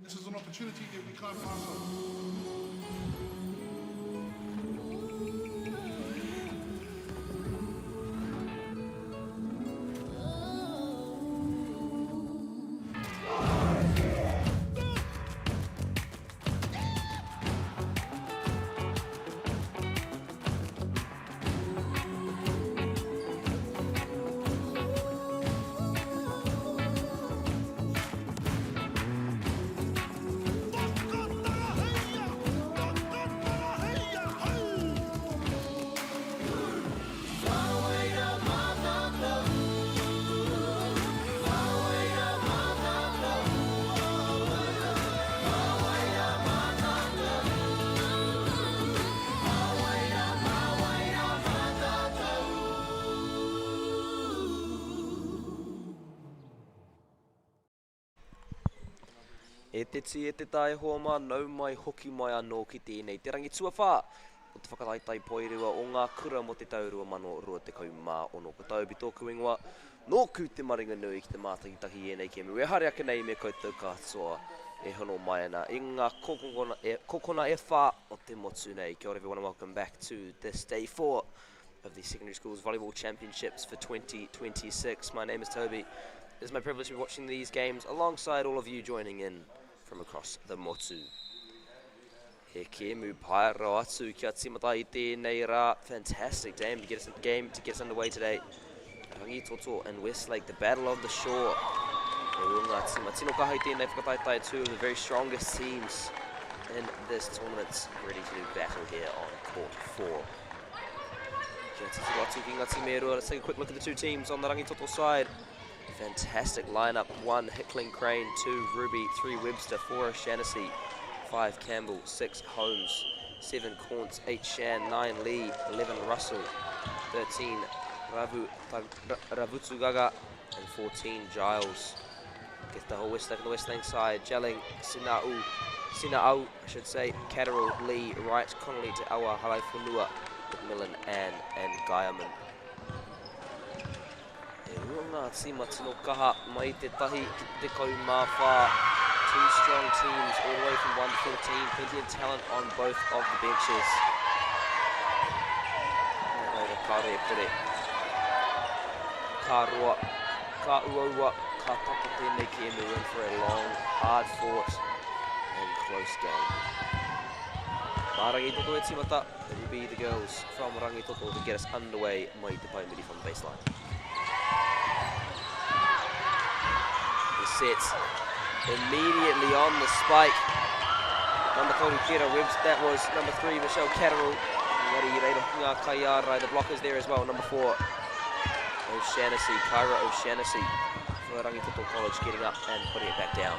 This is an opportunity that we can't pass up. E te tī, e te tā, e hoa mā, nau mai, hoki mai anō ki tēnei te rangi tuawhā o te whakataetae poerua o ngā kura mō te tau 2026. Ko Toby tōku ingoa, Nōku te maringanui ki te mātakitaki i ēnei kēmu e haere ake nei me koutou katoa e hono mai ana i ngā kokona e, kokona e whā o te motu nei. Kia ora everyone and welcome back to this day 4 of the Secondary Schools Volleyball Championships for 2026. My name is Toby. It is my privilege to be watching these games alongside all of you joining in from across the motu. He kēmu pai rawa atu kia tīmata i tēnei rā. Fantastic game to get us, game to get us underway today. Rangitoto and Westlake, the battle of the shore. E rua ngā tīma tino kaha i tēnei whakataetae, two of the very strongest teams in this tournament, ready to do battle here on court 4. Kia titiro atu ki ngā tīma e rua. Let's take a quick look at the two teams on the Rangitoto side. Fantastic lineup. 1, Hickling Crane. 2, Ruby. 3, Webster. 4, O'Shannessy. 5, Campbell. 6, Holmes. 7, Corns. 8, Shan. 9, Lee. 11, Russell. 13, Ravu, Ravutsugaga. And 14, Giles. Get the whole Westlake on the Westlake side. Jelling, Sinau, Sinau, I should say, Catterall, Lee, Wright, Connolly, Te Awa, Halaifonua, McMillan, Ann, and Geierman. E rua ngā tīma tino kaha mai te tahi ki te 14. Two strong teams all the way from 1 to 14. Plenty of talent on both of the benches. Nō reira, kāore e kore. Ka roa, ka uaua, ka tata tēnei kēmu in for a long, hard fought and close game. Mā Rangitoto e tīmata. It will be the girls from Rangitoto to get us underway mai te paemuri from the baseline. The set immediately on the spike. Number 3, Kira Webbs. That was number 3, Michelle Catterall. Engari i reira hoki ngā kaiārai, the blockers there as well. Number 4, O'Shannessy, Kyra O'Shannessy for Rangitoto College getting up and putting it back down.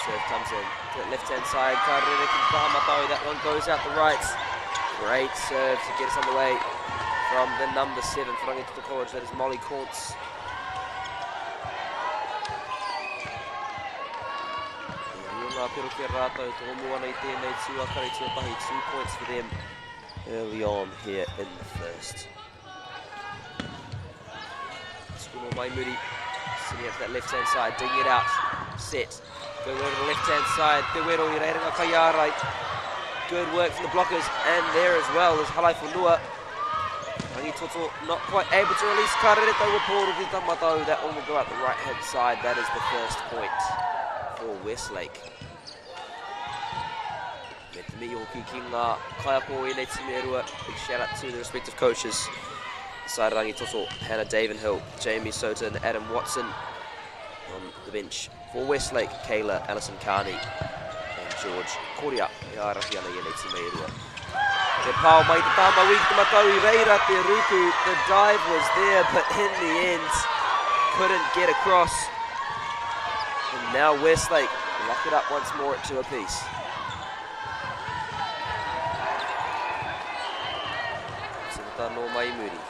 Serve comes in to the left-hand side. Ka rere ki te taha matau. That one goes out the right. Great serve to get us underway from the number 7 for Rangitoto College. That is Molly Kauntz. E rua ngā pero ki a rātou, tō mua ana i tēnei tuakari tuatahi, 2 points for them early on here in the first. Tukuno mai muri, sitting up to that left-hand side, digging it out, set. Going over to the left-hand side, Te Wero i reira ngā kaiārai. Good work from the blockers, and there as well is Halaifonua. Rangitoto not quite able to release Ka rere taua pōro ki te matau. That one will go out the right-hand side. That is the first point for Westlake. Me te mihi hoki ki ngā kaiako o ēnei tīma e rua. Big shout out to the respective coaches. Side Rangitoto, Hannah Davenhill, Jamie Sota and Adam Watson on the bench. For Westlake, Kayla, Alison Carney and George Koria e ārahi ana i ēnei tīma e rua. Te pao mai te tāma wī ki te matau i reira te ruku. The dive was there, but in the end, couldn't get across. And now Westlake lock it up once more at 2 apiece. Timata no mai muri.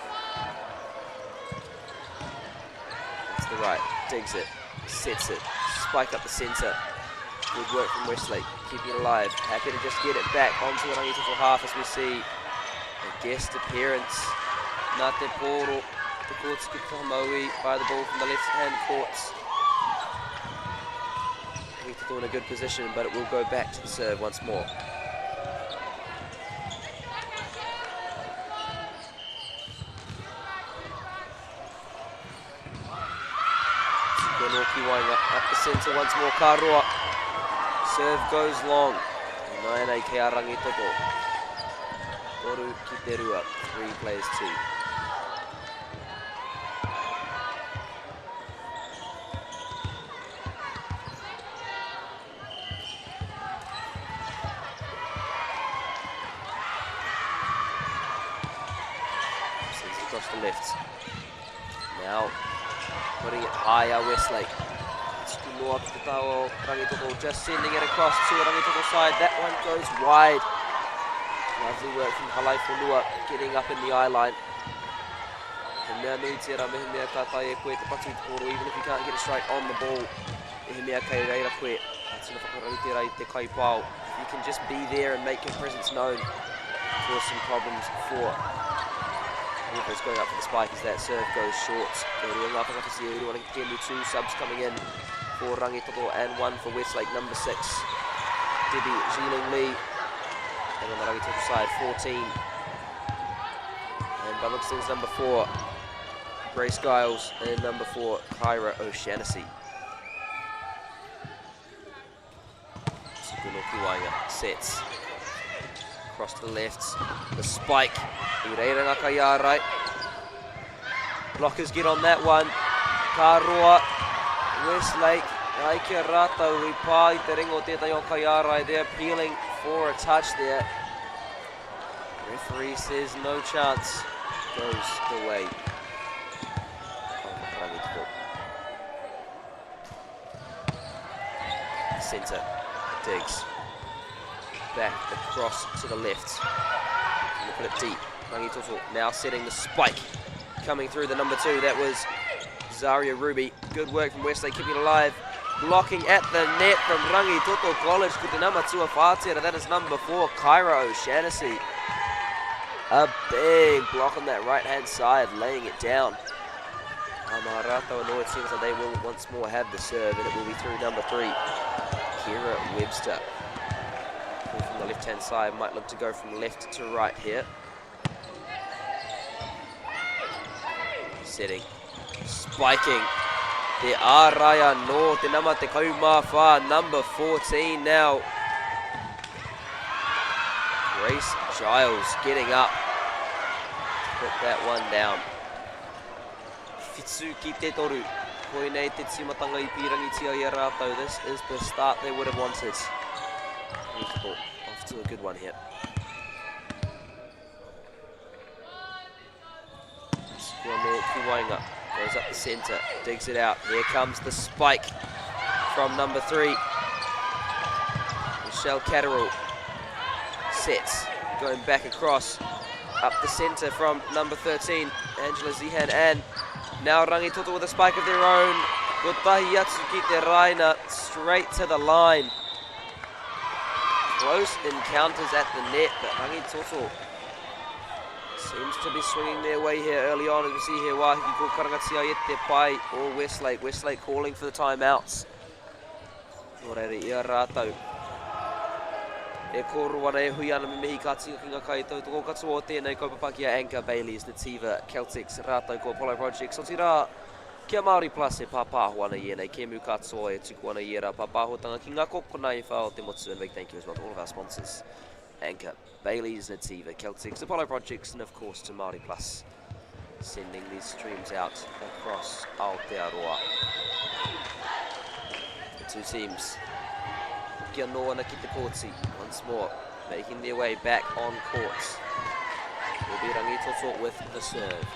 That's the right, digs it, sets it, spike up the centre. Good work from Westlake, keeping it alive. Happy to just get it back onto the Rangitoto half as we see a guest appearance. Nā te pōro, te kōti ki te taha mauī, by the ball from the left hand court. Rangitoto in a good position, but it will go back to the serve once more. Tukuanoki waenga up the centre once more, ka roa. Serve goes long. Nāianei kei a Rangitoto. Toru ki te rua, 3 players 2. Sends it across the left. Now, putting it higher, Westlake. Noa ki te taha o Rangitoto, just sending it across to Rangitoto side. That one goes wide. Lovely work from Halaifonua, getting up in the eye line. He mea nui tērā mehemea ka taea e koe te patu i te pōro, even if you can't get a strike on the ball. Mehemea kei reira koe, ka tino whakarau tērā i te kaipao. If you can just be there and make your presence known, cause some problems for whoever's going up for the spike as that serve goes short. E rua ngā whakawhiti e uru ana ki te kēmu, two subs coming in for Rangitoto and one for Westlake, number 6, Debbie Jiling Lee. And on the Rangitoto side, 14. And by looks things, number 4, Grace Giles, and number 4, Kyra O'Shannessy. Tukunoki Wainga sets. Across to the left, the spike. I reira ngā kaiārai. Blockers get on that one. Ka roa, Westlake, ai ki a rātou i pā i te ringa o tētahi o kaiārai. They're appealing for a touch there. Referee says no chance. Goes the way of Rangitoto. Centre, digs. Back across to the left. Gonna put it deep. Rangitoto now setting the spike. Coming through the number 2, that was Zaria Ruby. Good work from Westlake, keeping it alive. Blocking at the net from Rangitoto College. Ko te nama tuawhātera, that is number 4, Kyra O'Shannessy. A big block on that right-hand side, laying it down. Amarata anō, it seems like they will once more have the serve, and it will be through number 3, Kira Webster. Pull from the left-hand side, might look to go from left to right here. Setting, spiking. Te ārai anō, te nama te kaumāwhā, number 14 now. Grace Giles getting up to put that one down. Whitu ki te toru. Koinei te tīmatanga i pīrangitia i a rātou. This is the start they would have wanted. Off to a good one here. Squano Kiwainga goes up the centre, digs it out. Here comes the spike from number 3. Michelle Catterall sets, going back across, up the centre from number 13, Angela Zihan, and now Rangitoto with a spike of their own. Kotahi atu ki te raina, straight to the line. Close encounters at the net, but Rangitoto seems to be swinging their way here early on. As we see here, wāhi ko karangatia e te pai o Westlake. Westlake calling for the timeouts. Nō reira i a rātou e kōrero ana, e hui ana me mihi ka tika ki ngā kaitautoko katoa o tēnei kaupapa ki a Anchor, Bayleys, Nativa, Celtics, rātou ko Apollo Projects. Otirā, ki a Māori Plus e pāpāho ana i ēnei kēmu katoa e tuku ana i ērā pāpāhotanga ki ngā kokona e whā o te motu. And a big thank you as well to all of our sponsors, Anchor, Bayleys, Nativa, Celtics, Apollo Projects, and of course to Māori Plus, sending these streams out across Aotearoa. The two teams hoki anō ana ki te kōti, once more, making their way back on court. Will be Rangitoto with the serve.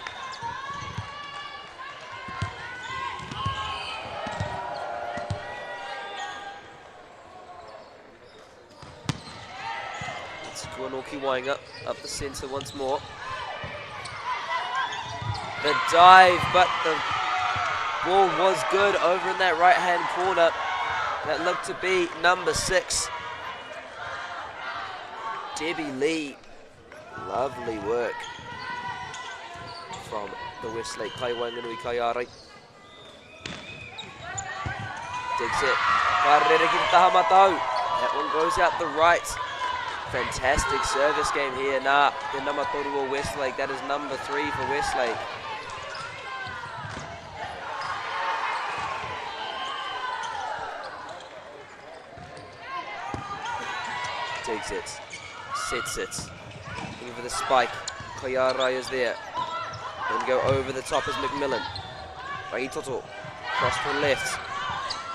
It's Kuanoki Wainga up the centre once more. The dive, but the ball was good over in that right-hand corner. That looked to be number 6, Debbie Lee. Lovely work from the the Westlake Kai Waenganui Kaiārai. Digs it. Ka rere ki te taha matau. That one goes out the right. Fantastic service game here. Nā, te nama toru o Westlake. That is number three for Westlake. Digs it. Sets it. Looking for the spike. Kayara is there. Then go over the top is McMillan. Rangitoto. Cross to the left.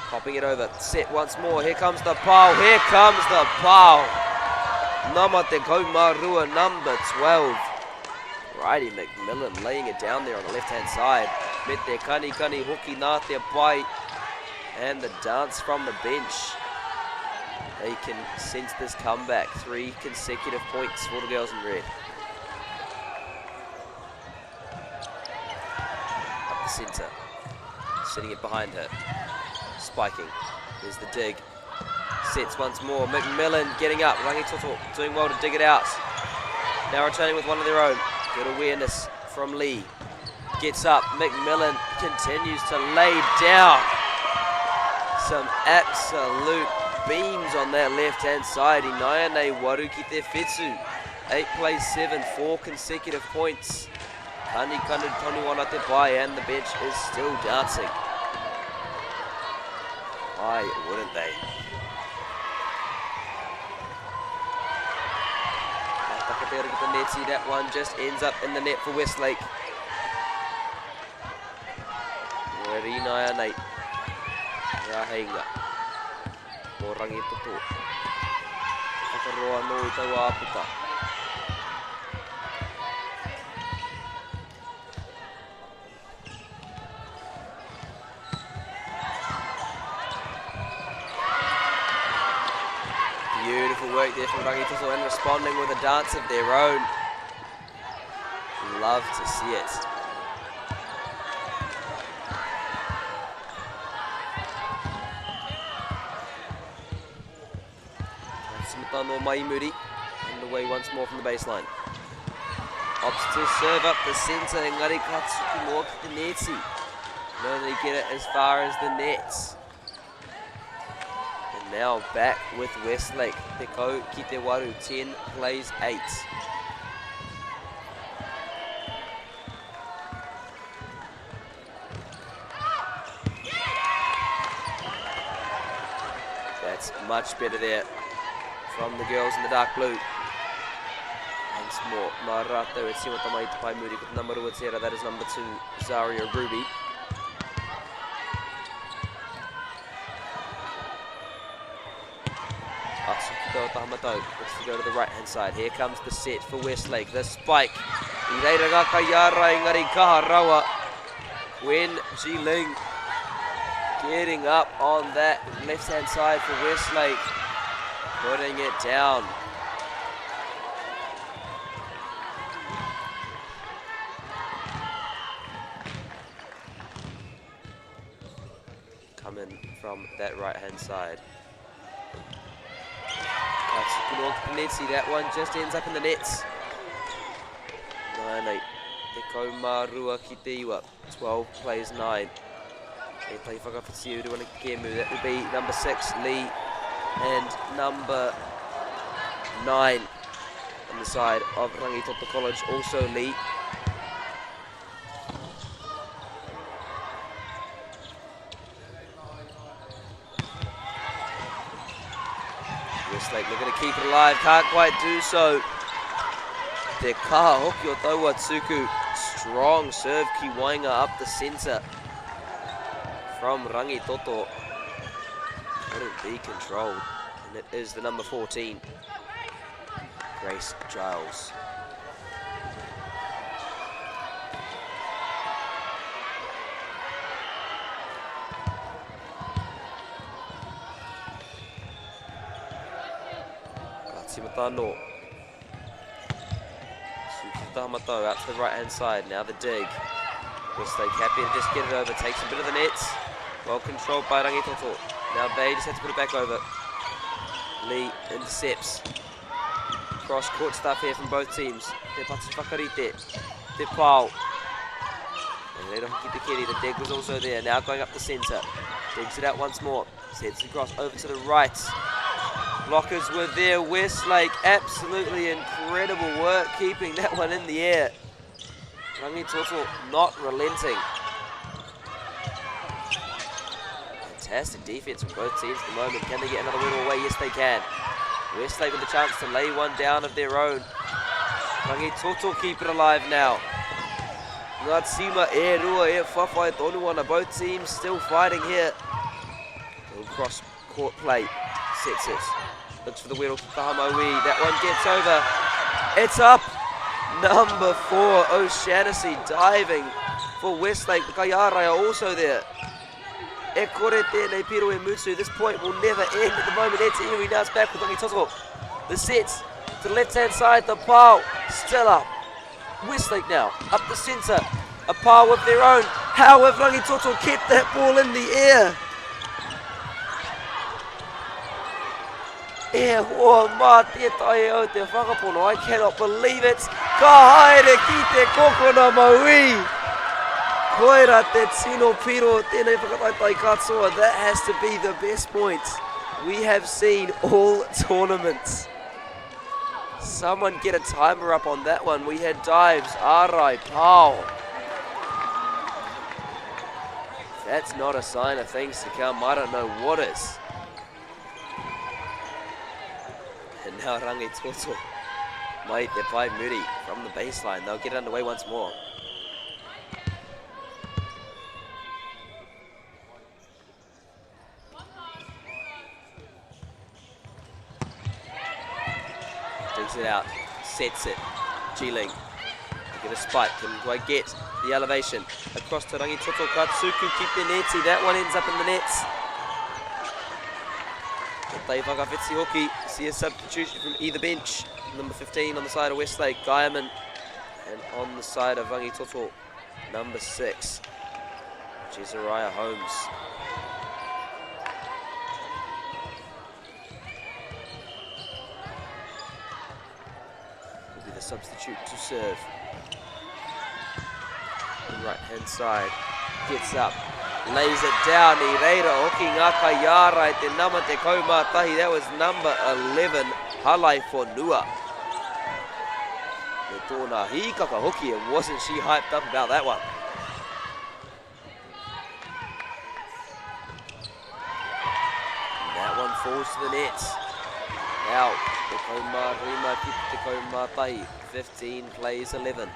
Popping it over. Set once more. Here comes the pile. Here comes the pile. Nama te Kaumarua, number 12. Righty McMillan laying it down there on the left-hand side. Me te kani kani hoki nā te pai. And the dance from the bench. They can sense this comeback. Three consecutive points for the girls in red. Up the centre. Sitting it behind her. Spiking. There's the dig. Sets once more. McMillan getting up. Rangitoto doing well to dig it out. Now returning with one of their own. Good awareness from Lee. Gets up. McMillan continues to lay down some absolute beams on that left-hand side. Inayane waru ki te whetū. 8 plays 7, 4 consecutive points. Kani kanu tonu ana te pai, and the bench is still dancing. Why wouldn't they? That one just ends up in the net for Westlake. Rina nei. Rahenga. Mō Rangitoto. Whakaroa nō i taua aputa. Beautiful work there from Rangitoto and responding with a dance of their own. Love to see it. Simatano Maimuri and away once more from the baseline. Opts to serve up the centre, engari ka tuku noa ki te neti. Can only get it as far as the nets. And now back with Westlake. Te kau ki te waru, 10 plays 8. That's much better there from the girls in the dark blue. Once more, Marato e tima tamai te pai muri ko te number 2 tera, that is number 2, Zaria Ruby. Looks to go to the right-hand side. Here comes the set for Westlake. The spike. I reira ngā kaiara engari kaha rawa. Gwen Ji-Ling getting up on that left-hand side for Westlake. Putting it down. Coming from that right-hand side. That one just ends up in the nets. 9-8. Te Kaumarua ki te iwa. 12 plays 9. E tai whakawhiti uru ana ki kēmu. That will be number 6, Lee, and number 9 on the side of Rangitoto College, also Lee. Westlake looking to keep it alive, can't quite do so. Te kaha hoki o taua tuku. Strong serve ki waenga up the centre from Rangitoto. Couldn't be controlled. And it is the number 14, Grace Giles. Matano. Suki out to the right hand side. Now the dig. Westlake happy to just get it over. Takes a bit of the nets. Well controlled by Rangitoto. Now they just have to put it back over. Lee intercepts. Cross court stuff here from both teams. Te Patu Whakarite. Te Pao. Reira hoki te keri, the dig was also there. Now going up the centre. Digs it out once more. Sets across over to the right. Blockers were there. Westlake, absolutely incredible work keeping that one in the air. Rangitoto not relenting. Fantastic defense from both teams at the moment. Can they get another win away? Yes, they can. Westlake with a chance to lay one down of their own. Rangitoto keep it alive now. Ngā tīma e rua e whawhai tonu ana. Both teams still fighting here. Little cross court play. Sets it. Looks for the wheel. Taha That one gets over. It's up. Number 4, O'Shannessy diving for Westlake. The Kaiarai are also there. E kore tēnei piro e mutu. This point will never end at the moment. Ete iwi now it's back with Rangitoto. The sets to the left-hand side. The pile still up. Westlake now up the centre. A pile of their own. How have Rangitoto kept that ball in the air? E hoa mā te tae au te whakapono. I cannot believe it. Ka haere ki te kokona mauī. Koira te tino piro tēnei whakataetae katoa. That has to be the best point we have seen all tournaments. Someone get a timer up on that one. We had dives, arai, pow. That's not a sign of things to come. I don't know what is. And now Rangitoto mai te pae muri from the baseline. They'll get it underway once more. Digs it out, sets it. G-Ling. Give a spike. Can I get the elevation? Across to Rangitoto Katsuku, keep the neti. That one ends up in the nets. Te whakawhiti hoki. See a substitution from either bench. Number 15 on the side of Westlake, Geierman. And on the side of Rangitoto, number 6, Jezariah Holmes. Will be the substitute to serve. The right-hand side gets up, lays it down. I reira hoki ngā kaiārai te nama te kaumātahi. That was number 11, Halai Fonua. Me tōna hīkaka hoki, and wasn't she hyped up about that one? And that one falls to the net. Now, te kaumā rima ki te kaumātahi. 15 plays 11.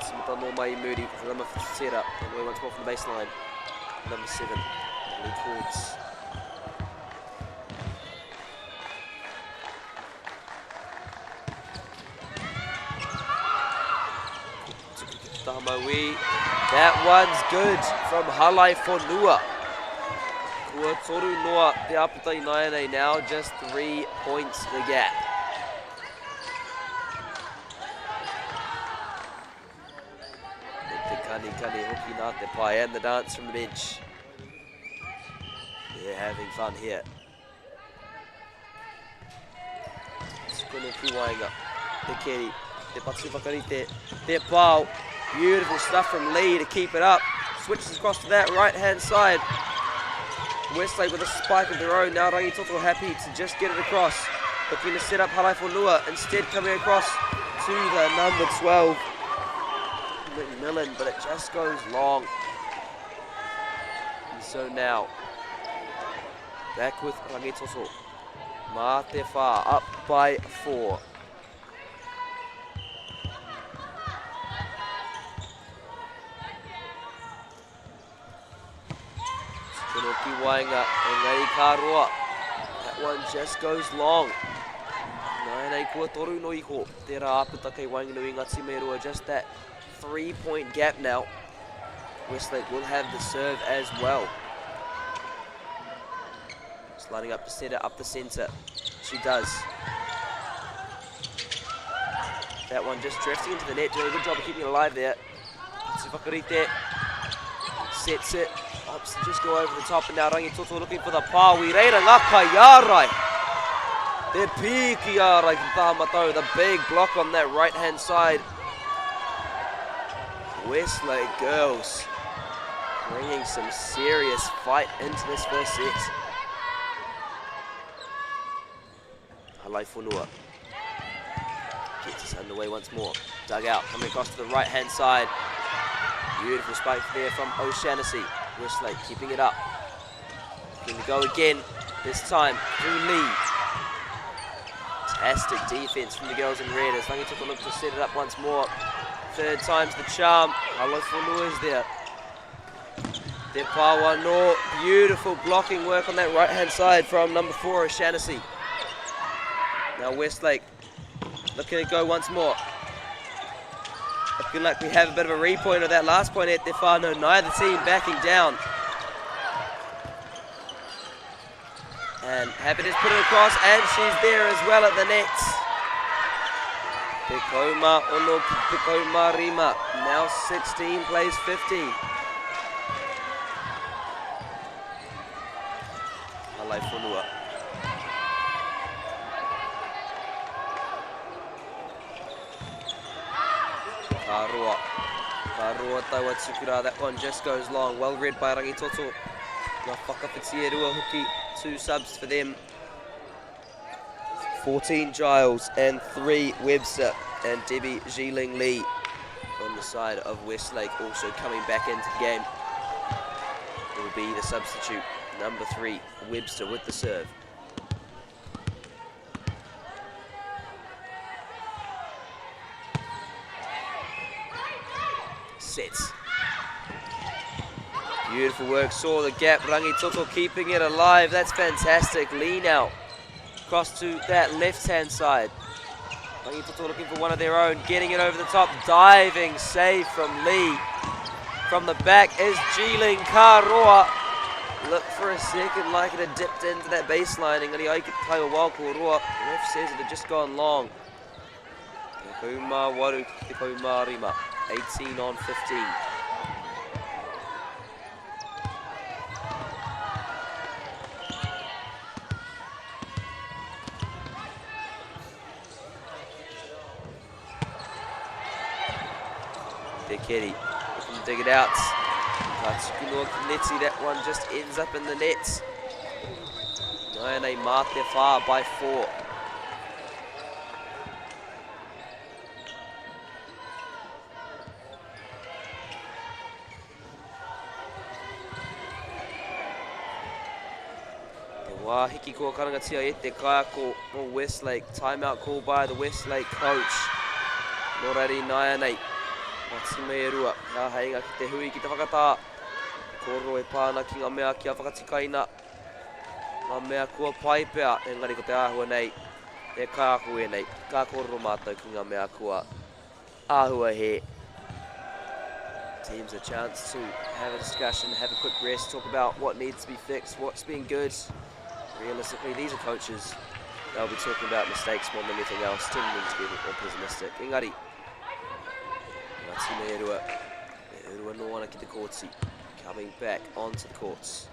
Timata no mai Moody, number set up, and we once more from the baseline. Number 7, Luke Hordes. Tamaui. That one's good from Halai Fonua. Kua toru noa te aputa i nāianei now, just 3 points the gap. Me te kani kani hoki nā te pai and the dance from the bench. They're having fun here. Tukuna ki waenga. Te keri, te patu whakarite, te pao. Beautiful stuff from Lee to keep it up. Switches across to that right-hand side. Westlake with a spike of their own. Now Rangitoto happy to just get it across. Looking to set up Halai Fonua. Instead coming across to the number 12, McMillan, but it just goes long. And so now, back with Rangitoto. Mā te whā, up by 4. Tino ki waenga, engari ka roa. That one just goes long. Nāianei kua toru no iho. Tērā āputa kei waenganui ngā tīma e rua. Just that 3-point gap now. Westlake will have the serve as well. Just lining up to set it up the centre. She does. That one just drifting into the net, doing a good job of keeping it alive there. Whakarite. Sets it. Opts to just go over the top and now Rangitoto looking for the pā. Wi reira ngā kaiārai. Te pīki ārai ki taha matau. The big block on that right hand side. Westlake girls bringing some serious fight into this first set. Halaifonua gets us underway once more. Dug out, coming across to the right-hand side. Beautiful spike there from O'Shannessy. Westlake keeping it up. Looking to go again, this time through Lee. Fantastic defense from the girls in red as Rangitoto look to set it up once more. Third time's the charm. Halaifonua is there. Te Pawa no. Beautiful blocking work on that right-hand side from number 4, O'Shannessy. Now Westlake looking to go once more. Looking like we have a bit of a repoint of that last point at Te Whānau. Neither team backing down. And happy to put it across, and she's there as well at the net. Te Kauma Ono ki Te Kauma Rima. Now 16 plays 15. Halaifonua. Ka roa. Ka roa taua tukura. That one just goes long. Well read by Rangitoto. Ngā whakawhiti e rua hoki. 2 subs for them. 14 Giles and 3 Webster and Debbie Jiling Lee on the side of Westlake also coming back into the game. Will be the substitute, number 3, Webster with the serve. Sets. Beautiful work, saw the gap, Rangitoto keeping it alive, that's fantastic. Lee now, across to that left-hand side. Rangitoto looking for one of their own, getting it over the top, diving save from Lee. From the back is Jiling Karoa. Look for a second like it had dipped into that baseline. Engari ai ki te taiwa wao ko roa. Ref says it had just gone long. Te kauma waru ki te kauma rima. 18 on 15. Te Keri looking to dig it out. Katsukunoa Kineti, that one just ends up in the net. Naiane mā te whā by 4. Te wā hiki kua karangatia e te kaiako o Westlake. Timeout call by the Westlake coach. Nō reira ināianei, ngā tīma e rua, he āheinga ki te hui ki te whakatā. Te kōrero e pā ana ki ngā mea kia whakatikaina, ngā mea kua pai pea, engari ko te āhua nei, he kaiako ēnei. Ka kōrero mātou ki ngā mea kua āhua hē. Teams a chance to have a discussion, have a quick rest, talk about what needs to be fixed, what's been good. Realistically, these are coaches. They'll be talking about mistakes more than anything else, tending to be a bit more pessimistic. Engari, ngā tīma e rua, e rua noa ana ki te kōti, coming back onto the courts.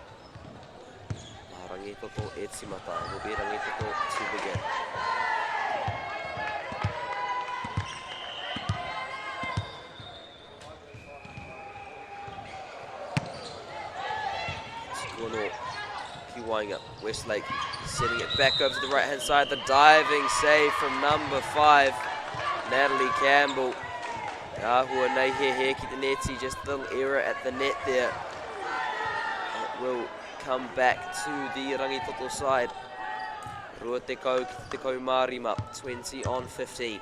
Mā Rangitoto e tīmata, will be Rangitoto to begin. Tukuono ki waenga. Westlake sending it back over to the right-hand side. The diving save from number 5, Natalie Campbell. Te āhua nei he he ki te neti, just a little error at the net there. It will come back to the Rangitoto side. Rua te kau ki te kau mā rima, 20 on 15.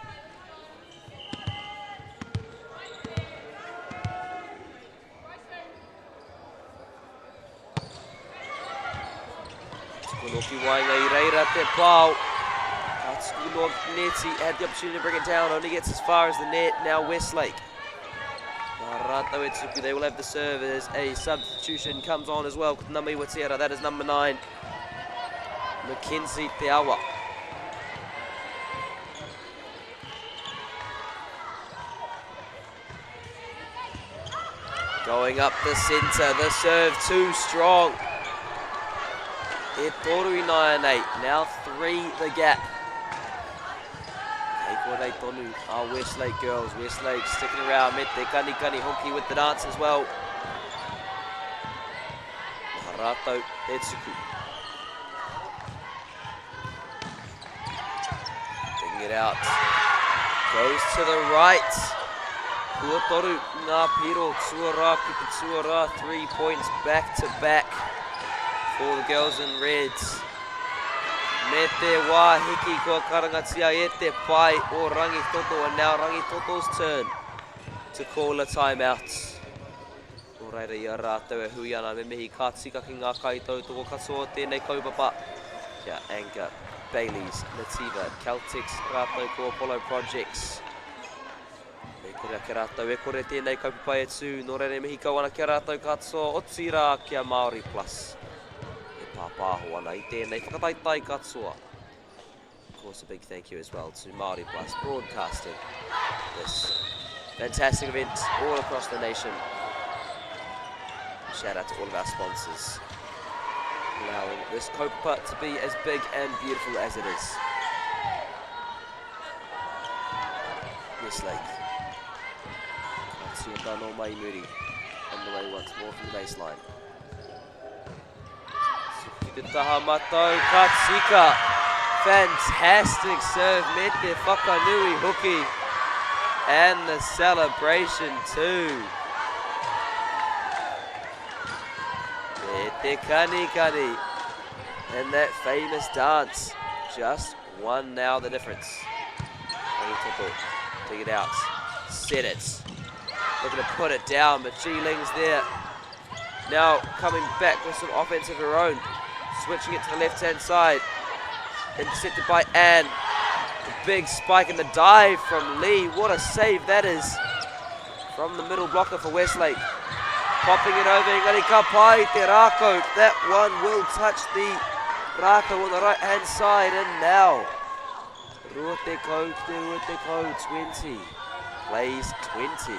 Tukunoki waenga i reira te pao. Ka tuku noa ki te neti, had the opportunity to bring it down, only gets as far as the net. Now Westlake. Nā rātou e tuku, they will have the serve as a substitution comes on as well. Ko te nama iwa tērā, that is number 9, Mackenzie Te Awa. Going up the centre, the serve too strong. E toru ināianei, now 3 the gap. Kei konei tonu a Westlake girls. Westlake sticking around, me te kanikani hoki with the dance as well. Maha rātou e tuku. Taking it out. Goes to the right. Kua toru ngā piro, tuarā ki te tuarā, 3 points back to back for the girls in reds. Me te wā hiki kua karangatia e te pae o Rangitoto, and now Rangitoto's turn to call a timeout. Nō reira i a rātou e hui ana me mihi ka tika ki ngā kaitautoko katoa o tēnei kaupapa, ki a Anchor, Bayleys, Nativa, Caltex rātou ko Apollo Projects. Me kore ake rātou e kore tēnei kaupapa e tū, nō reira e mihi kau ana ki a rātou katoa, otirā ki a Māori Plus e pāpāho ana i tēnei whakataetae katoa. Of course, a big thank you as well to Māori Plus Broadcasting this fantastic event all across the nation. Shout out to all of our sponsors, allowing this kaupapa to be as big and beautiful as it is. Westlake. Ka tīmata nō mai muri. On the way once more from the baseline. Ki te taha matau, ka tika. Fantastic serve me te whakanui hoki. And the celebration too. Me te kanikani. And that famous dance. Just one now the difference. Rangitoto, take it out. Set it. Looking to put it down, but G Ling's there. Now coming back with some offense of her own. Switching it to the left-hand side. Intercepted by Ann. The big spike and the dive from Lee. What a save that is from the middle blocker for Westlake. Popping it over, engari ka pai te rākau. That one will touch the rākau on the right-hand side, and now 20 ki te 20, 20 plays 20.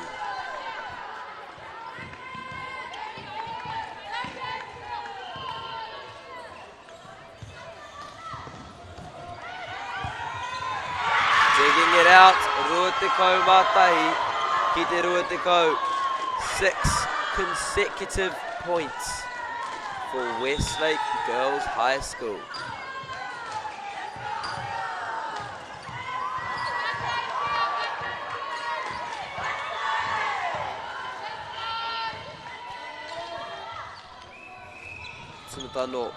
Digging it out, 21 ki te 20. 6 consecutive points for Westlake Girls High School. Timata anō.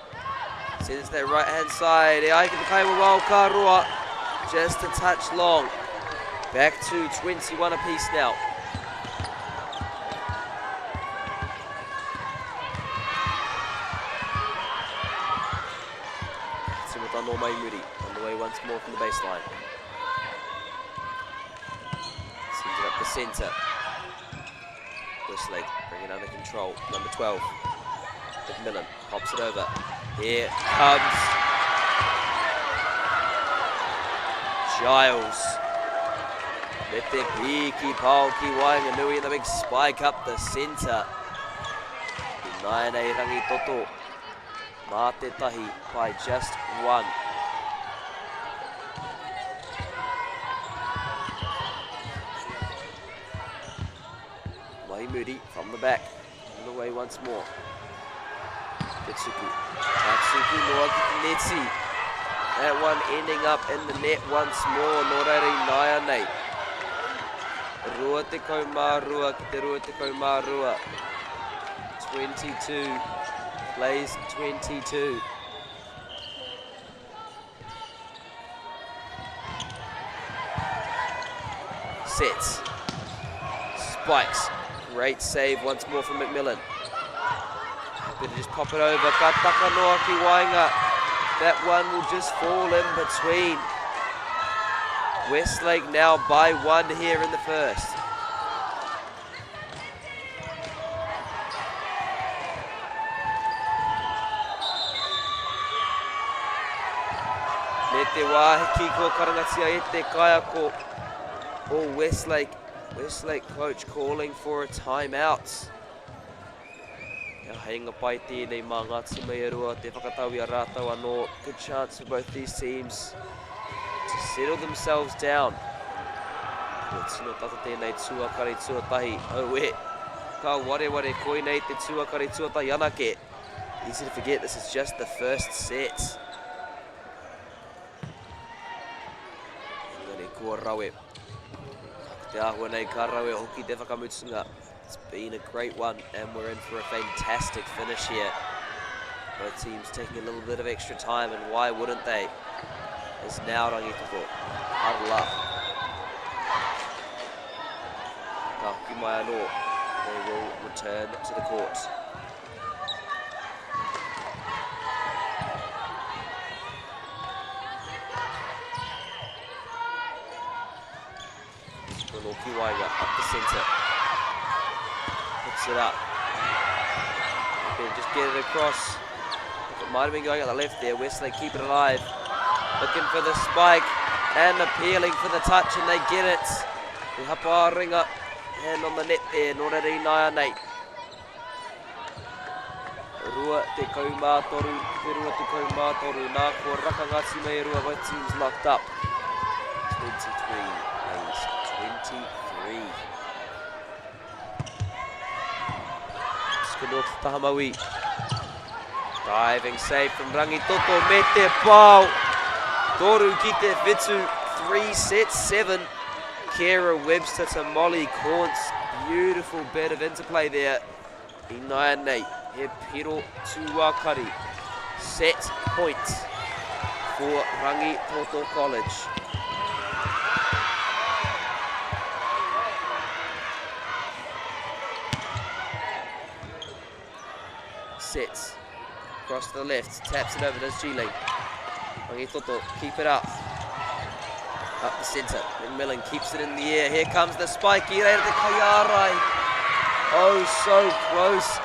Sends that right hand side. E ai ki te kaiwawao ka roa. Just a touch long. Back to 21 apiece now. Timata anō mai muri. On the way once more from the baseline. Sends it up the centre. Westlake bring it under control. Number 12, McMillan pops it over. Here comes Giles. Me te piki pao ki waenganui and the big spike up the centre. Ināianei Rangitoto. Mā te tahi by just one. Mahi Moody from the back. On the way once more. Te tuku. Ka tuku noa ki te neti. That one ending up in the net once more. Nō reira i nāianei. 22 ki te 22. 22 plays 22. Sets. Spikes. Great save once more from McMillan. Happy to just pop it over. Ka taka noa ki waenga. That one will just fall in between. Westlake now by one here in the first. Me te wāhiki kua karangatia e te kaiako o Westlake. Westlake coach calling for a timeout. He āheinga pai tēnei mā ngā tīma e rua te whakatau i a rātou anō. Good chance for both these teams to settle themselves down. Kua tino tata tēnei tuakari tuatahi. Auē, ka wareware koinei te tuakari tuatahi anake. Easy to forget this is just the first set. Engari kua rawe. Ko te āhua nei ka rawe hoki te whakamutunga. It's been a great one and we're in for a fantastic finish here. Both teams taking a little bit of extra time and why wouldn't they? As now Rangitoto huddle up. Ka hoki mai anō. They will return to the court. Ronoki Waenga up the centre. Puts it up. Okay, just get it across. It might have been going at the left there. Westlake keep it alive. Looking for the spike and appealing for the touch, and they get it. Te hapa ringa, hand on the net there, nō reira ināia nei. 23 te 23, nā kua raka ngā tīma e rua, both teams locked up. 23 plays 23. Skinoa ki taha maui. Diving save from Rangitoto me te pao. Toru ki te whitu, 3 set 7. Kera Webster to Molly Caunce. Beautiful bit of interplay there. Ināianei, he piro tuakari. Set point for Rangitoto College. Sets. Across to the left, taps it over to Geely. Rangitoto, keep it up. Up the centre. McMillan keeps it in the air. Here comes the spike. I reira te kaiārai. Oh, so close.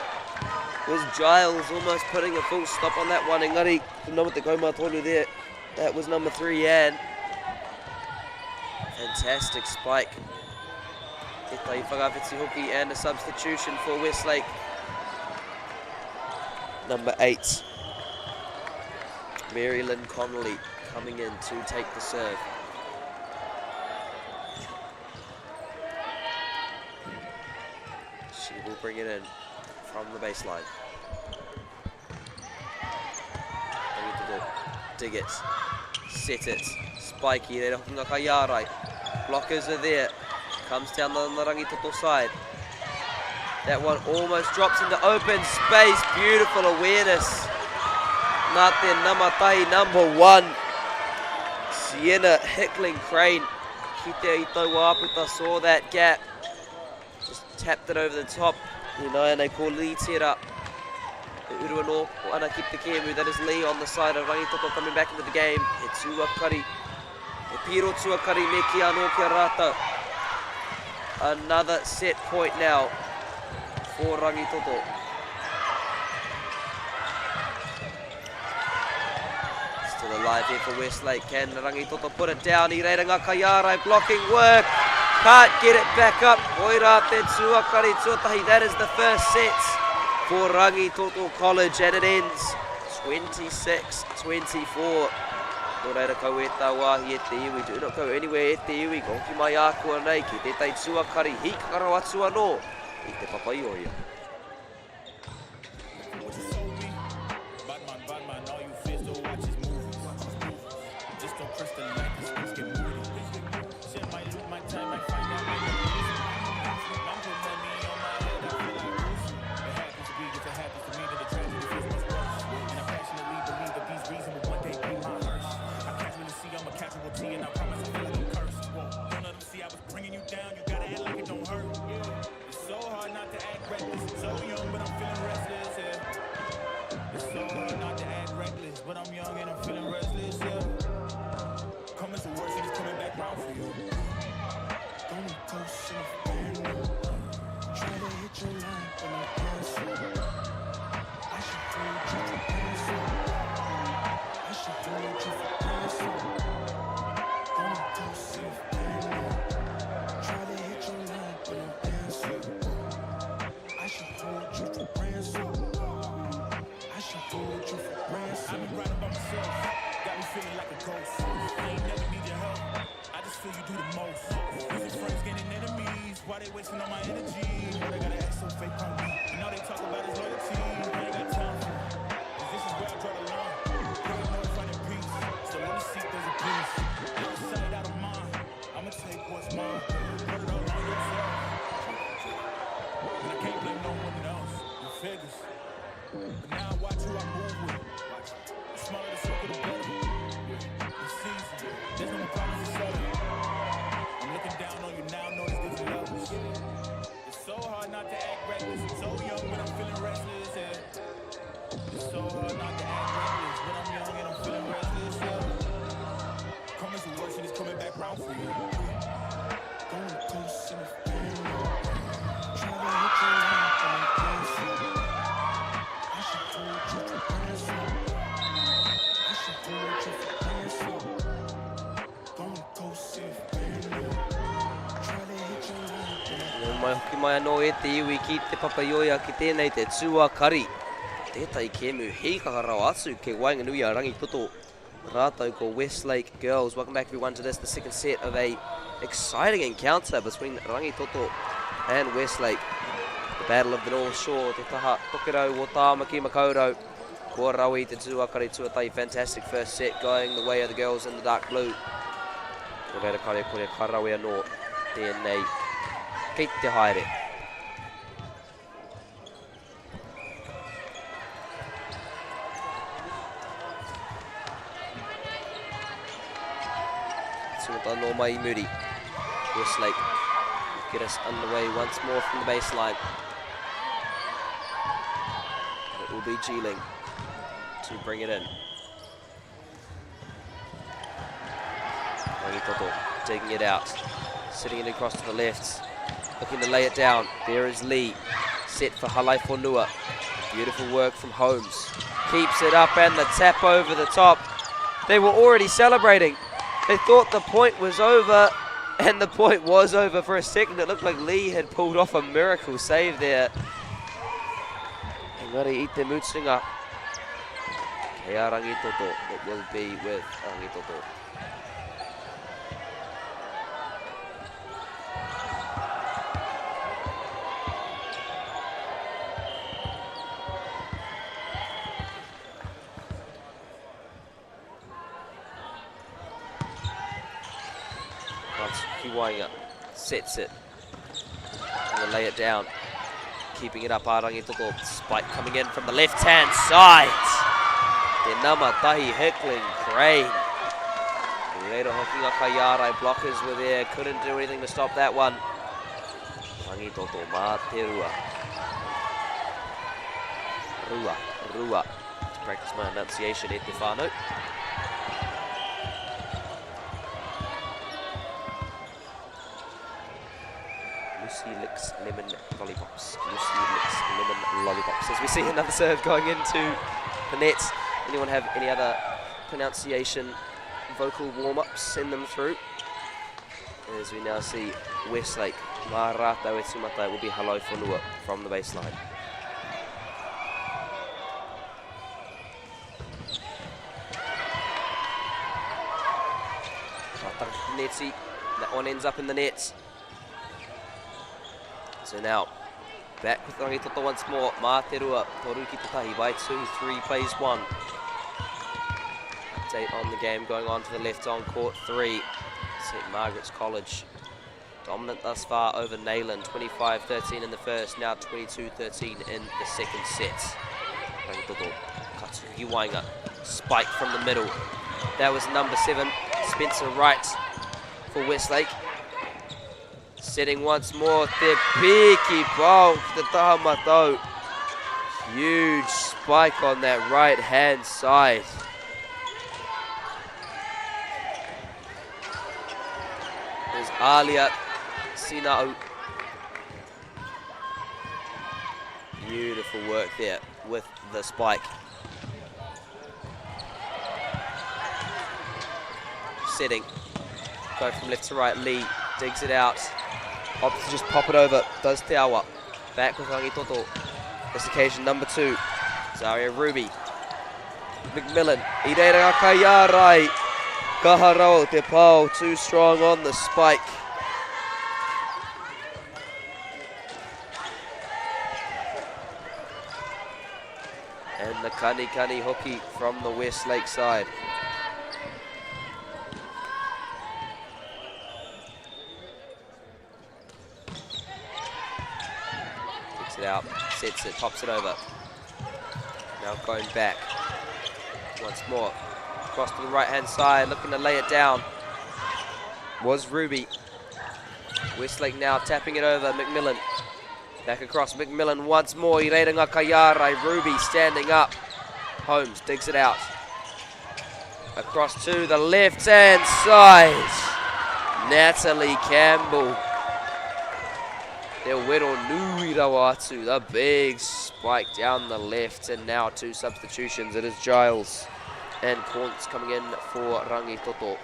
Was Giles almost putting a full stop on that one. Engari, ko number te kaumā tonu there. That was number 3, Ann. Fantastic spike. Te tai whakawhiti hoki and a substitution for Westlake. Number 8, Mary Lynn Connolly coming in to take the serve. She will bring it in from the baseline. Dig it, set it, spiky, reira hoki ngā kaiārai. Blockers are there, comes down on the Rangitoto side. That one almost drops into open space, beautiful awareness. Nā te namatai number 1, Sienna Hickling Crane. Kitea i taua āputa, saw that gap. Just tapped it over the top. Ināianei ko Lee tērā. E uru anō ko ana ki te kēmu. That is Lee on the side of Rangitoto coming back into the game. He tuakari. He piro tuakari me ki anō ki a rātou. Another set point now for Rangitoto. Still alive here for Westlake. Can Rangitoto put it down? I reira ngā kaiārai blocking work. Can't get it back up. Koirā te tuakari tuatahi. That is the first set for Rangitoto College and it ends 26-24. Nō reira kau e tā wāhi e te iwi. Do not go anywhere e te iwi. Ka hoki mai ākua nei ki tētahi tuakari hīkakaro atu anō i Te Papaioea. Why they wasting all my energy? Why they gotta act so fake on me? And all they talk about is loyalty. I ain't got time for it. 'Cause this is where I draw the line. Paranoid finding peace. Still on the seat, there's a peace. Out of sight, out of mind. I'ma take what's mine. Put it all on yourself. And I can't blame no one else. The figures. But now I watch who I move with. Watch. The smaller the circle, the better. The season. There's no more promises settled. I'm looking down on you now, know there's different levels. It's so hard not to act reckless. So young, but I'm feeling restless. Yeah. It's so hard not to act reckless, but I'm young and I'm feeling restless. Yeah. Coming to worse and it's coming back round for you. Going close in the family. Try to hit your line and I cancel. I should hold you for ransom. I should hold you for ransom. Going close in the family. Try to hit your line and I Nau mai hoki mai anō e te iwi ki Te Papaioea ki tēnei te tuakari. Tētahi kēmu hīkaka rawa atu kei waenganui a Rangitoto rātou ko Westlake Girls. Welcome back everyone to this, the second set of a exciting encounter between Rangitoto and Westlake. The Battle of the North Shore, te taha tokerau o Tāmaki Makaurau. Kua rawe i te tuakari tuatahi, fantastic first set going the way of the girls in the dark blue. Ko reira kare kore ka rawe anō tēnei kei te haere. Tīmata anō mai i muri. Westlake get us underway once more from the baseline. And it will be Geeling to bring it in. Rangitoto digging it out, sitting it across to the left, looking to lay it down. There is Lee, set for Halaifonua. Beautiful work from Holmes. Keeps it up and the tap over the top. They were already celebrating. They thought the point was over, and the point was over for a second. It looked like Lee had pulled off a miracle save there. Engari i te mutunga, kei a Rangitoto. It will be with Rangitoto. Kiwainga sets it. Gonna lay it down. Keeping it up, Rangitoto. Spike coming in from the left-hand side. Te nama tahi Hickling Crane. Reira hoki ngā kaiārai. Blockers were there. Couldn't do anything to stop that one. Rangitoto mā te rua. Rua, rua. To practice my enunciation e te whānau. Lucy licks lemon lollipops. Lucy licks lemon lollipops. As we see another serve going into the nets. Anyone have any other pronunciation vocal warm-ups? Send them through. As we now see Westlake, mā rātou e tīmata will be Halaifonua from the baseline. Neti, that one ends up in the nets. So now, back with Rangitoto once more. Mā te rua, toru ki te tahi, by 2, 3 plays 1. Update on the game going on to the left on court 3. St. Margaret's College dominant thus far over Nayland, 25-13 in the first, now 22-13 in the second set. Rangitoto, Katsuki Wainga, spike from the middle. That was number 7, Spencer Wright for Westlake. Setting once more, te piki ball the taha matau. Huge spike on that right hand side. There's Alia Sinau. Beautiful work there with the spike. Setting. Go from left to right. Lee digs it out. Opts to just pop it over. Does Te Awa. Back with Rangitoto. This occasion, number 2. Zaria Ruby. McMillan. I reira ngā kaiārai. Kaha rawa te pao. Too strong on the spike. And the kani kani hoki from the Westlake side. Kicks it out, sets it, pops it over. Now going back once more. Across to the right-hand side, looking to lay it down was Ruby. Westlake now tapping it over, McMillan. Back across McMillan once more. I reira ngā kaiārai. Ruby standing up. Holmes digs it out. Across to the left-hand side. Natalie Campbell. Te wero nui rawa atu. The big spike down the left. And now two substitutions. It is Giles and Corns coming in for Rangitoto.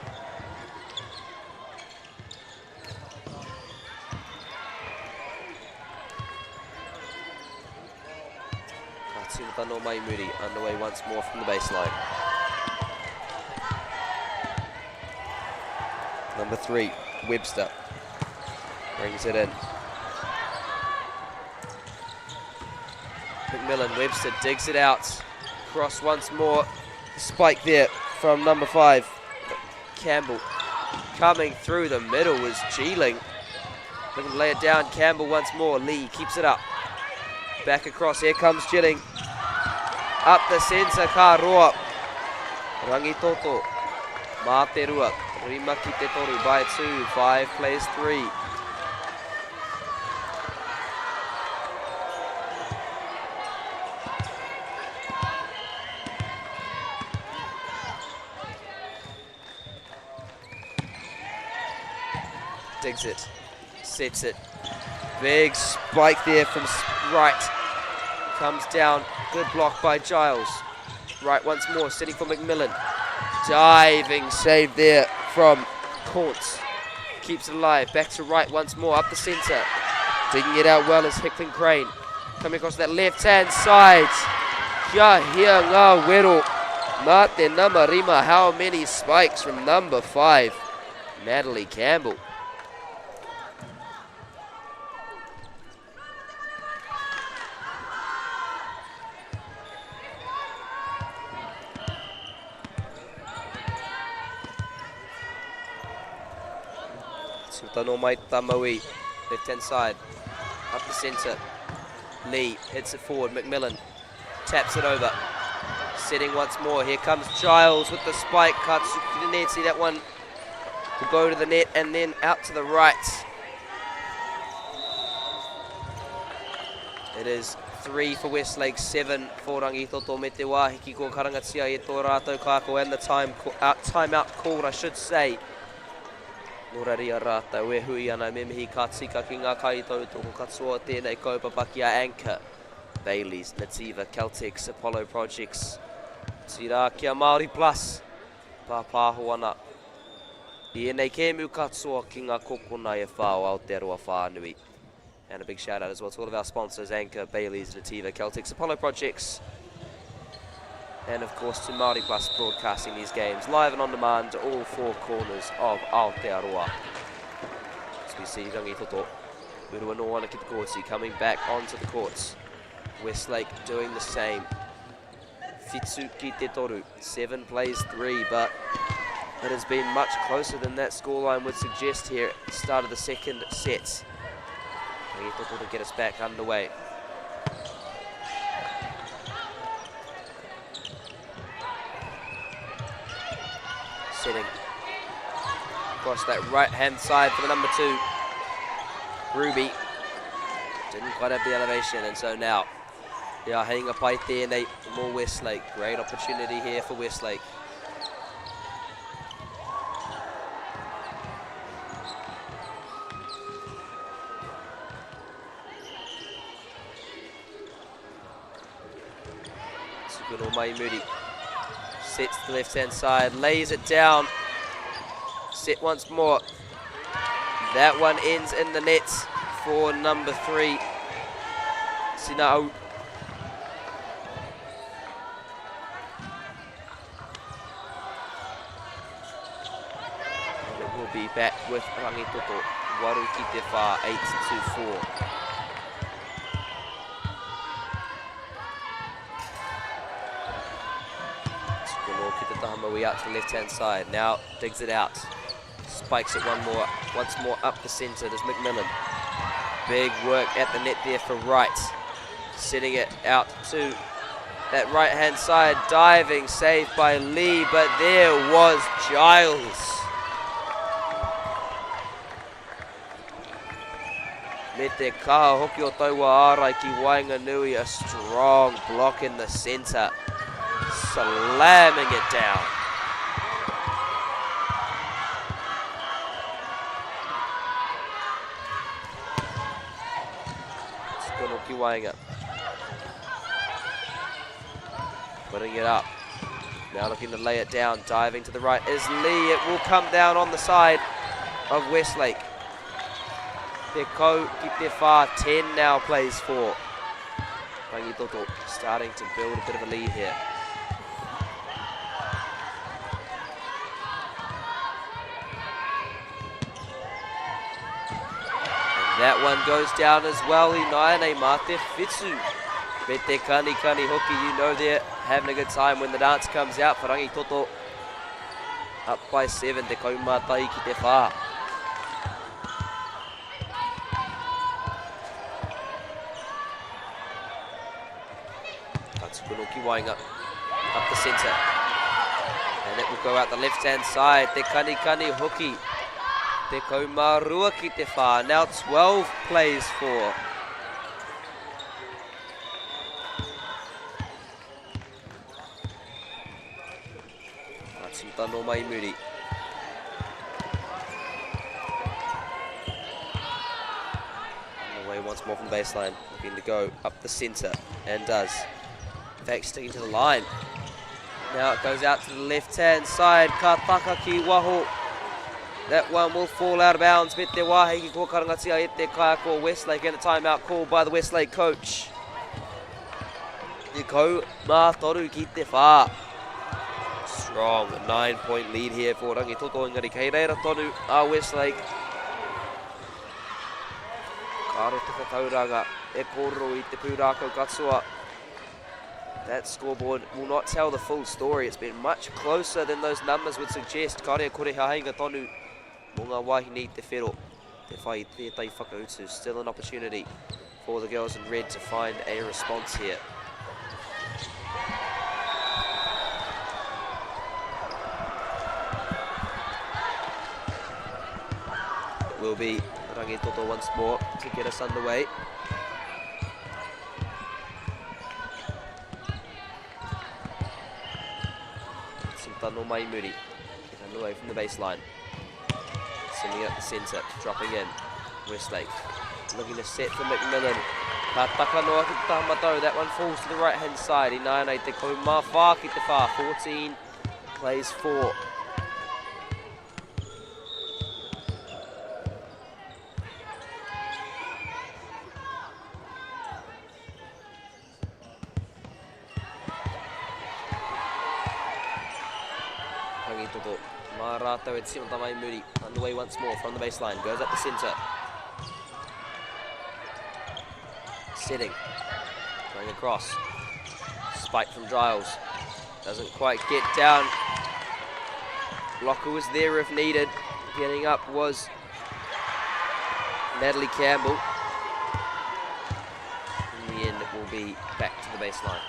Ka tīmata nō mai muri, underway once more from the baseline. Number three, Webster, brings it in. McMillan, Webster digs it out. Cross once more. Spike there from number five, Campbell. Coming through the middle was Geeling. Looking to lay it down. Campbell once more. Lee keeps it up. Back across. Here comes Gilling. Up the centre. Ka roa. Rangitoto. Mā te rua. Rima ki te toru by two. Five plays three. Digs it. Sets it. Big spike there from Wright. Comes down. Good block by Giles. Wright once more, sitting for McMillan. Diving save there from Courts. Keeps it alive. Back to Wright once more. Up the centre. Digging it out well is Hicklin Crane. Coming across that left-hand side. Kia hia ngā wero. Mā te nama rima. How many spikes from number five? Natalie Campbell. Tano mai Tamaui, left hand side, up the centre. Lee hits it forward, McMillan taps it over. Setting once more, here comes Giles with the spike, cuts the net, see that one will go to the net and then out to the right. It is 3 for Westlake, 7 for Rangitoto me te wāhiki ko karangatia e tō rātou kāko and the time, time out called, I should say. Nō reira rātou e hui ana me mihi ka tika ki ngā kaitautoko katoa tēnei kaupapa ki a Anchor, Bayleys, Nativa, Caltex, Apollo Projects, tirā ki a Māori Plus, pāpāho ana i ēnei kēmu katoa ki ngā kokona e whā o Aotearoa whānui. And a big shout out as well to all of our sponsors, Anchor, Bayleys, Nativa, Caltex, Apollo Projects, and of course to Māori Plus broadcasting these games live and on demand to all four corners of Aotearoa. As we see Rangitoto, uru anō ana ki te kōti, coming back onto the courts. Westlake doing the same. Whitu ki te toru, 7 plays 3, but it has been much closer than that scoreline would suggest here at the start of the second set. Rangitoto to get us back underway. Setting across that right-hand side for the number 2, Ruby. Didn't quite have the elevation, and so now they are heading up right there, Nate. More Westlake. Great opportunity here for Westlake. Sukuno Maimuri sets the left-hand side, lays it down. Set once more. That one ends in the nets for number 3, Sinau. And it will be back with Rangitoto. Waru ki te whā, 8-4. Taha Maui out to the left-hand side. Now digs it out. Spikes it one more, once more up the centre. Does McMillan. Big work at the net there for Wright. Setting it out to that right-hand side. Diving save by Lee, but there was Giles. Me te kaha hoki o taua ārai ki waenganui, a strong block in the centre, slamming it down. Tsukono ki waenga. Putting it up. Now looking to lay it down. Diving to the right is Lee. It will come down on the side of Westlake. Te kau ki te whā, 10 now plays for Rangitoto, starting to build a bit of a lead here. And that one goes down as well. Inaene mā te whitu. Me te kani kani hoki, you know they're having a good time when the dance comes out for Rangitoto. Up by 7, te kaumātai ki te whā. Ka tuku ki waenga. Up the centre. And it will go out the left-hand side. Te kani kani hoki. Te kaumārua ki te whā. Now 12 plays for. Ka tīmata nō mai muri. On the way once more from the baseline. Looking to go up the centre. And does. In fact, sticking to the line. Now it goes out to the left-hand side. Ka taka ki waho. That one will fall out of bounds. Me te wāhi ki kua karangatia e te kaiako Westlake, and a timeout called by the Westlake coach. 13 ki te whā. Strong 9-point lead here for Rangitoto, engari kei reira tonu a Westlake. Kāre te tatauranga e kōrero i te pūrākau katoa. That scoreboard will not tell the full story. It's been much closer than those numbers would suggest. Kāre e kore hahainga tonu mō ngā wāhine i te whero. Te whai i tētahi whakautu. Still an opportunity for the girls in red to find a response here. It will be Rangitoto once more to get us underway. Sultan mai muri. Get underway from the baseline. Sending it up the centre, dropping in. Westlake looking to set for McMillan. Ka taka noa ki te taha matau. That one falls to the right hand side. Ināianei te kaumā whā ki te whā. 14 plays 4. Rangitoto. Mā rātou e tīmata mai muri. Underway once more from the baseline. Goes up the centre. Setting. Going across. Spike from Giles. Doesn't quite get down. Blocker was there if needed. Getting up was Natalie Campbell. In the end, it will be back to the baseline.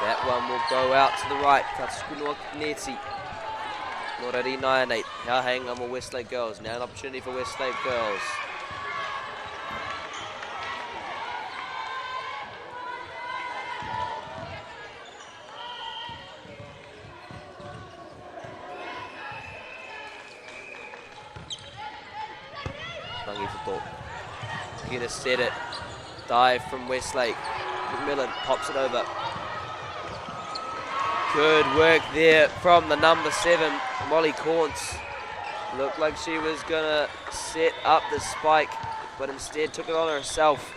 That one will go out to the right. Katsukunua Neti. Nō reira 9-8. How hang on Westlake Girls. Now an opportunity for Westlake Girls. Rangitoto. Gonna set it. Dive from Westlake. McMillan pops it over. Good work there from the number 7, Molly Corns. Looked like she was gonna set up the spike, but instead took it on herself.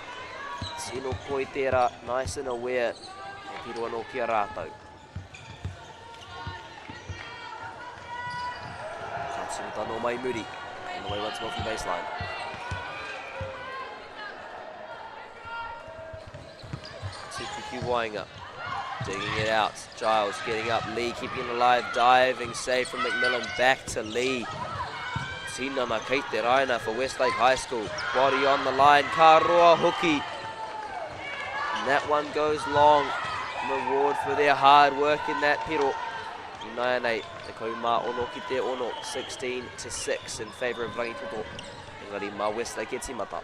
Tino koi tērā, nice and aware. E piro anō ki a rātou. Ka tīmata anō mai muri. On the way once more from baseline. ki waenga. Digging it out. Giles getting up. Lee keeping it alive. Diving save from McMillan. Back to Lee. Tinana kei te raina for Westlake High School. Body on the line. Ka roa hoki. And that one goes long. Reward for their hard work in that piro. Inaianei, tekau mā ono ki te ono, 16 to 6 in favour of Rangitoto. Engari mā Westlake e tīmata.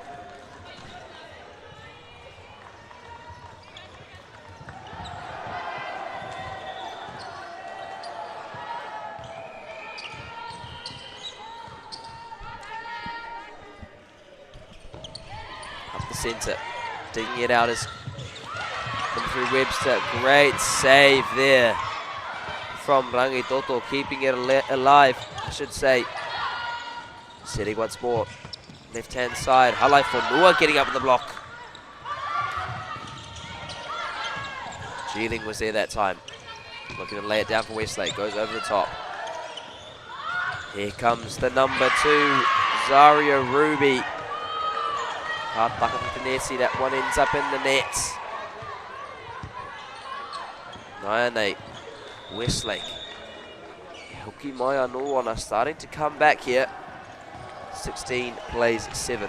Up the centre, digging it out is through Webster. Great save there from Rangitoto, keeping it alive, I should say. Setting once more, left-hand side. Halaifonua getting up in the block. Geeling was there that time. Looking to lay it down for Westlake. Goes over the top. Here comes the number 2, Zaria Ruby. Ka taka ki te neti, that one ends up in the net. 9-8, Westlake. Hoki mai anō ana, starting to come back here. 16 plays 7.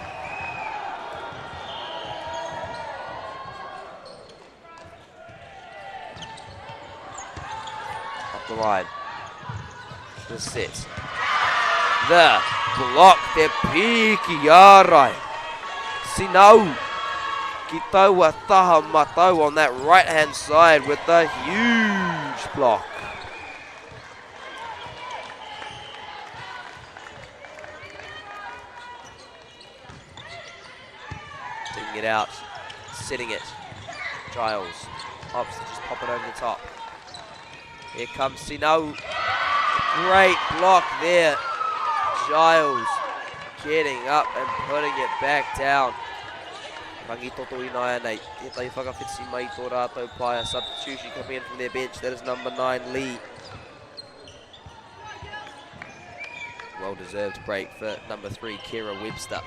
Up the line. The set. The block, te piki ārai. Sinau ki taua taha matau on that right-hand side with the huge block. Digging it out, setting it. Giles opts to just pop it over the top. Here comes Sinau. Great block there. Giles getting up and putting it back down. Rangitoto inaianei, tētahi whakawhiti mai tō rātou pae, a substitution coming in from their bench. That is number 9, Lee. Well-deserved break for number 3, Kira Webster.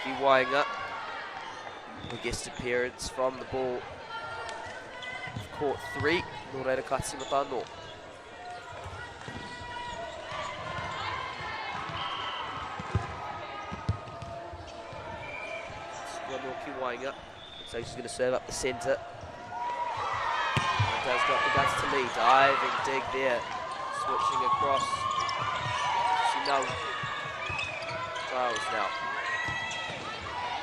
Ki waenga. The guest appearance from the ball. Court 3, nō reira ka tīmata anō. One more ki waenga. Looks like she's going to serve up the centre. And does drop the guts to Lee. Diving dig there. Switching across. Sinau. Giles now.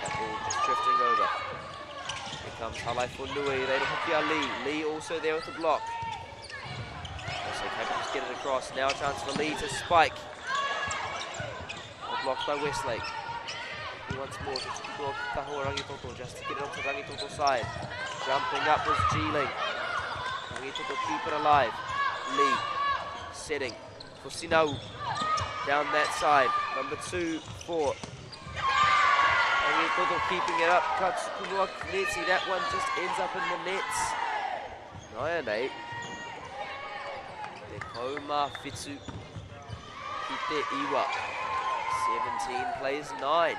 That ball just drifting over. Here comes Halaifonua. Reira hoki a Lee. Lee also there with the block. Also can just get it across. Now a chance for Lee to spike. Blocked by Westlake. Once more to Tukua Tahua Rangitoto just to get it onto Rangitoto's side. Jumping up was Geeling. Rangitoto keep it alive. Lee setting for Sinau down that side. Number 2, 4. Rangitoto keeping it up. Katsukunua Kineti. That one just ends up in the nets. 9-8. Te Kauma Whitu ki te Iwa. 17 plays 9.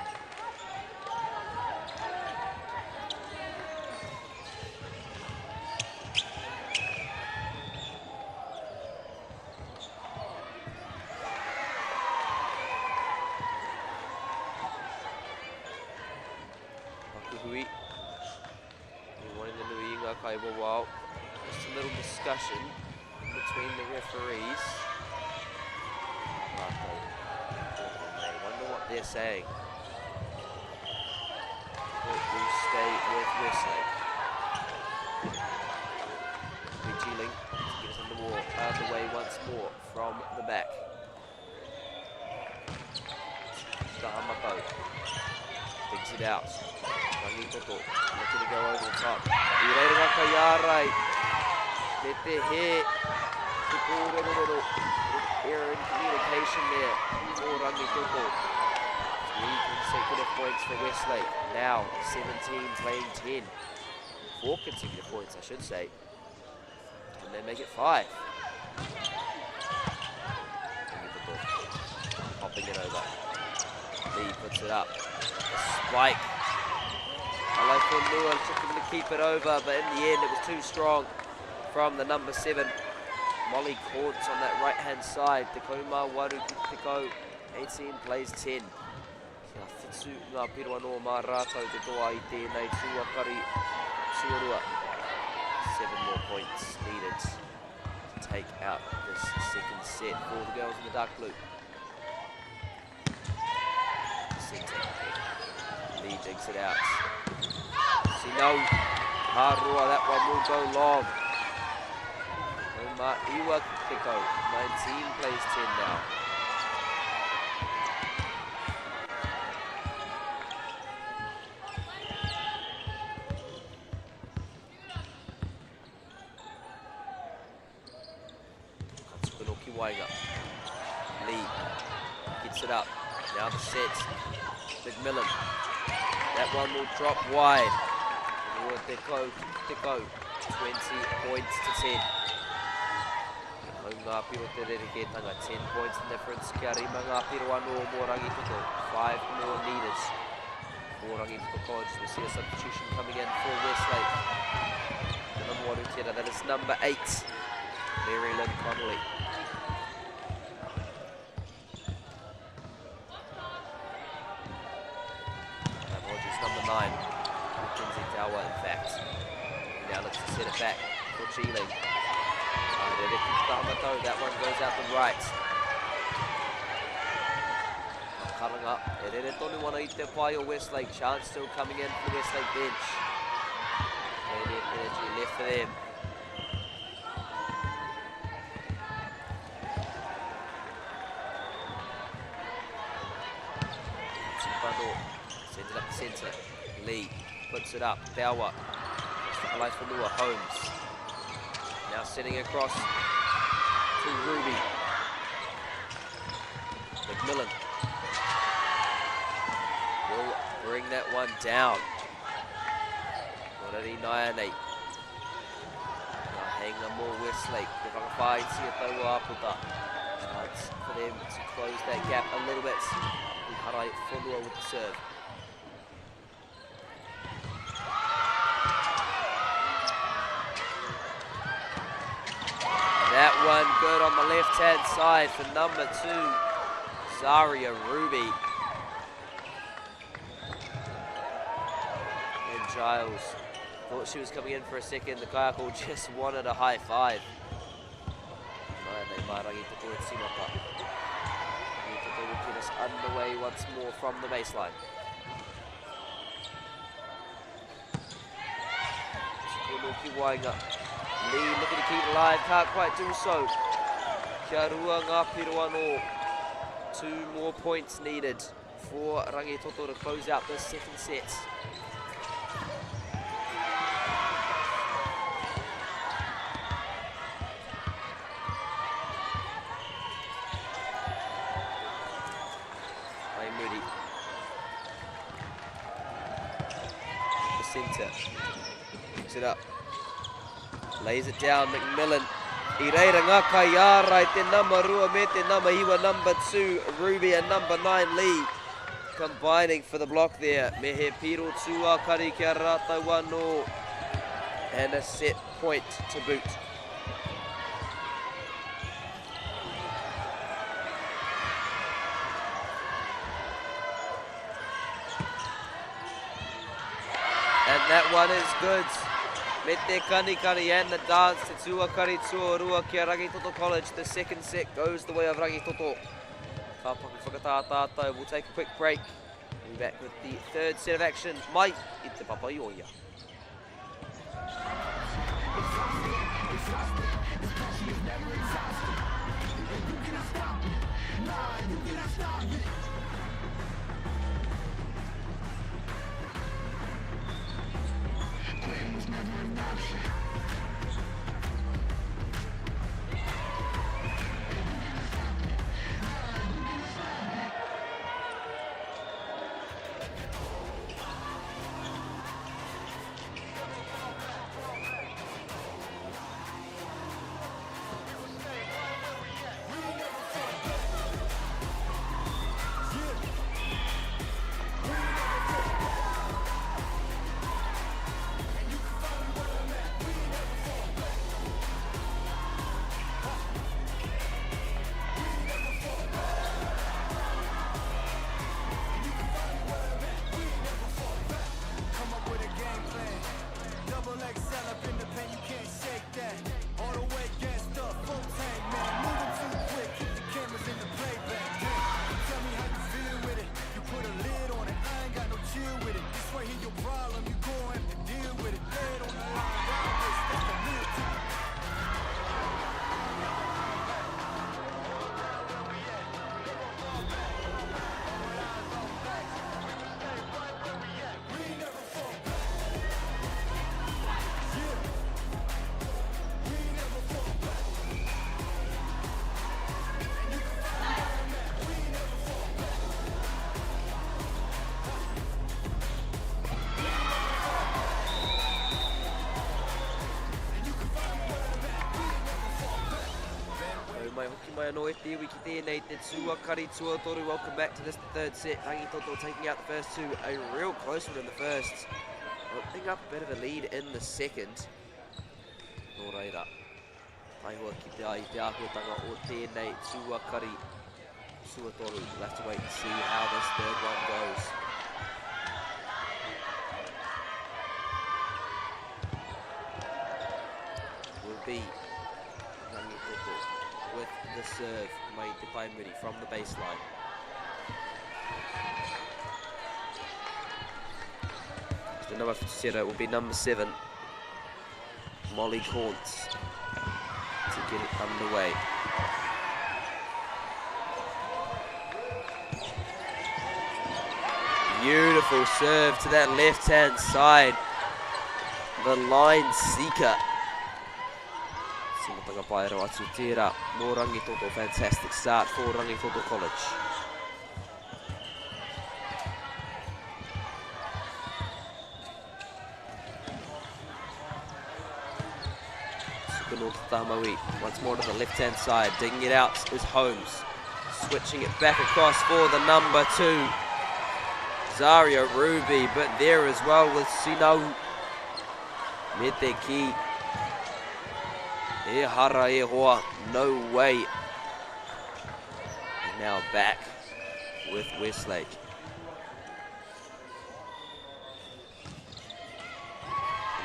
Pakuhui. Wanting the nui ngā kai wawao. Just a little discussion between the referees. I wonder what they're saying. It will stay with Westlake. Geeling to get us underway once more from the back. Tahamatau digs it out. Rangitoto looking to go over the top. I reira ngā kaiārai. Me te he. Te kōrerorero. Error in communication there for Rangitoto. 3 consecutive points for Westlake. Now 17 playing 10. 4 consecutive points, I should say. Can they make it 5? Lee puts it up. A spike. Halaifonua looking to keep it over, but in the end it was too strong from the number 7. Molly Courts on that right-hand side. Te Kauma Waru ki te Tekau. 18 plays 10. Kia whitu ngā piro anō mā rātou te toa i tēnei tuakari tuarua. 7 more points needed to take out this second set for the girls in the dark blue. Centre. Lee digs it out. Sino. Haroa, that one will go long. Oma Iwa Kiko. 19 plays 10 now. Katsukunoki waenga. Lee gets it up. Now the set. McMillan. That one will drop wide. Teko, Teko. 20 points to 10. Hau ngā piro te rerekētanga. 10 points the difference. Kia rima ngā piro anō mō Rangitoto. 5 more needed for Rangitoto College. We see a substitution coming in for Westlake. The number 1 Utera, that is number 8, Mary Lynn Connolly. Apologies, number 9, Mackenzie Tower, in fact. Now looks to set it back for Cheeling. That one goes out the right. Karanga, e rere tonu ana i te pai o Westlake. Chance still coming in for the Westlake bench. Plenty of energy left for them. Tsupano sends it up the centre. Lee puts it up. Bauer. Halaifonua. Holmes. Now sending across to Ruby. McMillan will bring that one down. Moreri Naiane. Hinga mō Westlake. Te whakawhāiti a taua aputa. Chance for them to close that gap a little bit. Halaifonua with the serve. That one good on the left-hand side for number 2, Zaria Ruby. And Giles thought she was coming in for a second. The kaiako just wanted a high five. Will get us underway once more from the baseline. Lee looking to keep it alive, can't quite do so. Kia rua ngā piro anō. 2 more points needed for Rangitoto to close out this second set. Moody. The centre. Picks it up. Lays it down, McMillan. I reira ngā kaiārai te nama rua me te nama iwa, number 2, Ruby and number 9, Lee. Combining for the block there. Me he piro tuakari kia rātou anō. And a set point to boot. And that one is good. Me te kani kani and the dance te tuakari tuarua kia Rangitoto College. The second set goes the way of Rangitoto. Ka paku whakatātātou. We'll take a quick break. We'll be back with the third set of action. Mai i te Papa i Oia. anō e te iwi ki tēnei te tuakari tuatoru. Welcome back to this, the third set. Rangitoto taking out the first two, a real close one in the first. Opening up a bit of a lead in the second. Nō reira, taihoa ki te ai te āhuatanga o tēnei tuakari tuatoru. We'll have to wait and see how this third one goes. Will be Rangitoto with the serve mai te paemuri from the baseline. The number setter will be number 7, Molly Kauntz, to get it underway. Beautiful serve to that left-hand side. The line seeker. Simatanga paero atu tērā mō Rangitoto. Fantastic start for Rangitoto College. Sukunor Tamaui once more to the left-hand side. Digging it out is Holmes. Switching it back across for the number 2, Zaria Ruby, but there as well with Sinau. Me te ki. E hara e hoa, no way. And now back with Westlake.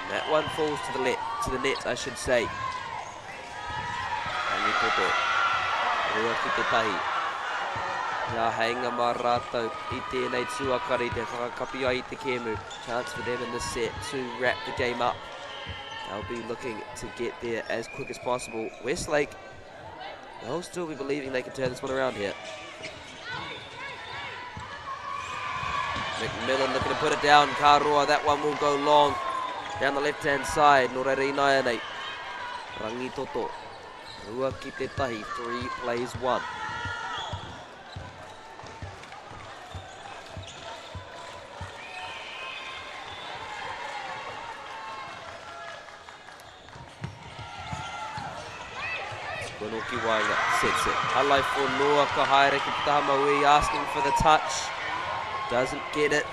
And that one falls to the net, I should say. Rangitoto. Rua ki te tahi. Ngā heinga mā rātou i tēnei tuakari te whakakapi ai i te kēmu. Chance for them in this set to wrap the game up. They'll be looking to get there as quick as possible. Westlake, they'll still be believing they can turn this one around here. McMillan looking to put it down. Karoa, that one will go long. Down the left-hand side. Nō reira inaianei. Rangitoto. Rua ki te tahi. 3 plays 1. Konoki Wainga sets it. Halai for Noa ka haere ki te taha maui, asking for the touch. Doesn't get it.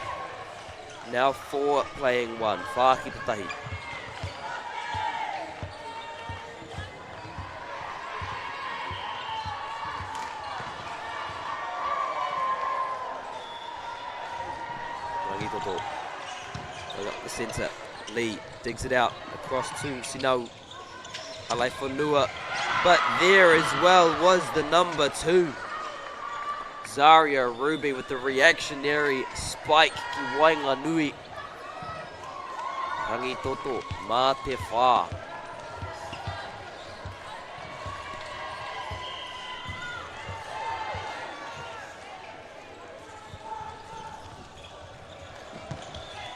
Now 4 playing 1. Whā ki te tahi. Rangitoto. Going up the centre. Lee digs it out across to Sinau. Halai for Nua. But there as well was the number 2. Zaria Ruby with the reactionary spike ki Wainganui. Rangitoto mā te whā.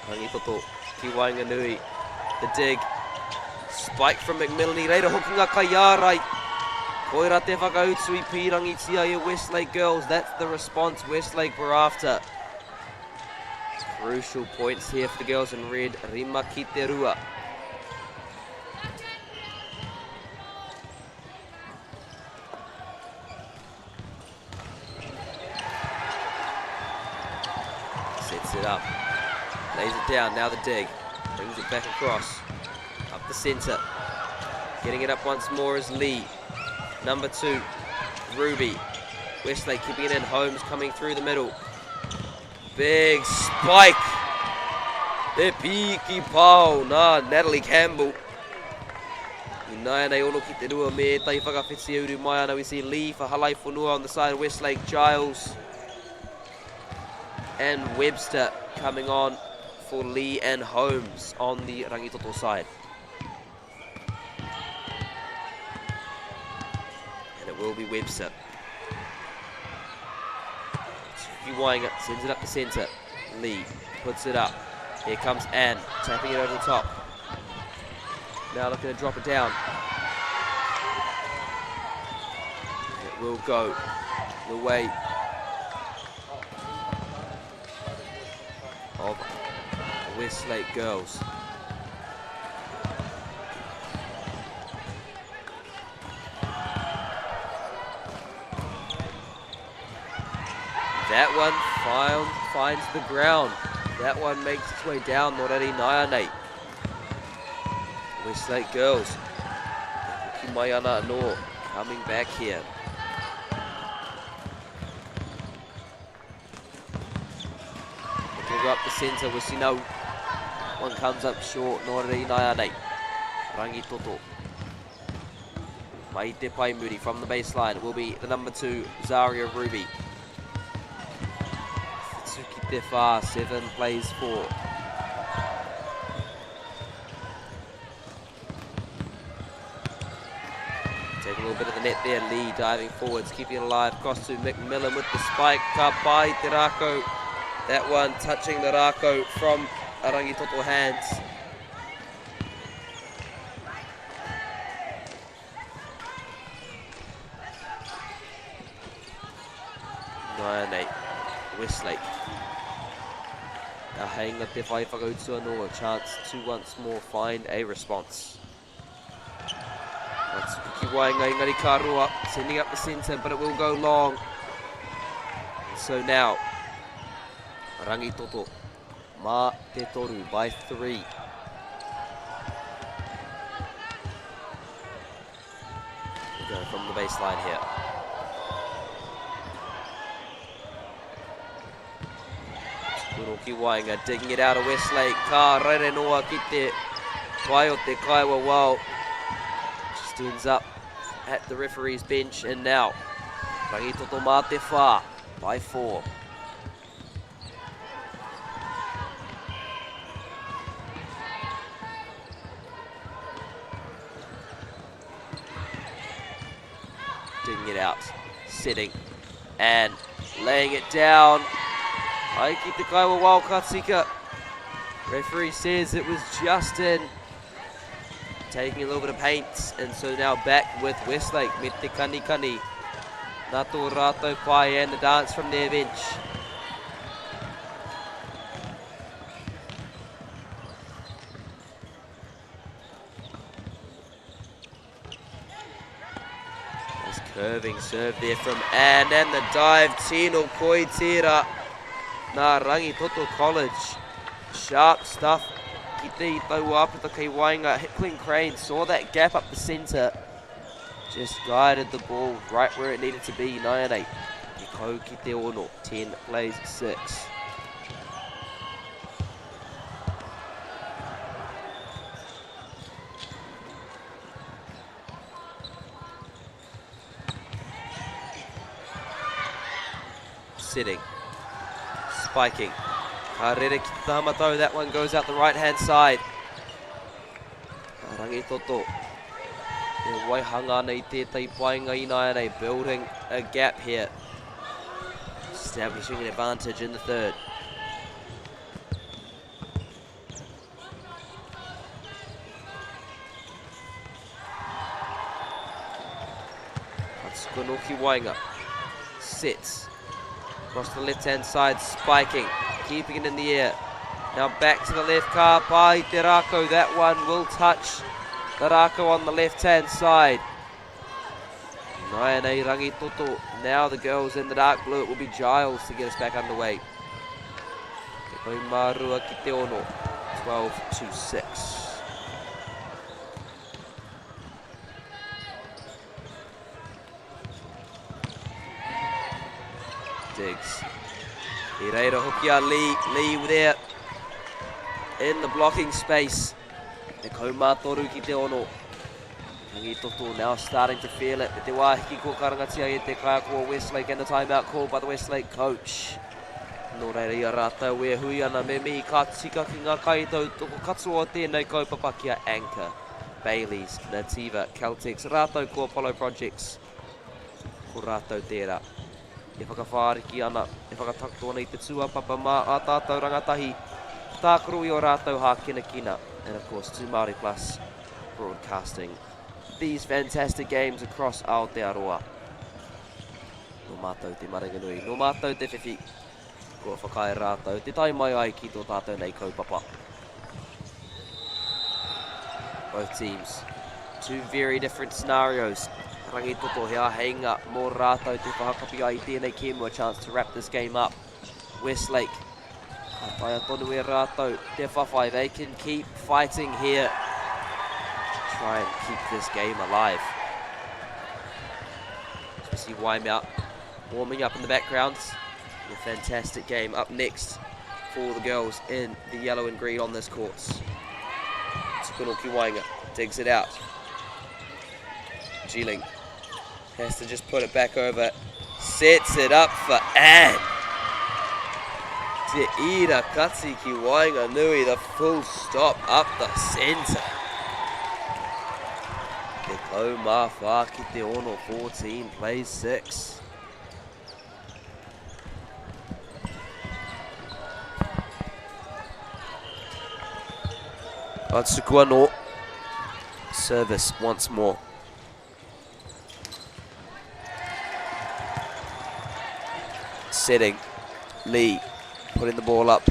Rangitoto ki Wainganui. The dig. Spike from McMillan. I reira hoki ngā kaiārai. Koira te whakautu i pīrangitia e Westlake girls. That's the response Westlake were after. Crucial points here for the girls in red. Rima ki te rua. Sets it up. Lays it down. Now the dig. Brings it back across. Up the centre. Getting it up once more is Lee. Number 2, Ruby. Westlake keeping it in. Holmes coming through the middle. Big spike. Te piki pao nā Natalie Campbell. Inaianei ono ki te rua me tai whakawhiti e uru mai ana. We see Lee for Halaifonua on the side of Westlake. Giles and Webster coming on for Lee and Holmes on the Rangitoto side. And it will be Webster. Wainga sends it up the centre. Lee puts it up. Here comes Ann, tapping it over the top. Now looking to drop it down. It will go the way of Westlake girls. That one found, finds the ground. That one makes its way down. Nō reira ināianei. Westlake girls. Hoki mai ana anō. Coming back here. Looking to go up the centre with Sinau. One comes up short. Nō reira ināianei. Rangitoto. Mai te pae muri from the baseline will be the number 2, Zaria Ruby. Whitu ki te whā, 7 plays 4. Taking a little bit of the net there, Lee diving forwards, keeping it alive, cross to McMillan with the spike, ka pai te rākau. That one touching the rākau from Rangitoto hands. 9-8, Westlake. Now hang te whai whakautu anō, a chance to once more find a response. Matsuki waenga engari ka roa, sending up the centre, but it will go long. So now, Rangitoto, mā te toru by 3. We'll go from the baseline here. Kuroki Waenga digging it out of Westlake. Ka rere noa ki te toai o te kaiwa wao. Just ends up at the referee's bench, and now Rangitoto mā te whā by 4. Digging it out, setting and laying it down. Aiki te kaiwa wao ka tika. Referee says it was Justin taking a little bit of paint, and so now back with Westlake. Me te kani kani. Nā tō rātou pai and the dance from their bench. Nice curving serve there from Anne, and the dive, Tino Koi Tira. Nā Rangitoto College. Sharp stuff. Ki te i taua apata kei waenga. Hickling Crane saw that gap up the centre. Just guided the ball right where it needed to be. 9-8. Te kau ki te ono. 10 plays 6. Sitting. Spiking. Ka rere ki te taha matau. That one goes out the right-hand side. Rangitoto. E waihanga ana i tētahi painga ināianei. Building a gap here. Establishing an advantage in the third. Hatsukonoki Waenga sits across the left-hand side, spiking, keeping it in the air. Now back to the left, ka pai te rākau. That one will touch the rākau on the left-hand side. Naianei Rangitoto. Now the girls in the dark blue. It will be Giles to get us back underway. Te Koimarua ki te ono. 12-6. Diggs. I reira hoki a Lee. Lee there in the blocking space. Te kaumātoru ki te ono. Rangitoto now starting to feel it. But te wāhiki ko karangatia e te kaiako o Westlake, and the timeout called by the Westlake coach. Nō reira i a rātou e hui ana me mihi ka tika ki ngā kaitautoko katoa o tēnei kaupapa ki a Anchor, Bayleys, Nativa, Caltex, rātou ko Apollo Projects. Ko rātou tērā e whakawhāriki ana, e whakatakoto ana i te tūāpapa mā ā tātou rangatahi tākaro i ō rātou hākinakina. And of course, Tū Māori Plus broadcasting these fantastic games across Aotearoa. Nō mātou te maringanui, nō mātou te whiwhi, kua whakaae rātou te tae mai ai ki tō tātou nei kaupapa. Both teams, two very different scenarios. Rangitoto he āheinga mō rātou te whakakapi ai i tēnei kēmu, a chance to wrap this game up. Westlake, ka taea tonu e rātou te whawhai. They can keep fighting here. Try and keep this game alive. As we see Waimea warming up in the background. A fantastic game up next for the girls in the yellow and green on this court. Tukunoki Wainga digs it out. G-Link has to just put it back over. Sets it up for Anne. Te Ira Kati ki Waenganui, the full stop up the centre. Te kau mā whā ki te ono, 14 plays 6. Atsuku anō. Service once more. Setting. Lee putting the ball up.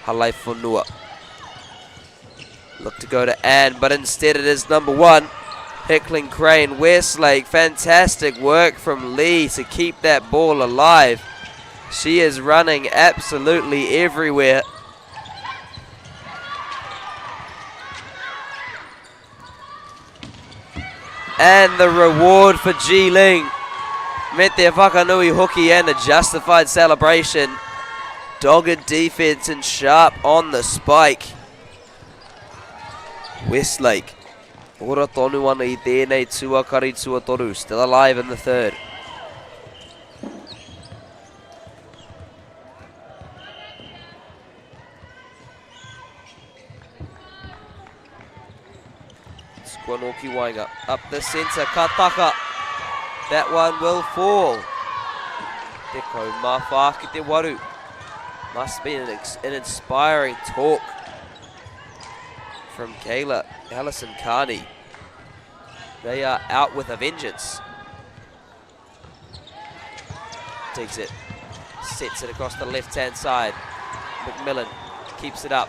Halaifonua. Look to go to Ann, but instead it is number 1. Hickling Crane, Westlake. Fantastic work from Lee to keep that ball alive. She is running absolutely everywhere. And the reward for Ji Ling. Me te whakanui hoki and a justified celebration. Dogged defense and sharp on the spike. Westlake. Ora tonu ana i tēnei tuakari tuatoru. Still alive in the third. Squanoki Wainga up the centre, ka taka. That one will fall. Te kau mā whā ki te waru. Must be an inspiring talk from Kayla Allison Carney. They are out with a vengeance. Takes it, sets it across the left-hand side. McMillan keeps it up.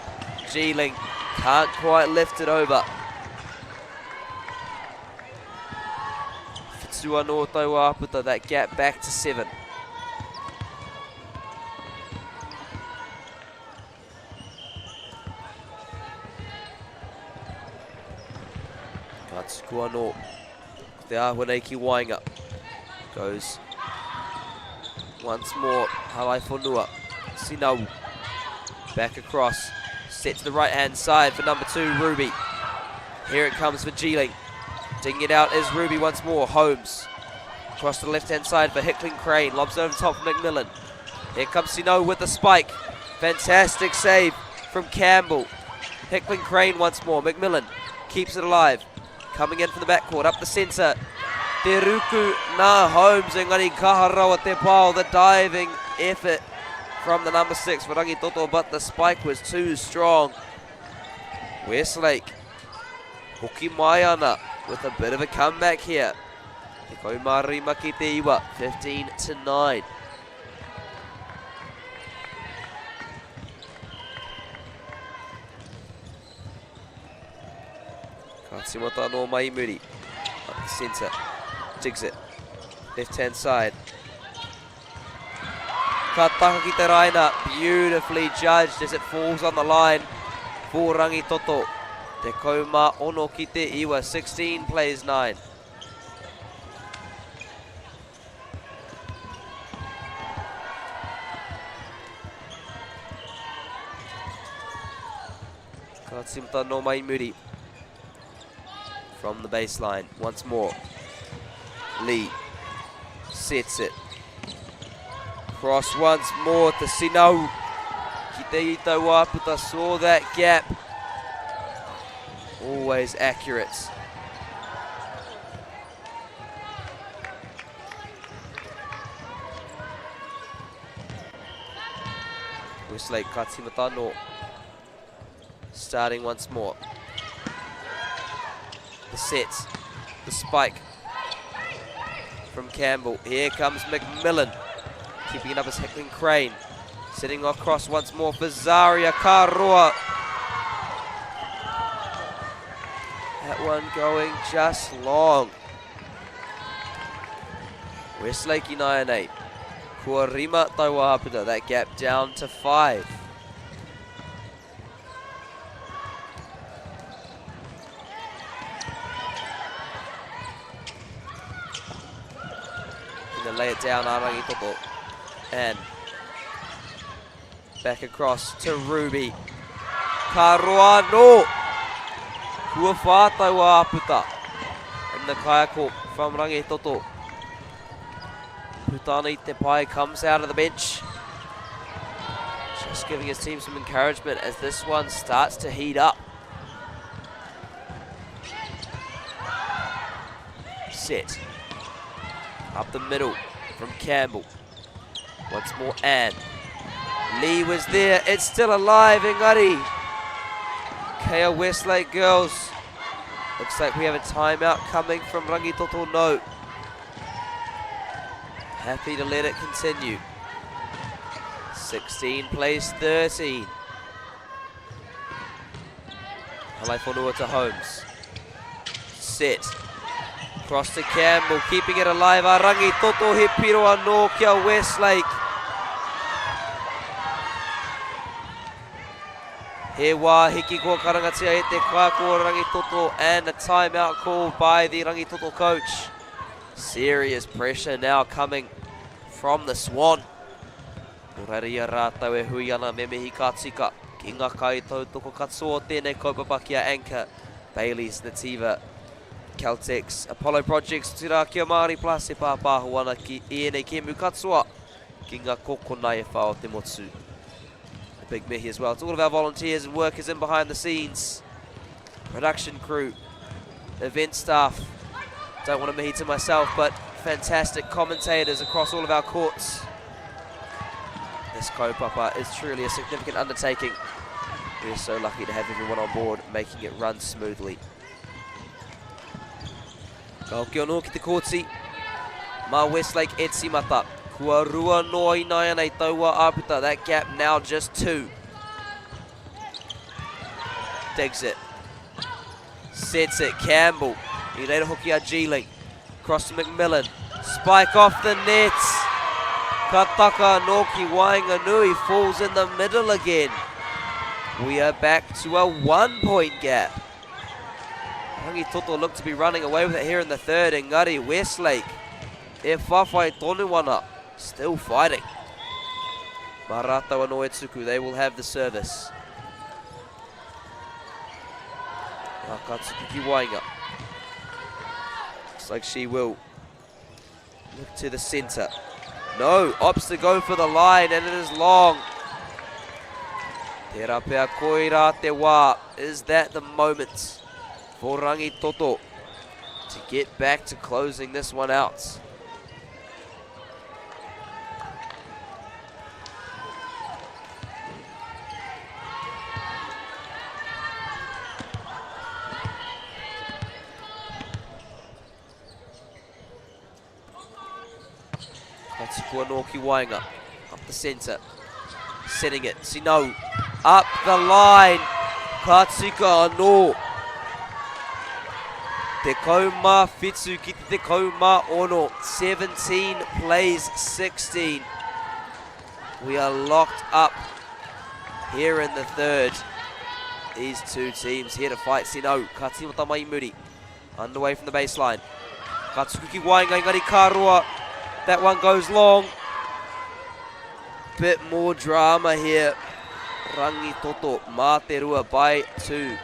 G-Ling can't quite lift it over. Whitua no Tauaputa, that gap back to 7. Ka tuku anō. Ko te āhua nei ki waenga. Goes once more. Halaifonua. Sinau. Back across. Set to the right-hand side for number 2, Ruby. Here it comes for G-Ling. Digging it out is Ruby once more. Holmes. Across to the left-hand side for Hickling Crane. Lobs over top for McMillan. Here comes Sino with the spike. Fantastic save from Campbell. Hickling Crane once more. McMillan keeps it alive. Coming in from the backcourt, up the centre. Te ruku nā Holmes, engari kaha rawa te pao, the diving effort from the number 6 for Rangitoto, but the spike was too strong. Westlake, hoki mai ana with a bit of a comeback here. Te kau mā rima ki te iwa, 15-9. Ka tīmata anō mai i muri. Up the centre. Digs it. Left hand side. Ka taka ki te raina. Beautifully judged as it falls on the line for Rangitoto. Te kaumā ono ki te iwa. 16 plays 9. Ka tīmata anō mai i muri. From the baseline, once more. Lee sets it. Cross once more to Sinau. Ki te Itauaputa saw that gap. Always accurate. Westlake ka tīmata anō. Starting once more. The set, the spike from Campbell. Here comes McMillan, keeping it up as Hickling Crane. Sitting across once more for Zaria Karoa. That one going just long. Westlake ināianei. Kua rima taua āputa, that gap down to 5. Gonna lay it down, Rangitoto. And back across to Ruby. Ka roa no! Kua whā taua āputa. And the kaiako from Rangitoto. Puta ana i te pae, comes out of the bench. Just giving his team some encouragement as this one starts to heat up. Set. Up the middle from Campbell. Once more, Ann. Lee was there. It's still alive, Engari. Kea Westlake girls. Looks like we have a timeout coming from Rangitoto. No. Happy to let it continue. 16 plays 13. Halaifonua to Holmes. Set. Cross to Campbell, keeping it alive. A Rangitoto he piro anō kia Westlake. He wā hiki kua karangatia e te kaiako o Rangitoto and a timeout call by the Rangitoto coach. Serious pressure now coming from the Swan. Nō reira i a rātou e hui ana me mihi ka tika ki ngā kaitautoko katoa o tēnei kaupapa ki a Anchor, Bayleys, Nativa, Caltex, Apollo Projects, otirā ki a Māori Plus e pāpāho ana ki ēnei kēmu katoa ki ngā kokona e whā o te motu. A big mihi as well to all of our volunteers and workers in behind the scenes, production crew, event staff. Don't want to mihi to myself, but fantastic commentators across all of our courts. This kaupapa is truly a significant undertaking. We are so lucky to have everyone on board making it run smoothly. Ka hoki anō ki te kōti. Mā Westlake e tīmata. Kua rua noa ināianei taua āputa. That gap now just two. Digs it. Sets it. Campbell. I reira hoki a Geeling. Cross to McMillan. Spike off the net. Ka taka anō ki waenganui. Falls in the middle again. We are back to a 1-point gap. Rangitoto look to be running away with it here in the third. Engari Westlake e whawhai tonu ana. Still fighting. Mā rātou anō e tuku. They will have the service. Nā, ka tuku ki waenga. Looks like she will look to the centre. No, opts to go for the line and it is long. Tērā pea koirā te wā. Is that the moment for Rangitoto to get back to closing this one out? Ka tuku anō ki waenga. Up the centre. Setting it. Sino. Up the line. Ka tika anō. 17 ki te 16. 17 plays 16. We are locked up here in the third. These two teams here to fight. Sino, ka tīmata mai i muri. Underway from the baseline. Ka tuku ki waenga, engari ka roa. That one goes long. Bit more drama here. Rangitoto, mā te rua by two.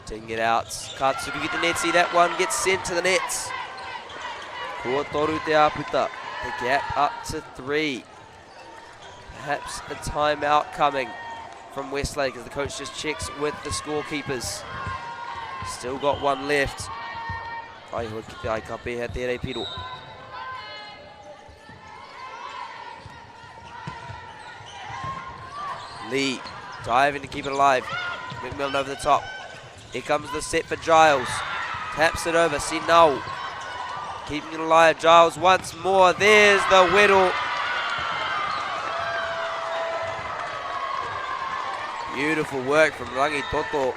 Taking it out. Ka tuku ki te neti. That one gets sent to the nets. Kua toru te āputa. The gap up to three. Perhaps a timeout coming from Westlake as the coach just checks with the scorekeepers. Still got one left. Ai hoi ki te ai ka pēhea tērei piro. Lee diving to keep it alive. McMillan over the top. Here comes the set for Giles. Taps it over. Sinau keeping it alive. Giles once more. There's the whittle. Beautiful work from Rangitoto.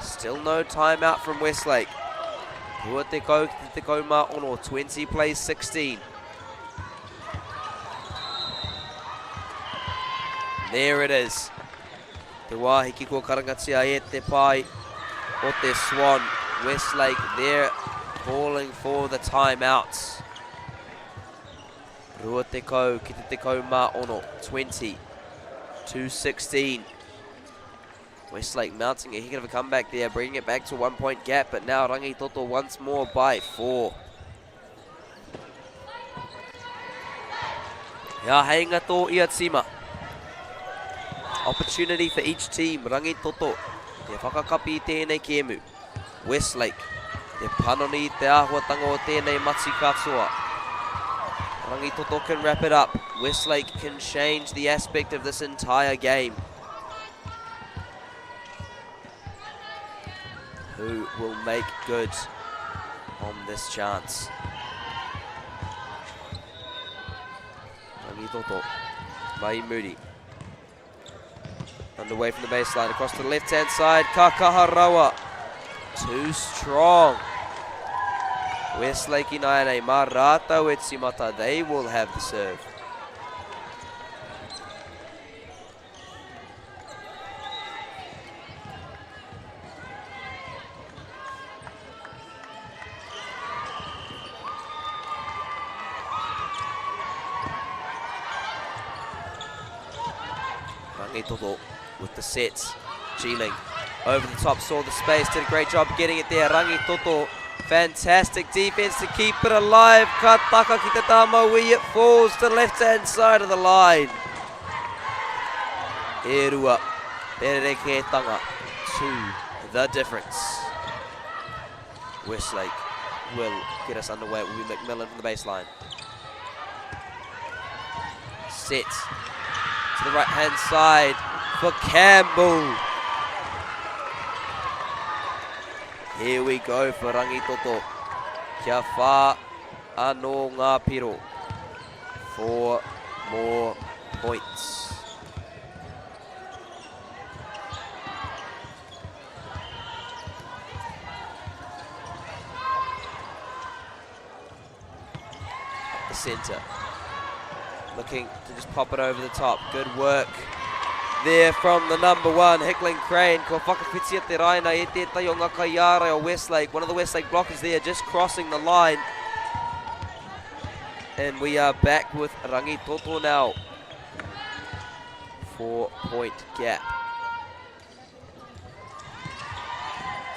Still no timeout from Westlake. 20 ki te 16, 20 plays 16. There it is. Te wāhi ki kua karangatia e te pae o te Swan. Westlake there calling for the timeouts. 20 ki te 16, 20 to 16. Westlake mounting a heck of a comeback there, bringing it back to 1 point gap, but now Rangitoto once more by 4. He āheinga tō ia tīma. Opportunity for each team, Rangitoto, te whakakapi i tēnei kēmu. Westlake, te panoni i te āhuatanga o tēnei mati katoa. Rangitoto can wrap it up. Westlake can change the aspect of this entire game. Who will make good on this chance? Rangitoto, Mai Moody. Underway from the baseline, across to the left-hand side, Ka Kaharawa. Too strong. Westlake Inaine, mā rātou e timata, they will have the serve. Rangitoto with the sets. G-Link over the top, saw the space, did a great job getting it there. Rangitoto, fantastic defense to keep it alive. Ka taka ki te tāmaui, it falls to the left-hand side of the line. E rua, te rerekētanga to the difference. Westlake will get us underway. It will be McMillan from the baseline. Set to the right-hand side for Campbell. Here we go for Rangitoto. Kia whā anō ngā piro. Four more points. The centre. Looking to just pop it over the top. Good work there from the number one, Hickling Crane. Kua whakawhitia te raina e tētahi o ngā kaiārai o Westlake. One of the Westlake blockers there just crossing the line. And we are back with Rangitoto now. 4-point gap.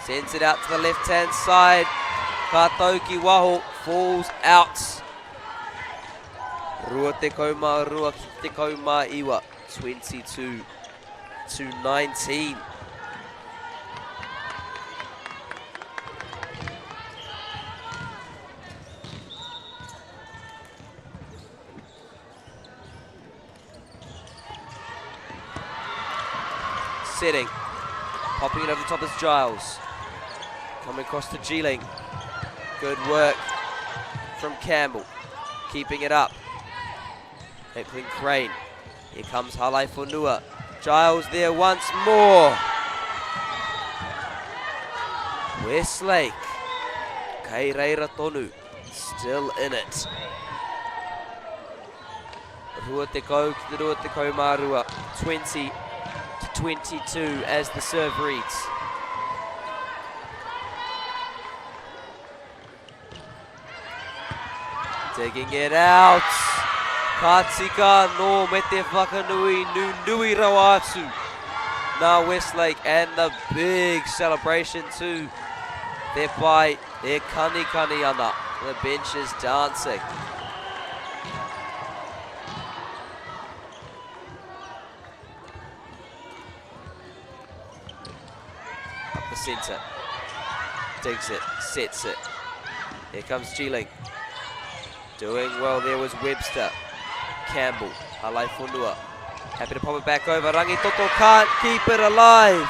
Sends it out to the left-hand side. Ka tau ki waho, falls out. 22 ki 19, 22 to 19. Setting. Popping it over the top is Giles. Coming across to Geeling. Good work from Campbell. Keeping it up. Hickling Crane. Here comes Halaifonua. Giles there once more. Westlake. Kei reira tonu. Still in it. 20 ki te 22, 20 to 22 as the serve reads. Digging it out. Ka tika anō me te whakanui nunui rawa atu. Nā Westlake and the big celebration too. Te pai e kanikani ana. The bench is dancing. Up the centre. Digs it, sets it. Here comes G-Link. Doing well there was Webster. Campbell, Halaifonua. Happy to pop it back over. Rangitoto can't keep it alive.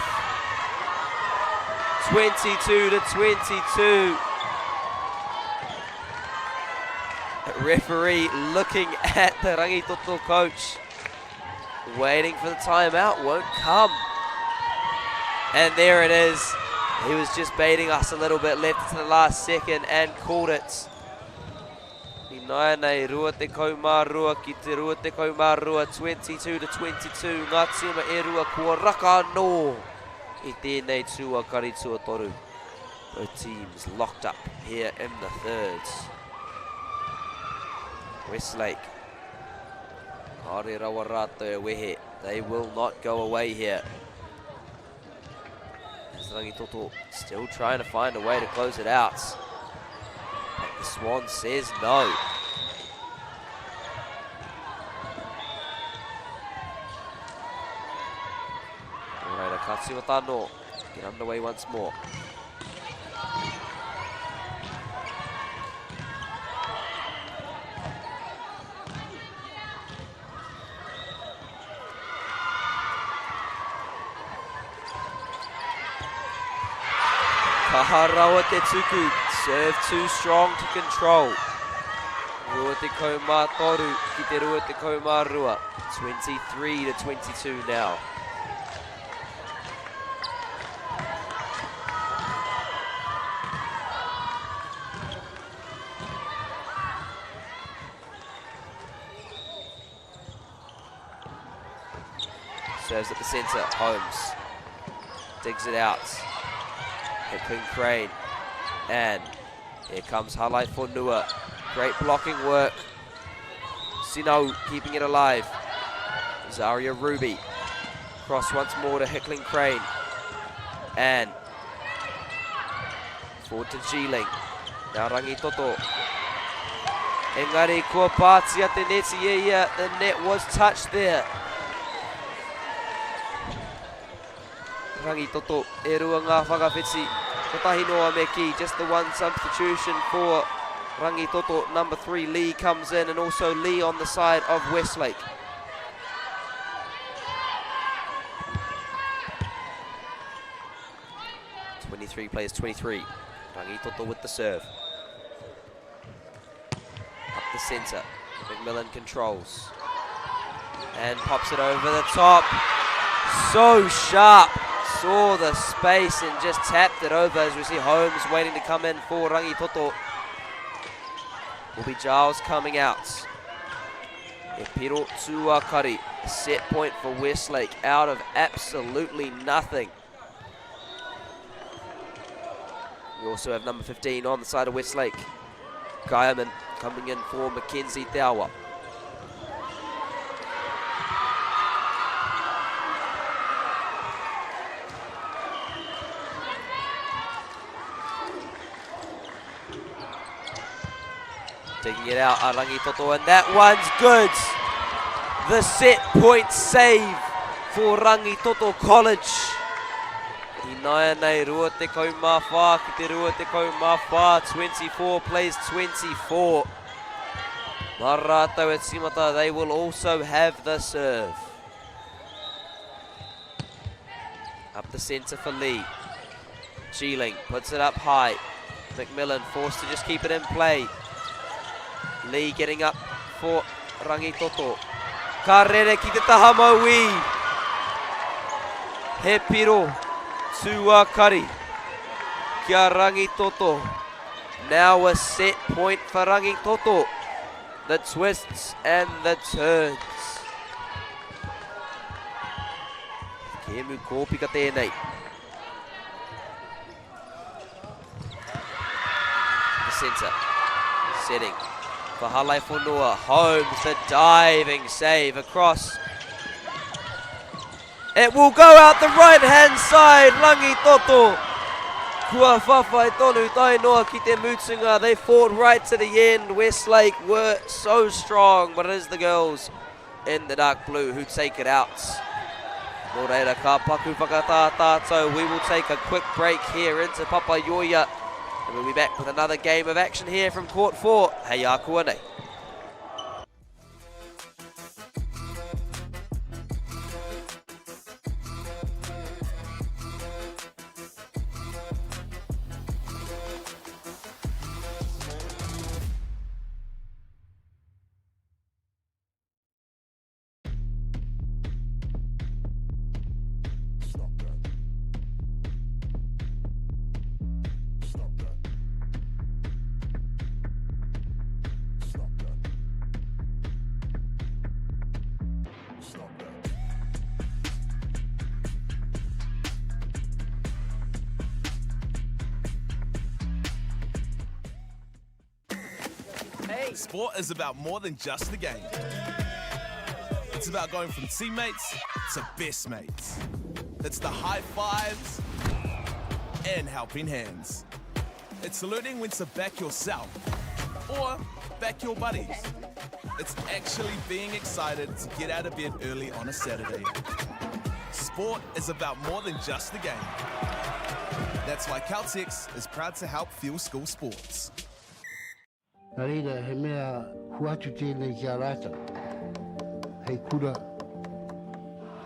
22 to 22. Referee looking at the Rangitoto coach. Waiting for the timeout, won't come. And there it is. He was just baiting us a little bit, left to the last second and called it. Ināianei, 22 ki te 22, 22 to 22, ngā tīma e rua kua raka anō i tēnei tuakari tuatoru. Both teams locked up here in the thirds. Westlake, kāore rawa rātou e wehe. They will not go away here. As Rangitoto still trying to find a way to close it out. But the Swan says no. Alright, Akatsu Watano get underway once more. Kaha rawa te tuku, serve too strong to control. 23 ki te 22, 23 to 22 now. Serves at the centre, Holmes digs it out. Hickling Crane. And here comes Halaifonua. Great blocking work. Sino keeping it alive. Zaria Ruby. Cross once more to Hickling Crane. And forward to G-Ling. Now Rangitoto. Engari kua pātia te neti e ia. The net was touched there. Rangitoto, e rua ngā whakawhiti. Kotahi noa me ki, just the one substitution for Rangitoto. Number 3, Lee comes in, and also Lee on the side of Westlake. 23 plays 23. Rangitoto with the serve. Up the centre. McMillan controls. And pops it over the top. So sharp. Saw the space and just tapped it over as we see Holmes waiting to come in for Rangitoto. Will be Giles coming out. Epiro Tuakari, set point for Westlake out of absolutely nothing. We also have number 15 on the side of Westlake. Geierman coming in for Mackenzie Thawa. Taking it out, Rangitoto, and that one's good. The set point save for Rangitoto College. Ināianei, 24 ki te 24, 24 plays 24. Mā rātou e tīmata, they will also have the serve. Up the centre for Lee. Geeling puts it up high. McMillan forced to just keep it in play. Lee getting up for Rangitoto. Ka rere ki te taha mauī. He piro tuakari ki a Rangitoto. Now a set point for Rangitoto. The twists and the turns. Kēmu kōpika tēnei. The centre. Setting for Halaifonua. Holmes, the diving save across. It will go out the right-hand side. Rangitoto. Kua whawhai tonu tae noa ki te mutunga. They fought right to the end. Westlake were so strong, but it is the girls in the dark blue who take it out. Nō reira, ka paku whakatā tātou. We will take a quick break here into Papaioea. And we'll be back with another game of action here from Court 4. Hei ākuanei. Stop that. Sport is about more than just the game. It's about going from teammates to best mates. It's the high fives and helping hands. It's learning when to back yourself or back your buddies. It's actually being excited to get out of bed early on a Saturday. Sport is about more than just the game. That's why Caltex is proud to help fuel school sports. Nā reira, he mea hoatu tēnei ki a rātou, hei kura,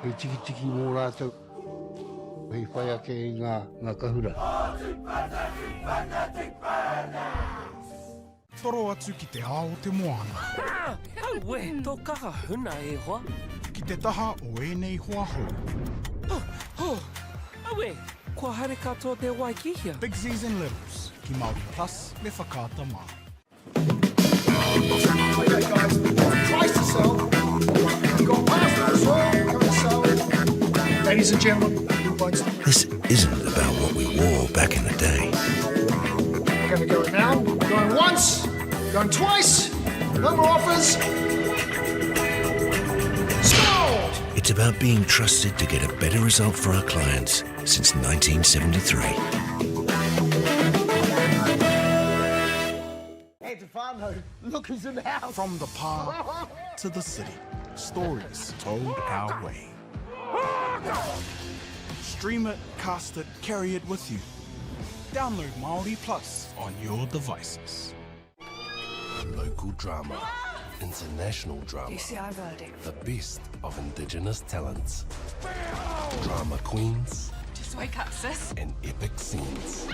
hei tikitiki mō rātou, hei whai ake i ngā, ngā kahura. Toro atu ki te ao o te moana. Aue, tō kaha huna e hoa. Ki te taha o ēnei hoa hou. Aue, kua haere katoa te wai ki hea? Big Z's and Littles ki Māori Plus me Whakaata Māori. Ladies and gentlemen, who bites the This isn't about what we wore back in the day. We're going to go now. Going once, going twice. No more offers. Sold! It's about being trusted to get a better result for our clients since 1973. Hey, te whānau, look who's in the house. From the pā to the city, stories told our way. Stream it, cast it, carry it with you. Download Māori Plus on your devices. Local drama, international drama, the best of indigenous talents, drama queens, Just wake up, sis. and epic scenes.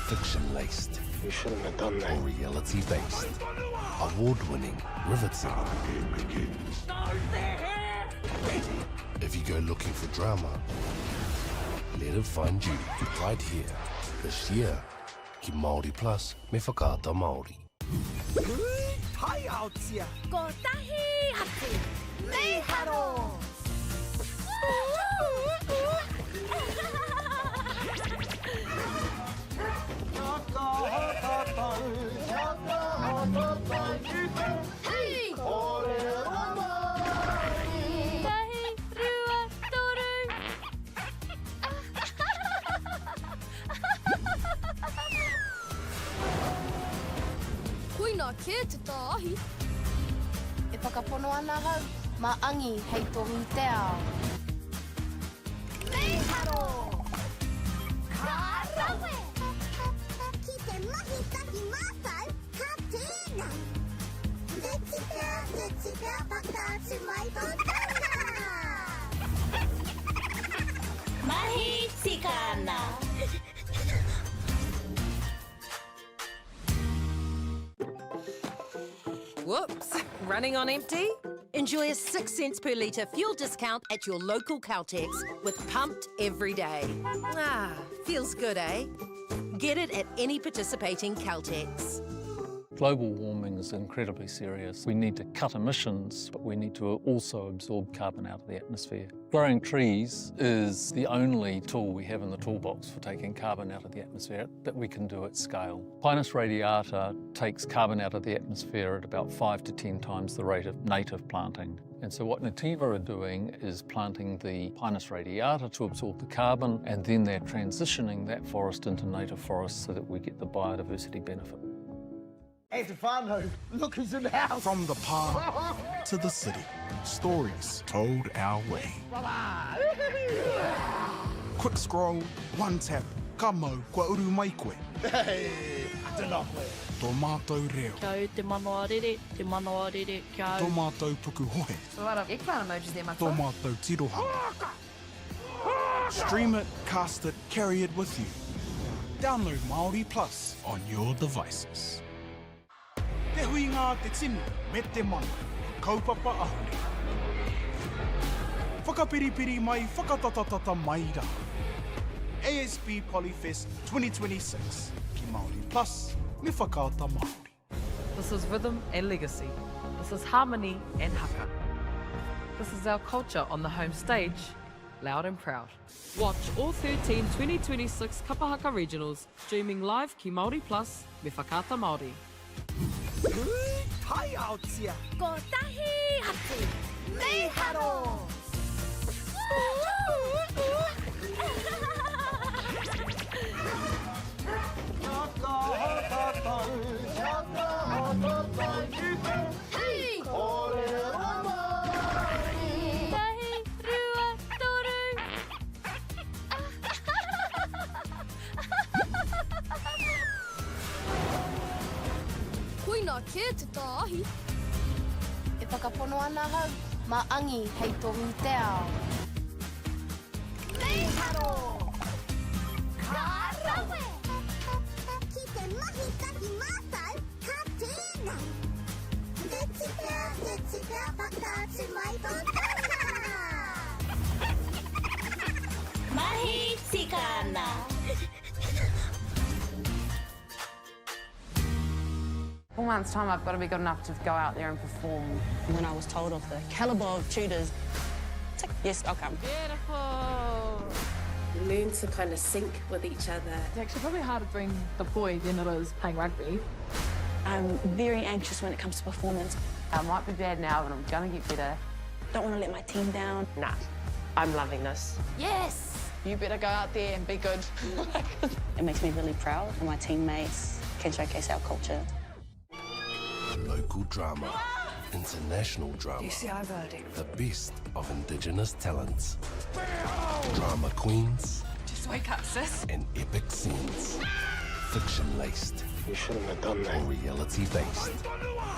Fiction laced. You shouldn't have done that. Or reality based. Award winning, riveting. If you go looking for drama, let it find you right here, this year. Ki Māori Plus me Whakaata Māori. Kotahi atu! Mīharo! Hei! Tahi, rua, toru! Koina kē te tāahi. E whakapono ana ahau, mā Angi hei tohu i te ao. Mīharo! Ka rawe! Ki te mahi tahi mātou, ka tēnā! Te tika, te tika, whakaatu mai tō taringa! Mahi tika ana! Whoops, running on empty? Enjoy a 6 cents per litre fuel discount at your local Caltex with Pumped Every Day. Ah, feels good, eh? Get it at any participating Caltex. Global warming is incredibly serious. We need to cut emissions, but we need to also absorb carbon out of the atmosphere. Growing trees is the only tool we have in the toolbox for taking carbon out of the atmosphere that we can do at scale. Pinus radiata takes carbon out of the atmosphere at about 5 to 10 times the rate of native planting. And so what Nativa are doing is planting the Pinus radiata to absorb the carbon, and then they're transitioning that forest into native forest so that we get the biodiversity benefit. Hey, te whānau, look who's in the house. From the pā to the city, stories told our way. Quick scroll, one tap, ka mau, kua uru mai koe. Hey, tēnā koe. Tō mātou reo. Kia au te manawa rere, te manawa rere, kia au. Tō mātou pukuhohe. It's a lot of eggplant emojis there, Tō matua. mātou tirohanga. Stream it, cast it, carry it with you. Download Māori Plus on your devices. Te huinga a te tini me te mana, he kaupapa ahurea. Whakapiripiri mai, whakatatatata mai rā. ASB Polyfest 2026 ki Māori Plus me Whakaata Māori. This is rhythm and legacy. This is harmony and haka. This is our culture on the home stage, loud and proud. Watch all 13 2026 Kapa Haka Regionals streaming live ki Māori Plus me Whakaata Māori. Hai Aotea! Kotahi atu! Mīharo! Kia kaha tātou, kia kaha tātou ki te kōrero Māori. Tahi, rua, toru. Koina kē te tāahi. E whakapono ana ahau, mā Angi hei tohu i te ao. Mīharo! Ka rawe! Ki te mahi tahi mātou, ka tēnei! Te tika, te tika, whakaatu mai tō taha! Mahi tika ana! 4 months' time, I've got to be good enough to go out there and perform. When I was told of the calibre of tutors, tick, yes, I'll come. Beautiful. Learn to kind of sync with each other. It's actually probably harder doing the poi than it is playing rugby. I'm very anxious when it comes to performance. I might be bad now, but I'm gonna get better. Don't want to let my team down. Nah, I'm loving this. Yes! You better go out there and be good. It makes me really proud when my teammates can showcase our culture. Local drama, international drama, the best of indigenous talents, drama queens, Just wake up, sis. and epic scenes. Fiction laced. You shouldn't have done that. Or reality based.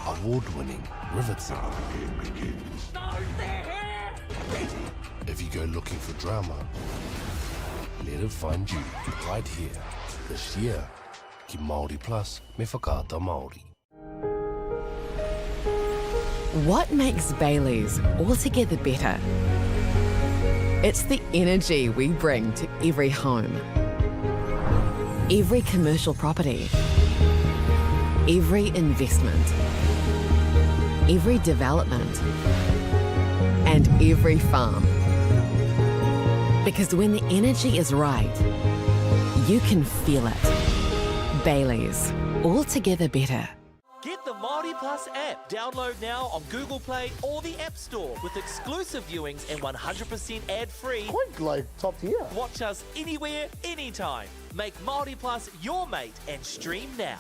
Award winning, riveting. If you go looking for drama, let it find you right here this year. Ki Māori Plus me Whakaata Māori. What makes Bayleys altogether better? It's the energy we bring to every home, every commercial property, every investment, every development, and every farm. Because when the energy is right, you can feel it. Bayleys, altogether better. Get the Māori Plus app. Download now on Google Play or the App Store with exclusive viewings and 100% ad-free. Quite like top tier. Watch us anywhere, anytime. Make Māori Plus your mate and stream now.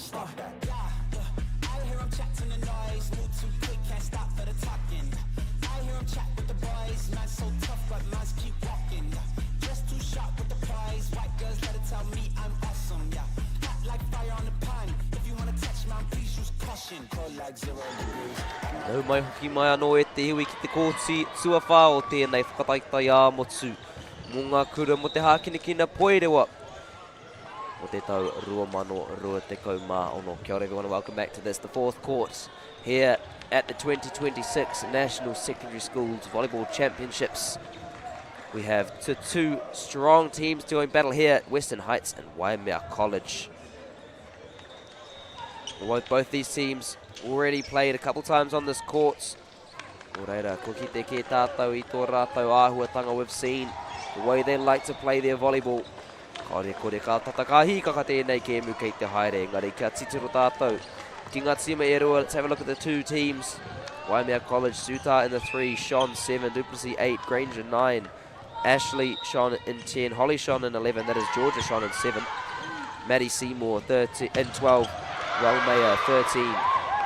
Stop that. Yeah, I hear 'em chat the noise, move too quick, can't stop for the talking. I hear 'em chat with the boys, man so tough, but mans keep walking. Dressed too sharp with the prize, white girls let it tell me I'm awesome, yeah. Hot like fire on the pan, if you wanna touch man, please use caution. Cold like zero degrees. Nau mai hoki mai anō e te iwi ki te kōti tuawhā o tēnei whakataetae ā-motu mō ngā kura mō te hākinakina poirewa o te tau 2026. Kia ora everyone and welcome back to this, the fourth court here at the 2026 National Secondary Schools Volleyball Championships. We have two strong teams doing battle here at Western Heights and Waimea College. Both, both these teams already played a couple times on this court. Nō reira, kua kite kē tātou i tō rātou āhuatanga we've seen the way they like to play their volleyball. Kāore kore ka tata ka hīkaka tēnei kēmu kei te haere, engari kia titiro tātou ki ngā tīma e rua. Let's have a look at the two teams. Waimea College, Sutar in the 3, Sean 7, Duplessis 8, Granger 9, Ashley Sean in 10, Holly Sean in 11, that is Georgia Sean in 7, Maddie Seymour 13 in 12, Wellmayer 13,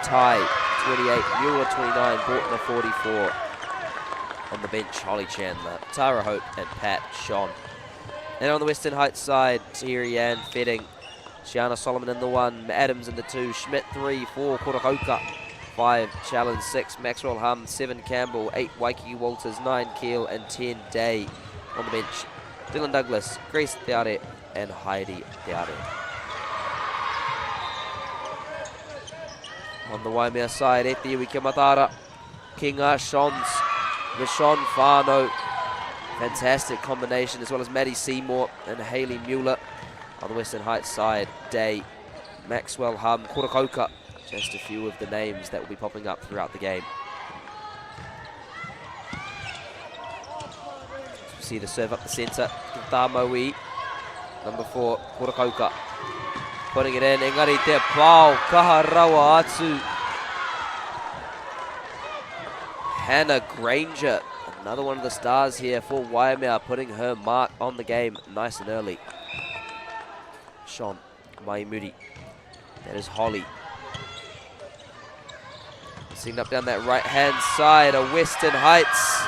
Ty 28, Mueller 29, Bortner 44. On the bench, Holly Chandler, Tara Hope and Pat Sean. And on the Western Heights side, Terry Ann Fetting, Shiana Solomon in the 1, Adams in the 2, Schmidt 3, 4, Korokoka 5, Challenge 6, Maxwell Hum 7, Campbell 8, Waikiki Walters 9, Keel and 10, Day on the bench. Dylan Douglas, Grace Teare and Heidi Teare. On the Waimea side, e te iwi kia mataara ki ngā Shons, the Shon whānau. Fantastic combination, as well as Maddie Seymour and Hayley Mueller. On the Western Heights side, Day, Maxwell Hum, Korokoka, just a few of the names that will be popping up throughout the game. We see the serve up the centre, Tamaui, number 4, Korokoka. Putting it in, engari te pao, kaha rawa atu. Hannah Granger, another one of the stars here for Waimea, putting her mark on the game nice and early. Sean Maimuri, that is Holly. Seen up down that right-hand side of Western Heights.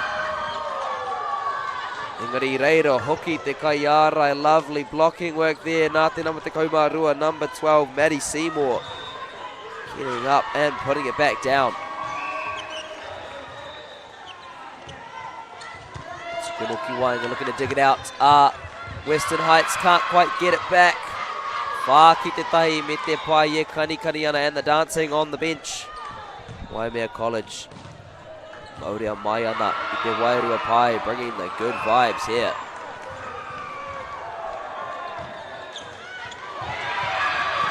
Engari reira hoki te kaiārai, lovely blocking work there. Nā te number 12, number 12, Maddie Seymour. Getting up and putting it back down. Tsukunoki Wainga looking to dig it out. Western Heights can't quite get it back. Whā ki te tahi me te pai e kanikani ana and the dancing on the bench. Waimea College. Maurea mai ana i te wairua pai, bringing the good vibes here.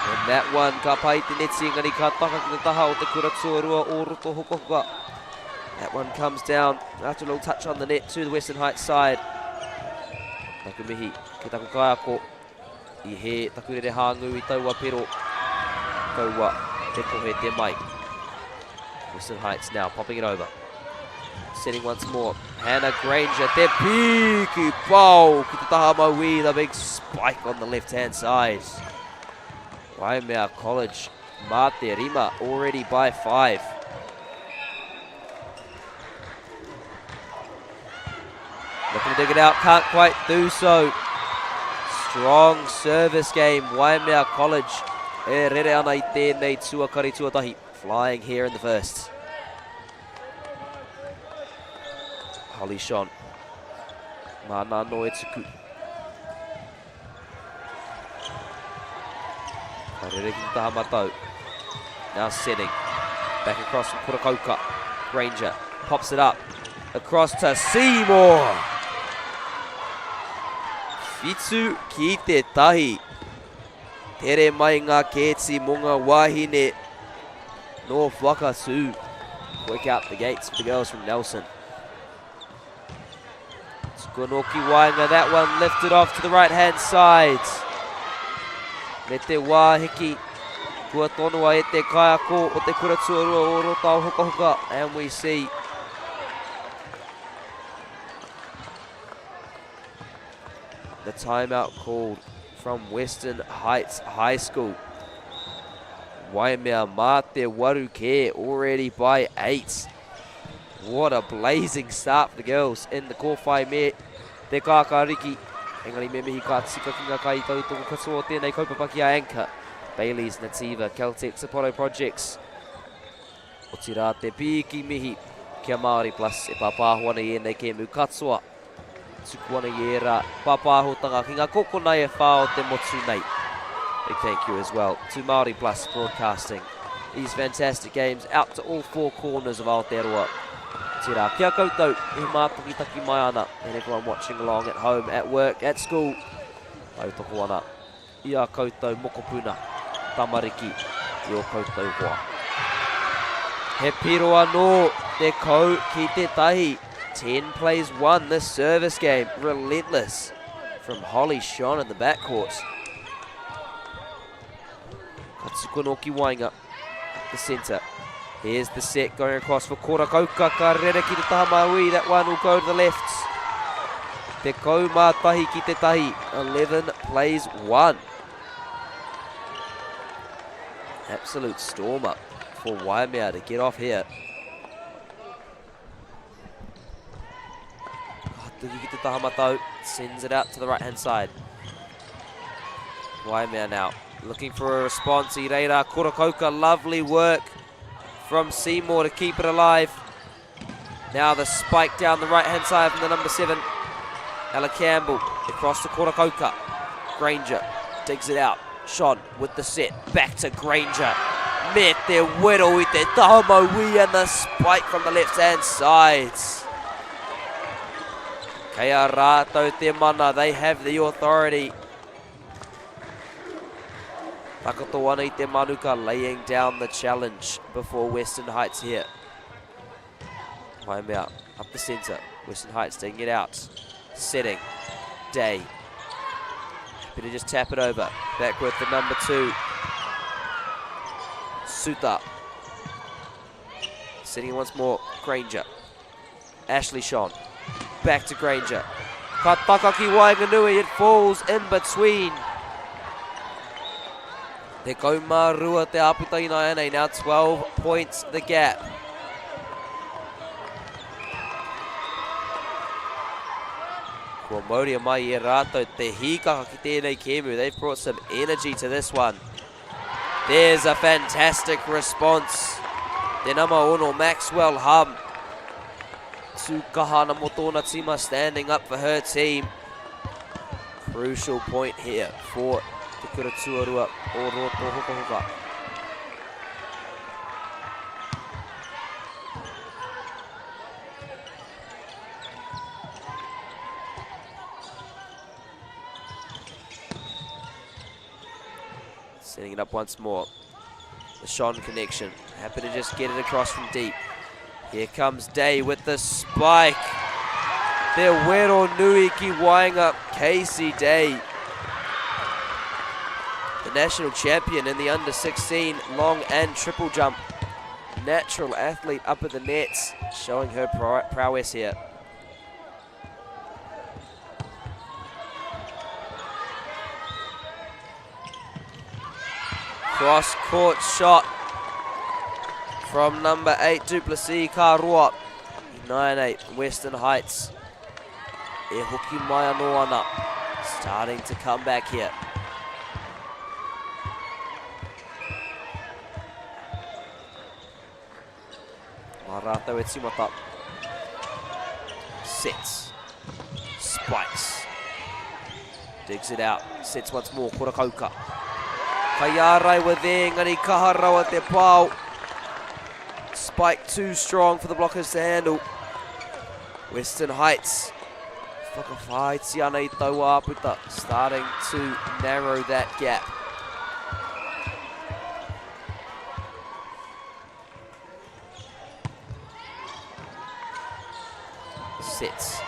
And that one, ka pai te neti, engari ka taka ki te taha o te kura tuarua o roto hukahuka. That one comes down after a little touch on the net to the Western Heights side. Taku mihi ki taku kaiako i he taku rere hāngū i taua pero. Kaua te kohe te mai. Western Heights now popping it over. Setting once more. Hannah Granger, te piki pau ki te taha mauī, the big spike on the left-hand side. Waimea College, mā te rima, already by 5. Looking to dig it out, can't quite do so. Strong service game, Waimea College. E rere ana i tēnei tuakari tuatahi. Flying here in the first. Holly Shon. Māna anō e tuku. Ka rere ki te taha matau. Now setting. Back across from Purakauka. Granger pops it up. Across to Seymour. Whitu ki te tahi. Tere mai ngā kēti mō ngā wāhine nō Whakatū. Quick out the gates for the girls from Nelson. Tukunoki waenga, that one lifted off to the right hand side. Me te wāhiki, kua tonoa e te kaiako o te kura tuarua o Rotao Hukahuka. And we see the timeout called from Western Heights High School. Waimea mā te waru kē, already by 8. What a blazing start for the girls in the kōwhai me te kākāriki. Engari me mihi ka tika ki ngā kaitautoko katoa o tēnei kaupapa ki a Anchor, Bayleys, Nativa, Caltex, Apollo Projects. Otirā te pīki mihi ki a Māori Plus e pāpāho ana i ēnei kēmu katoa. Tuku ana i ērā pāpāhotanga ki ngā kokona e whā o te motu nei. Big thank you as well to Māori Plus Broadcasting. These fantastic games out to all four corners of Aotearoa. Tērā, kia koutou e mātakitaki mai ana and everyone watching along at home, at work, at school. Tautoko ana i ā koutou mokopuna, tamariki, i ō koutou hoa. He piro anō te kau ki te tahi. 10 plays 1 this service game. Relentless from Holly Shon in the backcourt. Ka tukuna ki waenga up the centre. Here's the set going across for Korakauka. Ka rere ki te taha maui. That one will go to the left. Te kau mā tahi ki te tahi. 11 plays 1. Absolute stormer for Waimea to get off here. Ka tuki ki te taha matau. Sends it out to the right hand side. Waimea now looking for a response. I reira, Korakauka, lovely work from Seymour to keep it alive. Now the spike down the right-hand side from the number 7, Ella Campbell, across to Korakauka. Granger digs it out. Sean with the set, back to Granger. Me te wero i te taha mauī and the spike from the left-hand side. Kei a rātou te mana, they have the authority. Takoto ana i te manuka, laying down the challenge before Western Heights here. Waimea up the centre. Western Heights taking it out. Setting. Day. Happy to just tap it over. Back with the number 2. Suta. Setting once more. Granger. Ashley Sean. Back to Granger. Ka taka ki waenganui, it falls in between. Te 12 te āputa ināianei, now 12 points the gap. Kua mauria mai e rātou te hīkaka ki tēnei kēmu. They've brought some energy to this one. There's a fantastic response. Te nama ono, Maxwell Hum. Tū kaha ana mō tōna tīma, standing up for her team. Crucial point here for Te Kura Tuarua o Roto Hokahoka. Setting it up once more. The Sean connection. Happy to just get it across from deep. Here comes Day with the spike. Te wero nui ki waenga, Casey Day. The national champion in the under 16 long and triple jump. Natural athlete up at the nets, showing her prowess here. Cross court shot from number 8, Duplessis Karoa. 9-8, Western Heights. E hoki mai anō ana. Starting to come back here. Mā rātou e tīmata. Sets. Spikes. Digs it out. Sets once more. Korakauka. Kaiārai were there. Engari kaha rawa te pao. Spike too strong for the blockers to handle. Western Heights. Whakawhāiti ana i taua āputa. Starting to narrow that gap. Sets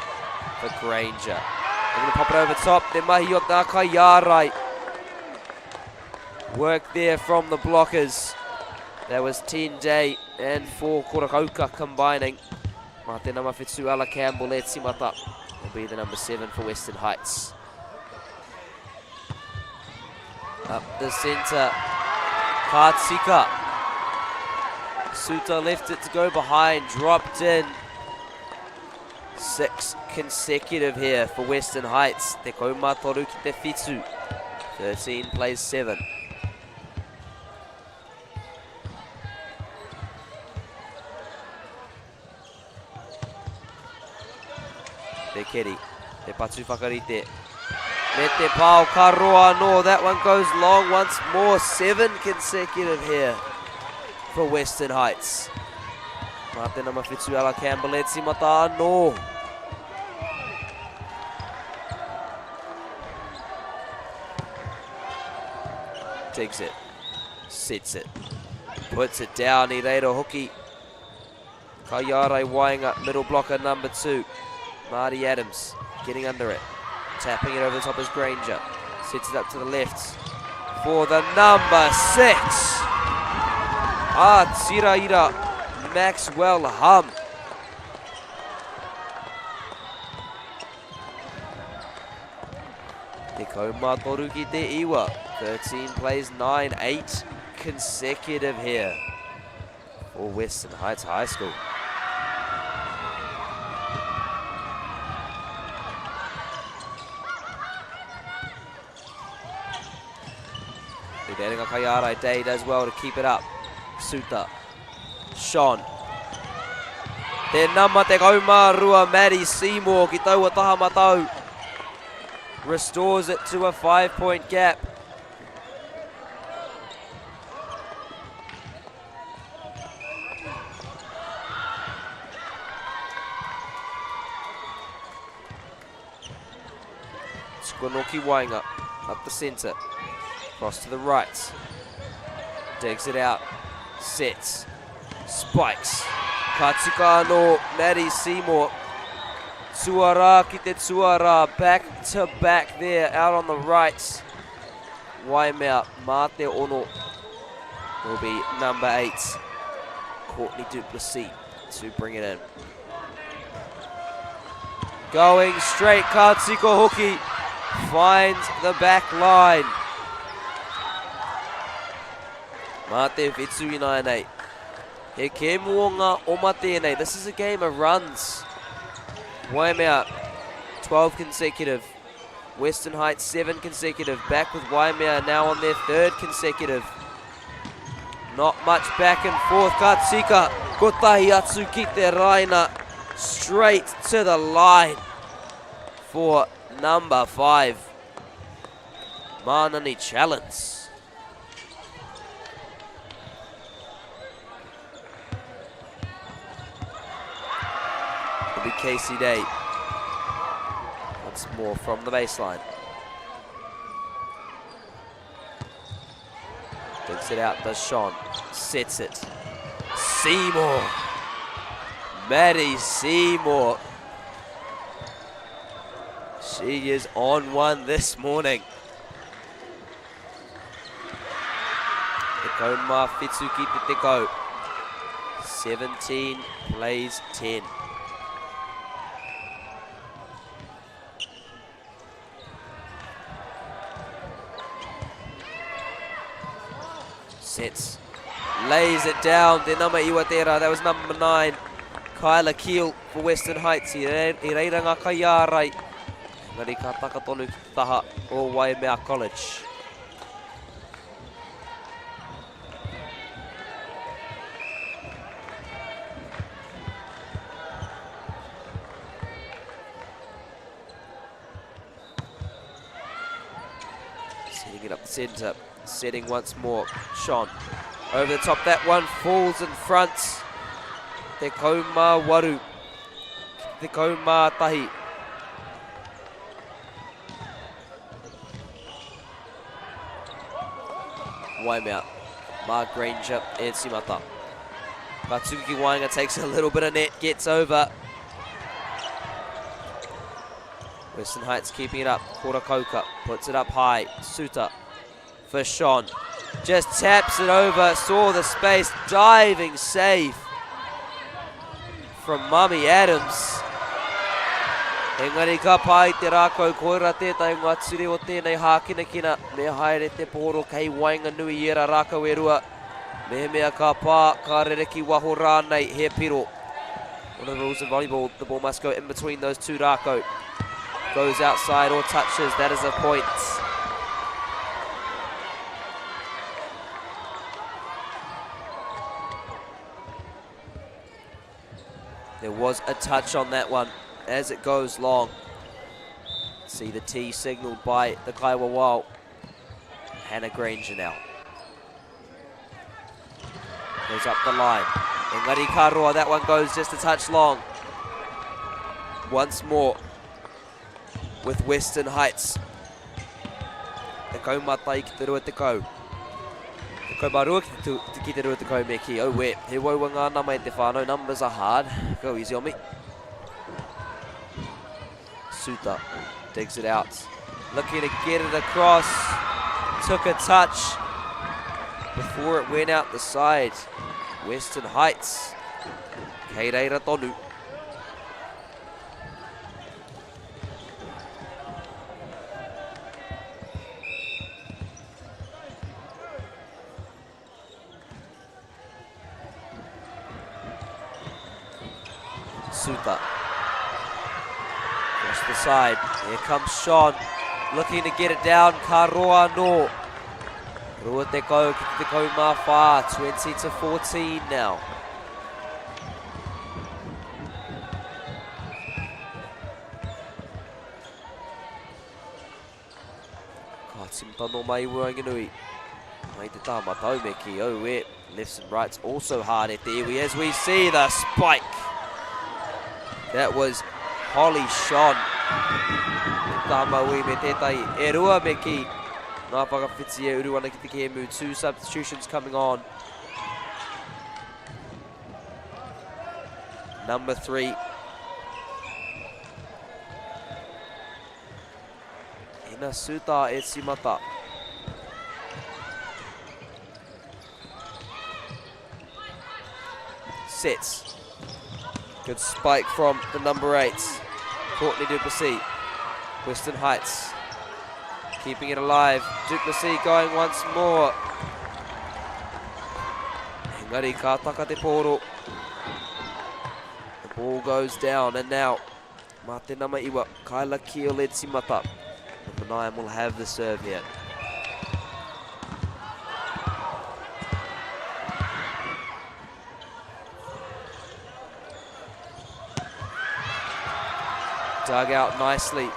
for Granger. They're going to pop it over top. Te mahi o tā Kaiārai. Work there from the blockers. That was 10 Day and 4 Korakauka combining. Mā te nama whitu Ella Campbell e timata will be the number 7 for Western Heights. Up the centre. Ka tika. Suta left it to go behind, dropped in. Six consecutive here for Western Heights. Te kaumā toru ki te whitu. 13 plays 7. Te keri, te patu whakarite. Me te pao ka roa anō. That one goes long once more. Seven consecutive here for Western Heights. Mā te nama whitu Ella Campbell e tīmata anō. Digs it. Sets it. Puts it down. I reira hoki. Kaiārai Waenga, middle blocker number two. Marty Adams getting under it. Tapping it over the top is Granger. Sets it up to the left for the number six. Ah, Tiraira Maxwell Hum. Te kaumā toru ki te iwa. 13 plays 9, 8 consecutive here for Western Heights High School. Te Kaiārai Day does well to keep it up. Suta. Sean. Te nama te kaumā rua Maddie Seymour ki taua taha matau. Restores it to a five-point gap. Squanoki Wainga up the centre. Cross to the right. Digs it out. Sets. Spikes. Ka tika anō Maddie Seymour. Tuara ki te tuara. Back to back there out on the right. Waimea mā te ono will be number eight. Courtney Duplessis to bring it in. Going straight, Ka tika hoki finds the back line. Mā te whitu ināianei. He kēmu o ngā oma tēnei. This is a game of runs. Waimea, 12 consecutive. Western Heights, 7 consecutive. Back with Waimea now on their third consecutive. Not much back and forth. Ka tika, kotahi atu ki te raina. Straight to the line for number 5. Manani Challenge. It'll be Casey Day. Once more from the baseline. Digs it out, does Sean. Sets it. Seymour. Maddie Seymour. She is on one this morning. Tekau mā whitu ki te tekau. 17 plays 10. Sets. Lays it down. Te nama iwa tērā. That was number 9. Kyla Keel for Western Heights. I reira ngā kaiārai. Engari ka taka tonu ki te taha o Waimea College. Setting it up the centre. Setting once more. Sean over the top. That one falls in front. Te kaumā waru. Te kaumā tahi. Waimea. Mark Granger and Simata. Katsuki Wainga takes a little bit of net, gets over. Western Heights keeping it up. Kora Koka puts it up high. Suta for Sean. Just taps it over, saw the space, diving save from Mummy Adams. Engari ka pā i te rākau, koira tētahi o ngā ture o tēnei hākinakina, me haere te pōro kei waenganui i ērā rākau e rua. Mehemea ka pā, ka rere ki waho rānei, he piro. One of the rules in volleyball, the ball must go in between those two rākau. Goes outside or touches, that is a point. There was a touch on that one as it goes long. See the T signaled by the Kaiwawao. Hannah Granger now. Goes up the line. Engari ka roa, that one goes just a touch long. Once more with Western Heights. Tekau matai ki te 20. Tekau mā rua ki te, ki te 20 me ki. Oh, wet. He waua ngā nama e te whānau. Numbers are hard. Go easy on me. Suta digs it out. Looking to get it across. Took a touch before it went out the side. Western Heights. Kei reira tonu. Suta. Across the side. Here comes Sean. Looking to get it down. Ka roa no. Rua te kau ki te kau mā whā. 20 to 14 now. Ka timata no mai Waenganui. Mai te tā matau me ki au e. Lefts and rights also hard at the iwi as we see the spike. That was Holly Shon. Tā maui me tētahi e rua me ki. Ngā whakawhiti e uru ana ki te kēmu. Two substitutions coming on. Number 3. Ina Suta e timata. Sets. Good spike from the number 8, Courtney Duplessis. Western Heights keeping it alive. Duplessis going once more. Engari ka taka te pōro. The ball goes down and now mā te nama iwa, Kyla Keel e timata. Number 9 will have the serve here. Dug out nicely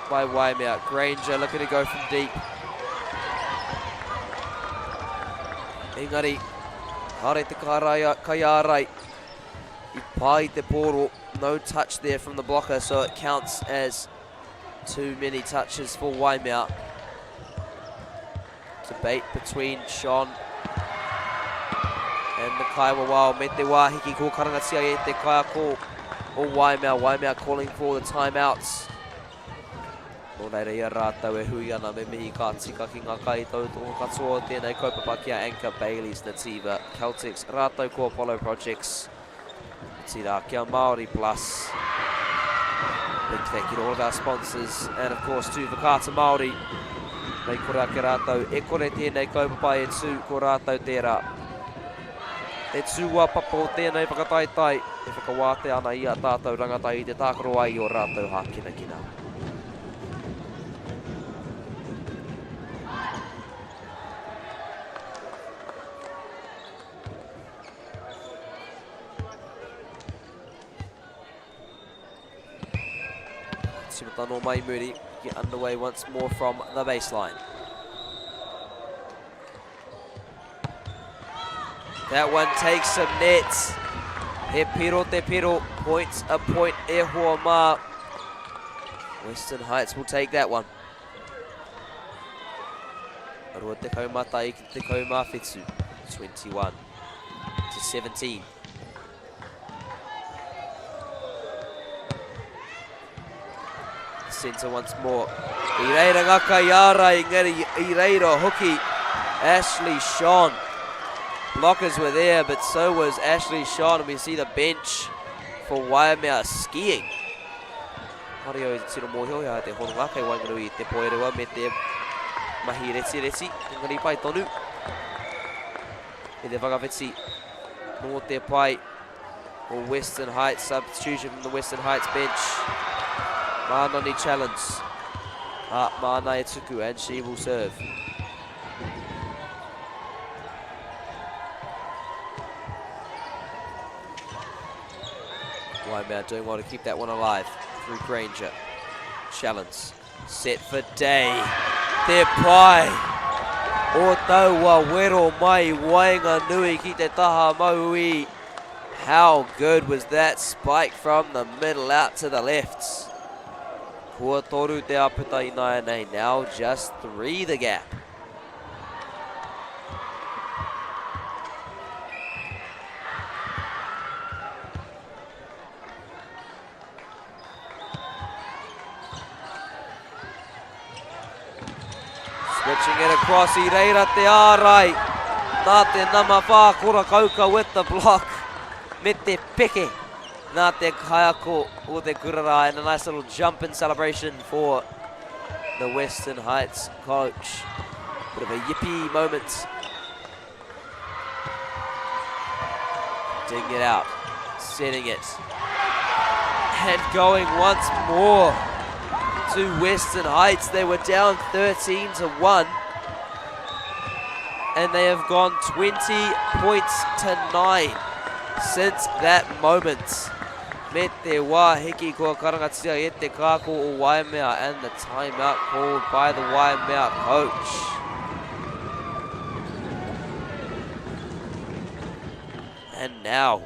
by Waimea. Granger looking to go from deep. Engari, hare te karaia, kaiārai. I pai te pōro. No touch there from the blocker, so it counts as too many touches for Waimea. Debate between Sean and the Kaiwawao. Me te wāhiki ko karangatia e te kaiako o Waimea. Waimea calling for the timeouts. Nō reira i a rātou e hui ana me mihi ka tika ki ngā kaitautoko katoa o tēnei kaupapa ki a Anchor, Bayleys, Nativa, Caltex, rātou ko Apollo Projects, otirā ki a Māori Plus. Big thank you to all of our sponsors and of course to Whakaata Māori. Mei kore ake rātou, e kore tēnei kaupapa e tū, ko rātou tērā. Te tūāpapa o tēnei whakataetae e whakawātea ana i a tātou rangatahi i te tākaro ai i ō rātou hākinakina. Timata no mai muri, get underway once more from the baseline. That one takes some nets. He piro te piro, points a point e hoa mā. Western Heights will take that one. 21 ki te 17, 21 to 17. Centre once more. I reira ngā kaiāra, engari i reira hoki Ashley Sean. Blockers were there, but so was Ashley Sean. And we see the bench for Waimea skiing. Kāore au i te tino mōhio he aha te hononga kei waenganui i te poerewa me te mahi retireti, engari pai tonu. Me te whakawhiti nō te pae o Western Heights, substitution from the Western Heights bench. Mānani challenge. Ah, māna e tuku and she will serve. Waimea doing well to keep that one alive through Granger. Challenge set for Day. Te pai o taua wero mai waenganui ki te taha mauī. How good was that spike from the middle out to the left? Kua toru te aputa ināianei, now just three the gap. Switching it across, i reira te ārai. Nā te nama whā, kora kauka with the block. Me te peke. Nā te kaiako o te kura rā. And a nice little jump in celebration for the Western Heights coach. Bit of a yippee moment. Digging it out, setting it, and going once more to Western Heights. They were down 13 to 1, and they have gone 20 points to 9 since that moment. Me te wā hiki kua karangatia e te kāko o Waimea and the timeout called by the Waimea coach. And now,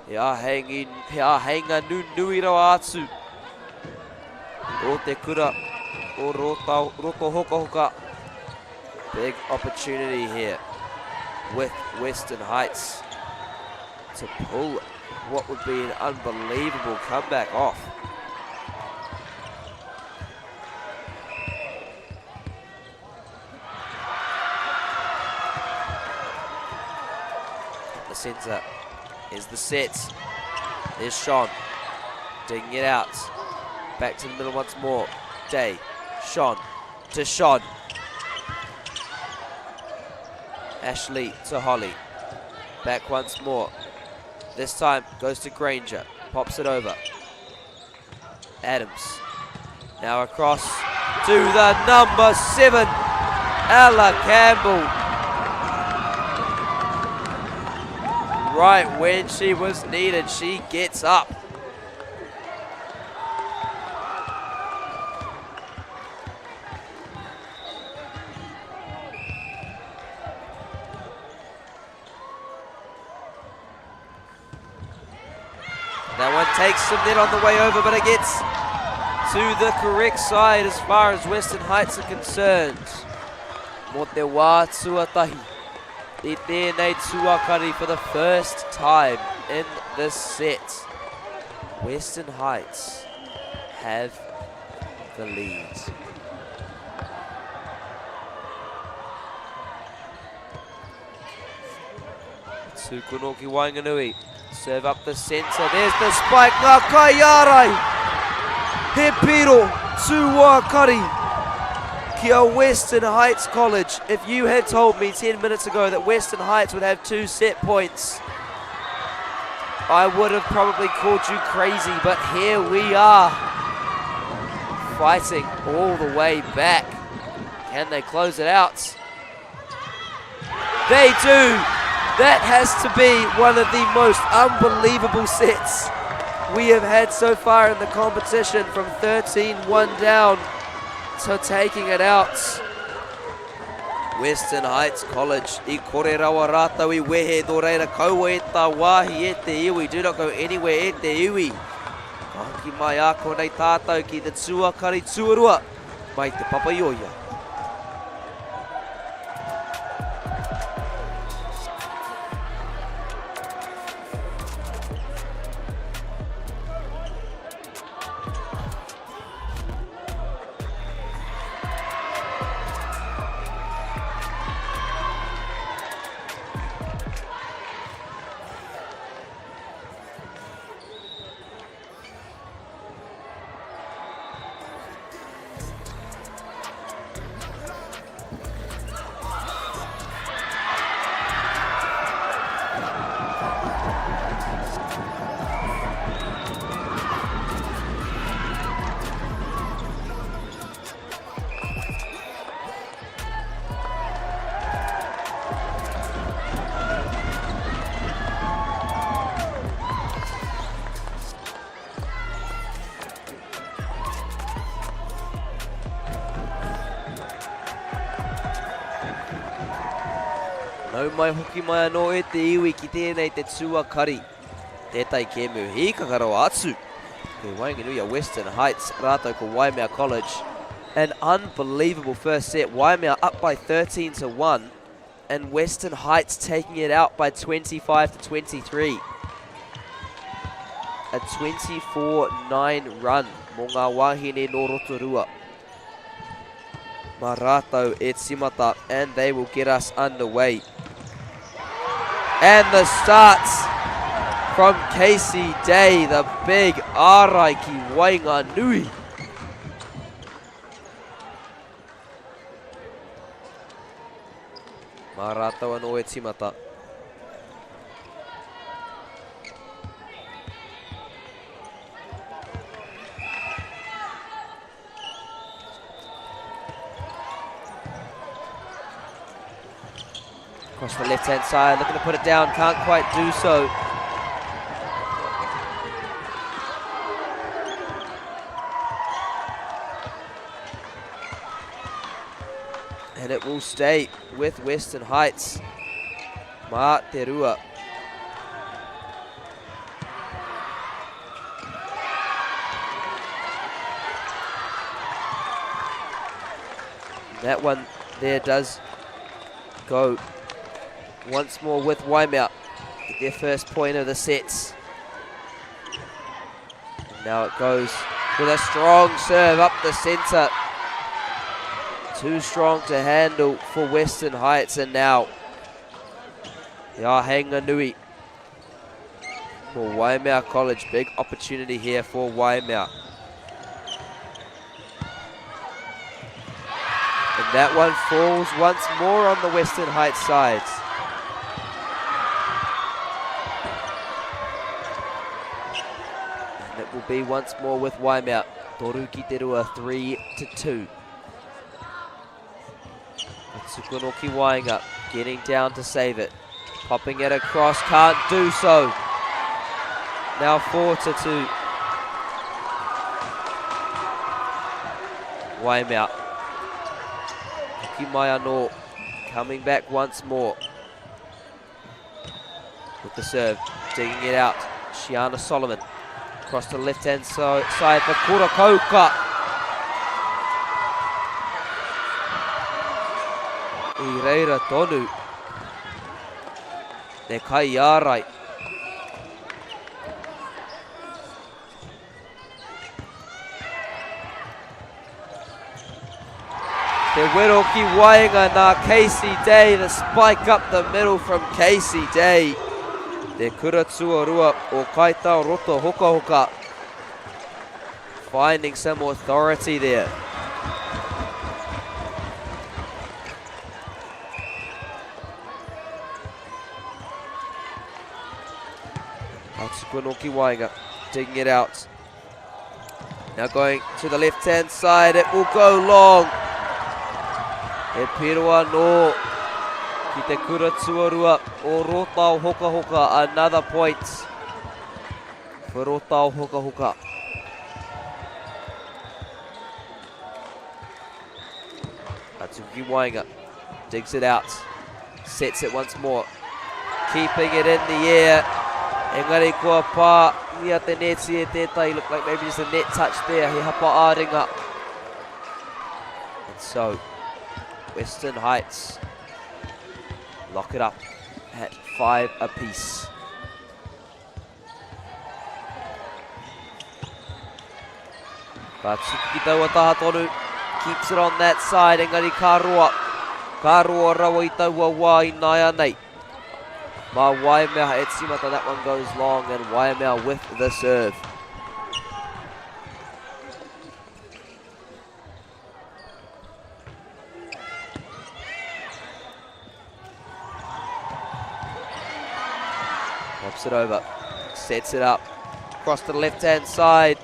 he āheingi, he āheinga nunui rawa atu o te kura o Rota, Roto Hokahoka. Big opportunity here with Western Heights to pull what would be an unbelievable comeback off. The centre is the set. There's Sean digging it out. Back to the middle once more. Day, Sean to Sean. Ashley to Holly. Back once more. This time goes to Granger. Pops it over. Adams. Now across to the number 7, Ella Campbell. Right when she was needed, she gets up. That one takes some net on the way over, but it gets to the correct side as far as Western Heights are concerned. Mō te wā tuatahi i tēnei tuakari for the first time in this set. Western Heights have the lead. Tūkono ki Waenganui. Serve up the centre. There's the spike. Ngā kaiārai. He piro. Tūwākari. Kia Western Heights College. If you had told me 10 minutes ago that Western Heights would have 2 set points, I would have probably called you crazy, but here we are. Fighting all the way back. Can they close it out? They do. That has to be one of the most unbelievable sets we have had so far in the competition, from 13-1 down to taking it out. Western Heights College, i kore rawa rātou i wehe, nō reira kaua e tā wāhi e te iwi, do not go anywhere e te iwi. Ka hoki mai a konei tātou ki te tuakari tuarua mai Te Papaioia. Nau mai hoki mai anō e te iwi ki tēnei te tuakari. Tētahi kēmu hīkaka rawa atu. Kei waenganui a Western Heights rātou ko Waimea College. An unbelievable first set. Waimea up by 13 to 1 and Western Heights taking it out by 25 to 23. A 24-9 run mō ngā wāhine nō Rotorua. Mā rātou e timata and they will get us underway. And the start from Casey Day, the big ārai ki Waenganui. Mā rātou anō e timata. Across the left-hand side, looking to put it down, can't quite do so. And it will stay with Western Heights. Ma Te Rua. That one there does go once more with Waimea. Get their first point of the sets. And now it goes with a strong serve up the centre. Too strong to handle for Western Heights. And now the Ahanganui for Waimea College. Big opportunity here for Waimea. And that one falls once more on the Western Heights side. And it will be once more with Waimea. Toru ki te rua, 3 to 2. Tsukunoki Wainga getting down to save it. Popping it across, can't do so. Now 4 to 2. Waimea. Hoki mai anō, coming back once more. With the serve, digging it out. Shiana Solomon across the left-hand side for Kura Kauka. I reira tonu. Te kaiārai. Te wero ki waenga nā Casey Day, the spike up the middle from Casey Day. Te kura tuarua o Kaitao Roto Hokahoka. Finding some authority there. Atsuko Waenga digging it out. Now going to the left-hand side, it will go long. E Piroa no ki te kura tuarua o Rotao Hokahoka. Another point for Rotao Hokahoka. Atsuki Waenga digs it out, sets it once more, keeping it in the air. Engari kua pā ia te neti e tētahi, looked like maybe just a net touch there, he hapa ā-ringa. And so, Western Heights lock it up at 5 apiece. Ka tuku ki taua taha tonu. Keeps it on that side, engari ka roa. Ka roa rawa i taua wā i nāianei. Mā Waimea e tīmata, that one goes long, and Waimea with the serve. Pops it over, sets it up, across to the left-hand side.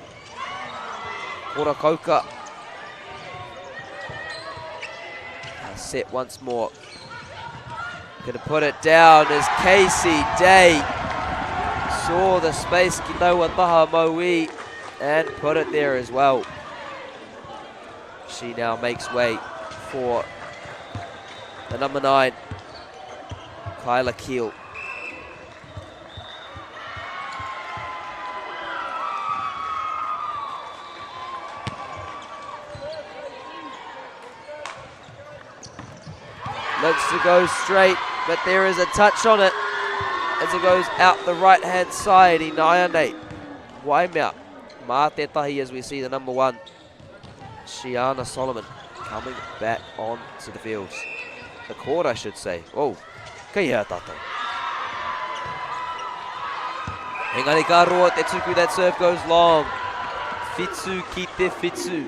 Kora Kauka. Set once more. Gonna put it down as Casey Day saw the space ki taua taha Maui and put it there as well. She now makes way for the number 9. Kyla Keel. Looks to go straight, but there is a touch on it as it goes out the right-hand side. Inaya Waimea. Mā te tahi as we see the number one, Shiana Solomon, coming back on to the field. The court, I should say. Oh, kei hea tātou. Engari ka roa te tuku, that serve goes long. Whitu ki te whitu.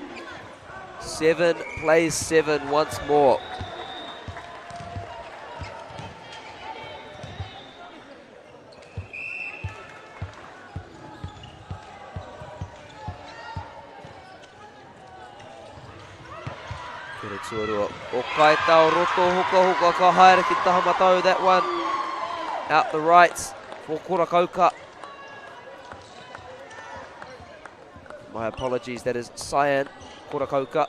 7 plays 7 once more. Kere tuarua o Kaitao roto hoka hoka ka haere ki taha matau that one. Out the right for Korakauka. My apologies, that is Cyan Korakauka.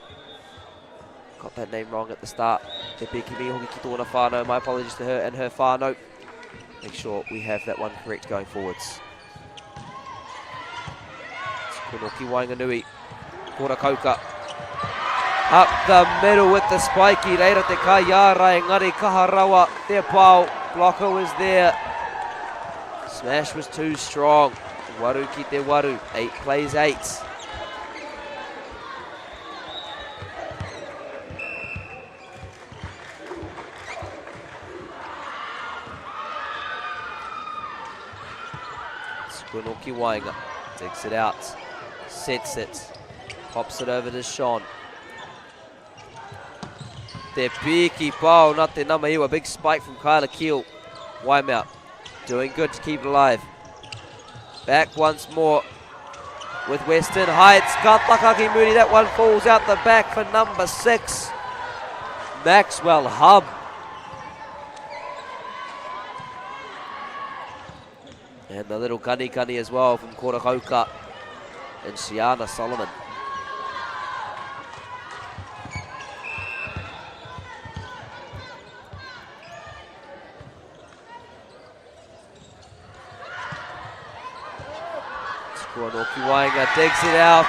Got that name wrong at the start. Te piki mihi hoki ki tōna whānau. My apologies to her and her whānau. Make sure we have that one correct going forwards. Konoki Wainganui. Korakauka. Up the middle with the spiky. Reira te kaiara engari kaha rawa te pao. Blocker was there. Smash was too strong. Waru ki te waru. 8 plays 8. Squinoki Wainga digs it out, sets it, pops it over to Sean. Te piki pao, not te nama iwa. Big spike from Kyla Keel. Waimea doing good to keep it alive. Back once more with Western Heights. Katakaki Moody, that one falls out the back for number 6. Maxwell Hub. And the little gunny gunny as well from Korakauka and Siana Solomon. Kuanoki Wainga digs it out.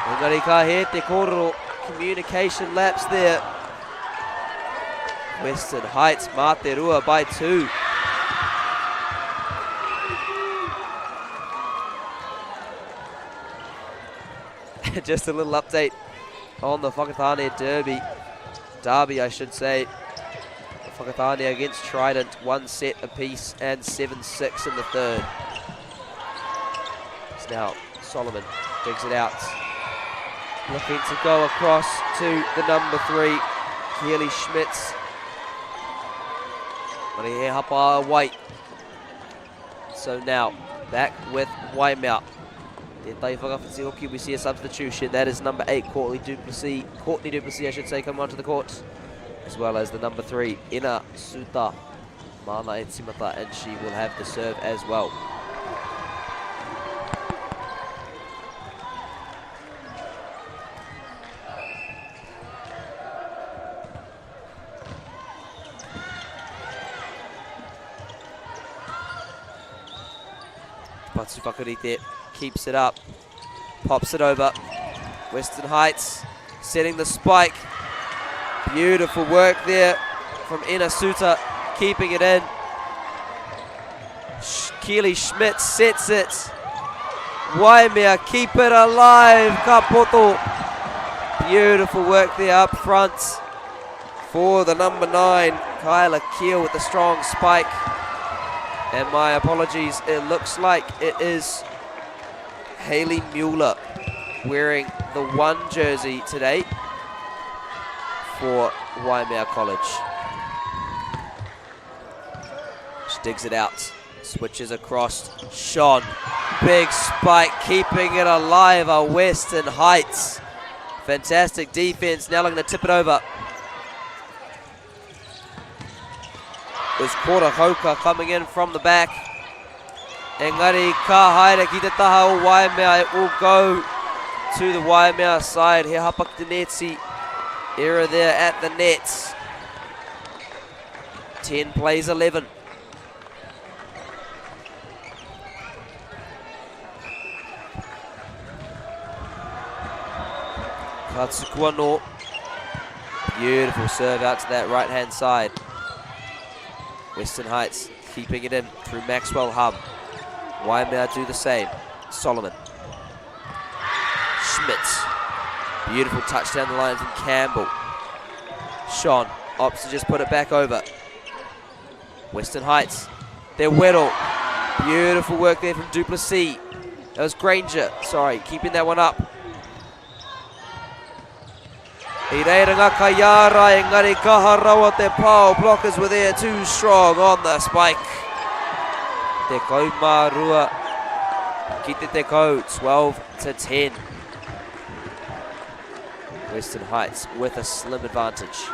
Engari ka he te kōrero. Communication lapse there. Western Heights, mā te rua by 2. Just a little update on the Whakatane Derby. Derby, I should say. Whakatane against Trident, 1 set apiece and 7-6 in the third. It's now Solomon digs it out. Looking to go across to the number 3, Keely Schmitz. Marihe Hapa White. So now, back with Waimea. Te tai whakawhiti hoki, we see a substitution. That is number 8, Courtney Duplessis. Courtney Duplessis, I should say, come onto the court. As well as the number 3, Ina Suta. Mana e timata, and she will have the serve as well. Patu Whakarite keeps it up, pops it over. Western Heights setting the spike. Beautiful work there from Ina Suta, keeping it in. Keely Schmidt sets it. Waimea keep it alive. Ka poto. Beautiful work there up front for the number 9, Kyla Keel with the strong spike. And my apologies, it looks like it is Haley Mueller wearing the 1 jersey today for Waimea College. She digs it out, switches across. Sean, big spike, keeping it alive are Western Heights. Fantastic defense, now looking to tip it over. It was Korahoka coming in from the back. Engari ka haere ki te taha o Waimea. It will go to the Waimea side. He hapa ki te neti. Error there at the nets. 10 plays 11. Ka tuku anō. Beautiful serve out to that right-hand side. Western Heights keeping it in through Maxwell Hum. Waimea do the same. Solomon. Schmitz. Beautiful touch down the line from Campbell. Sean opts to just put it back over. Western Heights. They're Weddle. Beautiful work there from Duplessis. That was Granger. Sorry, keeping that one up. I reira ngā kaiārai, engari kaha rawa te pao. Blockers were there too strong on the spike. 12 ki te tekau, 12 to 10. Western Heights with a slim advantage.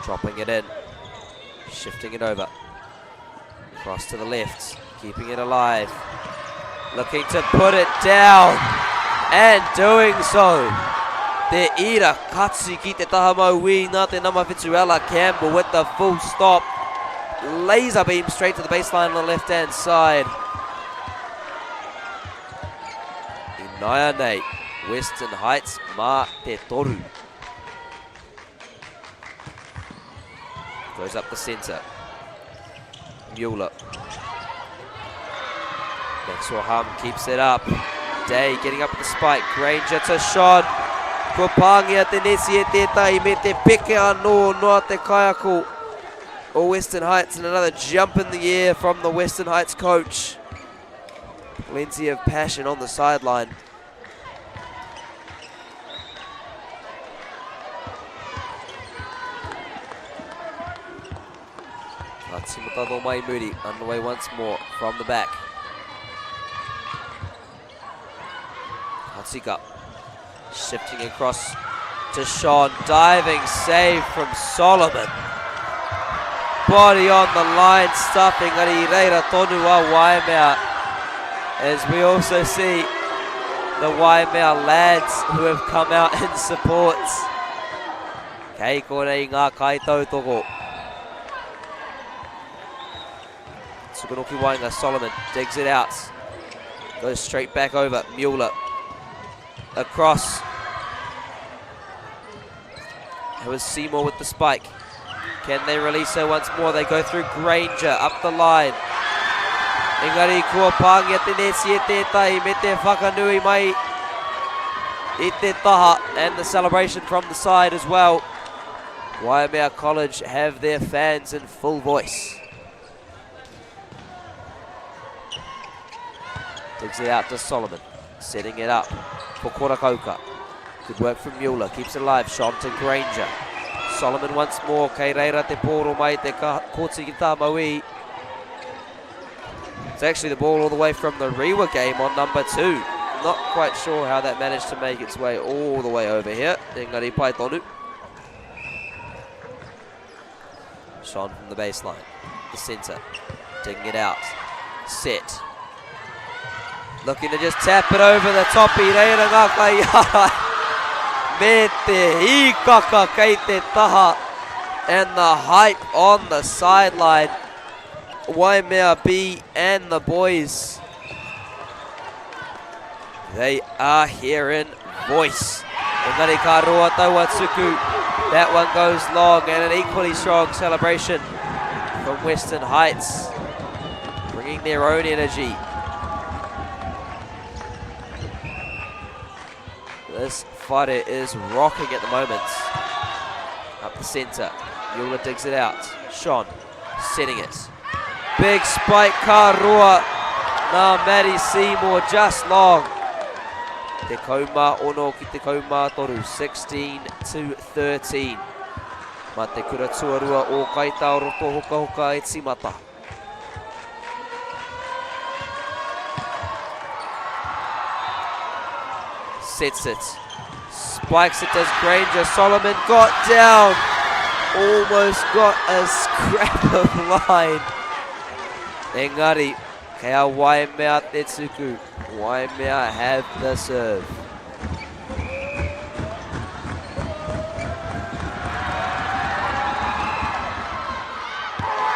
Dropping it in. Shifting it over. Cross to the left. Keeping it alive. Looking to put it down. And doing so. Te ira katsu ki te taha mauī nā te nama whitu Ella Campbell with the full stop. Laser beam straight to the baseline on the left-hand side. Inaianei, Western Heights, mā te toru. Goes up the centre. Mueller. Maxwell Hum keeps it up. Day getting up with the spike. Granger to Sean. Kua pāngia te nesi e tētahi me te peke anō noa te kaiako o Western Heights, and another jump in the air from the Western Heights coach. Plenty of passion on the sideline. Ka timata mai muri, underway once more from the back. Hatsika shifting across to Sean, diving save from Solomon. Body on the line, stuffing ari reira tonu a Waimea. As we also see the Waimea lads who have come out in support. Kei kore i ngā kaitautoko. Sukunoki Wainga, Solomon digs it out. Goes straight back over, Mueller. Across. It was Seymour with the spike. Can they release her once more? They go through Granger, up the line. Engari kua pāngia te nesi e tētahi me te whakanui mai i te taha, and the celebration from the side as well. Waimea College have their fans in full voice. Digs it out to Solomon, setting it up for Korakauka. Good work from Mueller, keeps it alive, Sean to Granger. Solomon once more, kei reira te pōro mai te koti ki tā Maui. It's actually the ball all the way from the Rewa game on number 2. Not quite sure how that managed to make its way all the way over here. Engari pai tonu. Sean from the baseline, the centre, digging it out. Set. Looking to just tap it over the top. I reira ngā kaiārai. Me te hīkaka kei te taha. And the hype on the sideline. Waimea B and the boys. They are here in voice. Engari ka roa taua tuku. That one goes long, and an equally strong celebration from Western Heights, bringing their own energy. This fighter is rocking at the moment. Up the centre, Mueller digs it out. Sean setting it. Big spike, ka roa. Nā Maddie Seymour just long. Te kaumā ono ki te kaumā toru, 16 to 13. Mā te kura tuarua o Kaitao roto hoka hoka e timata. Sets it. Spikes it, does Granger. Solomon got down. Almost got a scrap of line. Engari, kei a Waimea te tuku. Waimea have the serve.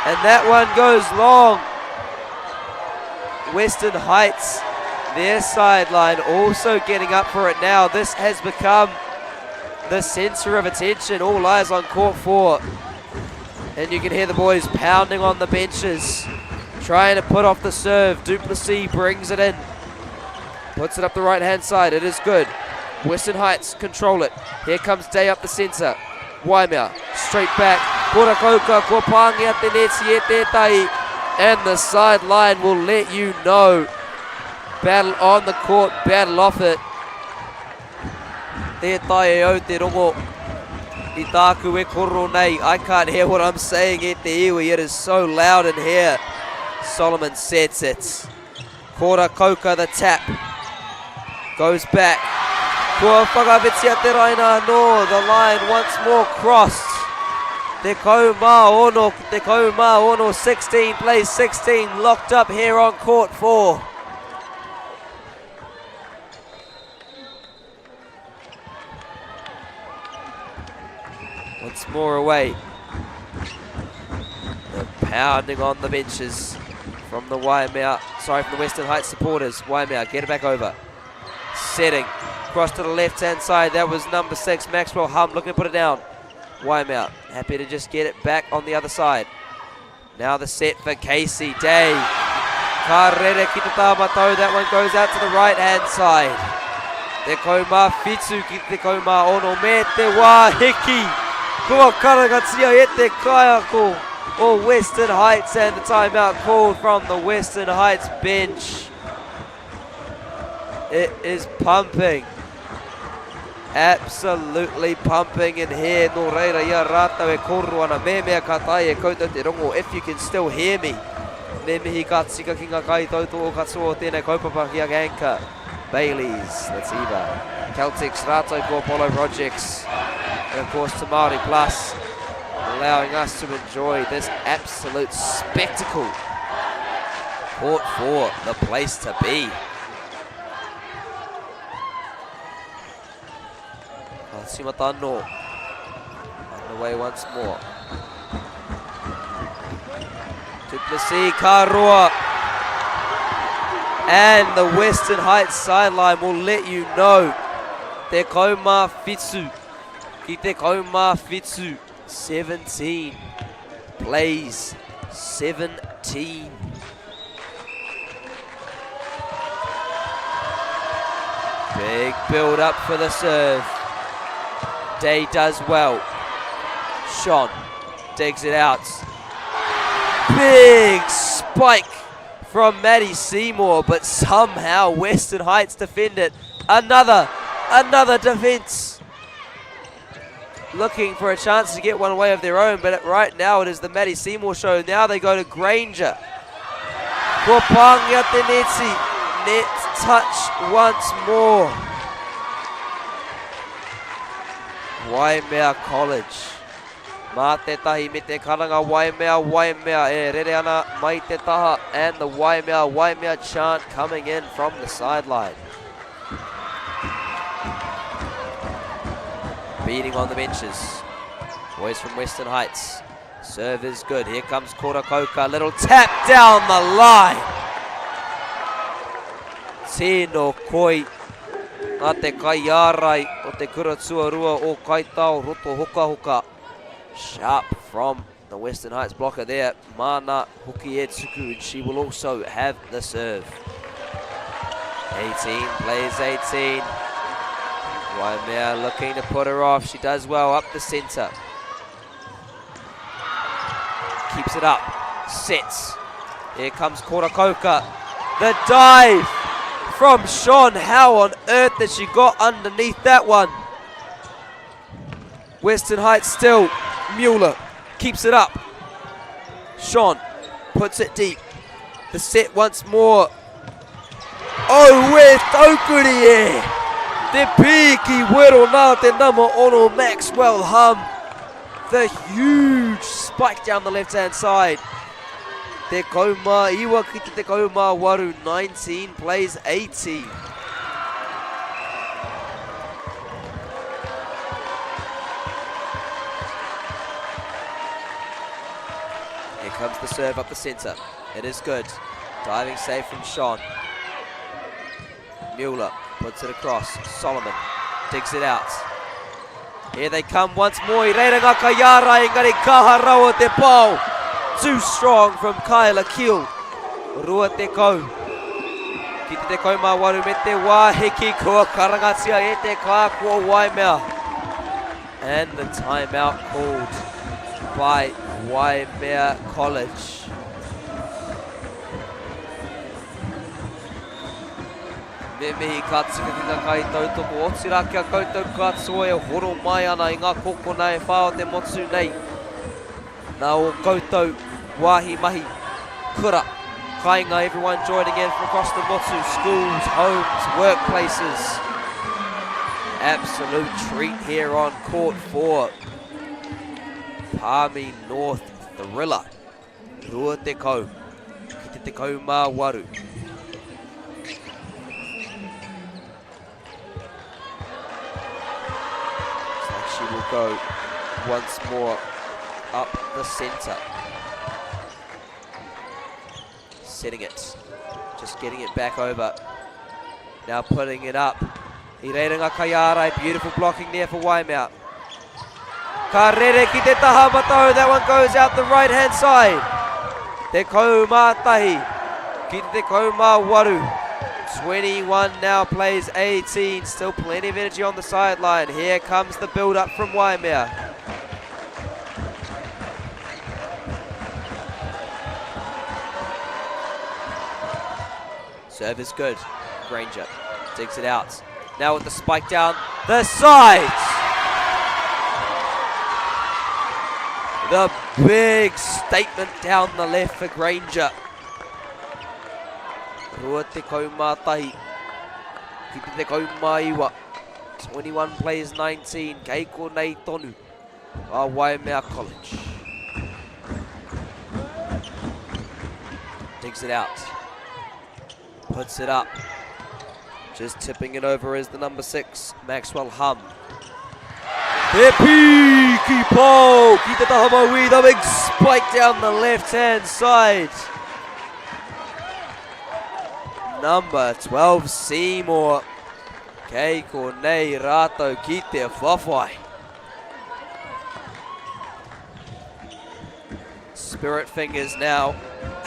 And that one goes long. Western Heights, their sideline, also getting up for it now. This has become the center of attention. All eyes on court four. And you can hear the boys pounding on the benches, trying to put off the serve. Duplessis brings it in. Puts it up the right-hand side. It is good. Western Heights control it. Here comes Day up the centre. Waimea straight back. Kora kauka, kua pāngia te neti e tētahi. And the sideline will let you know. Battle on the court, battle off it. Tē tae e au te rongo i tāku e koro nei. I can't hear what I'm saying e te iwi. It is so loud in here. Solomon sets it. Kora Kauka the tap. Goes back. Kua whakawhitia te raina anō. The line once more crossed. Te kaumā ono, te kaumā ono, 16 plays 16, locked up here on court 4. Once more away. The pounding on the benches from the Waimea, sorry, from the Western Heights supporters. Waimea, get it back over. Setting. Cross to the left-hand side. That was number 6, Maxwell Hum, looking to put it down. Waimea, happy to just get it back on the other side. Now the set for Casey Day. Ka rere ki te tāmatau, that one goes out to the right-hand side. Te kaumā whitu ki te kaumā ono me te wā hiki. Kua karangatia e te kaiako o Western Heights and the timeout called from the Western Heights bench. It is pumping. Absolutely pumping in here. Nō reira i a rātou e kōrero ana me mea ka taea e koutou te rongo if you can still hear me. Me mihi ka tika ki ngā kaitautoko katoa o tēnei kaupapa ki a Anchor, Bayleys, that's Eva, Caltex rātou ko Apollo Projects, and of course to Māori Plus, allowing us to enjoy this absolute spectacle. Court 4, the place to be. Ka tīmata anō. Underway once more. Duplessis, ka roa. And the Western Heights sideline will let you know. Te kaumā whitu. Ki te kaumā whitu. 17 plays 17. Big build up for the serve. Day does well. Sean digs it out. Big spike from Maddie Seymour, but somehow Western Heights defend it. Another, another defense. Looking for a chance to get one away of their own, but right now it is the Maddie Seymour show. Now they go to Granger. Kua pāngia te neti. Net touch once more. Waimea College. Mā te tahi me te karanga Waimea, Waimea e rere ana mai te taha and the Waimea, Waimea chant coming in from the sideline. Beating on the benches. Boys from Western Heights. Serve is good. Here comes Kora Koka. Little tap down the line. Tino koi a te kaiārai o te kura tuarua o Kaitao Roto Hokahoka. Sharp from the Western Heights blocker there. Mana hoki e tuku, and she will also have the serve. 18 plays 18. Waimea looking to put her off. She does well up the centre. Keeps it up. Sets. Here comes Korakoka. The dive from Sean. How on earth did she got underneath that one? Western Heights still. Mueller keeps it up. Sean puts it deep. The set once more. Oh, where taukuri e! Te piki wero nā te nama ono Maxwell Hum. The huge spike down the left-hand side. 19 ki te 18, 19 plays 18. Here comes the serve up the centre. It is good. Diving save from Sean. Mueller puts it across. Solomon digs it out. Here they come once more. I reira ngā kaiārai, engari kaha rawa te pao. Too strong from Kyla Keel. 20. Ki te 18 me te wā hiki kua karangatia e te kākua Waimea. And the timeout called by Waimea College. Me mihi ka tika ki ngā kaitautoko, otirā ki a koutou katoa e horo mai ana i ngā kokona e whā o te motu nei. Nā ō koutou wāhi mahi, kura, kāinga, everyone joining in from across the motu, schools, homes, workplaces. Absolute treat here on court 4. Palmy North Thriller. 20 ki te 18. Looks like she will go once more up the centre. Setting it. Just getting it back over. Now putting it up. I reira ngā kaiārai, beautiful blocking there for Waimea. Ka rere ki te taha matau, that one goes out the right hand side. Te kaumātahi ki te 18. 21 now plays 18, still plenty of energy on the sideline. Here comes the build up from Waimea. Serve is good. Granger digs it out. Now with the spike down the side. The big statement down the left for Granger. 21. Ki te 19. 21 plays 19. Kei konei tonu. A Waimea College. Digs it out. Puts it up. Just tipping it over is the number 6, Maxwell Hum. Te piki pō ki te taha mauī, the big spike down the left-hand side. Number 12, Seymour. Kei konei rātou ki te whawhai. Spirit fingers now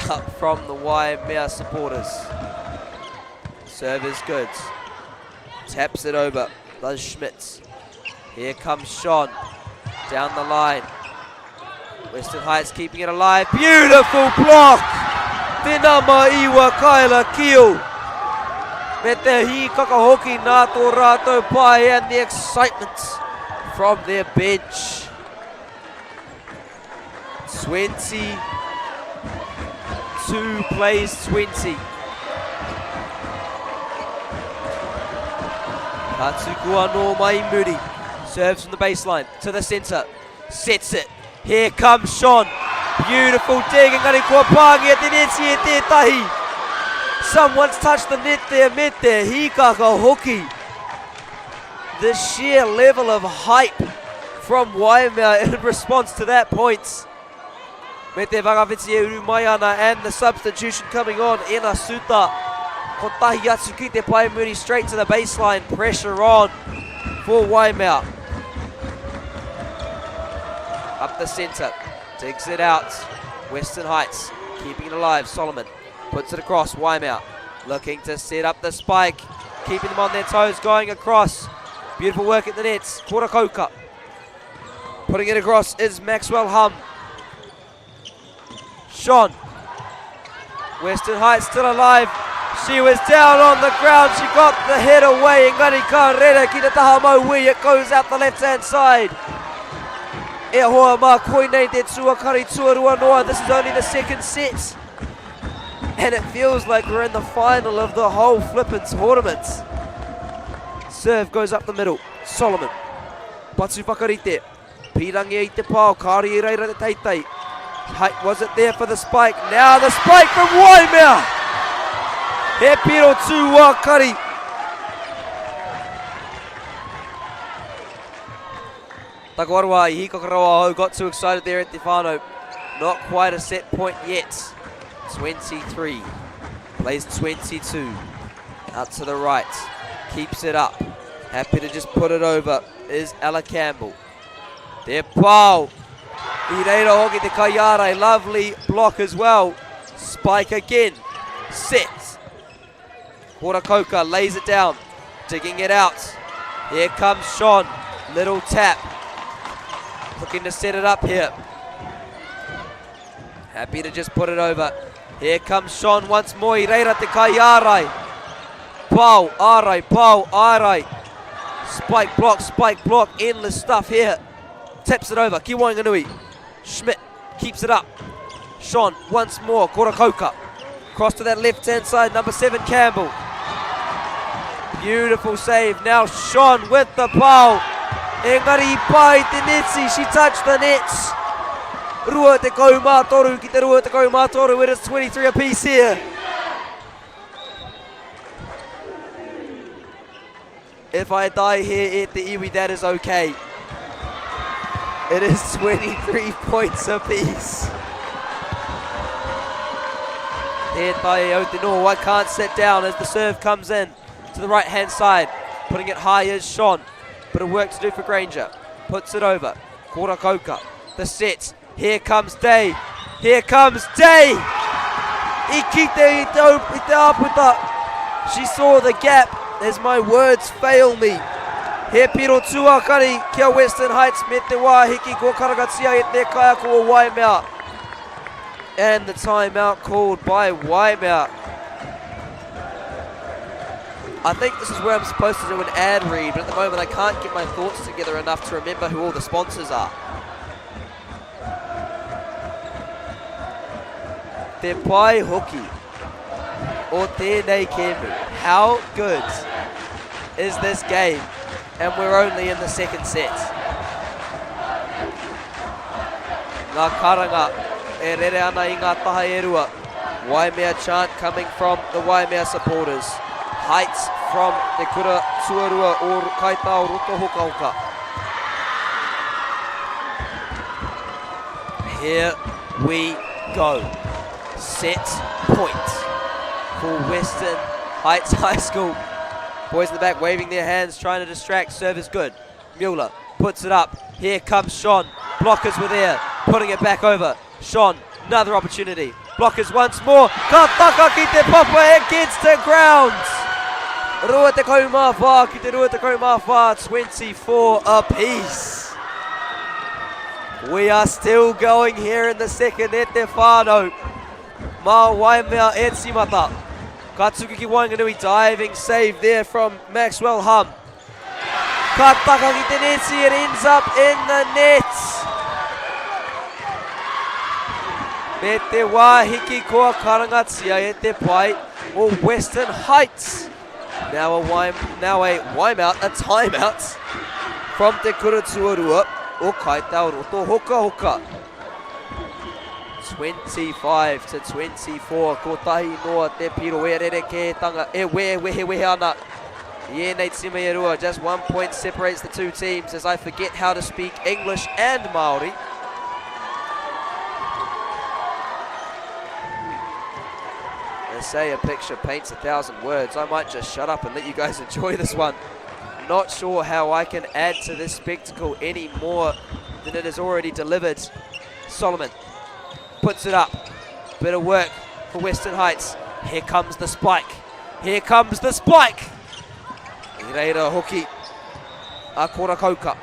up from the Waimea supporters. Serve is good. Taps it over. Does Schmitz. Here comes Sean. Down the line. Western Heights keeping it alive. Beautiful block! Te nama iwa Kyla Keel. Me te hīkaka hoki nā tō rātou pai and the excitement from their bench. 22 plays 20. Ka tuku anō mai muri. Serves from the baseline to the centre. Sets it. Here comes Sean. Beautiful dig. Engari kua pāngia te neti e tētahi. Someone's touched the net there me te hīkaka hoki. The sheer level of hype from Waimea in response to that point. Me te whakawhiti e uru mai ana and the substitution coming on, Ena Suta. Kotahi atu ki te pae muri straight to the baseline. Pressure on for Waimea. Up the centre, digs it out. Western Heights keeping it alive. Solomon puts it across. Waimea looking to set up the spike. Keeping them on their toes, going across. Beautiful work at the nets. Korakoka. Putting it across is Maxwell Hum. Sean. Western Heights still alive. She was down on the ground. She got the head away. Engari ka rere ki te taha mauī. It goes out the left-hand side. E hoa mā, koinei te tuakari tuarua noa. This is only the second set. And it feels like we're in the final of the whole flippin' tournament. Serve goes up the middle. Solomon. Patu whakarite. Pīrangi i te pao, kāore i reira te teitei. Height was it there for the spike? Now the spike from Waimea! He piro tū wā kari. Takuaroa i hikaka rawa ahau, got too excited there at te whānau. Not quite a set point yet. 23. Plays 22. Out to the right. Keeps it up. Happy to just put it over is Ella Campbell. Te pao. I reira hoki te kaiārai. Lovely block as well. Spike again. Set. Korakoka lays it down. Digging it out. Here comes Sean. Little tap. Looking to set it up here. Happy to just put it over. Here comes Sean once more. I reira te kaiārai. Pau, arai, pau, arai. Spike block, spike block. Endless stuff here. Taps it over. Ki waenganui. Schmidt keeps it up. Sean once more. Korakoka. Cross to that left-hand side. Number 7, Campbell. Beautiful save. Now Sean with the pau. Engari i pai te netsi. She touched the nets. 23 ki te 23. It is 23 apiece here. If I die here at the iwi, that is okay. It is 23 points apiece. Here, Tai au te noho. I can't sit down as the serve comes in to the right-hand side. Putting it high is Sean. Bit of work to do for Granger. Puts it over. Korakoka. The set. Here comes Day. Here comes Day. I kite i te, i te aputa. She saw the gap as my words fail me. He piro tuakari kia Western Heights me te wāhiki ko karangatia e te kaiako o Waimea. And the timeout called by Waimea. I think this is where I'm supposed to do an ad read, but at the moment I can't get my thoughts together enough to remember who all the sponsors are. Te pai hoki o tēnei kēmu. How good is this game? And we're only in the second set. Ngā karanga e rere ana i ngā taha e rua. Waimea chant coming from the Waimea supporters. Heights from Te Kura Tuarua o Kaitā o Roto Hokahoka. Here we go. Set point for Western Heights High School. Boys in the back waving their hands, trying to distract. Serve is good. Mueller puts it up. Here comes Sean. Blockers were there, putting it back over. Sean, another opportunity. Blockers once more. Ka taka ki te papa, it gets to ground. 24 ki te 24, 24 apiece. We are still going here in the second e te whānau. Mā Waimea e tīmata. Ka tuku ki waenganui, diving save there from Maxwell Hum. Ka taka ki te neti, it ends up in the net. Me te wā hiki kua karangatia e te pai o Western Heights. Now a wime, now a wimeout, a timeout from Te Kura Tuarua o Kaitao Roto Hoka Hoka. 25 to 24, kotahi noa te piro e rerekētanga, e we wehe wehe ana. I ēnei tima e rua, just one point separates the two teams as I forget how to speak English and Māori. They say a picture paints 1,000 words. I might just shut up and let you guys enjoy this one. Not sure how I can add to this spectacle any more than it has already delivered. Solomon puts it up. Bit of work for Western Heights. Here comes the spike. Here comes the spike. I reira hoki a Korakauka.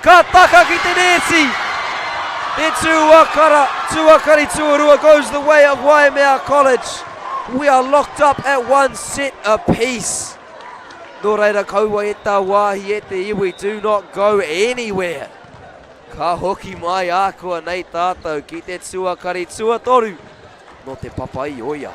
Ka taka ki te nēti! Te tuakara, tuakari tuarua goes the way of Waimea College. We are locked up at one set apiece. Nō reira kaua e tā wāhi e te iwi, do not go anywhere. Ka hoki mai ākua nei tātou ki te tuakari tuatoru nō Te Papaioea.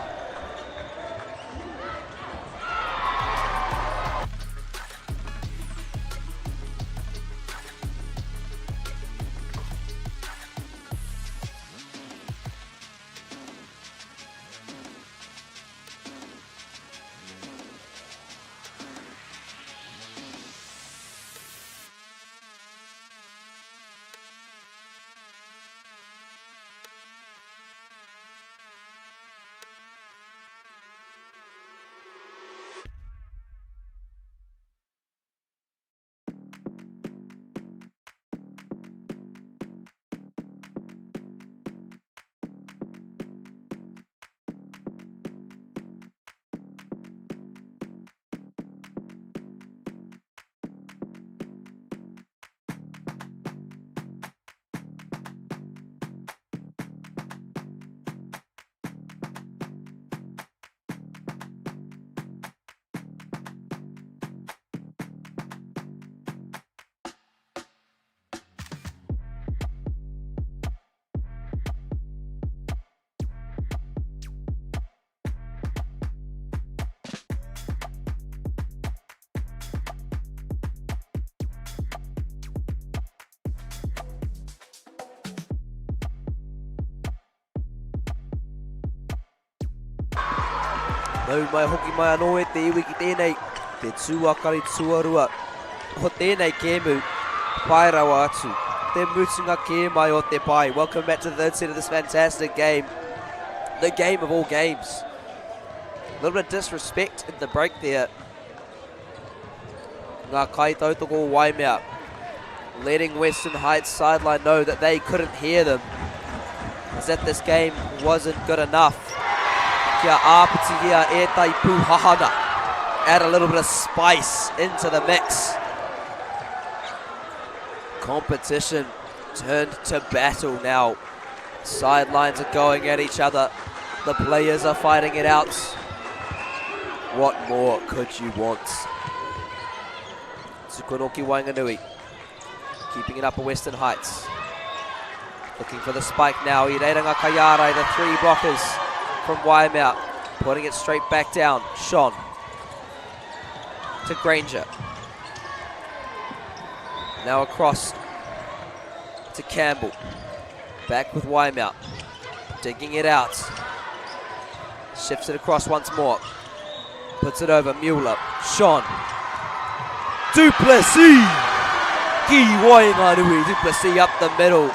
Nau mai hoki mai anō e te iwi ki tēnei, te tūakari tuarua o tēnei kēmu, pai rawa atu. Te mutunga kē mai o te pai. Welcome back to the third set of this fantastic game. The game of all games. A little bit of disrespect in the break there. Ngā kaitautoko o Waimea letting Western Heights sideline know that they couldn't hear them. Is that this game wasn't good enough. Kia āpitihia ētahi pūhahana. Add a little bit of spice into the mix. Competition turned to battle now. Sidelines are going at each other. The players are fighting it out. What more could you want? Tsukunoki Wanganui keeping it up at Western Heights. Looking for the spike now. I reira ngā kaiārai, the three blockers from Waimea. Putting it straight back down. Sean to Granger. Now across to Campbell. Back with Waimea. Digging it out. Shifts it across once more. Puts it over Mueller. Sean. Duplessis! Ki Waenganui. Duplessis up the middle.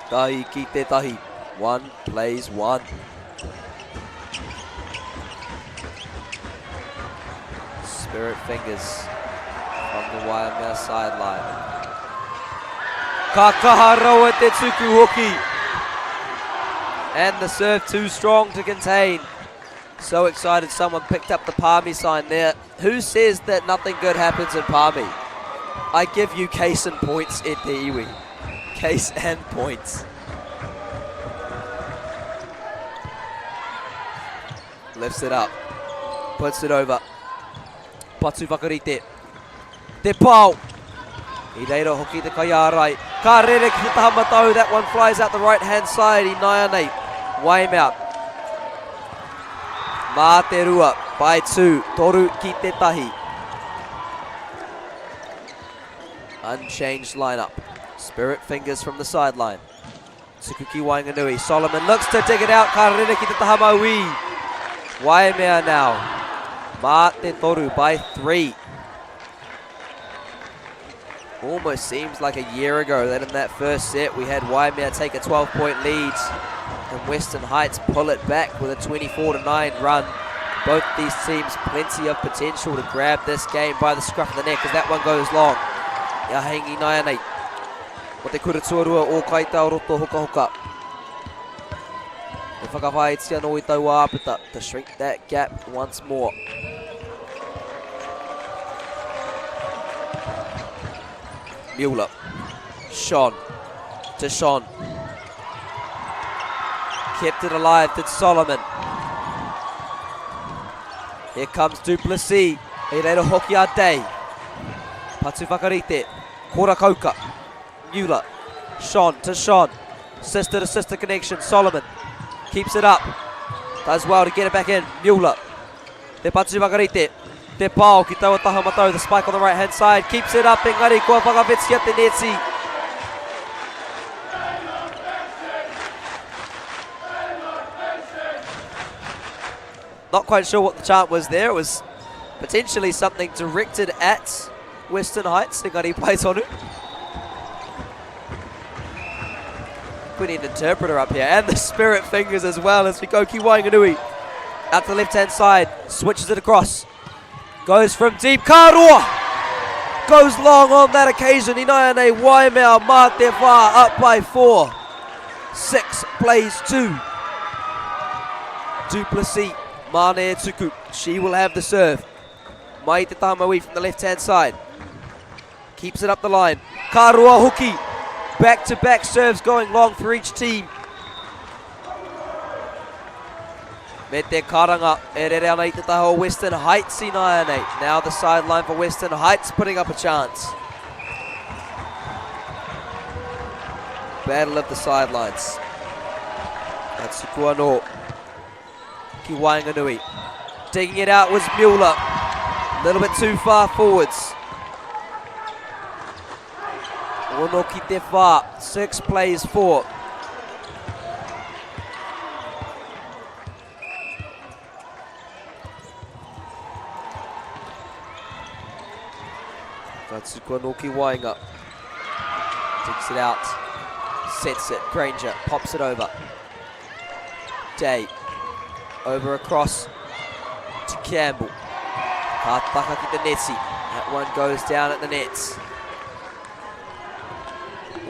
Tahi ki te tahi. One plays one. Spirit fingers from the Waimea sideline. Ka kaha rawa te tuku hoki. And the serve too strong to contain. So excited someone picked up the Palmy sign there. Who says that nothing good happens in Palmy? I give you case and points, e te iwi. Case and points. Lifts it up. Puts it over. Patu whakarite. Te pao. I reira hoki te kaiārai. Ka rere ki te taha matau. That one flies out the right hand side. I naianei. Waimea. Mā te rua. By two. Toru ki te tahi. Unchanged lineup. Spirit fingers from the sideline. Tuku ki waenganui. Solomon looks to dig it out. Ka rere ki te taha mauī. Waimea now. Mā te toru by three. Almost seems like a year ago that in that first set we had Waimea take a 12-point lead and Western Heights pull it back with a 24-9 run. Both these teams plenty of potential to grab this game by the scruff of the neck as that one goes long. Ia hengi naianei. Ko te kura tuarua o Kaita o roto hokahoka. E whakawhāiti anō i taua āputa to shrink that gap once more. Mueller. Sean. To Sean. Kept it alive to Solomon. Here comes Duplessis. He reira hoki a Day. Patu whakarite. Kora Kauka. Mueller. Sean to Sean. Sister to sister connection. Solomon keeps it up. Does well to get it back in. Mueller. Te patu whakarite. Te pao ki taua taha matau. The spike on the right hand side. Keeps it up. Engari kua whakawhitia te neti. Not quite sure what the chant was there. It was potentially something directed at Western Heights. Engari pai tonu. We need an interpreter up here. And the spirit fingers as well as we go ki Waenganui. Out to the left-hand side. Switches it across. Goes from deep. Ka roa! Goes long on that occasion. Inaiane Waimea mā te whā up by four. Six plays two. Duplessis, Mane Tuku. She will have the serve. Mai te Tamaui from the left-hand side. Keeps it up the line. Ka roa hoki. Back-to-back serves going long for each team. Me te karanga e rere ana i te taha o Western Heights i nāianei. Now the sideline for Western Heights putting up a chance. Battle of the sidelines. That's anō ki Waenganui. Digging it out was Mueller. A little bit too far forwards. Ono ki te whā. Six plays four. Ka tuku anō ki waenga. Digs it out. Sets it. Granger pops it over. Day. Over across to Campbell. Ka taka ki te neti. That one goes down at the nets.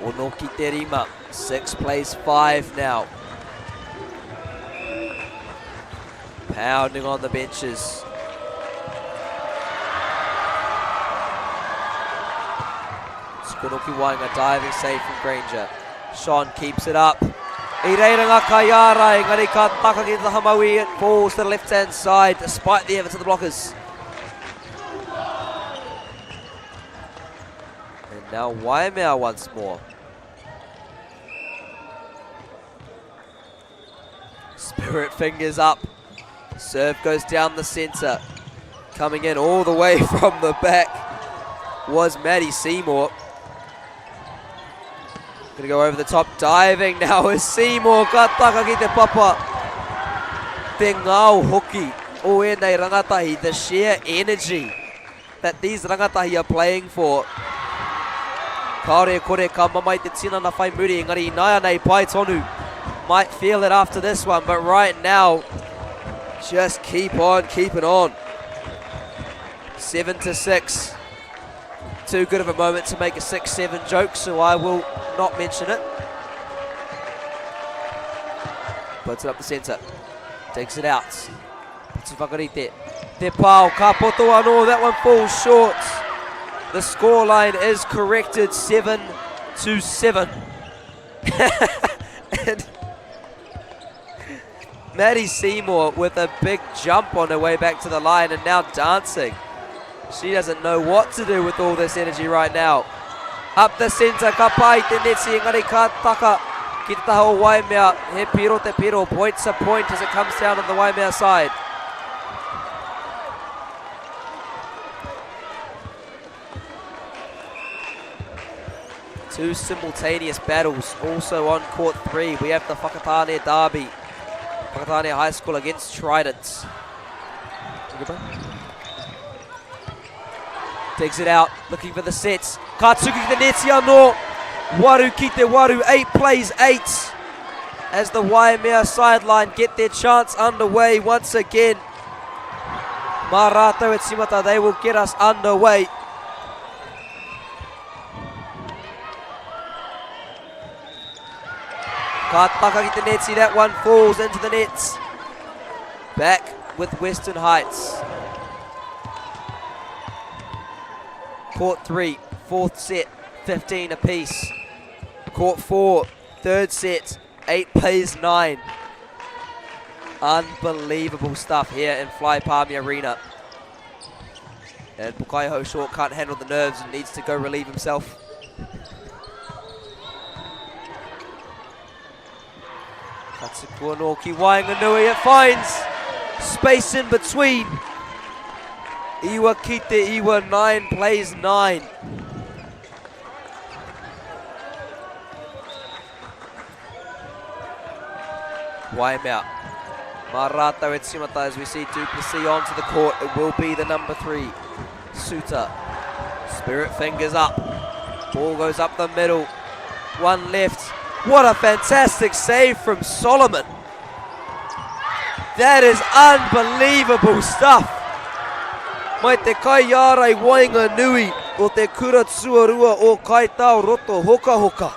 Ono ki te rima. 6 plays 5 now. Pounding on the benches. Skunoki Wainga diving save from Granger. Sean keeps it up. I reira ngā kaiārai, engari ka taka ki te taha mauī, it falls to the left-hand side despite the efforts of the blockers. And now Waimea once more. Spirit fingers up. Serve goes down the centre. Coming in all the way from the back was Maddie Seymour. Gonna go over the top, diving now is Seymour. Ka taka ki te papa. Te ngao hoki o ēnei rangatahi, the sheer energy that these rangatahi are playing for. Kāore e kore ka mamae te tinana whai muri, engari ināianei pai tonu. Might feel it after this one, but right now, just keep on keeping on. 7-6. Too good of a moment to make a 6-7 joke, so I will not mention it. Puts it up the centre. Digs it out. Patu whakarite. Te pao, ka poto anō, that one falls short. The scoreline is corrected, 7-7. And Maddie Seymour with a big jump on her way back to the line and now dancing. She doesn't know what to do with all this energy right now. Up the centre, ka pai te neti, engari ka taka ki te taha o Waimea. He piro te piro, points a point as it comes down on the Waimea side. Two simultaneous battles also on court 3. We have the Whakatane Derby. Whakatane High School against Trident. Digs it out, looking for the sets. Ka tuku ki te neti anō. Waru ki te waru, 8 plays 8. As the Waimea sideline get their chance underway once again. Mā rātou e timata, they will get us underway. Ka taka ki te neti, that one falls into the nets. Back with Western Heights. Court 3, fourth set, 15 apiece. Court 4, third set, 8 plays 9. Unbelievable stuff here in Fly Palmy Arena. And Pokaiho Short can't handle the nerves and needs to go relieve himself. Katsukuano ki waenganui, it finds space in between. Iwa ki te iwa, 9 plays 9. Waimea. Mā rātou e timata as we see Duplessis onto the court. It will be the number 3, Suter. Spirit fingers up. Ball goes up the middle. One left. What a fantastic save from Solomon. That is unbelievable stuff. Mai te kaiārai waenganui o te kura tuarua o Kaitao Roto Hokahoka.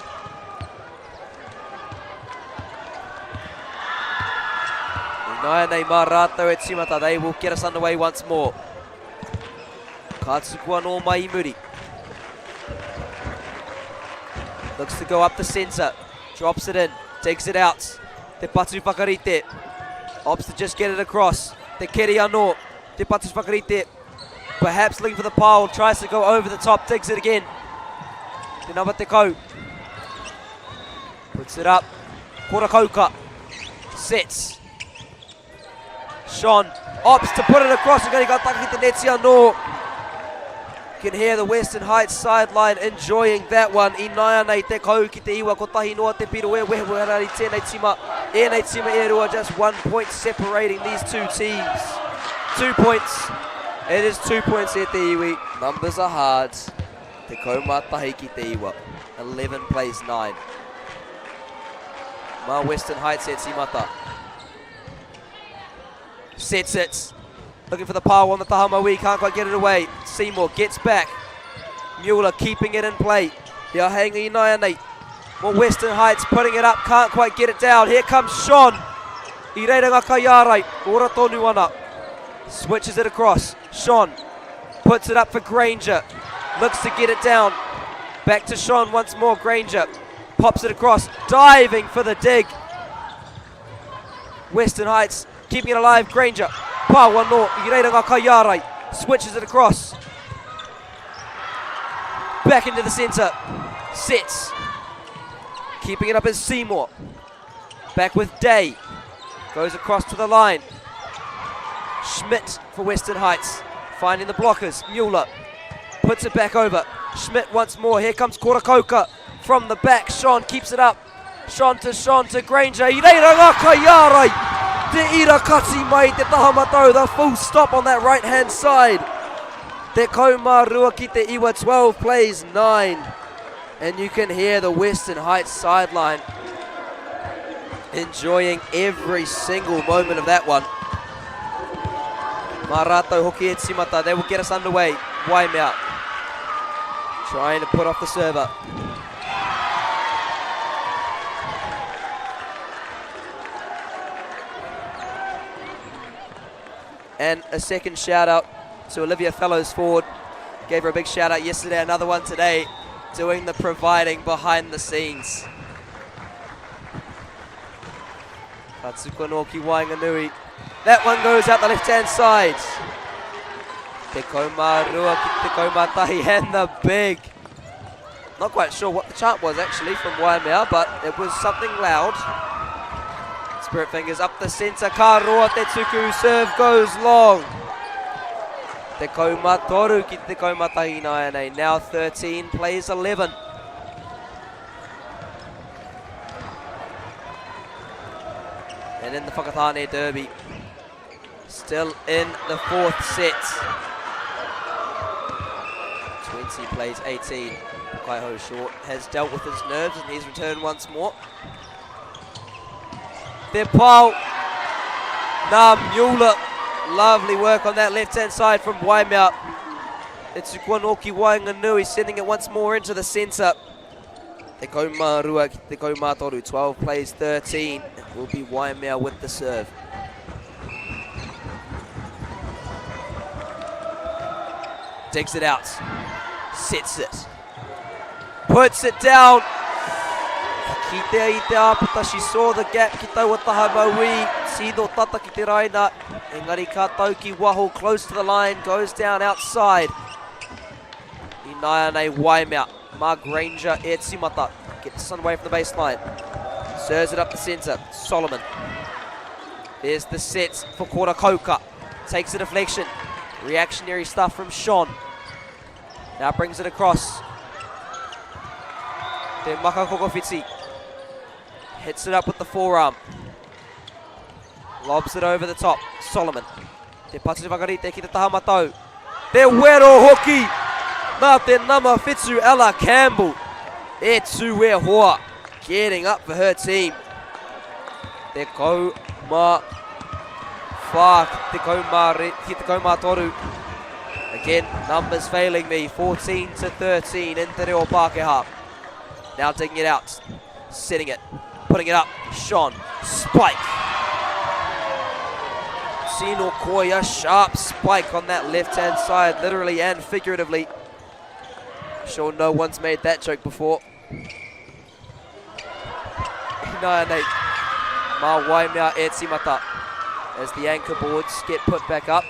Ināianei mā rātou e tīmata, they will get us underway once more. Ka tuku anō mai i muri. Looks to go up the centre. Drops it in. Digs it out. Te patu whakarite. Opts to just get it across. Te keri anō. Te patu whakarite. Perhaps looking for the pile. Tries to go over the top. Digs it again. Te number te kau. Puts it up. Korakauka. Sets. Sean opts to put it across. Engari ka taka ki te neti anō. Can hear the Western Heights sideline enjoying that one. Ināianei te kau ki te iwa kotahi noa te piro e wehewehe ana i tēnei tima. Ēnei tima e rua, just 1 point separating these two teams. 2 points. It is 2 points e te iwi. Numbers are hard. 11 ki te iwa. 11 plays 9. Mā Western Heights e tīmata. Sets it. Looking for the power on the taha maui. Can't quite get it away. Seymour gets back. Mueller keeping it in play. Ia heinga inaianei. More Western Heights putting it up. Can't quite get it down. Here comes Sean. I reira ngā kaiārai. Ora tonu ana. Switches it across. Sean puts it up for Granger. Looks to get it down. Back to Sean once more. Granger pops it across. Diving for the dig. Western Heights keeping it alive. Granger. Pā wano i reira ngā kaiārai. Switches it across. Back into the centre. Sets. Keeping it up is Seymour. Back with Day. Goes across to the line. Schmidt for Western Heights. Finding the blockers. Mueller puts it back over. Schmidt once more. Here comes Korakoka from the back. Sean keeps it up. Sean to Sean to Granger. I reira ngā kaiārai. Te ira kati mai te taha matau. The full stop on that right hand side. Te kaumārua ki te iwa 12 plays 9. And you can hear the Western Heights sideline enjoying every single moment of that one. Mā rātou hoki e tīmata. They will get us underway. Waimea trying to put off the server. And a second shout out to Olivia Fellows Ford. Gave her a big shout out yesterday, another one today, doing the providing behind the scenes. Katsuko no ki Waenganui. That one goes out the left-hand side. Te kaumā rua ki te kaumā tahi and the big. Not quite sure what the chant was actually from Waimea, but it was something loud. Spirit fingers up the centre. Ka roa te tuku. Serve goes long. Te kaumā toru ki te kaumā tahi nāianei. Now 13 plays 11. And in the Whakatāne Derby, still in the fourth set. 20 plays 18. Kaiho Short has dealt with his nerves and he's returned once more. Te Pau. Nā Mueller. Lovely work on that left-hand side from Waimea. It's Guanoki Wainganui sending it once more into the centre. Te kaumā rua ki te kaumā toru. 12 plays 13. It will be Waimea with the serve. Digs it out. Sets it. Puts it down. Kitea i te āputa, she saw the gap ki taua taha mauī, tino tata ki te raina, engari ka tau ki waho, close to the line, goes down outside. Inaianei Waimea, Mark Granger e tīmata, gets this away from the baseline, serves it up the centre, Solomon. There's the set for Kora Koka, takes a deflection, reactionary stuff from Sean. Now brings it across. Te Maka Kokowhiti hits it up with the forearm. Lobs it over the top. Solomon. Te patiri whakarite ki te taha matau. Te wero hoki nā te nama whitu Ella Campbell. E tū e hoa. Getting up for her team. Te kau mā whā ki te kau mā, re, ki te kau mā toru. Again, numbers failing me. 14 to 13 in te reo Pākehā. Now taking it out. Setting it. Putting it up. Sean. Spike. Tino Koya, sharp spike on that left-hand side, literally and figuratively. Sure no one's made that joke before. Ināianei, mā Waimea e tīmata as the anchor boards get put back up.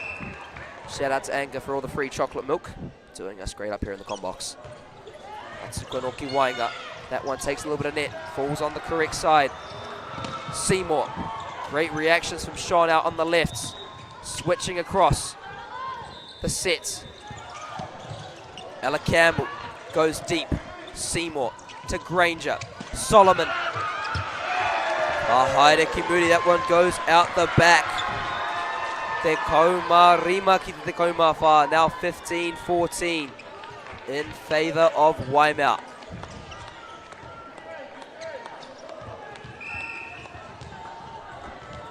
Shout out to Anchor for all the free chocolate milk. Doing us great up here in the com box. Atsukonoki Wainga. That one takes a little bit of net. Falls on the correct side. Seymour. Great reactions from Sean out on the left. Switching across. The set. Ella Campbell goes deep. Seymour to Granger. Solomon. Haere Kimuri, that one goes out the back. Te kaumā rima ki te kaumā whā. Now 15-14. In favour of Waimea.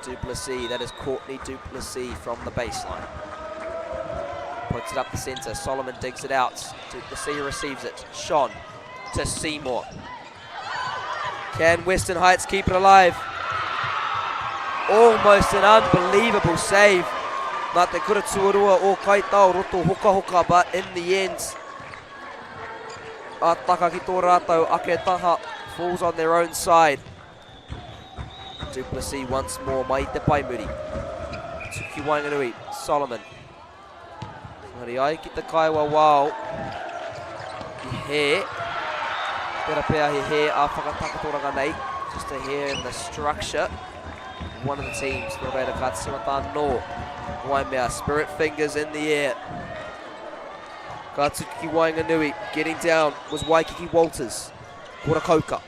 Duplessis, that is Courtney Duplessis from the baseline. Puts it up the centre. Solomon digs it out. Duplessis receives it. Sean to Seymour. Can Western Heights keep it alive? Almost an unbelievable save. Nā te kura tuarua o Kaitao roto hokahoka, but in the end, a taka ki tō rātou ake taha, falls on their own side. Duplessis once more, mai te paemuri. Tuki Waenganui, Solomon. Engari ai ki te kaiwa wao. I he. Tera pea he he a whakatakotoranga nei. Just a hair in the structure. One of the teams, nō reira ka tīmata anō. Waimea, spirit fingers in the air. Ka tuki ki Waenganui, getting down was Waikiki Walters. Korakauka.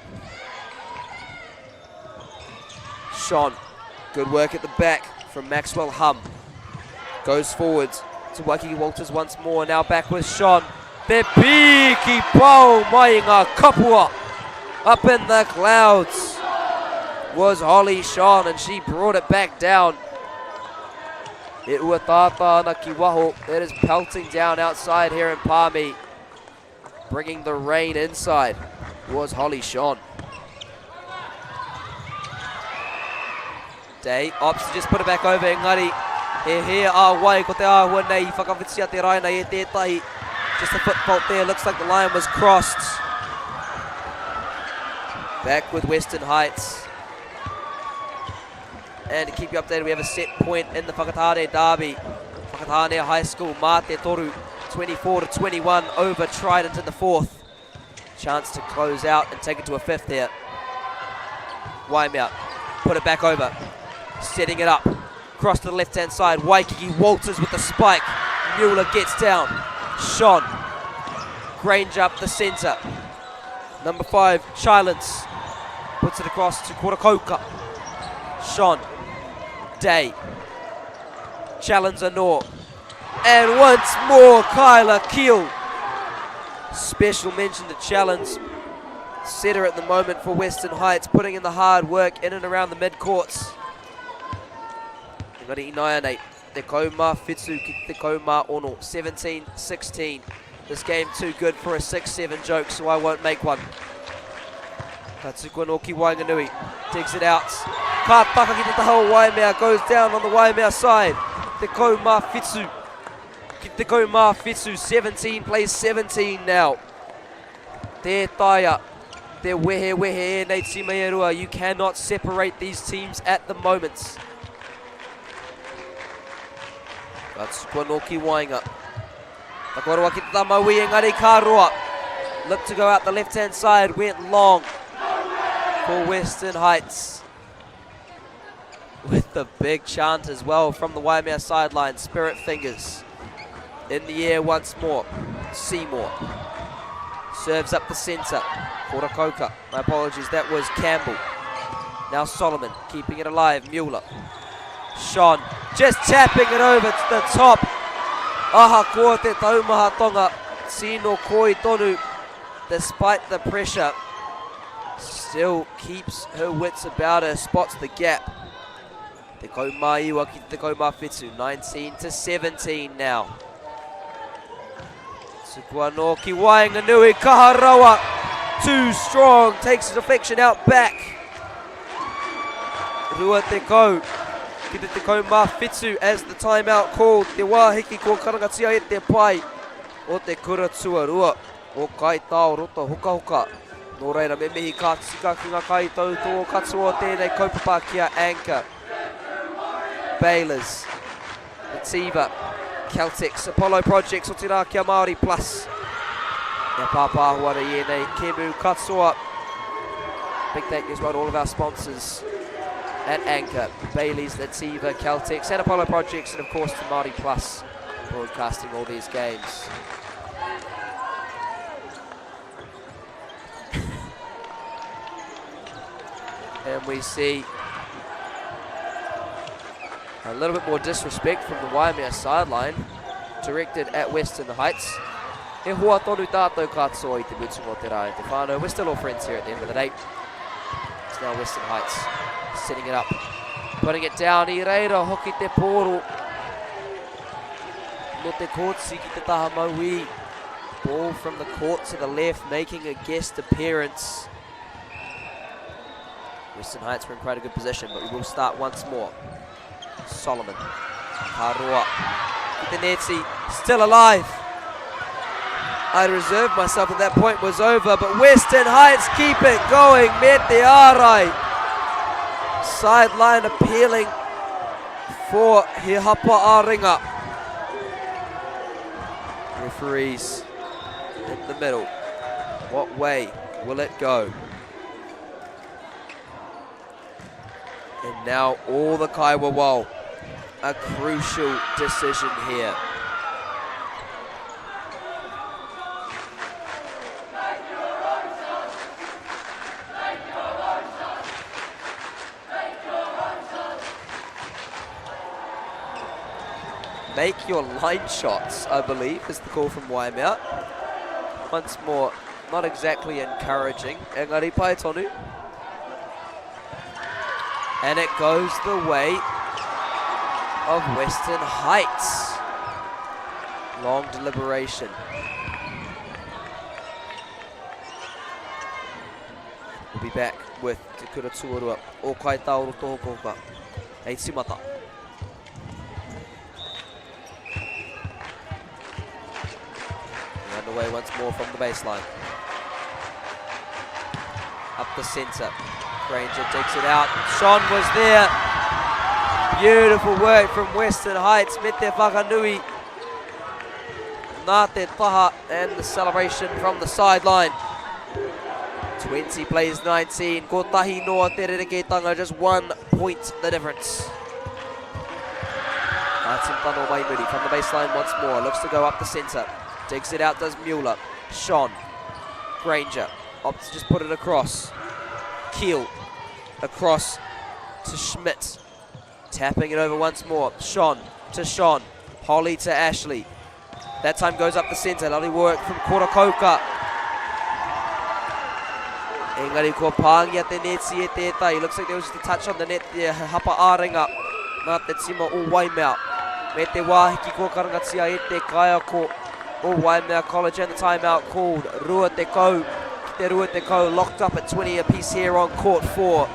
Sean, good work at the back from Maxwell Hum. Goes forwards to Waikiki Walters once more. Now back with Sean. Te piki pau mai ngā kapua. Up in the clouds was Holly Sean, and she brought it back down. E ua tātā ana ki waho. It is pelting down outside here in Palmy. Bringing the rain inside was Holly Sean. Day opts to just put it back over engari he hē a wai ko te āhua nei i whakawhitia te raina e tētahi. Just a foot fault there, looks like the line was crossed. Back with Western Heights. And to keep you updated, we have a set point in the Whakatāne Derby. Whakatāne High School, mā te toru, 24-21 over Trident in the fourth. Chance to close out and take it to a fifth here. Waimea, put it back over. Setting it up. Cross to the left-hand side. Waikiki Walters with the spike. Mueller gets down. Sean. Grange up the centre. Number 5, Chilence. Puts it across to Korakoka. Sean. Day. Challenge Anor. And once more, Kyla Keel. Special mention to Challenge. Setter at the moment for Western Heights, putting in the hard work in and around the mid-courts. Engari inaianei, te kaumā whitu ki te kaumā ono, 17-16. This game too good for a 6-7 joke, so I won't make one. Ka tuku anō ki Waenganui, digs it out. Ka taka ki te taha o Waimea, goes down on the Waimea side. Te kaumā whitu ki te kaumā whitu, 17 plays 17 now. Tē taea te wehewehe ēnei tīma e rua. You cannot separate these teams at the moment. Ka tuku anō ki waenga. Takaroa ki te tamaui, engari ka roa. Look to go out the left-hand side, went long for Western Heights. With the big chant as well from the Waimea sideline, Spirit Fingers in the air once more. Seymour serves up the centre. Korakoka, my apologies, that was Campbell. Now Solomon keeping it alive, Mueller. Sean just tapping it over to the top. Ahakoa te taumaha tonga, tino koi tonu, despite the pressure, still keeps her wits about her, spots the gap. Te kaumā iwa ki te kaumā whitu, 19-17 now. Tuku anō ki waenganui, kaha rawa, too strong, takes a deflection out back. 20 ki te 17 as the timeout called. Te wā hiki kua karangatia e te pai o te kura tuarua o Kaitao Roto Hukahuka. Nō reira, me mihi ka tika ki ngā kaitautoko katoa o tēnei kaupapa ki a Anchor, Baylors, Nativa, Caltex, Apollo Projects, otirā ki a Māori Plus. E pāpāho ana i ēnei kēmu katoa. Big thank you as well to all of our sponsors at Anchor, Bailey's, Nativa, Caltex, and Apollo Projects, and of course to Māori Plus, broadcasting all these games. And we see a little bit more disrespect from the Waimea sideline, directed at Western Heights. He hoa tonu tātou katoa i te mutunga o te rā e te whānau. We're still all friends here at the end of the day. It's now Western Heights setting it up. Putting it down i reira hoki te pōro. No te kōti ki te taha mauī. Ball from the court to the left, making a guest appearance. Western Heights were in quite a good position, but we will start once more. Solomon. Ka roa. Ki te neti, still alive. I reserved myself at that point was over, but Western Heights keep it going. Me te ārai. Sideline appealing for He Hapa Āringa. Referees in the middle. What way will it go? And now all the Kaiwawao. A crucial decision here. Make your line shots, I believe, is the call from Waimea. Once more, not exactly encouraging. Engari pai tonu. And it goes the way of Western Heights. Long deliberation. We'll be back with Te Kura Tuarua o Kaitaoro Tohokohoka. Hei timata. Underway once more from the baseline. Up the centre. Granger takes it out. Sean was there. Beautiful work from Western Heights. Me te whakanui. Nā te taha and the celebration from the sideline. 20 plays 19. Kotahi noa te rerekētanga, just one point the difference. Martin Tano Waimuri from the baseline once more. Looks to go up the centre. Digs it out, does Mueller. Sean. Granger. Opts to just put it across. Keel. Across to Schmidt. Tapping it over once more. Sean to Sean. Holly to Ashley. That time goes up the centre. Lovely work from Korokoka. Engari kua pāngia te neti e tētahi. Looks like there was just a touch on the net there. He hapa āringa nā te tima o Waimea. Me te wāhiki kua karangatia e te kaiako o Waimea College and the timeout called. Rua te kau ki te rua te kau. Locked up at 20 apiece here on court 4.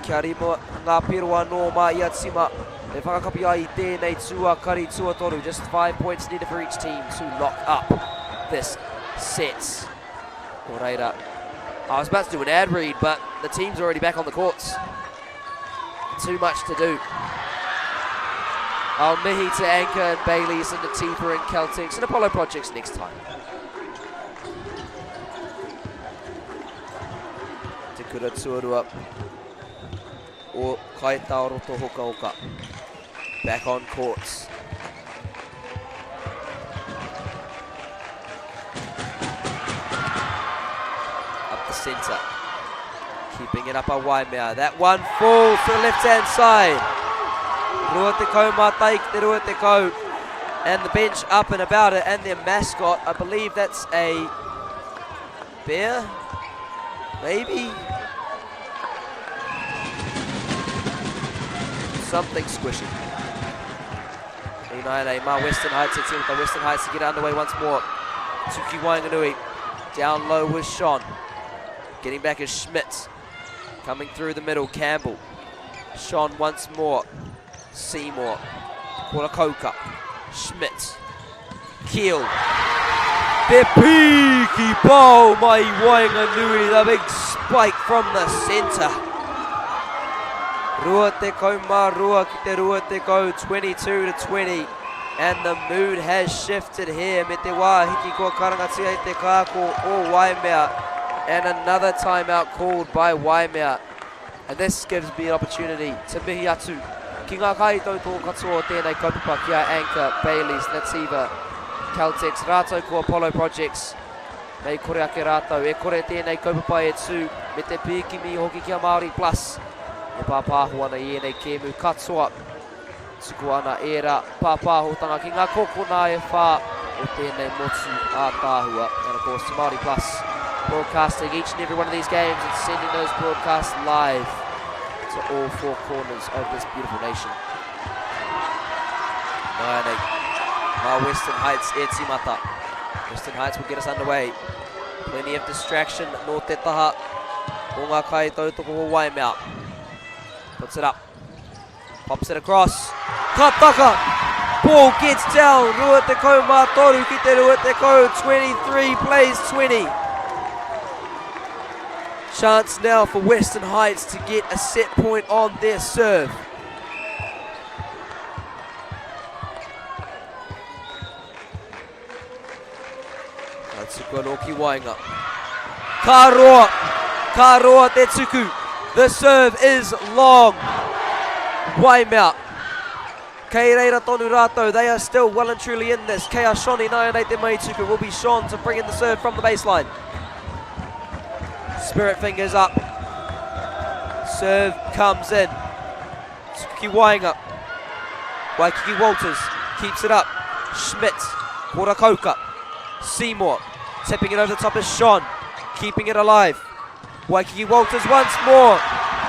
Kia rima ngā pero anō mā ia tima. E whakakapi ai i tēnei tuakari tuatoru. Just 5 points needed for each team to lock up this set. Nō reira, I was about to do an ad read, but the team's already back on the courts. Too much to do. I'll mihi to Anchor and Bailey's and Nativa and Caltex and Apollo Projects next time. Te kura tuarua o Kaitaoroto Hokaoka. Back on courts. Up the centre. Keeping it up a Waimea. That one falls to the left-hand side. Rua te kau mā tai ki te rua te kau. And the bench up and about it. And their mascot, I believe that's a bear? Maybe? Something squishy. Inaile, Ma Western Heights, it's in with the Western Heights to get underway once more. Tuki Wanganui, down low with Sean. Getting back is Schmidt. Coming through the middle, Campbell. Sean once more. Seymour. Korakoka. Schmidt. Keel. Te piki ball mai Waenganui, the big spike from the centre. Rua te kau mā rua ki te rua te kau, 22 to 20. And the mood has shifted here. Me te wā hiki kua karangatia i te kāko o Waimea. And another timeout called by Waimea. And this gives me an opportunity to mihi atu ki ngā kaitautoko katoa o tēnei kaupapa ki a Anchor, Bayleys, Nativa, Caltex, rātou ko Apollo Projects. Mei kore ake rātou, e kore tēnei kaupapa e tū, me te pīkimi hoki ki a Māori Plus. E pāpāho ana i ēnei kēmu katoa. Tuku ana ērā pāpāhotanga ki ngā kōkona e whā. o tēnei motu ātaahua. And of course, Māori Plus broadcasting each and every one of these games and sending those broadcasts live to all four corners of this beautiful nation. 9-8. Mā Western Heights e tīmata. Western Heights will get us underway. Plenty of distraction nō te taha o ngā kai tautoko o Waimea. Puts it up. Pops it across. Ka taka! Ball gets down. 23 ki te 20. 23 plays 20. Chance now for Western Heights to get a set point on their serve. Ka tuku anō ki waenga. Ka roa! Ka roa te tuku. The serve is long. Waimea. Kei reira tonu rātou. They are still well and truly in this. Kei a Shoni nāianei te mahi tuku. Will be Sean to bring in the serve from the baseline. Spirit fingers up. Serve comes in. Tuku ki waenga. Waikiki Walters keeps it up. Schmidt, Korakauka, Seymour, tipping it over the top is Sean, keeping it alive. Waikiki Walters once more.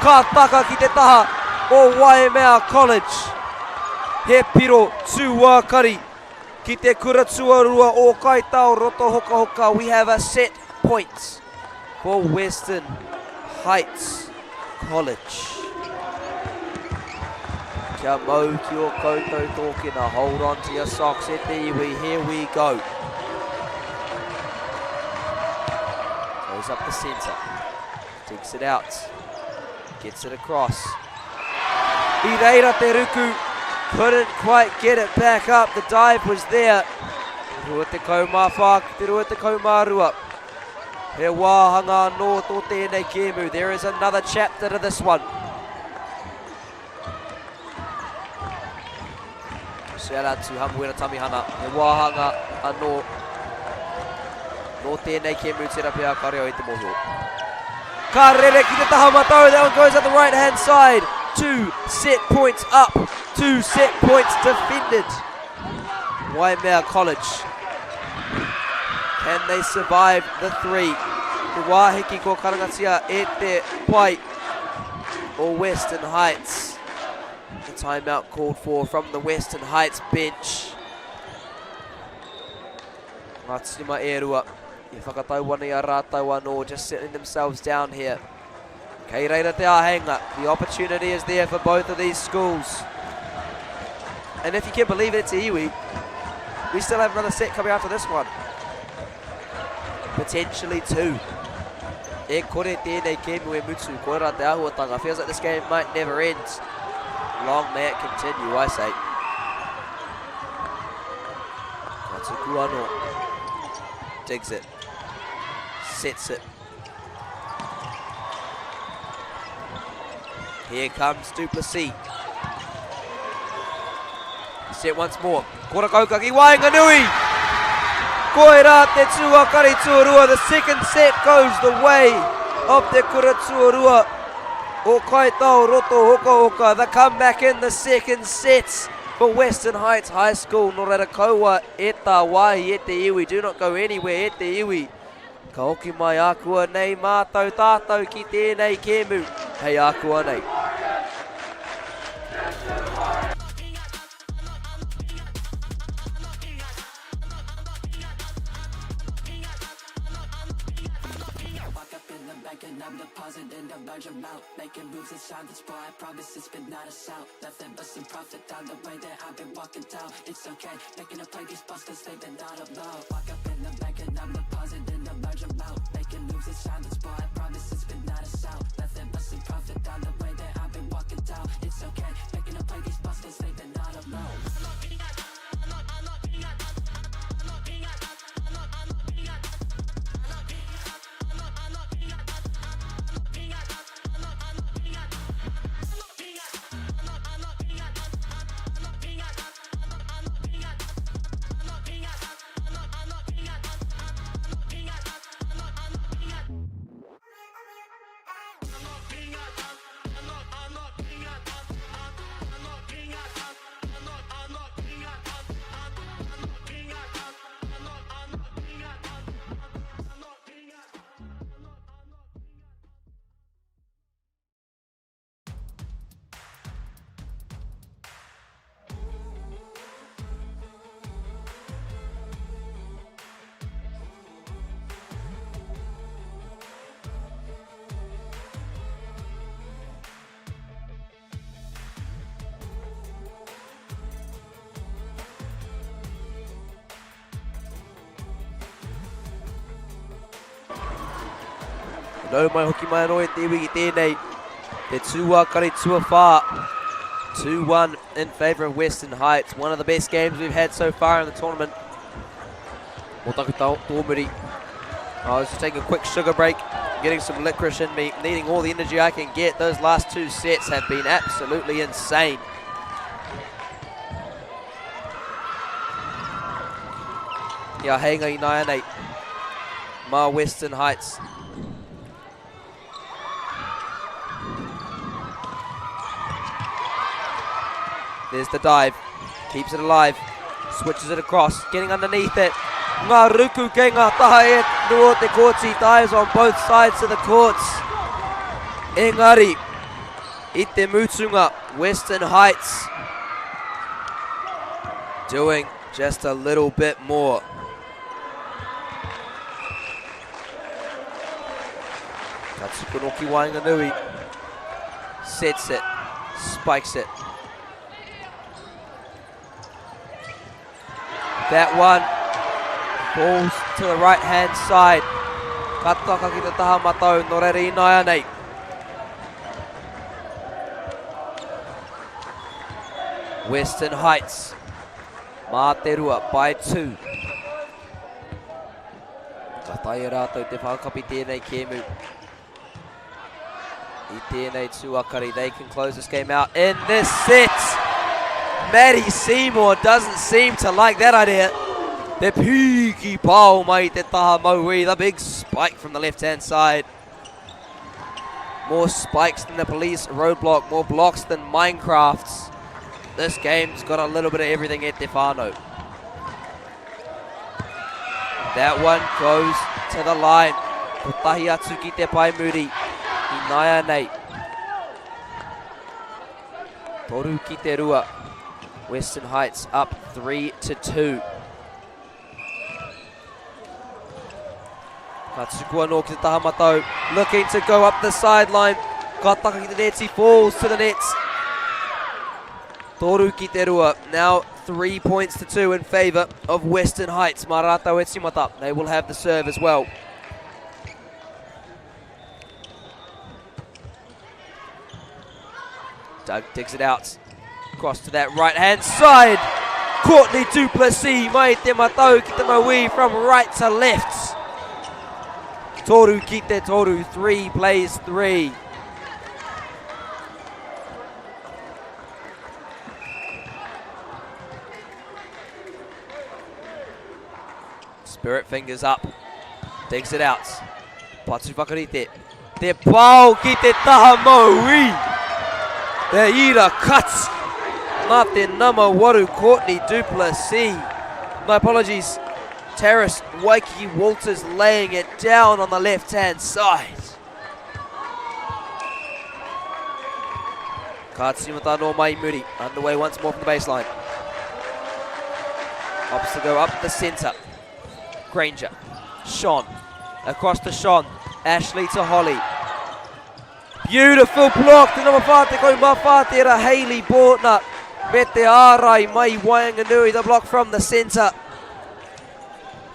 Ka taka ki te taha o Waimea College. He piro tūākari ki te kura tuarua o Kaitao Roto Hokahoka. We have a set point for Western Heights College. Kia mau ki o koutou tōkena. Hold on to your socks e te iwi. Here we go. Goes up the centre. Digs it out. Gets it across. I reira te ruku. Couldn't quite get it back up. The dive was there. 24 ki te 22. He wāhanga anō tō tēnei kēmu. There is another chapter to this one. Shout out to Hamuera Tamihana. He wāhanga anō nō tēnei kēmu tērā pea ka reo i te mōhio. Ka rere ki te taha matau. That one goes at the right hand side. Two set points up. Two set points defended. Waimea College. Can they survive the three? Te wāhiki ko karangatia e te pai o Western Heights. The timeout called for from the Western Heights bench. Ngā tima e rua. I whakatau ana i a rātou anō, just settling themselves down here. Kei reira te āheinga. The opportunity is there for both of these schools. And if you can believe it, te iwi, we still have another set coming after this one. Potentially two. E kore tēnei kēmu e mutu, koirā te āhuatanga. Feels like this game might never end. Long may it continue, I say. Ka tuku anō. Digs it. Sets it. Here comes Duplessis. Set once more. Korakauka ki waenganui. Koirā te tuakari tuarua. The second set goes the way of te kura tuarua o Kaitao Roto Hokahoka. The comeback in the second set for Western Heights High School. Nō reira kaua e tā wāhi e te iwi. Do not go anywhere e te iwi. Ka hoki mai ākuanei mātou tātou ki tēnei kēmu hei ākuanei. Nau mai hoki mai anō e te iwi ki tēnei. Te tūākari tuawhā. 2-1 in favour of Western Heights. One of the best games we've had so far in the tournament. Mō taku tōmuri. I was just taking a quick sugar break, getting some licorice in me, needing all the energy I can get. Those last two sets have been absolutely insane. Ia heinga i nāianei mā Western Heights. There's the dive. Keeps it alive. Switches it across. Getting underneath it. Ngā ruku kei ngā taha e rua o te kōti. Dives on both sides of the courts. Engari, i te mutunga, Western Heights doing just a little bit more. Ka tuku ki waenganui. Sets it. Spikes it. That one falls to the right hand side. Ka taka ki te taha matau, no reira inaianei. Western Heights. Mā te rua by 2. Ka taea rātou te whakakapi tēnei kēmu. I tēnei tūakari, they can close this game out in this set. Maddie Seymour doesn't seem to like that idea. Te piki pao mai te taha mauī, the big spike from the left-hand side. More spikes than the police roadblock, more blocks than Minecrafts. This game's got a little bit of everything at Te Whānau. That one goes to the line. Kotahi atu ki te pae muri. I nāianei. Toru ki te rua. Western Heights up 3 to 2. Ka tuku anō ki te taha matau. Looking to go up the sideline. Ka taka ki te neti, falls to the nets. Toru ki te rua. Now 3 points to 2 in favour of Western Heights. Mā rātou e timata. They will have the serve as well. Doug digs it out. Across to that right-hand side. Courtney Duplessis, mai te matau ki te mauī from right to left. Toru ki te toru, 3 plays 3. Spirit fingers up. Digs it out. Patu whakarite. Te pao ki te taha mauī. Te ira cuts. Mā te nama waru Courtney Duplessis. My apologies. Terrace Waikiki Walters laying it down on the left-hand side. Ka tīmata anō mai i muri. Underway once more from the baseline. Opts to go up the centre. Granger. Sean. Across to Sean. Ashley to Holly. Beautiful block to number 4, te kau mā whātera, Hayley Bortner. Me te ārai mai Waenganui, the block from the centre.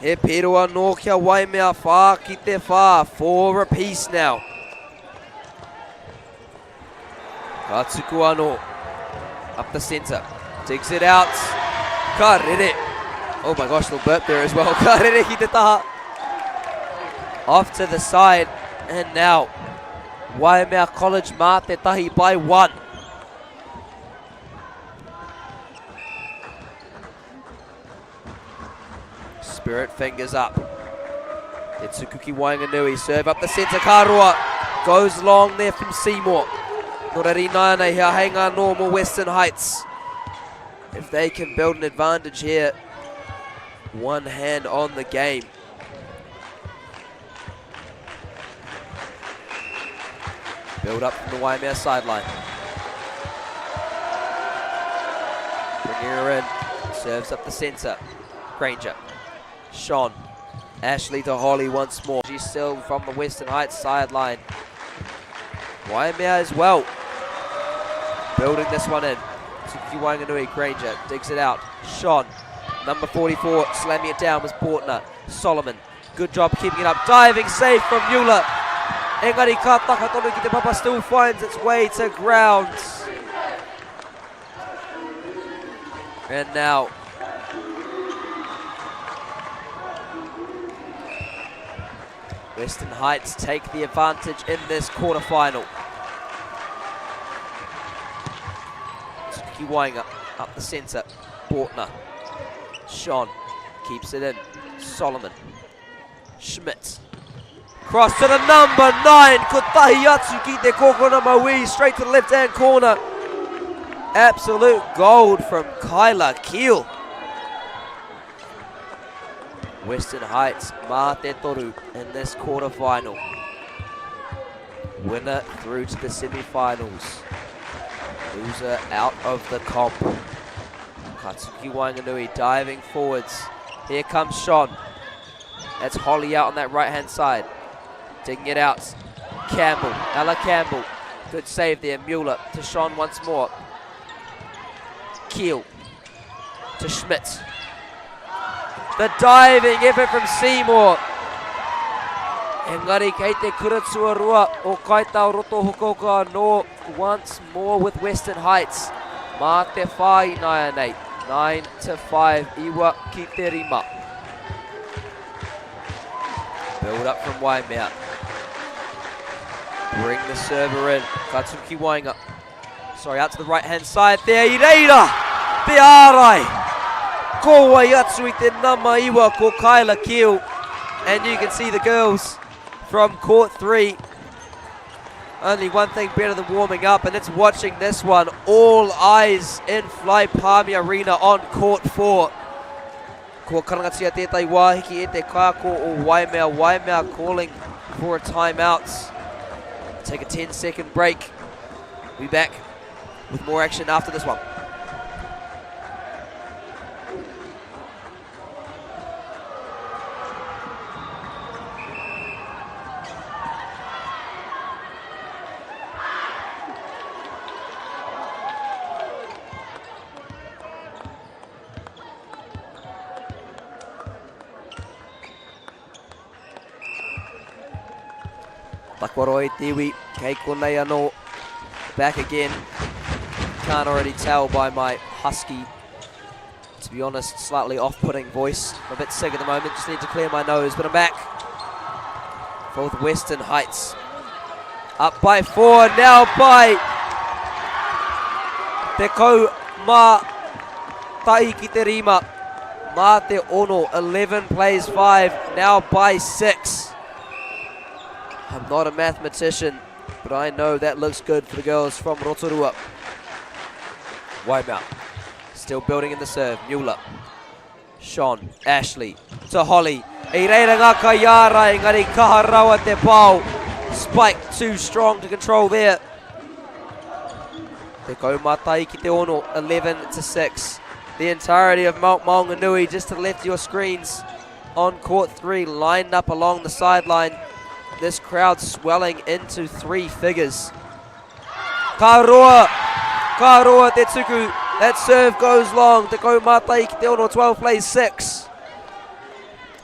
He pero anō kia Waimea, whā ki te whā, four apiece now. Ka tuku anō. Up the centre. Digs it out. Ka rere. Oh my gosh, little burp there as well. Ka rere ki te taha. Off to the side. And now, Waimea College mā te tahi by one. Spirit fingers up. Te tuku ki Waenganui. Serve up the centre. Karoa goes long there from Seymour. Nō reira ināianei he āheinga anō mō Western Heights. If they can build an advantage here, one hand on the game. Build up from the Waimea sideline. Bringing her in. Serves up the centre. Granger. Sean. Ashley to Holly once more. She's still from the Western Heights sideline. Waimea as well. Building this one in. Tuki Wanganui, Granger digs it out. Sean, number 44, slamming it down was Bortner. Solomon Good job keeping it up. Diving save from Mueller. Engari ka taka tonu ki te papa still finds its way to ground. And now Western Heights take the advantage in this quarterfinal. Suzuki Wainga up the centre. Bortner. Sean keeps it in. Solomon. Schmidt. Cross to the number 9. Kotahi atu ki te kokona maui. Straight to the left-hand corner. Absolute gold from Kyla Keel. Western Heights, mā te toru in this quarterfinal. Winner through to the semi-finals. Loser out of the comp. Katsuki Wanganui diving forwards. Here comes Sean. That's Holly out on that right-hand side. Digging it out. Campbell, Ella Campbell. Good save there, Mueller to Sean once more. Keel to Schmidt. The diving effort from Seymour. Engari kei te kura tuarua o Kaitao Roto Hokoka anō once more with Western Heights. Mā te whā ināianei. 9 to 5, iwa ki te rima. Build up from Waimea. Bring the server in. Katsuki Wainga. Sorry, out to the right-hand side there. I reira, te ārai. Ko wai atu i te nama iwa, ko Kyla Keel. And you can see the girls from court 3. Only one thing better than warming up, and it's watching this one. All eyes in Fly Palmy Arena on court 4. Kua karangatia tētahi wāhiki e te kaiako o Waimea. Waimea calling for a timeout. Take a 10-second break. We'll be back with more action after this one. Takoroi te iwi, kei konei anō. Back again. Can't already tell by my husky, to be honest, slightly off-putting voice. I'm a bit sick at the moment, just need to clear my nose, but I'm back. For Western Heights. Up by 4, now by Te kau mā tahi ki te rima, mā te ono, 11 plays 5, now by 6. I'm not a mathematician, but I know that looks good for the girls from Rotorua. Waimea, still building in the serve, Mueller. Sean, Ashley, to Holly. I reira ngā kaiāra, engari kaha rawa te pao. Spike too strong to control there. Te kaumātai ki te ono, 11 to 6. The entirety of Mount Maunganui just to the left of your screens on court 3, lined up along the sideline. This crowd swelling into 3 figures. Ka roa, ka roa te tuku. That serve goes long. Te kaumātai ki te ono, 12 plays 6.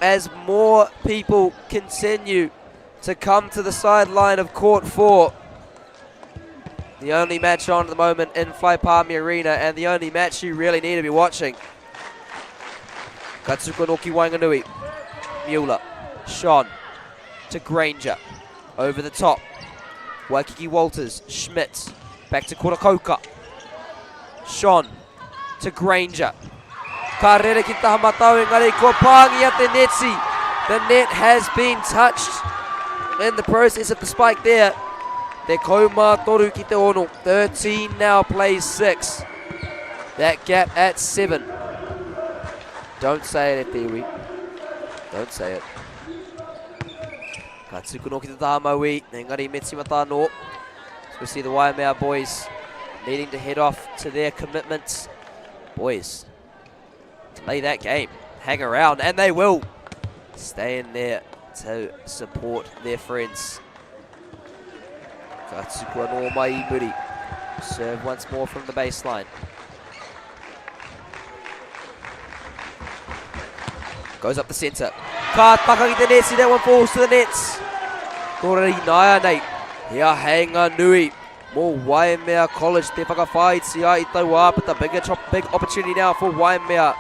As more people continue to come to the sideline of court 4. The only match on at the moment in Fly Palmy Arena and the only match you really need to be watching. Katsuko Noki Wanganui. Mueller. Sean to Granger. Over the top. Waikiki Walters. Schmidt. Back to Kurakoka. Sean to Granger. Ka rere ki taha matau engari kua pāngia te neti. The net has been touched in the process of the spike there. Te kaumā toru ki te ono. 13 now plays 6. That gap at 7. Don't say it, e te iwi. Don't say it. Ka tuku ki te taha maui, engari me timata anō. So we see the Waimea boys needing to head off to their commitments. Boys, play that game. Hang around, and they will stay in there to support their friends. Ka tuku anō mai i muri. Serve once more from the baseline. Goes up the centre. Ka taka ki te neti, that one falls to the nets. Nō reira ināianei, he āheinga nui mō Waimea College te whakawhāiti ai i taua āpita. Big, big opportunity now for Waimea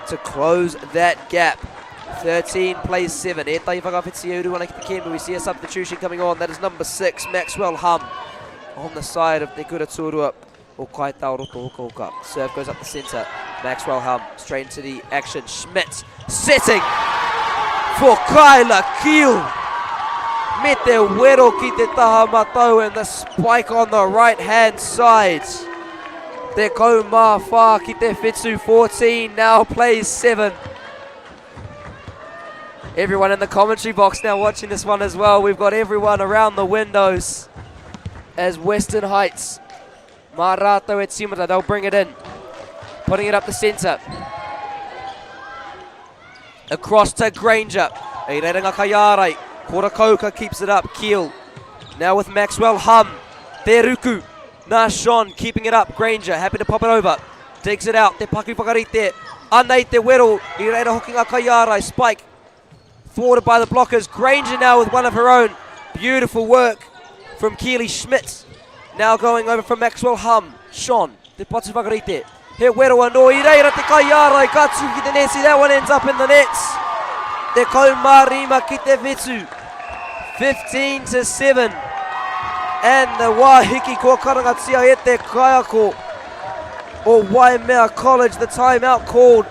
to close that gap. 13 plays 7. Ētahi whakawhiti e uru ana ki te kēmu. We see a substitution coming on. That is number 6, Maxwell Hum, on the side of Te Kura Tuarua o Kaitao Roto Hokahoka. Serve goes up the centre. Maxwell Hum straight into the action. Schmidt setting for Kyla Keel. Me te wero ki te taha matau and the spike on the right hand side. Te kaumā whā ki te whitu 14 now plays 7. Everyone in the commentary box now watching this one as well. We've got everyone around the windows as Western Heights. Mā rātou e tīmata, they'll bring it in. Putting it up the centre. Across to Granger. E reira ngā kaiārai. Kora Kauka keeps it up. Keel. Now with Maxwell Hum. Te Ruku. Nā Sean keeping it up. Granger happy to pop it over. Digs it out. Te paku whakarite. Anei te wero. I reira hoki ngā kaiārai. Spike. Thwarted by the blockers. Granger now with one of her own. Beautiful work from Keely Schmidt. Now going over from Maxwell Hum. Sean, te patu whakarite. He wero anō i reira te kaiārai ka tū ki te neti. That one ends up in the nets. Te 15 ki te whitu. 15 to 7. And the wā hiki kua karangatia e te kaiako o Waimea College. The timeout called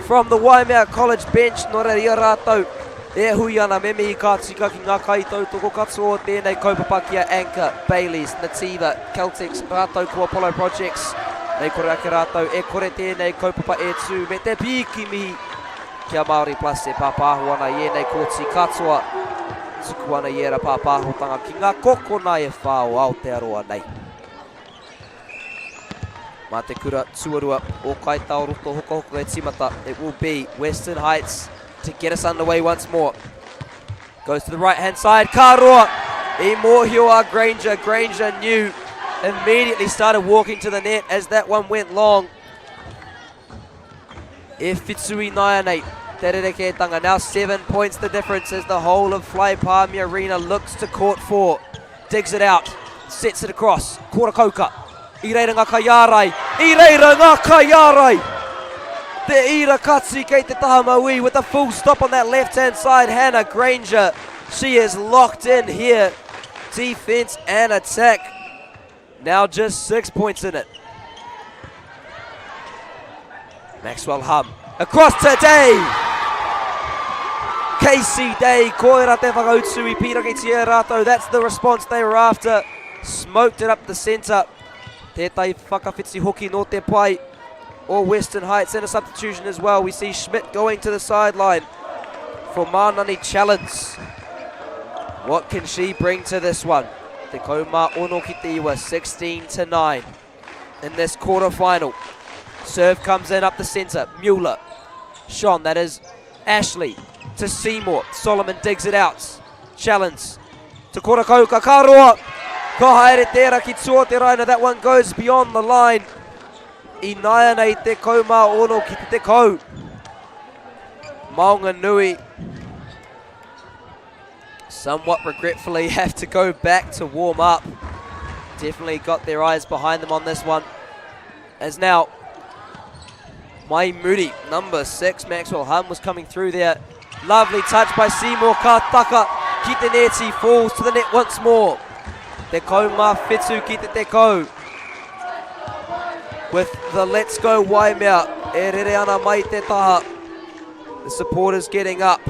from the Waimea College bench. Nō reira i a rātou e hui ana me mihi ka tika ki ngā kaitautoko katoa o tēnei kaupapa ki a Anchor, Bayleys, Nativa, Caltex, rātou ko Apollo Projects. Nei kore ake rātou e kore tēnei kaupapa e tū me te pīki mihi ki a Māori Plus e pāpāho ana i ēnei kōti katoa. Tuku ana i ērā pāpāhotanga ki ngā kokona e whā o Aotearoa nei. Mā te kura tuarua o Kaitaoroto Hokahoka e tīmata. It will be Western Heights to get us underway once more. Goes to the right hand side, ka roa. I mōhio a Granger. Granger knew, immediately started walking to the net as that one went long. E whitu i nāianei, te rerekētanga. Now 7 points the difference as the whole of Fly Palmy Arena looks to court 4. Digs it out, sets it across. Kora Kauka. I reira ngā kaiārai. I reira ngā kaiārai! Te ira kati kei te taha mauī with a full stop on that left-hand side. Hannah Granger, she is locked in here. Defense and attack. Now just 6 points in it. Maxwell Hum across to Day. Casey Day, koira te whakautu i pīrangitia e rātou. That's the response they were after. Smoked it up the centre. Tētahi whakawhiti hoki nō te pai o Western Heights and a substitution as well. We see Schmidt going to the sideline for Manani Challenge. What can she bring to this one? Te kaumā ono ki te iwa, 16 to 9 in this quarter-final. Serve comes in up the centre. Mueller. Sean, that is Ashley to Seymour. Solomon digs it out. Challenge to Korakauka. Ka roa. Ka haere tērā ki tua te raina. That one goes beyond the line. Ināianei te 16 ki te tekau. Maunganui somewhat regretfully have to go back to warm up. Definitely got their eyes behind them on this one. As now, Mai Moody, number 6, Maxwell Hum was coming through there. Lovely touch by Seymour. Ka taka ki te neti, falls to the net once more. Te kaumā whitu ki te tekau. With the let's go Waimea e rere ana mai te taha. The supporters getting up.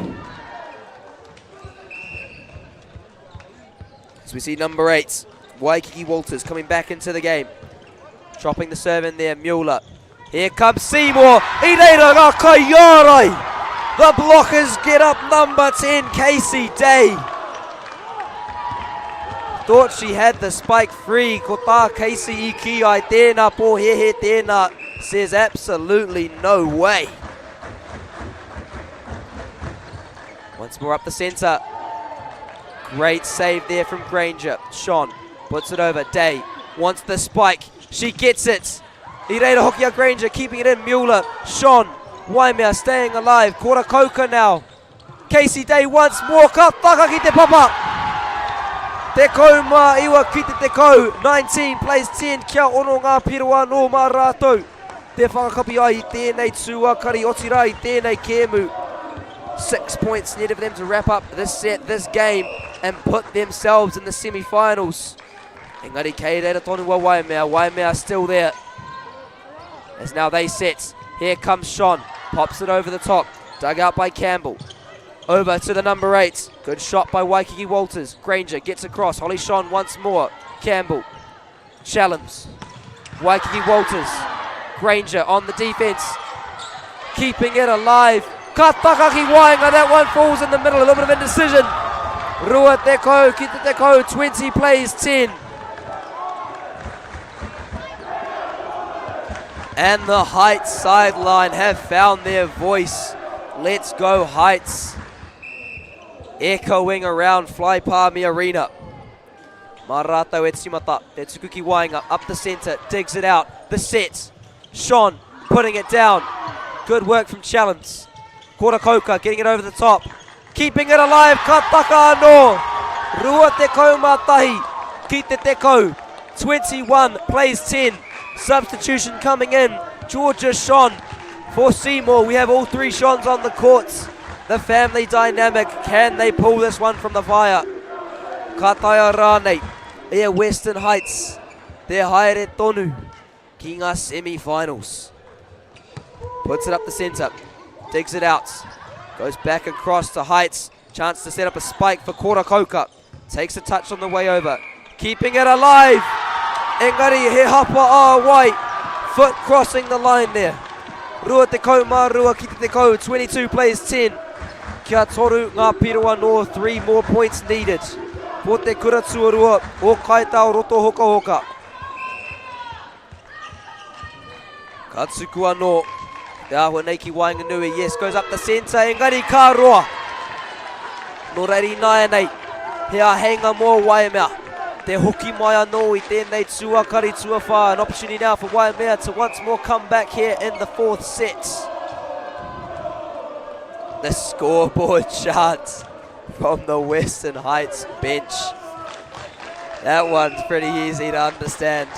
As we see number 8, Waikiki Walters coming back into the game. Dropping the serve in there, Mueller. Here comes Seymour. I reira ngā kaiārai. The blockers get up number 10, Casey Day. Thought she had the spike free. Ko tā Casey i kī ai, tēnā pōhehe, tēnā. Says absolutely no way. Once more up the centre. Great save there from Granger. Sean puts it over. Day wants the spike. She gets it. I reira hoki a Granger keeping it in. Mueller, Sean, Waimea staying alive. Kora Kauka now. Casey Day once more. Ka taka ki te papa. 19 ki te 10, 19 plays 10, kia ono ngā piro anō mā rātou. Te whakakapi ai i tēnei tūakari, otirā i tēnei kēmu. 6 points needed for them to wrap up this set, this game, and put themselves in the semi-finals. Engari kei reira tonu a Waimea, Waimea still there. As now they set. Here comes Sean, pops it over the top, dug out by Campbell. Over to the number 8. Good shot by Waikiki Walters. Granger gets across. Holly Sean once more. Campbell. Challams. Waikiki Walters. Granger on the defense. Keeping it alive. Ka taka ki waenga. That one falls in the middle. A little bit of indecision. Rua tekau ki te tekau. 20 plays 10. And the Heights sideline have found their voice. Let's go Heights. Echoing around Fly Palmy Arena. Mā rātou e timata, te tuku ki waenga, up the centre, digs it out, the set. Sean putting it down. Good work from Challenge. Kora Koka getting it over the top. Keeping it alive, ka taka anō. 21 ki te tekau. 21 plays 10. Substitution coming in. Georgia Sean for Seymour. We have all three Seans on the courts. The family dynamic. Can they pull this one from the fire? Ka taea rānei e Western Heights te haere tonu ki ngā semi-finals. Puts it up the centre. Digs it out. Goes back across to Heights. Chance to set up a spike for Kora Koka. Takes a touch on the way over. Keeping it alive. Engari he hapa a White. Foot crossing the line there. 22 ki te tekau, 22 plays 10. Kia toru ngā piro anō, 3 more points needed. For te kura tuarua o Kaitao Roto Hokahoka. Ka tuku anō. Te āhua nei ki waenganui. Yes, goes up the centre. Engari ka roa. Nō reira ināianei, he āheinga mō Waimea. Te hoki mai anō i tēnei tuakari tuawhā. An opportunity now for Waimea to once more come back here in the fourth set. The scoreboard chart from the Western Heights bench. That one's pretty easy to understand.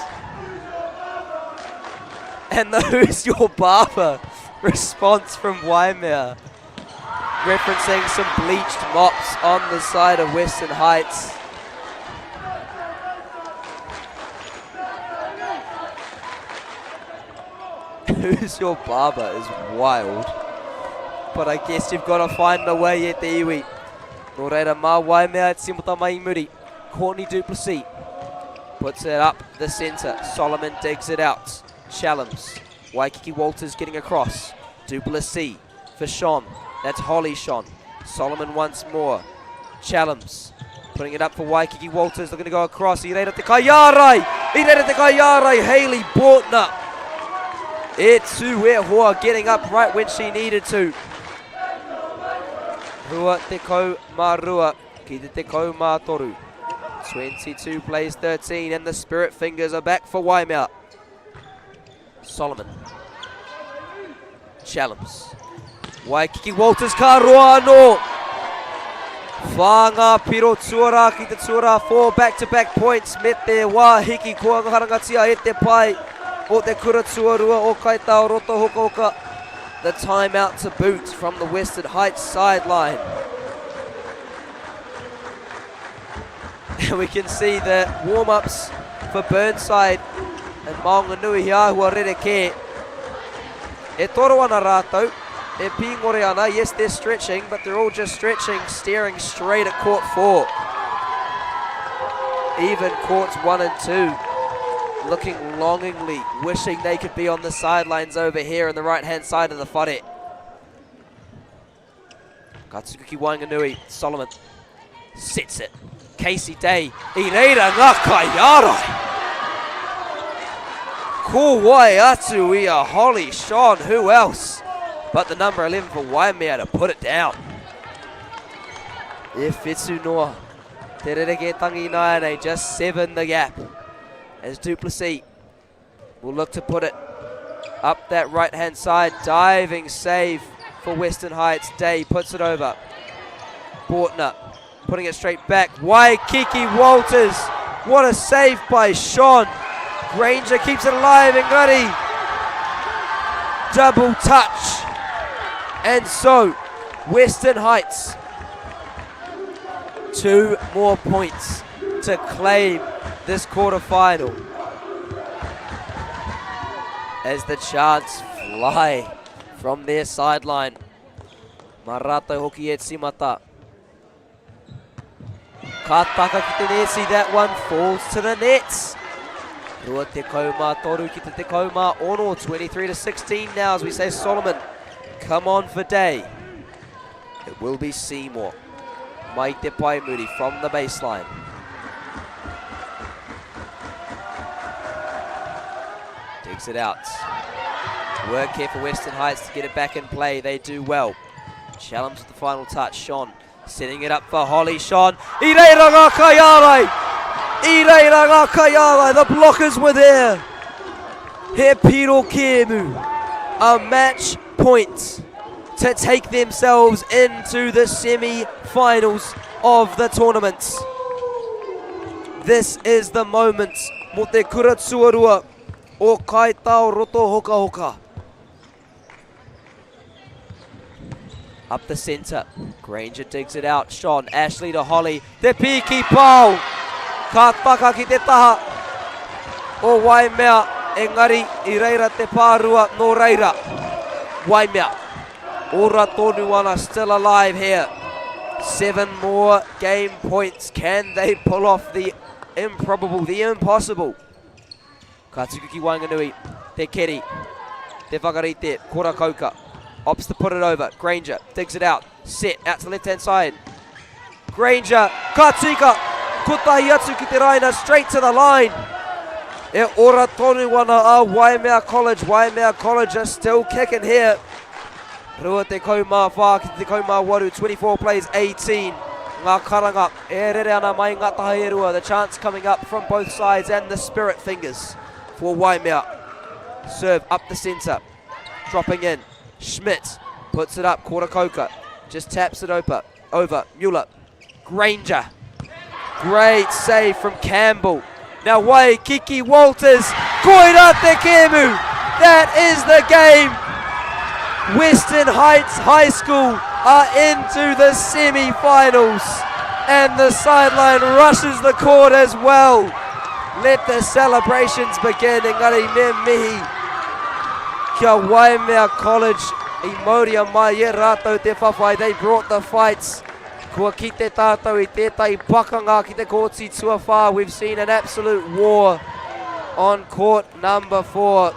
And the who's your barber response from Waimea, referencing some bleached mops on the side of Western Heights. Who's your barber is wild. But I guess you've got to find a way e te iwi. Nō reira, mā Waimea e tīmata mai i muri. Courtney Duplessis puts it up the centre. Solomon digs it out. Challams. Waikiki Walters getting across. Duplessis for Sean. That's Holly Sean. Solomon once more. Challams putting it up for Waikiki Walters. Looking to go across. I reira te kaiārai! I reira te kaiārai! Hayley Bortner. E tū e hoa, getting up right when she needed to. 22 ki te 13. 22 plays 13 and the Spirit Fingers are back for Waimea. Solomon. Challams. Waikiki Walters ka roa anō. Whā ngā piro tuarā ki te tuarā, 4 back-to-back points me te wā hiki kua karangatia e te pae o te kura tuarua o Kaitao Roto Hokahoka. The timeout to boot from the Western Heights sideline. And we can see the warm-ups for Burnside and Maunganui he āhua rerekē. E toro ana rātou, e pīngore ana, yes they're stretching, but they're all just stretching, staring straight at court 4. Even courts 1 and 2, looking longingly, wishing they could be on the sidelines over here in the right-hand side of the whare. Ka tuku ki waenganui, Solomon sets it. Casey Day, i reira ngā kaiārai. Ko wai atu i a Holly Sean, who else but the number 11 for Waimea to put it down. E whitu noa, te rerekē tangi nāianei, just 7 the gap. As Duplessis will look to put it up that right-hand side. Diving save for Western Heights. Day puts it over. Bortner. Putting it straight back. Waikiki Walters. What a save by Sean. Granger keeps it alive. Engari. Double touch. And so, Western Heights. 2 more points to claim this quarterfinal. As the chants fly from their sideline. Marato hoki e timata. Ka taka ki te neti, that one falls to the nets. Rua te kaumā toru ki te 16, 23 to 16 now as we say Solomon, come on for day. It will be Seymour. Mai te Paemuri from the baseline. Digs it out. Work here for Western Heights to get it back in play. They do well. Challenge with the final touch. Sean setting it up for Holly. Sean. I reira ngā kaiārai! I reira ngā kaiārai! The blockers were there! He piro kēmu. A match point to take themselves into the semi-finals of the tournament. This is the moment mō te kura tuarua o Kaitao Roto Hokahoka. Up the centre. Granger digs it out. Sean Ashley to Holly. Te piki pau. Ka taka ki te taha o Waimea. Engari i reira te pārua nō reira. Waimea. Ora tonu ana still alive here. 7 more game points. Can they pull off the improbable, the impossible? Ka tuku ki waenganui, te keri, te whakarite, Kora Kauka. Opts to put it over. Granger digs it out. Set out to the left-hand side. Granger, ka tika! Kotahi atu ki te raina, straight to the line. E ora tonu ana a Waimea College. Waimea College are still kicking here. 24 ki te 18, 24 plays 18. Ngā karanga e rere ana mai ngā taha e rua. The chance coming up from both sides and the spirit fingers for Waimea. Serve up the centre. Dropping in. Schmidt puts it up. Kora just taps it over. Over. Mueller. Granger. Great save from Campbell. Now Waikiki Walters. Koira te kēmu. That is the game. Western Heights High School are into the semi-finals. And the sideline rushes the court as well. Let the celebrations begin. Engari me mihi kia Waimea College i mauria mai e rātou te whawhai. They brought the fights. Kua kite tātou i tētahi pakanga ki te kōti tuawhā. We've seen an absolute war on court number 4.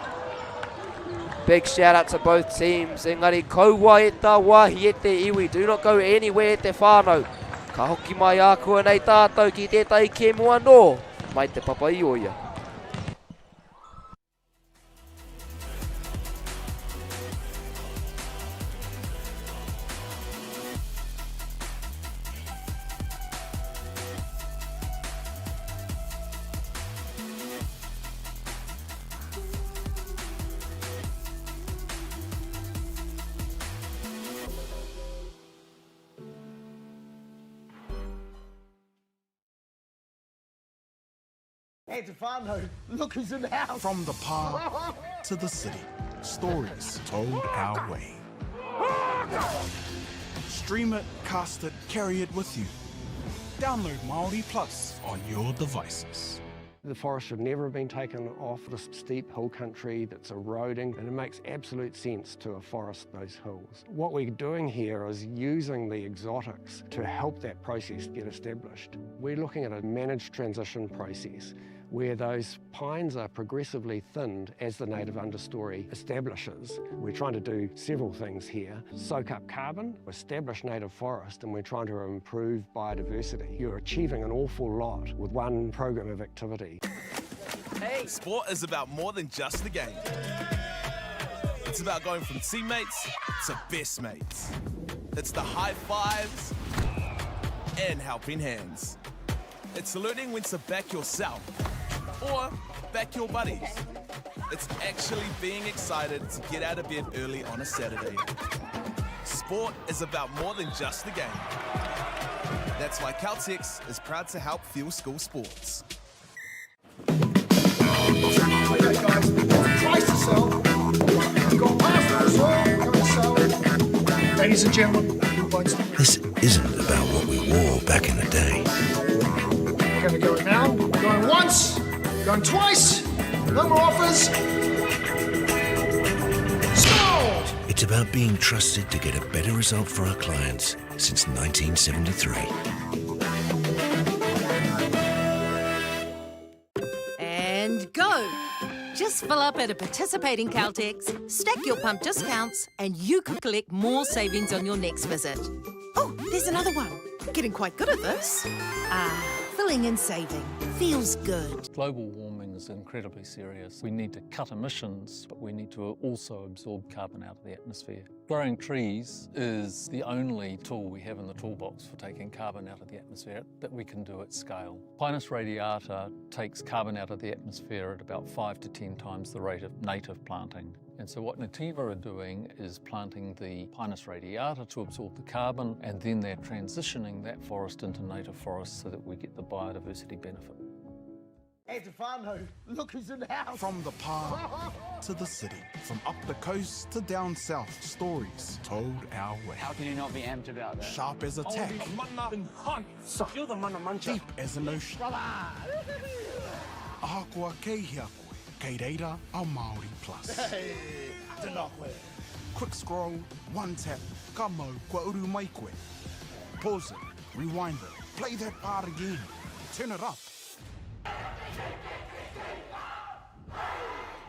Big shout out to both teams. Engari kaua e tā wāhi e te iwi. Do not go anywhere te whānau. Ka hoki mai ākuanei tātou ki tētahi kēmu anō mai Te Papa-i-oia. Hey, te whānau, look who's in the house. From the pā to the city, stories told our way. Stream it, cast it, carry it with you. Download Māori Plus on your devices. The forest should never have been taken off this steep hill country that's eroding, and it makes absolute sense to afforest those hills. What we're doing here is using the exotics to help that process get established. We're looking at a managed transition process where those pines are progressively thinned as the native understory establishes. We're trying to do several things here. Soak up carbon, establish native forest, and we're trying to improve biodiversity. You're achieving an awful lot with one program of activity. Hey. Sport is about more than just the game. It's about going from teammates to best mates. It's the high fives and helping hands. It's learning when to back yourself or back your buddies. It's actually being excited to get out of bed early on a Saturday. Sport is about more than just the game. That's why Caltex is proud to help fuel school sports. Okay, guys, twice to sell. Got past the sell, come and sell. Ladies and gentlemen, who wants to This isn't about what we wore back in the day. We're going to go now. Going once, going twice. No more offers. Sold! It's about being trusted to get a better result for our clients since 1973. And go! Just fill up at a participating Caltex, stack your pump discounts, and you could collect more savings on your next visit. Oh, there's another one. Getting quite good at this. Ah, filling and saving. Feels good. Global warming is incredibly serious. We need to cut emissions, but we need to also absorb carbon out of the atmosphere. Growing trees is the only tool we have in the toolbox for taking carbon out of the atmosphere that we can do at scale. Pinus radiata takes carbon out of the atmosphere at about 5 to 10 times the rate of native planting. And so what Nativa are doing is planting the Pinus radiata to absorb the carbon, and then they're transitioning that forest into native forest so that we get the biodiversity benefit. Hey, te whānau, look who's in the house. From the park to the city, from up the coast to down south, stories told our way. How can you not be amped about that? Sharp as a tack, You're the mana muncher. deep as an ocean. Ahakoa kei hea koe, kei reira a Māori Plus. Hey, tēnā koe. Quick scroll, one tap, ka mau, kua uru mai koe. Pause it, rewind it, play that part again, turn it up.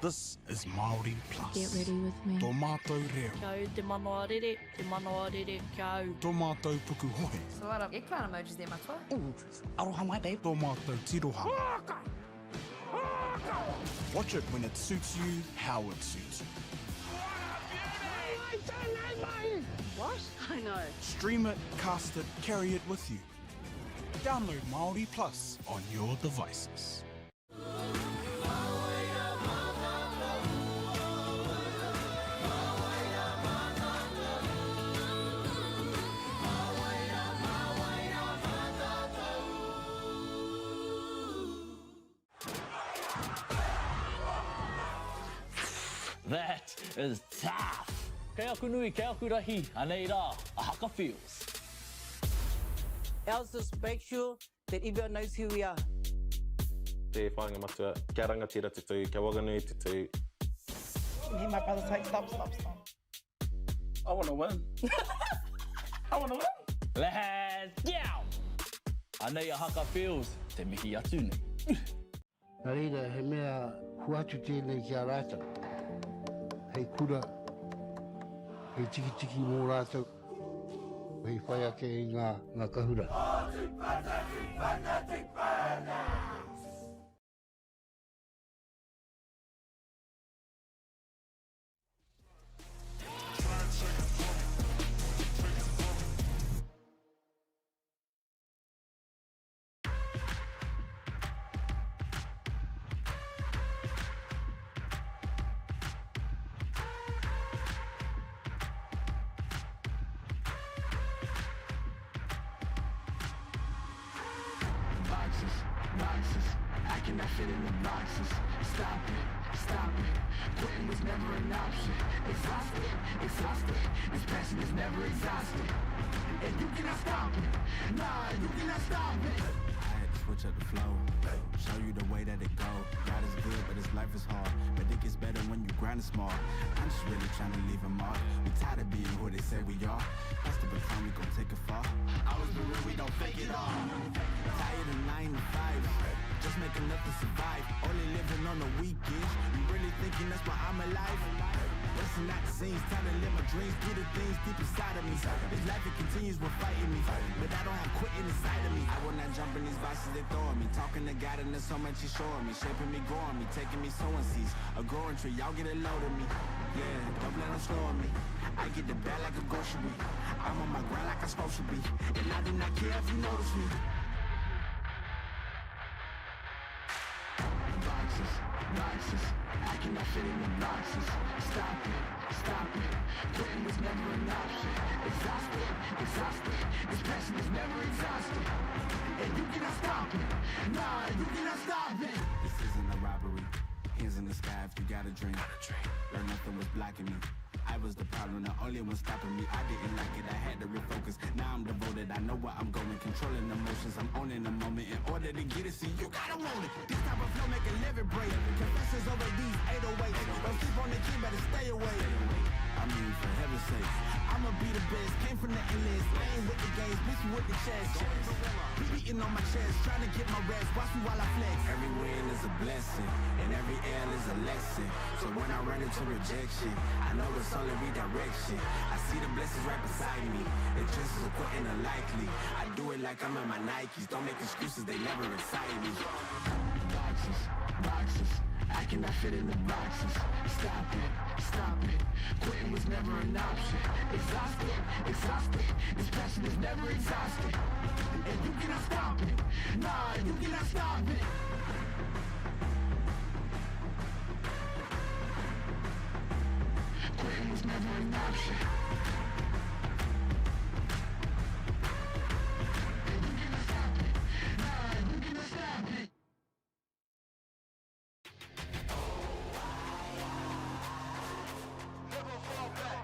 This is Māori Plus. Get ready with me. Tō mātou reo, Kia au te manawa rere, te manawa rere, kia au. tō mātou pukuhohe, So what up? Eggplant emojis there, matua. Ooh, aroha mai, babe. Tō mātou tirohanga. Watch it when it suits you, how it suits you. What? I know. Stream it, cast it, carry it with you. Download Māori Plus on your devices. That is tough! Kei aku nui, kei aku rahi, anei rā, a Haka Feels. Ours is make sure that everyone knows who we are. Te whāinga matua, kia rangatira te tū, kia waganui te tū. And then my brother's like, stop, stop, stop. I wanna win. I wanna win. Let's go! Anei a Haka Feels, te mihi atu nei. Nā reira, he mea hoatu tēnei ki a rātou, hei kura, hei tikitiki mō rātou, hei whai ake i ngā, ngā kahura. Boxes, boxes, I cannot fit in the boxes. Stop it, stop it. Quitting was never an option. Exhausted, exhausted. This passion is never exhausted. And you cannot stop it. Nah, you cannot stop it. I had to switch up the flow. Show you the way that it go. God is good, but his life is hard. But it gets better when you grind it small. I'm just really trying to leave a mark. We tired of being who they say we are. That's the baton, we gon' take it far. Always been real, we don't fake it all. Tired of 9 to 5. Just make enough to survive. Only living on the weekends. You really thinking that's why I'm alive? Busting out the scenes, time to live my dreams, do the things deep inside of me. This life it continues with fighting me, but I don't have quitting inside of me. I will not jump in these boxes they throwing me. Talking to God and there's so much He's showing me, shaping me, growing me, taking me sowing seeds. A growing tree, y'all get a load of me. Yeah, don't plan on slowing me. I get the bag like a grocery. I'm on my grind like I'm supposed to be, and I do not care if you notice me. Boxes, boxes, I cannot fit in the boxes. Stop it, Stop it. Quitting was never an option. Exhausted, exhausted. This passion is never exhausted. And you cannot stop it. Nah, you cannot stop it. This isn't a robbery. Hands in the sky if you got a dream. Learn nothing was blocking me. I was the problem, the only one stopping me. I didn't like it, I had to refocus. Now I'm devoted, I know where I'm going. Controlling emotions, I'm owning the moment. In order to get it, see, you gotta want it. This type of flow make a living break. Confessions over these 808s. Don't sleep on the key, better stay away. I mean, for heaven's sake, I'ma be the best. Came from the endless. I ain't with the games, bitch, you with the chest. Beating on my chest, trying to get my rest. Watch me while I flex. Every win is a blessing, and every L is a lesson. So when I run into rejection, I know it's only redirection. I see the blessings right beside me. The chances of quitting are likely. I do it like I'm in my Nikes. Don't make excuses, they never excite me. Boxes, boxes. I cannot fit in the boxes. Stop it, stop it. Quitting was never an option. Exhausted, exhausted. This passion is never exhausted. And you cannot stop it. Nah, you cannot stop it. Quitting was never an option. And you cannot stop it. Nah, you cannot stop it. Never fall back.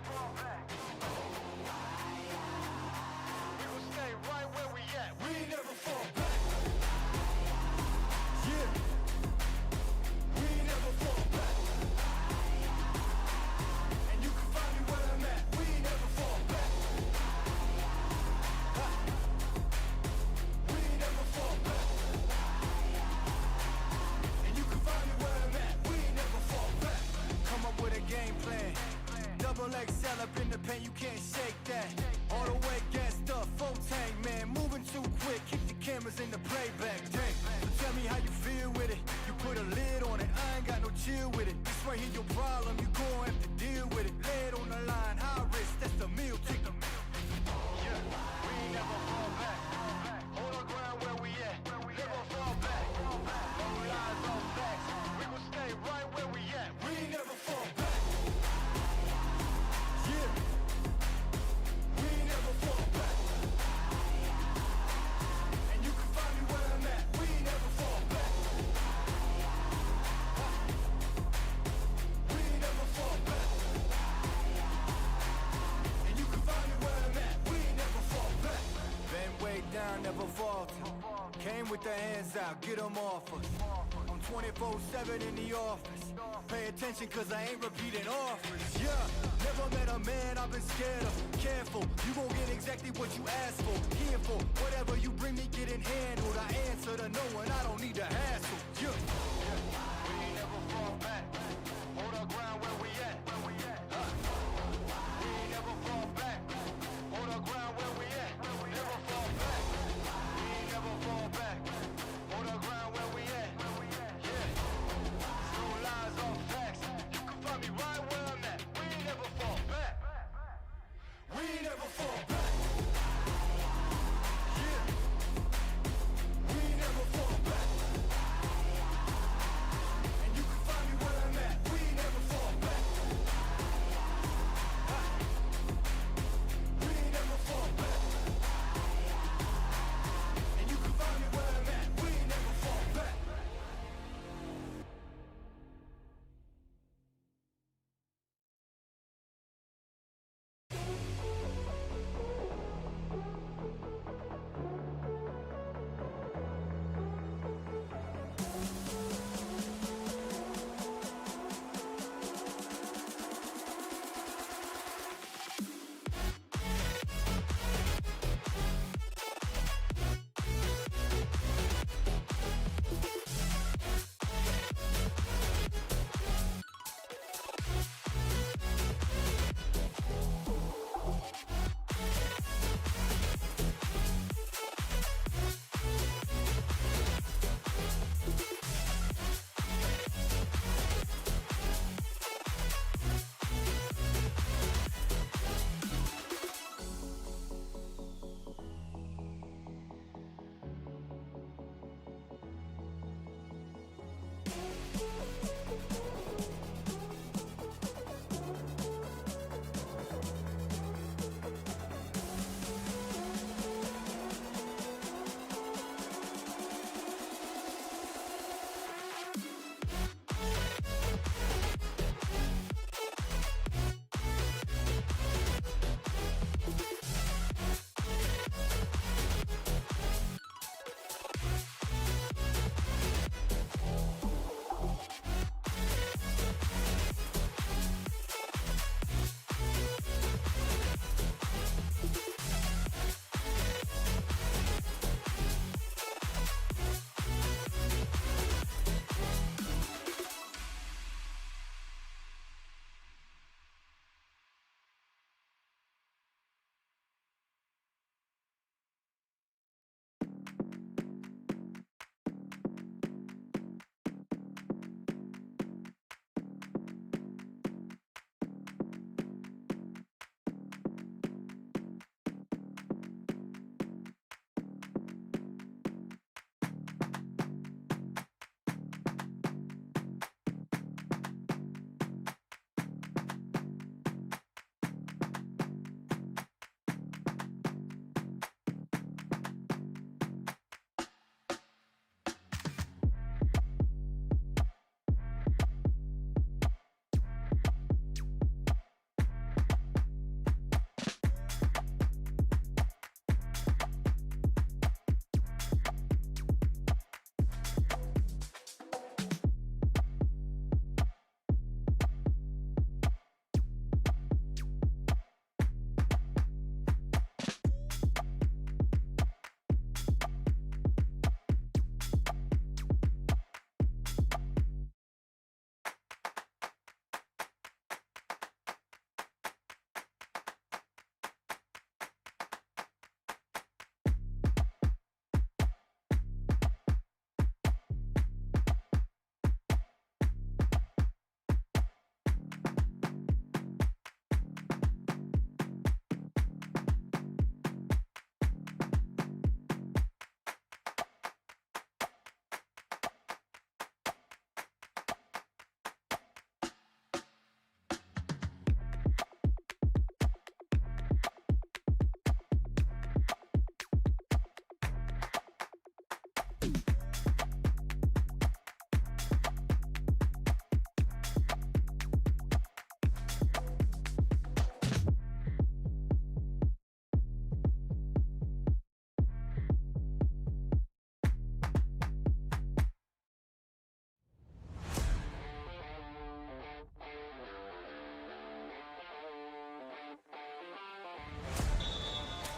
We will stay right where we at. We never fall back. Yeah. We never fall back. And you can find me where I'm at. We never fall back. Ha. We never fall back. And you can find me where I'm at. We never fall back. Come up with a game plan. Double XL up in the paint, you can't shake that. All the way gassed up, full tank, man. Moving too quick, kick the cameras in the playback. Dang. So tell me how you feel with it. You put a lid on it, I ain't got no chill with it. This right here your problem, you gon' have to deal with it. Lay it on the line, high risk, that's the meal ticket. Yeah, we ain't never fall back. Hold our ground where we at. Never fall back. No lies, all facts. We gon' stay right where we at. We never fall back. Yeah. We never fall back. And you can find me where I'm at. We never fall back. Ha. We never fall back. And you can find me where I'm at. We never fall back. Been way down, never faltered. Came with the hands out, get 'em off us. I'm 24-7 in the office. Pay attention, cause I ain't repeating offers. Yeah, never met a man I've been scared of. Careful, you gon' get exactly what you asked for. Here for whatever you bring me, getting handled. I answer to no one, I don't need to hassle. Yeah. We ain't never fall back. Hold our ground where we at. Huh. We ain't never fall back. Hold our ground where we at. Never fall back. We ain't never fall back. Hold our ground where we at. Yeah. No lies, all facts. You can find me right where I'm at. We ain't never fall back. We never fall back. Yeah. We never fall back.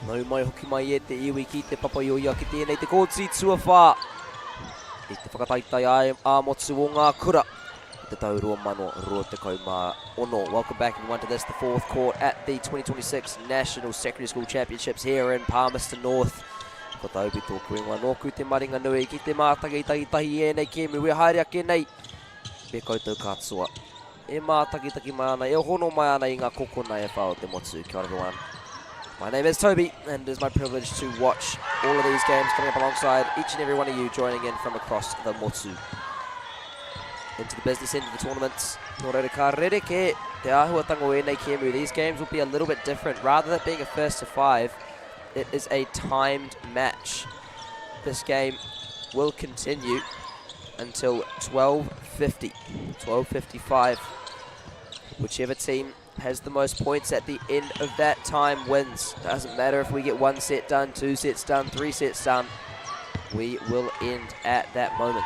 Nau mai hoki mai e te iwi ki te Papaioia ki tēnei te kōti tuawhā i te whakataetae ā-motu o ngā kura i te tau 2026. Welcome back everyone to this, the fourth court at the 2026 National Secondary School Championships here in Palmerston North. Ko Toby tōku ingoa, nōku te maringa nui ki te mātakitaki tahi i ēnei kēmu e haere ake nei me koutou katoa. E mātakitaki mai ana, e hono mai ana i ngā kokona e whā o te motu. Kia ora everyone. My name is Toby, and it is my privilege to watch all of these games coming up alongside each and every one of you joining in from across the motu. Into the business end of the tournament. Nō reira, ka rerekē te āhuatanga o ēnei kēmu. These games will be a little bit different. Rather than being a first to five, it is a timed match. This game will continue until 12.50, 12.55. Whichever team has the most points at the end of that time wins. Doesn't matter if we get one set done, two sets done, three sets done. We will end at that moment.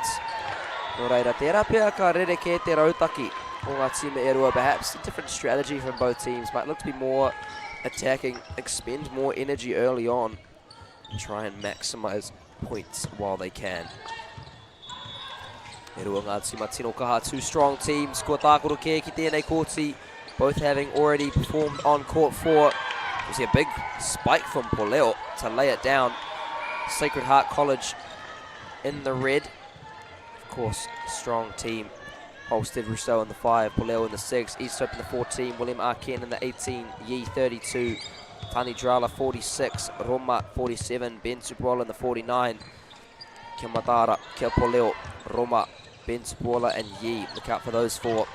Nō reira, tērā pea ka rerekē te rautaki o ngā tīma e rua. Perhaps a different strategy from both teams. Might look to be more attacking, expend more energy early on, and try and maximize points while they can. E rua ngā tīma tino kaha, two strong teams. Kua tākaro kē ki tēnei kōti, both having already performed on court four. We see a big spike from Poleo to lay it down. Sacred Heart College in the red. Of course, strong team. Holstead Rousseau in the 5, Poleo in the 6, Easthope in the 14, William Arken in the 18, Yi 32, Tani Drala 46, Roma 47, Ben Tupuola in the 49, Kia Matara, Kia Poleo, Roma, Ben Tupuola and Yi. Look out for those four.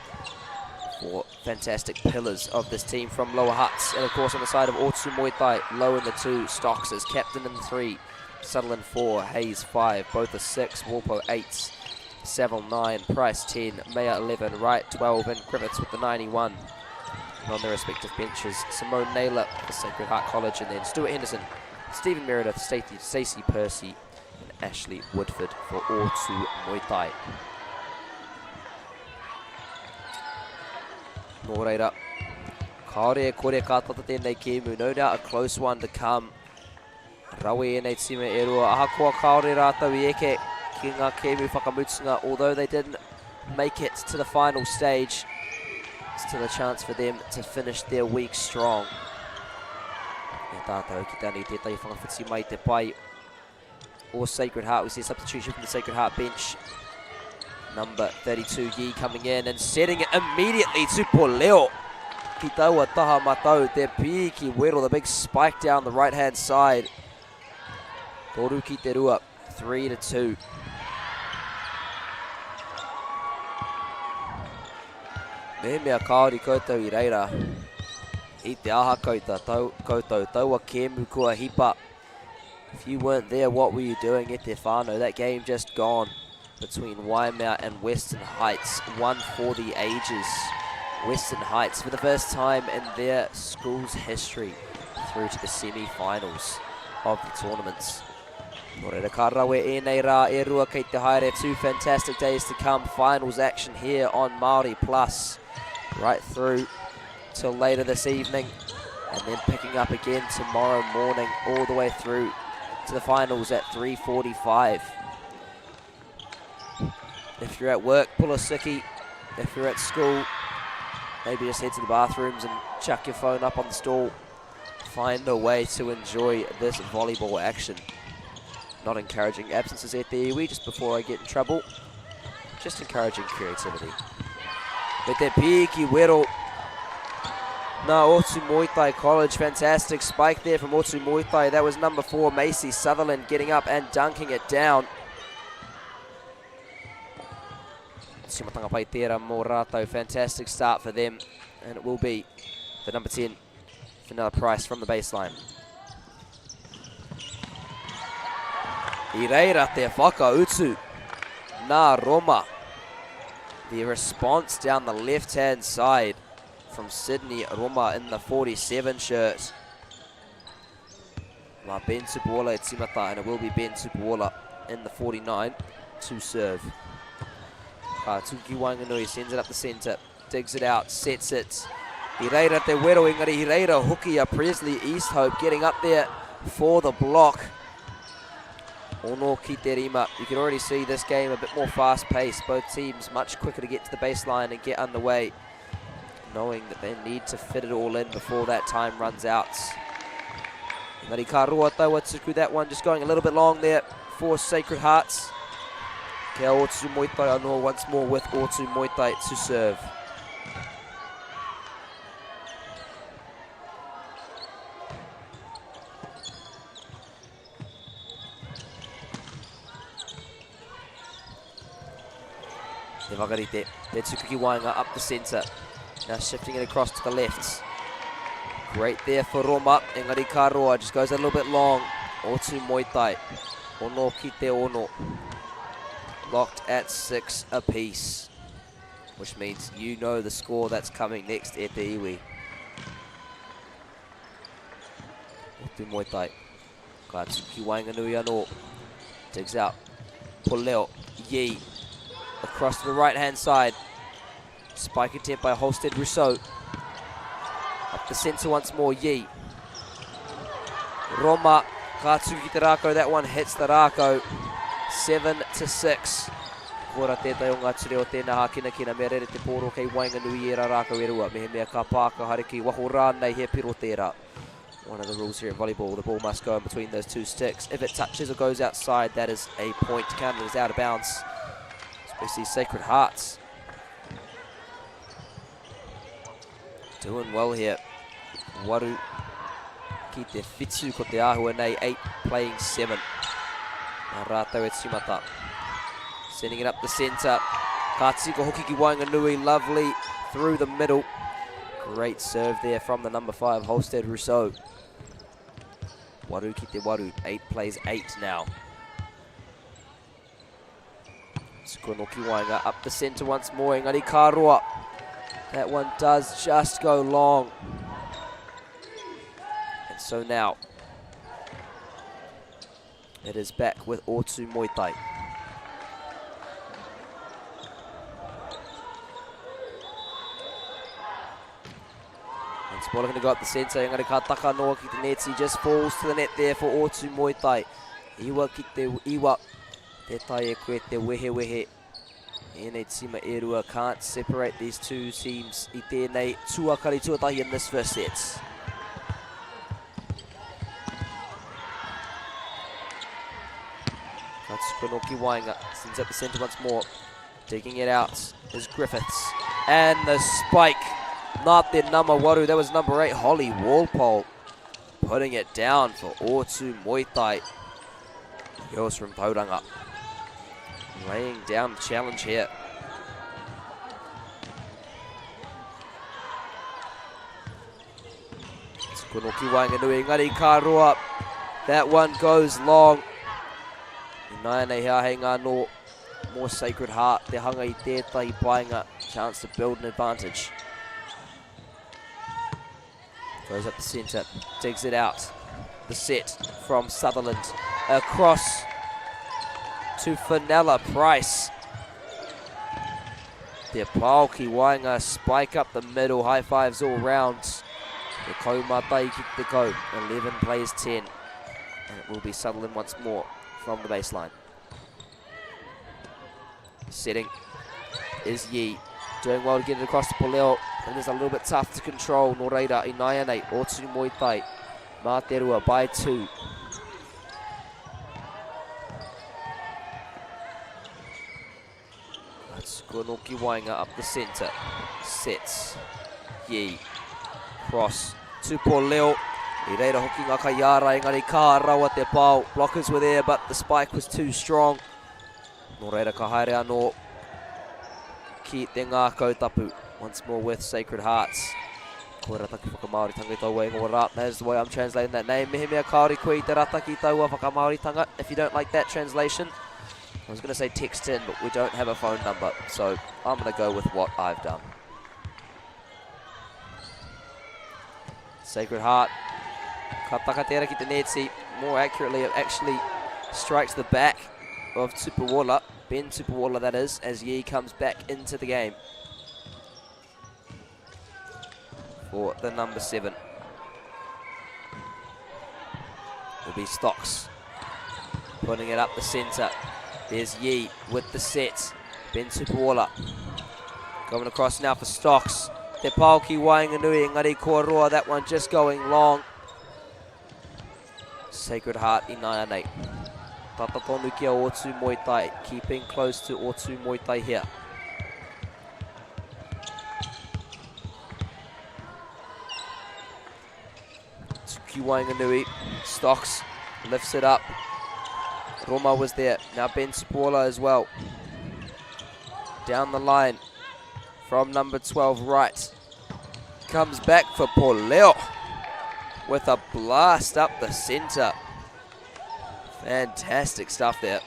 Four fantastic pillars of this team from Lower Hutt. And of course on the side of Otumoetai, Low in the 2, Stocks as captain in the 3, Sutherland 4, Hayes 5, both are 6, Walpo 8, Saville 9, Price 10, Mayer 11, Wright 12, and Griffiths with the 91. And on their respective benches, Simone Naylor for Sacred Heart College, and then Stuart Henderson, Stephen Meredith, Stacey Percy, and Ashley Woodford for Otumoetai. Nō reira, kāore e kore ka tata tēnei kēmu, no doubt a close one to come. Rawe ēnei tīma e rua, ahakoa kāore rātou i eke ki ngā kēmu whakamutunga, although they didn't make it to the final stage, it's still a chance for them to finish their week strong. E tātou ki tani tētahi whakawhiti mai te pai o Sacred Heart. We see a substitution from the Sacred Heart bench. Number 32 Yi coming in and setting it immediately to Poleo. Ki taua taha matau, te piki wero, the big spike down the right-hand side. Toru ki te rua, 3-2. Mehemea kāore koutou i reira, i te aha koutou, tau, koutou, taua kēmu kua hipa. If you weren't there, what were you doing e te whānau? That game just gone between Waimea and Western Heights, one for the ages. Western Heights, for the first time in their school's history, through to the semi-finals of the tournaments. Nō reira, ka rawe ēnei rā e rua kei te haere. Two fantastic days to come. Finals action here on Māori Plus right through till later this evening, and then picking up again tomorrow morning all the way through to the finals at 3:45. If you're at work, pull a sickie. If you're at school, maybe just head to the bathrooms and chuck your phone up on the stall. Find a way to enjoy this volleyball action. Not encouraging absences at the iwi, just before I get in trouble. Just encouraging creativity. Me te piki wero nā Otumoetai College. Fantastic spike there from Otumoetai. That was number 4, Macy Sutherland, getting up and dunking it down. Timatanga pai tērā mō rātou. Fantastic start for them. And it will be the number 10, Fenella Price from the baseline. I reira te whakautu nā Roma. The response down the left-hand side from Sydney Roma in the 47 shirt. Ma Ben Tupuola e timata, and it will be Ben Tupuola in the 49 to serve. Ka tuki Wanganui sends it up the centre, digs it out, sets it. I reira te wero, engari i reira hoki a Presley Easthope getting up there. for the block. Ono ki te rima. You can already see this game a bit more fast-paced. Both teams much quicker to get to the baseline and get underway, knowing that they need to fit it all in before that time runs out. Engari ka roa taua tuku, that one just going a little bit long there for Sacred Hearts. Kia Otumoetai anō once more with Otumoetai to serve. Te whakarite, te tuku ki waenga up the centre. Now shifting it across to the left. Great there for Roma. Engari ka roa, just goes a little bit long. Otumoetai. Ono ki te ono. Locked at 6 apiece. Which means you know the score that's coming next e te iwi. Otumoetai. Ka tuku ki waenganui anō. Digs out. Puleo. Yee. Across to the right-hand side. Spike attempt by Holstead Rousseau. Up the centre once more, Yee. Roma, ka tuku ki te rākau. That one hits the rākau. 7-6. Kora tētai o ngā ture o tēnā hākinakina. Mea rere te pōro kei waenganui i ērā rākau e rua. Mehemea ka pā, ka haere ki waho rānei he piro tērā. One of the rules here in volleyball, the ball must go in between those two sticks. If it touches or goes outside, that is a point counted as out of bounds. Especially Sacred Hearts. Doing well here. Waru ki te whitu ko te āhua nei, 8 playing 7. Nā rātou e tīmata. Sending it up the centre. Ka tiko hoki ki waenganui, lovely through the middle. Great serve there from the number 5, Holstead Rousseau. Waru ki te waru, 8 plays 8 now. Sukonoki waenga up the centre once more, engari ka roa. That one does just go long. And so now, it is back with Otumoetai. And Spoiler going to go up the centre. Engari ka taka noa ki te neti. Just falls to the net there for Otumoetai. Iwa ki te iwa. Te tai e koe te wehewehe. Ēnei tīma e rua can't separate these two teams i tēnei tuakari tuatahi in this first set. That's Konoki Waenga. Sends up the centre once more. Digging it out is Griffiths. And the spike. Not the number waru. That was number 8, Holly Walpole. Putting it down for Otumoetai. Girls from Tauranga. Laying down the challenge here. Konoki Waenganui, engari ka roa. That one goes long. Ināianei he āheinga anō more Sacred Heart. Te hanga i tētahi painga. Chance to build an advantage. Goes up the centre, digs it out. The set from Sutherland. Across to Fenella Price. Te pao ki waenga, spike up the middle, high fives all round. Te kaumatai ki te kau, 11 plays 10. And it will be Sutherland once more from the baseline. Setting is Yee. Doing well to get it across to Poleo. And it's a little bit tough to control. Nō reira, ināianei, Otumoetai. Mā te rua by 2. That's Konoki Waenga up the centre. Sets. Yee. Cross to Poleo. I reira hoki ngā kaiāra, engari ka rawa te pao. Blockers were there, but the spike was too strong. Nō reira ka haere anō ki te ngākau tapu. Once more with Sacred Hearts. Koira taku whakamāoritanga i taua ingoa rā. That is the way I'm translating that name. Mehemea kāore koe i te rata ki taua whakamāoritanga. If you don't like that translation, I was going to say text in, but we don't have a phone number. So I'm going to go with what I've done. Sacred Heart. Ka taka tērā ki te neti. More accurately, it actually strikes the back of Tupuola. Ben Tupuola, that is, as Yee comes back into the game. For the number 7. It'll be Stocks putting it up the centre. There's Yee with the set. Ben Tupuola going across now for Stocks. Te pao ki waenganui, engari kua roa, that one just going long. Sacred Heart i nāianei. Tata tonu ki a Ōtūmoetai, keeping close to Ōtūmoetai here. Ki Waenganui, Stocks lifts it up. Roma was there. Now Ben Spoiler as well. Down the line from number 12 right. Comes back for Poleo with a blast up the center. Fantastic stuff there.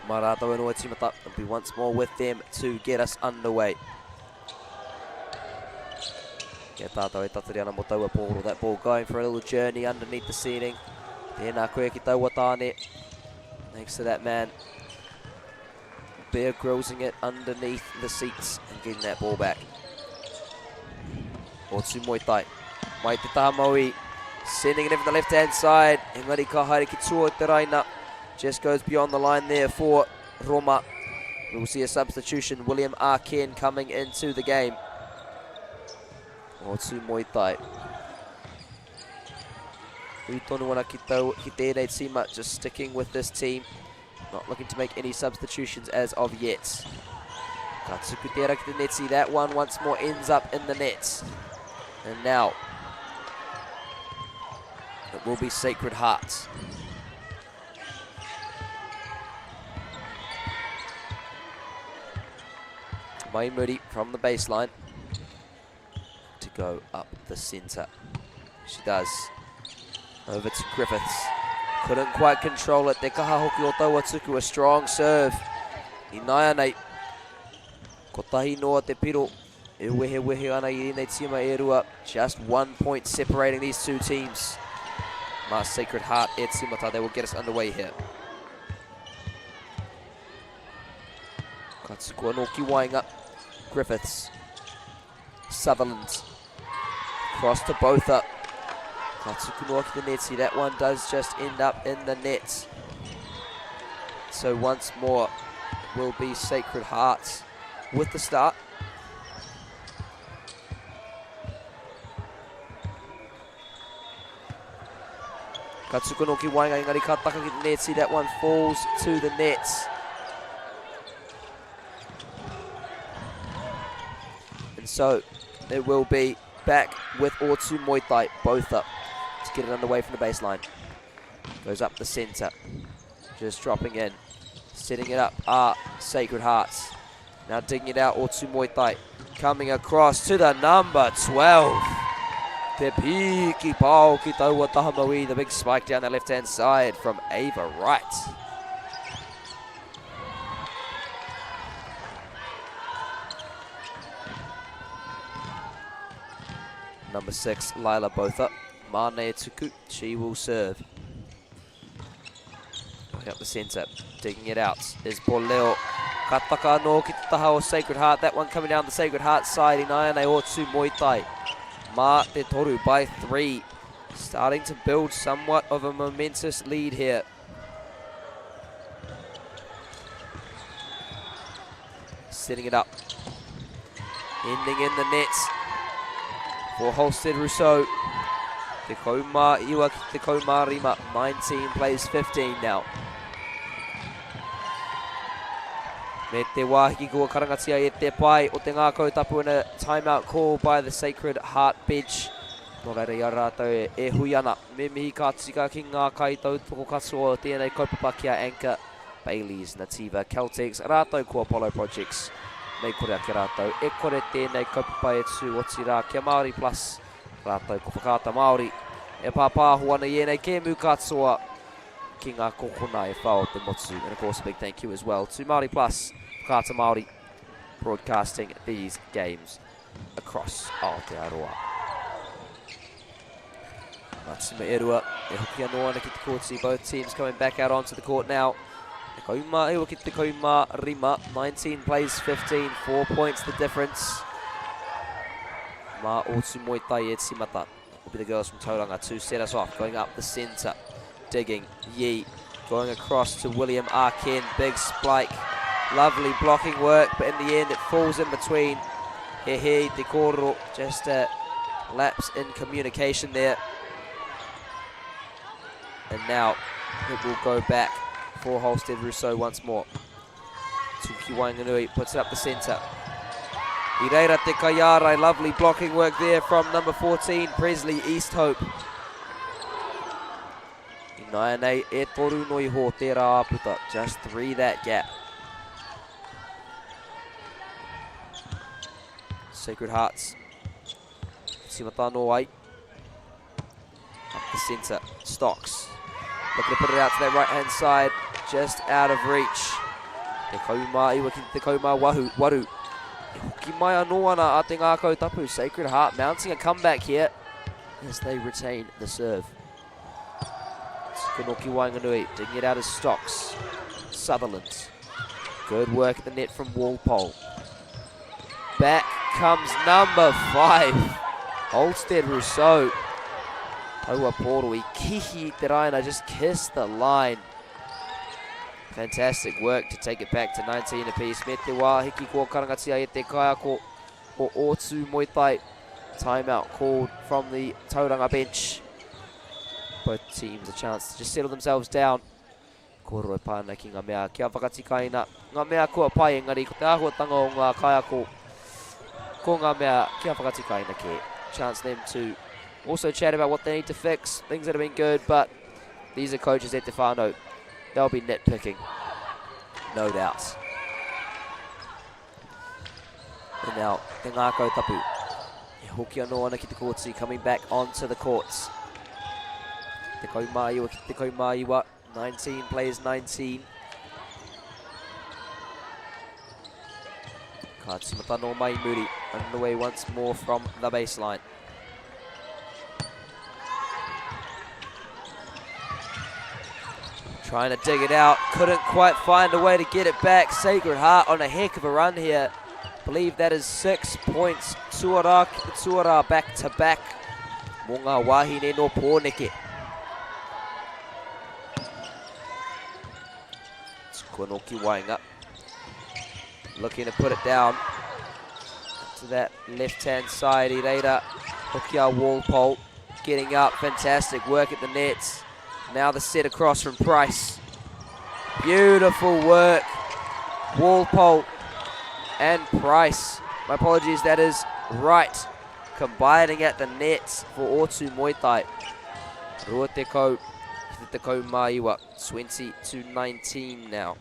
Marato and Oetimata will be once more with them to get us underway. Kia tātou e tatari ana mō taua pōro. That ball going for a little journey underneath the ceiling. Tēnā koe ki taua tāne. Thanks to that man. Bear grillsing it underneath the seats and getting that ball back. O Tūmoetai. Mai te taha maui. Sending it in from the left-hand side. Engari ka haere ki tua o te raina. Just goes beyond the line there for Roma. We'll see a substitution. William R. Ken coming into the game. O Tūmoetai. Ui tonu ana ki, tau, ki tēnei tīma, just sticking with this team. Not looking to make any substitutions as of yet. Ka tuku tērā ki te neti. That one once more ends up in the net. And now, it will be Sacred Hearts. Mai Moody from the baseline to go up the centre. She does. Over to Griffiths. Couldn't quite control it. Te kaha hoki o taua tuku. A strong serve. Inaianei. Kotahi noa te piro. E wehe wehe ana i ēnei tīma e rua. Just one point separating these two teams. Mā Sacred Heart e tīmata. They will get us underway here. Ka tuku anō ki waenga. Griffiths. Sutherland. Cross to Botha. Ka tuku noa ki te neti. That one does just end up in the net. So once more will be Sacred Hearts with the start. Ka tuku anō ki waenga, engari ka taka ki te neti. That one falls to the nets. And so it will be back with Ōtūmoetai, both up to get it underway from the baseline. Goes up the centre, just dropping in, setting it up are Sacred Hearts. Now digging it out, Ōtūmoetai coming across to the number 12. Te piki pao ki taua taha maui, the big spike down the left-hand side from Ava Wright. Number 6, Lila Botha. Mane Tuku, she will serve. Going up the centre, digging it out is Poleo. Ka taka anō ki te taha o Sacred Heart. That one coming down the Sacred Heart side. Inaianei Ōtūmoetai. Mā te toru by 3. Starting to build somewhat of a momentous lead here. Setting it up. Ending in the net for Holstead Rousseau. Te kaumā iwa ki te kaumā rima. 19 plays 15 now. Me te wāhiki kua karangatia e te pai o te ngākau tapu in a timeout call by the Sacred Heart bench. Nō reira i a rātou e, e hui ana. Me mihi ka tika ki ngā kaitautoko katoa o tēnei kaupapa ki a Anchor, Bayleys, Nativa, Caltex, rātou ko Apollo Projects. Mei kore ake rātou, e kore tēnei kaupapa e tū, otirā ki a Māori Plus, rātou ko Whakaata Māori e pāpāho ana i ēnei kēmu katoa ki ngā kokona e whā o te motu. And of course a big thank you as well to Māori Plus, Whakaata Māori, broadcasting these games across Aotearoa. Matsuma Erua, e hoki anō ana ki te kōti. Both teams coming back out onto the court now. Te kauma iwa ki te kauma rima. 19 plays 15, 4 points the difference. Mā Ōtūmoetai e tīmata. Will be the girls from Tauranga to set us off. Going up the centre. Digging. Yee. Going across to William Arken. Big spike. Lovely blocking work, but in the end it falls in between. He te kōrero. Just a lapse in communication there. And now it will go back for Holsted Rousseau once more. Tuki Wainganui puts it up the centre. I reira te kaiārai, lovely blocking work there from number 14, Presley Easthope. I nāianei e toru no iho tērā āputa, just three that gap. Sacred Hearts, tīmata anō ai. Up the centre, Stocks. Looking to put it out to that right-hand side, just out of reach. Te kaumā iwa ki te kaumā wahu, waru. E hoki mai anō ana a Te Ngākau Tapu. Sacred Heart mounting a comeback here as they retain the serve. Tsukunoki Wainganui digging it out as Stocks. Sutherland. Good work at the net from Walpole. Back comes number 5, Holstead Rousseau. Taua Poro i kihi i te raina, just kissed the line. Fantastic work to take it back to 19 apiece. Me te wā hiki kua karangatia e te kaiako o Ōtūmoetai. Timeout called from the Tauranga bench. Both teams a chance to just settle themselves down. Kōrero e pā ana ki ngā mea kia whakatikaina, ngā mea kua pai engari ko te āhuatanga o ngā kaiako ko ngā mea kia whakatikaina kē. Chance them to also chat about what they need to fix, things that have been good, but these are coaches at Te Whānau. They'll be nitpicking, no doubt. And now, Te Ngākau Tapu. E hoki anō ana ki te kōti, coming back onto the courts. Te kaumāiwa ki te kaumāiwa. 19 plays 19. Ka tīmata nō mai muri. Underway once more from the baseline. Trying to dig it out. Couldn't quite find a way to get it back. Sacred Heart on a heck of a run here. Believe that is 6 points. Tuara ki te tuara, back to back. Mō ngā wāhine no Pōneke. Tukuanoki Wainga. Looking to put it down to that left-hand side. I reira, hoki a Walpole getting up. Fantastic work at the nets. Now the set across from Price. Beautiful work. Walpole and Price. My apologies, that is right. Combining at the nets for Ōtūmoetai. Rua te kau, ki te tekau mā iwa, 20 to 19 now.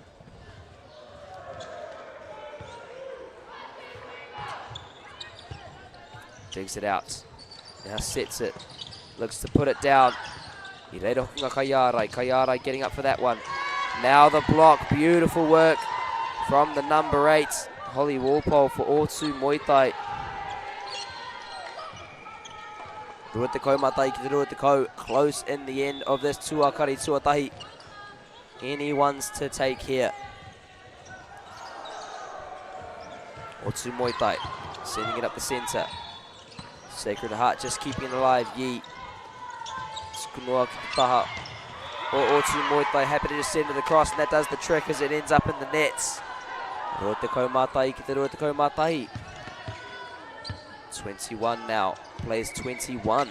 Digs it out. Now sets it. Looks to put it down. I reira hoki ngā kaiārai. Kaiārai getting up for that one. Now the block. Beautiful work from the number 8, Holly Walpole for Ōtūmoetai. 21 ki te 20, close in the end of this tuakari tuatahi. Anyone's to take here. Ōtūmoetai sending it up the centre. Sacred Heart just keeping it alive. Yi. Tsukunoa ki te taha. O Ōtūmoetai happy to just send it across, and that does the trick as it ends up in the nets. 21 ki te 21. 21 now. Plays 21.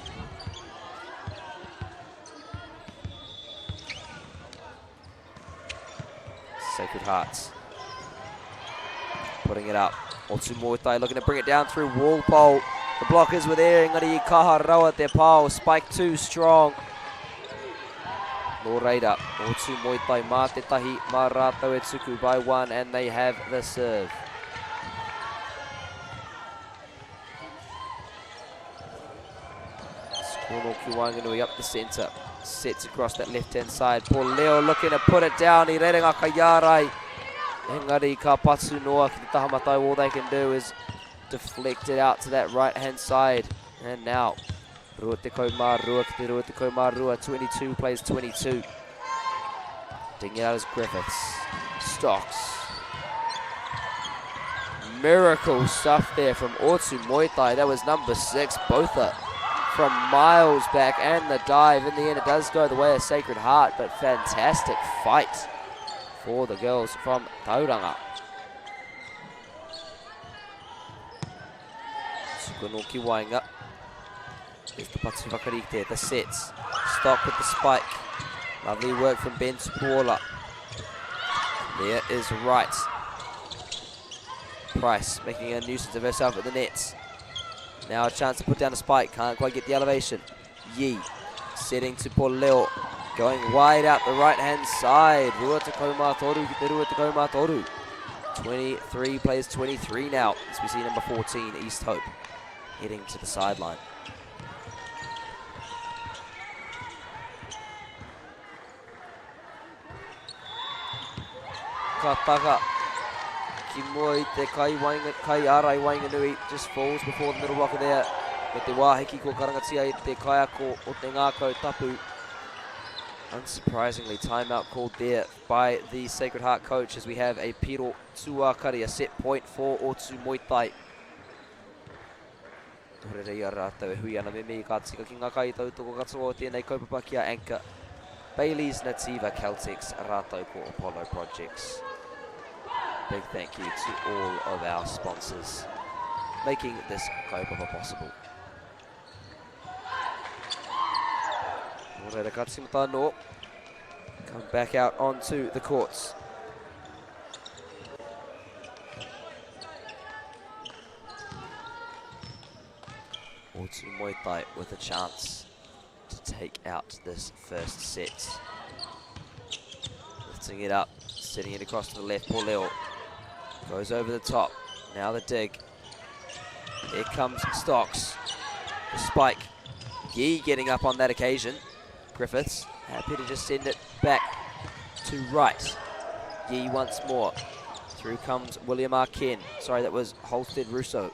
Sacred Hearts putting it up. Ōtūmoetai looking to bring it down through Walpole. The blockers were there. Engari i kaha rawa te pao. Spike too strong. Nō reira, Ōtūmoetai mā te tahi, mā rātou e tuku by one, and they have the serve. Cornel ki waenganui up the centre. Sets across that left-hand side. Paul Leo looking to put it down. I reira ngā kaiārai. Engari ka patu noa ki te taha matau. All they can do is deflect it out to that right-hand side. And now, 22 ki te 22. 22 plays 22. Digging it out is Griffiths. Stocks. Miracle stuff there from Otumoetai. That was number 6, Botha, from miles back, and the dive. In the end, it does go the way of Sacred Heart, but fantastic fight for the girls from Tauranga. Tukunoki Wainga. There's the Patu Whakarite, the sets. Stock with the spike. Lovely work from Ben Tupuola. There is Wright. Price making a nuisance of herself at the nets. Now a chance to put down a spike. Can't quite get the elevation. Yee setting to Poleo. Going wide out the right-hand side. Rua te kaumā toru ki te rua te kaumā toru. 23 plays 23 now. As we see number 14, East Hope, heading to the sideline. Ka taka ki mua i te kai, wainga, kai ārai waenganui, just falls before the middle blocker there. Me te wāhiki ko karangatia i te kaiako o te ngākau tapu. Unsurprisingly, timeout called there by the Sacred Heart coach as we have a piro tuakari, a set point for Otumoetai. Nō reira i a rātou e hui ana me mihi ka tika ki ngā kaitautoko katoa o tēnei kaupapa ki a Anchor, Bayleys, Nativa, Caltex, rātou ko Apollo Projects. Big thank you to all of our sponsors making this kaupapa possible. Nō reira ka tīmata anō. Come back out onto the courts. Otumoetai with a chance to take out this first set. Lifting it up, setting it across to the left, Pauleo goes over the top. Now the dig. Here comes Stocks. The spike. Yee getting up on that occasion. Griffiths happy to just send it back to right. Yee once more. Through comes William Arken. Sorry, that was Holstead Russo.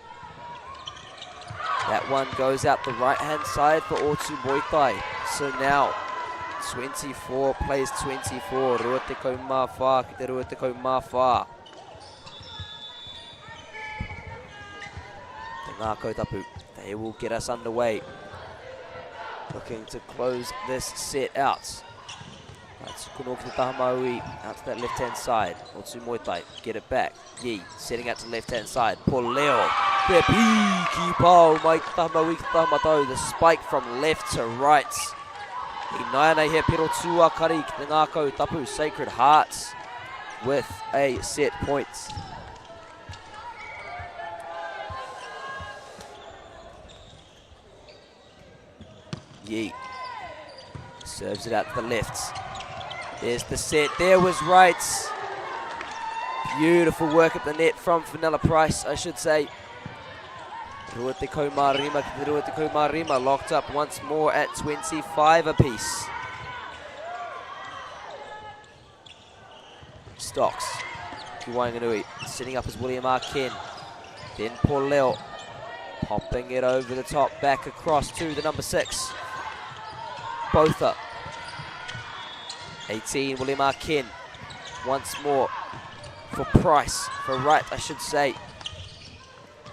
That one goes out the right-hand side for Otumoetai. So now, 24 plays 24. Rua te kau mā whā ki te rua te kau mā whā. Te ngākau tapu. They will get us underway. Looking to close this set out. Right, Kuno ki te taha maui, out to that left-hand side. Otumoetai, get it back. Yee, setting out to the left-hand side. Poleo, te piki pau, mai ki taha maui ki taha matau. The spike from left to right. I naianei he pero tūakari ki te ngākau tapu, Sacred Hearts with a set point. Yee serves it out to the left. There's the set. There was Wright. Beautiful work at the net from Fenella Price, I should say. Rua te kaumā rima ki te rua te kaumā rima, locked up once more at 25 apiece. Stocks. Ki Waenganui, sitting up as William R. Ken. Then Paul Leo, popping it over the top, back across to the number 6. Botha. 18, William R. Ken. Once more for Price, for Wright, I should say.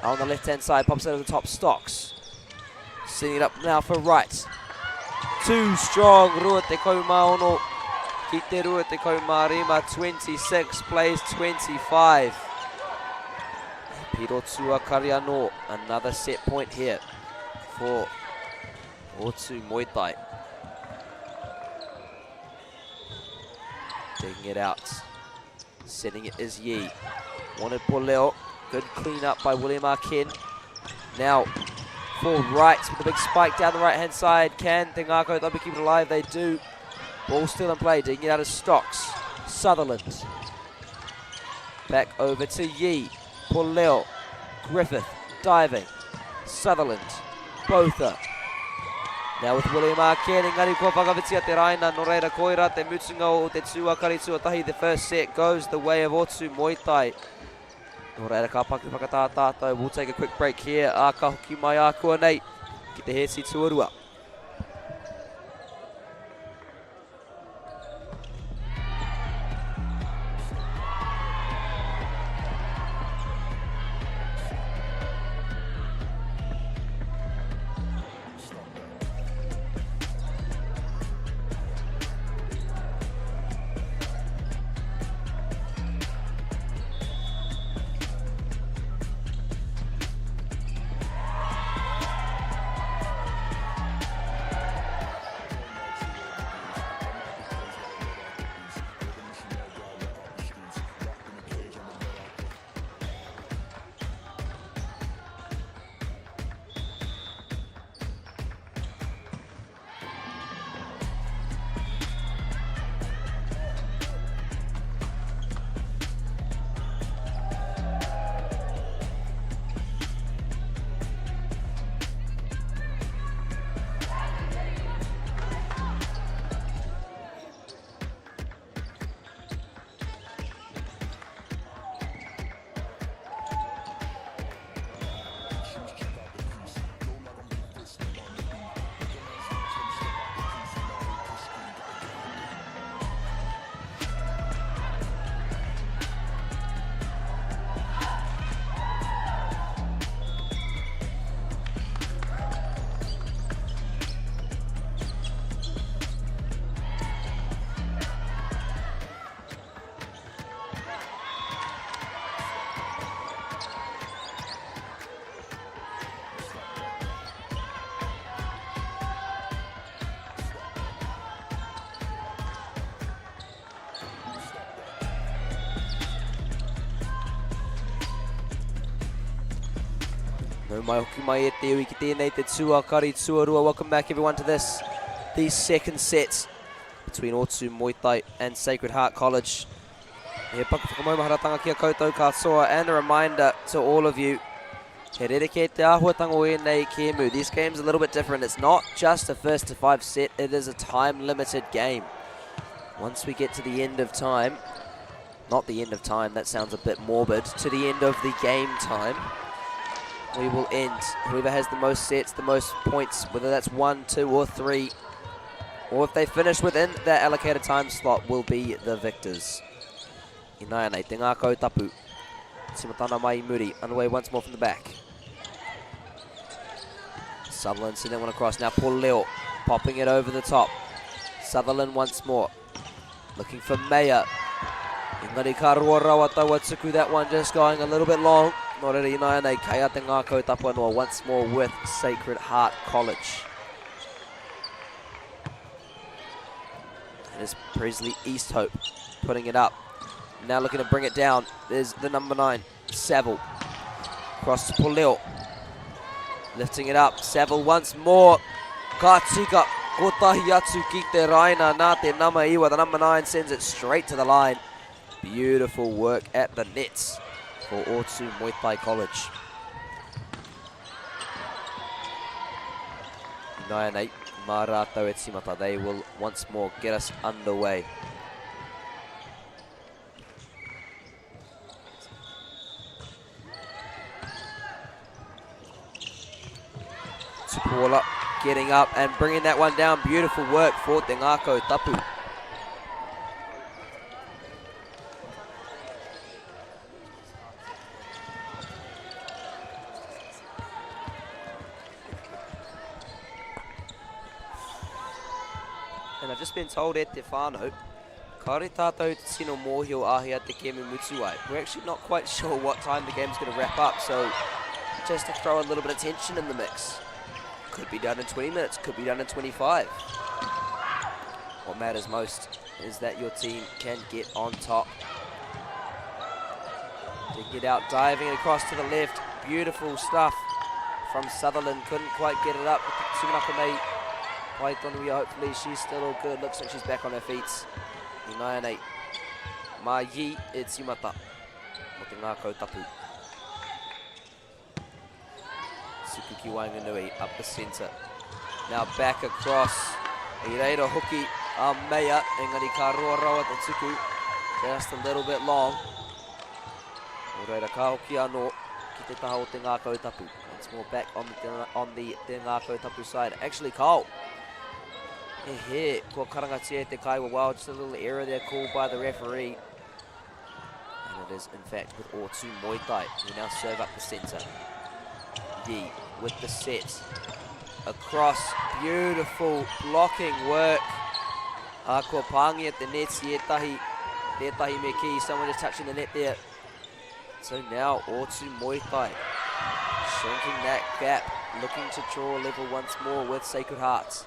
On the left-hand side, pops out of the top, Stocks. Setting it up now for Wright. Too strong, Rua te kaumaono. Ki te rua te kaumārima, 26 plays 25. Piro Tua Kariano, another set point here for Otumoetai. Taking it out. Setting it is Yee. Wanted Poleo. Good clean up by William Arkin. Now for Wright with a big spike down the right-hand side. Can Te Ngākau Tapu keep it alive? They do. Ball still in play. Digging it out of Stocks. Sutherland. Back over to Yee. Poleo. Griffith diving. Sutherland. Botha. Now with William Arkin, engari kua whakawhitia te raina, nō reira koira te mutunga o te tūakari tuatahi. The first set goes the way of Otumoetai. Nō reira ka paku whakatā tātou. We'll take a quick break here. Ā, ka hoki mai ākua nei ki te hēti tuarua. Nau mai hoki mai e te iwi ki tēnei te tuakari tuarua. Welcome back everyone to this, the second set between Otumoetai and Sacred Heart College. He paku whakamaumaharatanga ki a koutou katoa and a reminder to all of you He rerekē te āhuatanga o ēnei kēmu. This game's a little bit different. It's not just a first to five set, it is a time-limited game. Once we get to the end of time, not the end of time, that sounds a bit morbid, to the end of the game time, we will end. Whoever has the most sets, the most points, whether that's one, two, or three, or if they finish within that allocated time slot, will be the victors. Ināianei, te ngākau tapu. Timatana mai i muri, underway once more from the back. Sutherland sending one across. Now Paul Leo popping it over the top. Sutherland once more. Looking for Mayer. Engari ka roa rawa taua tuku, that one just going a little bit long. Nō reira ināianei, kei a te ngākau tapu anō once more with Sacred Heart College. It is Presley Easthope putting it up. Now looking to bring it down. There's the number 9, Saville. Cross to Puleo. Lifting it up. Saville once more. Ka tika. Kotahi atu ki te raina nā te nama iwa. The number 9 sends it straight to the line. Beautiful work at the nets for Otumoetai College. 9-8, mā rātou e tīmata. They will once more get us underway. Tupuola getting up and bringing that one down. Beautiful work for Te Ngākau Tapu. And I've just been told e te whānau, kāore tātou te tino mōhio āhea te kēmu mutu ai. We're actually not quite sure what time the game's going to wrap up, so just to throw a little bit of tension in the mix. Could be done in 20 minutes, could be done in 25. What matters most is that your team can get on top. To get out, diving across to the left. Beautiful stuff from Sutherland. Couldn't quite get it up. Tsumanako mei Paitonuia, hopefully she's still all good. Looks like she's back on her feet. Ināianei, mā Yi e tīmata mo te ngākau tapu. Suku ki waenganui, up the centre. Now back across. I reira hoki a Meia, engari ka roa rawa te tuku. Just a little bit long. Nō reira ka hoki anō ki te taha o te ngākau tapu. Once more back on the, on the te ngākau tapu side. Actually, Kyle. He he, kua karangatia e te kaiwa. Wow, just a little error there called by the referee. And it is, in fact, with Otumoetai, who now serve up the centre. Yi with the set. Across, beautiful blocking work. Kua pāngi at the nets, i ētahi, tētahi me kī, someone just touching the net there. So now Otumoetai shrinking that gap, looking to draw level once more with Sacred Hearts.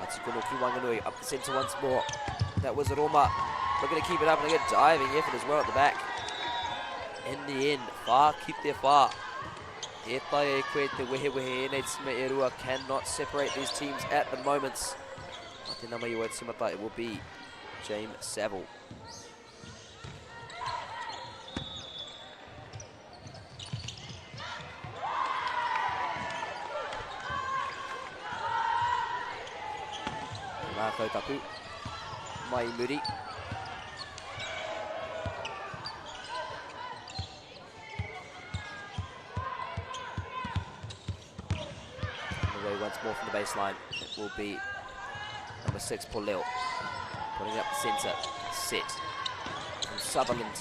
Atsukono ki Wanganui, up the centre once more. That was Roma, looking to keep it up and get diving effort as well at the back. In the end, far keep their far. E tae e koe te wehewehe ēnei tima e rua cannot separate these teams at the moment. A te nama iwa timata, it will be James Saville. Ngākau tapu, mai muri. Away once more from the baseline. It will be number 6, Pauleo. Putting up the centre. Set. From Sutherland.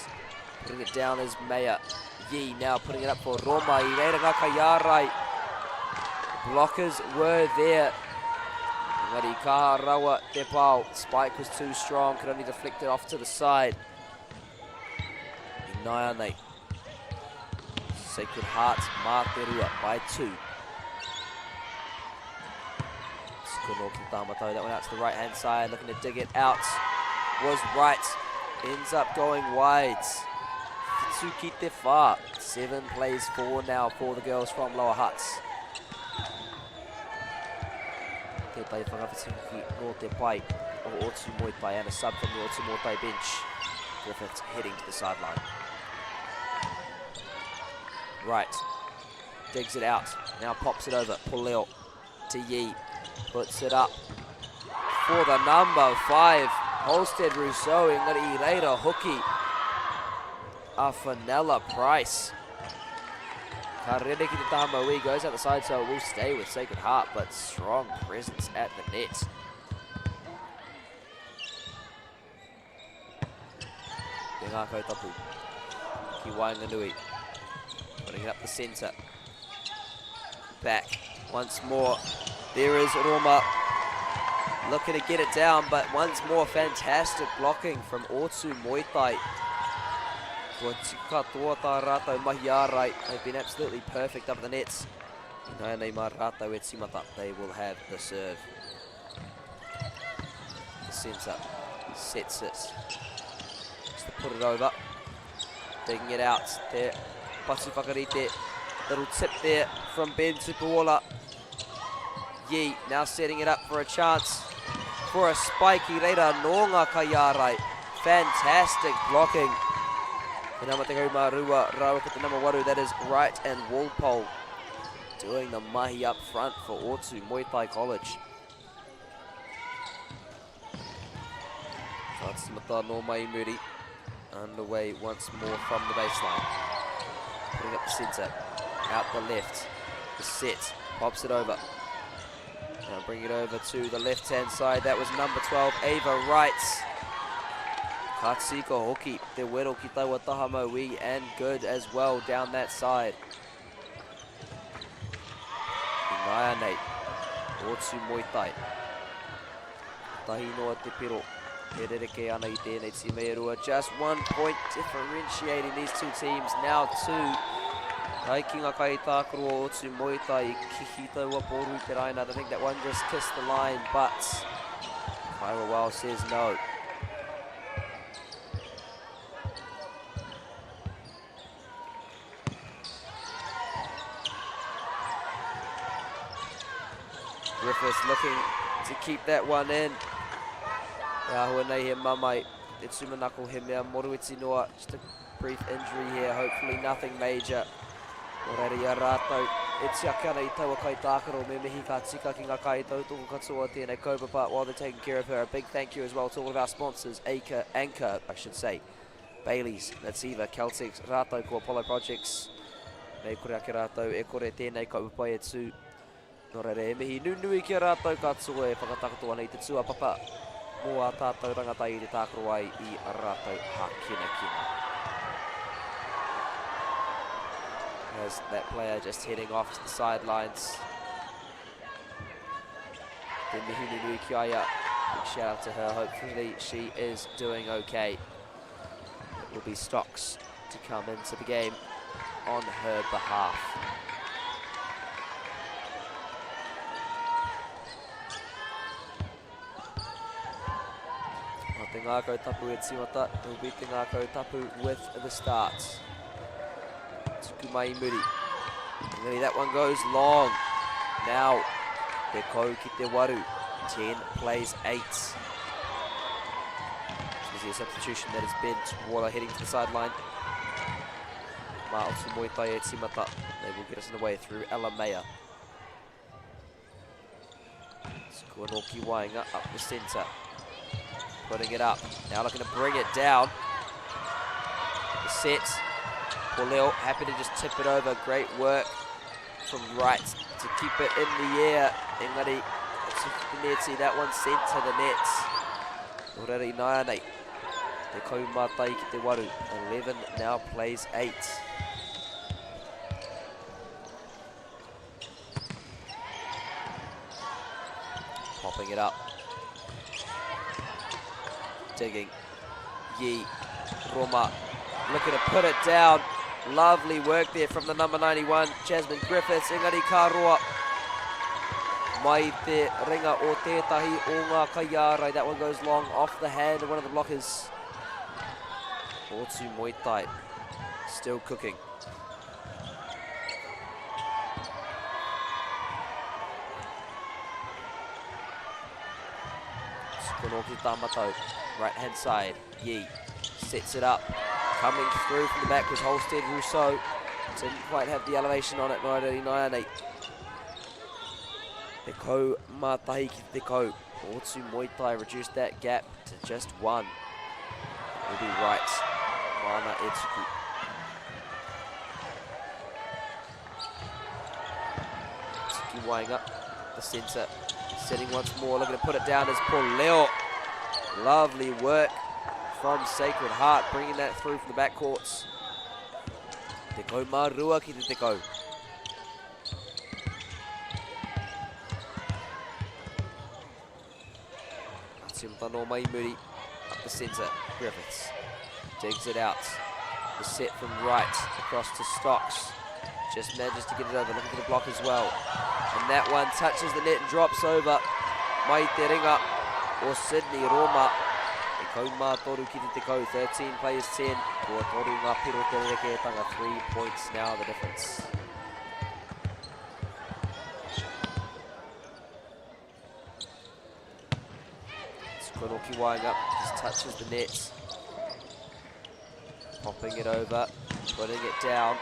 Putting it down is Mayer. Yi now putting it up for Roma. I reira ngā kaiārai. Blockers were there. Engari kaha rawa te pao. Spike was too strong. Could only deflect it off to the side. Inaianei. Sacred Hearts mā te rua by 2. Sukono ki tāmatau. That went out to the right-hand side. Looking to dig it out. Was right. Ends up going wide. 7 ki te 4. 7 plays 4 now for the girls from Lower Hutt. Tētahi whakawhiti hoki nō te pai o Otumoetai and a sub from the Otumoetai bench. Griffiths heading to the sideline. Right. Digs it out. Now pops it over. Puleo to Yi. Puts it up for the number 5. Holstead Rousseau engari i reira hoki a Fenella Price. Ka rere ki te taha mauī, goes out the side, so it will stay with Sacred Heart, but strong presence at the net. Te ngākau tapu ki waenganui. Putting it up the centre. Back once more. There is Roma looking to get it down, but once more fantastic blocking from Otumoetai. Kua tika katoa tā rātou mahi ārai. They've been absolutely perfect up at the nets. Ināianei mā rātou e tīmata. They will have the serve. The centre sets it. Just to put it over. Digging it out. There. Patu whakarite. Little tip there from Ben Tupuola. Yi now setting it up for a chance for a spike. I reira nō ngā kaiārai. Fantastic blocking. Te nama 12 rāua ko te nama 8, that is Wright and Walpole doing the mahi up front for Otumoetai College. Ka tīmata nō mai i muri. Underway once more from the baseline. Putting up the centre. Out the left. The set. Pops it over. Now bring it over to the left-hand side. That was number 12, Ava Wright. Ka tika hoki te wero ki taua taha mauī and good as well down that side. Ināianei, Otumoetai. Tahi noa te pero e rerekē ana i tēnei tīma e rua. Just one point differentiating these two teams. Now two. Kai ki ngā kai tākaro o Otumoetai i kihi taua pōru i te raina. I think that one just kissed the line, but Kyra Wow says no. Griffiths looking to keep that one in. Te āhua nei he mamae, te tūmanako he mea moruiti noa. Just a brief injury here, hopefully nothing major. Nō reira i a rātou e tiaki ana i taua kaitākaro, me mihi ka tika ki ngā kaitautoko katoa o tēnei kaupapa while they're taking care of her. A big thank you as well to all of our sponsors, Acre, Anchor, I should say. Bayleys, Nativa, Caltex, rātou ko Apollo Projects. Mei kore ake rātou, e kore tēnei kaupapa e tū. Nō reira, he mihi nunui ki a rātou katoa e whakatakoto ana i te tūāpapa mō ā tātou rangatahi i te tākaro ai i a rātou hākinakina. As that player just heading off to the sidelines. Te mihi nunui ki a ia. Big shout out to her. Hopefully she is doing okay. It will be Stocks to come into the game on her behalf. Te ngākau tapu e tīmata, it will be te ngākau tapu with the start. Tuku mai i muri. Engari that one goes long. Now, te kau ki te waru. 10 plays 8. So a substitution that is Ben Waller heading to the sideline. Ma'otu Moetai e tīmata. They will get us in the way through Ella Mayer. Skuanoki Wainga up the centre. Putting it up. Now looking to bring it down. The set. Paulil happy to just tip it over. Great work from Wright to keep it in the air. Engari, Neti, that one sent to the net. Nō reira ināianei, te kaumātai ki te waru. 11 now plays 8. Popping it up. Digging. Yi. Roma looking to put it down. Lovely work there from the number 91, Jasmine Griffiths. Engari ka roa mai te ringa o tētahi o ngā kaiārai. That one goes long off the hand of one of the blockers. Otumoetai. Still cooking. Konoki Tamato, right hand side. Yi sets it up. Coming through from the back was Holstead Rousseau. Didn't quite have the elevation on it. 989. Te kau mā tahi ki te kau. Otumoetai reduced that gap to just one. Will be right. Mana e tuku. Tuki weighing up the centre. Setting once more, looking to put it down is Paul Leo. Lovely work from Sacred Heart, bringing that through from the backcourts. Te kau mā rua ki te te kau. Simtano Maimuri up the centre. Griffiths digs it out. The set from right across to Stocks. Just manages to get it over, looking for the block as well. And that one touches the net and drops over. Mai te ringa o Sydney Roma. Te kau mā toru ki te tekau, 13 players 10. Kua toru ngā piro te rerekētanga, 3 points now the difference. Konoki waenga, just touches the net. Popping it over, putting it down,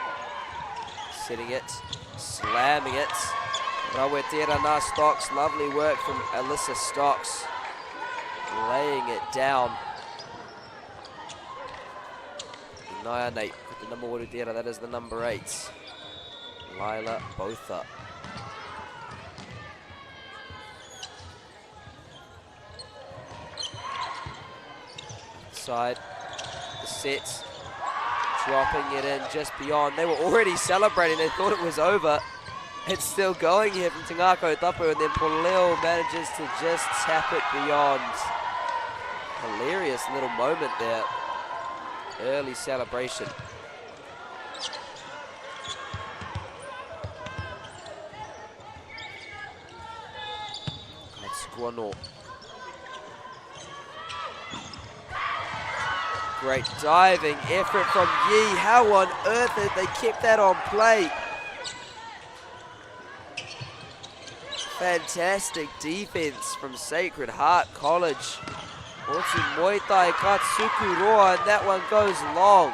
setting it, slamming it. Rawetera na Stocks, lovely work from Alyssa Stocks, laying it down. Naya Nate with the number 1 that is the number 8. Lila Botha. Side, the set, dropping it in just beyond. They were already celebrating, they thought it was over. It's still going here from Te Ngākau Tapu, and then Pauleo manages to just tap it beyond. Hilarious little moment there. Early celebration. Guano. Great diving effort from Yi. How on earth did they keep that on play? Fantastic defense from Sacred Heart College. Otumoetai Katsukuroa, and that one goes long.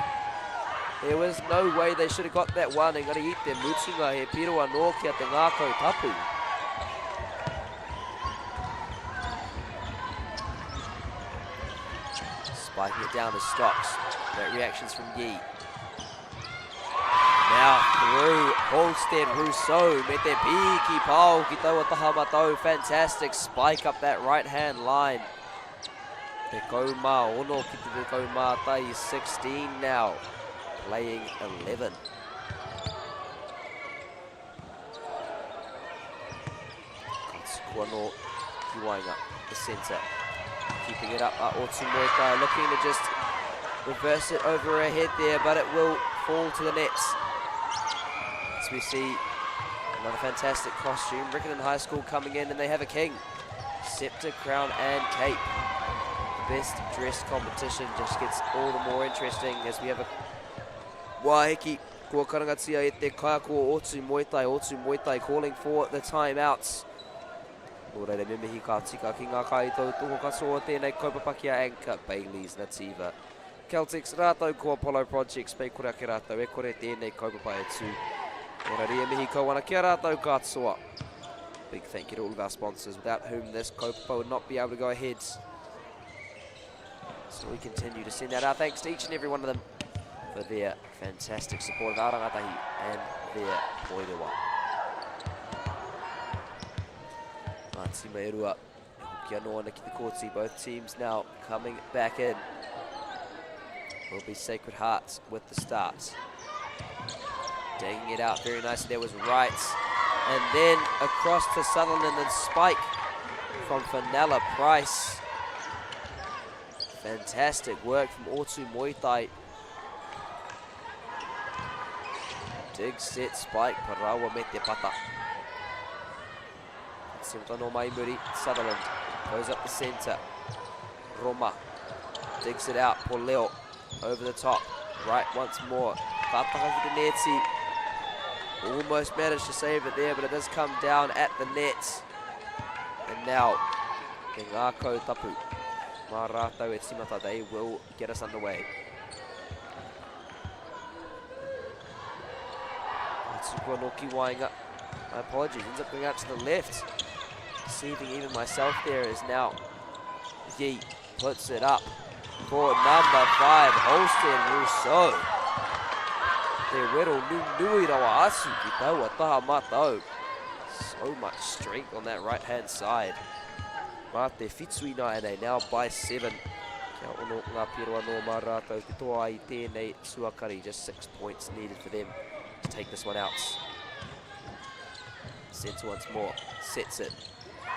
There was no way they should have got that one. Engari i te mutunga he piro anō ki a Te Ngākau Tapu. Spiking it down to Stocks. Great reactions from Yi. Now through Holstead Rousseau. Me te piki pao ki taua taha matau. Fantastic spike up that right hand line. Te kaumā ono ki te kaumā tai 16 now. Playing 11. Katsukuano ki waenga, the centre. Keeping it up are Otumoetai, looking to just reverse it over her head there, but it will fall to the nets. As we see another fantastic costume. Riccarton High School coming in, and they have a king. Scepter, crown, and cape. The best dressed competition just gets all the more interesting as we have a Waiheke kua karangatia e te kaiako o Otumoetai, Otumoetai calling for the timeouts. Nō reira me mihi ka tika ki ngā kaitautoko katoa o tēnei kaupapa ki a Anchor, Bayleys, Nativa, Celtics rātou ko Apollo Projects, mei kore ake rātou e kore tēnei kaupapa e tū. Nō reira e mihi kau ana ki a rātou katoa. Big thank you to all of our sponsors, without whom this kaupapa would not be able to go ahead. So we continue to send out our thanks to each and every one of them for their fantastic support of our rangatahi and their poirewa. Ngā tīma e rua, e hoki anō ana ki te kōti, both teams now coming back in. Will be Sacred Hearts with the start. Digging it out very nicely there was Wright. And then across to Sutherland and Spike from Fenella Price. Fantastic work from Otumoetai. Dig, set, spike, Parawa me te pata. Simtano Maimuri, Sutherland goes up the centre. Roma digs it out, Pauleo over the top. Right once more. Ka taka ki te neti. Almost managed to save it there, but it does come down at the net. And now, te ngākau tapu. Mā rātou e timata, they will get us underway. Tukua no ki waenga. My apologies, ends up going out to the left. Deceiving even myself there is now Yee puts it up for number 5, Holston Rousseau. Te wero nunui rawa atu ki taua taha matau. So much strength on that right hand side. Mā te whitu ināianei, now by 7. Kia ono ngā piro anō mā rātou te toa i tēnei tuakari. Just 6 points needed for them to take this one out. Centre once more, sets it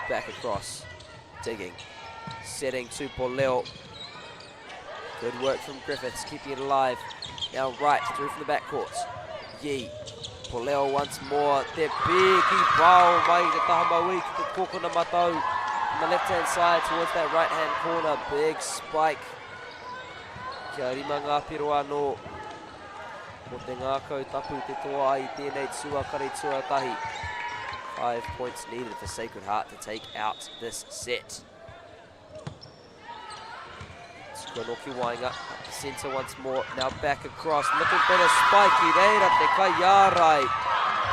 back across, digging, setting to Poleo. Good work from Griffiths, keeping it alive. Now right, through from the backcourt. Yee, Poleo once more. Te piki pao mai te taha maui ki te kokona matau. On the left-hand side towards that right-hand corner. Big spike. Kia rima ngā piro anō. Ko te ngākau tapu te toa ai i tēnei tuakari tuatahi. 5 points needed for Sacred Heart to take out this set. Tukuanoki waenga, up the centre once more, now back across, looking for the spike, i reira te kaiārai.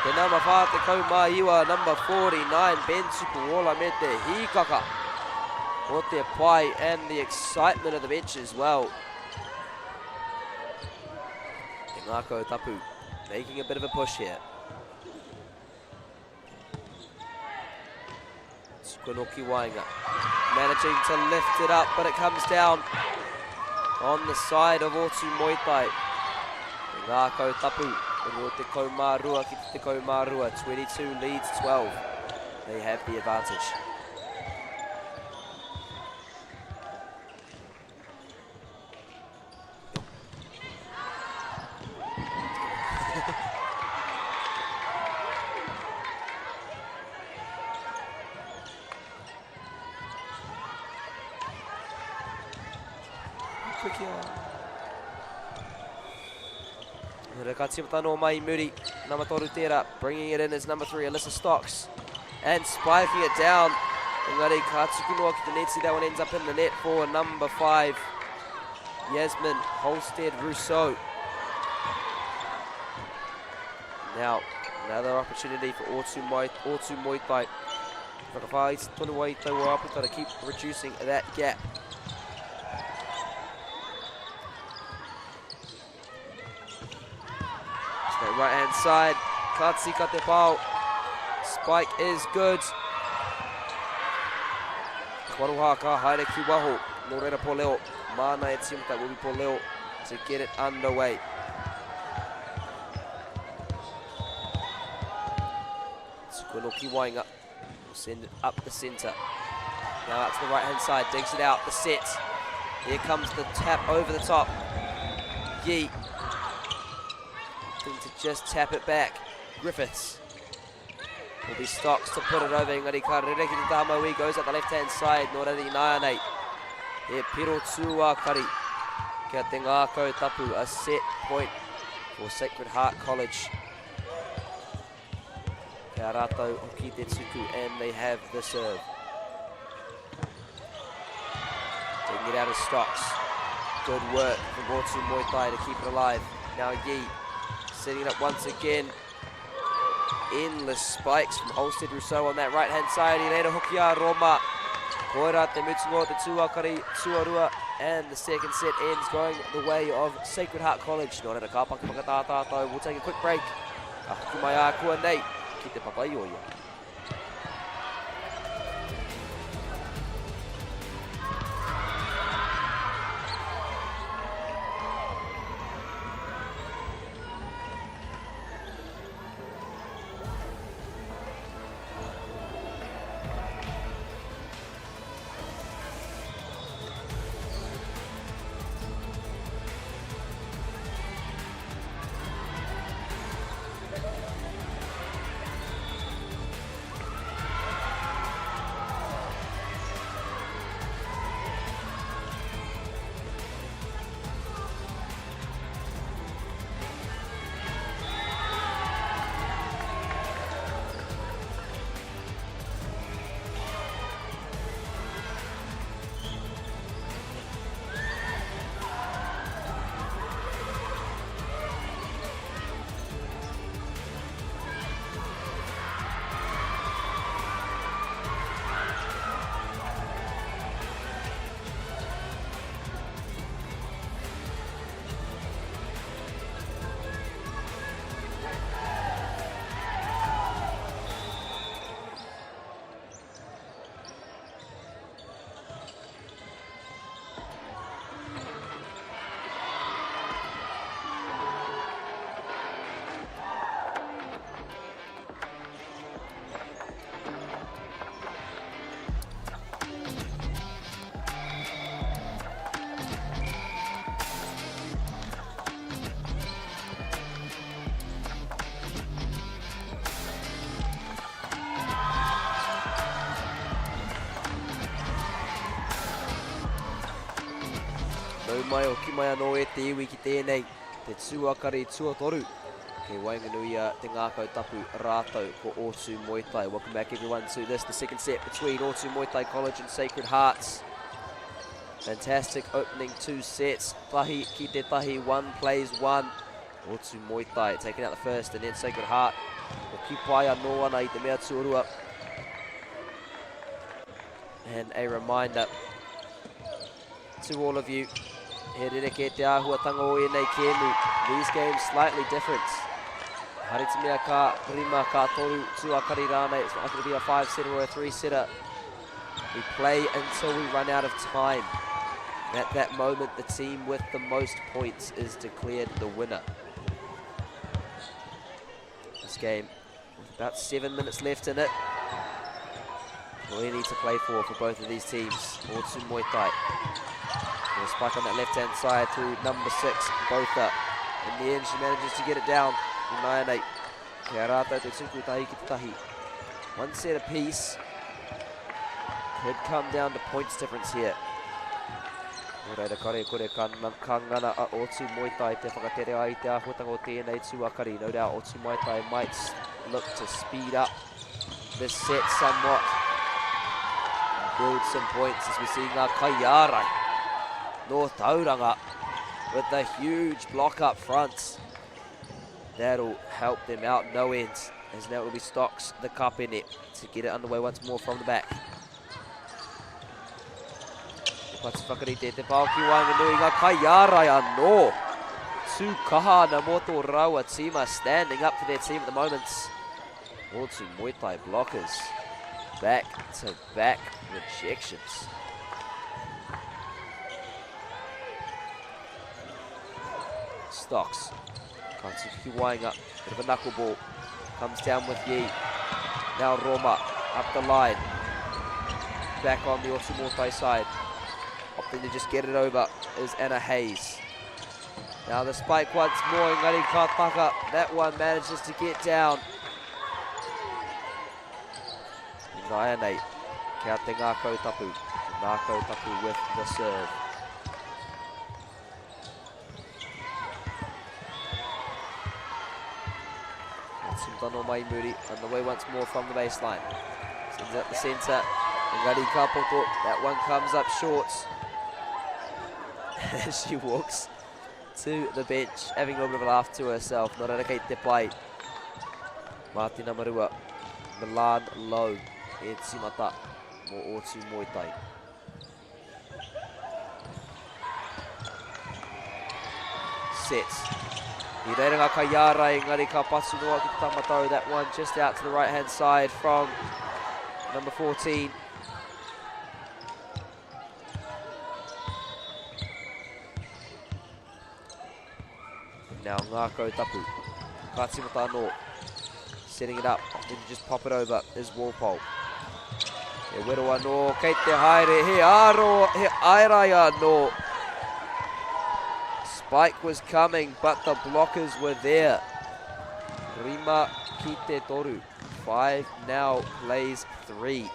Te nama 49, number 49, Ben Tupuola me te hīkaka. O te pai and the excitement of the bench as well. Te ngākau tapu, making a bit of a push here. Tsukunoki Waenga managing to lift it up, but it comes down on the side of Otumoetai. Te ngākau tapu, 22 ki te 12, 22 leads 12. They have the advantage. Ka tīmata anō mai i muri, nama 3 tērā, bringing it in is number 3, Alyssa Stocks, and spiking it down. Engari ka tuku noa ki te neti, that one ends up in the net for number 5, Yasmin Holstead Rousseau. Now, another opportunity for Otumoetai. Whakawhāiti tonu ai taua aputa to keep reducing that gap. So that right hand side, Katsi ka te pao. Spike is good. Kwaroha ka haere ki waho. Nō reira Poleo, māna e tīmata will be Poleo to get it underway. Tukunoki Wainga will send it up the centre. Now out to the right-hand side, digs it out, the set. Here comes the tap over the top. Yee. Thing to just tap it back. Griffiths. Will be Stocks to put it over. Engari ka rere ki te taha maui, goes up the left-hand side. Nō reira ināianei. He piro tūākari kia te ngākau tapu, a set point for Sacred Heart College. Kia rātou hoki te tuku and they have the serve. Taking it out of stocks. Good work from Otumoetai to keep it alive. Now Yee setting it up once again. Endless spikes from Holstead Rousseau on that right-hand side. Irena Hokia Roma. Koira te mutunga o te tuakari, tuarua, and the second set ends going the way of Sacred Heart College. Nō reira ka paki whakatā tātou. We'll take a quick break. Ka hoki mai a kua nei ki te Papaioia. mai, hoki mai anō e te iwi ki tēnei, te tuakari tuatoru. Kei waenganui a Te Ngākau Tapu rātou ko Ōtūmoetai. Welcome back everyone to this, the second set between Ōtūmoetai College and Sacred Hearts. Fantastic opening two sets. Tahi ki te tahi, one plays one. Ōtūmoetai taking out the first and then Sacred Heart. Hoki pai anō ana i te mea tuarua. And a reminder to all of you, he rerekē te āhuatanga o ēnei kēmu. These games slightly different. Haere te mea ka rima, ka toru, tuakari rānei. It's not going to be a five-setter or a three-setter. We play until we run out of time. At that moment, the team with the most points is declared the winner. This game, with about 7 minutes left in it, plenty to play for both of these teams. Ōtūmoetai. A spike on that left-hand side through number 6, Botha. In the end, she manages to get it down. 9-8. Kia rātou te tuku tahi ki te tahi. One set apiece. Could come down to points difference here. Nō reira, kare kore ka, ka ngana a Ōtūmoetai te whakatere ai te āhuatanga o tēnei tuakari. No doubt Ōtūmoetai might look to speed up this set somewhat. And build some points as we see ngā kaiārai. Nō Tauranga with the huge block up front. That'll help them out no end, as now it will be Stocks, the kapene, to get it underway once more from the back. Te patu whakarite, te pao ki waenganui, ngā kaiārai anō. Tū kaha ana mō tō rāua tīma, standing up for their team at the moment. Ōtūmoetai blockers, back to back rejections. Stocks. Ka tuku ki waenga. Bit of a knuckleball. Comes down with Yi. Now Roma up the line. Back on the Ōtūmoetai side. Opting to just get it over is Anna Hayes. Now the spike once more. Engari ka taka. That one manages to get down. Naianei. Kia te ngākau tapu. Te ngākau tapu with the serve. Tano mai muri, on the way once more from the baseline. Sends out the centre. Engari ka poto, that one comes up short. As she walks to the bench, having a little bit of a laugh to herself. Nō reira kei te pai. Māti Namarua, Milan Lowe, e tīmata mō Ōtūmoetai. Set. I reira ngā kaiārai, engari ka patu noa ki te tamatau. That one just out to the right-hand side from number 14. Now Ngākau Tapu. Ka tīmata anō. Setting it up. Then just pop it over is Walpole. He wero anō, kei te haere, he aro, he aerai anō. Spike was coming, but the blockers were there. Rima ki te toru. 5 now plays 3.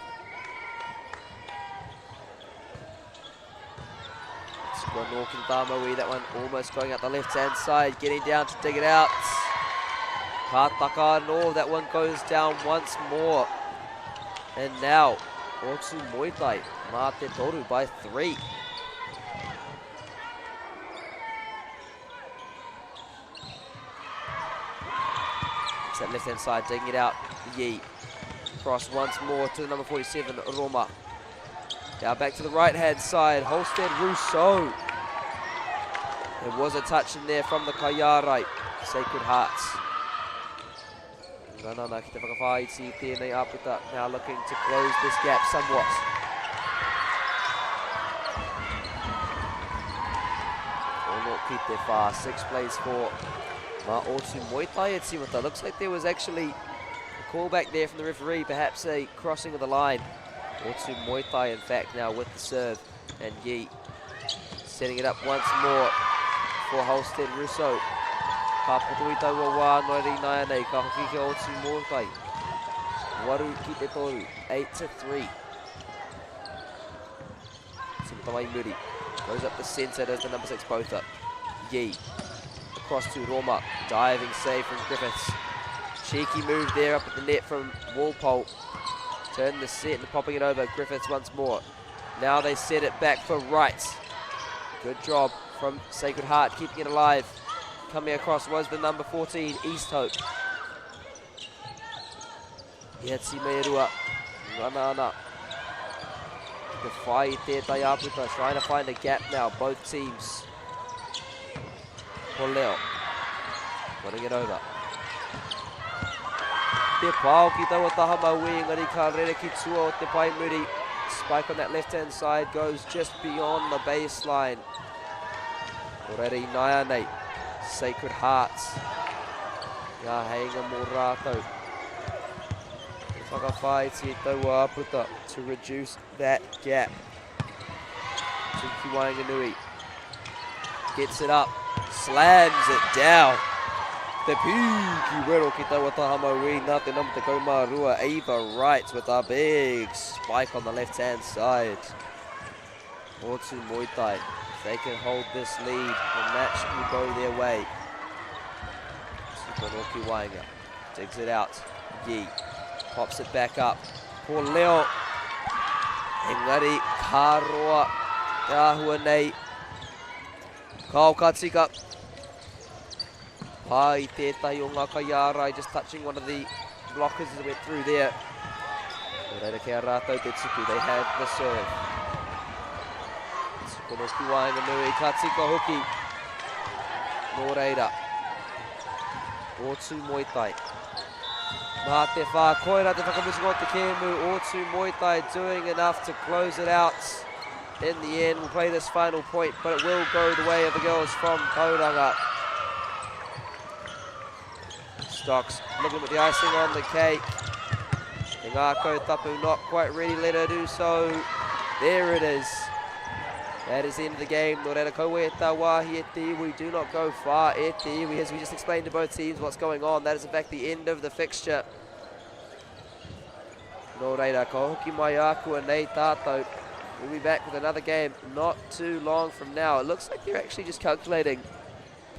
That one almost going out the left-hand side, getting down to dig it out. Ka taka anō, that one goes down once more. And now, Ōtūmoetai, mā te toru by 3. It's that left-hand side, digging it out, Yi. Cross once more to the number 47, Roma. Now back to the right-hand side, Holstead Rousseau. There was a touch in there from the Kaiārai, Sacred Hearts. Ngana ki te whakawhāiti tēnei āputa, now looking to close this gap somewhat. Ono ki te whā, 6 plays for Mā Ōtūmoetai e tīmata. Looks like there was actually a call back there from the referee, perhaps a crossing of the line. Ōtūmoetai, in fact, now with the serve, and Yi setting it up once more for Holstead Rousseau. Ka poto i taua wā, no reira ināianei, ka hoki ki a Ōtūmoetai. Waru ki te toru, 8 to 3. Tīmata mai muri. Goes up the centre, does the number 6 Botha. Yee. Across to Roma. Diving save from Griffiths. Cheeky move there up at the net from Walpole. Turn the set and popping it over. Griffiths once more. Now they set it back for Wright. Good job from Sacred Heart, keeping it alive. Coming across was the number 14, Easthope. Iatsi Meirua, ngana ana. Te whai i tētai aputa, trying to find a gap now, both teams. Ko Leo, putting it over. Te pao ki taua taha mauī, engari ka rere ki tua o te pae muri. Spike on that left-hand side goes just beyond the baseline. Ko reira inaianei, Sacred Hearts. Ngā heinga mō rātou. Te whakawhāiti i taua aputa to reduce that gap. Tuki Waenganui gets it up, slams it down. Te pīki wero ki taua taha mauī nā te number 12, Ava Wright with a big spike on the left-hand side. Otumoetai, if they can hold this lead, the match will go their way. Tuponoki Waenga digs it out. Yi pops it back up. For Leo. Engari ka roa te āhua nei. Kao ka tika. Pā i tētahi o ngā kaiārai, just touching one of the blockers as it went through there. Nō reira kei a rātou te tuku, they have the serve. Tukono ki waenganui, ka tika hoki. Nō reira, Otumoetai. Mā te whā, koira te whakamutunga o te kēmu, Otumoetai doing enough to close it out. In the end, we'll play this final point, but it will go the way of the girls from Tauranga. Stocks looking with the icing on the cake. Te Ngākau Tapu not quite ready, let her do so. There it is. That is the end of the game. Nō reira kaua e tā wāhi e te iwi. Do not go far e te iwi. As we just explained to both teams what's going on, that is in fact the end of the fixture. Nō reira, ka hoki mai ākuanei tātou. We'll be back with another game not too long from now. It looks like they're actually just calculating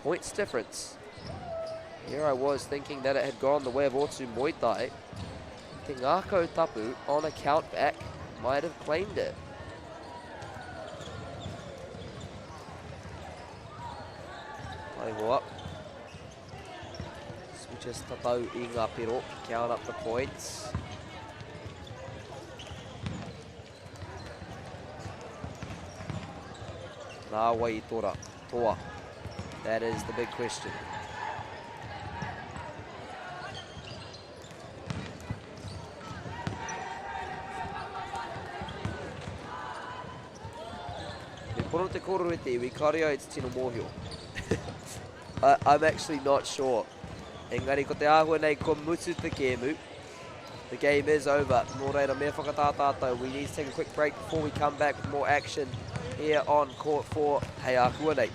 points difference. Here I was thinking that it had gone the way of Otumoetai. Te Ngākau Tapu on a count back might have claimed it. Taihoa. Switches tatau i ngā pero. Count up the points. Nā wai i tora, toa. That is the big question. Me pono te kōrero e te iwi, kāore au e te tino mōhio. I, I'm actually not sure. Engari ko te āhua nei, kua mutu te kēmu. The game is over. Nō reira, me whakatā tātou. We need to take a quick break before we come back with more action here on Court 4. Hei ākuanei.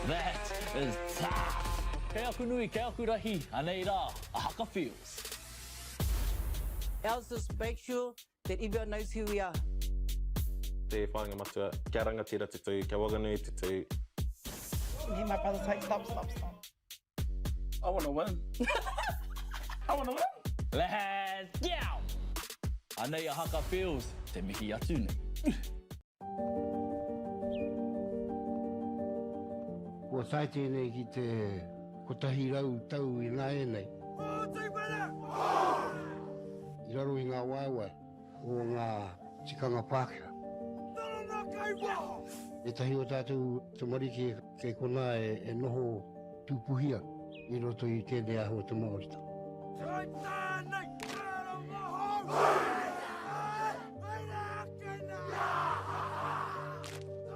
That is tough! Kei aku nui, kei aku rahi, anei rā, a Haka Feels. Ours is make sure that everyone knows who we are. Te whāinga matua, kia rangatira te tū, kia waganui te tū. And then my brother's like, stop, stop, stop. I wanna win. I wanna win. Let's go! Anei a Haka Feels, te mihi atu nei. Kua tae tēnei ki te 100 tau ināianei. I raro i ngā waewae o ngā tikanga Pākehā. Ētahi o tātou tamariki kei konā e noho tūpuhi ana i roto i tēnei āhua o te Māoritanga.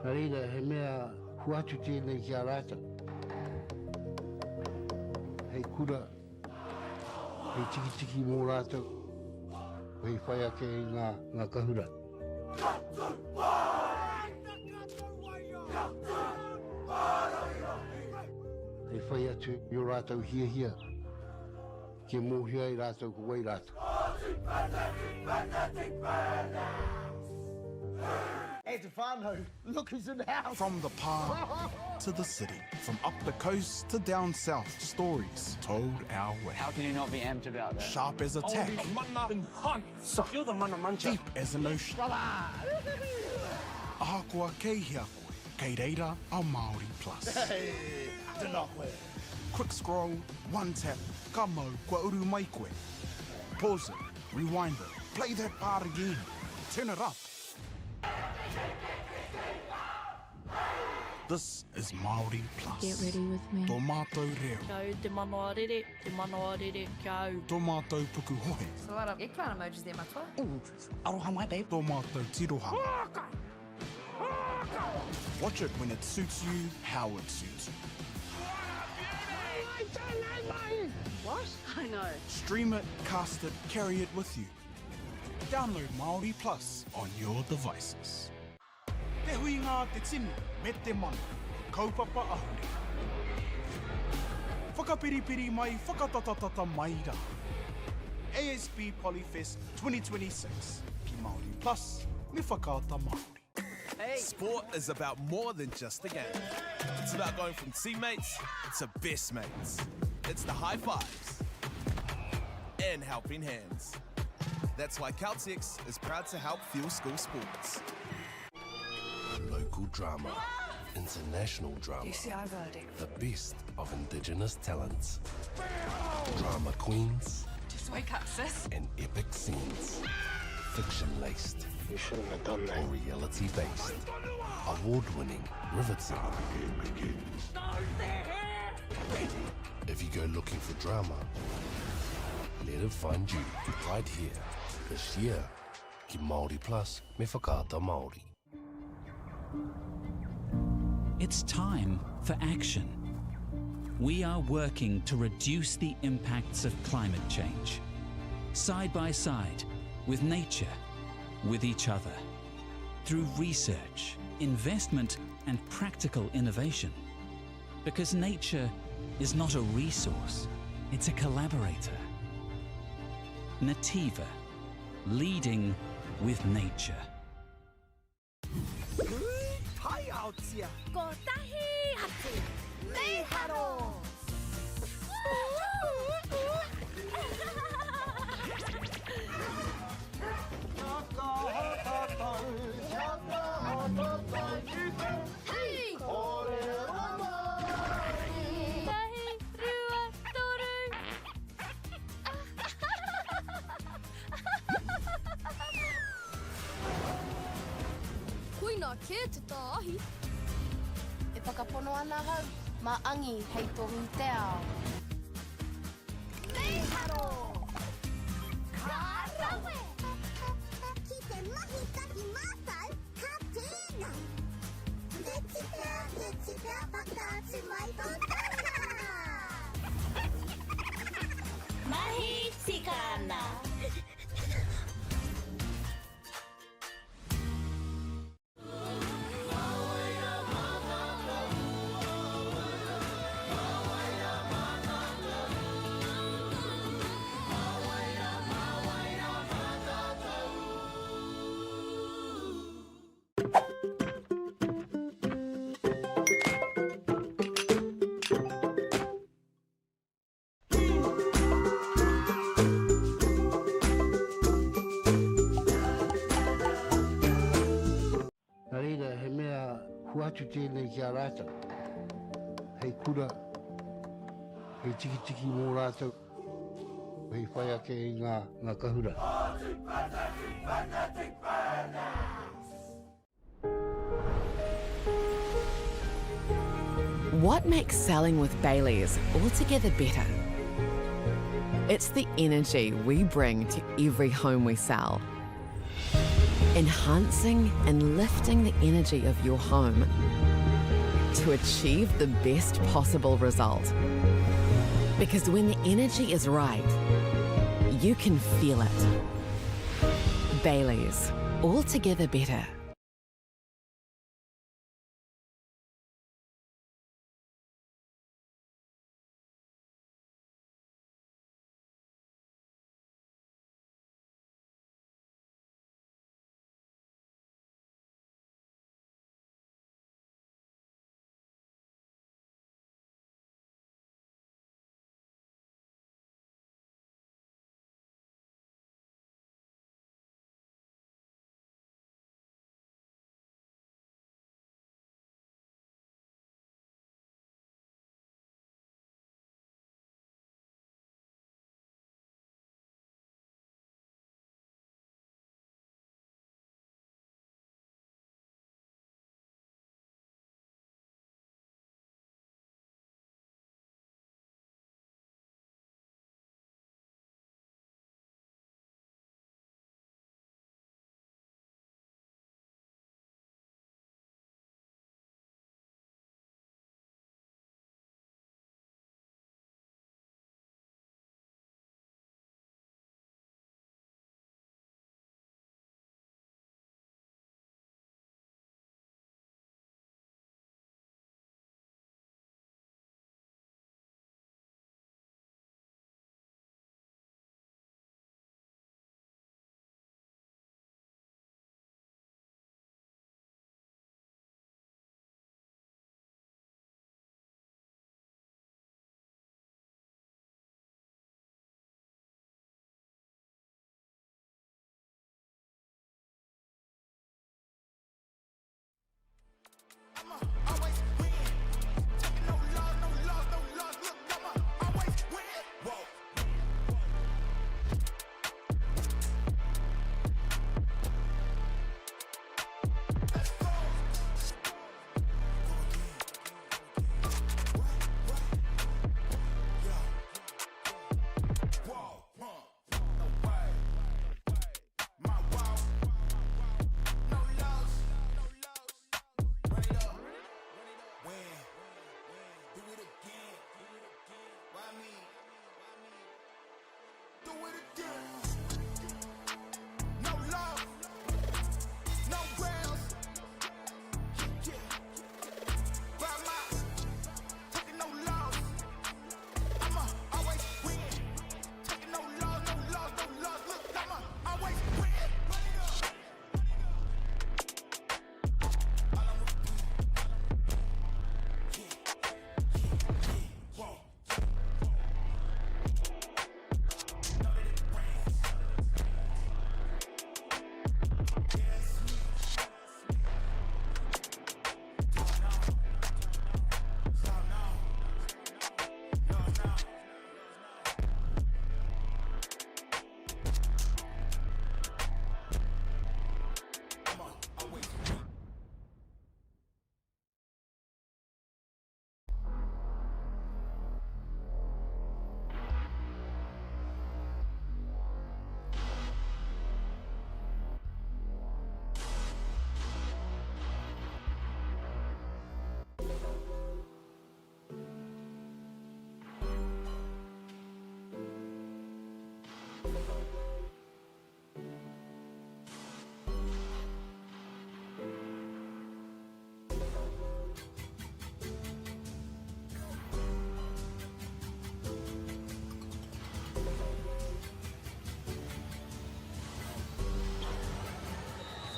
Nā reira, he mea hoatu tēnei ki a rātou hei kura, hei tikitiki mō rātou, hei whai ake i ngā, ngā kahura. Hei whai atu i ō rātou hiahia, kia mōhio ai rātou ko wai rātou. Hey te whānau, look who's in the house. From the pā to the city, from up the coast to down south, stories told our way. How can you not be amped about that? Sharp as a tack. You're the mana muncher. Deep as an ocean. Ahakoa kei hea koe, kei reira a Māori Plus. Hey, tēnā koe. Quick scroll, one tap, ka mau, kua uru mai koe. Pause it, rewind it, play that part again, turn it up. This is Māori Plus. Get ready with me. Tō mātou reo. Kia au te manawa rere, te manawa rere, kia au. Tō mātou pukuhohe. It's a lot of eggplant emojis there, matua. Ooh, aroha mai, babe. Tō mātou tirohanga. Watch it when it suits you, how it suits you. What? I know. Stream it, cast it, carry it with you. Download Māori Plus on your devices. Te huinga a te tini me te mana, he kaupapa ahurea. Whakapiripiri mai, whakatatatata mai rā. ASB Polyfest 2026 ki Māori Plus me Whakaata Māori. Sport is about more than just the game. It's about going from teammates to best mates. It's the high fives and helping hands. That's why Caltex is proud to help fuel school sports. Local drama, international drama. The best of indigenous talents. Drama queens. Just wake up, sis. And epic scenes. Fiction laced. You shouldn't have done that. Or reality based. Award winning, riveting. If you go looking for drama, let it find you right here this year. Ki Māori Plus me Whakaata Māori. It's time for action. We are working to reduce the impacts of climate change. Side by side, with nature, with each other. Through research, investment, and practical innovation. Because nature is not a resource, it's a collaborator. Nativa, leading with nature. Kotahi atu! Mīharo! Tahi, rua, toru. Koina kē te tā ahi. E whakapono ana ahau, mā Angi hei tohu te ao. Mīharo! Ka rawe! Ki te mahi tahi mātou, ka tēnā! Te tika, te tika, whakaatu mai tō taringa! Mahi tika ana! Nā reira, he mea hoatu tēnei ki a rātou, hei kura, Hei tikitiki mō rātou, hei whai ake i ngā, ngā kahura. What makes selling with Bayleys altogether better? It's the energy we bring to every home we sell. Enhancing and lifting the energy of your home to achieve the best possible result. Because when the energy is right, you can feel it. Bayleys, altogether better.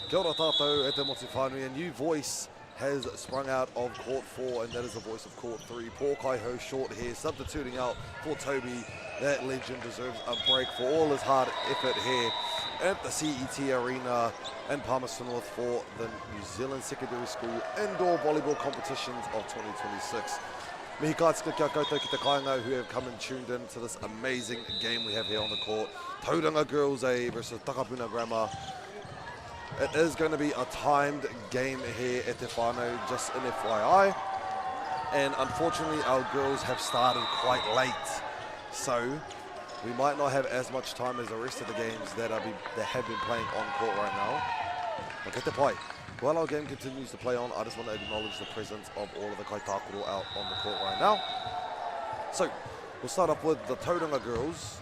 Kia ora tātou e te motu whānui. A new voice has sprung out of court four, and that is the voice of court three. Paul Kaiho, short hair, substituting out for Toby. That legend deserves a break for all his hard effort here at the CET Arena in Palmerston North for the New Zealand Secondary School Indoor Volleyball Competitions of 2026. Mihi ka tika ki a koutou ki te kāinga who have come and tuned in to this amazing game we have here on the court. Tauranga Girls A versus Takapuna Grammar. It is going to be a timed game here at Te Whānau, just an FYI. And unfortunately, our girls have started quite late. So we might not have as much time as the rest of the games that, are be, that have been playing on court right now. But get the point. While our game continues to play on, I just want to acknowledge the presence of all of the kaitākaro out on the court right now. So, we'll start off with the Tauranga girls,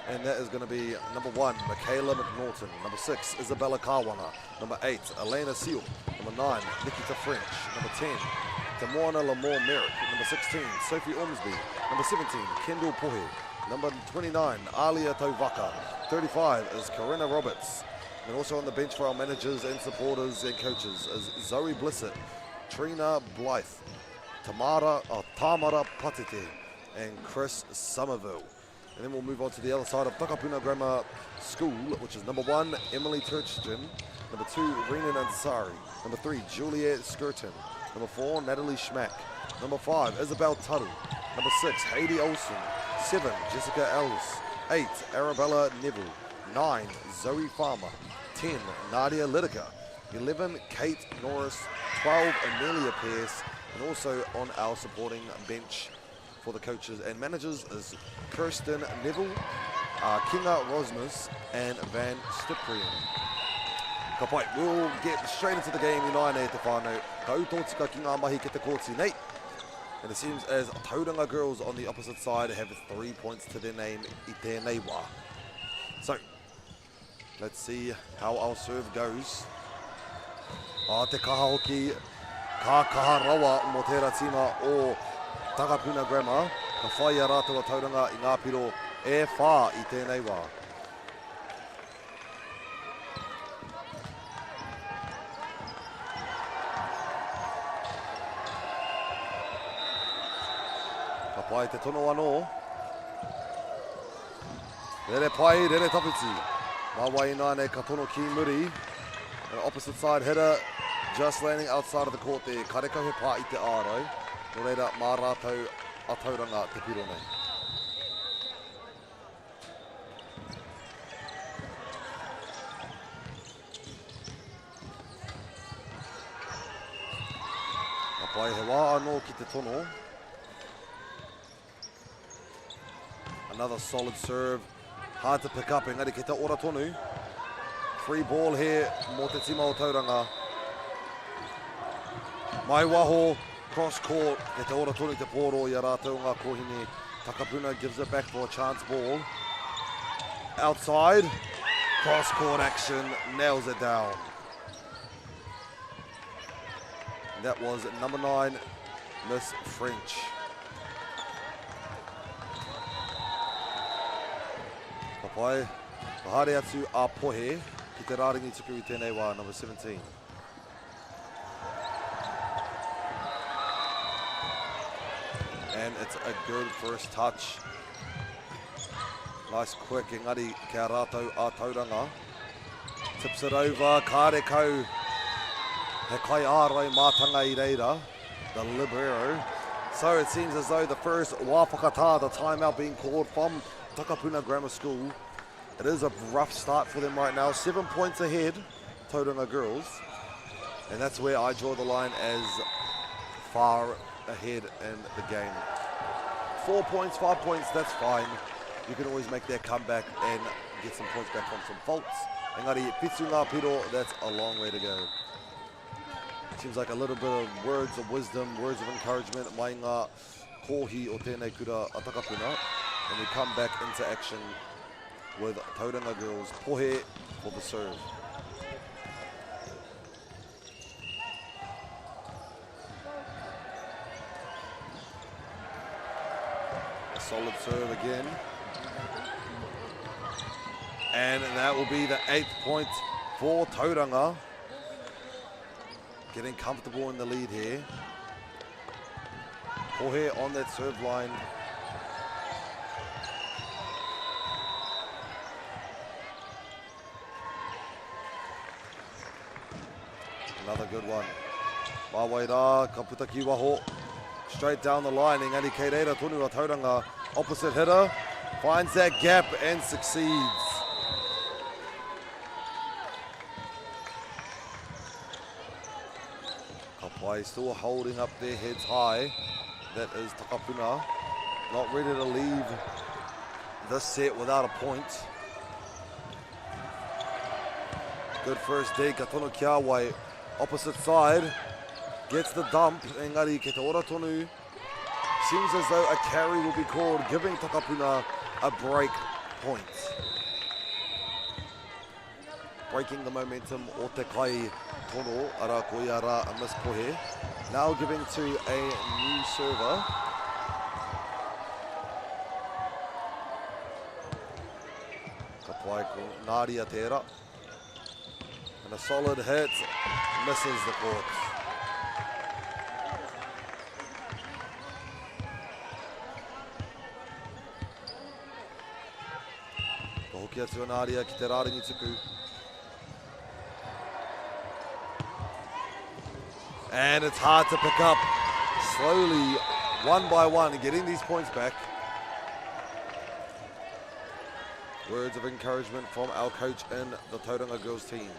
and that is going to be number 1, Michaela McNaughton. Number 6, Isabella Kawana. Number 8, Elena Seal. Number 9, Nikita French. Number 10, Tamoana Lamore Merrick. Number 16, Sophie Ormsby. Number 17, Kendall Pohe. Number 29, Alia Tauvaka. 35 is Corinna Roberts. And also on the bench for our managers and supporters and coaches is Zoe Blissett, Trina Blythe, Tamara Patete, and Chris Somerville. And then we'll move on to the other side of Takapuna Grammar School, which is number 1, Emily Turchin. Number 2, Renan Ansari. Number 3, Juliet Skirton. Number 4, Natalie Schmack. Number 5, Isabel Tuttle. Number 6, Heidi Olson. 7, Jessica Ellis. 8, Arabella Neville. 9, Zoe Farmer. 10, Nadia Lidica. 11, Kate Norris. 12, Amelia Pearce. And also on our supporting bench for the coaches and managers is Kirsten Neville, Kinga Rosmus, and Van Stiprian. Ka pai, we'll get straight into the game i nāianei e te whānau. Ka ū tōtika ki ngā mahi ki te kōti nei. And it seems as Tauranga girls on the opposite side have 3 points to their name i tēnei wā. So, let's see how our serve goes. Ah, te kaha hoki, ka kaha rawa mō tērā tīma o Takapuna Grammar. Ka whai i a rātou a Tauranga i ngā piro e whā i tēnei wā. Ka pai te tono anō. Rere pai, rere tawhiti. Mā wai ināianei ka tono ki muri. An opposite side hitter just landing outside of the court there. Karekau he pā i te ārai. Nō reira, mā rātou a Tauranga te piro nei. Ka pai he wā anō ki te tono. Another solid serve. Hard to pick up, engari kei te ora tonu. Free ball here mō te tima o Tauranga. Mai waho, cross court, kei te ora tonu te pōro i a rātou ngā kōhine. Takapuna gives it back for a chance ball. Outside, cross court action, nails it down. That was number 9, Miss French. Ka pai, ka haere atu a Pohe ki te rārangi tuku i tēnei wā, number 17. And it's a good first touch. Nice quick, engari kia rātou a Tauranga. Tips it over, kāre kau he kai ārai mātanga i reira, the libero. So it seems as though the first wā whakatā, the timeout being called from Takapuna Grammar School. It is a rough start for them right now. 7 points ahead, Tauranga girls. And that's where I draw the line as far ahead in the game. 4 points, 5 points, that's fine. You can always make that comeback and get some points back from some faults. Engari, whitu ngā piro, that's a long way to go. Seems like a little bit of words of wisdom, words of encouragement mai ngā kōhi o tēnei kura a Takapuna. And we come back into action with Tauranga girls. Pohe for the serve. A solid serve again. And that will be the 8th point for Tauranga. Getting comfortable in the lead here. Pohe on that serve line. Another good one. Mā wai rā, ka puta ki waho. Straight down the line, engari kei reira tonu a Tauranga. Opposite hitter, finds that gap and succeeds. Ka pai, still holding up their heads high. That is Takapuna. Not ready to leave this set without a point. Good first dig, ka tono kia wai. Opposite side, gets the dump, engari ke te ora tonu. Seems as though a carry will be called, giving Takapuna a break point. Breaking the momentum o te kai tono, ara ko ia rā a Miss Pohe. Now giving to a new server. Ka pai ko Nadia tērā. And a solid hit, misses the court. Ka hoki atu a Nadia ki te rārangi tuku. And it's hard to pick up. Slowly, one by one, getting these points back. Words of encouragement from our coach and the Tauranga girls team.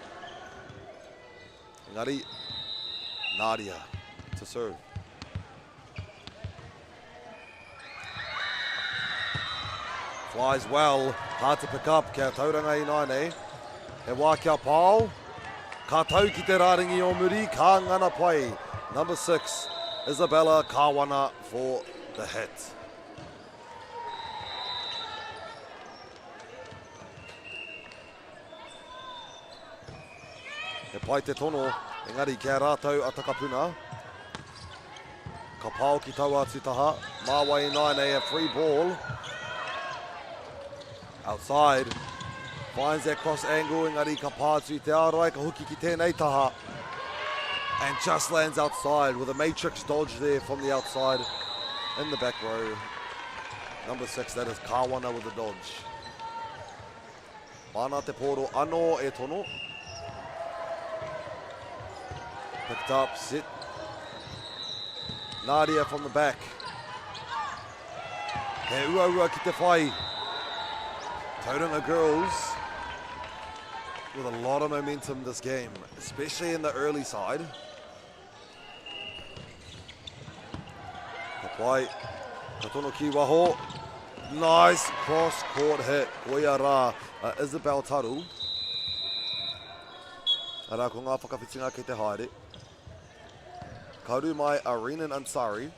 Ngari Nadia to serve. Flies well, hard to pick up, kia Tauranga i nānei. He wā kia pao, ka tau ki te rārangi o muri, ka ngana pai. Number 6, Isabella Kawana for the hit. He pai te tono, engari kia rātou a Takapuna. Ka pao ki taua atu taha. Mā wai ināianei a free ball. Outside. Finds that cross angle, engari ka pā atu i te ārai, ka hoki ki tēnei taha. And just lands outside with a matrix dodge there from the outside in the back row. Number 6, that is Kawana with the dodge. Māna te pōro anō e tono. Picked up, set. Nadia from the back. He uaua ki te whai. Tauranga girls with a lot of momentum this game, especially in the early side. Ka pai, ka tono ki waho. Nice cross court hit. Koia rā a Isabel Taru. Arā ko ngā whakawhitinga kei te haere. Ka uru mai a Renan Ansari.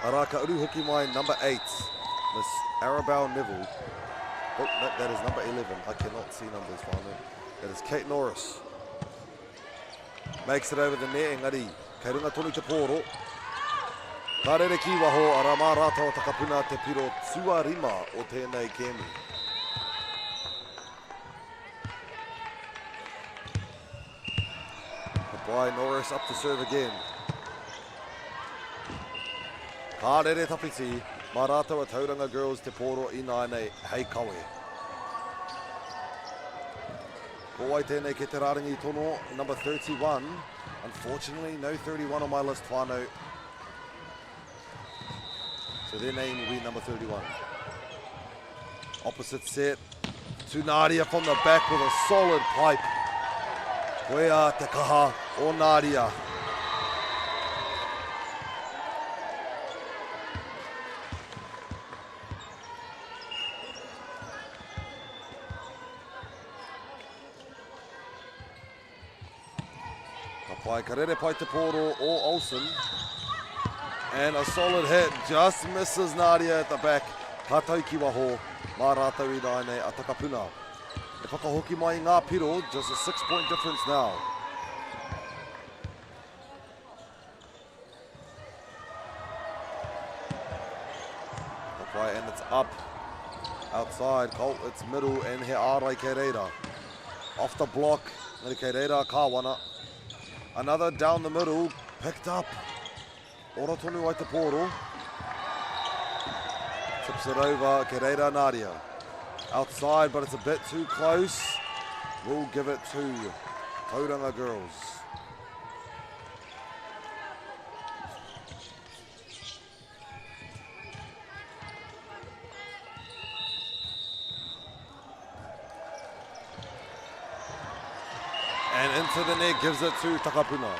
Arā ka uru hoki mai number 8, Miss Arabelle Neville. Oh, no, that is number 11. I cannot see numbers, whānau. That is Kate Norris. Makes it over the net, engari, kei runga tonu te pōro. Ka rere ki waho, arā mā rātou a Takapuna te piro tuarima o tēnei kēmu. Ka pai Norris up to serve again. Ka rere tawhiti, mā rātou a Tauranga Girls te pōro ināianei hei kawe. Ko wai tēnei ke te rārangi tono, number 31. Unfortunately, no 31 on my list, whānau. So their name will be number 31. Opposite set to Nadia from the back with a solid pipe. Koea te kaha o Nadia. Ka pai, ka rere pai te pōro o Olsen. And a solid hit, just misses Nadia at the back. Ka tau ki waho, mā rātou i nāianei a Takapuna. E whakahoki mai i ngā piro, just a 6-point difference now. Ka pai, and it's up outside. Colt, it's middle, and he ārai kei reira. Off the block, ngari kei reira, Kāwana. Another down the middle, picked up. Ora tonu ai te pōro. Tips it over, kei reira Nadia. Outside, but it's a bit too close. We'll give it to Tauranga Girls. And into the net gives it to Takapuna.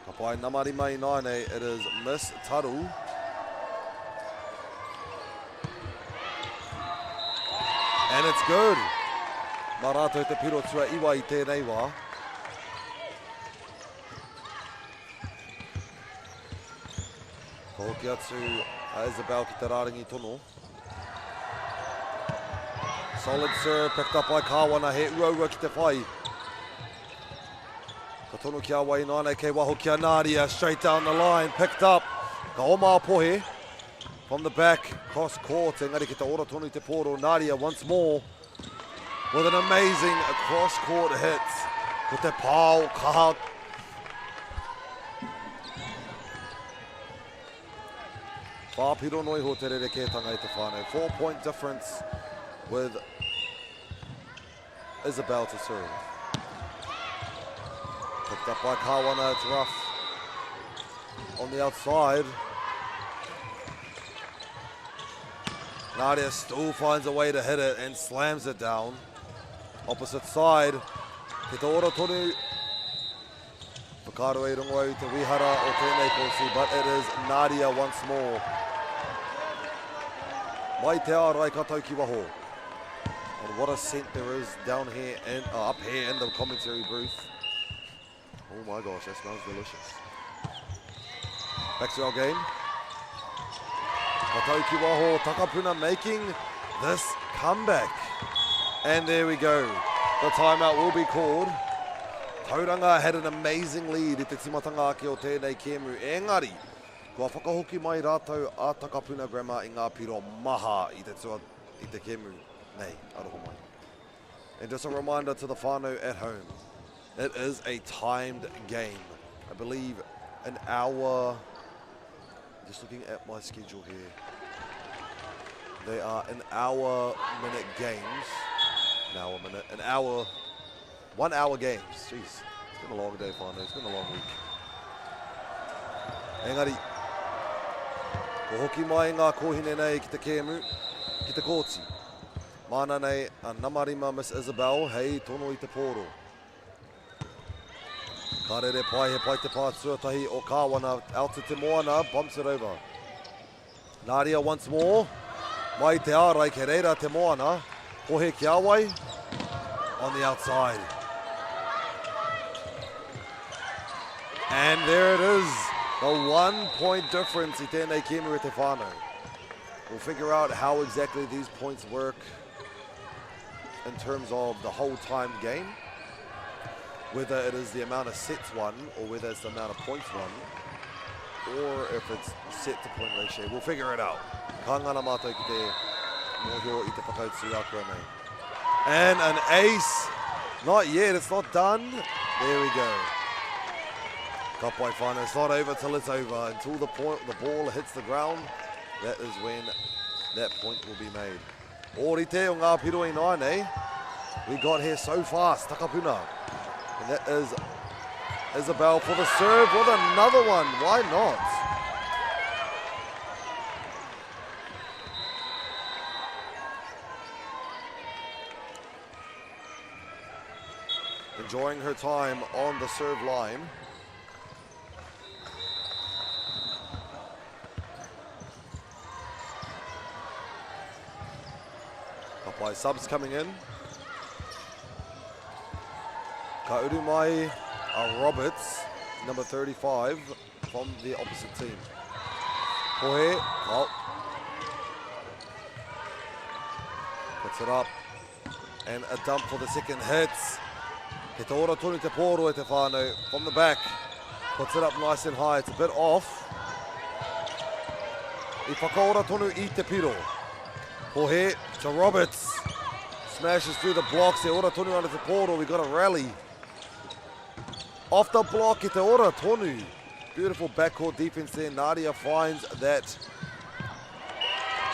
Ka pai nama rima i nāianei, it is Miss Taru. And it's good. Mā rātou te piro tua iwa i tēnei wā. Ka hoki atu a Isabel ki te rārangi tono. Solid serve picked up by Kāwana, he uaua ki te whai. Ka tono ki a Wainaina, kei waho ki a Nadia, straight down the line, picked up. Ka oma a Pohe from the back, cross court, engari ki te ora tonu te pōro. Nadia once more with an amazing cross court hit. Ko te pāo kaha. Whāpiro noa iho te rerekētanga i te whānau. 4 point difference with Isabel to serve. Picked up by Kawana, it's rough on the outside. Nadia still finds a way to hit it and slams it down. Opposite side. Te te ora tonu. Whakaaro e rongo au i te wihara o tēnei kōti, but it is Nadia once more. Mai te ārai ka tau ki waho. And what a scent there is down here and up here in the commentary booth. Oh my gosh, that smells delicious. Back to our game. Ka tau ki waho, Takapuna making this comeback. And there we go. The timeout will be called. Tauranga had an amazing lead i te timatanga ake o tēnei kēmu. Engari, kua whakahoki mai rātou a Takapuna Grammar i ngā piro maha i te tua, i te kēmu nei, aroha mai. And just a reminder to the whānau at home, it is a timed game. I believe an hour, just looking at my schedule here, they are an hour minute games. An hour minute, an hour, 1 hour games. Jeez, it's been a long day, whānau. It's been a long week. Engari, ko hoki mai ngā kōhine nei ki te kēmu, ki te kōti. Māna nei a nama rima Miss Isabel hei tono i te pōro. Ka rere pai, he pai te pā tuatahi o Kāwana, out to Te Moana, bumps it over. Nadia once more, mai te ārai, kei reira Te Moana, Pohe ki a wai, on the outside. And there it is, the 1 point difference i tēnei kēmu e te whānau. We'll figure out how exactly these points work in terms of the whole timed game, whether it is the amount of sets won or whether it's the amount of points won, or if it's set to point ratio. We'll figure it out. Ka ngana mātou ki te mōhio i te whakautu ākuanei. And an ace. Not yet, it's not done. There we go. Ka pai whānau. It's not over till it's over. Until the point, the ball hits the ground, that is when that point will be made. Ōrite o ngā piro i nāianei. We got here so fast, Takapuna. And that is Isabel for the serve with another one. Why not? Enjoying her time on the serve line. Ka pai subs coming in. Ka uru mai a Roberts, number 35, from the opposite team. Pohe, oh. Puts it up. And a dump for the second hit. He te ora tonu te pōro e te whānau. From the back. Puts it up nice and high. It's a bit off. I whakaora tonu i te piro. Pohe to Roberts. Smashes through the blocks. E ora tonu ana te pōro. We got a rally. Off the block i te ora tonu. Beautiful backcourt defense there. Nadia finds that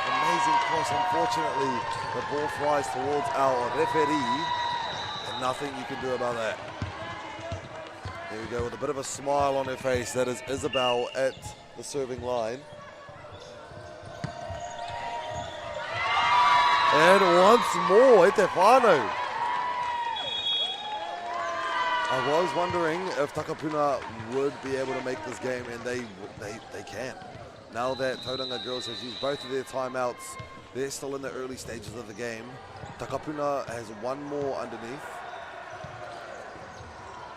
amazing cross. Unfortunately, the ball flies towards our referee, and nothing you can do about that. There we go, with a bit of a smile on her face. That is Isabel at the serving line. And once more, e te whānau. I was wondering if Takapuna would be able to make this game, and they, they, they can. Now that Tauranga Girls has used both of their timeouts, they're still in the early stages of the game. Takapuna has one more underneath.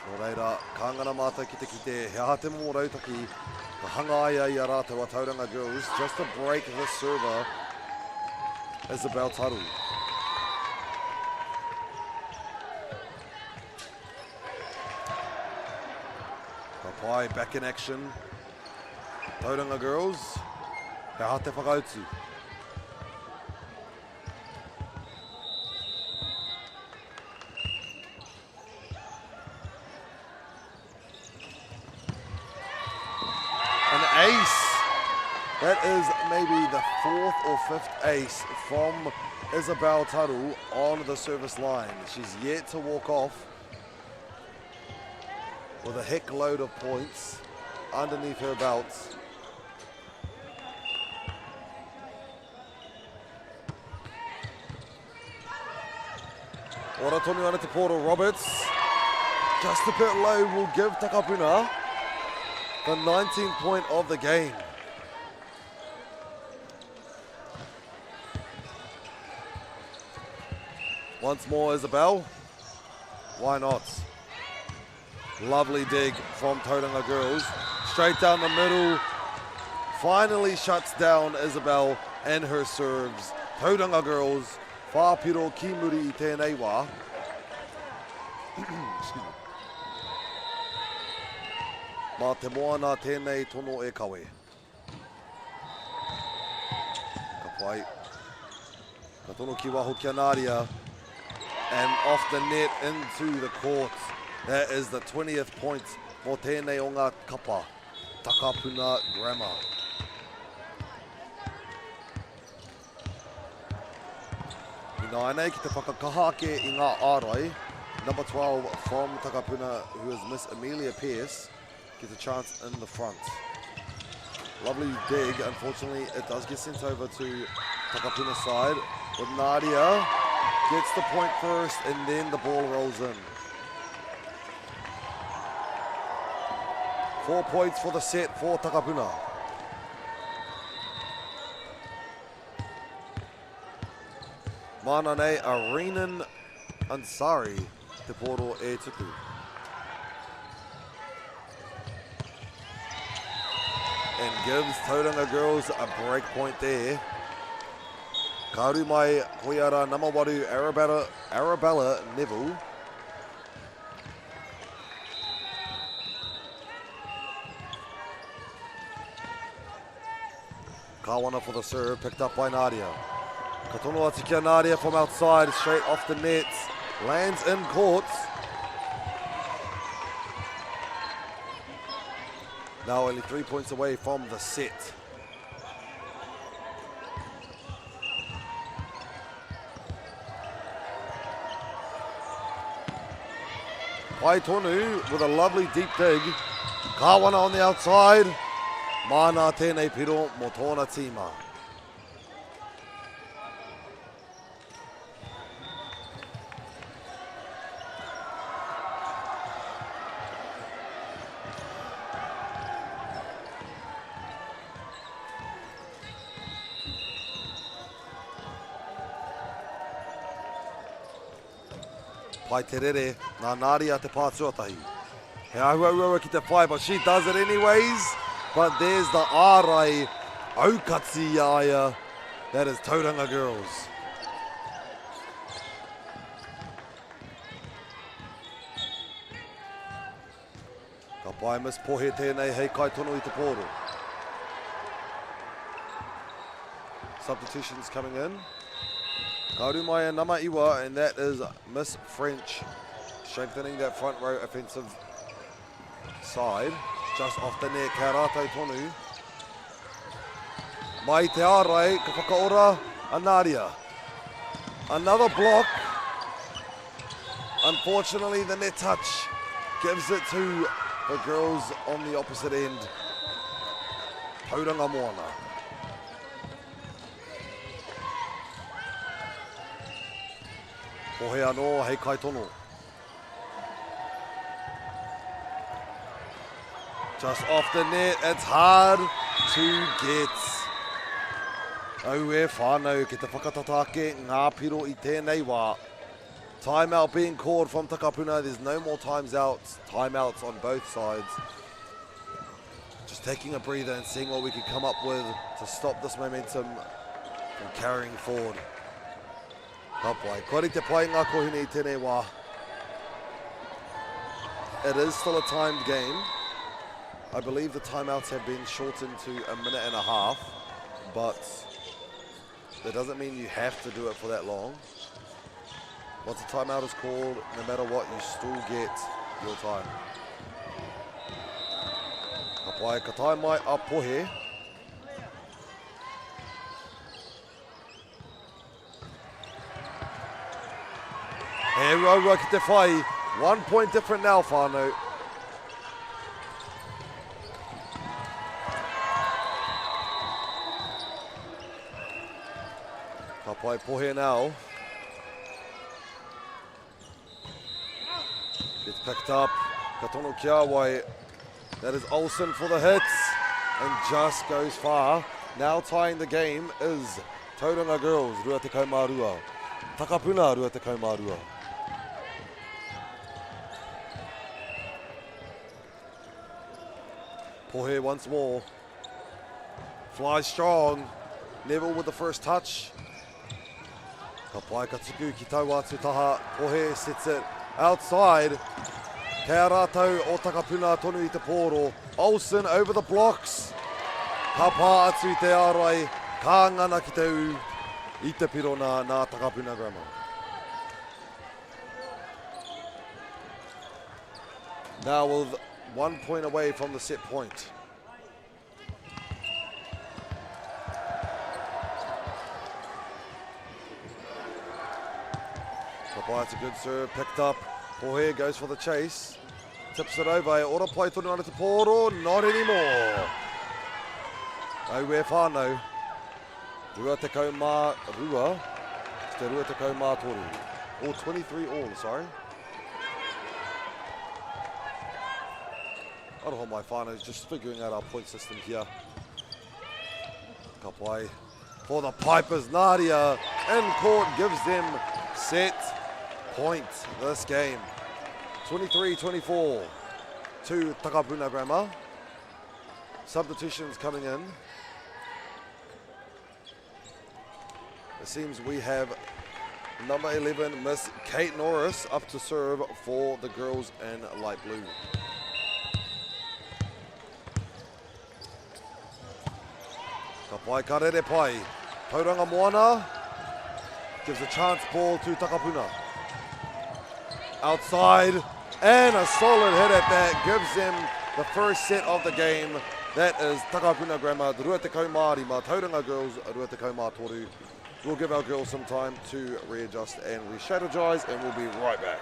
Nō reira, ka ngana mātou ki te kite he aha te momo rautaki ka hangaia i a rātou a Tauranga Girls just to break this server Isabel Taru. Ka pai, back in action. Tauranga Girls, he aha te whakautu? An ace. That is maybe the fourth or fifth ace from Isabel Taru on the service line. She's yet to walk off with a heck load of points underneath her belt. Ora tonu ana te pōro Roberts. Just a bit low will give Takapuna the 19th point of the game. Once more, Isabel. Why not? Lovely dig from Tauranga Girls. Straight down the middle. Finally shuts down Isabel and her serves. Tauranga Girls, whāpiro ki muri i tēnei wā. Excuse me. Mā te moana tēnei tono e kawe. Ka pai. Ka tono ki waho ki a Nadia. And off the net into the court. That is the 20th point mō tēnei o ngā kapa. Takapuna Grammar. Ināianei ki te whakakaha ake i ngā ārai, number 12 from Takapuna, who is Miss Amelia Pearce, gets a chance in the front. Lovely dig. Unfortunately, it does get sent over to Takapuna's side. With Nadia gets the point first, and then the ball rolls in. 4 points for the set for Takapuna. Māna nei a Renan Ansari te pōro e tuku. And gives Tauranga Girls a break point there. Ka uru mai koia rā nama waru Arabella, Arabella Neville. Kawana for the serve, picked up by Nadia. Ka tono atu ki a Nadia from outside, straight off the net. Lands in court. Now only 3 points away from the set. Pai tonu with a lovely deep dig. Kawana on the outside. Māna tēnei piro mō tōna tīma. Pai te rere, nā Nadia te pā tuatahi. He āhua uaua ki te whai, but she does it anyways. But there's the ārai aukati i a ia. That is Tauranga Girls. Ka pai Miss Pohe tēnei hei kaitono i te pōro. Substitutions coming in. Ka uru mai a nama iwa, and that is Miss French, strengthening that front row offensive side. Just off the net, kia rātou tonu. Mai te ārai, ka whakaora a Nadia. Another block. Unfortunately, the net touch gives it to the girls on the opposite end. Tauranga Moana. Pohe anō hei kaitono. Just off the net, it's hard to get. Aue whānau ki te whakatata ake ngā piro i tēnei wā. Timeout being called from Takapuna. There's no more times out. Timeouts on both sides. Just taking a breather and seeing what we can come up with to stop this momentum from carrying forward. Ka pai. Kua rite pai ngā kohine i tēnei wā. It is still a timed game. I believe the timeouts have been shortened to a minute and a half, but that doesn't mean you have to do it for that long. Once a timeout is called, no matter what, you still get your time. Ka pai, ka tae mai a Pohe. He uaua ki te whai. One point different now, whānau. Ka pai Pohe now. Gets picked up. Ka tono kia wai. That is Olsen for the hits and just goes far. Now tying the game is Tauranga Girls, 22. Takapuna, 22. Pohe once more. Flies strong. Neville with the first touch. Ka pai ka tuku ki taua atu taha. Pohe sets it outside. Kei a rātou o Takapuna tonu i te pōro. Olsen over the blocks. Ka pā atu i te ārai. Ka ngana ki te ū i te piro nā, nā Takapuna Grammar. Now with one point away from the set point. Kapai, it's a good serve, picked up. Pohe goes for the chase. Tips it over. Ora pai tonu ana te pōro, not anymore. Aue whānau. 22 ki te 23. Or 23 all, sorry. Aroha mai whānau, just figuring out our point system here. Ka pai for the Pipers. Nadia in court gives them set point this game. 23-24 to Takapuna Grammar. Substitutions coming in. It seems we have number 11, Miss Kate Norris, up to serve for the girls in light blue. Ka pai, ka rere pai. Tauranga Moana gives a chance ball to Takapuna. Outside, and a solid hit at that gives them the first set of the game. That is Takapuna Grammar, 25, Tauranga Girls, 23. We'll give our girls some time to readjust and re-strategize, and we'll be right back.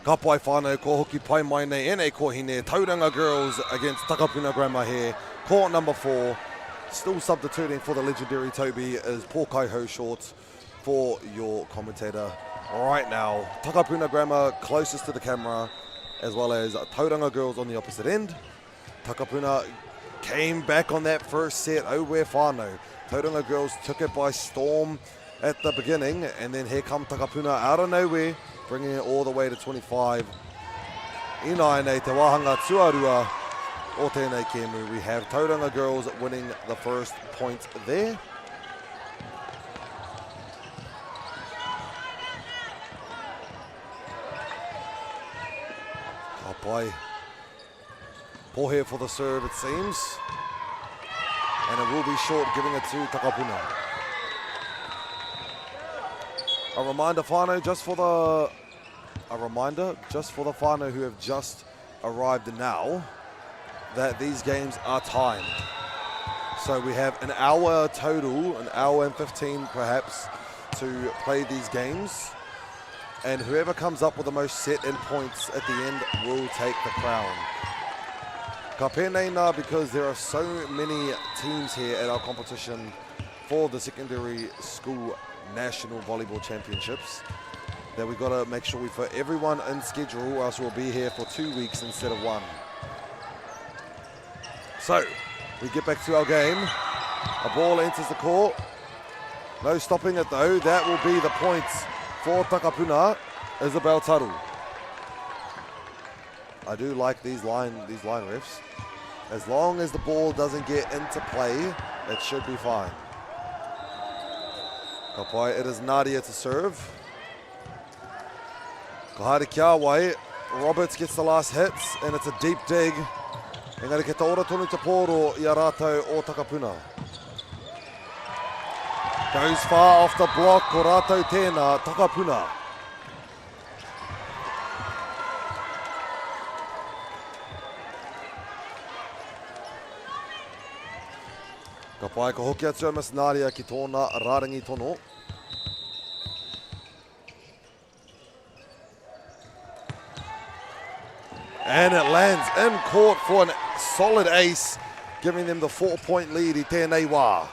Ka pai whānau, kua hoki pai mai nei ēnei kōhine, Tauranga Girls against Takapuna Grammar here, court number 4. Still substituting for the legendary Toby is Paul Kaiho Shorts for your commentator right now. Takapuna Grammar closest to the camera, as well as Tauranga Girls on the opposite end. Takapuna came back on that first set, Owe whānau. Tauranga Girls took it by storm at the beginning, and then here come Takapuna out of nowhere, bringing it all the way to 25. Ināianei te wāhanga tuarua o tēnei kēmu. We have Tauranga Girls winning the first point there. Ka pai. Pohe for the serve, it seems. And it will be short, giving it to Takapuna. A reminder, whānau, just for the... A reminder, just for the whānau who have just arrived now, that these games are timed. So we have an hour total, an hour and 15 perhaps, to play these games. And whoever comes up with the most set and points at the end will take the crown. Ka pēnei nā because there are so many teams here at our competition for the secondary school national volleyball championships that we've got to make sure we put everyone in schedule or else we'll be here for two weeks instead of one. So, we get back to our game. A ball enters the court. No stopping it though. That will be the points for Takapuna, Isabel Taru. I do like these line these line refs. As long as the ball doesn't get into play, it should be fine. Ka pai, it is Nadia to serve. Ka haere kia wai. Roberts gets the last hits, and it's a deep dig. Engari kei te ora tonu te pōro i a rātou o Takapuna. Goes far off the block, ko rātou tēnā, Takapuna. Ka pai, ka hoki atu a Miss Nadia ki tōna rārangi tono. And it lands in court for a solid ace, giving them the four-point lead i tēnei wā.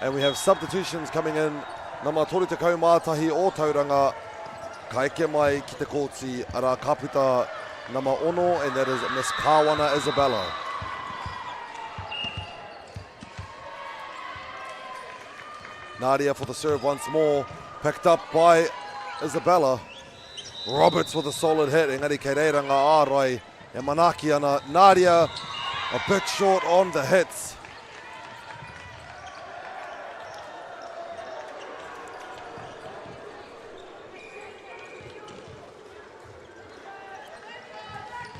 And we have substitutions coming in. Nama 31 o Tauranga, ka eke mai ki te kōti, arā ka puta nama 6, and that is Miss Kāwana Isabella. Nadia for the serve once more. Picked up by Isabella. Roberts with a solid hit. Engari kei reira ngā ārai e manaaki ana. Nadia a bit short on the hits.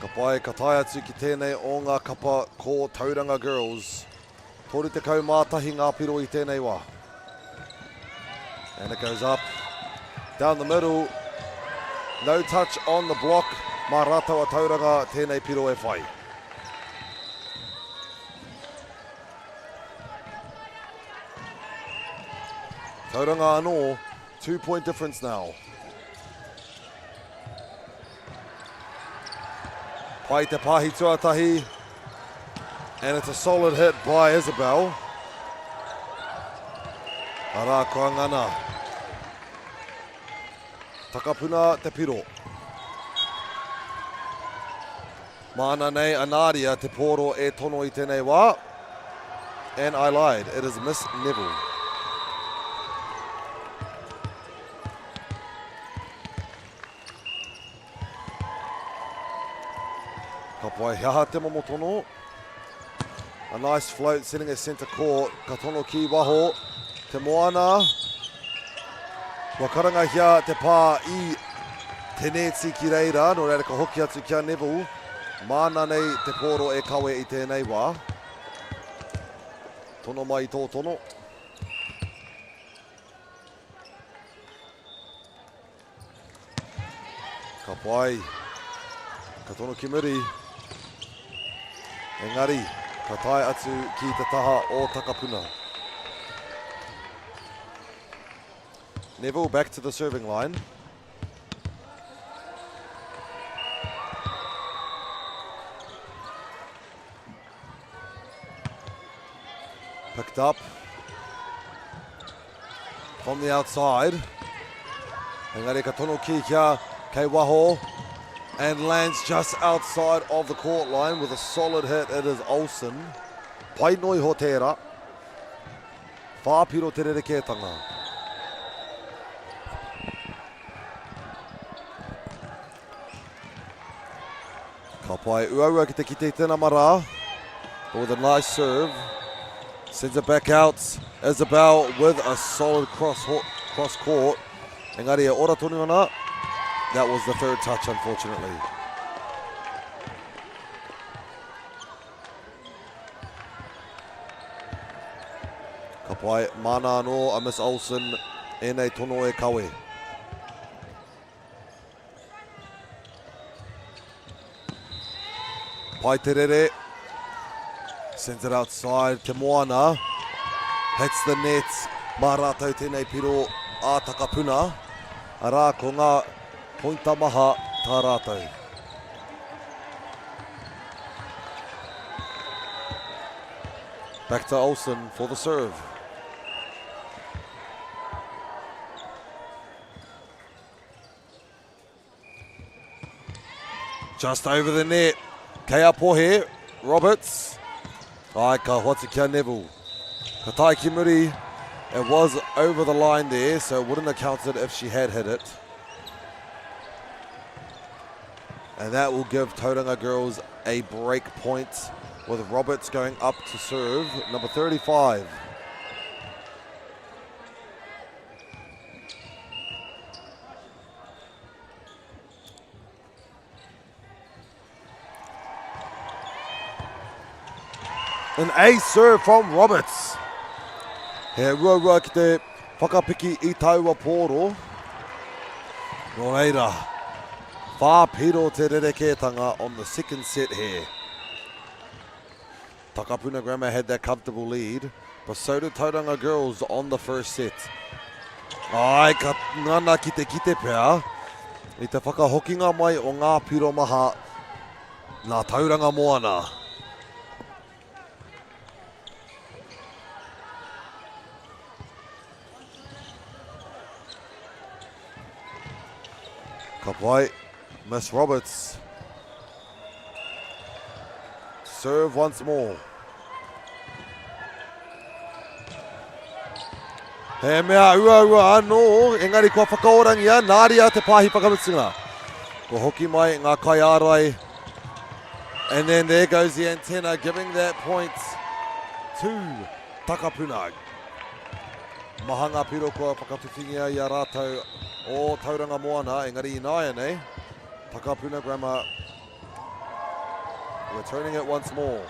Ka pai, ka tae atu ki tēnei o ngā kapa ko Tauranga Girls. 31 ngā piro i tēnei wā. And it goes up, down the middle. No touch on the block. Mā rātou a Tauranga tēnei piro e whai. Tauranga anō, two point difference now. Pai te pāhi tuatahi. And it's a solid hit by Isabel. Arā, kua ngana. Takapuna te piro. Māna nei a Nadia te pōro e tono i tēnei wā. And I lied, it is Miss Neville. Ka pai, he aha te momo tono? A nice float sitting at centre court. Ka tono ki waho. Te moana. Kua karangahia te pā i te nēti ki reira. Nō reira ka hoki atu ki a Neville. Māna nei te pōro e kawe i tēnei wā. Tono mai i tō tono. Ka pai. Ka tono ki muri. Engari, ka tae atu ki te taha o Takapuna. Neville back to the serving line. Picked up from the outside. Engari ka tono ki kia kei waho and lands just outside of the court line with a solid hit. It is Olsen. Pai noi ho tērā. Whāpiro te rerekētanga. Ka pai uaua ki te kite i te nama rā. But with a nice serve. Sends it back out. Isabel with a solid cross, cross court. Engari e ora tonu ana. That was the third touch, unfortunately. Ka pai, mana anō a Miss Olsen ēnei tono e kawe. Pai te rere. Sends it outside. Te Moana. Hits the net. Mā rātou tēnei piro a Takapuna. Arā, ko ngā pointa maha tā rātou. Back to Olsen for the serve. Just over the net. Kei a Pohe, Roberts. Ai, ka hoatu kia Neville. Ka tae ki muri. It was over the line there, so it wouldn't have counted if she had hit it. And that will give Tauranga Girls a break point with Roberts going up to serve, number 35. An ace serve from Roberts. He uaua ki te whakapiki i taua pōro. Nō reira, whāpiro te rerekētanga on the second set here. Takapuna Grammar had that comfortable lead, but so did Tauranga Girls on the first set. Ai, ka ngana ki te kite pea i te whakahokinga mai o ngā piro maha nā Tauranga Moana. Ka pai, Miss Roberts. Serve once more. He mea uaua anō, engari kua whakaorangia, Nāria te pāhi whakamutunga. Kua hoki mai ngā kaiārai. And then there goes the antenna, giving that point to Takapuna. Maha ngā piro kua whakawhiwhingia i a rātou o Tauranga Moana, engari ināianei, Takapuna Grammar returning it once more.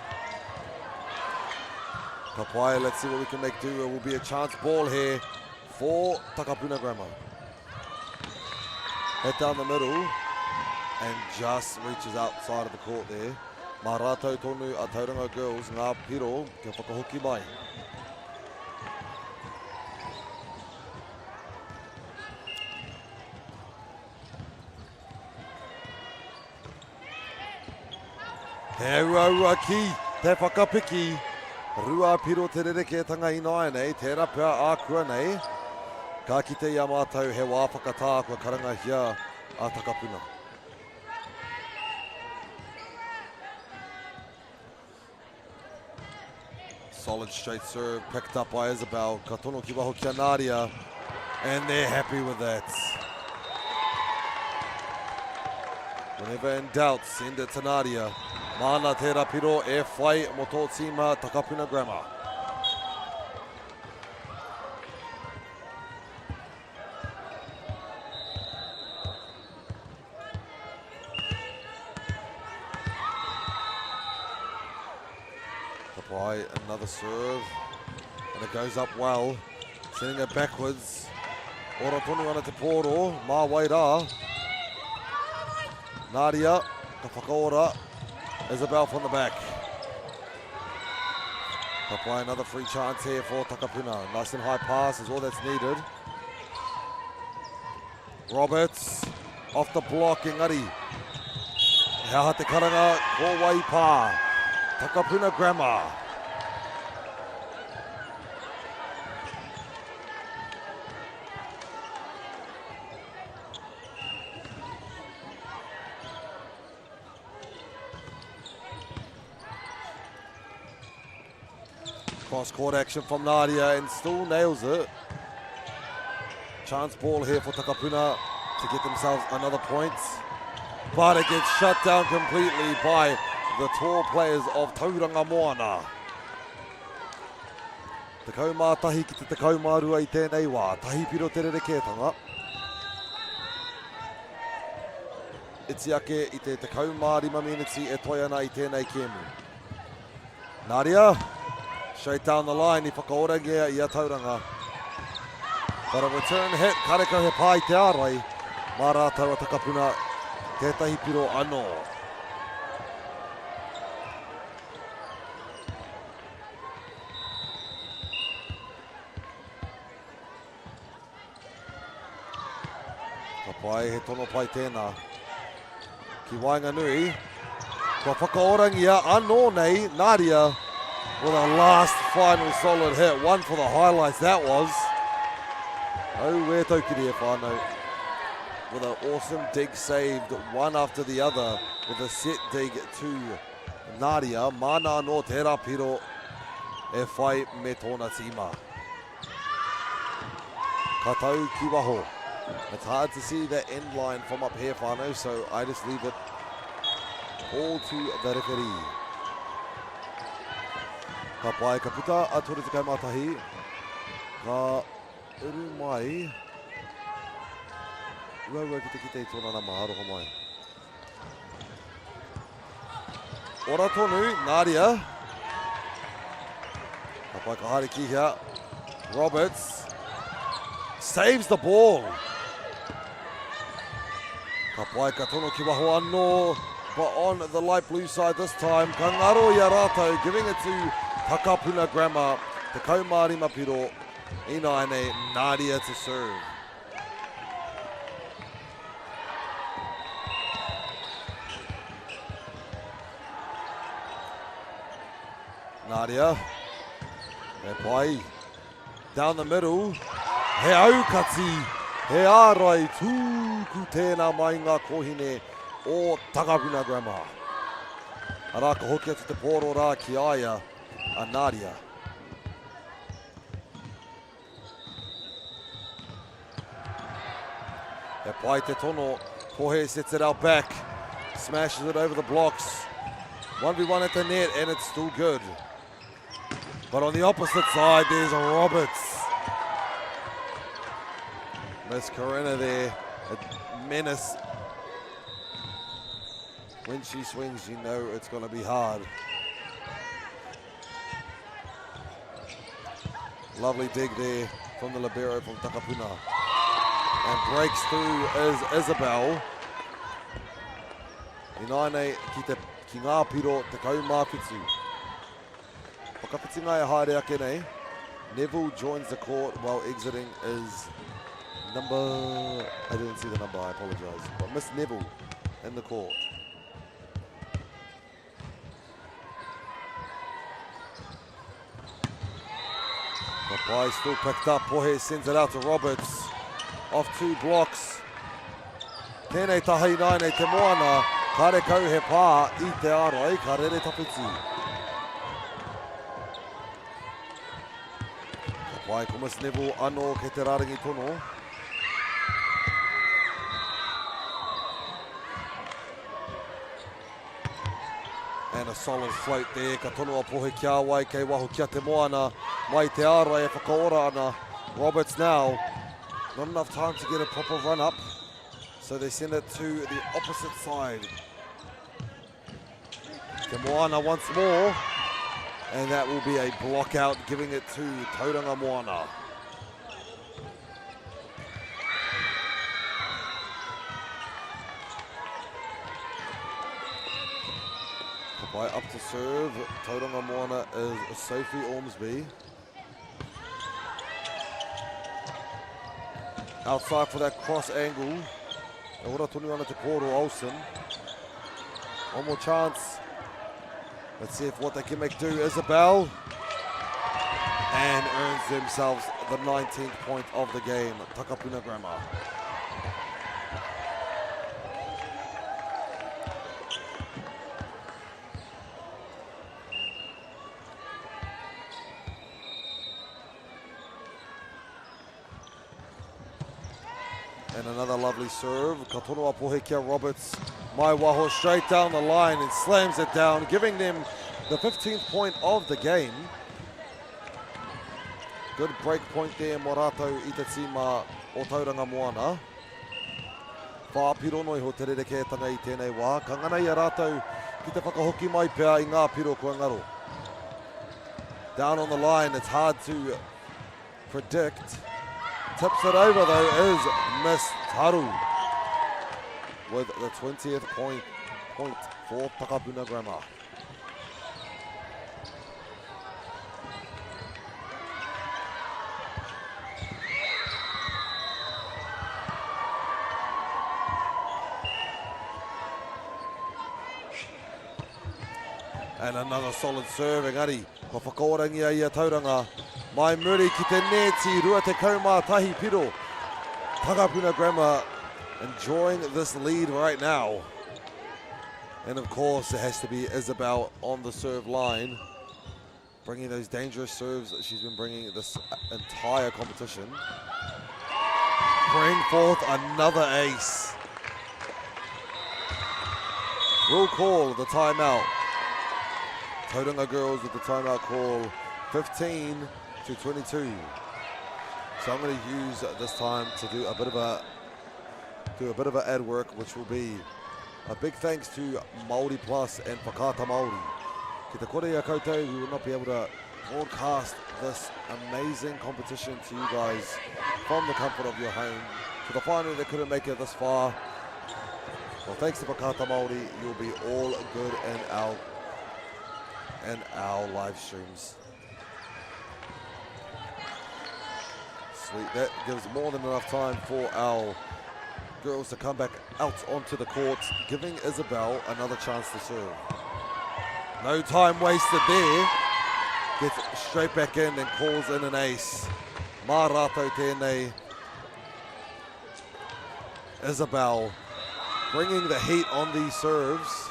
Ka pai, let's see what we can make do. It will be a chance ball here for Takapuna Grammar. Head down the middle and just reaches outside of the court there. Mā rātou tonu a Tauranga Girls ngā piro kia whakahoki mai. He uaua ki te whakapiki. Ruapiro te rerekētanga ināianei, tērā pea ākuanei. Ka kite i a mātou he wā whakatā kua karangahia a Takapuna. Solid straight serve picked up by Isabel. Ka tono ki waho ki a Nadia. And they're happy with that. Whenever in doubt, send it to Nadia. Māna tērā piro e whai mō tō tīma Takapuna Grammar. Kapai, another serve. And it goes up well. Sending it backwards. Ora tonu ana te pōro. Mā wai rā. Nadia, ka whakaora. Isabel from the back. Kapai, another free chance here for Takapuna. Nice and high pass is all that's needed. Roberts off the block engari. He aha te karanga ko Waipā. Takapuna Grammar. Cross court action from Nadia and still nails it. Chance ball here for Takapuna to get themselves another point. But it gets shut down completely by the tall players of Tauranga Moana. 11 ki te 12 i tēnei wā. Tahi piro te rerekētanga. Iti ake i te 15 miniti e toe ana i tēnei kēmu. Nadia, straight down the line i whakaorangia i a Tauranga. But a return hit, karekau he pā i te ārai, mā rātou a Takapuna tētahi piro anō. Ka pai, he tono pai tēnā. Ki waenganui, kua whakaorangia anō nei Nadia with a last final solid hit. One for the highlights that was. Auē taukiri e whānau. With an awesome dig saved, one after the other, with a set dig to Nadia. Māna anō tērā piro e whai me tōna tīma. Ka tau ki waho. It's hard to see the end line from up here, whānau, so I just leave it all to the referee. Ka pai, ka puta a 31. Ka uru mai. Uaua ki te kite i tōna nama, aroha mai. Ora tonu, Nadia. Ka pai ka haere ki hea. Roberts saves the ball. Ka pai ka tono ki waho anō, but on the light blue side this time, ka ngaro i a rātou, giving it to Takapuna Grammar, 15 piro, ināianei, Nadia to serve. Nadia. He pai. Down the middle. He aukati. He ārai tūku tēnā mai ngā kōhine o Takapuna Grammar. Arā ka hoki atu te pōro rā ki a ia, a Nadia. He pai te tono. Pohe sets it out back. Smashes it over the blocks. 1v1 at the net and it's still good. But on the opposite side, there's Roberts. Miss Corinna there, a menace. When she swings, you know it's going to be hard. Lovely dig there from the libero from Takapuna. And breaks through is Isabel. Ināianei ki, te, ki ngā piro 17. Whakawhitinga e haere ake nei. Neville joins the court while exiting is number... I didn't see the number, I apologise. But Miss Neville in the court. Papai still picked up. Pohe sends it out to Roberts. Off two blocks. Tēnei tahi nāinei te moana. Kare kau he pā i te ārai. Ka rere tawhiti. Ka pai ko Miss Neville anō kei te rārangi tono. And a solid float there. Ka tono a Pohe ki a wai, kei waho ki a Te Moana. Mai te ārai e whakaora ana. Roberts now. Not enough time to get a proper run up. So they send it to the opposite side. Te Moana once more. And that will be a block out, giving it to Tauranga Moana. Ka pai up to serve. Tauranga Moana is Sophie Ormsby. Outside for that cross angle. E ora tonu ana te kōro Olsen. One more chance. Let's see if what they can make do. Isabel. And earns themselves the 19th point of the game. Takapuna Grammar. And another lovely serve. Ka tono a Pohe kia Roberts. Mai Waho straight down the line and slams it down, giving them the 15th point of the game. Good break point there, mō rātou i te tīma o Tauranga Moana. Whā piro noa iho te rerekētanga i tēnei wā. Ka ngana i a rātou ki te whakahoki mai pea i ngā piro kua ngaro. Down on the line, it's hard to predict. Tips it over though is Miss Taru with the 20th point, point for Takapuna Grammar. And another solid serve, engari, kua whakaorangia i a Tauranga. Mai muri ki te nēti, 21 piro. Takapuna Grammar enjoying this lead right now. And of course, it has to be Isabel on the serve line, bringing those dangerous serves that she's been bringing this entire competition. Bring forth another ace. Will call the timeout. Tauranga girls with the timeout call, 15 to 22. So I'm going to use this time to do a bit of a do a bit of an ad work, which will be a big thanks to Māori Plus and Whakaata Māori. Ki te kore i a koutou, we will not be able to broadcast this amazing competition to you guys from the comfort of your home. To the final that couldn't make it this far, well, thanks to Whakaata Māori, you'll be all good in our, in our live streams. Sweet, that gives more than enough time for our girls to come back out onto the court, giving Isabel another chance to serve. No time wasted there. Gets straight back in and calls in an ace. Mā rātou tēnei. Isabel bringing the heat on these serves.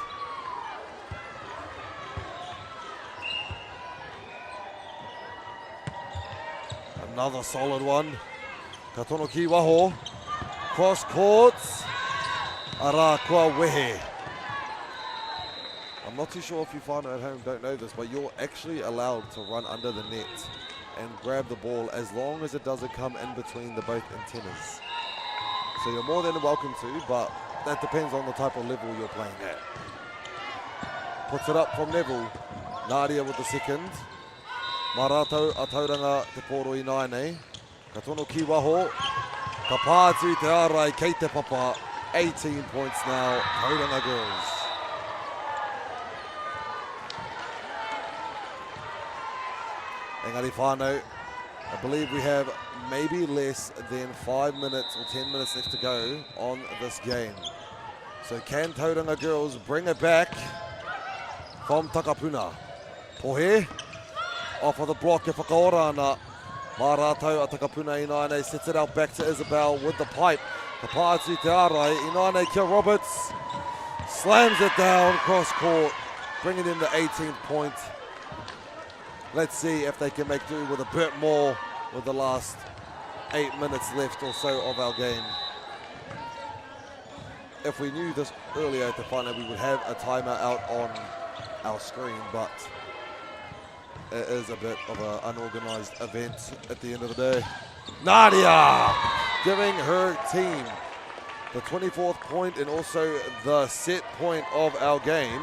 Another solid one. Ka tono ki waho. Cross courts. Ara kua wehe. I'm not too sure if you find at home don't know this, but you're actually allowed to run under the net and grab the ball as long as it doesn't come in between the both antennas. So you're more than welcome to, but that depends on the type of level you're playing at. Puts it up from Neville. Nadia with the second. Mā rātou a Tauranga te pōro i nāianei. Ka tono ki waho. Ka pā atu i te ārai kei te papa. 18 points now, Tauranga girls. Engari whānau, I believe we have maybe less than 5 minutes or 10 minutes left to go on this game. So can Tauranga girls bring it back from Takapuna? Pohe, off of the block e whakaora ana. Mā rātou a Takapuna ināianei sets it out back to Isabel with the pipe. Ka pā atu i te ārai, ināianei kia Roberts. Slams it down cross court, bringing in the 18th point. Let's see if they can make do with a bit more with the last 8 minutes left or so of our game. If we knew this earlier at the final, we would have a timer out on our screen, but it is a bit of an unorganized event at the end of the day. Nadia giving her team the 24th point and also the set point of our game.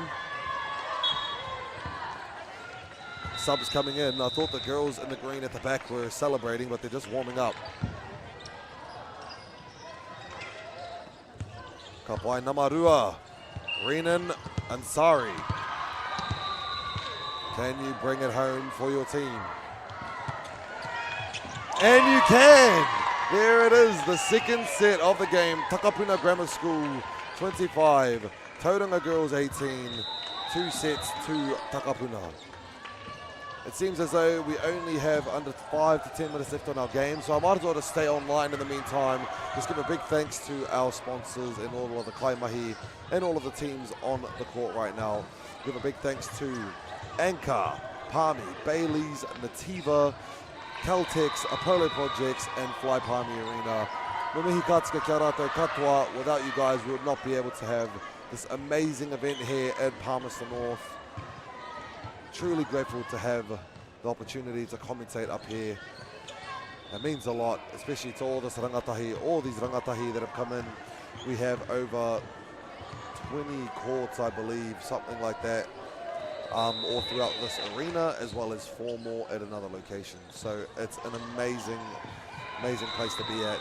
Subs coming in. I thought the girls in the green at the back were celebrating, but they're just warming up. Ka pai namarua, Renan Ansari. Can you bring it home for your team? And you can! There it is, the second set of the game. Takapuna Grammar School 25, Tauranga Girls 18, 2 sets to Takapuna. It seems as though we only have under 5 to 10 minutes left on our game, so I might as well just stay online in the meantime. Just give a big thanks to our sponsors and all of the kaimahi and all of the teams on the court right now. Give a big thanks to Anchor, Palmy, Bailey's, Nativa, Caltex, Apollo Projects, and Fly Palmy Arena. Me mihi ka tika ki a rātou katoa. Without you guys, we would not be able to have this amazing event here in Palmerston North. Truly grateful to have the opportunity to commentate up here. It means a lot, especially to all this rangatahi, all these rangatahi that have come in. We have over 20 courts, I believe, something like that, um, all throughout this arena, as well as four more at another location. So it's an amazing, amazing place to be at,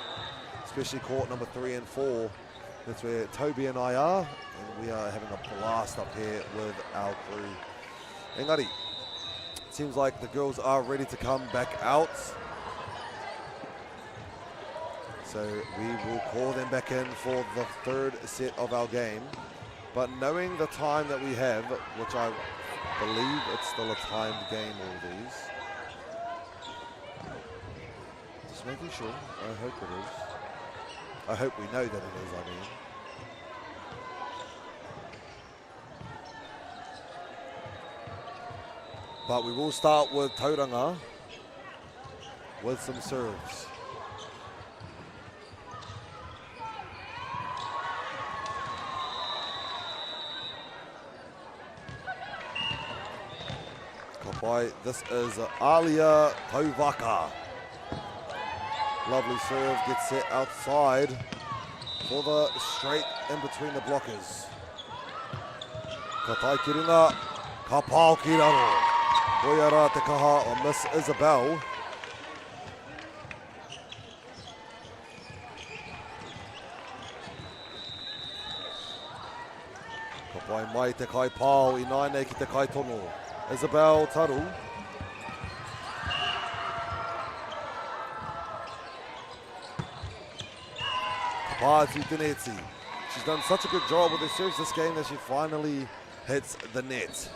especially court number three and four. That's where Toby and I are, and we are having a blast up here with our crew. Engari, seems like the girls are ready to come back out. So we will call them back in for the third set of our game. But knowing the time that we have, which I believe it's still a timed game, all these. Just making sure. I hope it is. I hope we know that it is, I mean. But we will start with Tauranga with some serves. Ka pai, this is Alia Tauvaka. Lovely serve, gets set outside for the straight in between the blockers. Ka tae ki runga, ka pao ki raro. Koia rā te kaha o Miss Isabel. Ka pai mai te kai pao i nāinei ki te kai tono. Isabel Taru. Ka pā atu te neti. She's done such a good job with her serves this game that she finally hits the net.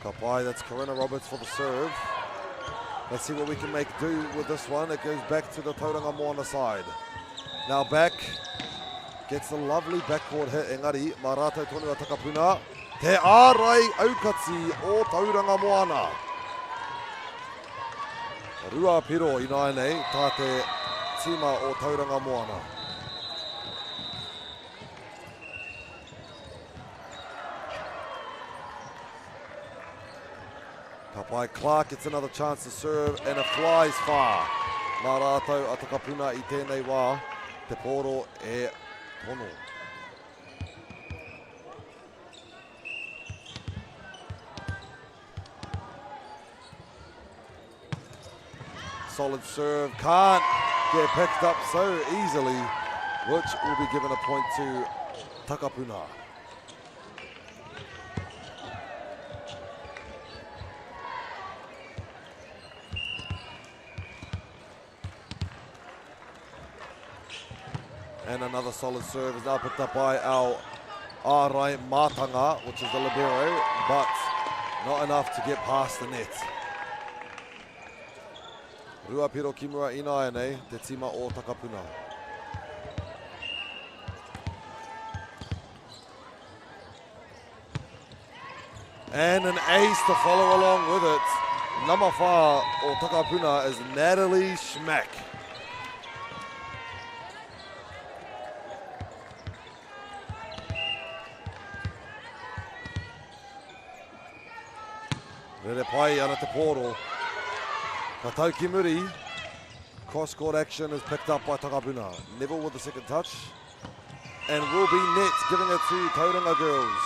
Ka pai, that's Corinna Roberts for the serve. Let's see what we can make do with this one. It goes back to the Tauranga Moana side. Now back, gets a lovely backcourt hit. Engari, mā rātou tonu a Takapuna. Te ārai aukati o Tauranga Moana. Rua piro ināianei tā te tīma o Tauranga Moana. Ka pai Clark, it's another chance to serve, and it flies far. Nā rātou a Takapuna i tēnei wā, te pōro e tono. Solid serve, can't get picked up so easily, which will be given a point to Takapuna. And another solid serve is now picked up by our Arai Matanga, which is the libero, but not enough to get past the net. Rua Piro Kimura ināianei, te tīma o Takapuna. And an ace to follow along with it. Number 4 o Takapuna is Natalie Schmack. Rere pai ana te pōro. Ka tau ki muri. Cross-court action is picked up by Takapuna. Neville with the second touch. And will be net, giving it to Tauranga Girls.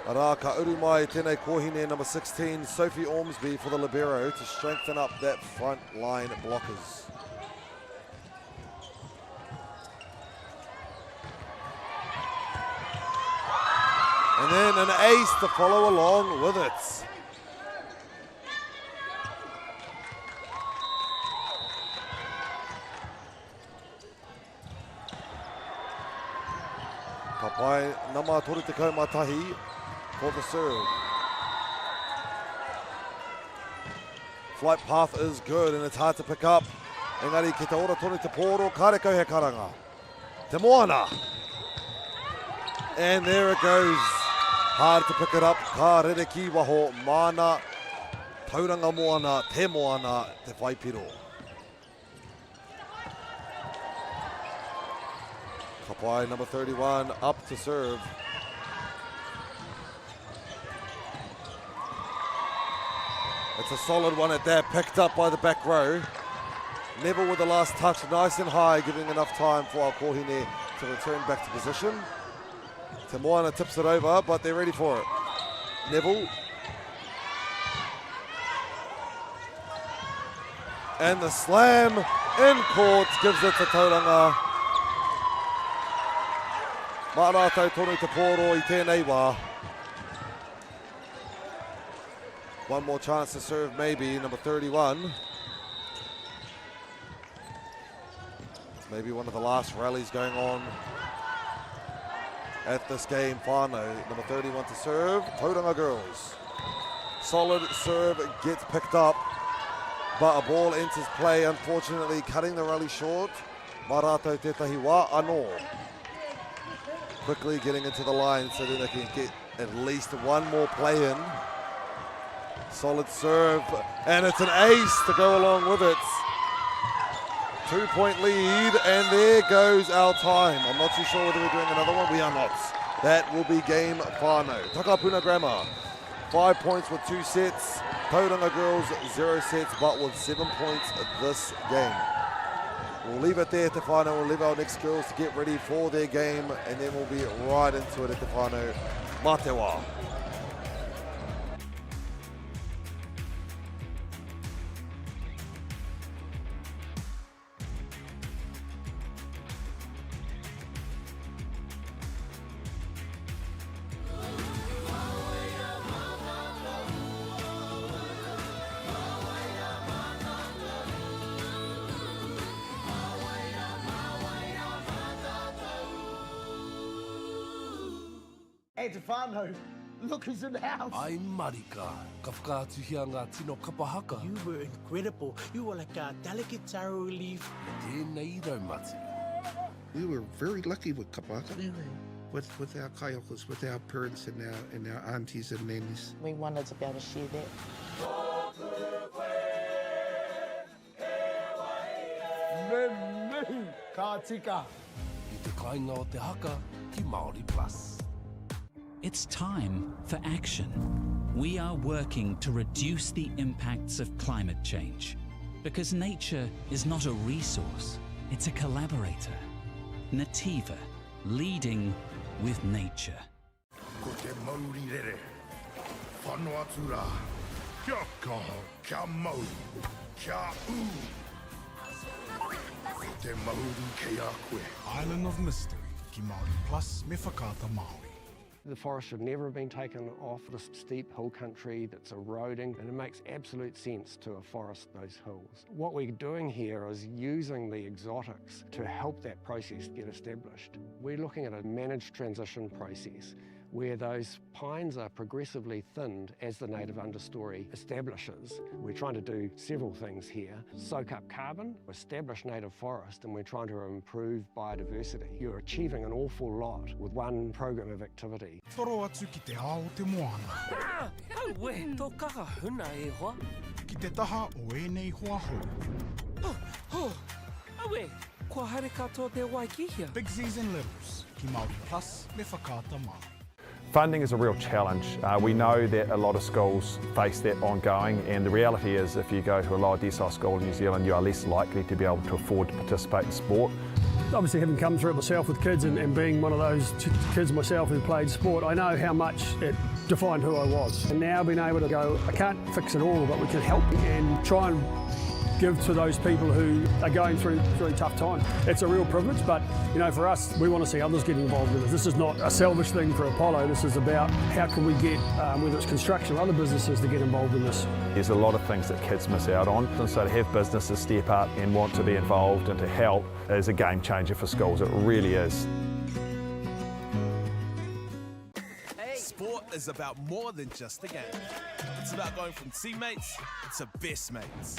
Arā, ka uru mai tēnei kōhine number 16, Sophie Ormsby for the libero to strengthen up that front line blockers. And then an ace to follow along with it. Ka pai nama 31 for the serve. Flight path is good and it's hard to pick up. Engari ki te ora tonu te pōro, kārekau he karanga. Te Moana! And there it goes. Hard to pick it up. Ka rere ki waho. Māna, Tauranga Moana, Te Moana, Te Whaipiro. Kapai, number 31, up to serve. It's a solid one at that, picked up by the back row. Neville with the last touch, nice and high, giving enough time for our Kohine to return back to position. Te Moana tips it over, but they're ready for it. Neville. And the slam in court gives it to Tauranga. Mā rātou tonu te pōro i tēnei wā. One more chance to serve maybe, number 31. Maybe one of the last rallies going on at this game. Whānau, number 31 to serve, Tauranga Girls. Solid serve gets picked up, but a ball enters play, unfortunately cutting the rally short. Mā rātou tētahi wā anō. Quickly getting into the line so that they can get at least one more play in. Solid serve, and it's an ace to go along with it. 2-point lead, and there goes our time. I'm not too sure whether we're doing another one. We are not. That will be game whānau. Takapuna Grammar, 5 points with 2 sets. Tauranga Girls, 0 sets, but with 7 points this game. We'll leave it there at te whānau. We'll leave our next girls to get ready for their game, and then we'll be right into it at te whānau. Mā te wā. E te whānau, look who's in the house. Ai marika, ka whakaatuhia ngā tino kapa haka. You were incredible. You were like a delicate taro leaf. I tēnei raumati. We were very lucky with kapa haka. With, with our kaiokos, with our parents and our, and our aunties and nannies. We wanted to be able to share that. Me mihi, ka tika. I te kāinga o te haka ki Māori Plus. It's time for action. We are working to reduce the impacts of climate change. Because nature is not a resource, it's a collaborator. Nativa, leading with nature. Ko te mauri rere, whano atu rā. Kia kaha, kia mau, kia ū. Ko te mauri kei a koe. Island of Mystery ki Māori Plus me Whakaata Māori. The forest should never have been taken off this steep hill country that's eroding, and it makes absolute sense to afforest those hills. What we're doing here is using the exotics to help that process get established. We're looking at a managed transition process where those pines are progressively thinned as the native understory establishes. We're trying to do several things here. Soak up carbon, establish native forest, and we're trying to improve biodiversity. You're achieving an awful lot with one program of activity. Toro atu ki te ao o te moana. Aue, tō kaha huna e hoa. Ki te taha o ēnei hoa hou. Oh, oh, aue, kua haere katoa te wai ki hea? Big Z's and Littles ki Māori Plus me Whakaata Māori. Funding is a real challenge. We know that a lot of schools face that ongoing, and the reality is if you go to a lower decile school in New Zealand, you are less likely to be able to afford to participate in sport. Obviously, having come through it myself with kids and being one of those kids myself who played sport, I know how much it defined who I was. And now being able to go, I can't fix it all, but we can help and try and give to those people who are going through a tough time. It's a real privilege, but for us, we want to see others get involved in this. This is not a selfish thing for Apollo. This is about how can we get, whether it's construction or other businesses, to get involved in this. There's a lot of things that kids miss out on, and so to have businesses step up and want to be involved and to help is a game changer for schools. It really is. Sport is about more than just the game. It's about going from teammates to best mates.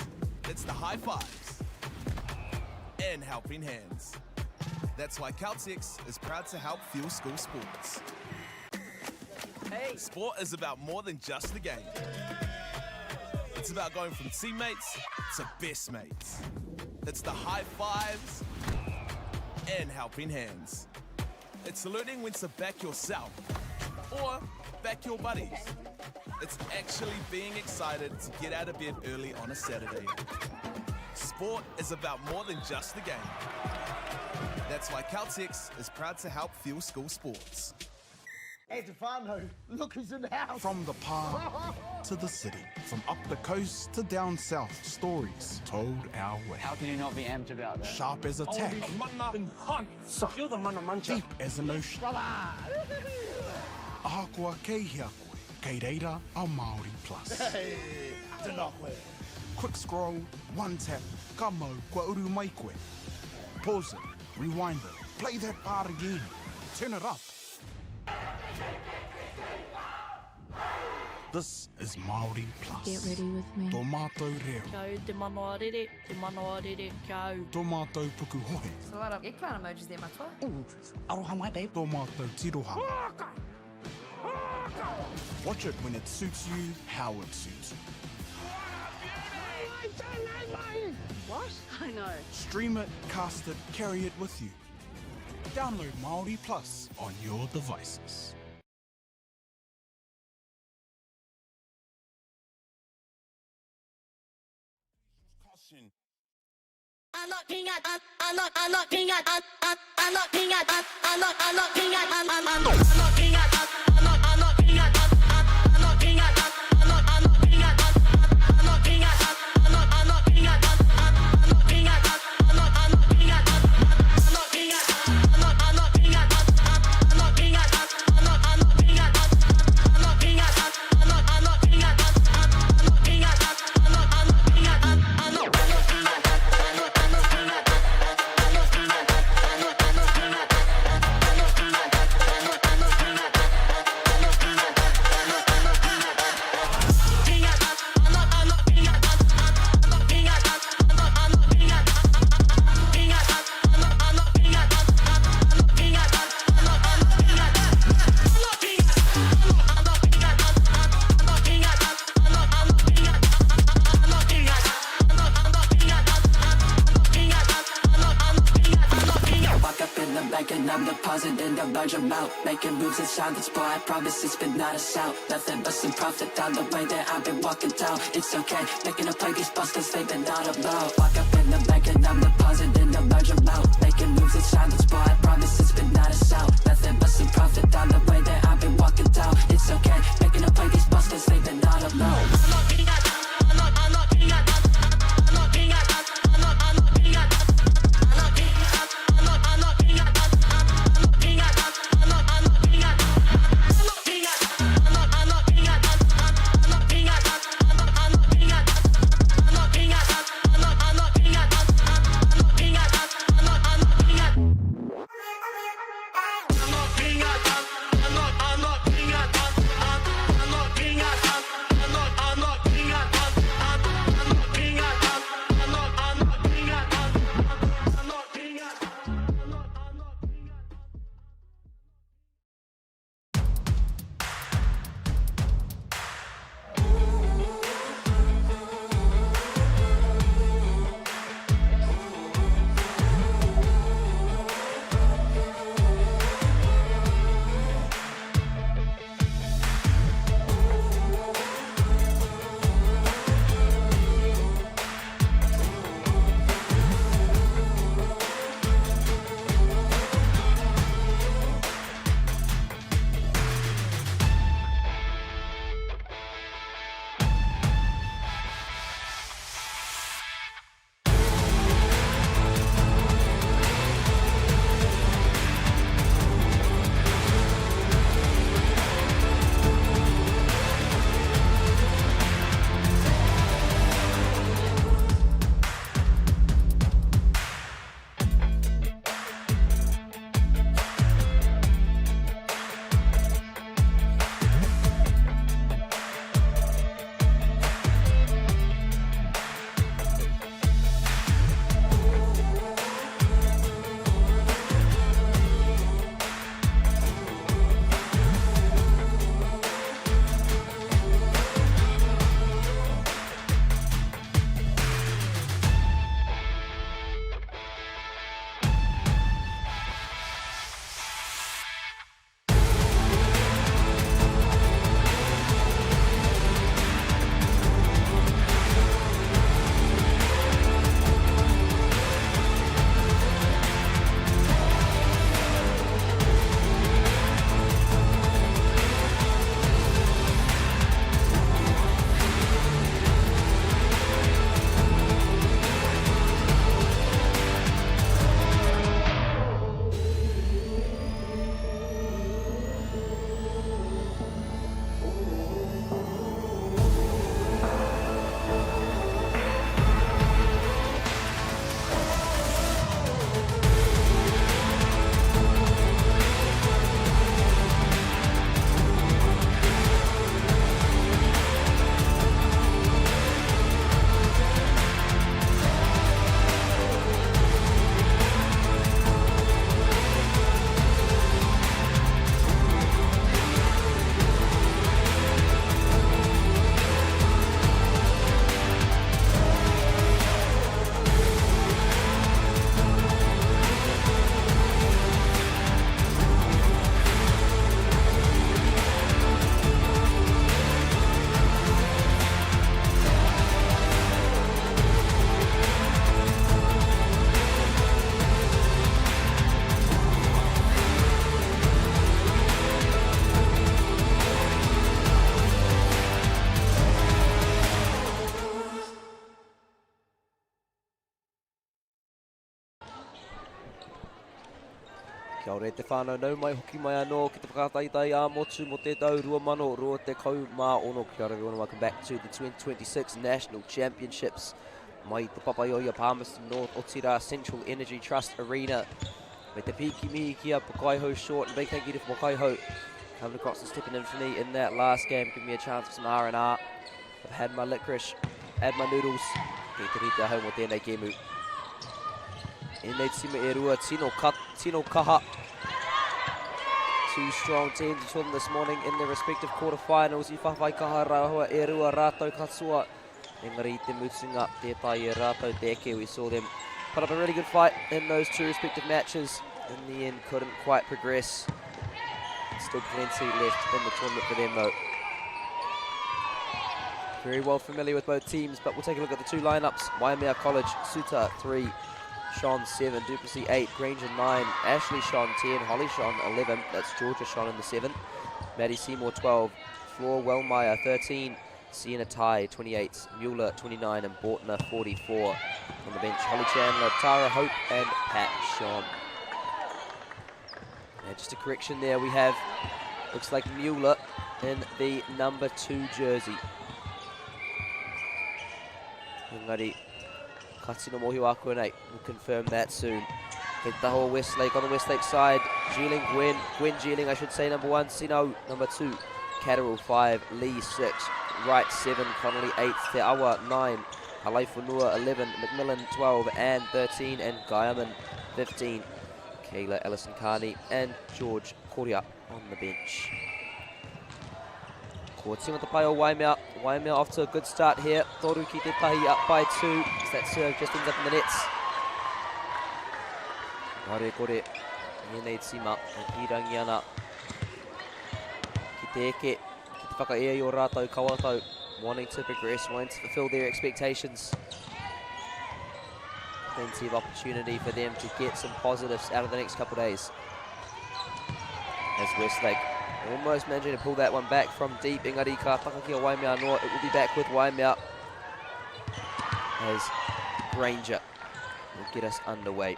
It's the high fives and helping hands. That's why Caltex is proud to help fuel school sports. Hey. Sport is about more than just the game. It's about going from teammates to best mates. It's the high fives and helping hands. It's learning when to back yourself or back your buddies. It's actually being excited to get out of bed early on a Saturday. Sport is about more than just the game. That's why Caltex is proud to help fuel school sports. Hey, te whānau, look who's in the house. From the pā to the city, from up the coast to down south, stories told our way. How can you not be amped about that? Sharp as a tack, You're the mana muncher. deep as an ocean. Ahakoa kei hea koe, kei reira a Māori Plus. Hey, tēnā koe. Quick scroll, one tap, ka mau, kua uru mai koe. Pause it, rewind it, play that part again, turn it up. This is Māori Plus. Get ready with me. Tō mātou reo, Kia au te manawa rere, te manawa rere, kia au. tō mātou pukuhohe, There's a lot of eggplant emojis there, matua. Ooh, aroha mai, babe. Tō mātou tirohanga. Watch it when it suits you, how it suits you. What? I know. Stream it, cast it, carry it with you. Download Māori Plus on your devices. Walk up in the bank and I'm depositing a large amount. Making moves in silence, boy, I promise it's been not a sound. Nothing but some profit down the way that I've been walking down. It's okay, making a play, these busters, they been not about. Walk up in the bank and I'm depositing a large amount. Making moves in silence, boy, I promise it's been not a sound. Nothing but some profit down the way that I've been walking down. It's okay, making a play, these busters, they been not about. Kia ora e te whānau, nau mai hoki mai anō ki te whakataetae ā-motu mō te tau 2026. Kia ora everyone, welcome back to the 2026 National Championships. Mai te Papaioia Palmerston North, otirā Central Energy Trust Arena. Me te pīki mihi ki a Pokaihou Short, and big thank you to Pokaihou coming across and stepping in for me in that last game, giving me a chance for some R&R. I've had my licorice, had my noodles. Kei te rite ahau mō tēnei kēmu. Ēnei tima e rua, tino, ka, tino kaha. Two strong teams we saw them this morning in their respective quarterfinals. I whawhai kaha rāua e rua rātou katoa. Engari i te mutunga, tē taea e rātou te eke. We saw them put up a really good fight in those two respective matches. In the end, couldn't quite progress. Still plenty left in the tournament for them though. Very well familiar with both teams, but we'll take a look at the two lineups. Waimea College, Suta 3, Sean 7, Duplessis 8, Granger 9, Ashley Sean 10, Holly Sean 11, that's Georgia Sean in the 7, Maddie Seymour 12, Floor Wellmeyer 13, Sienna Tai 28, Mueller 29, and Bortner 44. On the bench, Holly Chandler, Tara Hope, and Pat Sean. Now just a correction there, we have, looks like Mueller in the number 2 jersey. Engari, ka tino mōhio aku nei, we'll confirm that soon. Kei te taha o Westlake, on the Westlake side, Geeling, Gwen, Gwen Geeling, I should say, number 1, Sino, number 2, Catterall, 5, Lee, 6, Wright, 7, Connolly, 8, Te Awa, 9, Halaifonua, 11, McMillan, 12, and 13, and Geierman, 15. Kayla Ellison-Carney and George Koria on the bench. Ko tima te pai o Waimea. Waimea off to a good start here. Toru ki te tahi up by 2. As that serve just ends up in the nets. Ware kore. Ēnei tima e pīrangi ana ki te eke, ki te whakaea i o rātou kawatau. Wanting to progress, wanting to fulfill their expectations. Plenty of opportunity for them to get some positives out of the next couple of days. As Westlake almost managing to pull that one back from deep. Engari ka taka ki a Waimea anō. It will be back with Waimea as Granger will get us underway.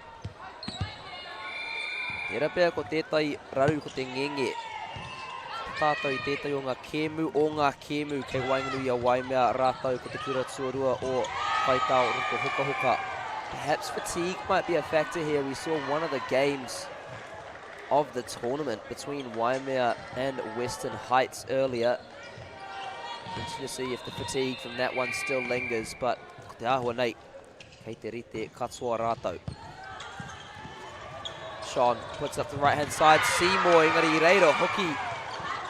Tērā pea ko tētahi raru ko te ngenge. Tātou i tētahi o ngā kēmu o ngā kēmu kei waenganui i a Waimea rātou ko te kura tuarua o Kaitao Roto Hokahoka. Perhaps fatigue might be a factor here. We saw one of the games of the tournament between Waimea and Western Heights earlier. Interesting to see if the fatigue from that one still lingers, but ko te āhua nei, kei te rite katoa rātou. Sean puts up the right-hand side. Seymour, engari i reira hoki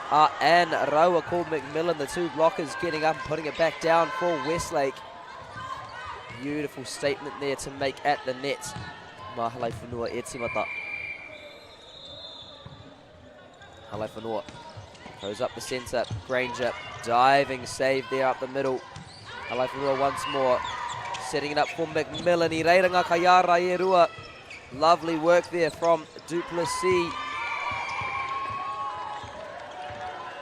a Anne Raua called McMillan, the two blockers getting up and putting it back down for Westlake. Beautiful statement there to make at the net. Mahalaifonua e timata. Halaifonua goes up the centre. Granger diving save there up the middle. Halaifonua once more. Setting it up for McMillan. I reira ngā kaiārai e rua. Lovely work there from Duplessis.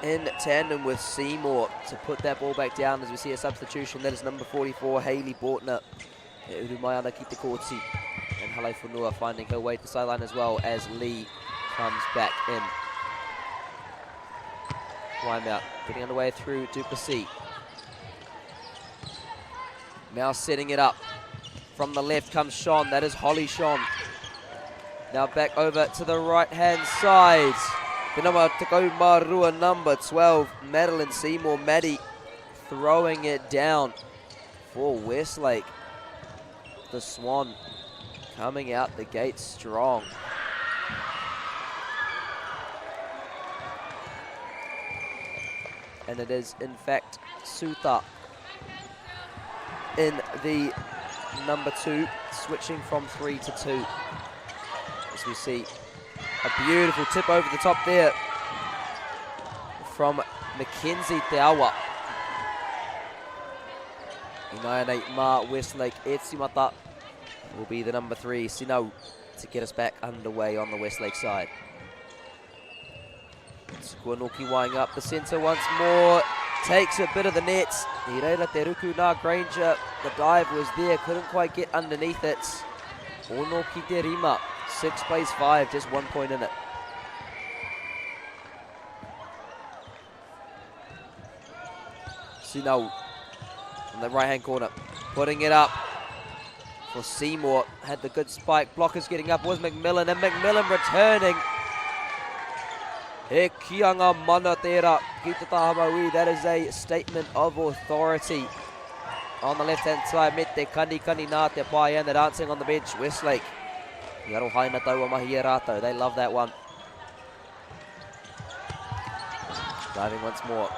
In tandem with Seymour to put that ball back down as we see a substitution. That is number 44, Hayley Bortner. E uru mai ana ki te kōti. And Halaifonua finding her way to the sideline as well as Lee comes back in. Waimea getting underway through Duplessis. Now setting it up. From the left comes Sean. That is Holly Sean. Now back over to the right-hand side. The number 12, number 12, Madeline Seymour. Maddie throwing it down for Westlake. The Swan coming out the gate strong. And it is, in fact, Suta in the number 2, switching from 3 to 2. As we see a beautiful tip over the top there from Mackenzie Te Awa. Inaianei Ma Westlake e timata will be the number 3, Sinau, to get us back underway on the Westlake side. Sukuanoki winding up the centre once more. Takes a bit of the net. I reira te ruku nā Granger. The dive was there, couldn't quite get underneath it. Ono ki te rima. 6 plays 5, just 1 point in it. Sunau from the right-hand corner, putting it up for Seymour. Had the good spike. Blockers getting up was McMillan, and McMillan returning. He kianga mana tērā ki te taha mauī. That is a statement of authority. On the left-hand side, me te kani kani nā te pai, and the dancing on the bench, Westlake. I arohaina taua mahi e rātou. They love that one. Diving once more.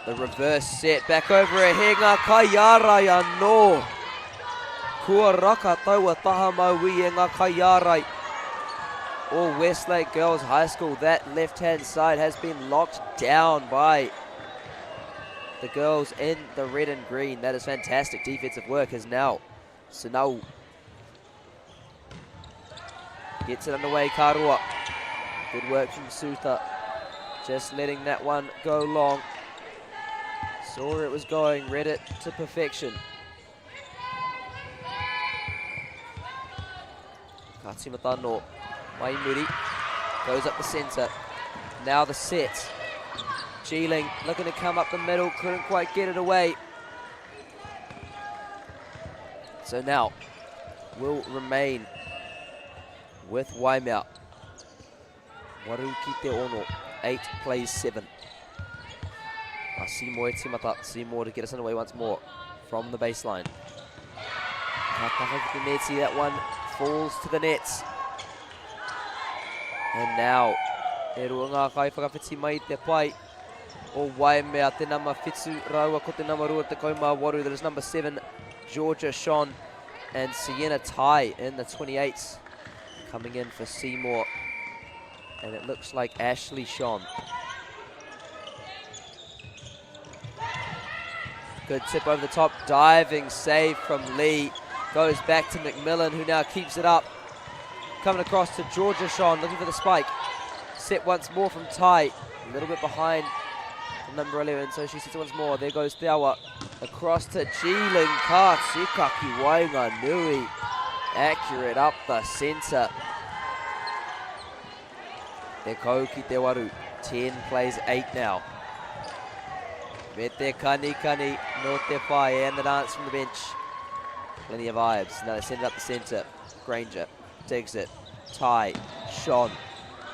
The reverse set back over a he ngā kaiārai anō. Kua raka taua taha mauī e ngā kaiārai o Westlake Girls High School. That left-hand side has been locked down by the girls in the red and green. That is fantastic defensive work as now Sunau gets it underway, Karua. Good work from Suta. Just letting that one go long. Saw where it was going, read it to perfection. Ka timata no. Maimuri goes up the centre. Now the set. Geeling looking to come up the middle, couldn't quite get it away. So now will remain with Waimea. Waru ki te ono, 8 plays 7. Seymour timata, Seymour to get us underway once more from the baseline. Ka taka ki te neti, that one falls to the nets. And now, e rua ngā kai whakawhiti mai te pai o Waimea, te nama 7 rāua ko te nama 28, that is number 7, Georgia Shon and Sienna Tai in the 28s coming in for Seymour. And it looks like Ashley Shon. Good tip over the top, diving save from Lee. Goes back to McMillan, who now keeps it up. Coming across to Georgia Shon, looking for the spike. Set once more from Tai, a little bit behind the number 11, so she sets it once more. There goes Theawa. Across to Geeling Ka tika ki waenganui. Accurate up the centre. Te kau ki te waru. 10 plays 8 now. Me te kani kani no te whai and the dance from the bench. Plenty of vibes. Now they send it up the centre. Granger digs it. Tai, Shon.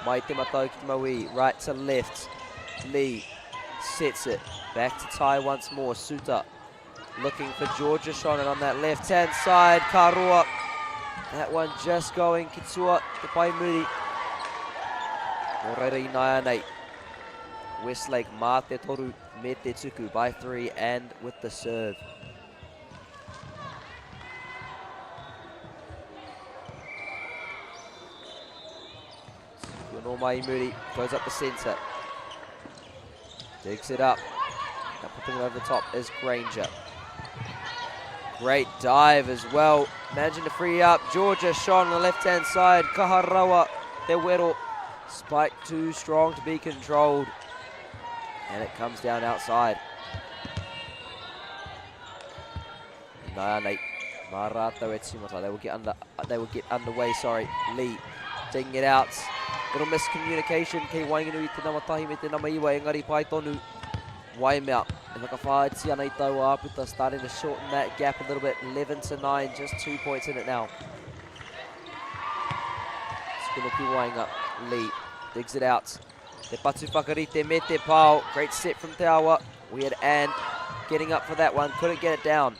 Mai te matau ki te maui. Right to left. Lee sets it. Back to Tai once more. Suta looking for Georgia Shonen on that left-hand side. Karua. That one just going. Kitsua te pai muri. Nō reira ināianei. Westlake mā te toru me te tuku by 3 and with the serve. Tuku anō mai i muri. Goes up the centre. Digs it up. Now popping it over the top is Granger. Great dive as well. Managing to free up Georgia Shon on the left-hand side. Kaharawa Te Wero. Spike too strong to be controlled. And it comes down outside. Naianei. Mā rātou e tīmata. They will get under, they will get underway, sorry. Lee digging it out. Little miscommunication kei waenganui te nama tahi me te nama iwa, engari pai tonu. Waimea e whakawhāiti ana i taua āputa, starting to shorten that gap a little bit. 11 to 9, just 2 points in it now. Tukuna ki waenga, Lee digs it out. Te patu whakarite me te pao. Great set from Te Awa. We had Ann getting up for that one. Couldn't get it down.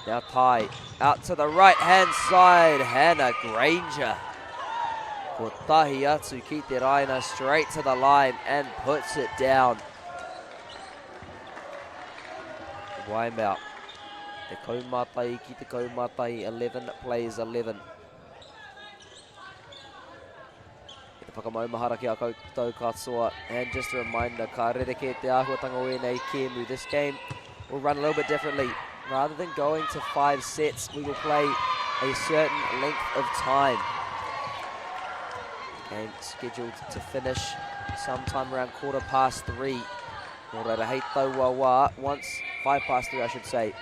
Now Tai out to the right-hand side. Hannah Granger. Ko tahi atu ki te raina straight to the line and puts it down. Waimea. Te kaumātai ki te kaumātai. 11 plays 11. Te whakamaumahara ki a koutou katoa. And just a reminder, ka rerekē te āhuatanga o ēnei kēmu. This game will run a little bit differently. Rather than going to 5 sets, we will play a certain length of time. Game scheduled to finish sometime around 3:15. Nō reira, hei taua wā, once, 3:05 I should say,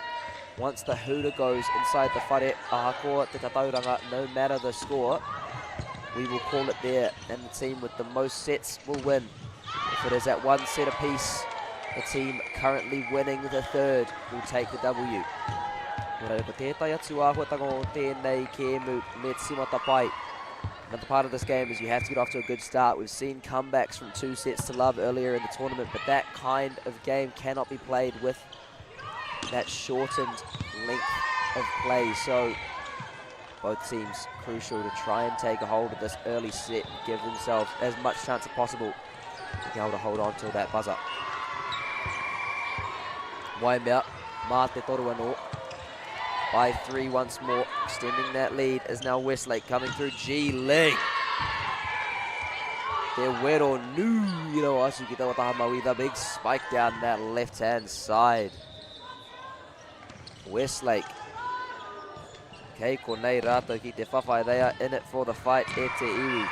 once the hooter goes inside the whare, ahakoa te tatauranga, no matter the score, We will call it there, and the team with the most sets will win. If it is at 1 set apiece, the team currently winning the third will take the W. Nō reira, ko tētahi atu āhuatanga o tēnei kēmu me tīmata pai. Another part of this game is you have to get off to a good start. We've seen comebacks from 2 sets to love earlier in the tournament, but that kind of game cannot be played with that shortened length of play. So both teams crucial to try and take a hold of this early set, give themselves as much chance as possible to be able to hold on till that buzzer. Waimea, mā te toru anō. By 3 once more, extending that lead is now Westlake coming through G Ling. Te wero nui rawa atu ki taua taha maui, the big spike down that left-hand side. Westlake. Kei konei rātou ki te whawhai, they are in it for the fight e te iwi.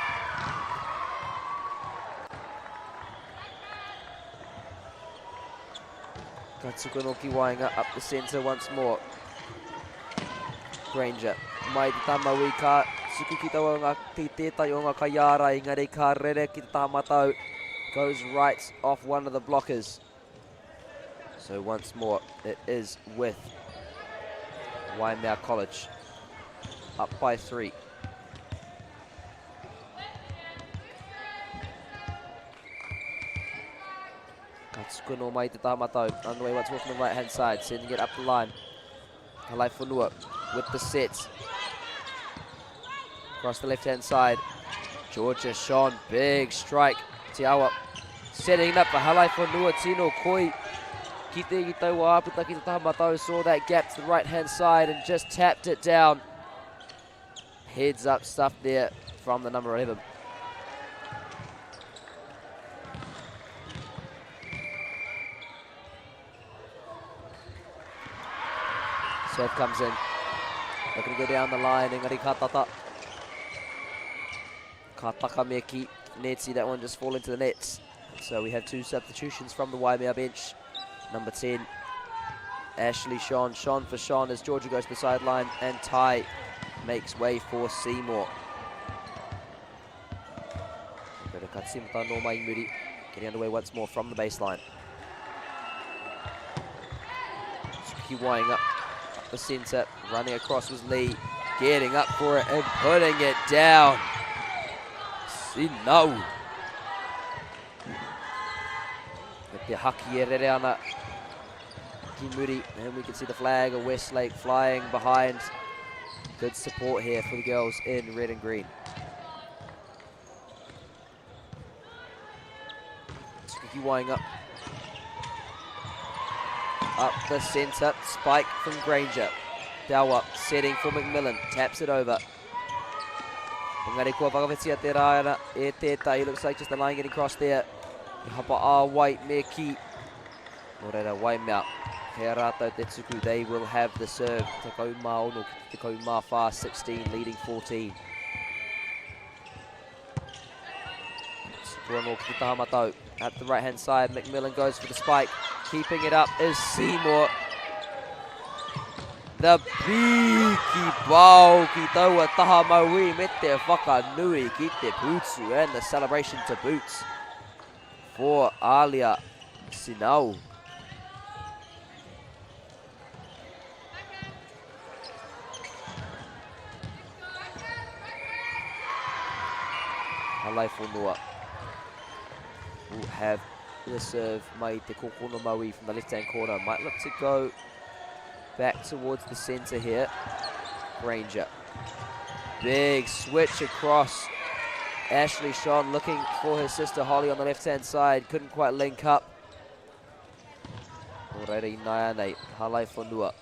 Ka tuku anō ki waenga, up the centre once more. Granger, mai te tamaui, ka tuku ki taua ngā, ki tētahi o ngā kaiārai, engari ka rere ki te taha matau. Goes right off one of the blockers. So once more, it is with Waimea College. Up by 3. Ka tuku anō mai te taha matau. Underway once more from the right-hand side, sending it up the line. Halaifonua with the set. Across the left-hand side. Georgia Sean, big strike. Te Awa setting up for Halaifonua, Tino Koi. Ki te i taua āputa ki te taha matau, saw that gap to the right-hand side and just tapped it down. Heads up stuff there from the number 11. Serve comes in. Looking to go down the line. Engari ka tata. Ka taka me ki neti. That one just fall into the nets. So we have 2 substitutions from the Waimea bench. Number 10, Ashley Sean. Sean for Sean as Georgia goes to the sideline, and Ty makes way for Seymour. Getting underway once more from the baseline. Suki weighing up the centre, running across was Lee, getting up for it and putting it down. Sinau. With te haki e rere ana ki muri, and we can see the flag of Westlake flying behind. Good support here for the girls in red and green. Suki weighing up. Up the centre, spike from Granger. Dawa setting for McMillan, taps it over. Engari kua whakawhitia te rā e tētahi. Looks like just the line getting crossed there. I hapa a wai me ki. Nō reira, Waimea. Kei a rātou te tuku, they will have the serve. 16 ki te 14, 16 leading 14. Tuku anō ki te taha matau. At the right hand side, McMillan goes for the spike. Keeping it up is Seymour. The piki bao ki taua taha maui me te whakanui ki te pūtu and the celebration to boot for Alia Sinau. Halaifonua will have the serve mai te kōkona maui from the left-hand corner. Might look to go back towards the centre here. Granger. Big switch across. Ashley Sean looking for her sister Holly on the left-hand side. Couldn't quite link up. Nō reira i nāianei, Halaifonua.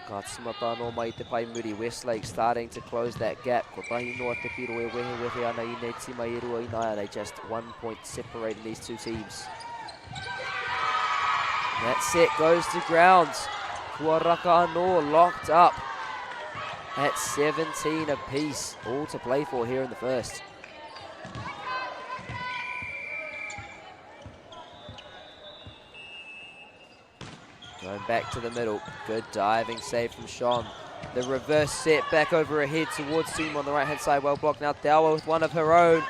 Ka tīmata anō mai te pae muri. Westlake starting to close that gap. Kotahi noa te piro e wehewehe ana i nei tīma e rua i nāianei. Just 1 point separating these two teams. That set goes to ground. Kua raka anō locked up at 17 apiece. All to play for here in the first. Going back to the middle. Good diving save from Sean. The reverse set back over her head towards Seymour on the right-hand side. Well blocked now. Dawa with one of her own.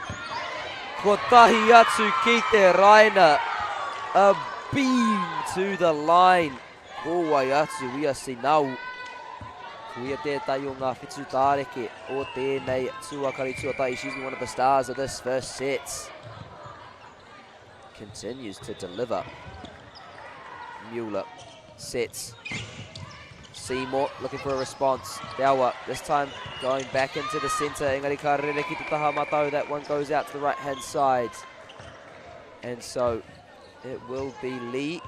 Kotahi atu ki te raina. A beam to the line. Ko wai atu ia Sinau. Ko ia tētahi o ngā whitu tāreke o tēnei tuakari tuatahi. She's been one of the stars of this first set. Continues to deliver. Mueller sets. Seymour looking for a response. Dawa this time going back into the centre. Engari ka rere ki te taha matau. That one goes out to the right hand side. And so it will be Lee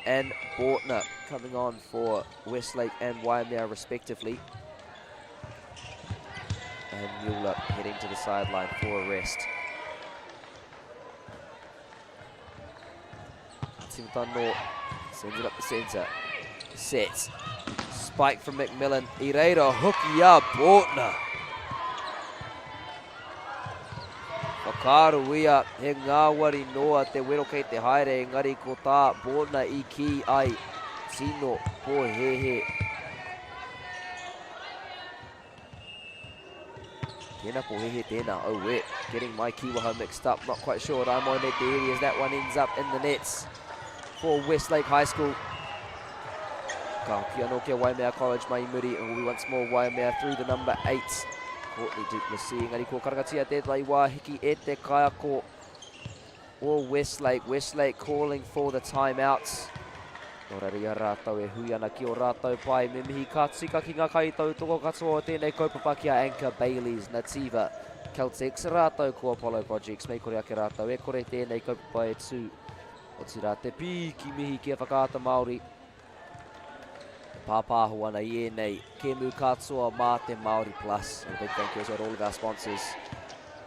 and Bortner coming on for Westlake and Waimea respectively. And Mueller heading to the sideline for a rest. Timotano sends it up the centre. Set. Spike from McMillan. I reira hoki a Bortner. Whakaaro ia he ngāwari noa te wero kei te haere engari ko tā Bortner i kī ai tino pōhēhē. Tēnā pōhēhē tēnā, oh wet. Getting my kiwaha mixed up, not quite sure what I'm on at the as that one ends up in the nets for Westlake High School. Ka hoki anō kia Waimea College mai i muri, and will be once more Waimea through the number 8. Courtney Duplessis, engari ko karangatia tētahi wā hiki e te kaiako o Westlake. Westlake calling for the timeouts. Nō reira i a rātou e hui ana ki o rātou pae, me mihi ka tika ki ngā kaitautoko katoa o tēnei kaupapa ki a Anchor Bayleys, Nativa, Caltex rātou ko Apollo Projects. Mei kore ake rātou e kore tēnei kaupapa e tū. Otirā te pīki mihi ki a Whakaata Māori e pāpāho ana i ēnei kēmu katoa mā te Māori Plus. And a big thank you as well to all of our sponsors.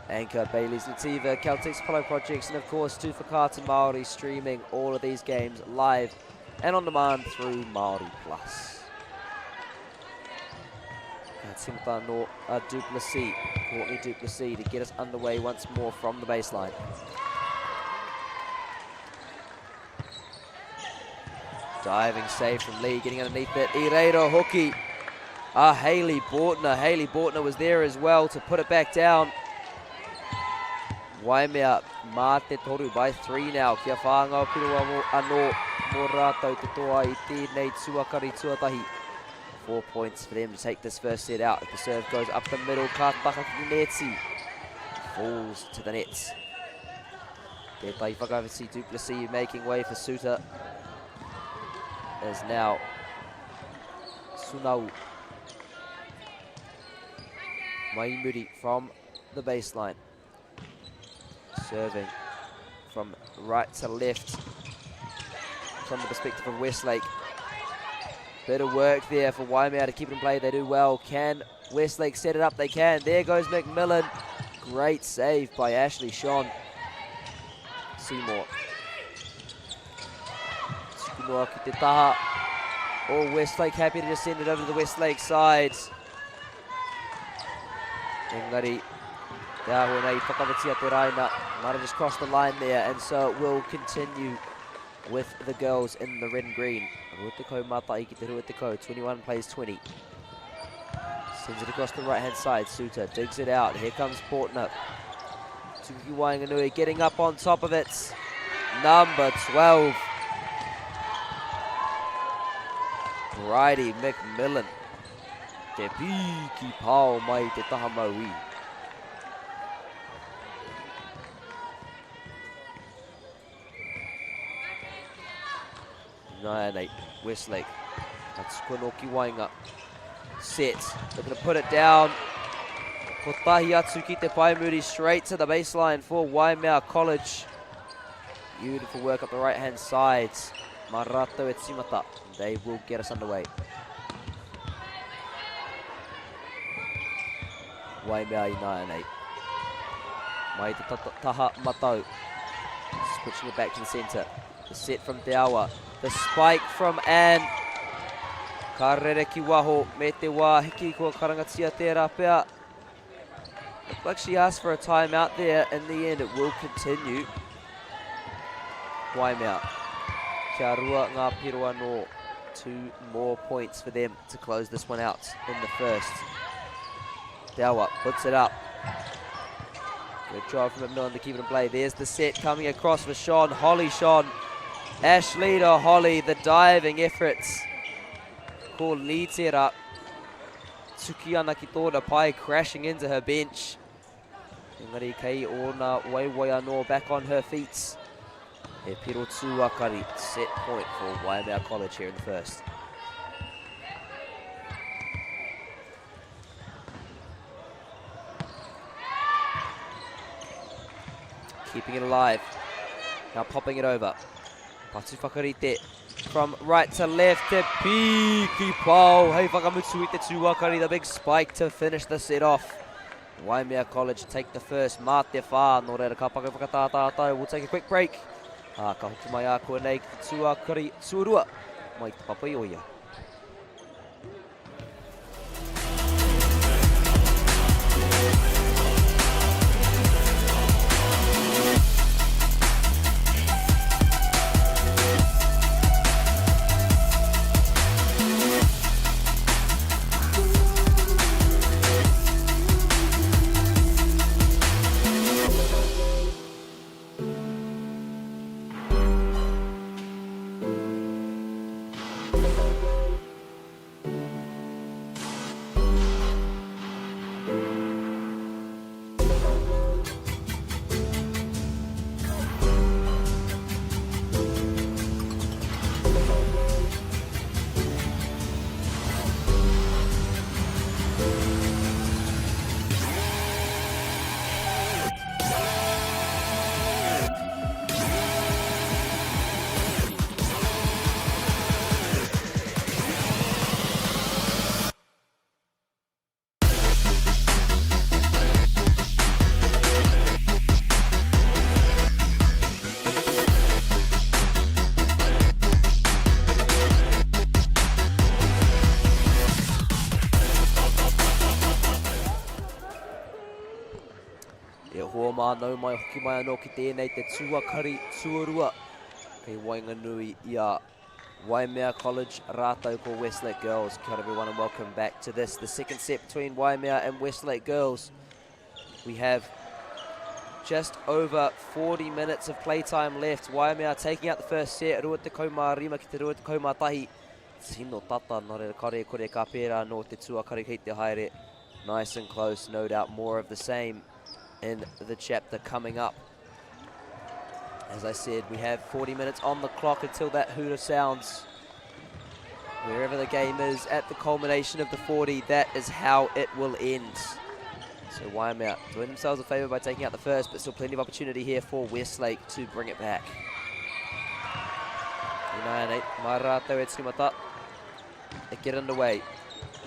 Anchor, Bayleys, Nativa, Caltex, Apollo Projects, and of course to Whakaata Māori, streaming all of these games live and on demand through Māori Plus. Ka tīmata anō a Duplessis, Courtney Duplessis, to get us underway once more from the baseline. Diving save from Lee, getting underneath it. I reira hoki a Hayley Bortner. Hayley Bortner was there as well to put it back down. Waimea mā te toru by 3 now. Kia whāngau piro anō mō rātou te toa i tēnei tuakari tuatahi. 4 points for them to take this first set out. If the serve goes up the middle, ka taka ki te neti. Falls to the nets. Tētahi whakawhiti Duplessis making way for Suter is now Sunau. Maimuri from the baseline. Serving from right to left from the perspective of Westlake. Bit of work there for Waimea to keep it in play. They do well. Can Westlake set it up? They can. There goes McMillan. Great save by Ashley Sean. Seymour. Tukunoa ki te taha. Oh, Westlake happy to just send it over to the Westlake side. Engari, te āhua nei whakawetia te raina. Might have just crossed the line there, and so it will continue with the girls in the red and green. Ruateko Matai ki te Ruateko, 21 plays 20. Sends it across the right-hand side. Suter digs it out. Here comes Portner. Tuki Wainganui getting up on top of it. Number 12. Bridie McMillan. Te piki pao mai te taha maui. Naianei, Westlake. That's Konoki Wainga. Set. Looking to put it down. Kotahi atu ki te paemuri straight to the baseline for Waimea College. Beautiful work up the right-hand side. Marato e timata. They will get us underway. Waimea i naianei. Mai te taha matau. Switching it back to the centre. The set from Te Awa. The spike from Anne. Ka rere ki waho me te wā hiki kua karangatia tērā pea. Looked like she asked for a timeout there. In the end, it will continue. Waimea. Kia rua ngā piro anō. Two more points for them to close this one out in the first. Dawa puts it up. Good job from McMillan to keep it in play. There's the set coming across for Sean. Holly Sean. Ashley to Holly, the diving efforts. Ko Litera. Tuki ana ki tōna pai, crashing into her bench. Engari kei ōna waiwai anō back on her feet. He piro tūakari, set point for Waimea College here in the first. Keeping it alive. Now popping it over. Patu whakarite from right to left. Te piki pau. Hei whakamutu i te tūakari. The big spike to finish the set off. Waimea College take the first. Mā te whā. Nō reira ka paka whakatātātou. We'll take a quick break. Ā, ka hoki mai a koe nei ki te tūakari tuarua mai Te Papaioea. E hoa mā, nau mai hoki mai anō ki tēnei te tuakari tuarua kei waenganui i a Waimea College rātou ko Westlake Girls. Kia ora everyone and welcome back to this, the second set between Waimea and Westlake Girls. We have just over 40 minutes of playtime left. Waimea taking out the first set, rua tekau mā rima ki te rua tekau mā tahi. Tino tata, nō reira kare kore ka pērā nō te tuakari kei te haere. Nice and close, no doubt more of the same in the chapter coming up. As I said, we have 40 minutes on the clock until that hooter sounds. Wherever the game is at the culmination of the 40, that is how it will end. So Waimea doing themselves a favour by taking out the first, but still plenty of opportunity here for Westlake to bring it back. 9-8, mai rātou e tīmata. They get underway.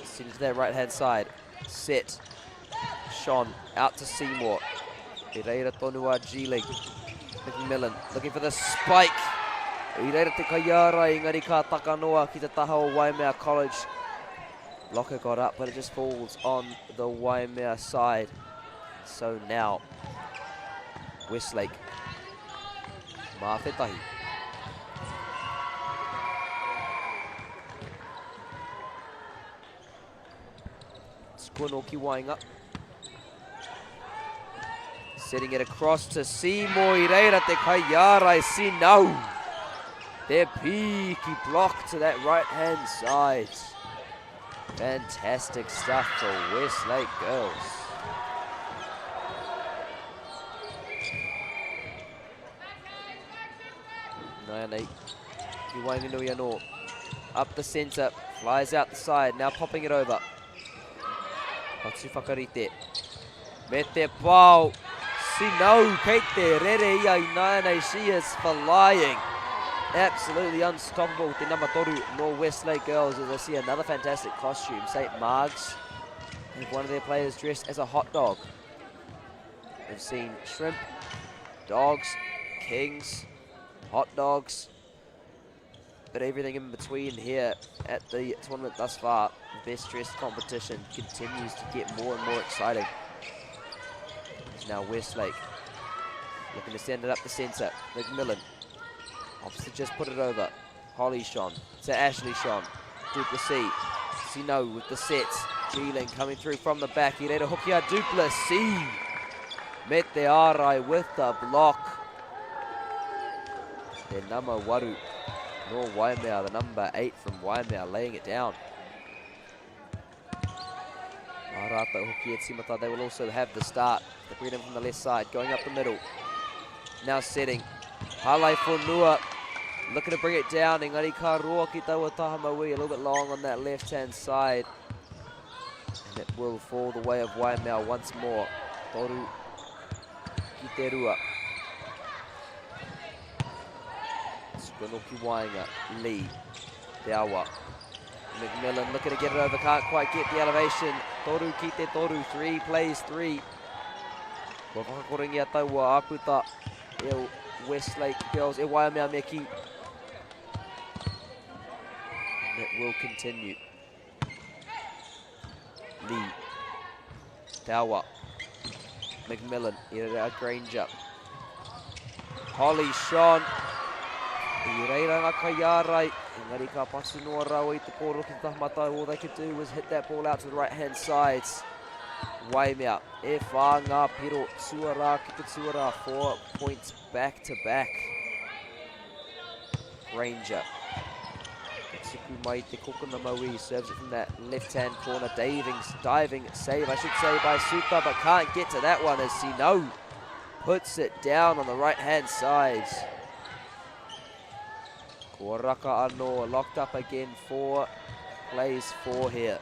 Send it to that right-hand side. Set. Sean out to Seymour. I reira tonu a G-League. McMillan looking for the spike. I reira te kaiārai, engari ka taka noa ki te taha o Waimea College. Blocker got up, but it just falls on the Waimea side. So now, Westlake. Mā te tahi. Tuku ki waenga. Setting it across to Seymour. I reira te kaiārai Sinau. Te piki block to that right-hand side. Fantastic stuff for Westlake Girls. Nine eight. Ki waenganui anō. Up the centre, flies out the side, now popping it over. Patu whakarite. Me te pao. Sinau kei te rere ia i nāianei. She is flying. Absolutely unstoppable. Te nama toru no Westlake Girls as I see another fantastic costume. St. Margs have one of their players dressed as a hot dog. We've seen shrimp, dogs, kings, hot dogs, but everything in between here at the tournament thus far. The best dressed competition continues to get more and more exciting. It's now Westlake looking to send it up the centre. McMillan opts to just put it over. Holly Shon to Ashley Shon. Duplessis. Sino with the set. Geeling coming through from the back. I reira hoki a Duplessis. Me te ārai with the block. Te nama waru no Waimea, the number 8 from Waimea, laying it down. Arata hoki e timata, they will also have the start. They bring it in from the left side, going up the middle. Now setting. Halai Fonua looking to bring it down. Engari ka roa ki taua taha maui, a little bit long on that left-hand side. And it will fall the way of Waimea once more. Toru ki te rua. Sukunoki Wainga, Lee, Te Awa. McMillan looking to get it over, can't quite get the elevation. Toru ki te toru, 3 plays 3. Kua whakakorengia taua aputa e Westlake Girls, e Waimea me ki. And it will continue. Lee, Te Awa, McMillan, Irera Granger. Holly Sean, I reira ngā kaiārai, engari ka patu noa rāua i te kōrero ki te taha matau. All they could do was hit that ball out to the right-hand side. Waimea, e whā ngā piro, tuarā ki te tuarā, 4 points back to back. Granger. Tuku mai te kokona maui, serves it from that left-hand corner. Diving, diving save, I should say, by Suta, but can't get to that one as Sino puts it down on the right-hand side. Kua raka anō, locked up again, 4 plays 4 here.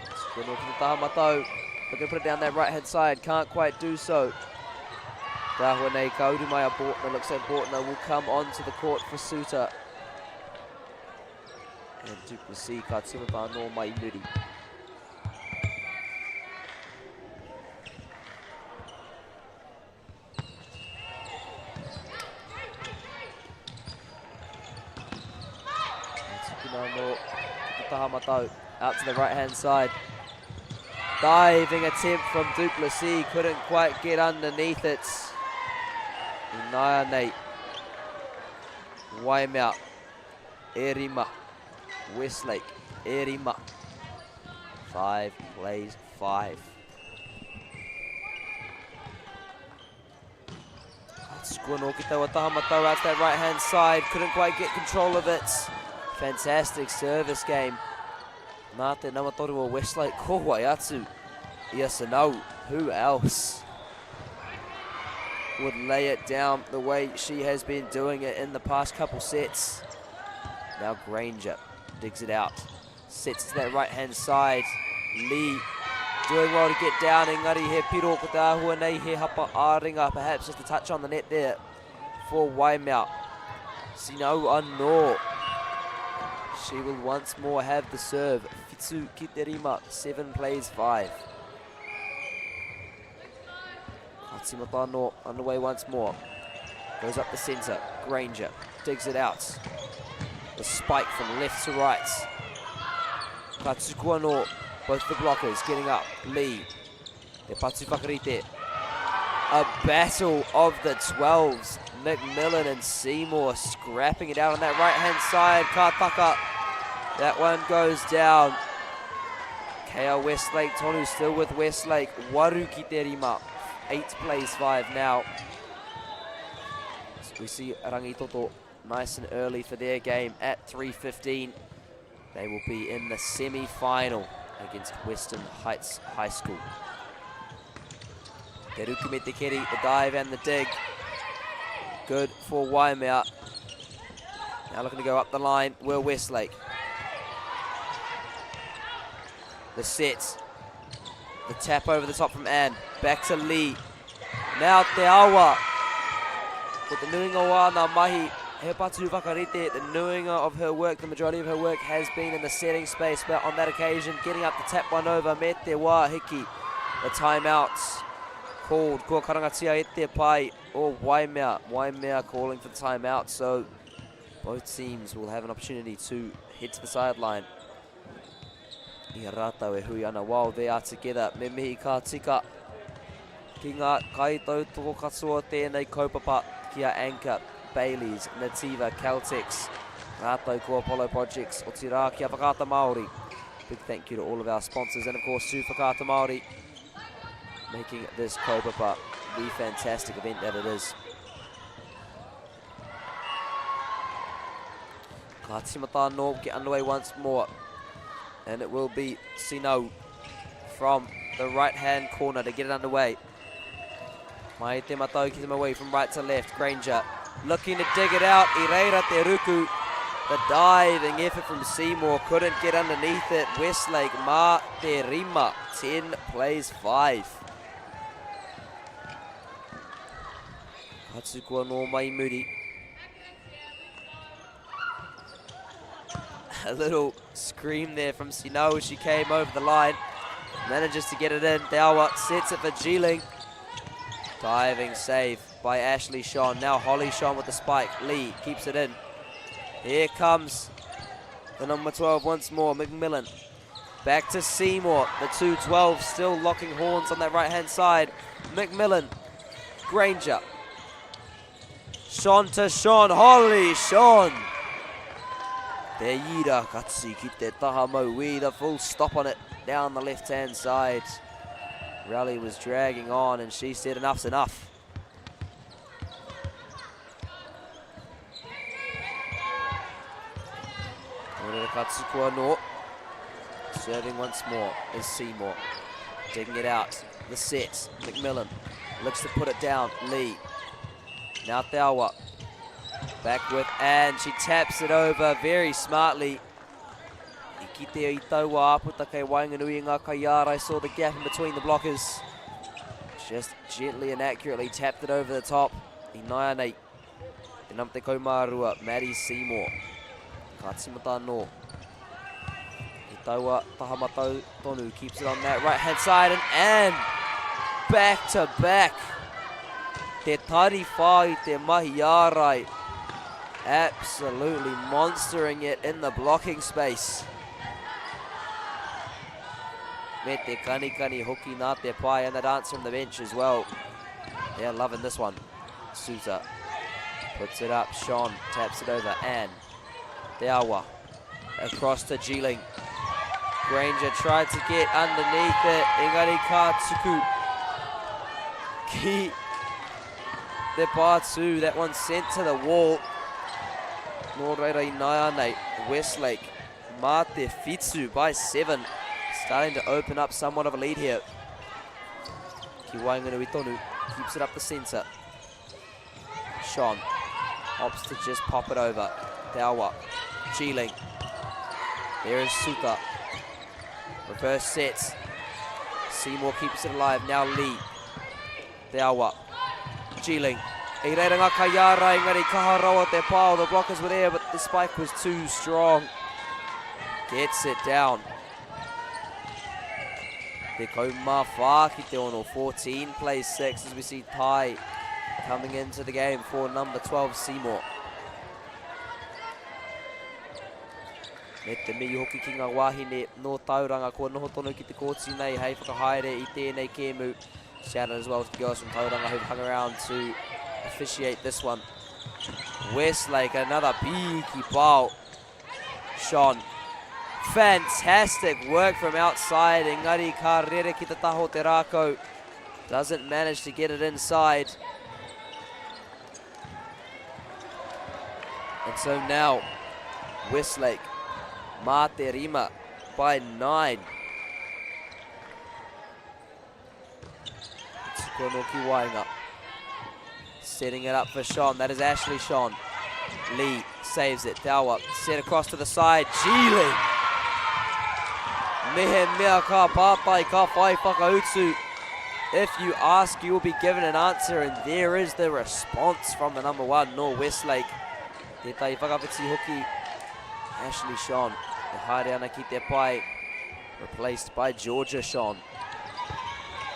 Tuku ki te taha matau. Looking to put it down that right-hand side, can't quite do so. Tāhua nei, ka uru mai a Bortner. Looks like Bortner will come onto the court for Suter. And Duplessis ka tīmata anō mai i muri. Tukuna anō ki te taha matau. Out to the right-hand side. Diving attempt from Duplessis, couldn't quite get underneath it. Inaya Nate. Waimea. Erima. Westlake. Erima. 5 plays 5. Squano ki taua taha matau out to that right-hand side. Couldn't quite get control of it. Fantastic service game. Nā te nama toru o Westlake, ko wai atu ia Sano. Who else would lay it down the way she has been doing it in the past couple sets? Now Granger digs it out. Sets to that right-hand side. Lee doing well to get down. Engari he piro ko te āhua nei he hapa ā-ringa. Perhaps just a touch on the net there for Waimea. Sinau anō. She will once more have the serve. Whitu ki te rima, 7 plays 5. Ka tīmata anō, underway once more. Goes up the centre, Granger digs it out. The spike from left to right. Ka tuku anō, both the blockers getting up. Lee, te patu whakarite. A battle of the 12s. McMillan and Seymour scrapping it out on that right-hand side. Ka taka, that one goes down. KL Westlake, Tonu still with Westlake. Waru ki te rima. 8 plays 5 now. So we see Rangitoto nice and early for their game at 3:15. They will be in the semi-final against Western Heights High School. Te ruku me te keri, the dive and the dig. Good for Waimea. Now looking to go up the line, Will Westlake. The set. The tap over the top from Ann. Back to Lee. Now Te Awa. Ko te nuinga o āna mahi, he patu whakarite, the nuinga of her work, the majority of her work has been in the setting space, but on that occasion, getting up to tap one over, me te wā hiki. The timeout called. Kua karangatia e te pai o Waimea. Waimea calling for the timeout, so both teams will have an opportunity to head to the sideline. I a rātou e hui ana while they are together. Me mihi ka tika. Ki ngā kaitautoko katoa tēnei kaupapa ki a Anchor, Bayleys, Nativa, Caltex, rātou ko Apollo Projects, otirā ki a Whakaata Māori. Big thank you to all of our sponsors and of course to Whakaata Māori making this kaupapa the fantastic event that it is. Ka timata anō, get underway once more. And it will be Sinau from the right-hand corner to get it underway. Mai te matau ki te away from right to left. Granger looking to dig it out. I reira te ruku. The diving effort from Seymour couldn't get underneath it. Westlake ma te rima. 10 plays 5. Ka tuku anō mai muri. A little scream there from Sino as she came over the line. Manages to get it in. Dawa sets it for Geeling. Diving save by Ashley Sean. Now Holly Sean with the spike. Lee keeps it in. Here comes the number 12 once more, McMillan. Back to Seymour. The 2-12 still locking horns on that right-hand side. McMillan. Granger. Sean to Sean. Holly Sean. Te ira katsi ki te taha mauī. The full stop on it down the left-hand side. Rally was dragging on and she said enough's enough. Serving once more is Seymour. Digging it out. The set. McMillan looks to put it down. Lee. Now Thawa. Back with Anne. She taps it over very smartly. I kite i taua aputa kei waenganui i ngā kaiārai. I saw the gap in between the blockers. Just gently and accurately tapped it over the top. I naianei, te nama 12, Maddie Seymour. Ka timata anō. I taua taha matau tonu. Keeps it on that right hand side and Anne back to back. Te tari whā i te mahi ārai. Absolutely monstering it in the blocking space. Me te kanikani hoki nā te pai and the dance from the bench as well. They're loving this one. Souza puts it up. Sean taps it over. And Te Awa across to Geeling. Granger tried to get underneath it. Engari ka tuku ki te pātū. That one sent to the wall. Nō reira i naianei, Westlake mā te whitu by 7. Starting to open up somewhat of a lead here. Ki waenganui tonu, keeps it up the centre. Sean opts to just pop it over. Te Awa, Geeling. There is Suta. Reverse sets. Seymour keeps it alive. Now Lee. Te Awa. Geeling. I reira ngā kaiāra, engari kaha rawa te pao. The blockers were there, but the spike was too strong. Gets it down. Te kaumā whā ki te ono. 14 plays 6 as we see Tai coming into the game for number 12 Seymour. Me te mihi hoki ki ngā wāhine nō Tauranga kua noho tonu ki te kōti nei hei whakahaere i tēnei kēmu. Shout out as well to the girls from Tauranga who've hung around to officiate this one. Westlake, another beaky ball. Sean. Fantastic work from outside. Engari ka rere ki te taho te rākau. Doesn't manage to get it inside. And so now, Westlake, mā te rima by 9. Tuku anō ki waenga. Setting it up for Sean. That is Ashley Sean. Lee saves it. Dawa set across to the side. Geely. Mehe mea ka pātai ka whai whakautu. If you ask, you will be given an answer, and there is the response from the number one, Nor Westlake. Tētahi whakawhiti hoki, Ashley Sean. E haere ana ki te pae, replaced by Georgia Sean.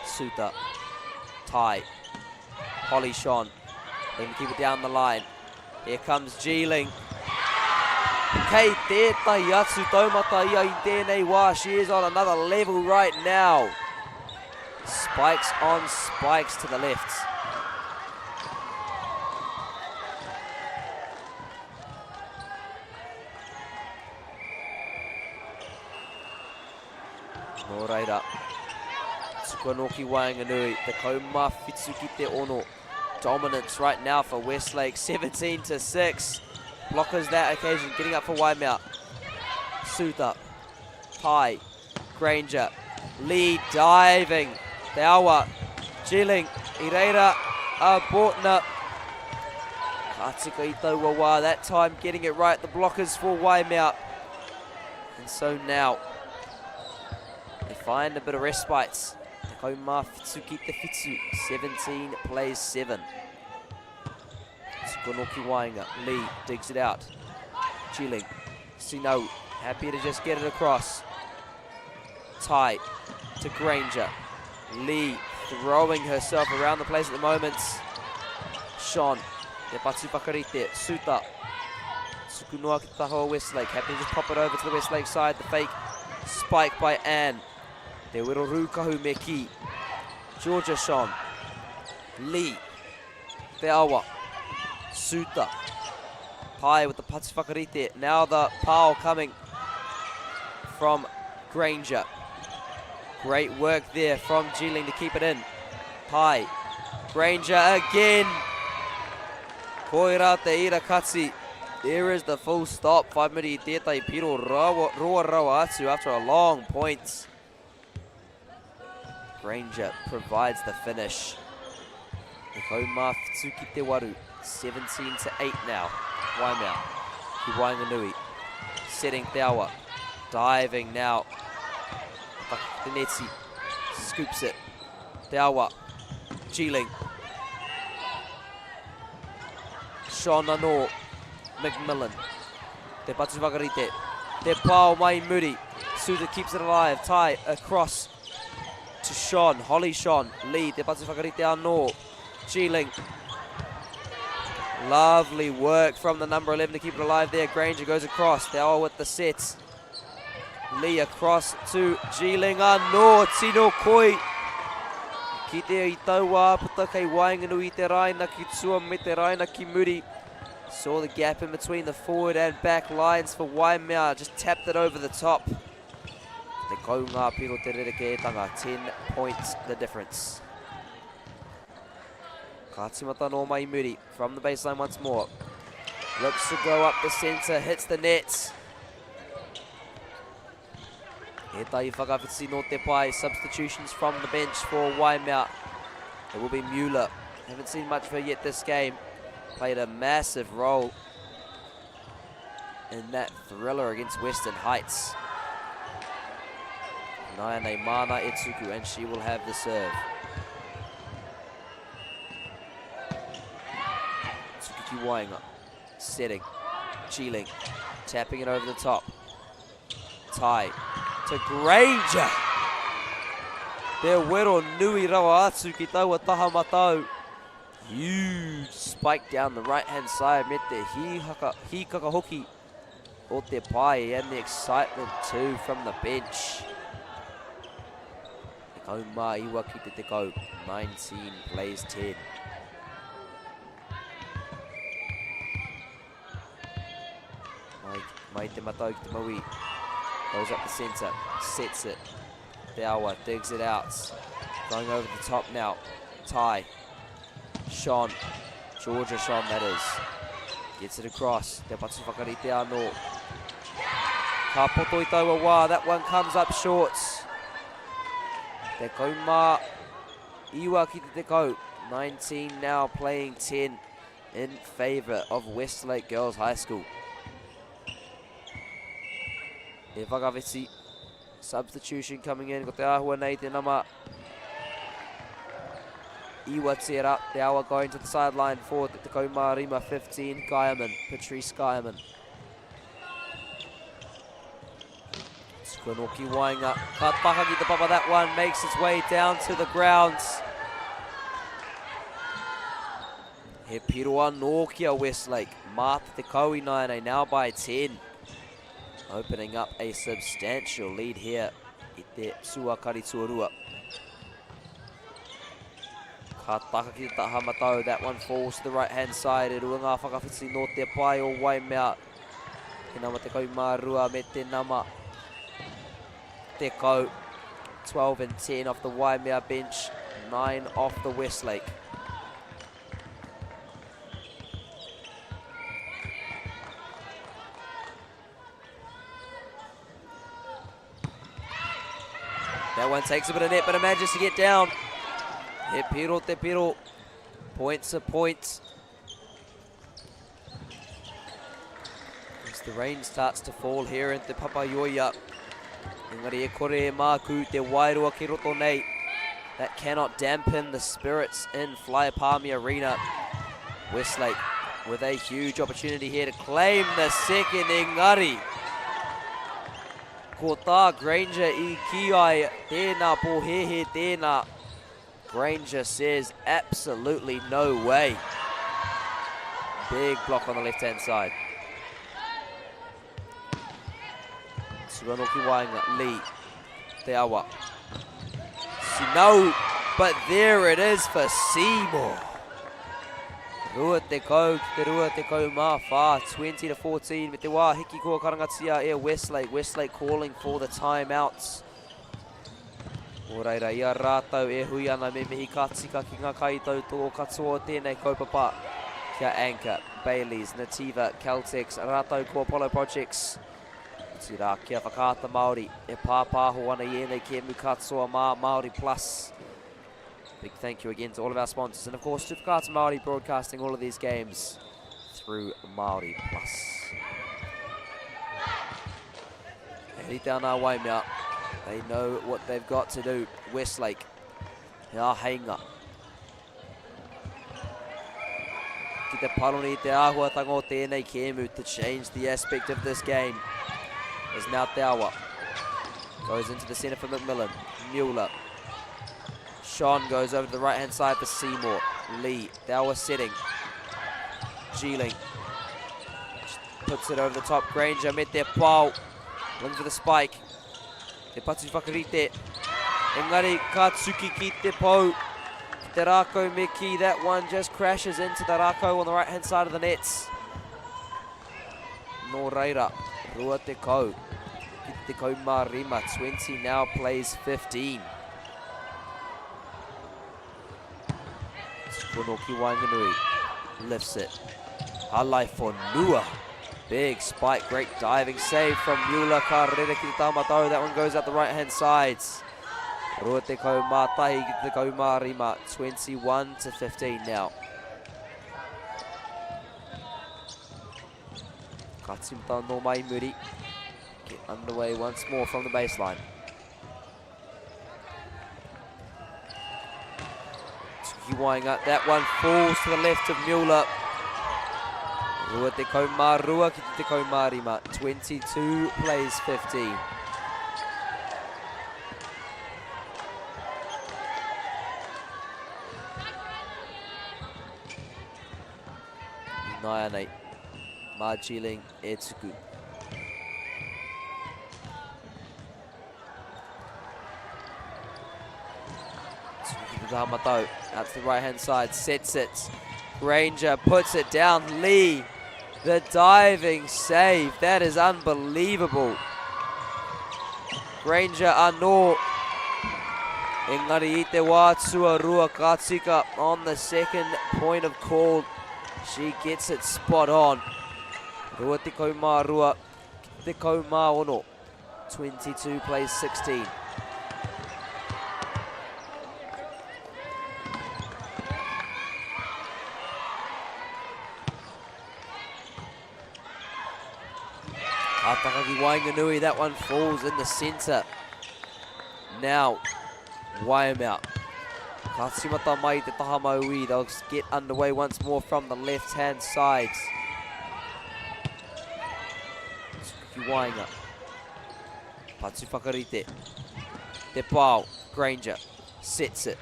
Suta, Tai, Holly Sean. They can keep it down the line. Here comes Geeling. Kei tētahi atu taumata ia i tēnei wā. She is on another level right now. Spikes on spikes to the left. Nō reira, tuku anō ki waenganui, 17 ki te ono. Dominance right now for Westlake, 17-6. Blockers that occasion, getting up for Waimea. Suta, Tai, Granger, Lee diving. Te Awa, Jilling, i reira a Bortner. Ka tika i taua wā, that time getting it right, the blockers for Waimea. And so now, they find a bit of respite. Tekau mā whitu ki te whitu, 17 plays 7. Tukono ki waenga, Lee digs it out. Chilling, Sino, happy to just get it across. Tai to Granger. Lee throwing herself around the place at the moment. Sean, Te Patu Whakarite, Suta. Tuku noa ki te taha o Westlake. Happy to just pop it over to the Westlake side. The fake spike by Ann. Te Wero Rūkahu me ki. Georgia Sean. Lee. Te Awa. Suta. Pai with the Patu Whakarite. Now the pile coming from Granger. Great work there from Geeling to keep it in. Pai. Granger again. Koira te ira kati. There is the full stop. 5 miri i tētai piro roa rawa atu after a long point. Granger provides the finish. Tekau mā whitu ki te waru. 17 to 8 now. Waimea ki waenganui. Setting Te Awa. Diving now. Teneti scoops it. Te Awa. Geeling. Sean anō. McMillan. Te Patu Whakarite. Te pao mai muri. Suter keeps it alive. Tai across to Sean. Holly Sean. Lee. Te Patu Whakarite anō. Geeling. Lovely work from the number 11 to keep it alive there. Granger goes across. Te Awa with the set. Lee across to Geeling anō. Tino koi. Kitea i taua āputa kei waenganui i te raina ki tua me te raina ki muri. Saw the gap in between the forward and back lines for Waimea. Just tapped it over the top. Te kau ngā piro te rerekētanga. 10 points the difference. Ka timata nō mai muri. From the baseline once more. Looks to go up the centre, hits the net. He tai whakawhiti nō te pae. Substitutions from the bench for Waimea. It will be Mueller. Haven't seen much of her yet this game. Played a massive role in that thriller against Western Heights. Nayane Mana Etsuku, and she will have the serve. Tsukuki Waenga, setting, Geeling, tapping it over the top. Tai to Granger. Te wero nui rawa atu ki taua taha matau. Huge spike down the right-hand side. Me te hīkaka, hīkaka hoki o te pae and the excitement too from the bench. Tekau mā iwa ki te tekau. 19 plays 10. Mai, mai te matau ki te maui. Goes up the centre, sets it. Te Awa digs it out. Going over the top now. Tai. Sean. Georgia Sean, that is. Gets it across. Te patu whakarite anō. Ka poto i taua wā. That one comes up short. Te kaumā iwa ki te tekau. 19 now playing 10 in favour of Westlake Girls High School. E whakawhiti, substitution coming in, ko te āhua nei te nama iwa tērā, te awa going to the sideline for te tekau mā rima, 15, Geierman, Patrice Geierman. Tukuanoki waenga, ka taha ki te papa, that one makes its way down to the grounds. He piro anō ki a Westlake. Mā te tekau ināianei, now by 10. Opening up a substantial lead here i te tuakari tuarua. Ka taka ki te taha matau, that one falls to the right hand side. E rua ngā whakawhiti nō te pae o Waimea. Te nama 12 me te nama 10. 12 and 10 off the Waimea bench, 9 off the Westlake. That one takes a bit of net, but it manages to get down. He piro te piro. Points a point. As the rain starts to fall here in Te Papaioea. Engari e kore e māku te wairua ki roto nei. That cannot dampen the spirits in Fly Palmy Arena. Westlake with a huge opportunity here to claim the second engari. Ko tā Granger i ki ai, tēnā pōhēhē tēnā. Granger says absolutely no way. Big block on the left-hand side. Tuanoki Waenga, Lee, Te Awa. Sinau, but there it is for Seymour. Rua te kau ki te rua te kau mā whā, 20 to 14, me te wā hiki kua karangatia e Westlake. Westlake calling for the timeouts. Nō reira, i a rātou e hui ana me mihi ka tika ki ngā kaitautoko katoa o tēnei kaupapa, ki a Anchor, Bayleys, Nativa, Caltex, rātou ko Apollo Projects, otirā ki a Whakaata Māori e pāpāho ana i ēnei kēmu katoa mā Māori Plus. Big thank you again to all of our sponsors and of course to Whakaata Māori broadcasting all of these games through Māori Plus. E rite ana a Waimea. They know what they've got to do. Westlake. He āheinga. Ki te panoni i te āhuatanga o tēnei kēmu to change the aspect of this game. Is now Te Awa. Goes into the centre for McMillan. Mueller. Sean goes over to the right-hand side for Seymour. Lee. Te Awa setting. Geeling. Puts it over the top. Granger met their pau. Looking for the spike. Te patu whakarite. Engari ka tuki ki te pou. Ki te rākau me ki. That one just crashes into the rākau on the right hand side of the nets. Nō reira, rua te kau. Ki te kau mā rima. 20 now plays 15. Kono ki waenganui. Lifts it. Halai for Nua. Big spike, great diving save from Mueller. Ka rere ki te tāmatau. That one goes out the right hand side. Rua te kau mā tahi ki te kau mā rima. 21 to 15 now. Ka tīmata nō mai muri. Get underway once more from the baseline. Tukiwainga, that one falls to the left of Mueller. Rua te kau mā rua ki te kau mā rima. 22 plays 15. Naianei, Mā Jiling e tuku. Matau out to the right hand side, sets it. Granger puts it down. Lee, the diving save. That is unbelievable. Granger anō. Engari i te wā tuarua ka tika on the second point of call. She gets it spot on. Rua te kau mā rua, te kau mā ono. 22 plays 16. Ka taka ki waenganui, that one falls in the centre. Now, Waimea. Ka timata mai te taha maui. They'll get underway once more from the left-hand side. Ki waenga. Patu whakarite. Te pao. Granger sets it.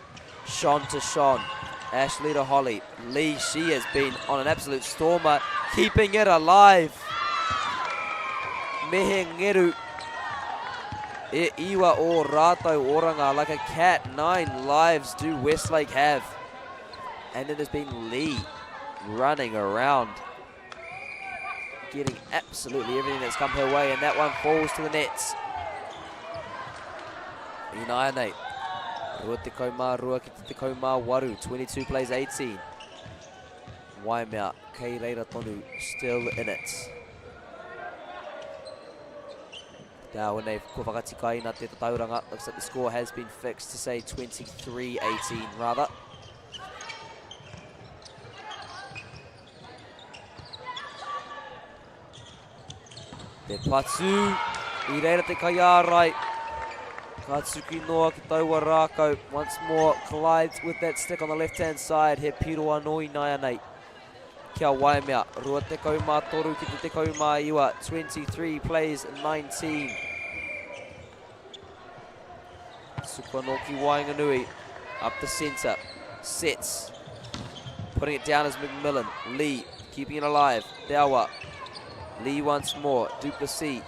Sean to Sean. Ashley to Holly. Lee, she has been on an absolute stormer, keeping it alive. Me he ngeru e iwa o rātou oranga. Like a cat, 9 lives do Westlake have. And it has been Lee running around, getting absolutely everything that's come her way, and that one falls to the nets. Inaianei, 22 ki te 18, 22 plays 18. Waimea, kei reira tonu, still in it. Te kua whakatikaina te tatauranga. Looks like the score has been fixed to say 23-18 rather. Te patu, i reira te kaiārai. Ka tuki noa ki taua rākau. Once more, collides with that stick on the left-hand side. He piro anō i nāianei. Kia Waimea, 23 ki te 19, 23 plays 19. Sukuanoki Waenganui up the centre, sets, putting it down is McMillan. Lee keeping it alive, Dawa. Lee once more, Duplessis.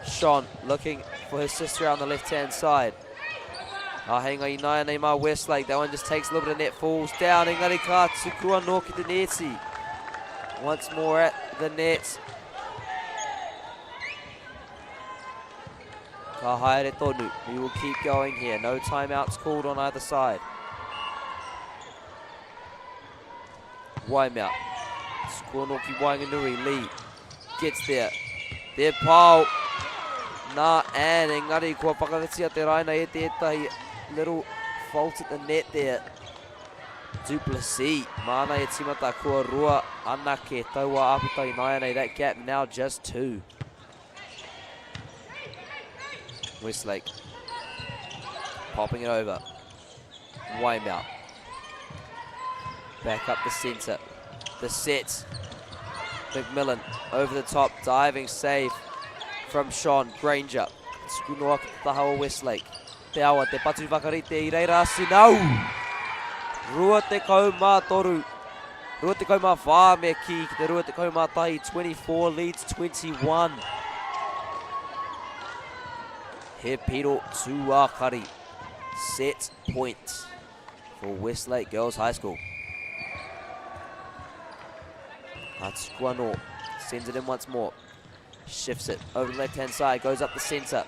Sean looking for his sister on the left-hand side. Ahenga i nāia nei mā Westlake. That one just takes a little bit of net, falls down. Engari ka tuku anō ki te neti. Once more at the net. Ka haere tonu. We will keep going here. No timeouts called on either side. Waimea. Tuku anō ki Waenganui. Lee gets there. There pao. Nā Anne, engari kua whakawhitia te raina e tētahi little fault at the net there. Duplessis, māna e timata kua rua anake taua āputa i nāianei. That gap now just two. Westlake popping it over. Waimea. Back up the centre. The set. McMillan over the top. Diving save from Sean Granger. Tuku noa ki te taha o Westlake. Te awa, te patu whakarite i reira Sinau. 23. 24 me ki ki te 21. 24 leads 21. He piro tūākari. Set point for Westlake Girls High School. Hatsukuano sends it in once more. Shifts it over the left-hand side, goes up the center.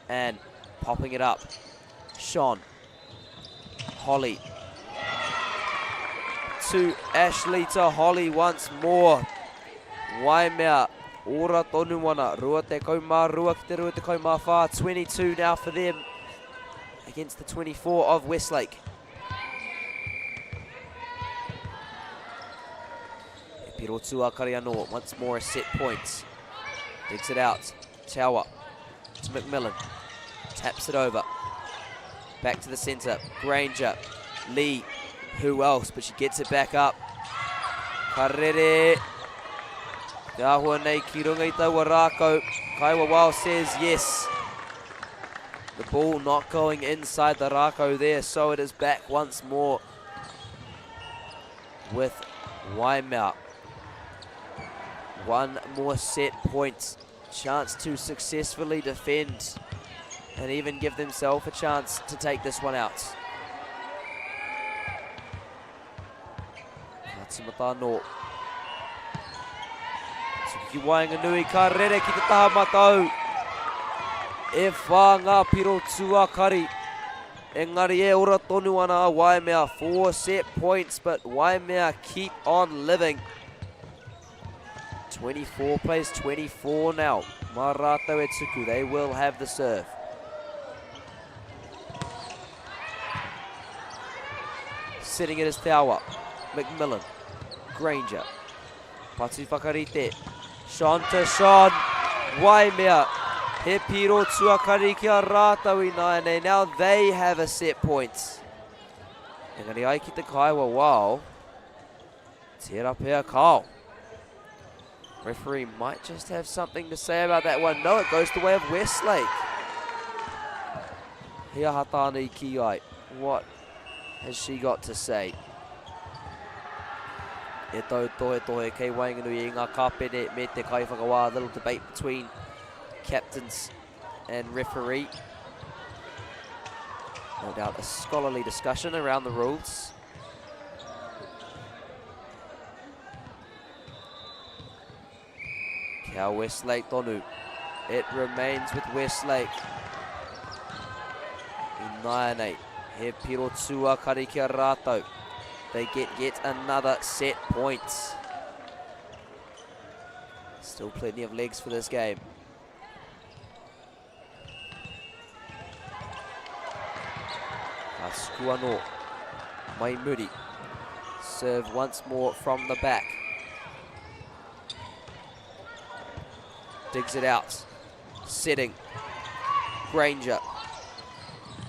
And popping it up. Sean. Holly. To Ashley to Holly once more. Waimea, ora tonu ana, 22 ki te 24, 22 now for them against the 24 of Westlake. E piro tuakari anō, once more a set point. Digs it out, Tower to McMillan, taps it over. Back to the centre, Granger, Lee, who else, but she gets it back up. Ka rere. Te āhua nei ki runga i taua rākau. Kaiwa Wao says yes. The ball not going inside the rākau there, so it is back once more with Waimea. One more set point. Chance to successfully defend and even give themselves a chance to take this one out. Ka timata anō. Tuku ki waenganui, ka rere ki te taha matau. E whā ngā piro tuakari. Engari e ora tonu ana a Waimea. Four set points, but Waimea keep on living. 24 plays 24 now. Mā rātou e tuku, they will have the serve. Sitting it is Te Awa, McMillan, Granger, Patu Whakarite, Sean to Sean, Waimea, he piro tuakari ki a rātou i nāianei. Now they have a set point. Engari ai ki te kaiwa, wow. Tērā pea kao. Referee might just have something to say about that one. No, it goes the way of Westlake. He aha tāna i ki ai. What has she got to say? E tau tohe tohe kei waenganui i ngā kāpene me te kaiwhakawā. Little debate between captains and referee. No doubt a scholarly discussion around the rules. Kia Westlake tonu. It remains with Westlake. Ināianei, he piro tuakari ki a rātou. They get yet another set point. Still plenty of legs for this game. Ka suku anō. Mai muri. Serve once more from the back. Digs it out. Setting. Granger.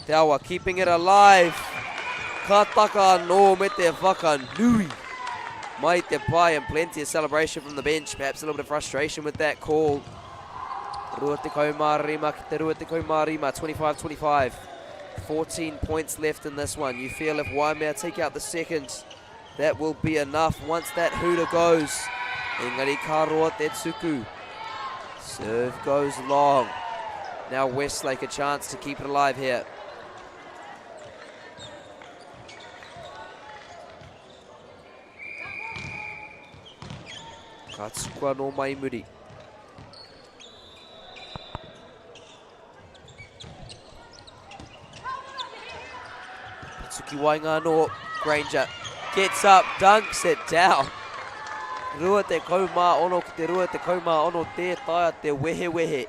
Te Awa keeping it alive. Ka taka anō me te whakanui. Mai te pai and plenty of celebration from the bench. Perhaps a little bit of frustration with that call. 25 ki te 25, 25-25. 14 points left in this one. You feel if Waimea take out the second, that will be enough once that hooter goes. Engari ka roa te tuku. Serve goes long. Now Westlake a chance to keep it alive here. Ka tuku anō mai muri. Tuki waenga anō, Granger gets up, dunks it down. 26 ki te 26 tē taea te wehewehe.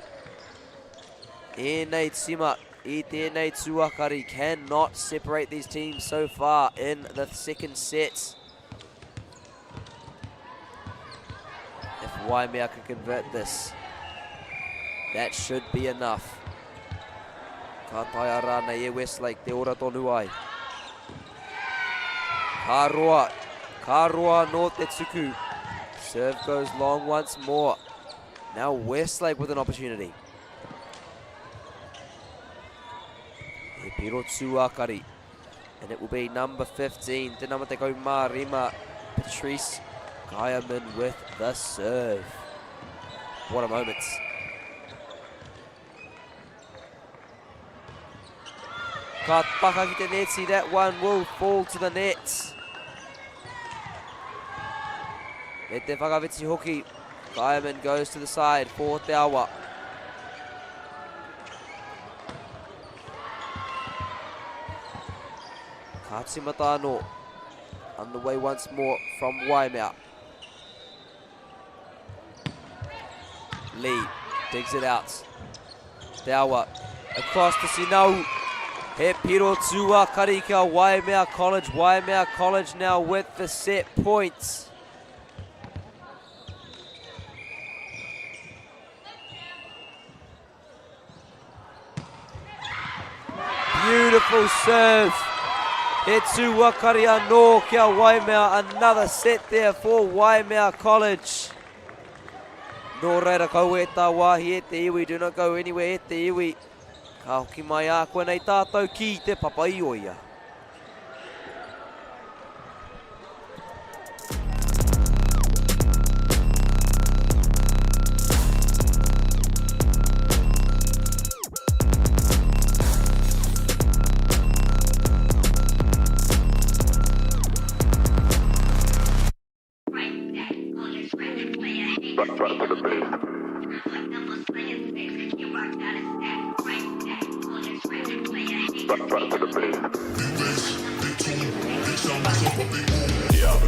Ēnei tima i tēnei tuakari cannot separate these teams so far in the second set. If Waimea can convert this, that should be enough. Ka taea rānei e Westlake te ora tonu ai. Ka roa, ka roa nō te tuku. Serve goes long once more. Now Westlake with an opportunity. He piro tūakari. And it will be number 15, te nama tekau mā rima, Patrice Geierman with the serve. What a moment. Ka taka ki te neti, that one will fall to the net. Me te whakawhiti hoki, Geierman goes to the side for Te Awa. Ka tīmata anō. Underway once more from Waimea. Lee digs it out. Te Awa across to Sinau. He piro tua karika Waimea College. Waimea College now with the set points. Beautiful serve. He tū wakari anō kia Waimea. Another set there for Waimea College. Nō reira kau e tā wāhi e te iwi. Do not go anywhere e te iwi. Ka hoki mai a koe nei tātou ki te papa i oia.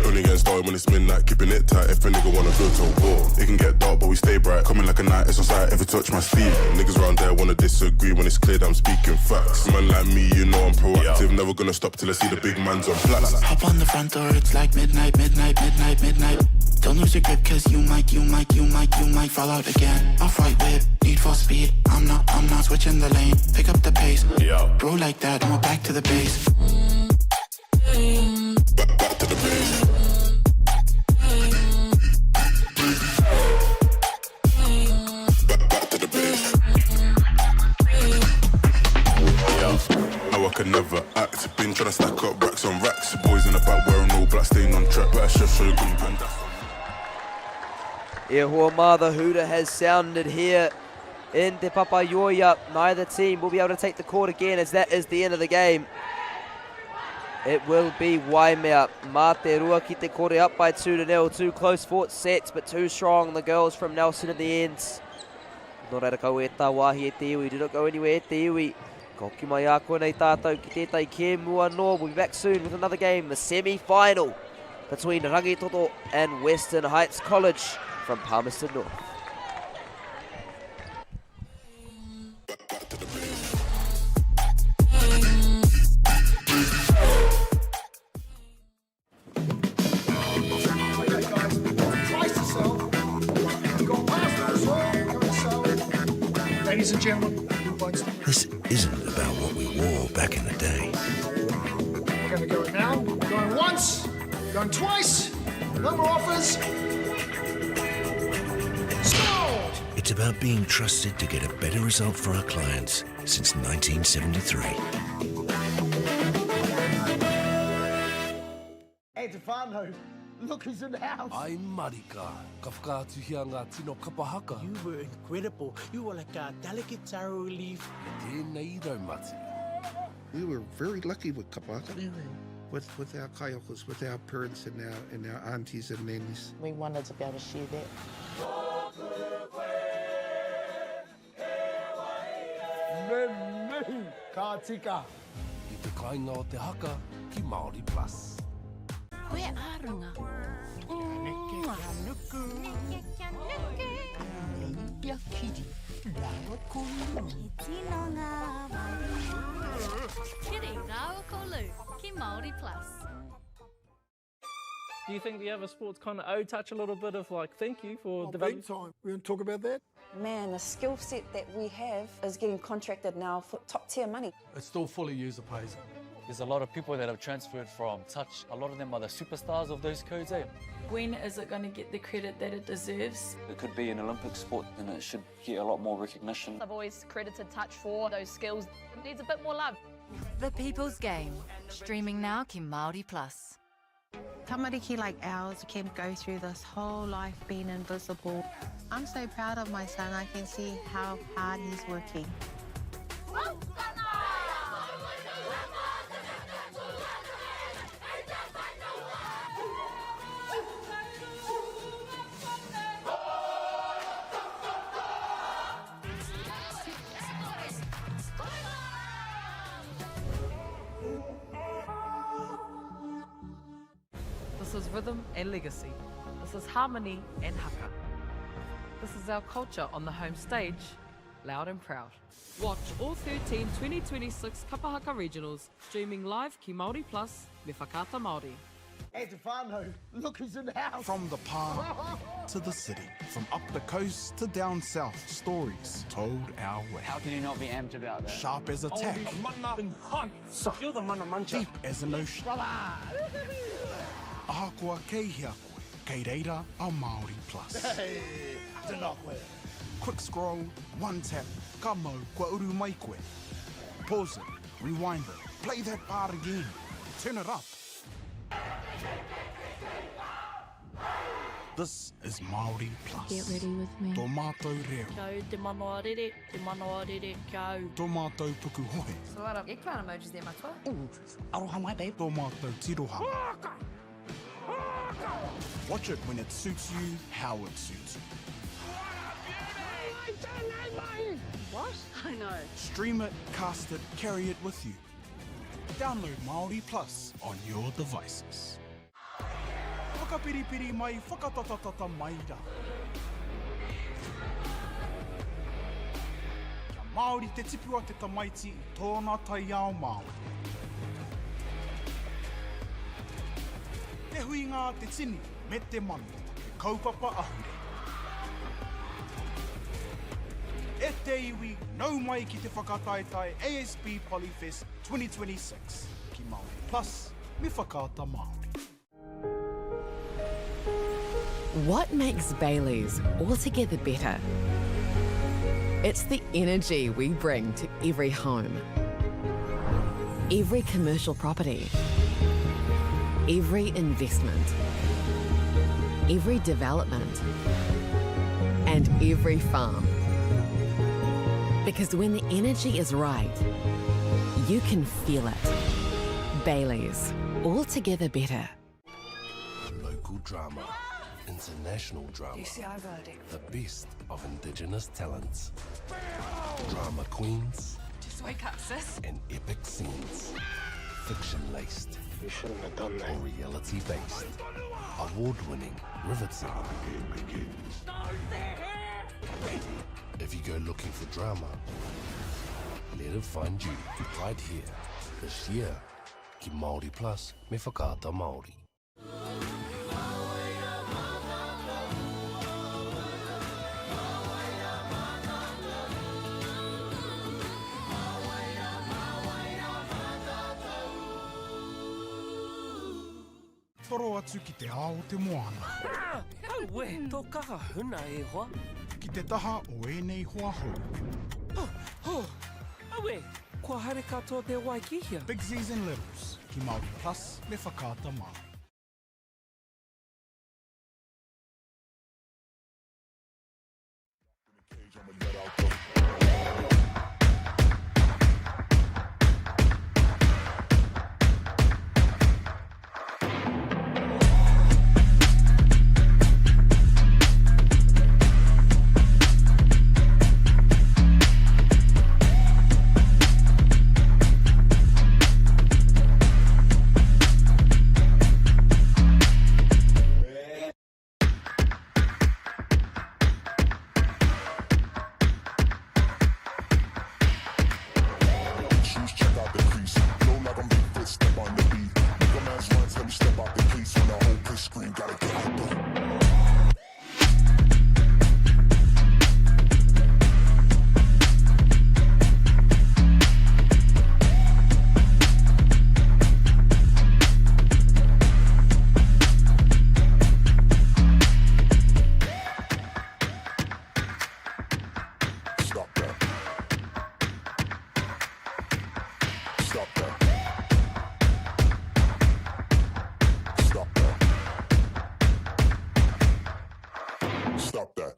Only getting started when it's midnight, keeping it tight. If a nigga wanna go to war, it can get dark, but we stay bright. Coming like a night, it's on sight if you touch my sleeve. Niggas round there wanna disagree when it's clear that I'm speaking facts. Man like me, you know I'm proactive. Never gonna stop till I see the big man's on flats. Hop on the front door, it's like midnight, midnight, midnight, midnight. Don't lose your grip, cause you might, you might, you might, you might fall out again. Off right whip, need for speed. I'm not, I'm not switching the lane. Pick up the pace. Yeah. Bro like that, and we're back to the base. Back, back to the base. Back, back to the base. Yeah. How I can never act. Been tryna stack up racks on racks. Boys in the back wearing all black, staying on track. Better chef, show you good and E hoa mā, the hooter has sounded here. in Te Papaioea. Neither team will be able to take the court again as that is the end of the game. It will be Waimea. Mā te rua ki te kore up by 2 to 0. Two close fought sets, but too strong. The girls from Nelson in the end. Nō reira kau e tā wāhi e te iwi. Do not go anywhere e te iwi. Ka hoki mai a koe nei tātou ki tētahi kēmu anō. We'll be back soon with another game, the semi-final between Rangitoto and Western Heights College from Palmerston North. Ladies and gentlemen, This isn't about what we wore back in the day. We're going to go now. Going once, going twice, no more offers. Sold! It's about being trusted to get a better result for our clients since 1973. Hey, te whānau, look who's in the house. Ai marika, ka whakaatuhia ngā tino kapa haka. You were incredible. You were like a delicate taro leaf. I tēnei raumati. We were very lucky with kapa haka. With, with our kaiokos, with our parents and our, and our aunties and nannies. We wanted to be able to share that. Me mihi, ka tika. I te kāinga o te haka ki Māori Plus. Koe a runga. Kia neke kia nuku. Neke kia nuku. Kia kiri rāua ko Lou. He tino ngāwari. Kiri rāua ko Lou ki Māori Plus. Do you think the other sports kind of owe touch a little bit of like thank you for oh, developing? Big time. We want to talk about that? Man, the skill set that we have is getting contracted now for top tier money. It's still fully user pays. There's a lot of people that have transferred from touch. A lot of them are the superstars of those codes, eh? When is it going to get the credit that it deserves? It could be an Olympic sport and it should get a lot more recognition. I've always credited touch for those skills. It needs a bit more love. The People's Game, streaming now ki Māori Plus. Tamariki like ours can go through this whole life being invisible. I'm so proud of my son. I can see how hard he's working. This is rhythm and legacy. This is harmony and haka. This is our culture on the home stage, loud and proud. Watch all 13 2026 Kapahaka Regionals streaming live ki Māori Plus me Whakaata Māori. Hey, te whānau, look who's in the house. From the pā to the city, from up the coast to down south, stories told our way. How can you not be amped about that? Sharp as a tack. You're the mana muncher. Deep as an ocean. Ahakoa kei hea koe, kei reira a Māori Plus. Hey, tēnā koe. Quick scroll, one tap, ka mau, kua uru mai koe. Pause it, rewind it, play that part again, turn it up. This is Māori Plus. Get ready with me. Tō mātou reo. Kia au te manawa rere, te manawa rere, kia au. Tō mātou pukuhohe. There's a lot of eggplant emojis there, matua. Ooh, aroha mai, babe. Tō mātou tirohanga. Watch it when it suits you, how it suits you. What? I know. Stream it, cast it, carry it with you. Download Māori Plus on your devices. Whakapiripiri mai, whakatatatata mai rā. Kia Māori te tipu a te tamaiti i tōna taiao Māori. Te huinga a te tini me te mano, he kaupapa ahurei. E te iwi, nau mai ki te whakataetae ASB Polyfest 2026 ki Māori Plus me Whakaata Māori. What makes Bailey's altogether better? It's the energy we bring to every home, every commercial property, every investment, every development, and every farm. Because when the energy is right, you can feel it. Bailey's, all together better. Local drama, international drama. The best of indigenous talents. Drama queens. Just wake up, sis. And epic scenes. Fiction laced. You shouldn't have done that. Or reality based. Award winning, riveting. If you go looking for drama, let it find you right here this year. Ki Māori Plus me Whakaata Māori. Toro atu ki te ao o te moana. Aue, tō kaha huna e hoa. Ki te taha o ēnei hoa hou. Ho, ho, aue, kua haere katoa te wai ki hea? Big Z's and Littles, ki Māori Plus me Whakaata Māori. Shoes, check out the crease. Flow like I'm Bigfoot, step on the beat. Make a man's run, tell me step out the police. When the whole place scream, gotta get out the. Stop that. Stop that. Stop that. Stop that.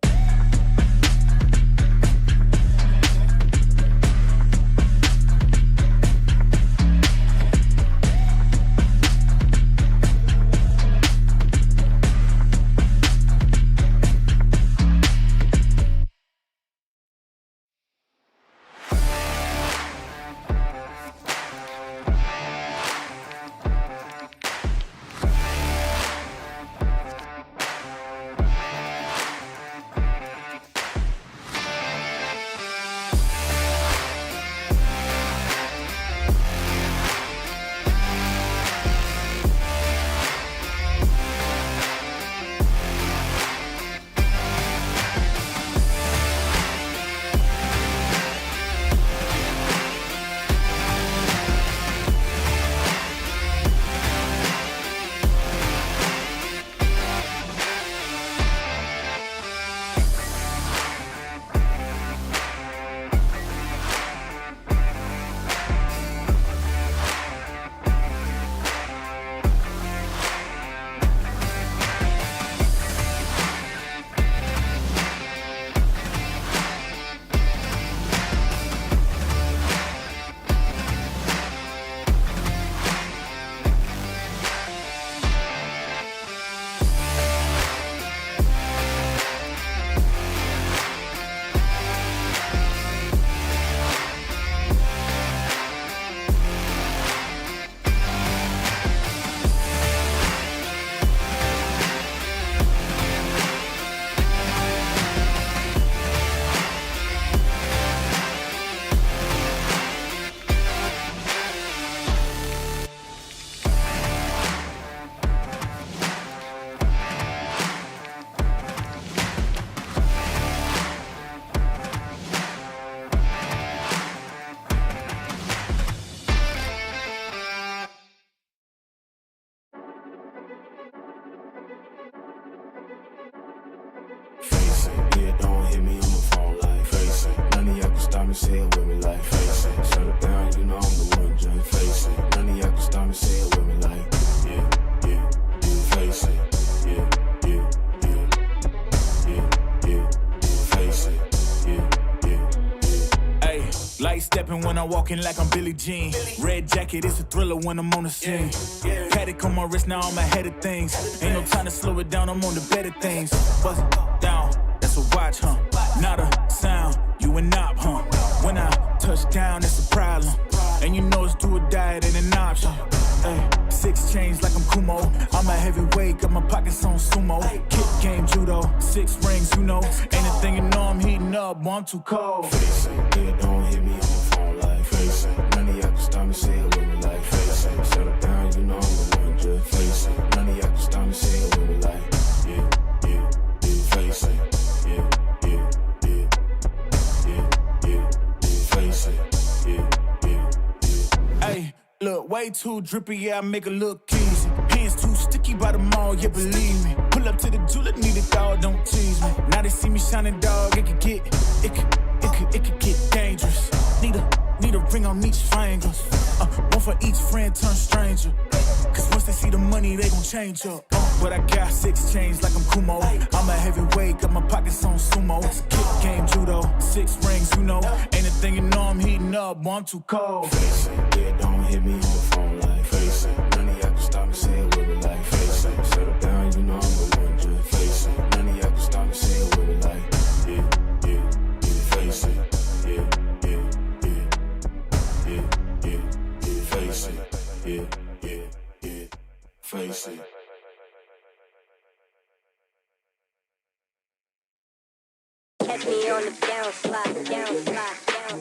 Face it, yeah, don't hit me on my phone like face it. None of y'all can stop me, say it with me like face it. Shut it down, you know I'm the one, just face it. None of y'all can stop me, say it with me like yeah, yeah, yeah, face it, yeah, yeah, yeah, yeah, yeah, face it, yeah, yeah, yeah. When I walk in like I'm Billie Jean. Red jacket, it's a thriller when I'm on the scene. Paddock on my wrist, now I'm ahead of things. Ain't no time to slow it down, I'm on the better things. Bust down, that's a watch, huh? Not a sound, you an op, huh? When I touch down, it's a problem. And you know it's do or die, it ain't an option. Ay, six chains like I'm Kumo. I'm a heavyweight, got my pockets on sumo. Kick game judo, six rings, you know. Ain't a thing you know I'm heating up, boy, I'm too cold. Face it, yeah, don't hit me on the phone like face it. None of y'all can stop me, say it with me like face it. Settle down, you know I'm the one, just face it. None of y'all can stop me, say it with me like yeah, yeah, yeah, face it, yeah, yeah, yeah, yeah, yeah, yeah, face it, yeah, yeah, yeah. Hey, look, way too drippy, yeah, I make it look easy. Hands too sticky by the mall, yeah, believe me. Pull up to the jeweler, need a dog, don't tease me. Now they see me shining, dog, it could get, it could, it could, it could get dangerous. Need a, need a ring on each finger. One for each friend, turn stranger. Cause once they see the money, they gon' change up. But I got six chains like I'm Kumo. I'm a heavyweight, got my pockets on sumo. Kick game judo, six rings, you know. Ain't a thing you know I'm heating up, boy, I'm too cold. Face it, yeah, don't hit me on the phone like face it. None of y'all can stop me, say it with me like face it. Settle down, you know I'm the one, just face it. None of y'all can stop me, say it with me like yeah, yeah, yeah, face it, yeah, yeah, yeah, yeah, yeah, yeah, face it, yeah, yeah, yeah, face it. Catch me on the down slide, down slide, down.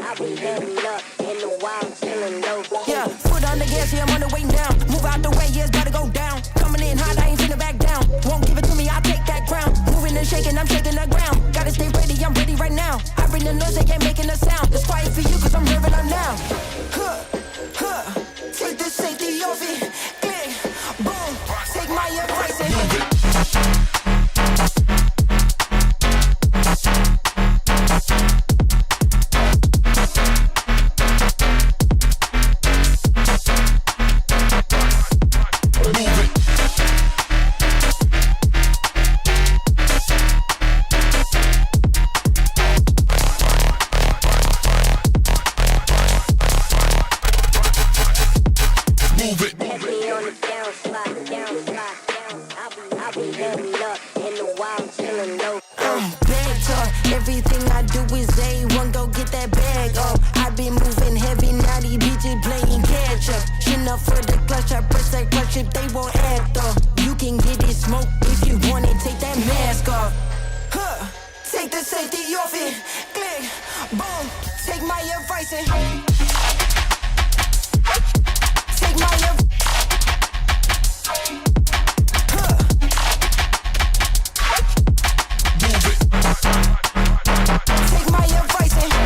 I be heading up in the wild, chillin' low. Yeah, foot on the gas, yeah, I'm on the way now. Move out the way, yeah, it's gotta go down. Coming in hot, I ain't finna back down. Won't give it to me, I take that crown. Moving and shaking, I'm shaking the ground. Gotta stay ready, I'm ready right now. I bring the noise, they can't making a sound. It's quiet for you, cause I'm revving up now. Huh, huh, take the safety off it. Click, boom, take my advice and. Move it. Catch me on the down slide, down slide, down. I be heading up in the wild, chillin' low. Bag talk, everything I do is A1, go get that bag up. I been moving heavy, now these bitches playing catch up. Chin up for the clutch, I press that clutch if they won't act up. You can get it smoke if you want it, take that mask off. Huh, take the safety off it, click, boom, take my advice and take my advice. Take my advice and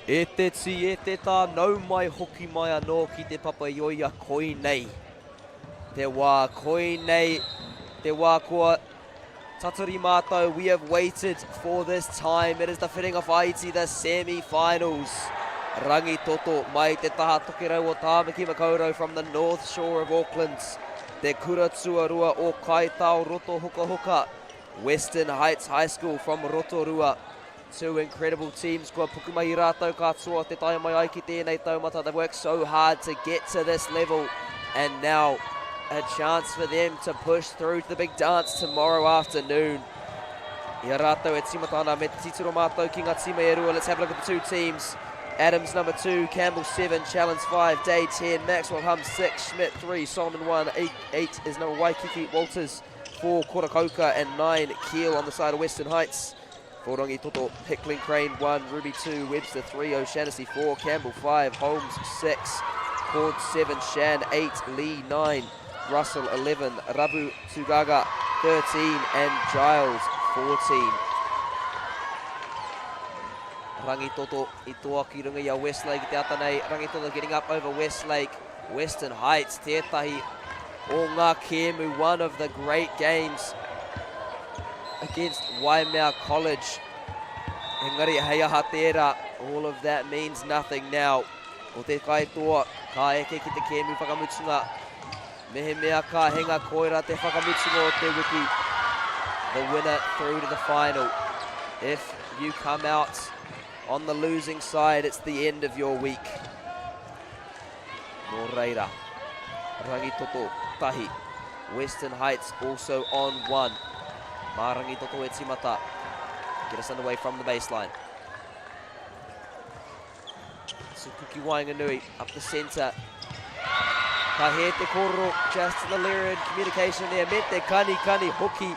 E te tī, e te tā, nau mai hoki mai anō ki Te Papaioia, koinei te wā, koinei te wā kua tatari mātou, we have waited for this time, it is the Whiringa Whāiti, the semi-finals. Rangitoto mai te taha tokerau o Tāmaki Makaurau from the north shore of Auckland, te kura tuarua o Kaitao Roto Hukahuka, Western Heights High School from Rotorua. Two incredible teams kua pukumahi rātou katoa te tae mai ai ki tēnei taumata. They've worked so hard to get to this level and now a chance for them to push through to the big dance tomorrow afternoon. I a rātou e tīmata ana me te titiro mātou ki ngā tīma e rua. Let's have a look at the two teams. Adams number 2, Campbell 7, Challenge 5, Day 10, Maxwell Hum 6, Schmidt 3, Solomon 1, 8, 8 is number Waikiki, Walters 4, Korakauka and 9, Keel on the side of Western Heights. For Rangitoto, Hickling Crane 1, Ruby 2, Webster 3, O'Shannessy 4, Campbell 5, Holmes 6, Cord 7, Shan 8, Lee 9, Russell 11, Rabu Tugaga 13, and Giles 14. Rangitoto i toa ki runga i a Westlake i te ata nei. Rangitoto getting up over Westlake. Western Heights tētahi o ngā kēmu, one of the great games against Waimea College. Engari hei aha tērā, all of that means nothing now. Ko te kaitoa, ka eke ki te kēmu whakamutunga. Mehemea ka hinga koira te whakamutunga o te wiki. The winner through to the final. If you come out on the losing side, it's the end of your week. Nō reira, Rangitoto tahi, Western Heights also on one. Mā Rangitoto e timata. Get us underway from the baseline. Sukuki Waenganui up the centre. Ka he te kōrero, just the lyric communication there. Me te kani kani hoki.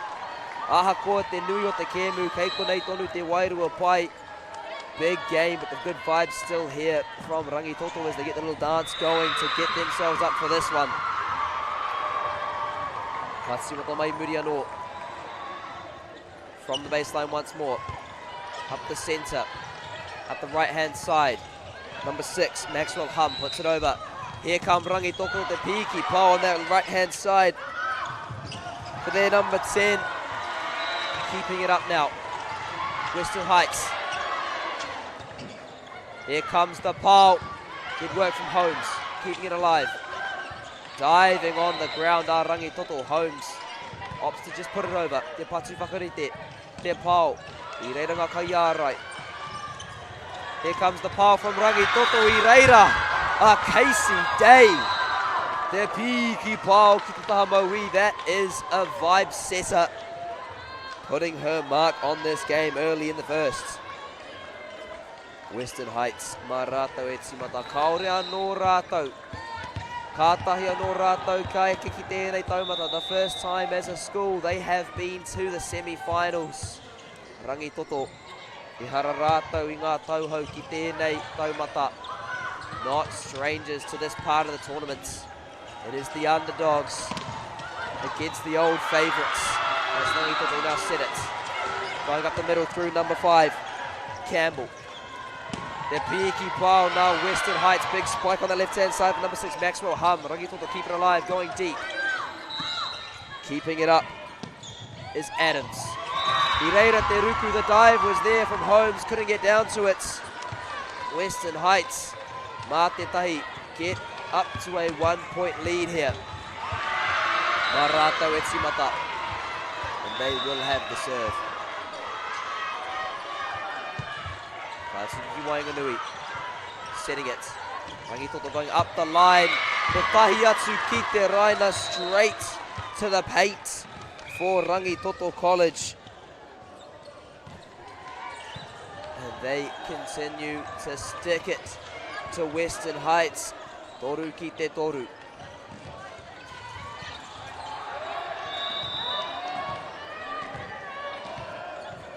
Ahakoa te nui o te kēmu, kei konei tonu te wairua pai. Big game, but the good vibes still here from Rangitoto as they get the little dance going to get themselves up for this one. Ka tīmata mai muri anō. From the baseline once more. Up the centre. Up the right-hand side. Number 6, Maxwell Hum puts it over. Here come Rangitoto, the piki pao on that right-hand side for their number 10. Keeping it up now. Western Heights. Here comes the pole. Good work from Holmes, keeping it alive. Diving on the ground are Rangitoto. Holmes opts to just put it over. Te patu whakarite. Te pao. I reira ngā kaiārai. Here comes the pao from Rangitoto i reira. A Casey Day. Te piki pao ki te taha mauī. That is a vibe setter. Putting her mark on this game early in the first. Western Heights, mā rātou e tīmata. Kāore anō rātou. Kātahi anō rātou ka eke ki tēnei taumata. The first time as a school they have been to the semi-finals. Rangitoto, ehara rātou i ngā tauhou ki tēnei taumata. Not strangers to this part of the tournament. It is the underdogs against the old favourites. As Rangitoto now set it. Going up the middle through number 5, Campbell. The piki pao now, Western Heights, big spike on the left-hand side for number 6, Maxwell Hum. Rangitoto keep it alive, going deep. Keeping it up is Adams. I reira te ruku, the dive was there from Holmes, couldn't get down to it. Western Heights, mā te tahi, get up to a 1-point lead here. Mā rātou e tīmata. And they will have the serve. Ka tuki ki waenganui. Setting it. Rangitoto going up the line. Te tahi atu ki te raina straight to the paint for Rangitoto College. And they continue to stick it to Western Heights. Toru ki te toru.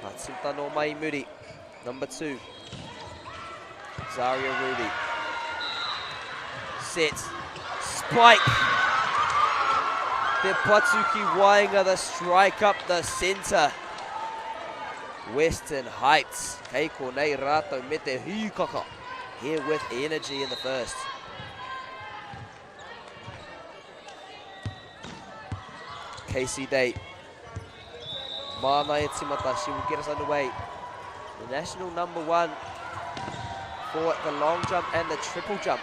Ka tīmata nō mai muri. Number 2, Zaria Ruby. Set. Spike. Te patu ki waenga, the strike up the centre. Western Heights. Kei konei rātou me te hīkaka. Here with energy in the first. Casey Day. Māna e timata, she will get us underway. The national number one for the long jump and the triple jump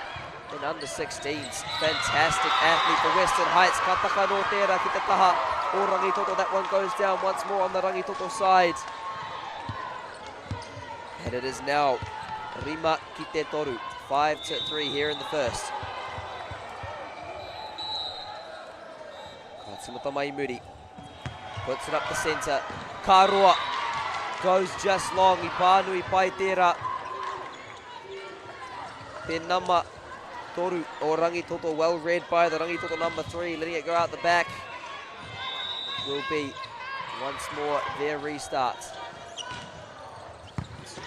in under 16s. Fantastic athlete for Western Heights. Ka taka nō tērā ki te taha o Rangitoto. That one goes down once more on the Rangitoto side. And it is now Rima ki te toru. 5 to 3 here in the first. Ka timata mai muri. Puts it up the centre. Ka roa. Goes just long. I pānui pai tērā. Te nama toru o Rangitoto. Well read by the Rangitoto number 3. Letting it go out the back. Will be once more their restart.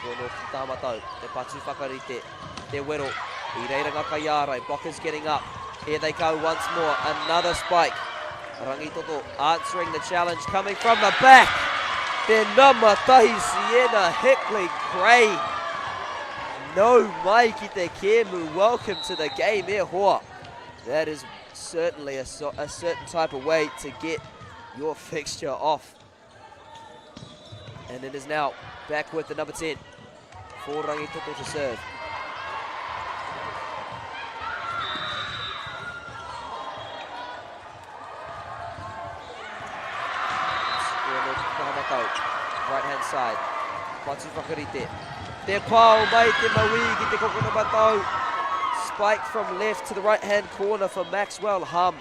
Kono ki tāmatau, te patu whakarite, te wero, i reira ngā kaiārai, blockers getting up. Here they go once more, another spike. Rangitoto answering the challenge coming from the back. Te nama tahi Sienna Hickley Gray. No mai ki te kēmu, welcome to the game e hoa. That is certainly a, a certain type of way to get your fixture off. And it is now back with the number 10 for Rangitoto to serve. Right hand side. Patu whakarite. Te pao mai te maui ki te kokona matau. Spike from left to the right hand corner for Maxwell Hum.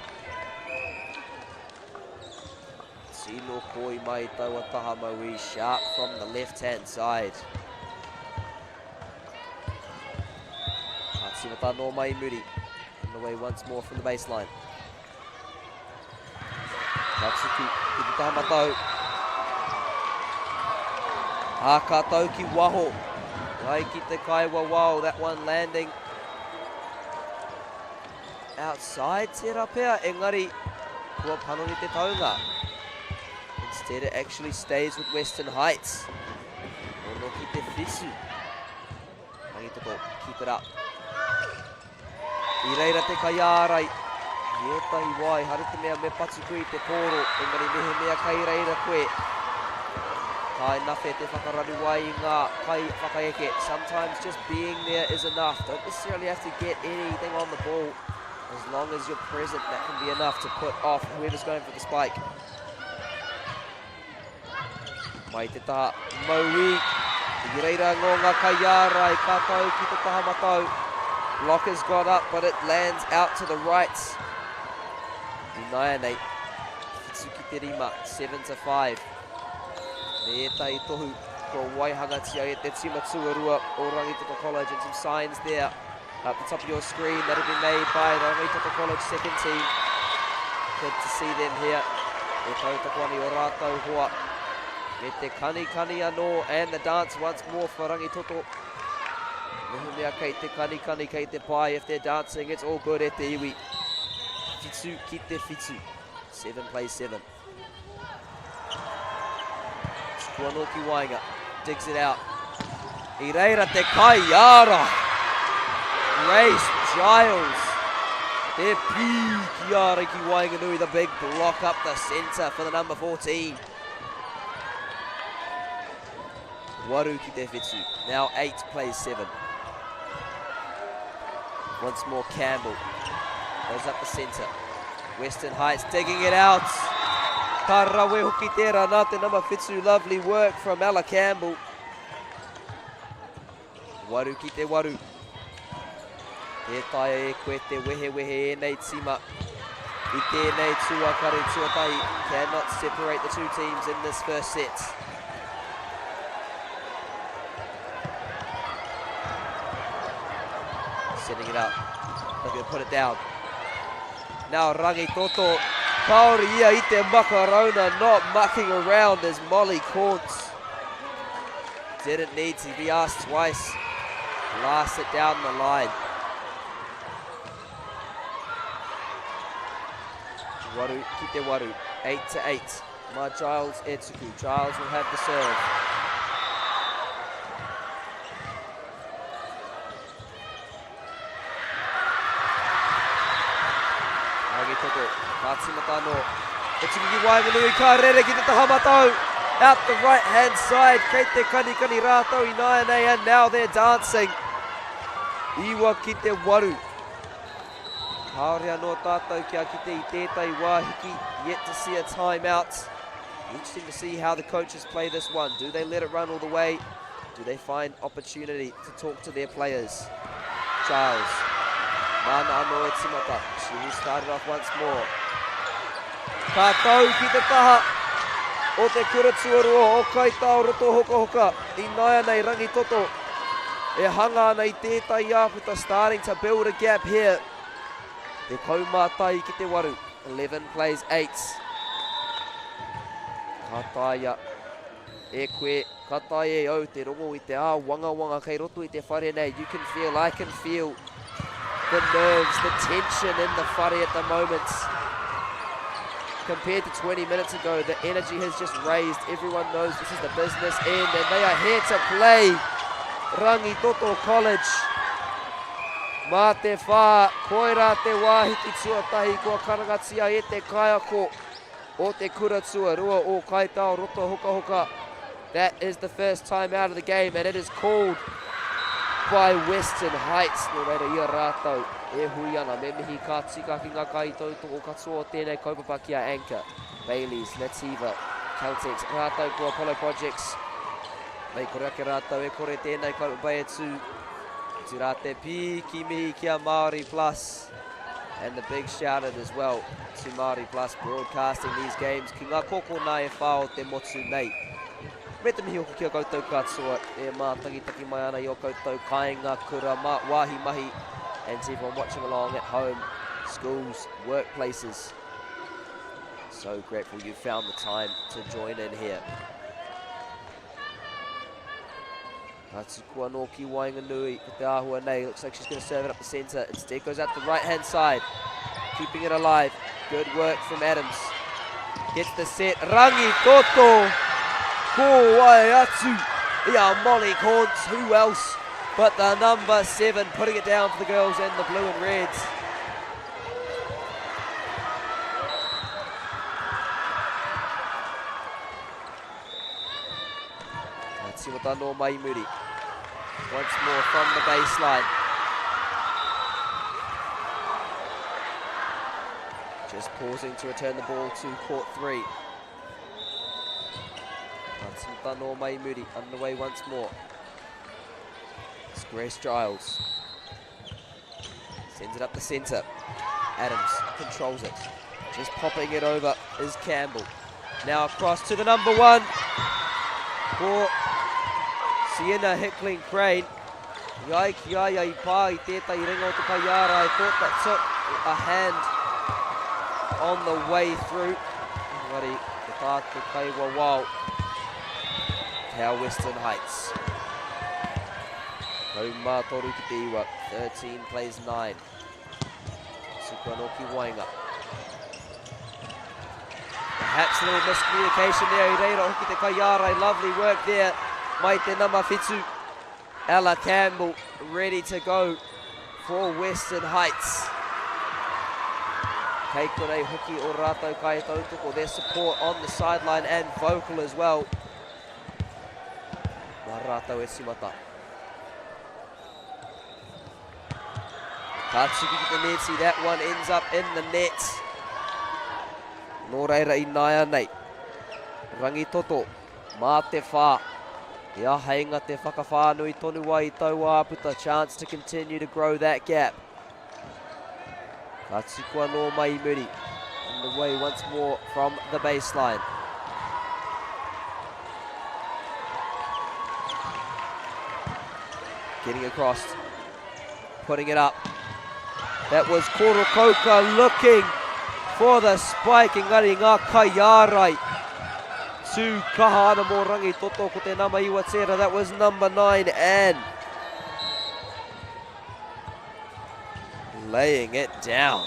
Tino koi mai taua taha mauī, sharp from the left-hand side. Ka tīmata nō mai muri. On the way once more from the baseline. Ka tuku ki te taha matau. Ā, ka tau ki waho. Ai ki te kai wawao, that one landing outside tērā pea, engari kua panoni te taunga. Instead it actually stays with Western Heights. Ono ki te whitu. Rangitoto, keep it up. I reira te kaiārai. I ētahi wā, ehara te mea me patu koe i te pōro, engari mehemea kai reira koe, Kai nawhe te whakararu ai i ngā kai whakaeke. Sometimes just being there is enough. Don't necessarily have to get anything on the ball. As long as you're present, that can be enough to put off whoever's going for the spike. Mai te taha mauī. I reira ngō ngā kaiārai, ka tau ki te taha matau. Blockers got up, but it lands out to the right. Ināianei, whitu ki te rima, 7 to 5. Me ētahi tohu kua waihangatia e te tima tuarua o Rangitoto College and some signs there at the top of your screen that have been made by the Rangitoto College second team. Good to see them here. E tautoko ana i o rātou hoa. Me te kanikani anō and the dance once more for Rangitoto. Mehemea kei te kanikani, kei te pai, if they're dancing, it's all good e te iwi. Whitu ki te whitu. 7 plays 7. Tuku anō ki waenga. Digs it out. I reira te kaiara. Grace Giles. Te pī ki ara ki waenganui. The big block up the centre for the number 14. Waru ki te whitu. Now 8 plays 7. Once more Campbell goes up the centre. Western Heights digging it out. Ka rawe hoki tērā nā te nama whitu. Lovely work from Ella Campbell. Waru ki te waru. Tē taea e koe te wehewehe ēnei tīma i tēnei tuakare tuatahi. Cannot separate the two teams in this first set. Setting it up. Looking to put it down. Now Rangitoto, kaori ia i te makarauna, not mucking around as Molly Corns. Didn't need to be asked twice. Blast it down the line. Waru ki te waru. 8 to 8. Ma Giles e tuku. Giles will have the serve. Ka tīmata anō. E tuku ki waenganui, ka rere ki te taha matau. Out the right hand side, kei te kanikani rātou ināianei and now they're dancing. Iwa ki te waru. Kāore anō tātou kia kite i tētahi wā hiki, yet to see a timeout. Interesting to see how the coaches play this one. Do they let it run all the way? Do they find opportunity to talk to their players? Giles. Māna anō e timata. She will start it off once more. Ka tau ki te taha o te kura tuarua o Kaitao Roto Hokahoka i nāianei Rangitoto e hanga ana i tētahi āputa starting to build a gap here. 11 ki te 8. 11 plays 8. Ka taea e koe, ka taea e au te rongo i te āwangawanga kei roto i te whare nei. You can feel, I can feel the nerves, the tension in the whare at the moment. Compared to 20 minutes ago, the energy has just raised. Everyone knows this is the business end and they are here to play. Rangitoto College. Mā te whā, koirā te wāhi ki tuatahi kua karangatia e te kaiako o te kura tuarua o Kaitao Roto Hokahoka. That is the first time out of the game and it is called by Western Heights. Nō reira i a rātou e hui ana. Me mihi ka tika ki ngā kaitautoko katoa o tēnei kaupapa ki a Anchor, Bayleys, Nativa, Caltex, rātou ko Apollo Projects. Mei kore ake rātou e kore tēnei kaupapa e tū. Otirā te pīki mihi ki a Māori Plus. And the big shout out as well to Māori Plus broadcasting these games ki ngā kōkō nā e whā o te motu nei. Me te mihi hoki ki a koutou katoa e mātangitaki mai ana i o koutou kāinga, kura, ma, wāhi mahi and to everyone watching along at home, schools, workplaces. So grateful you found the time to join in here. Ka tuku anō ki waenganui ko te āhua nei. Looks like she's going to serve it up the centre. Instead goes out the right-hand side. Keeping it alive. Good work from Adams. Gets the set. Rangi Toto. Ko wai atu. Ia Molly Corns. Who else but the number 7 putting it down for the girls in the blue and reds. Ka tīmata anō mai i muri. Once more from the baseline. Just pausing to return the ball to court three. Ka tīmata anō mai i muri. Underway once more. It's Grace Giles. Sends it up the centre. Adams controls it. Just popping it over is Campbell. Now across to the number 1 for Sienna Hickling Crane. I ai ki a ia i pā i tētahi ringa o te kaiāra. I thought that took a hand on the way through. Engari, ko tā te kaiwawao. Kea Western Heights. 13 ki te iwa. 13 plays 9. Tuku anō ki waenga. Perhaps a little miscommunication there. I reira hoki te kaiārai. Lovely work there. Mai te nama whitu. Ella Campbell ready to go for Western Heights. Kei konei hoki o rātou kai tautoko. Their support on the sideline and vocal as well. Mā rātou e timata. Ka tuku ki te neti, that one ends up in the net. Nō reira i naia nei. Rangitoto, mā te whā. He āheinga te whakawhānui tonu ai i taua āputa. Chance to continue to grow that gap. Ka tuku anō mai i muri. Underway once more from the baseline. Getting across, putting it up. That was Korokoka looking for the spike. Engari ngā kaiārai. Tū kaha ana mō Rangitoto ko te nama iwa tērā. That was number 9, Anne. Laying it down.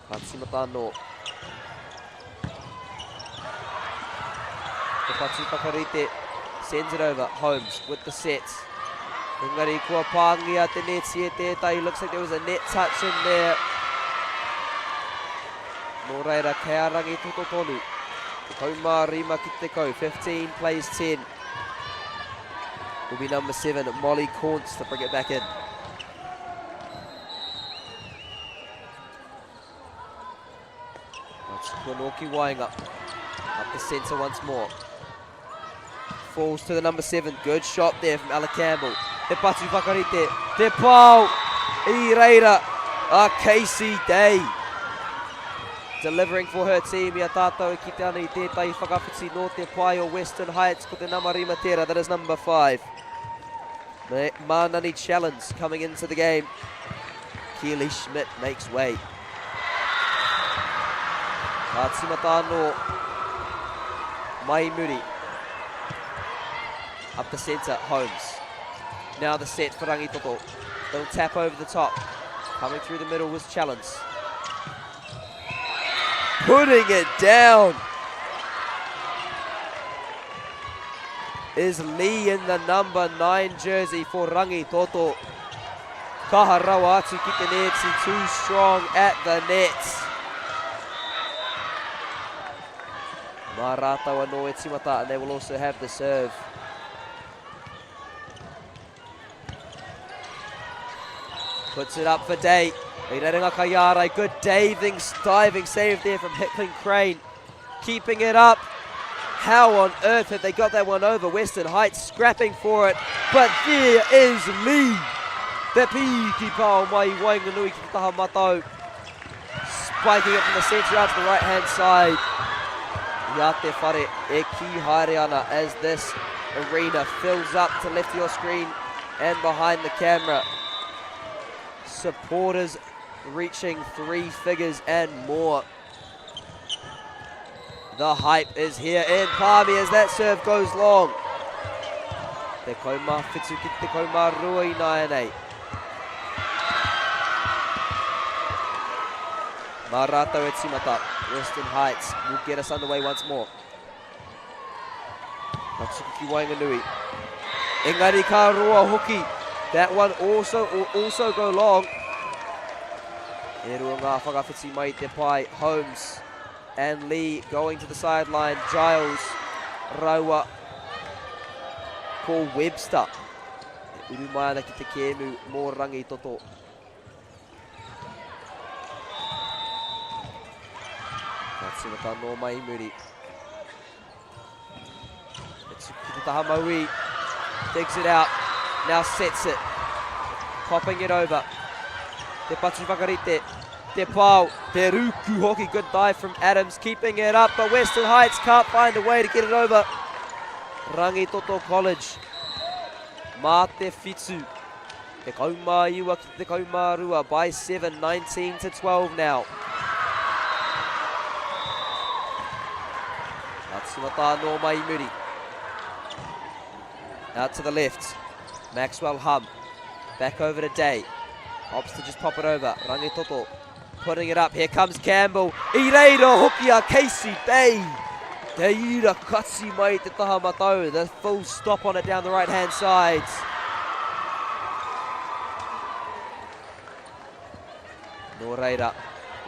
Ka tīmata anō. Te patu whakarite sends it over. Holmes with the set. Engari kua pāngia te neti e tētahi. Looks like there was a net touch in there. Nō reira, kei a Rangitoto tonu. 15 ki te 10, 15 plays 10. Will be number 7, Molly Corns to bring it back in. That's Kuanoki Wainga. Up the centre once more. Falls to the number 7. Good shot there from Ella Campbell. Te patu whakarite. Te pao i reira. A Casey Day. Delivering for her team i a tātou e kite ana i tētahi whakawhiti nō te pae o Western Heights ko te nama rima tērā. That is number 5. Manani Challenge coming into the game. Keely Schmidt makes way. Ka tīmata anō mai muri. Up the centre, Holmes. Now the set for Rangitoto. Little tap over the top. Coming through the middle was Challenge. Putting it down is Lee in the number 9 jersey for Rangitoto. Kaha rawa atu ki te neti, too strong at the net. Mā rātou anō e timata, and they will also have the serve. Puts it up for Day. I rerenga kaiārai, good diving, diving save there from Hickling Crane. Keeping it up. How on earth have they got that one over? Western Heights scrapping for it, but there is Lee. Te piki pao mai waenganui ki te taha matau. Spiking it from the centre out to the right hand side. I a te whare e ki haere ana as this arena fills up to left of your screen and behind the camera. Supporters reaching three figures and more. The hype is here in Palmy as that serve goes long. Te kauma whitu ki te kauma rua i nāianei. Mā rātou e tīmata. Western Heights will get us underway once more. Ka tuku ki waenganui. Engari ka roa hoki. That one also will also go long. E rua ngā whakawhiti mai te pae. Holmes and Lee going to the sideline. Giles raua ko Webster. E uru mai ana ki te kēmu mō Rangitoto. Ka tīmata anō mai i muri. E tuku ki te taha mauī. Digs it out. Now sets it. Popping it over. Te patu whakarite. Te pao. Te ruku hoki. Good dive from Adams. Keeping it up. But Western Heights can't find a way to get it over. Rangitoto College. Mā te whitu. 19 ki te 12 by 7, 19 to 12 now. Ka tīmata anō mai i muri. Out to the left. Maxwell Hum. Back over to Day. Opts to just pop it over. Rangitoto putting it up. Here comes Campbell. I reira hoki a Casey Day. Te ira kati mai te taha matau. The full stop on it down the right hand side. Nō reira,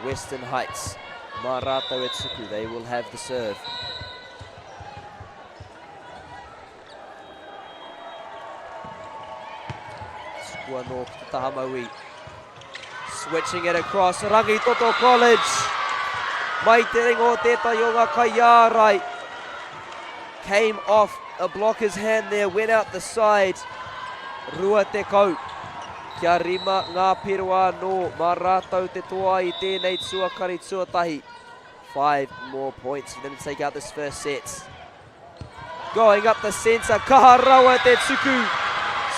Western Heights. Mā rātou e tuku, they will have the serve. Tuku anō ki te taha mauī. Switching it across, Rangitoto College. Mai te ringa o tētahi o ngā kaiārai. Came off a blocker's hand there, went out the side. 20. Kia rima ngā pero anō, mā rātou te toa i tēnei tuakari tuatahi. Five more points for them to take out this first set. Going up the centre, kaha rawa te tuku.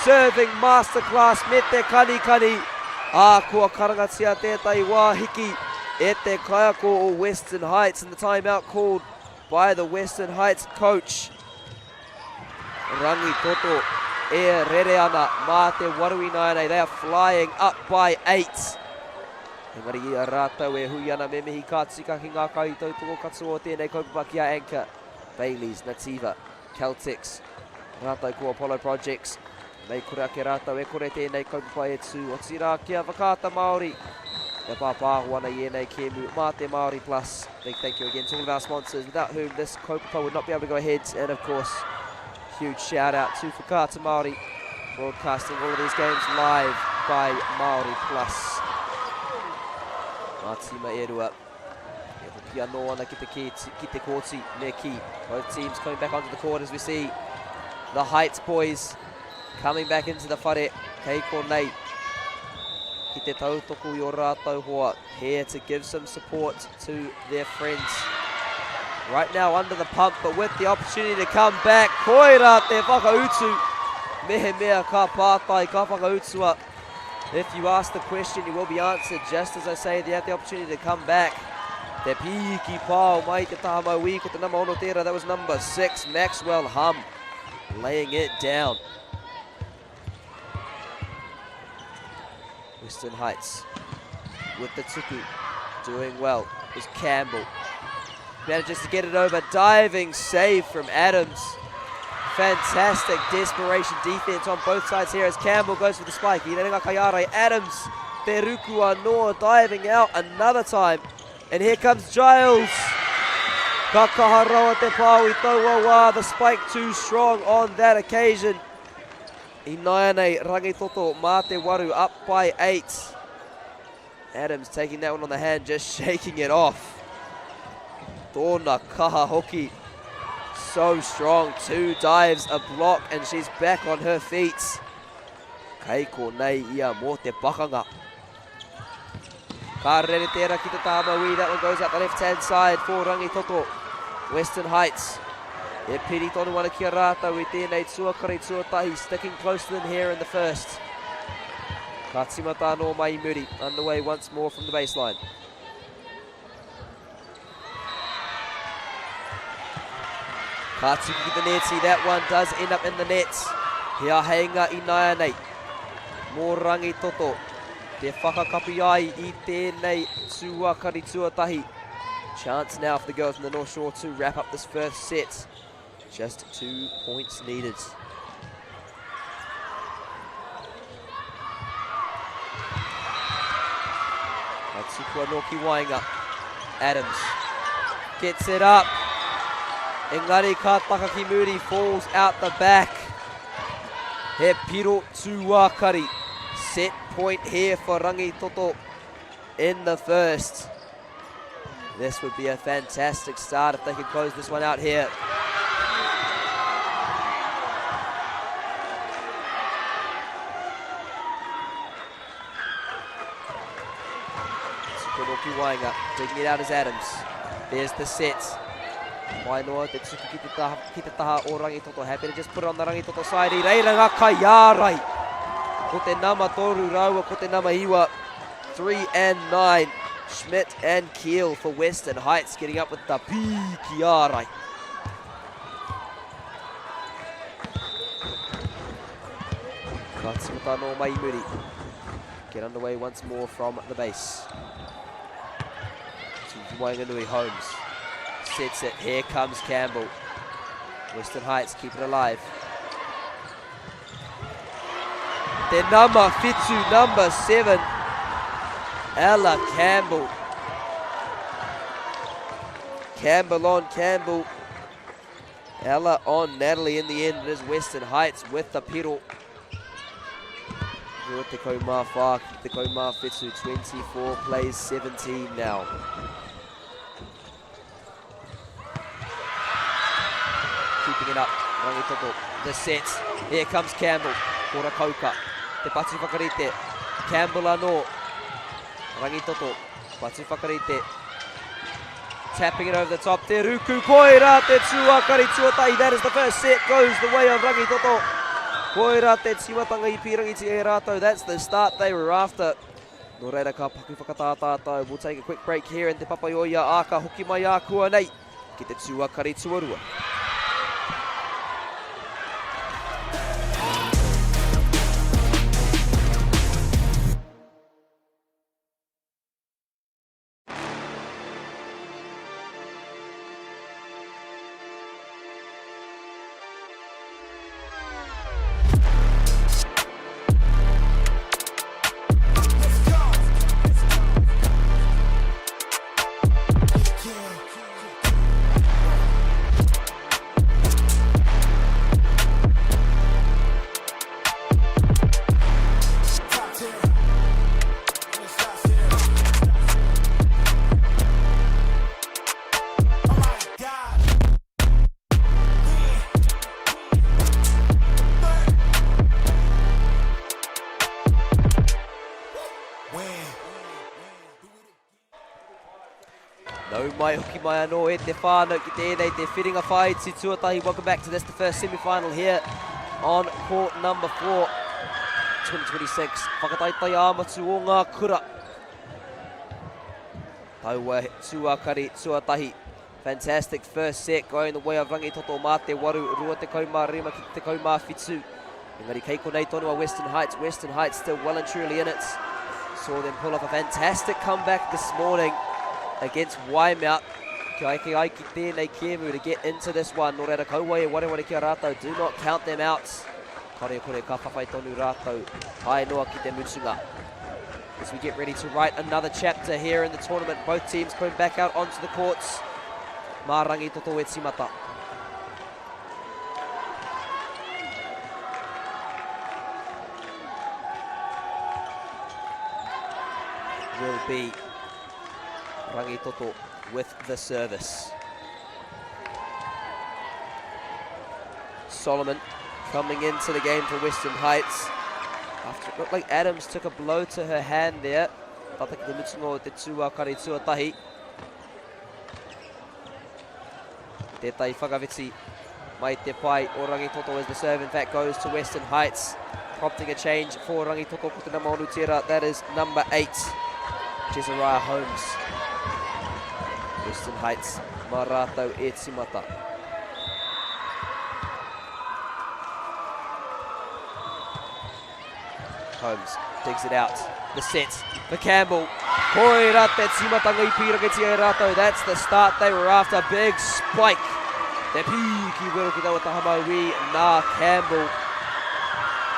Serving masterclass me te kanikani. Ā, kua karangatia tētahi wā hiki e te kaiako o Western Heights and the timeout called by the Western Heights coach. Rangitoto e rere ana mā te waru ināianei. They are flying up by 8. Engari i a rātou e hui ana me mihi ka tika ki ngā kaitautoko katoa o tēnei kaupapa ki a Anchor, Bayleys, Nativa, Caltex, rātou ko Apollo Projects. Mei kore ake rātou e kore tēnei kaupapa e tū, otirā ki a Whakaata Māori e pāpāho ana i ēnei kēmu mā te Māori Plus. Big thank you again to all of our sponsors, without whom this kaupapa would not be able to go ahead. And of course, huge shout out to Whakaata Māori, broadcasting all of these games live by Māori Plus. Ngā tīma e rua. E hoki anō ana ki te, ki, ki te kōti, me ki. Both teams coming back onto the court as we see the Heights boys coming back into the whare. Kei konei ki te tautoko i o rātou hoa. Here to give some support to their friends. Right now under the pump, but with the opportunity to come back. Koira te whakautu. Mehemea ka pātai, ka whakautua. If you ask the question, you will be answered. Just as I say, they have the opportunity to come back. Te piki pao mai te taha mauī ko te nama ono tērā. That was number 6, Maxwell Hum, laying it down. Western Heights with the tuku, doing well is Campbell. Manages to get it over, diving save from Adams. Fantastic desperation defense on both sides here as Campbell goes for the spike. Adams, Te Ruku anō diving out another time. And here comes Giles. Ka kaha rawa te pao i taua wā. The spike too strong on that occasion. Ināianei, Rangitoto mā te waru up by 8. Adams taking that one on the hand, just shaking it off. Tōna kaha hoki. So strong. 2 dives, a block, and she's back on her feet. Kei konei ia mō te pakanga. Ka rere tērā ki te taha mauī. That one goes out the left-hand side for Rangitoto. Western Heights. E piri tonu ana ki a rātou i tēnei tuakari tuatahi, sticking close to them here in the first. Ka timata anō mai i muri, underway once more from the baseline. Ka tuku ki te neti, that one does end up in the net. He aheinga i nāianei mō Rangitoto. Te whakakapi ai i tēnei tuakari tuatahi. Chance now for the girls from the North Shore to wrap up this first set. Just 2 points needed. Ka tuku anō ki waenga. Adams gets it up. Engari ka taka ki muri, falls out the back. He piro tūākari. Set point here for Rangitoto in the first. This would be a fantastic start if they could close this one out here. Sukunoki Wainga, digging it out is Adams. There's the set. Wainoa, te tuku ki te taha, ki te taha o Rangitoto. Happy to just put it on the Rangitoto side. I reira ngā kaiārai. Ko te nama toru rāua, ko te nama iwa. 3 and 9. Schmidt and Keel for Western Heights getting up with the piki ārai. Ka tīmata anō mai i muri. Get underway once more from the base. To Waenganui, Holmes sets it. Here comes Campbell. Western Heights keep it alive. Te nama whitu, number 7, Ella Campbell. Campbell on Campbell. Ella on Natalie in the end. It is Western Heights with the pedal. Rua te kau mā whā, ki te kau mā whitu, 24 plays 17 now. Keeping it up, Rangitoto, the set. Here comes Campbell, Kora Kauka, te patu whakarite. Campbell anō, Rangitoto, patu whakarite. Tapping it over the top, Te Ruku koira te tuakari tuatahi. That is the first set, goes the way of Rangitoto. Koira te tīmatanga i pīrangitia e rātou. That's the start they were after. Nō reira ka paku whakatā tātou. We'll take a quick break here in Te Papaioia, ā, ka hoki mai ākuanei ki te tuakari tuarua. Nau mai hoki mai anō e te whānau ki tēnei te whiringa whāiti tuatahi. Welcome back to this, the first semi-final here on court number 4. 2026, whakataetae ā-motu o ngā kura. Taua tuakari tuatahi. Fantastic first set going the way of Rangitoto mā te waru, 25 ki te 17. Engari kei konei tonu a Western Heights. Western Heights still well and truly in it. Saw them pull off a fantastic comeback this morning against Waimea. Kia eke ai ki tēnei kēmu to get into this one. Nō reira kaua e wareware ki a rātou. Do not count them out. Kore kore ka whawhai tonu rātou. Tae noa ki te mutunga. As we get ready to write another chapter here in the tournament, both teams coming back out onto the courts. Mā Rangitoto e tīmata. Will be Rangitoto with the service. Solomon coming into the game for Western Heights. After it looked like Adams took a blow to her hand there. Tata ki te mutunga o te tūākari tuatahi. Tētahi whakawhiti mai te pai o Rangitoto as the serve in fact goes to Western Heights. Prompting a change for Rangitoto ko te nama onu tērā. That is number 8, Jezariah Holmes. Western Heights mā rātou e tīmata. Holmes digs it out. The set for Campbell. Koira te tīmatanga i pīrangitia e rātou. That's the start they were after. Big spike. Te pīki wero ki taua taha mauī nā Campbell.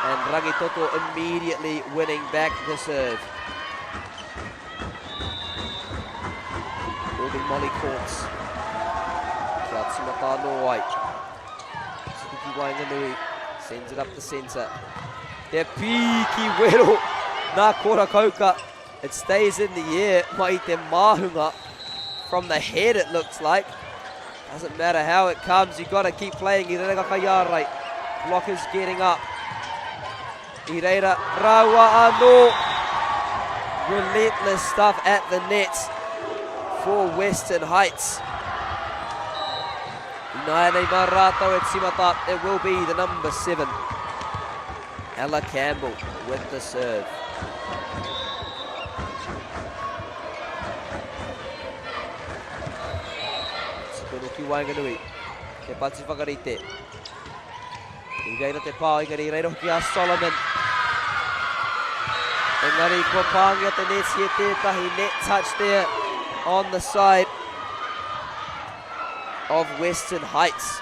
And Rangitoto immediately winning back the serve. Will be Molly Courts. Kia tīmata anō ai. Tuku ki waenganui. Sends it up the centre. Te pīki wero nā Kora Kauka. It stays in the air mai te māhunga. From the head it looks like. Doesn't matter how it comes, you got to keep playing. I reira ka iārai. Blockers getting up. I reira rāua anō. Relentless stuff at the net for Western Heights. Ināianei mā rātou e tīmata, it will be the number 7, Ella Campbell with the serve. Tukono ki waenganui, te patu whakarite. I reira te pā, engari i reira hoki a Solomon. Engari kua pāngia te neti e tētahi net touch there on the side of Western Heights.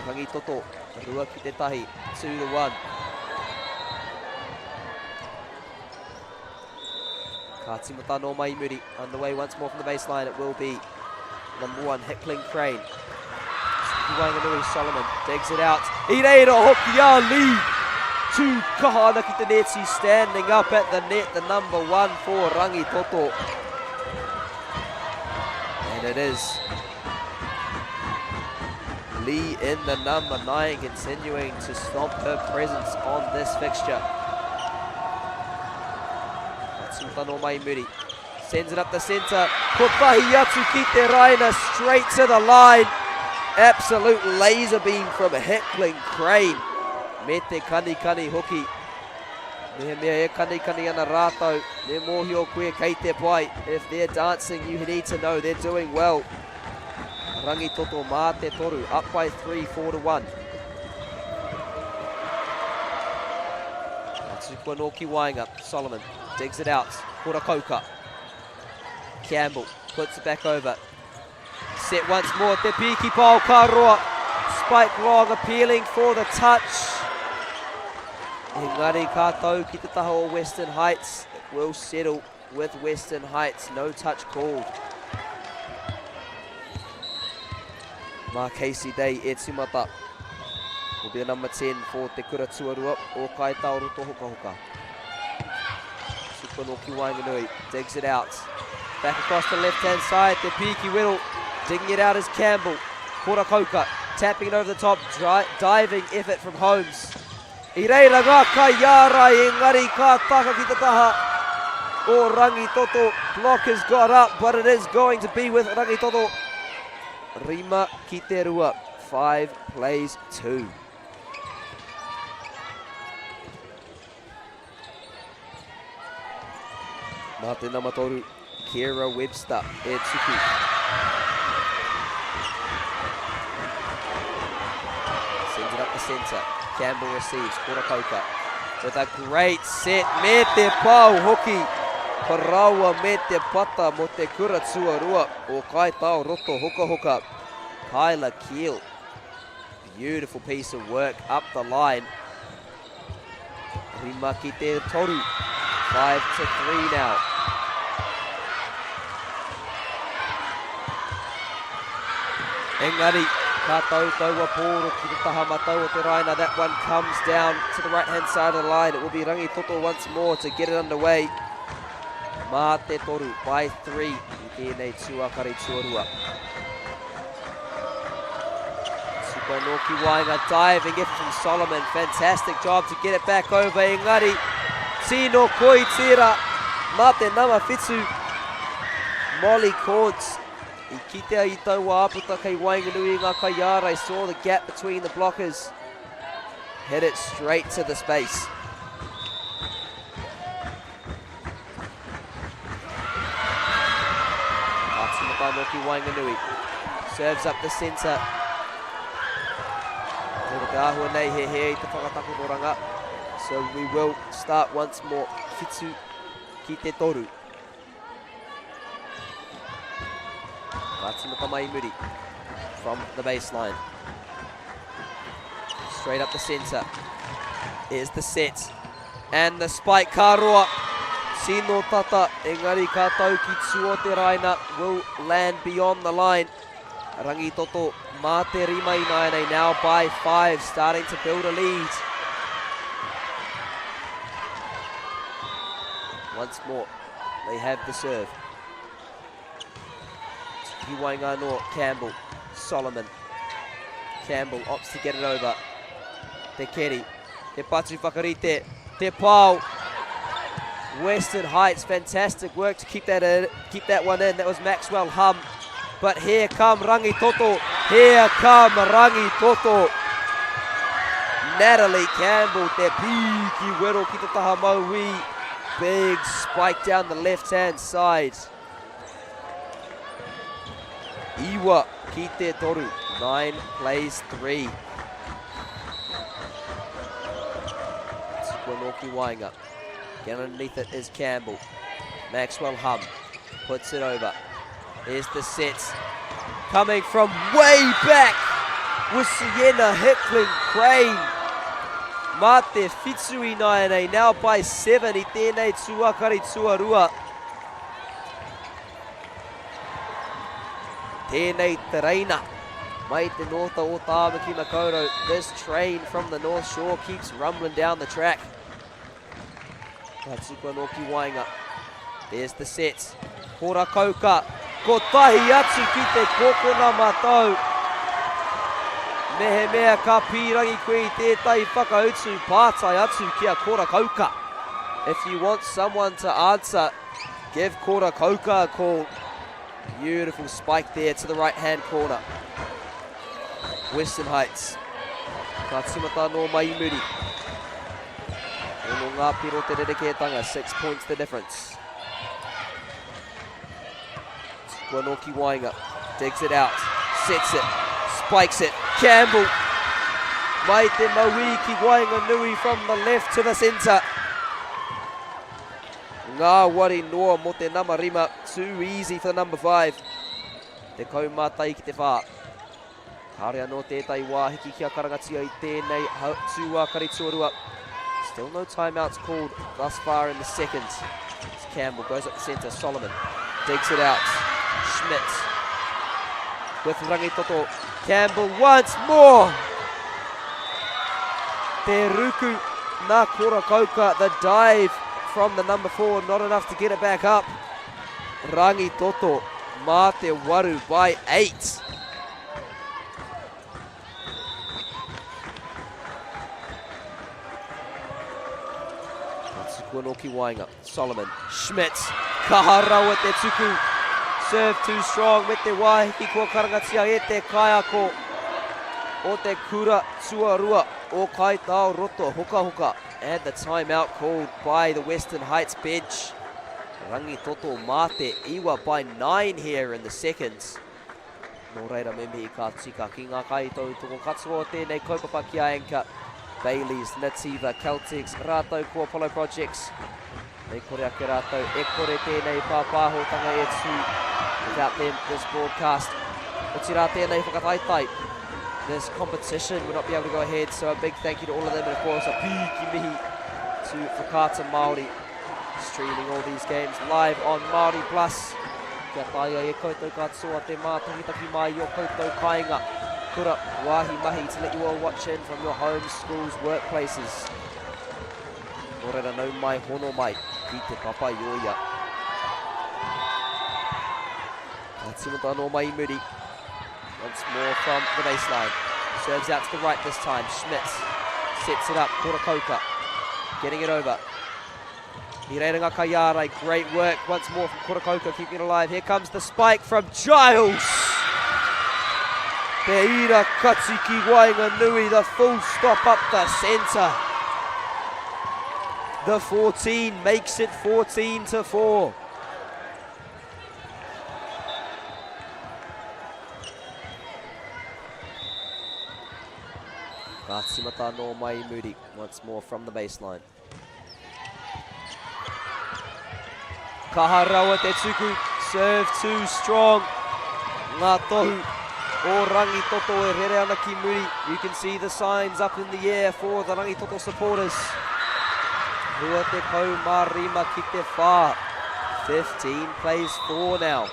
Rangitoto, rua ki te tahi, 2 to 1. Ka tīmata anō mai i muri. Underway once more from the baseline. It will be number 1, Hickling Crane. Waenganui Solomon digs it out. I reira hoki a Lee. Tū kaha ana ki te neti, standing up at the net, the number 1 for Rangitoto. And it is Lee in the number 9, continuing to stomp her presence on this fixture. Matsuta mai muri. Sends it up the centre. Kotahi atu ki te raina, straight to the line. Absolute laser beam from Hickling Crane. Me te kani kani hoki. Mehemea e kanikani ana rātou, me mōhio koe kei te pai. If they're dancing, you need to know they're doing well. Rangitoto mā te toru, up by 3, 4 to 1. Atu kua nō ki waenga, Solomon digs it out, Kora Kauka. Campbell puts it back over. Set once more, Te Piki Pao ka roa. Spike long appealing for the touch. Engari ka tau ki te taha o Western Heights. It will settle with Western Heights. No touch called. Mā Casey Day e tīmata. Will be the number 10 for Te Kura Tuarua o Kai Taoroto Hokahoka. Super no ki waenganui. Digs it out. Back across the left-hand side. Te Piki Whittle digging it out is Campbell. Kora Kauka tapping it over the top. Dry, diving effort from Holmes. I reira ngā kaiārai, engari ka taka ki te taha. o Rangitoto. Block has got up, but it is going to be with Rangitoto. Rima ki te rua. 5 plays 2. Mā te nama toru, Kiera Webster e tuku. Sends it up the centre. Campbell receives. Kora Kauka with a great set. Me te pau hoki. Parawa me te pata mo te kura tuarua o Kaitao Roto Hokahoka. Kyla Keel. Beautiful piece of work up the line. Rima ki te toru. 5 to 3 now. Engari, ka tau taua pōro ki te taha matau o te raina. That one comes down to the right-hand side of the line. It will be Rangitoto once more to get it underway. Mā te toru by 3 i tēnei tuakari tuarua. Super Noki Waenga diving effort from Solomon. Fantastic job to get it back over. Engari, tino koi tērā. Mā te nama whitu. Molly Cords. I kitea i taua aputa kei waenganui i ngā kaiārai. Saw the gap between the blockers. Hit it straight to the space. Ka tīmata anō ki waenganui. Serves up the centre. Te whakaahua nei he hē i te whakatakotoranga. So we will start once more. Whitu ki te toru. Ka tīmata mai i muri. From the baseline. Straight up the centre. Here's the set. And the spike ka roa. Tino tata, engari ka tau ki tua te raina, will land beyond the line. Rangitoto mā te rima ināianei, now by 5, starting to build a lead. Once more, they have the serve. Tuki Waingano, Campbell, Solomon. Campbell opts to get it over. Te Keri, Te Patu Whakarite, Te Pao. Western Heights, fantastic work to keep that in, keep that one in. That was Maxwell Hum. But here come Rangitoto. Here come Rangitoto. Natalie Campbell, te piki wero ki te taha maui. Big spike down the left-hand side. Iwa ki te toru. 9 plays 3. Tukua Noki Waenga. Get underneath it is Campbell. Maxwell Hum puts it over. Here's the set. Coming from way back with Sienna Hickling Crane. Mā te whitu ināianei, now by 7 i tēnei tuakari tuarua. Tēnei tereina mai te nōta o Tāmaki Makaurau. This train from the North Shore keeps rumbling down the track. Ka tuku anō ki waenga. There's the set. Hora Kauka. Kotahi atu ki te kokona matau. Mehemea ka pīrangi koe i tētahi whakautu, pātai atu ki a Kora Kauka. If you want someone to answer, give Kora Kauka a call. Beautiful spike there to the right-hand corner. Western Heights. Ka tīmata anō mai i muri. Ono ngā piro te rerekētanga, 6 points the difference. Tuku anō ki waenga, digs it out, sets it, spikes it, Campbell. Mai te mauī ki waenga nui from the left to the centre. Ngāwari noa mō te nama rima, too easy for the number 5. 11 ki te 4. Kāore anō tētahi wā hiki kia karangatia i tēnei tūākari tuarua. Still no timeouts called thus far in the second. As Campbell goes up the centre, Solomon digs it out. Schmidt with Rangitoto. Campbell once more! Te ruku nā Kora Kauka, the dive from the number 4, not enough to get it back up. Rangitoto, mā te waru by 8. Ka tuku tuku anō ki waenga. Solomon, Schmidt, kaha rawa te tuku. Serve too strong me te wāhiki kua karangatia e te kaiako o te kura tuarua o Kaitao Roto Hokahoka. And the timeout called by the Western Heights bench. Rangitoto mā te iwa by 9 here in the seconds. Nō reira me mihi ka tika ki ngā kaitautoko katoa o tēnei kaupapa ki a Anchor, Bayleys, Nativa, Caltex, rātou ko Apollo Projects. Mei kore ake rātou, e kore tēnei pāpāhotanga e tū. Without them, this broadcast, otirā tēnei whakataetae, this competition would not be able to go ahead. So a big thank you to all of them and of course a pīki mihi to Whakaata Māori. Streaming all these games live on Māori Plus. Kia taea e koutou katoa te mātakitaki mai i o koutou kāinga, kura, wāhi mahi to let you all watch in from your homes, schools, workplaces. Nō reira nau mai, hono mai ki Te Papaioea. Ka tīmata anō mai i muri. Once more from the baseline. Serves out to the right this time. Schmidt sets it up. Korakoka getting it over. I reira ngā kaiārai. Great work once more from Korakoka, keeping it alive. Here comes the spike from Giles. Te ira kati ki waenganui, the full stop up the centre. The 14 makes it 14 to 4. Ka timata anō mai i muri, once more from the baseline. Kaha rawa te tuku, serve too strong. Ngā tohu o Rangitoto e rere ana ki muri. You can see the signs up in the air for the Rangitoto supporters. 25 ki te whā. 15 plays 4 now.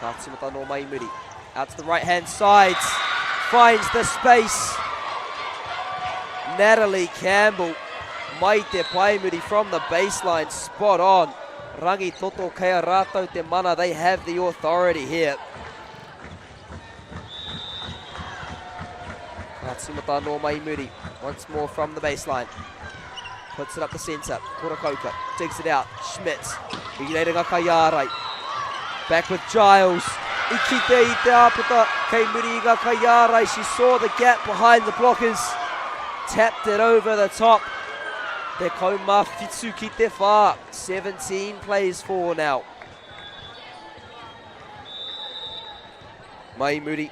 Ka timata nō mai muri. Out to the right hand side. Finds the space. Natalie Campbell. Mai te paemuri from the baseline. Spot on. Rangitoto kei a rātou te mana. They have the authority here. Ka timata anō mai muri. Once more from the baseline. Puts it up the centre. Korakauka digs it out. Schmidt. I reira ngā kaiārai. Back with Giles. I kite i te āputa kei muri i ngā kaiārai. She saw the gap behind the blockers. Tapped it over the top. Te kaumā whitu ki te whā. 17 plays 4 now. Mai muri.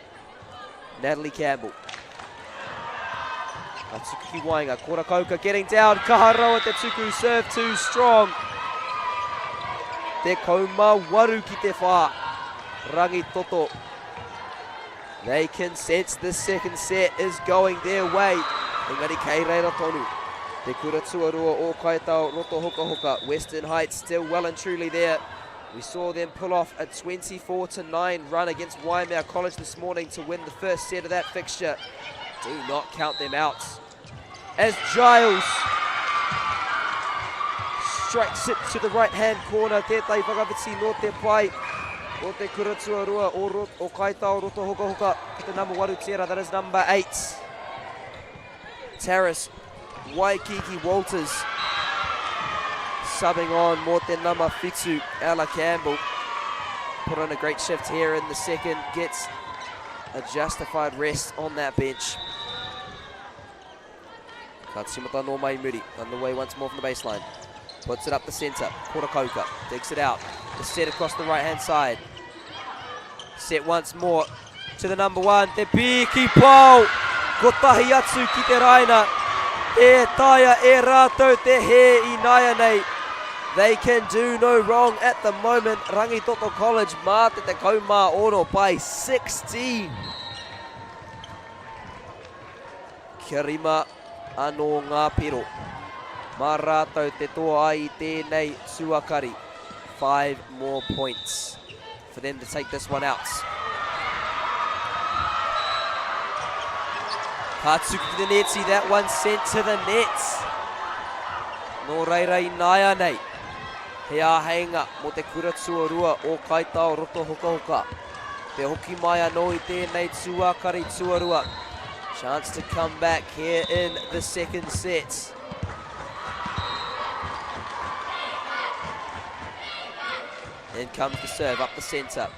Natalie Campbell. Ka tuku ki waenga. Korakauka getting down. Kaha rawa te tuku. Serve too strong. Te kauma waru ki te whā. Rangitoto. They can sense this second set is going their way. Engari kei reira tonu. Te kura tuarua o Kaitao Roto Hokahoka. Western Heights still well and truly there. We saw them pull off a 24 to 9 run against Waimea College this morning to win the first set of that fixture. Do not count them out. As Giles strikes it to the right-hand corner, tētai whakawhiti no te pai o te kura tuarua o, rot, o Kaitao Roto Hokahoka ki te number 8 tērā, that is number 8. Taris Waikiki Walters subbing on mō te nama whitu, Ella Campbell. Put on a great shift here in the second, gets a justified rest on that bench. Ka timata nō mai muri, underway once more from the baseline. Puts it up the centre, Korakauka digs it out. The set across the right-hand side. Set once more to the number one, Te Piki Pao. Kotahi atu ki te raina. Tē taea e rātou te hē ināianei. They can do no wrong at the moment. Rangitoto College mā te 16 by 16. Kia rima anō ngā pero. Mā rātou te toa ai i tēnei tuakari. 5 more points for them to take this one out. Ka tuku ki te neti, that one sent to the net. Nō reira i nāianei, he āheinga mō te kura tuarua o Kaitao Roto Hokahoka. Te hoki mai anō i tēnei tuakari tuarua. Chance to come back here in the second set. In comes the serve up the centre.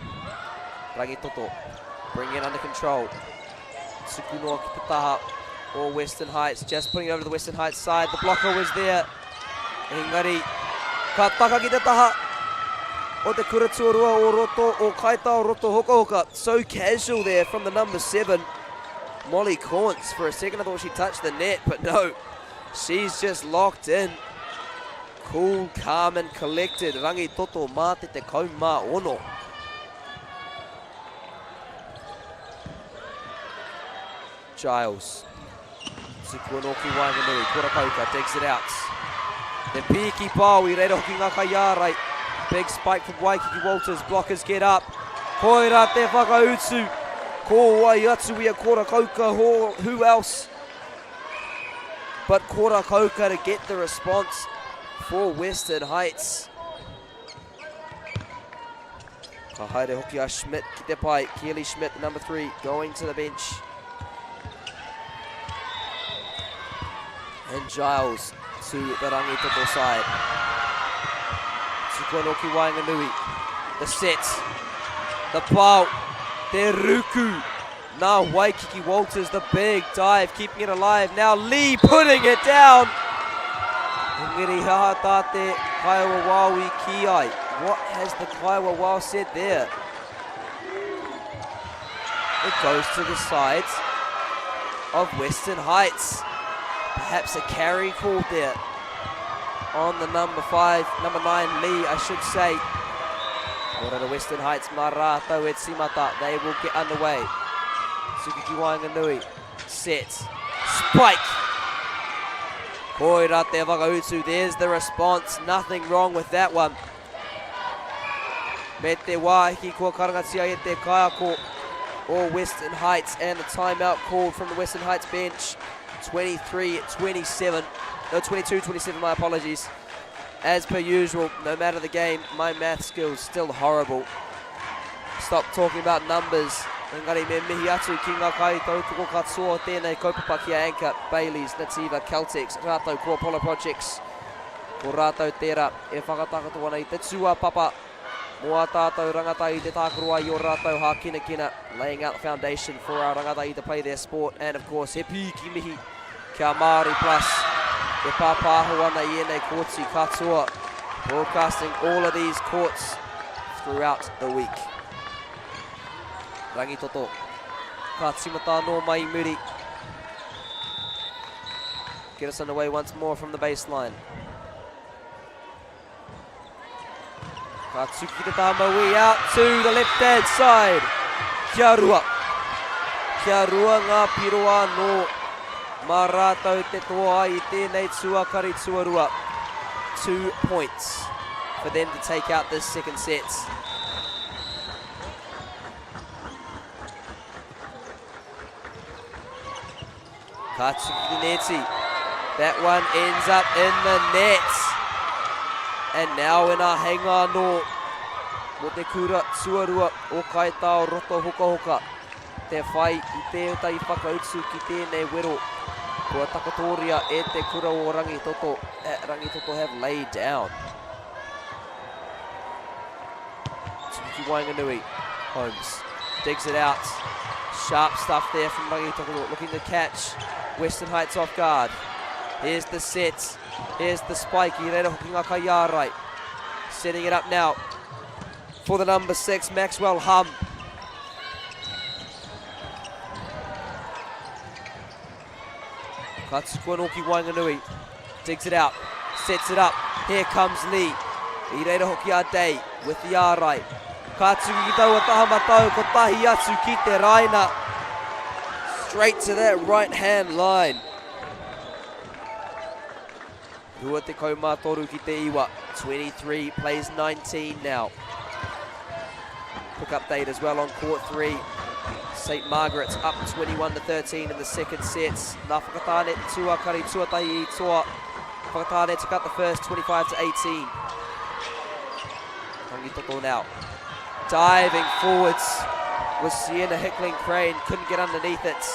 Rangitoto bringing it under control. Tsukunoa ki te taha o Western Heights. Just putting it over to the Western Heights side. The blocker was there. Engari, ka taka ki te taha o te kura tuarua o roto o Kaitao Roto Hokahoka. So casual there from the number 7, Molly Corns. For a second I thought she touched the net, but no. She's just locked in. Cool, calm and collected. Rangitoto mā te 16. Giles. Tuku anō ki waenganui. Kora Kauka digs it out. The piki pao i reira hoki ngā kaiārai. Big spike from Waikiki Walters. Blockers get up. Koira te whakautu. Ko wai atu ia Kora Kauka. Who else but Kora Kauka to get the response for Western Heights. Ka haere hoki a Schmidt ki te pai. Keely Schmidt, the number 3, going to the bench. And Giles to the Rangitoto side. Tuku anō ki waenganui. The set. The pau. Te ruku. Nā Waikiki Walters, the big dive, keeping it alive. Now Lee putting it down. Engari haha tā te Kaiwa Wao i kī ai. What has the Kaiwa Wao said there? It goes to the side of Western Heights. Perhaps a carry called there on the number 5, number 9 Lee, I should say. Kōrero Western Heights mā rātou e tīmata. They will get underway. Tuku ki waenganui. Set. Spike. Koira te whakautu. There's the response. Nothing wrong with that one. Me te wāhi kua karangatia e te kaiako o Western Heights and the timeout called from the Western Heights bench. 23-27. No, 22-27, my apologies. As per usual, no matter the game, my math skills still horrible. Stop talking about numbers. Engari me mihi atu ki ngā kai tautoko katoa o tēnei kaupapa ki a Anchor, Bayleys, Nativa, Caltex, rātou ko Apollo Projects. Ko rātou tērā e whakatakoto ana i te tūāpapa mō ā tātou rangatahi te tākaro ai i ō rātou hākinakina, laying out the foundation for our rangatahi to play their sport, and of course he pīki mihi ki a Māori Plus e pāpāho ana i ēnei kōti katoa, broadcasting all of these courts throughout the week. Rangitoto, ka tīmata anō mai i muri. Get us underway once more from the baseline. Ka tuku ki te taha mauī out to the left hand side. Kia rua. Kia rua ngā piro anō. Mā rātou te toa ai i tēnei tuakari tuarua. 2 points for them to take out this second set. Ka tuku ki te neti. That one ends up in the net. And now in a heinga anō mō te kura tuarua o Kaitao Roto Hokahoka. Te whai i tētahi whakautu ki tēnei wero. Kua takotoria e te kura o Rangitoto. At Rangitoto have laid down. Tuku ki waenganui. Holmes digs it out. Sharp stuff there from Rangitoto, looking to catch Western Heights off guard. Here's the set. Here's the spike. I reira hoki ngā kaiārai. Setting it up now for the number 6, Maxwell Hum. Ka tuku anō ki waenganui. Digs it out. Sets it up. Here comes Lee. I reira hoki a Day with the ārai. Ka tuku ki taua taha matau, kotahi atu ki te raina. Straight to that right hand line. 23 ki te iwa. 23 plays 19 now. Quick update as well on court 3. St. Margaret's up 21 to 13 in the second set. Nā Whakatāne te tuakari tuatahi i toa. Whakatāne took out the first 25 to 18. Rangitoto now. Diving forwards was Sienna Hickling Crane. Couldn't get underneath it.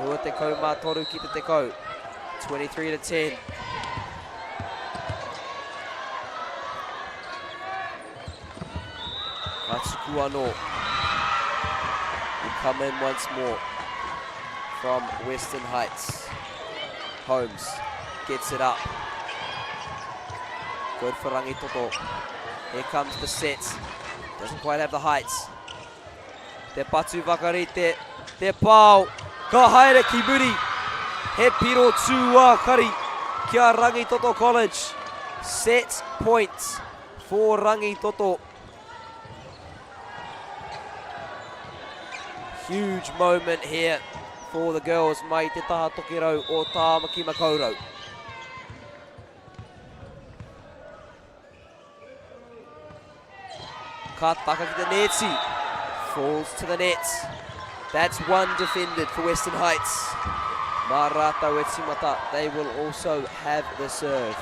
23 ki te 10. 23 to 10. Ka tuku anō. Will come in once more from Western Heights. Holmes gets it up. Good for Rangitoto. Here comes the set. Doesn't quite have the height. Te patu whakarite, te pao, ka haere ki muri. He piro tūākari ki a Rangitoto College. Set point for Rangitoto. Huge moment here for the girls mai te taha tokerau o Tāmaki Makaurau. Ka taka ki te neti. Falls to the net. That's one defended for Western Heights. Mā rātou e tīmata, they will also have the serve.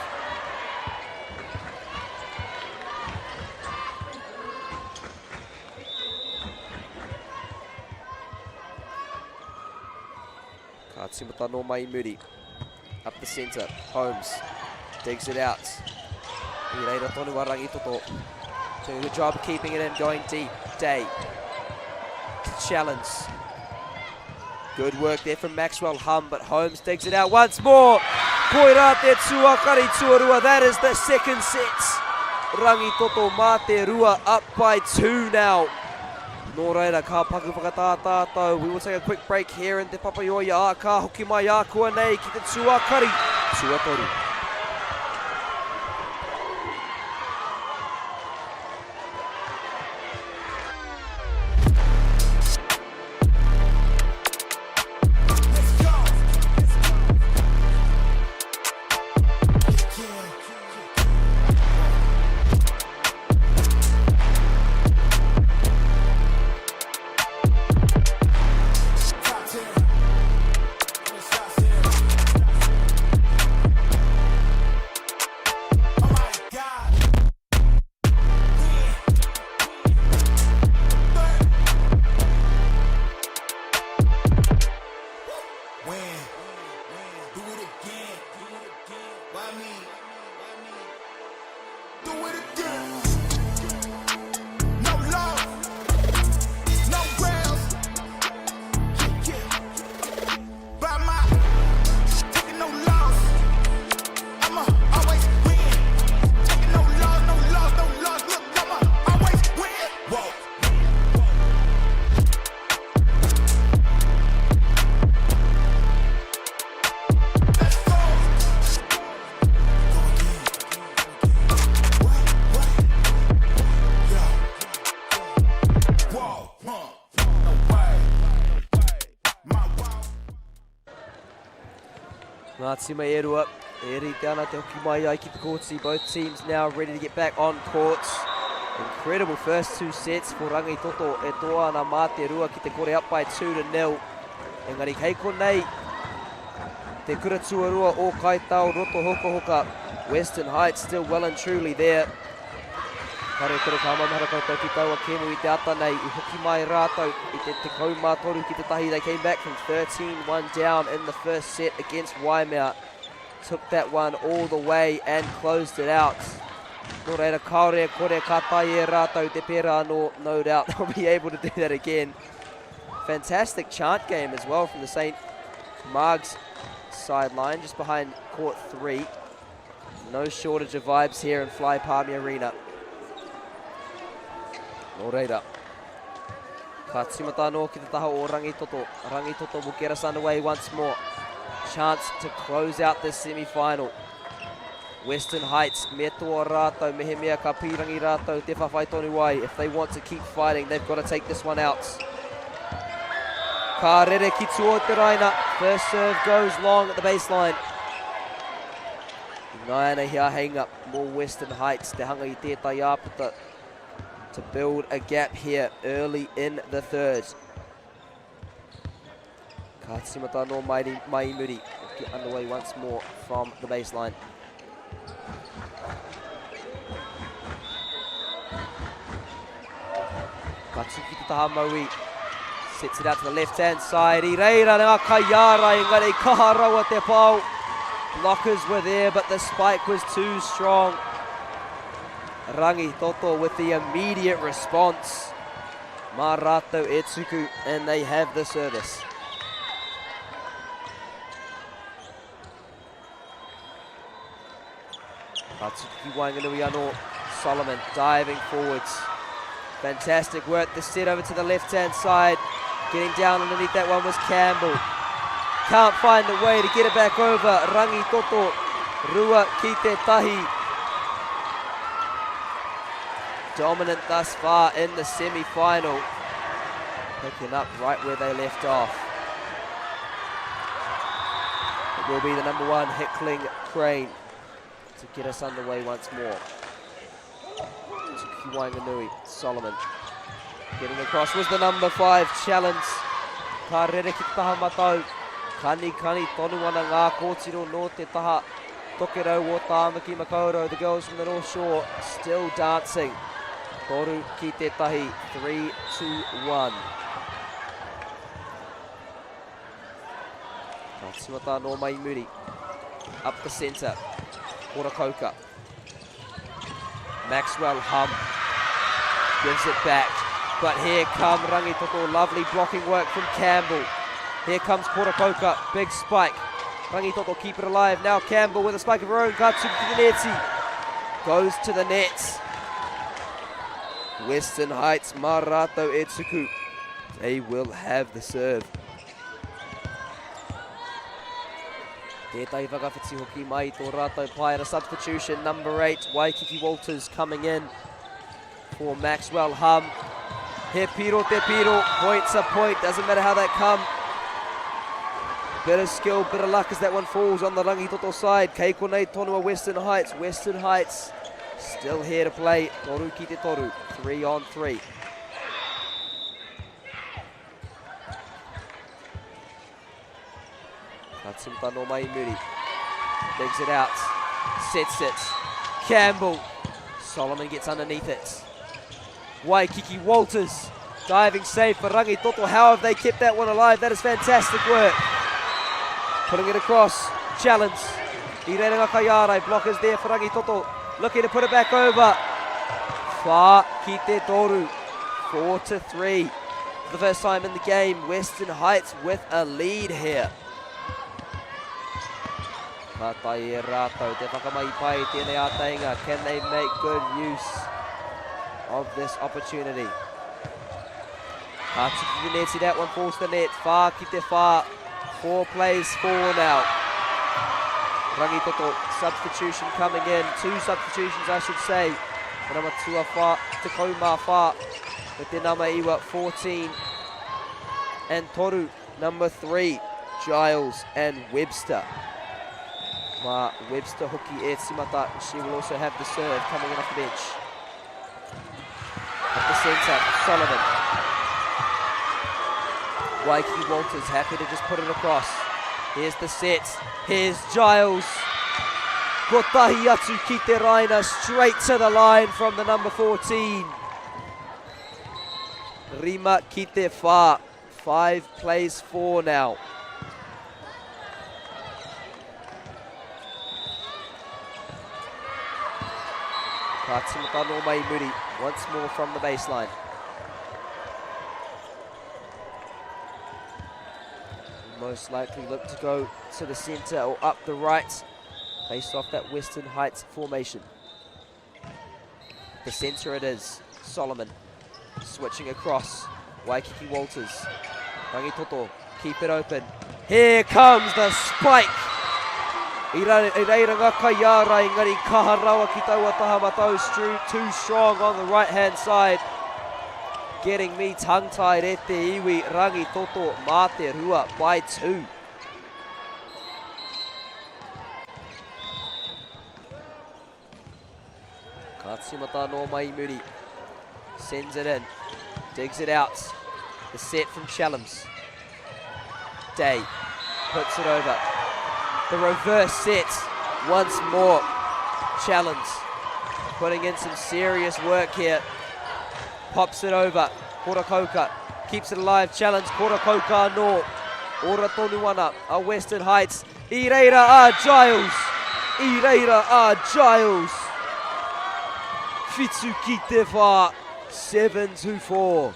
Ka tīmata nō mai i muri. Up the centre, Holmes digs it out. I reira tonu a Rangitoto. Doing a good job of keeping it in, going deep. Day to challenge. Good work there from Maxwell Hum, but Holmes digs it out once more. Koirā te tuakari tuarua. That is the second set. Rangitoto mā te rua up by two now. Nō reira, ka paku whakatā tātou. We will take a quick break here in Te Papaioea. Ā, ka hoki mai ākuanei ki te tuakari tuatoru. Ngā tīma e rua, e rite ana te hoki mai ai ki te kōti. Both teams now ready to get back on court. Incredible first two sets for Rangitoto e toa ana mā te rua ki te kore up by 2 to nil. Engari kei konei te kura tuarua o Kaitao Roto Hokahoka. Western Heights still well and truly there. Kare kore ka maumahara koutou ki taua kēmu i te ata nei. I hoki mai rātou i te 13 ki te tahi. They came back from 13-1 down in the first set against Waimea. Took that one all the way and closed it out. Nō reira, kāore e kore ka tae e rātou te pērā anō, no doubt they'll be able to do that again. Fantastic chant game as well from the St. Margs sideline, just behind court three. No shortage of vibes here in Fly Palmy Arena. Nō reira, ka tīmata anō ki te taha o Rangitoto. Rangitoto will get us underway once more. Chance to close out this semi-final. Western Heights, me toa rātou, mehemea ka pīrangi rātou, te whawhai tonu ai. If they want to keep fighting, they've got to take this one out. Ka rere ki tua o te raina. First serve goes long at the baseline. Nāianei he āheinga mō Western Heights te hanga i tētahi āputa to build a gap here early in the third. Ka tīmata anō mai, mai i muri. Get underway once more from the baseline. Ka tū ki te taha maui. Sets it out to the left-hand side. I reira ngā kaiārai, engari kaha rawa te pao. Blockers were there, but the spike was too strong. Rangitoto with the immediate response. Mā rātou e tuku, and they have the service. Ka tuku ki waenganui anō. Solomon diving forwards. Fantastic work. The set over to the left-hand side. Getting down underneath that one was Campbell. Can't find a way to get it back over. Rangitoto. Rua ki te tahi. Dominant thus far in the semi-final. Picking up right where they left off. It will be the number one, Hickling Crane, to get us underway once more. To Kiwainganui, Solomon. Getting across was the number five, challenge. Ka rere ki te taha matau. Kani kani tonu ana ngā kōtiro nō te taha tokerau o Tāmaki Makaurau. The girls from the North Shore still dancing. Toru ki te tahi, 3, 2, 1. Ka tīmata anō mai i muri. Up the centre. Horakauka. Maxwell Hum gives it back. But here come Rangitoto. Lovely blocking work from Campbell. Here comes Korakoka. Big spike. Rangitoto keep it alive. Now Campbell with a spike of her own. Ka tuku ki te neti. Goes to the net. Western Heights, mā rātou e tuku. They will have the serve. Tētahi whakawhiti hoki mai i tō rātou pae and a substitution, number 8, Waikiki Walters coming in for Maxwell Hum. He piro te piro, point's a point, doesn't matter how that come. Bit of skill, bit of luck as that one falls on the Rangitoto side. Kei konei tonu a Western Heights. Western Heights still here to play. Toru ki te toru, 3 on 3. Ka tīmata nō mai i muri. Digs it out. Sets it. Campbell. Solomon gets underneath it. Waikiki Walters. Diving save for Rangitoto. How have they kept that one alive? That is fantastic work. Putting it across. Challenge. I reira ngā kaiārai. Blockers there for Rangitoto. Looking to put it back over. Whā ki te toru. 4 to 3. For the first time in the game, Western Heights with a lead here. Ka tai e rātou te whakamahi pai tēnei āteinga. Can they make good use of this opportunity? Ka tiki te neti, that one falls to net. Whā ki te whā. Four plays four now. Rangitoto substitution coming in. Two substitutions, I should say. Nama tuawhā, te kaumā whā. Me te nama iwa, 14. And toru, number 3, Giles and Webster. Mā Webster hoki e timata. She will also have the serve coming in off the bench. At the centre, Solomon. Waikiki Walters happy to just put it across. Here's the set. Here's Giles. Kotahi atu ki te raina, straight to the line from the number 14. Rima ki te whā. Five plays four now. Ka tīmata nō mai muri, once more from the baseline. Most likely look to go to the centre or up the right, based off that Western Heights formation. The centre it is, Solomon switching across. Waikiki Walters, Rangitoto, keep it open. Here comes the spike! I reira ngā kaiārai, engari kaha rawa ki taua taha matau, too strong on the right hand side. Getting me tongue-tied e te iwi, Rangitoto mā te rua by two. Ka tīmata anō mai i muri. Sends it in. Digs it out. The set from Chalams. Day puts it over. The reverse set once more. Challenge. Putting in some serious work here. Pops it over. Horakauka. Keeps it alive, challenge, kora kauka anō. Ora tonu ana a Western Heights. I reira a Giles! I reira a Giles! Whitu ki te whā, 7 to 4.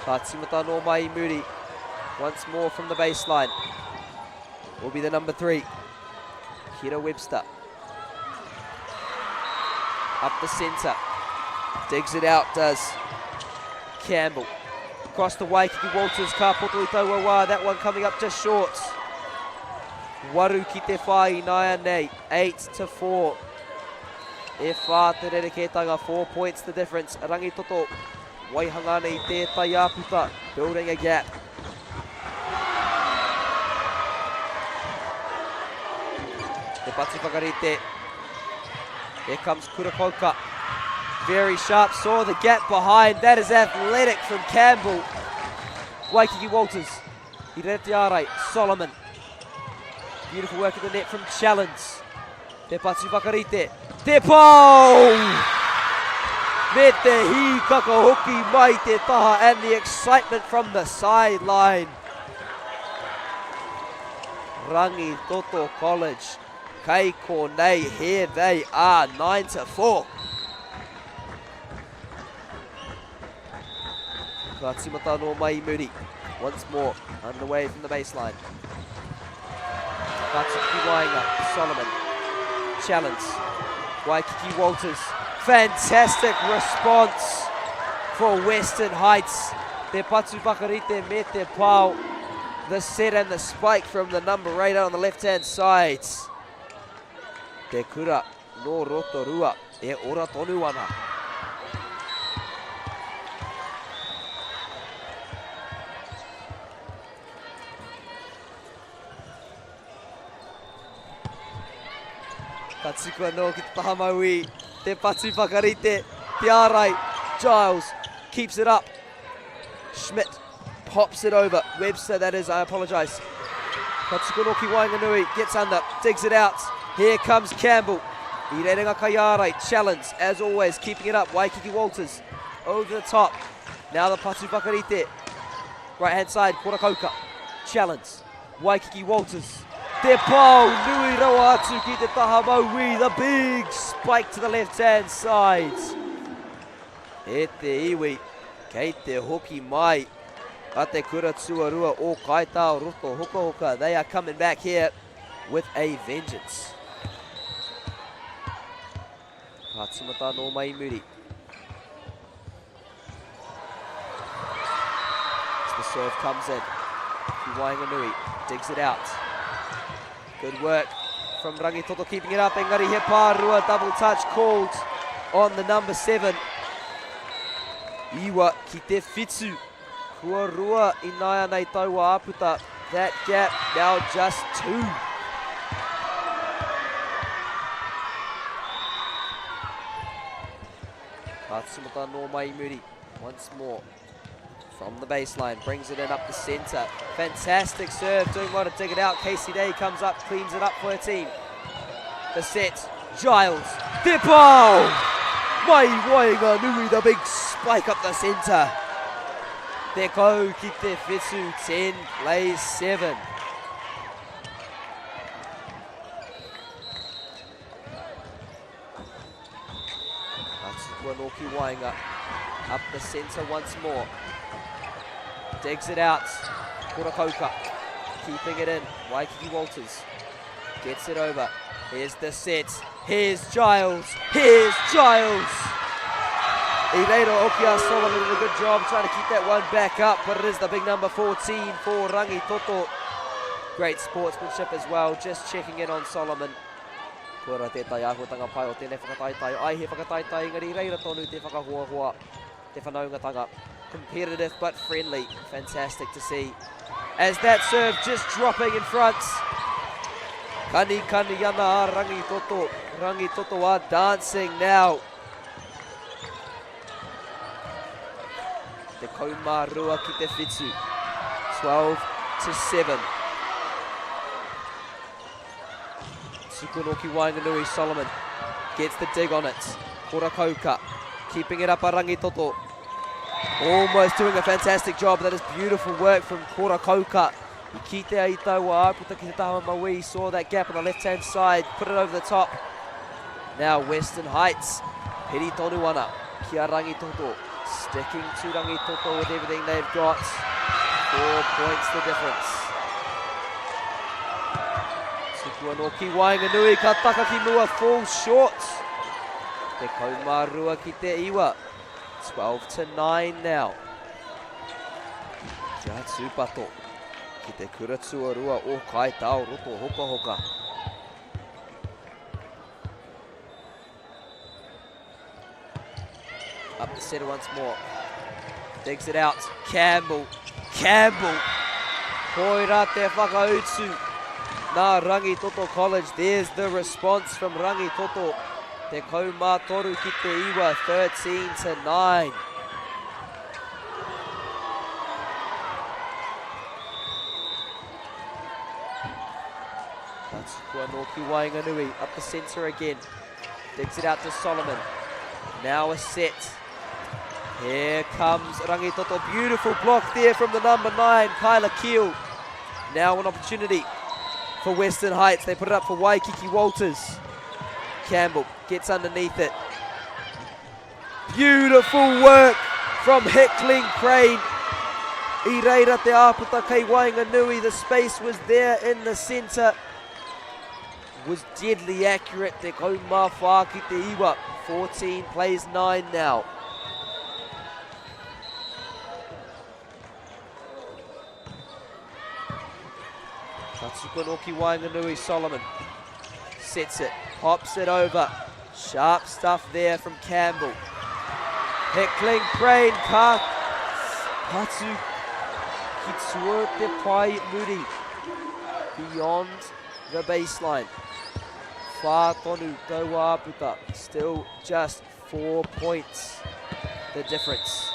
Ka tīmata anō mai i muri. Once more from the baseline. Will be the number 3. Kira Webster. Up the centre. Digs it out, does Campbell. Across the way, Kiki Walters, ka poto i taua wā. That one coming up just short. Waru ki te whai i nāia nei. 8 to 4. E whā te rerekētanga, 4 points the difference. Rangitoto, waihanga ana i tētai āputa, building a gap. Te patu whakarite. Here comes Kurakauka. Very sharp, saw the gap behind. That is athletic from Campbell. Waikiki Walters. I rere te ārai, Solomon. Beautiful work at the net from Challenge. Te patu whakarite. Te pau! Me te hīkaka hoki mai te taha and the excitement from the sideline. Rangitoto College. Kei konei, here they are, 9 to 4. Ka tīmata anō mai i muri. Once more, underway from the baseline. Ka tuku ki waenga, Solomon. Challenge. Waikiki Walters. Fantastic response for Western Heights. Te patu whakarite me te pao. The set and the spike from the number 8 on the left-hand side. Te kura Nō Rotorua e ora tonu ana. Ka tuku anō ki te taha mauī, te patu whakarite, te ārai, Giles keeps it up. Schmidt pops it over. Webster, that is, I apologise. Ka tuku anō ki waenganui, gets under, digs it out. Here comes Campbell. I reira ngā kaiārai, challenge, as always, keeping it up. Waikiki Walters over the top. Now the patu whakarite. Right hand side, Korakauka. Challenge. Waikiki Walters. Te pau, nui rawa atu ki te taha mauī. The big spike to the left hand side. E te iwi, kei te hoki mai a te kura tuarua o Kaitao Roto Hokahoka. They are coming back here with a vengeance. Ka tīmata anō mai i muri. As the serve comes in, ki waenganui, digs it out. Good work from Rangitoto keeping it up. Engari he pārua, double touch called on the number 7. Iwa ki te whitu. Kua rua i nāianei taua āputa. That gap now just 2. Ka tīmata anō mai i muri. Once more. From the baseline, brings it in up the centre. Fantastic serve, doing well to dig it out. Casey Day comes up, cleans it up for her team. The set, Giles, Te Pau! Mai waenganui, the big spike up the centre. Te kau ki te whetu, 10 plays 7. Ngā ki waenga. Up the centre once more. Digs it out. Korakauka keeping it in. Waikiki Walters gets it over. Here's the set. Here's Giles. Here's Giles. I reira hoki a Solomon did a good job trying to keep that one back up, but it is the big number 14 for Rangitoto. Great sportsmanship as well, just checking in on Solomon. Koira tētahi āhuatanga pai o tēnei whakataetae. Ai he whakataetae engari reira tonu te whakahoahoa, te whanaungatanga. Competitive but friendly. Fantastic to see. As that serve just dropping in front. Kani kani ana a Rangitoto. Rangitoto are dancing now. Te kaumārua ki te whitu. 12 to 7. Tukono ki waenganui, Solomon. Gets the dig on it. Kora Kauka keeping it up a Rangitoto. Almost doing a fantastic job. That is beautiful work from Kora Kauka. I kitea i taua āputa ki te taha mauī, saw that gap on the left-hand side, put it over the top. Now Western Heights, piri tonu ana ki a Rangitoto. Sticking to Rangitoto with everything they've got. 4 points the difference. Tuku anō ki waenganui, ka taka ki mua, fall short. 12 ki te iwa. 12 to 9 now. Kia tūpato ki te kura tuarua o Kaitao Roto Hokahoka. Up the centre once more. Digs it out. Campbell. Campbell. Koira te whakautu. Nā Rangitoto College. There's the response from Rangitoto. Te kaumātoru ki te iwa, 13 to 9. Ka tuku anō ki waenganui, up the centre again. Digs it out to Solomon. Now a set. Here comes Rangitoto. Beautiful block there from the number 9, Kyla Keel. Now an opportunity for Western Heights. They put it up for Waikiki Walters. Campbell gets underneath it. Beautiful work from Hickling Crane. I reira te āputa kei waenganui. The space was there in the centre. Was deadly accurate. Te kaumā whā ki te iwa. 14 plays 9 now. Ka tuku anō ki waenganui, Solomon sets it, pops it over. Sharp stuff there from Campbell. Heckling Crane, ka patu ki tua te pai muri. Beyond the baseline. Whā tonu taua āputa. Still just 4 points the difference.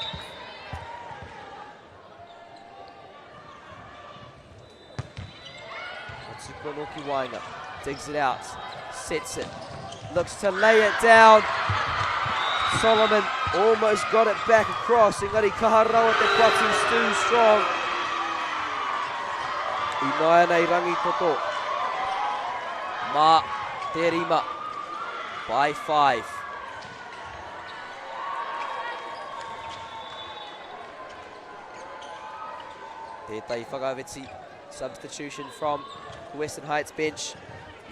Ka tuku anō ki waenga. Digs it out. Sets it. Looks to lay it down. Solomon almost got it back across. Engari kaha rawa te patu, too strong. I nāianei Rangitoto. Mā te rima by 5. Tētahi whakawhiti substitution from the Western Heights bench.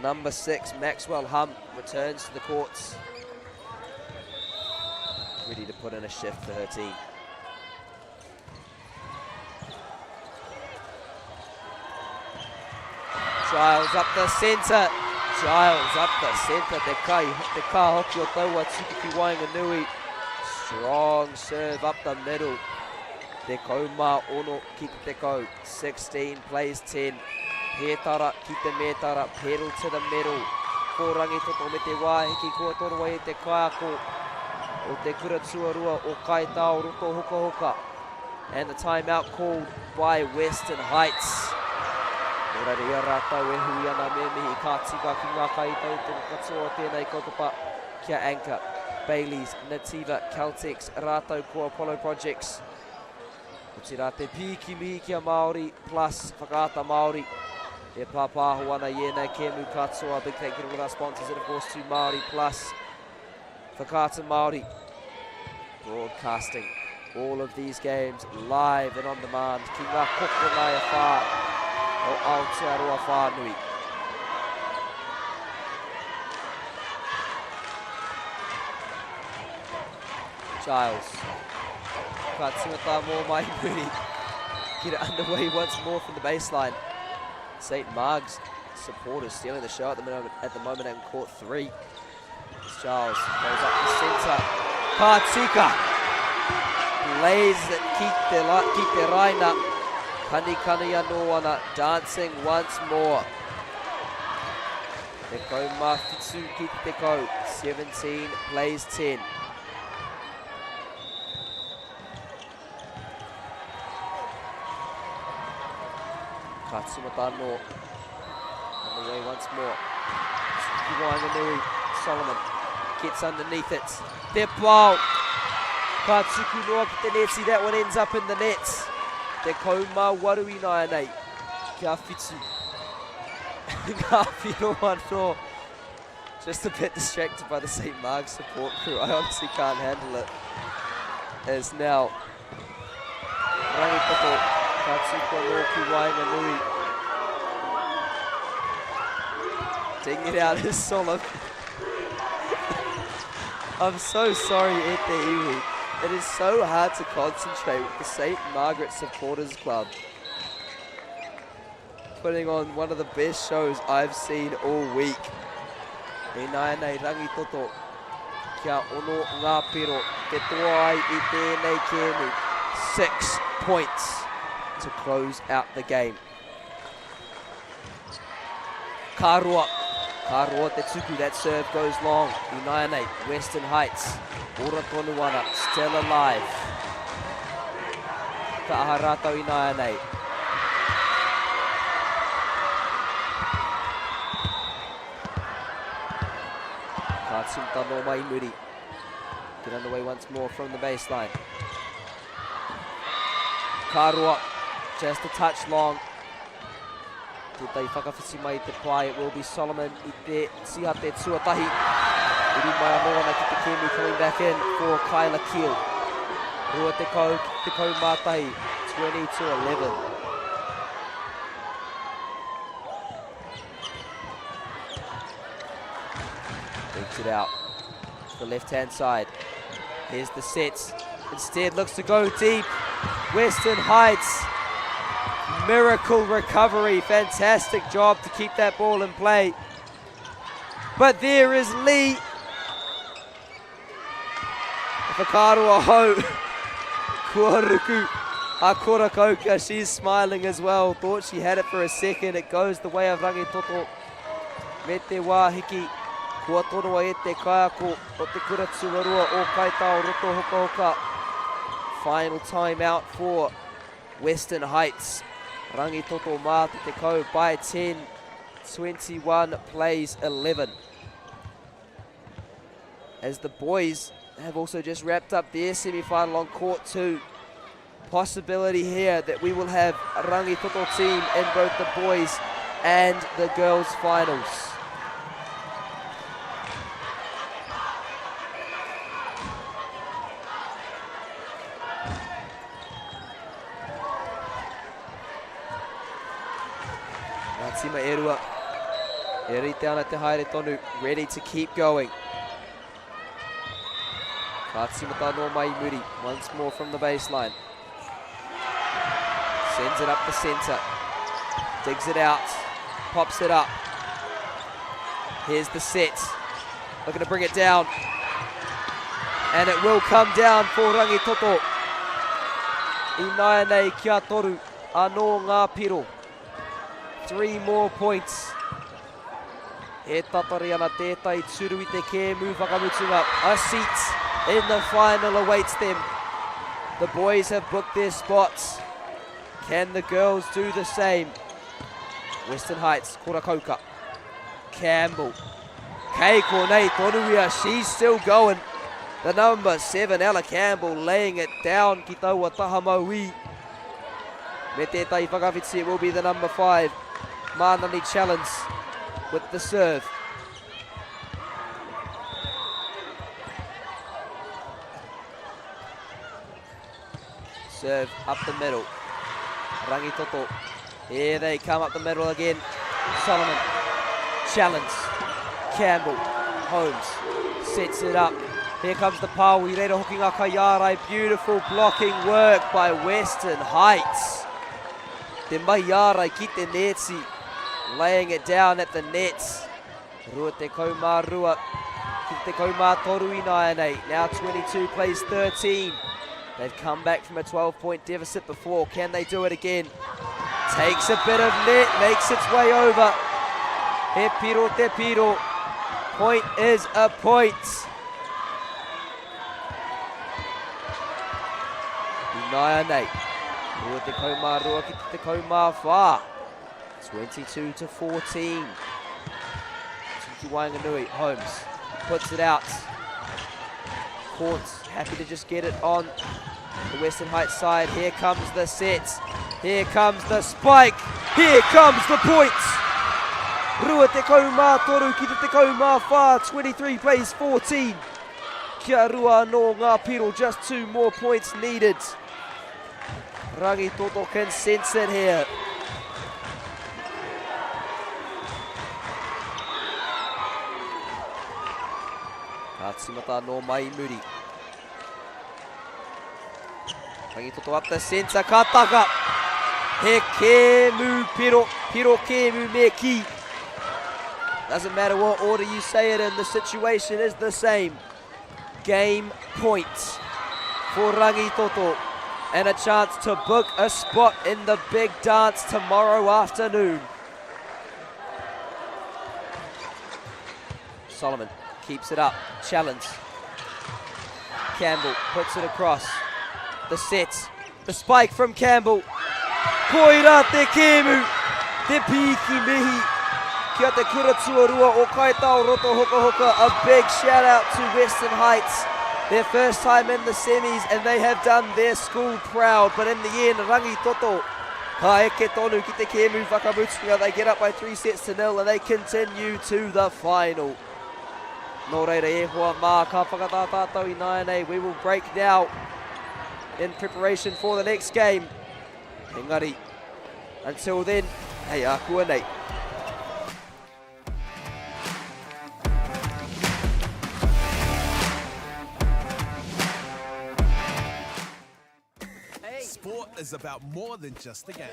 Number 6, Maxwell Hum, returns to the courts. Ready to put in a shift for her team. Giles up the centre. Giles up the centre. Te kai, te ka hoki o taua tuku ki waenganui. Strong serve up the middle. Te kaumā ono ki te tekau. 16 plays 10. Pētara ki te mētara. Pedal to the metal. Ko Rangitoto me te wāhiki kua toroa e te kaiako o te kura tuarua o Kaitao Roto Hokahoka. And the timeout called by Western Heights. Nō reira i a rātou e hui ana me mihi ka tika ki ngā kaitautoko katoa o tēnei kaupapa ki a Anchor, Bayleys, Nativa, Caltex, rātou ko Apollo Projects. Otirā te pīki mihi ki a Māori Plus, Whakaata Māori e pāpāho ana i ēnei kēmu katoa. Big thank you to all our sponsors and of course to Māori Plus, Whakaata Māori, broadcasting all of these games live and on demand ki ngā kokona e whā o Aotearoa whānui. Giles. Ka tīmata mō mai muri. Get it underway once more from the baseline. St. Marg's supporters stealing the show at the moment, at the moment in court 3. Giles goes up the centre. Ka tika. Plays it ki te, la, ki te raina. Kani kani anō ana. Dancing once more. Te kau mā whitu ki te kau. 17 plays 10. Ka tīmata anō. On the way once more. Ki waenganui, Solomon. Gets underneath it. Te pao. Ka tuku noa ki te neti. That one ends up in the net. 18 ināianei. Kia whitu. Ngā whiro anō. Just a bit distracted by the St. Mark's support crew. I honestly can't handle it. As now, Rangitoto ka tuku anō ki waenganui. Taking it out is Solomon. I'm so sorry, e te iwi. It is so hard to concentrate with the St. Margaret Supporters Club. Putting on one of the best shows I've seen all week. Ināianei Rangitoto, kia ono ngā piro, te toa ai i tēnei kēmu. 6 points to close out the game. Ka roa, ka roa te tuku, that serve goes long. Ināianei, Western Heights, ora tonu ana, still alive. Ka aha rātou ināianei. Ka tīmata nō mai muri. Get underway once more from the baseline. Ka roa, just a touch long. Tētahi whakawhiti mai i te pae, it will be Solomon i te tīhate tuatahi. Uru mai anō ana ki te kēmu coming back in for Kyla Keel. 20 ki te 11, 20 to 11. Takes it out to the left-hand side. Here's the set. Instead, looks to go deep. Western Heights. Miracle recovery. Fantastic job to keep that ball in play. But there is Lee. Whakaaro ahau. Kua ruku. A Korakauka, she's smiling as well. Thought she had it for a second. It goes the way of Rangitoto. Me te wā hiki, kua tonoa e te kaiako o te kura tuarua o Kaitao Roto Hokahoka. Final time out for Western Heights. Rangitoto mā te tekau by 10, 21 plays 11. As the boys have also just wrapped up their semi-final on court 2. Possibility here that we will have Rangitoto team in both the boys and the girls finals. Ngā tima e rua, e rite ana te haere tonu, ready to keep going. Ka tīmata anō mai i muri, once more from the baseline. Sends it up the centre. Digs it out. Pops it up. Here's the set. Looking to bring it down. And it will come down for Rangitoto. Ināianei kia toru anō ngā piro. Three more points. E tatari ana tētahi turu i te kēmu whakamutunga. A seat in the final awaits them. The boys have booked their spots. Can the girls do the same? Western Heights, Korakauka. Campbell. Kei konei tonu ia, she's still going. The number 7, Ella Campbell, laying it down ki taua taha mauī. Me tētahi whakawhiti, it will be the number 5, Mānani Challenge with the serve. Serve up the middle. Rangitoto. Here they come up the middle again. Solomon. Challenge. Campbell. Holmes. Sets it up. Here comes the pao. I reira hoki ngā kaiārai. Beautiful blocking work by Western Heights. Te mahi ārai ki te nēti. Laying it down at the nets. 22 ki te 13 ināianei. Now 22 plays 13. They've come back from a 12-point deficit before. Can they do it again? Takes a bit of net, makes its way over. He piro te piro. Point is a point. Ināianei. 22 ki te 14. 22 to 14. Tuki Waenganui, Holmes. Puts it out. Courts happy to just get it on the Western Heights side. Here comes the set. Here comes the spike. Here comes the points. Rua te kau mā toru ki te te kau mā whā, 23 plays 14. Kia rua anō ngā piro, just two more points needed. Rangitoto can sense it here. Ka tīmata anō mai i muri. Rangitoto up the centre, ka taka. He kēmu piro, piro kēmu me ki. Doesn't matter what order you say it in, the situation is the same. Game point for Rangitoto and a chance to book a spot in the big dance tomorrow afternoon. Solomon keeps it up, challenge. Campbell puts it across. The set, the spike from Campbell. Koira te kēmu, te pīki mihi. Kia te kura tuarua o Kaitao Roto Hokahoka. A big shout out to Western Heights. Their first time in the semis and they have done their school proud. But in the end, Rangitoto ka eke tonu ki te kēmu whakamutunga. They get up by 3 sets to nil and they continue to the final. Nō reira e hoa mā, ka whakatā tātou i nāianei. We will break now in preparation for the next game. Engari, until then, hei ākuanei. Sport is about more than just the game.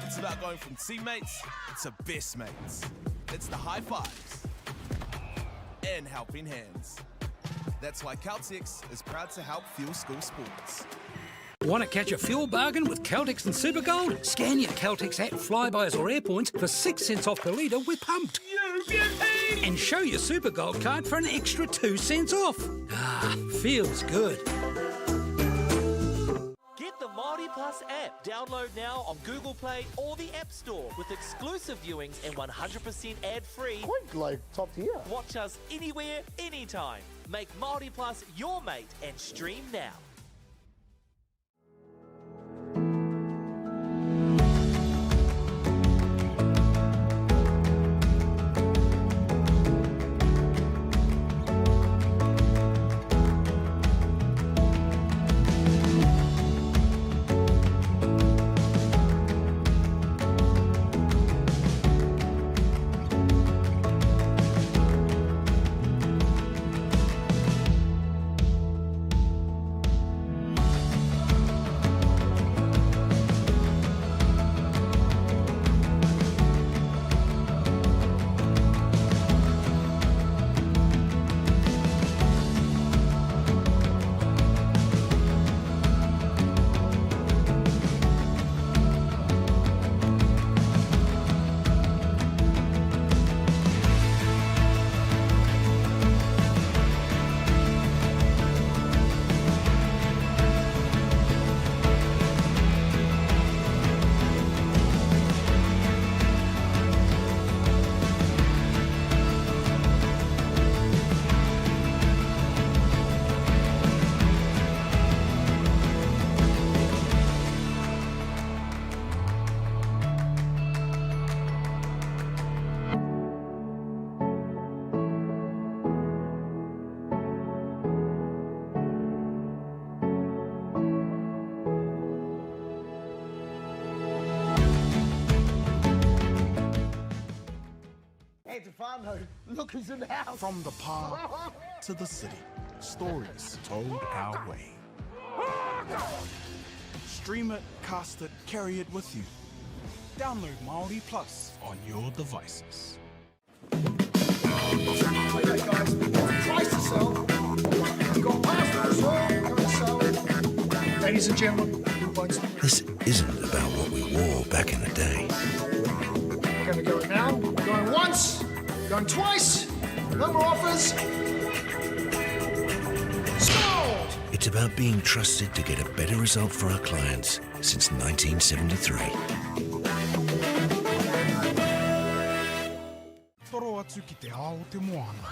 It's about going from teammates to best mates. It's the high fives and helping hands. That's why Caltex is proud to help fuel school sports. Want to catch a fuel bargain with Caltex and Supergold? Scan your Caltex app, Flybuys or Airpoints for 6 cents off per litre with Pumped. You beauty! And show your Supergold card for an extra 2 cents off. Ah, feels good. Get the Māori Plus app. Download now on Google Play or the App Store with exclusive viewings and 100% ad-free. Quite like top tier. Watch us anywhere, anytime. Make Māori Plus your mate and stream now. Hey, te whānau, look who's in the house. From the pā to the city, stories told our way. Stream it, cast it, carry it with you. Download Māori Plus on your devices. Ladies and gentlemen, who wants to This isn't about what we wore back in the day. We're going to go now. Going once, going twice. No more offers. Sold! It's about being trusted to get a better result for our clients since 1973. Toro atu ki te ao. o te moana.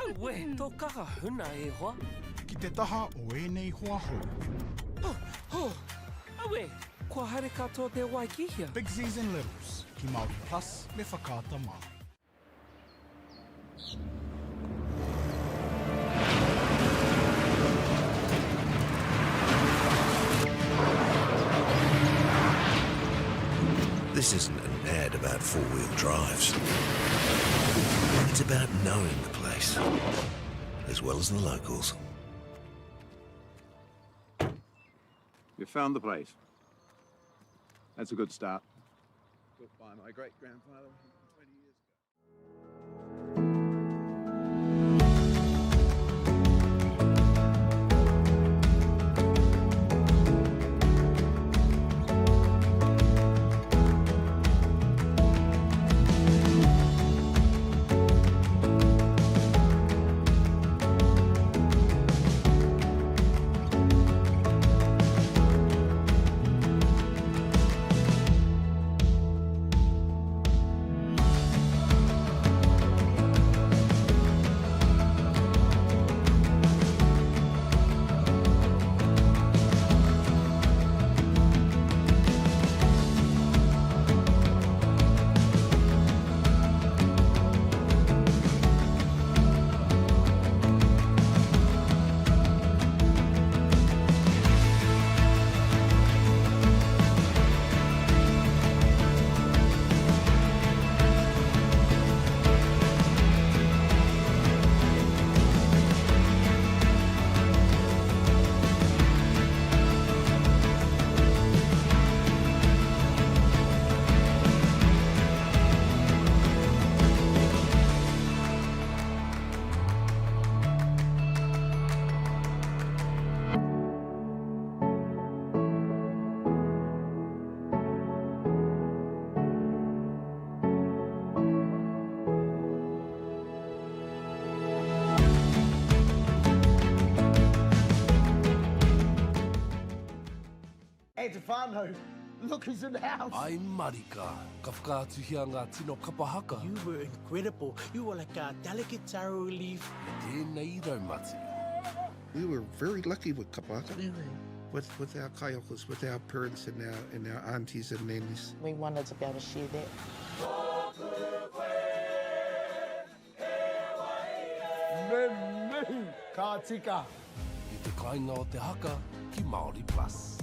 Aue, tō kaha huna e hoa. Ki te taha o ēnei hoa hou. Oh, oh, aue, kua haere katoa te wai ki hea? Bigsies and Littles, ki Māori Plus me Whakaata Māori. This isn't an ad about four-wheel drives. It's about knowing the place, as well as the locals. You found the place. That's a good start. Built by my great-grandfather 20 years ago. E te whānau, look who's in the house. Ai marika, ka whakaatuhia ngā tino kapa haka. You were incredible. You were like a delicate taro leaf. I tēnei raumati. We were very lucky with kapa haka. With, with our kaiokos, with our parents and our, and our aunties and nannies. We wanted to be able to share that. Me mihi, ka tika. I te kāinga o te haka ki Māori Plus.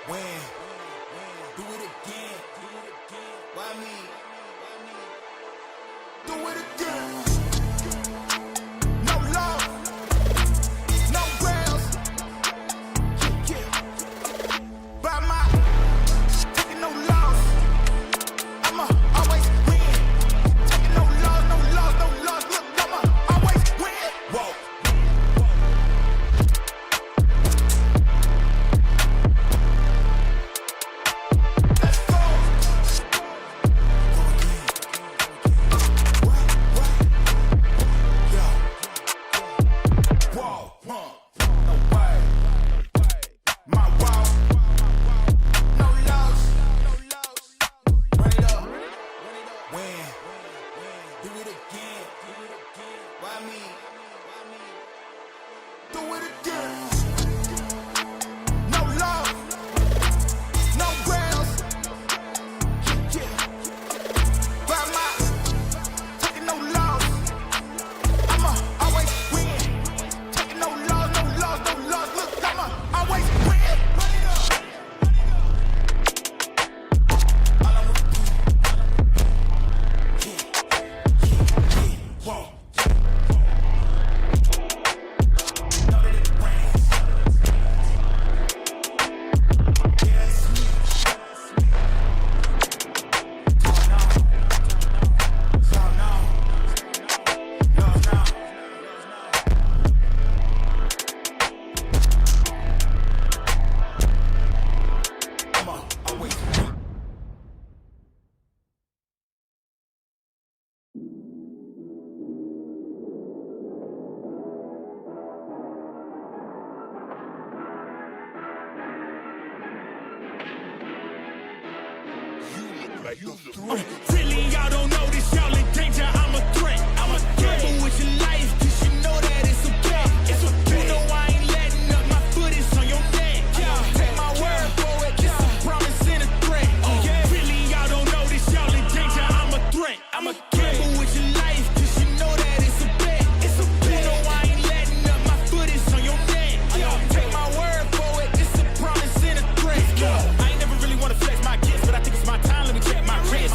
Win. Do it again. Why me? Do it again. No love. No grounds. Yeah, yeah. By my taking no loss. I'ma always win. Taking no loss, no loss, no loss. Look, I'ma always win. Whoa. Let's go. Go again. What? What? Yo. Whoa. Huh. No way. My wall. No loss. Run it up. Win. Do it again. Why me? Do it again. No love. No grounds. Yeah, yeah. By my taking no loss. I'ma always win. Taking no loss, no loss, no loss. Look, I'ma always win. Run it up. All I'ma do. Yeah. Whoa. Know that it rains. Yeah, it's me. Going on. So no. No, no. I'ma always win. Really, y'all don't know this, y'all in danger. I'm a threat. I'm a gamble with your life, 'cause you know that it's a bet. It's a bet. You know I ain't letting up, my foot is on your neck. Yeah. Take my word for it, it's a promise and a threat. Yeah. Really, y'all don't know this, y'all in danger. I'm a threat. I'm a gamble with your life, 'cause you know that it's a bet. It's a bet. You know I ain't letting up, my foot is on your neck. Yeah. Take my word for it, it's a promise and a threat. Yeah. I ain't never really wanna flex my gifts, but I think it's my time. Let me check my wrist.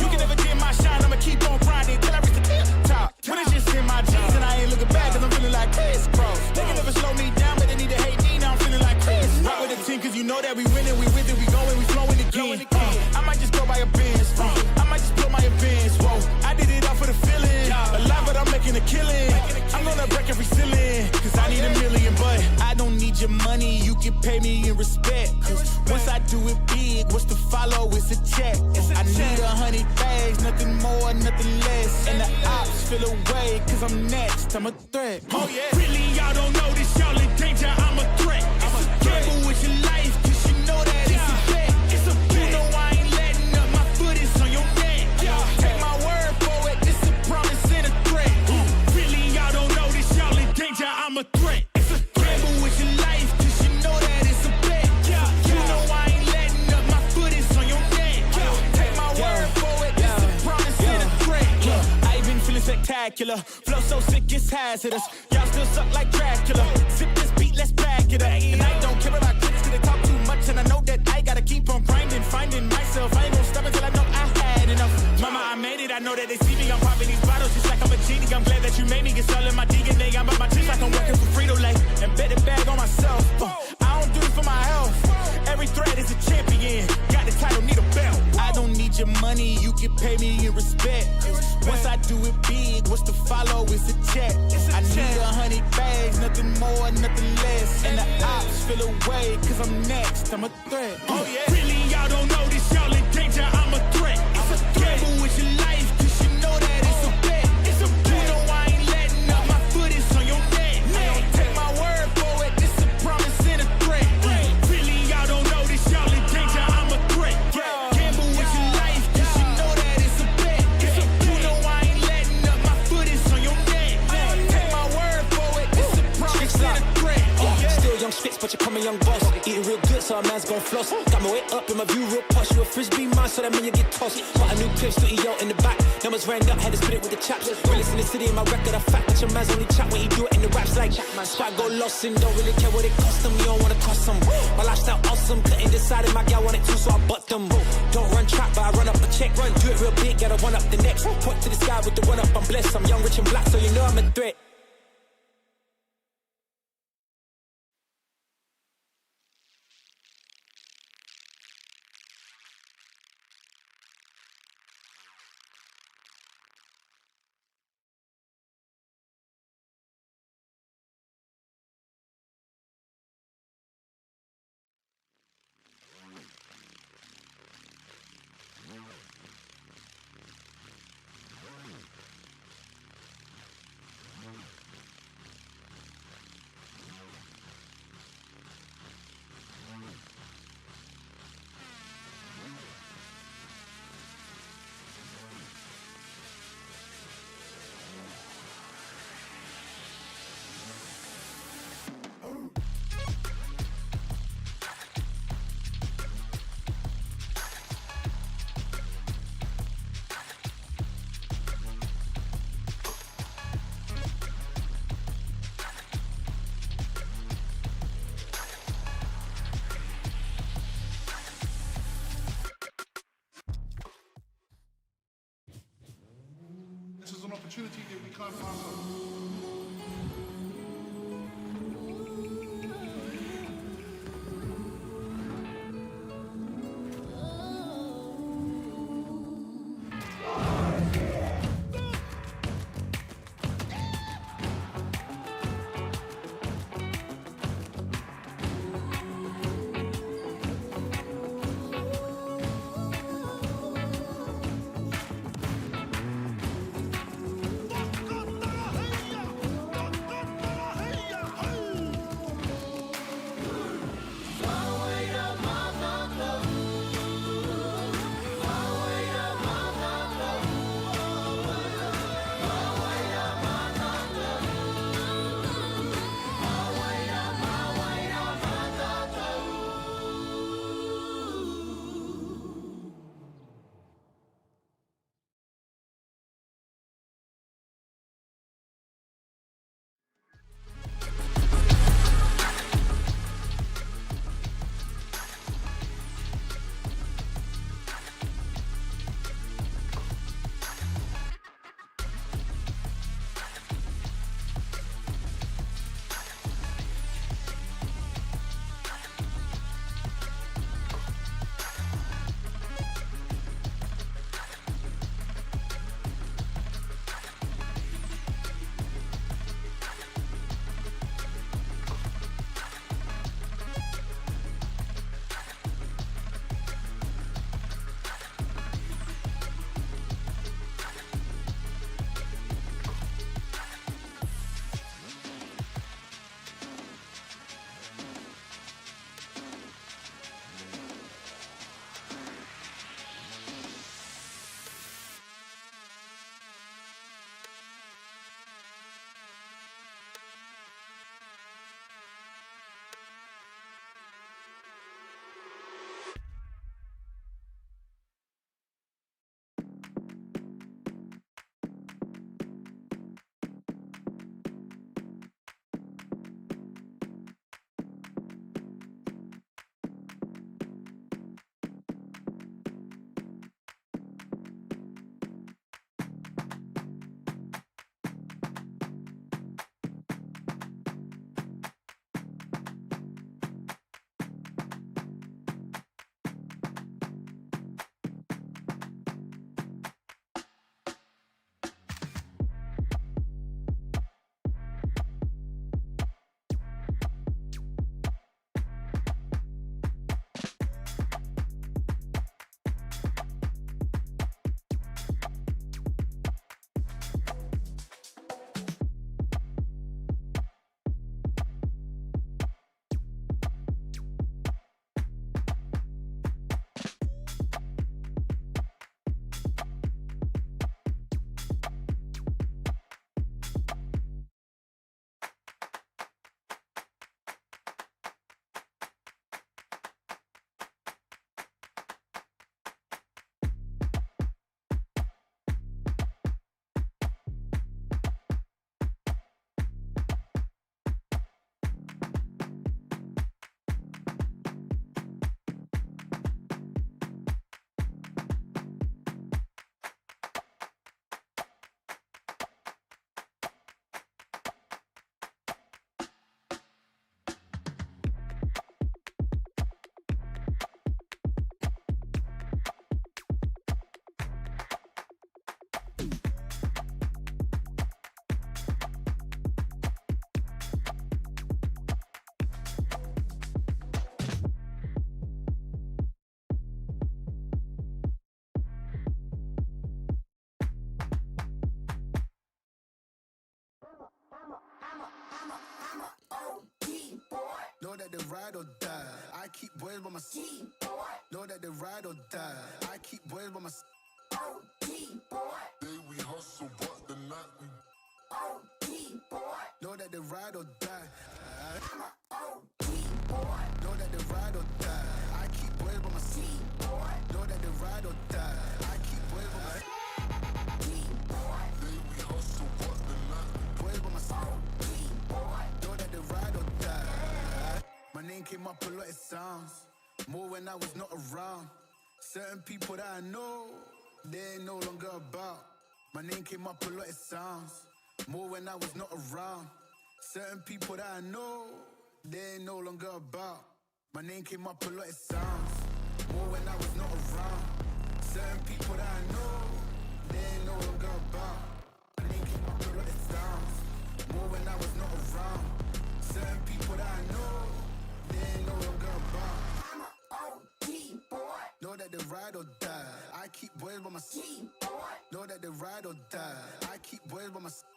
You can never dim my shine, I'ma keep on grinding till I reach the tip top. When it's just in my jeans and I ain't looking back, 'cause I'm feeling like Kris Kross. They can never slow me down, but they need to hate me. Now I'm feeling like Chris. Rock with the team, 'cause you know that we winning, we with it, we going, we flowing again. I might just go buy a Benz. I might just blow my advance. Whoa, I did it all for the feeling. Alive, but I'm making a killing. I'm gonna break every ceiling, 'cause I need a million, but I don't need your money. You can pay me in respect. 'Cause once I do it big, what's to follow is a check. I need 100 bags, nothing more, nothing less. And the ops feel away, 'cause I'm next. I'm a threat. Oh yeah. Really, y'all don't know this, y'all in danger. I'm a threat. I'm a gamble with your life, 'cause you know that it's a bet. It's a bet. You know I ain't letting up, my foot is on your neck. Yeah. Take my word for it, it's a promise and a threat. Really, y'all don't know this, y'all in danger. I'm a threat. It's a gamble with your life, 'cause you know that it's a bet. Yeah. You know I ain't letting up, my foot is on your neck. Yeah. Take my word for it, it's a promise and a threat. Yeah, I been feeling spectacular. Flow so sick it's hazardous. Y'all still suck like Dracula. Zip this beat, let's back it up. And I don't care about critics 'cause they talk too much. And I know that I gotta keep on grinding, finding myself. I ain't gonna stop until I know I had enough. Mama, I made it. I know that they see me. I'm popping these bottles just like I'm a genie. I'm glad that you made me. It's all in my DNA. I'm about my chips like I'm working for Frito-Lay. And bet the bag on myself. I don't do this for my health. Every threat is a champion. Got the title, need a belt. I don't need your money, you can pay me in respect. 'Cause once I do it big, what's to follow is a check. I need 100 bags, nothing more, nothing less. And the ops feel away, 'cause I'm next, I'm a threat. Oh yeah. Really, y'all don't know this, y'all in danger. I'm a threat. I'm a gamble with your life, 'cause you know that it's a bet. It's a bet. You know I ain't letting up, my foot is on your neck. Take my word for it, it's a promise and a threat. Really, y'all don't know this, y'all in danger. I'm a threat. Gamble with your life, 'cause you know that it's a bet. It's a bet. You know I ain't letting up, my foot is on your neck. Take my word for it, it's a promise and a threat. Still young Spitz, but you call me young boss. Eating real good, so I'm man's gon' floss. Got my way up and my view real posh. You a frisbee man, so that mean you get tossed. Bought a new clip, studio in the back. Numbers ran up, had to split it with the chaps. Realest in the city, in my record, a fact that your man's only chat when he do it in the raps like Spot go lost and don't really care what it cost them. You don't wanna cross them. My lifestyle awesome, couldn't decide if my gal wanted to, so I butt them. Don't run trap, but I run up a check. Run, do it real big, gotta one up the next. Point to the sky with the one up, I'm blessed. I'm young, rich, and black, so you know I'm a threat. This is an opportunity that we can't pass up. they ride or die. I keep boys by my side. Know that they ride or die. I keep boys by my side. Day we hustle, but the night we Know that they ride or die. Know that they ride or die. I keep boys by my side. Know that they ride or die. I keep boys by my side. Day we hustle, but the night we Boys by my side. Know that they ride or die. My name came up a lot, it sounds. More when I was not around. Certain people that I know, they ain't no longer about. My name came up a lot, it sounds. More when I was not around. Certain people that I know, they ain't no longer about. My name came up a lot, it sounds. More when I was not around. Certain people that I know, they ain't no longer about. My name came up a lot, it sounds. More when I was not around. Certain people that I know, they ain't no longer about. Know that they ride or die. I keep boys by my side. Know that they ride or die. I keep boys by my side.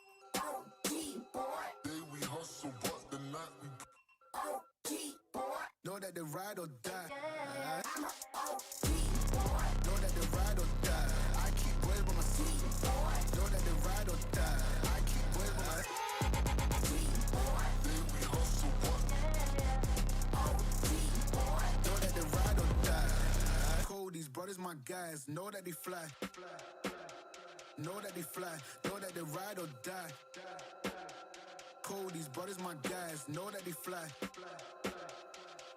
Day we hustle, but the night we Know that they ride or die. Know that they ride or die. I keep boys by my side. Know that they ride or die. I keep boys by my Day we hustle, but Know that they ride or die. Cold, these brothers, my guys. Know that they fly. Know that they fly. Know that they ride or die. Cold, these brothers, my guys. Know that they fly.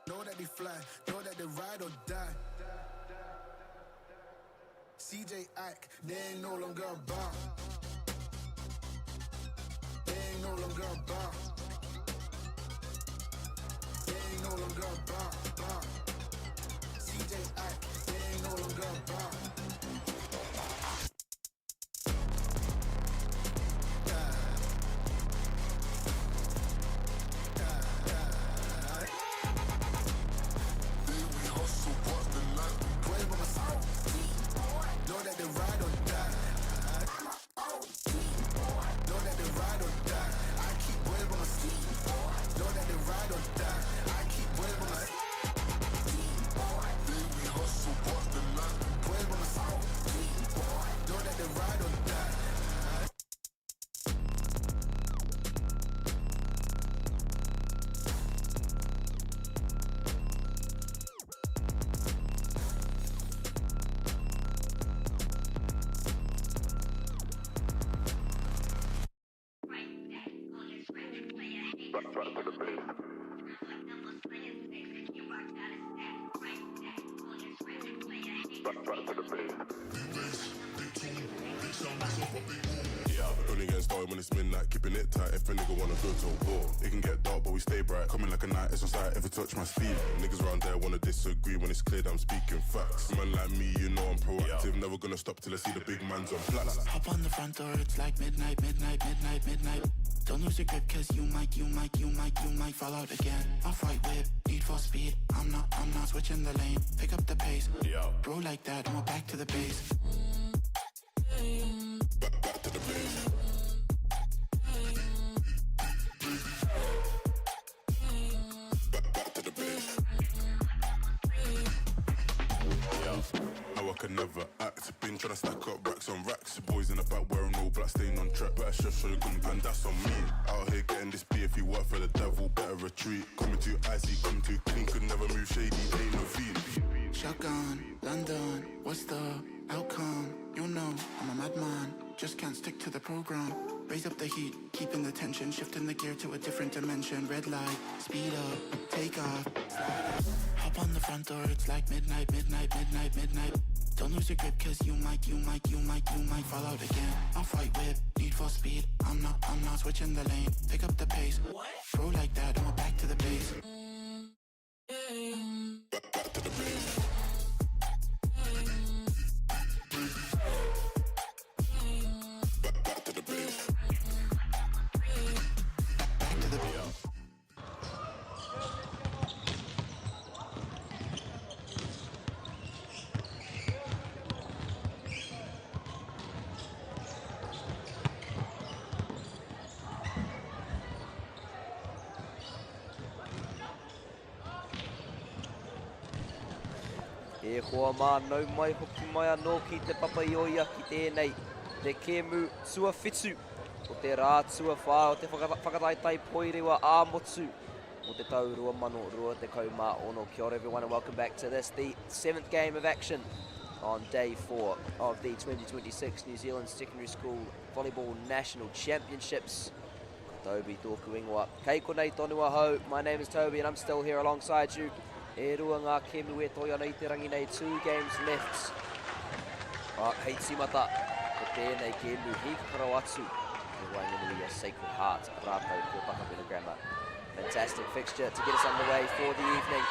Know that they fly. Know that they ride or die. CJ Ike, they ain't no longer about. They ain't no longer about. They ain't no longer about. about. CJ Ike, they ain't no longer about. Day we hustle, but the night we Boys by my side. Know that they ride or die. Know that they ride or die. I keep boys by my side. Know that they ride or die. I keep boys by my side. Day we hustle, but the night we Boys by my side. Know that they ride or die. back to the base. Back to the base. Yeah, only getting started when it's midnight, keeping it tight. If a nigga wanna go to war, it can get dark, but we stay bright. Coming like a night, it's on sight. If you touch my speed, niggas round there wanna disagree when it's clear that I'm speaking facts. Man like me, you know I'm proactive. Never gonna stop till I see the big man's on flats. Hop on the front door, it's like midnight, midnight, midnight, midnight. Don't lose your grip, cause you might, you might, you might, you might fall out again. Off white whip, need for speed. I'm not, I'm not switching the lane. Pick up the pace. Yeah. Bro like that, and we're back to the base. Back to the base. Back to the base. Yeah. How I can never act. Been tryna stack up racks on racks. Boys in the back wearing all black, staying on track. Better shift so the gun and that's on me. Out here getting this beef. If you work for the devil, better retreat. Coming too icy, coming too clean. Could never move shady, ain't no fiend. Shotgun, London, what's the outcome? You know, I'm a madman, just can't stick to the program. Raise up the heat, keeping the tension, shifting the gear to a different dimension. Red light, speed up, take off. Slide. Hop on the front door, it's like midnight, midnight, midnight, midnight. Don't lose your grip, cause you might, you might, you might, you might fall out again. Off white whip, need for speed. I'm not, I'm not switching the lane. Pick up the pace. Bro like that, and we're back to the base. Back to the base. Back to the base. Back to the Yeah. E hoa mā, nau mai hoki mai anō ki Te Papaioea ki tēnei, te kēmu tuawhitu o te rā tuawhā o te whakataetae poirewa ā-motu o te tau 2026. Kia ora everyone and welcome back to this, the seventh game of action on day four of the 2026 New Zealand Secondary School Volleyball National Championships. Ko Toby tōku ingoa. Kei konei tonu ahau, my name is Toby and I'm still here alongside you. E rua ngā kēmu e toi ana i te rangi nei, two games left. Ah, hei tīmata, ko tēnei kēmu hīkaka rawa atu te waenganui a Sacred Heart rātou ko Takapuna Grammar. Fantastic fixture to get us underway for the evening.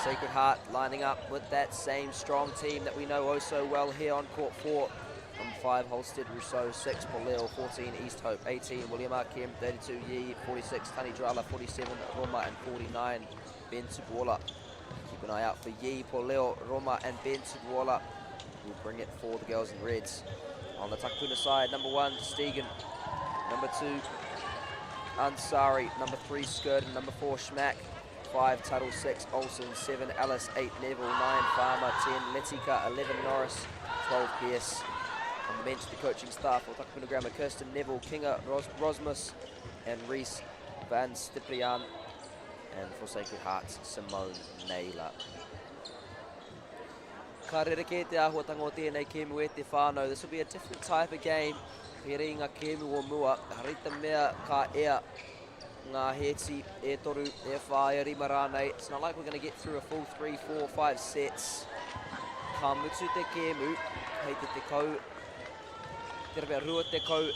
Sacred Heart lining up with that same strong team that we know oh so well here on court 4. Number 5, Holstead Rousseau, 6, Polil, 14, East Hope, 18, William Arkem, 32, Yee, 46, Tani Drala, 47, Roma, and 49, Ben Tupuola. Keep an eye out for Yee, Polil, Roma, and Ben Tupuola, who will bring it for the girls in reds. On the Takapuna side, number 1, Stegen, number 2, Ansari, number 3, Skirden, number 4, Schmack, 5, Tuttle, 6, Olsen, 7, Ellis, 8, Neville, 9, Farmer, 10, Letika, 11, Norris, 12, Pierce. On the bench, the coaching staff for Takapuna Grammar, Kirsten Neville, Kinga Rosmus, and Reese Van Stiprian. And for Sacred Hearts, Simone Naylor. Ka rerekē te āhuatanga o tēnei kēmu e te whānau. This will be a different type of game. Pērā i ngā kēmu o mua, hari te mea ka ea ngā hēti e toru, e whā, e rima rānei. It's not like we're going to get through a full 3, 4, 5 sets. Ka mutu te kēmu, hei te tekau, te rawea 20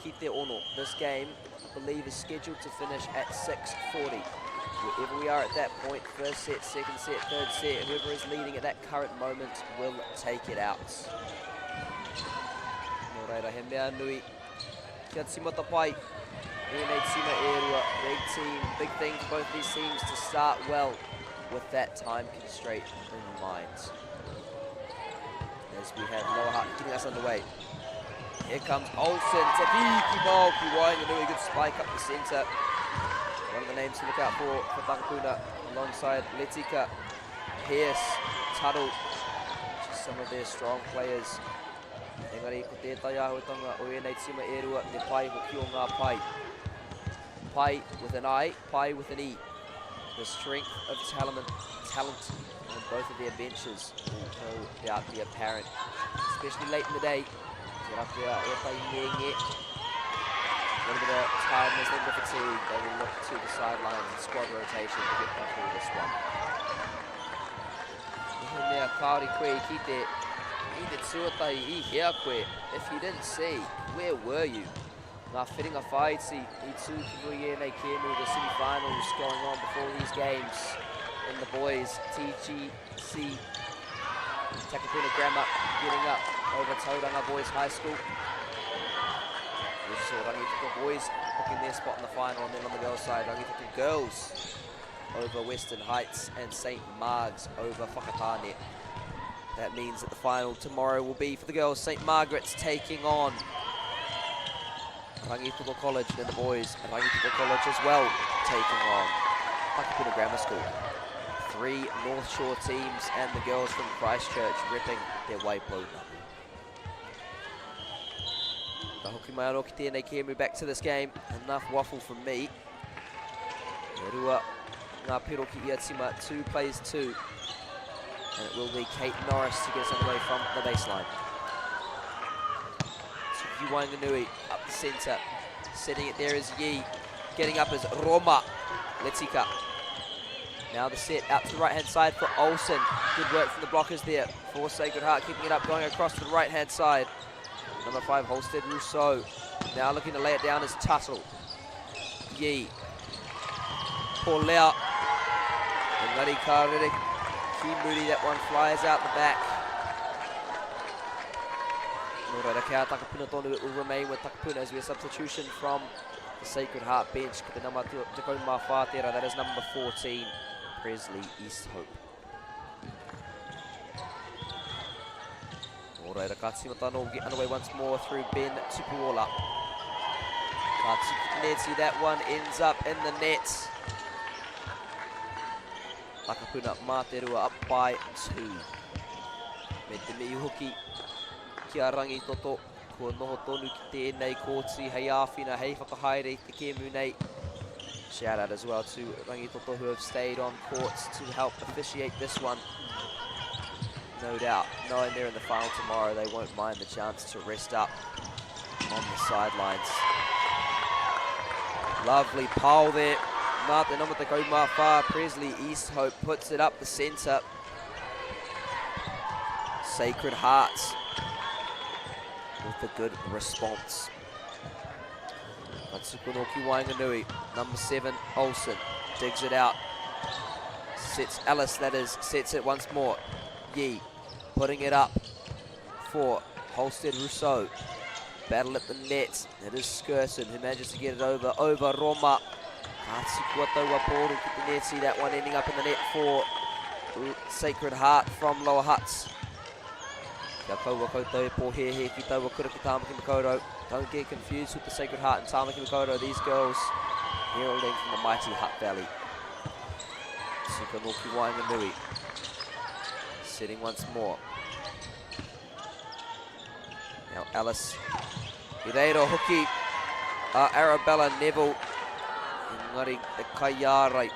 ki te ono. This game, I believe, is scheduled to finish at 6:40. Wherever we are at that point, first set, second set, third set, whoever is leading at that current moment will take it out. Nō reira, he mea nui kia tīmata pai ēnei tīma e rua. Big team, big thing for both these teams to start well with that time constraint in mind. As we have Lower Hutt getting us underway. Here comes Olsen, Te Piki ball, ki waenganui, good spike up the centre. One of the names to look out for Takapuna, alongside Letika, Pierce, Tuttle, just some of their strong players. Engari, ko tētahi āhuatanga o ēnei tīma e rua, te pai hoki o ngā pai. Pai with an I, pai with an E. The strength of talent, talent on both of their benches will no doubt be apparent, especially late in the day. Tērā pea ētahi ngenge. A little bit of tiredness, a little bit of fatigue. They will look to the sidelines and squad rotation to get them through this one. Mehemea kāore koe i kite i te tuatahi i hea koe. If you didn't see, where were you? Ngā whiringa whāiti i tū ki muri i ēnei kēmu, the semi-finals going on before these games in the boys TGC Takapuna Grammar getting up over Tauranga Boys High School. We saw Rangitoto Boys picking their spot in the final, and then on the girls' side, Rangitoto Girls over Western Heights and St. Marg's over Whakatane. That means that the final tomorrow will be for the girls, St. Margaret's taking on Rangitoto College, and then the boys, Rangitoto College as well, taking on Takapuna Grammar School. 3 North Shore teams and the girls from Christchurch ripping their Waipounamu. Ka hoki mai anō ki tēnei kēmu, back to this game. Enough waffle from me. E rua ngā pero ki ia tima, 2 plays 2. And it will be Kate Norris to get us underway from the baseline. Tuki Waenganui up the centre. Setting it there is Yi. Getting up is Roma. Letika. Now the set out to the right-hand side for Olsen. Good work from the blockers there for Sacred Heart, keeping it up, going across to the right-hand side. Number 5, Holstead Rousseau. Now looking to lay it down is Tuttle. Yi. Paulea. Engari ka rere ki muri, that one flies out the back. Nō reira, kia Takapuna tonu, it will remain with Takapuna as we have substitution from the Sacred Heart bench. Ko te nama tekau mā whā tērā, that is number 14, Presley Easthope. Nō reira, ka tīmata anō, get underway once more through Ben Tupuola. Ka tuku te neti, that one ends up in the net. Takapuna mā te rua up by 2. Me te mihi hoki ki a Rangitoto, kua noho tonu ki tēnei kōti hei āwhina, hei whakahaere i te kēmu nei. Shout out as well to Rangitoto who have stayed on court to help officiate this one. No doubt, knowing they're in the final tomorrow, they won't mind the chance to rest up on the sidelines. Lovely pole there. Mā te nama 14, Presley Easthope puts it up the centre. Sacred Hearts with a good response. Matsukunoki Wainganui, number 7, Olsen, digs it out. Sets Ellis, that is, sets it once more. Yee, putting it up for Holstead Rousseau. Battle at the net. It is Skirson who manages to get it over, over Roma. Ka tukua taua pōro ki te neti, that one ending up in the net for Sacred Heart from Lower Hutt. Kia kaua koutou e pōhēhē ki taua kura ki Tāmaki Makaurau. Don't get confused with the Sacred Heart and Tāmaki Makaurau. These girls heralding from the mighty Hutt Valley. Suka no ki Waenganui. Sitting once more. Now Alice I reira hoki a Arabella Neville, engari te kaiārai.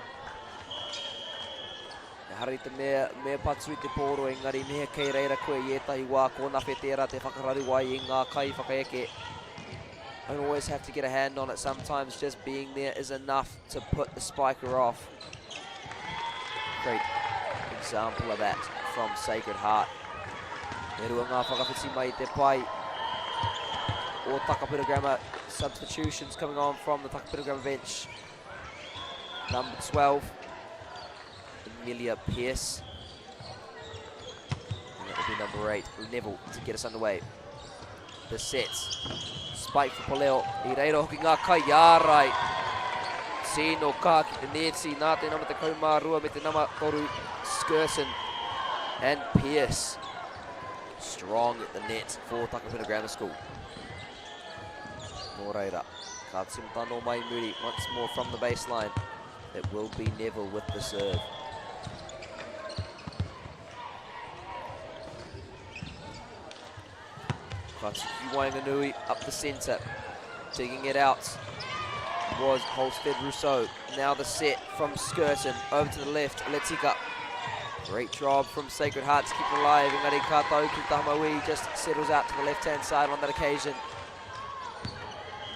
Ehara i te mea me patu i te pōro, engari mehea kei reira koe i ētahi wā kōnawhe tērā te whakararu ai i ngā kaiwhakaeke. Don't always have to get a hand on it, sometimes just being there is enough to put the spiker off. Great example of that from Sacred Heart. E rua ngā whakawhiti mai te pai o Takapuna Grammar. Substitutions coming on from the Takapuna Grammar bench. Number 12, Emilia Pearce. And that will be number 8, Neville, to get us underway. The set. Spike for Poleo. I reira hoki ngā kaiārai. Tino kā ki te nēti nā te nama 12 me te nama 3 Skirson and Pearce. Strong at the net for Takapuna Grammar School. Nō reira, ka tīmata anō mai muri once more from the baseline. It will be Neville with the serve. Ka tuki Waenganui up the centre. Digging it out was Holstead Rousseau. Now the set from Skirton over to the left, Letika. Great job from Sacred Heart to keep it alive. Engari ka tau ki taha just settles out to the left-hand side on that occasion.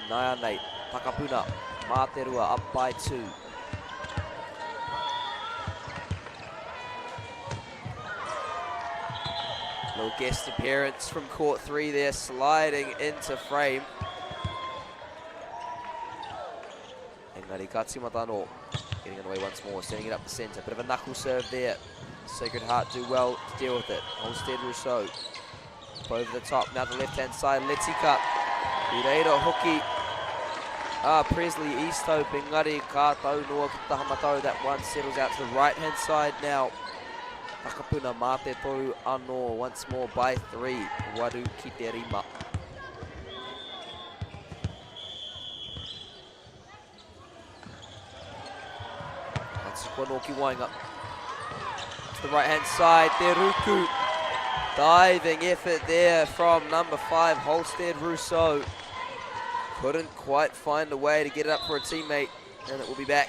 Naianei, Takapuna, mā te rua up by 2. Little guest appearance from court 3 there, sliding into frame. Engari ka tīmata anō. Getting it away once more, sending it up the centre. Bit of a knuckle serve there. Sacred Heart do well to deal with it. Holstead Rousseau. Up over the top, now the left-hand side, Letika. I reira hoki a Presley Easthope, engari ka tau noa ki taha matau. That one settles out to the right-hand side now. Takapuna mā te toru anō, once more by 3, waru ki te rima. Ka tuku anō ki waenga. To the right-hand side, Te Ruku. Diving effort there from number 5, Holstead Rousseau. Couldn't quite find a way to get it up for a teammate, and it will be back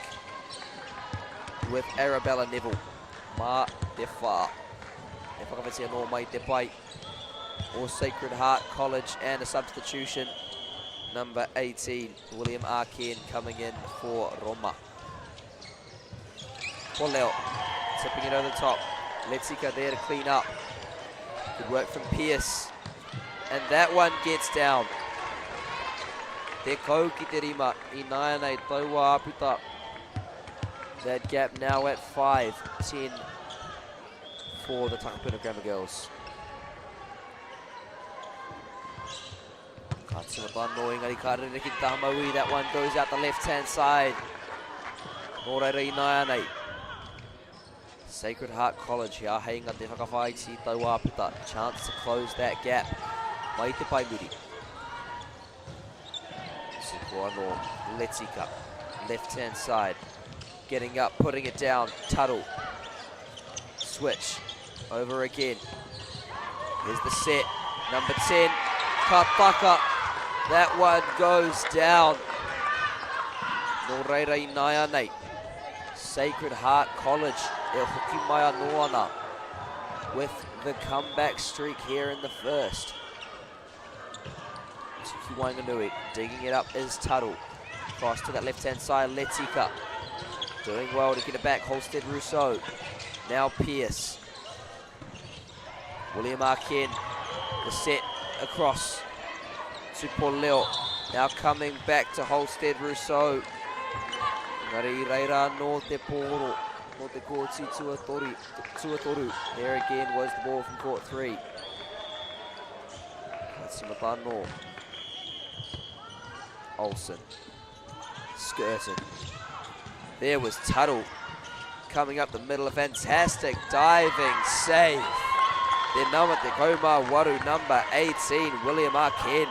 with Arabella Neville. Mā te whā. E whakawhiti anō mai te pai o Sacred Heart College, and a substitution. Number 18, William Arken, coming in for Roma. Poleo tipping it over the top. Letika there to clean up. Good work from Pearce. And that one gets down. Te kau ki te rima, i nāianei taua āputa. That gap now at 5-10 for the Takapuna Grammar Girls. Ka tīmata anō, engari ka rere ki te taha mauī. That one goes out the left-hand side. Nō reira i nāianei. Sacred Heart College, he āheinga te whakawhāiti i taua āputa. Chance to close that gap. Mai te pae muri. Tuku anō, Letika, left-hand side. Getting up, putting it down, Tuttle. Switch, over again. Here's the set. Number 10, Kataka. That one goes down. Nō reira i nāianei. Sacred Heart College e hoki mai anō ana with the comeback streak here in the first. Tuki Wainganui digging it up is Tuttle. Cross to that left-hand side, Letika. Doing well to get it back, Holstead Rousseau. Now Pierce. William Arkin, the set across to Pauleo. Now coming back to Holstead Rousseau. Ngari reira no te pōro, no te kōti tuatoru, tuatoru. There again was the ball from court three. Katsimatano. Olsen. Skirton. There was Tuttle coming up the middle. A fantastic diving save. Then number te kauma waru, number 18, William Arken.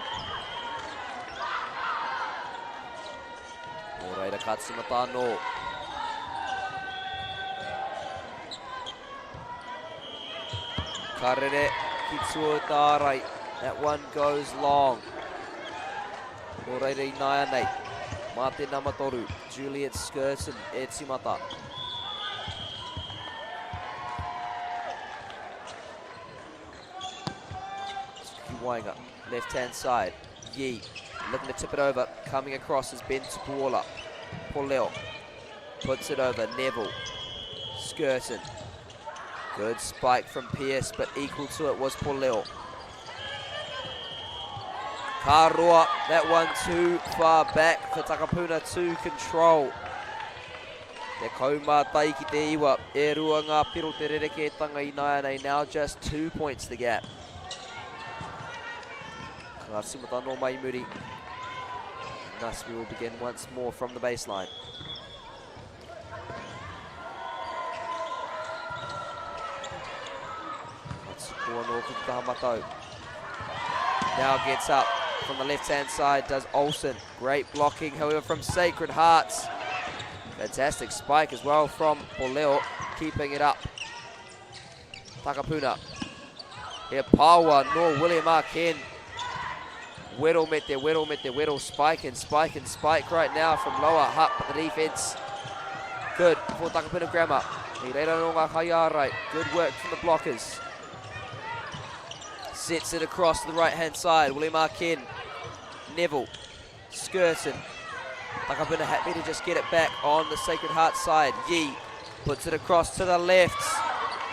Nō reira ka tīmata anō. Ka rere ki tua tārai. That one goes long. Nō reira i nāianei. Mā te nama toru, Juliet Skirton e tīmata. Wainga, left-hand side. Yee, looking to tip it over. Coming across is Ben Tupuola. Poleo puts it over. Neville, Skirton. Good spike from Pierce, but equal to it was Poleo. Karoa, that one too far back for Takapuna to control. Te kaumā tai ki te iwa, e rua ngā piro te rerekētanga i nāianei, now just two points the gap. Ka tīmata anō mai muri. And thus we will begin once more from the baseline. Ka tuku anō ki te taha matau. Now gets up from the left-hand side, does Olsen. Great blocking, however, from Sacred Hearts. Fantastic spike as well from Poleo, keeping it up. Takapuna. Here, Pawa, nor William Arken. Wero me te wero me te wero, spike and spike and spike right now from Lower Hutt, but the defense good for Takapuna Grammar. He reira no ngā kaiārai. Good work from the blockers. Sets it across to the right-hand side. William Arken, Neville, Skirton. Takapuna happy to just get it back on the Sacred Heart side. Yee puts it across to the left.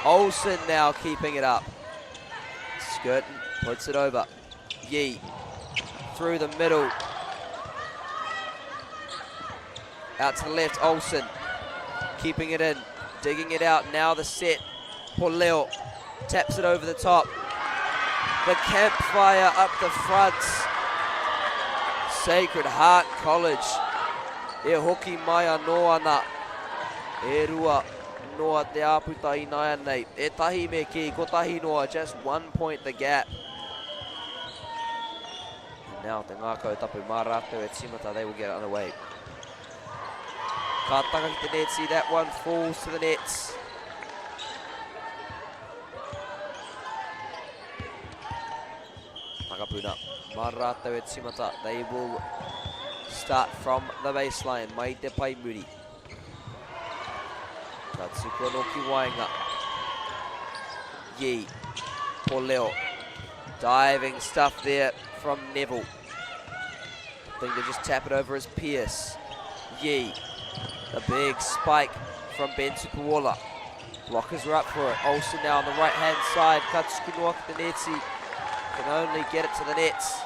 Olsen now keeping it up. Skirton puts it over. Yee through the middle. Out to the left, Olsen keeping it in, digging it out. Now the set. Poleo taps it over the top. The campfire up the front. Sacred Heart College. E hoki mai anō ana. E rua noa te āputa i nāianei. E tahi me kī, kotahi noa, just one point the gap. And now te ngākau tapu mā rātou e tīmata, they will get it underway. Ka taka ki te neti, that one falls to the nets. Takapuna, mā rātou e tīmata, they will start from the baseline, mai te pai muri. Ka tuku anō ki waenga. Yee, Poleo. Diving stuff there from Neville. Thing to just tap it over is Pierce. Yee, a big spike from Ben Tupuola. Blockers are up for it. Olsen now on the right-hand side. Katsuki noa ki te neti. Can only get it to the nets.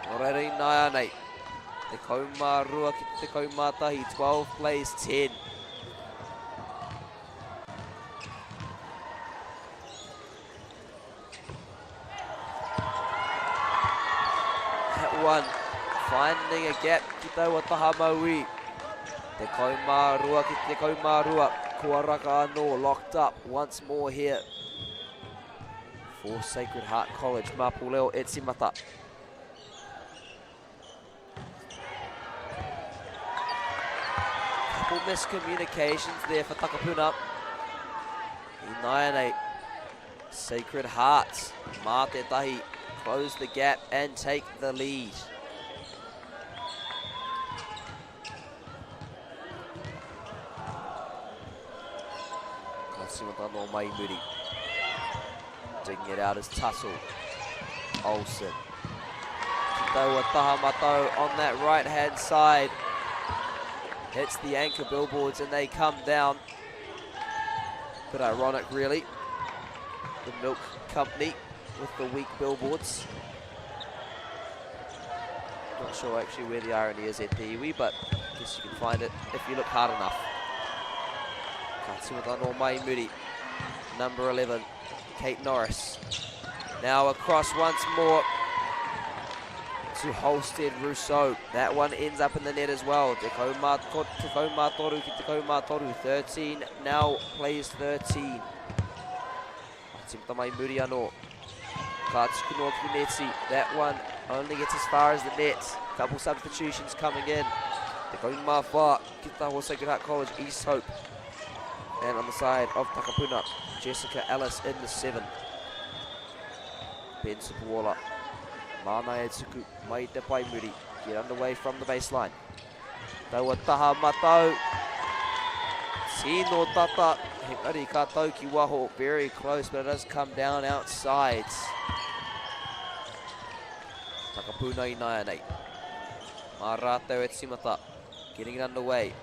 Nō reira i nāianei. 12 ki te 11, 12 plays 10. That one finding a gap ki taua taha maui. 12 ki te 12. Kua raka anō, locked up once more here for Sacred Heart College. Mapuleo e timata. Couple miscommunications there for Takapuna. I nāianei. Sacred Hearts, mā te tahi, close the gap and take the lead. Ka tīmata anō mai muri. Digging it out is Tuttle. Olsen. Ki taua taha matau on that right-hand side. Hits the anchor billboards and they come down. Bit ironic, really. The milk company with the weak billboards. Not sure actually where the irony is at the iwi, but I guess you can find it if you look hard enough. Ka tīmata anō mai muri. Number 11, Kate Norris. Now across once more to Holstead Rousseau. That one ends up in the net as well. Tekau mā, tekau mā toru ki tekau mā toru. 13 now plays 13. Tīmata mai muri anō. Ka tuku noa ki te neti. That one only gets as far as the net. Couple substitutions coming in. Tekau mā whā ki te taha o Sacred Heart College, East Hope. And on the side of Takapuna, Jessica Ellis in the 7. Ben Supuola. Māna e tuku mai te pae muri. Get underway from the baseline. Taua taha matau. Tino tata. Engari ka tau ki waho. Very close, but it does come down outside. Takapuna i nāianei. Mā rātou e timata. Getting it underway.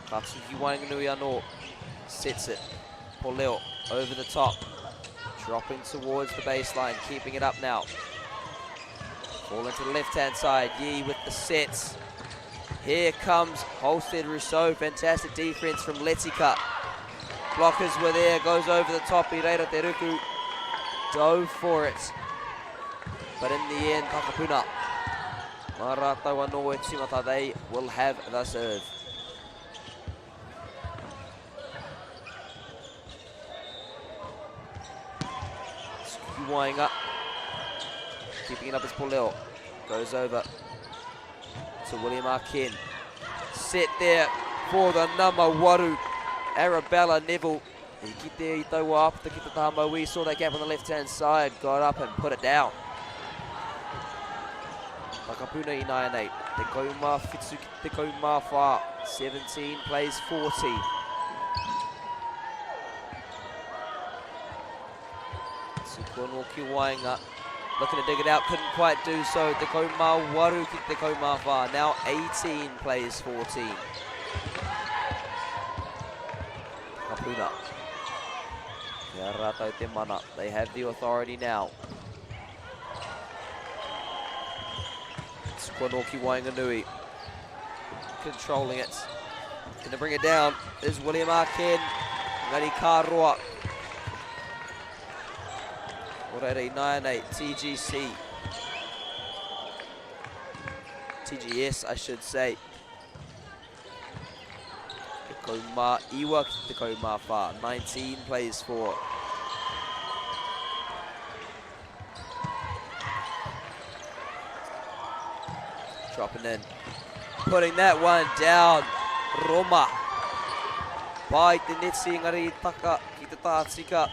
Ka tuki waenganui anō. Sets it. Poleo over the top. Dropping towards the baseline. Keeping it up now. Ball into the left-hand side. Yee with the sets. Here comes Holstead Rousseau. Fantastic defense from Letika. Blockers were there. Goes over the top. Ireira Te Ruku dove for it. But in the end, Takapuna. Mā rātou anō e tīmata, they will have the serve. Wainga. Keeping it up is Poleo. Goes over to William Arken. Set there for the number waru, Arabella Neville. I kite i taua apata ki te taha mauī, saw that gap on the left-hand side, got up and put it down. Takapuna i nāianei, 17 ki te 14, 17 plays 14. Tuku anō ki waenga, looking to dig it out, couldn't quite do so. 18 ki te 14, now 18 plays 14. Kapuna. Kia rātou te mana. They have the authority now. Tuku anō ki waenganui. Controlling it. Gonna bring it down is William Arken. Ngari ka roa. Ora 98 TGC. TGS, I should say. Tekau mā iwa ki tekau mā whā. 19 plays for. Dropping in. Putting that one down. Roma. Pai te netsi ngari taka ki te tātika.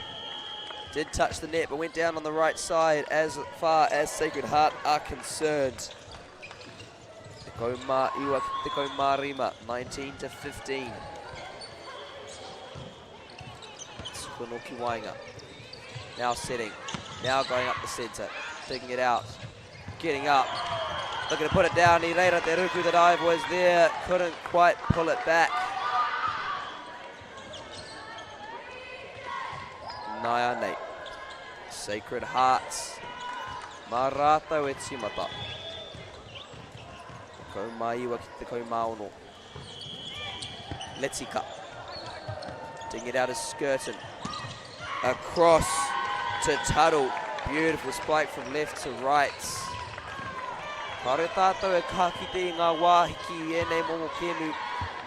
Did touch the net, but went down on the right side as far as Sacred Heart are concerned. Tekau mā iwa ki tekau mā rima, 19 to 15. Tuku anō ki waenga. Now setting, now going up the centre, digging it out, getting up, looking to put it down. I reira te ruku, the dive was there, couldn't quite pull it back. Naianei. Sacred Hearts. Mā rātou e tīmata. Tekau mā iwa ki tekau mā ono. Letika. Ding it out of Skirton. Across to Tuttle. Beautiful spike from left to right. Kāore tātou e ka kite i ngā wāhi ki ēnei momo kēmu.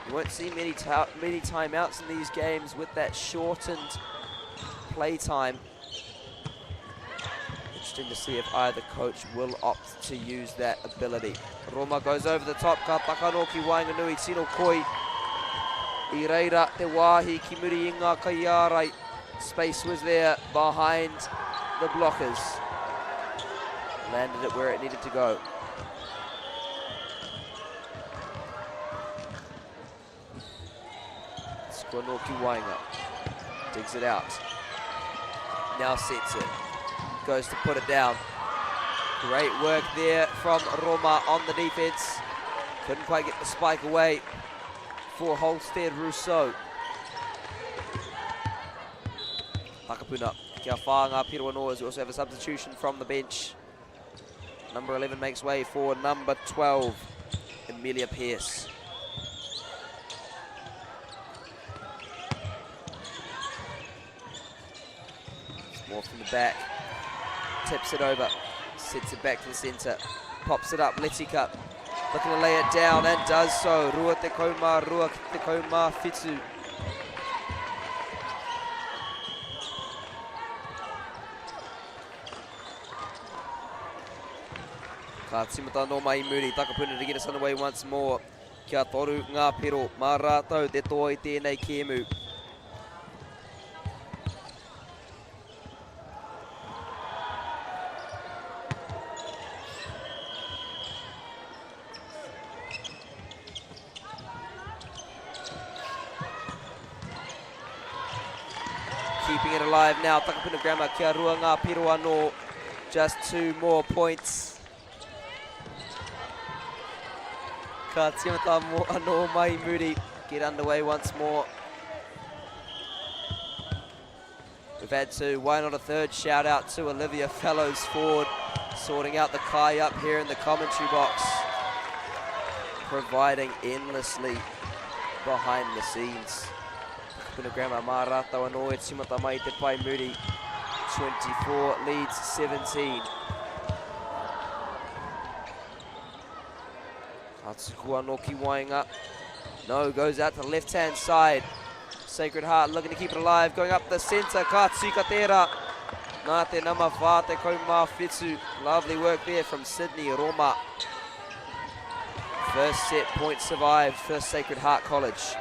You won't see many, many timeouts in these games with that shortened play time. Interesting to see if either coach will opt to use that ability. Roma goes over the top, ka taka anō ki waenganui, tino koi. I reira te wāhi ki muri i ngā kaiārai. Space was there behind the blockers. Landed it where it needed to go. Squanoki Wainga digs it out. Now sets it. Goes to put it down. Great work there from Roma on the defense. Couldn't quite get the spike away for Holstead Rousseau. Takapuna, kia whā ngā piro anō as we also have a substitution from the bench. Number 11 makes way for number 12, Emilia Pierce. It's more from the back. Tips it over. Sets it back to the centre. Pops it up. Letika looking to lay it down and does so. Rua te kauma, rua te kauma whitu. Ka tīmata anō mai i muri, Takapuna to get us underway once more. Kia toru ngā pero, mā rātou te toa i tēnei kēmu. Keeping it alive now, Takapuna Grammar, kia rua ngā piro anō. Just two more points. Ka tīmata anō mai muri. Get underway once more. We've had two, why not a third shout out to Olivia Fellows Ford, sorting out the kai up here in the commentary box, providing endlessly behind the scenes. Puna Grammar mā rātou anō e tīmata mai te pae muri. 24 leads 17. Ka tuku anō ki waenga. No, goes out to the left-hand side. Sacred Heart looking to keep it alive, going up the centre. Ka tika tērā. Nā te nama whā te kaumā whitu. Lovely work there from Sydney Roma. First set point survived for Sacred Heart College.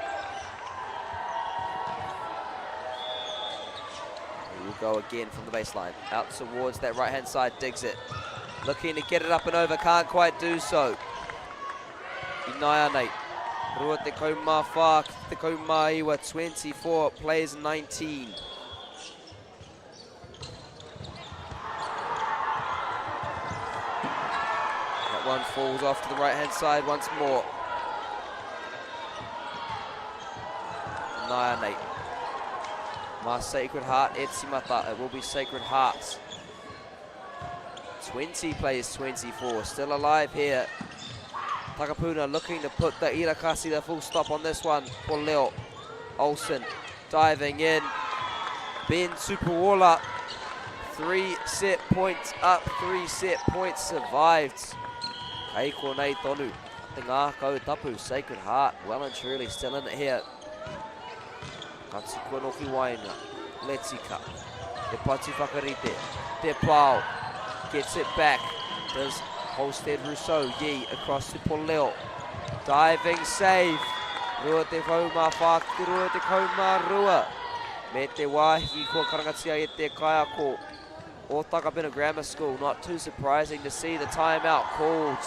We will go again from the baseline. Out towards that right-hand side, digs it. Looking to get it up and over, can't quite do so. Inaianei. Rua te kaumā whā, ki te kaumā iwa, 24, plays 19. That one falls off to the right-hand side once more. Naianei. Ma Sacred Heart, Etsimata. It will be Sacred Hearts. 20 plays 24, still alive here. Takapuna looking to put the Irakasi the full stop on this one for Leo. Olsen diving in. Ben Supuola, 3 set points up, 3 set points survived. Kei konei tonu, te ngākau tapu, Sacred Heart, well and truly still in it here. Ka tuku anō ki waenga, Letika, te patu whakarite, te pao, gets it back, does Holstead Rousseau, Yee across to Poleo, diving save, rua te kaumā whā ki te rua te kaumā rua, me te wāhi kua karangatia e te kaiako o Takapuna Grammar School. Not too surprising to see the timeout called.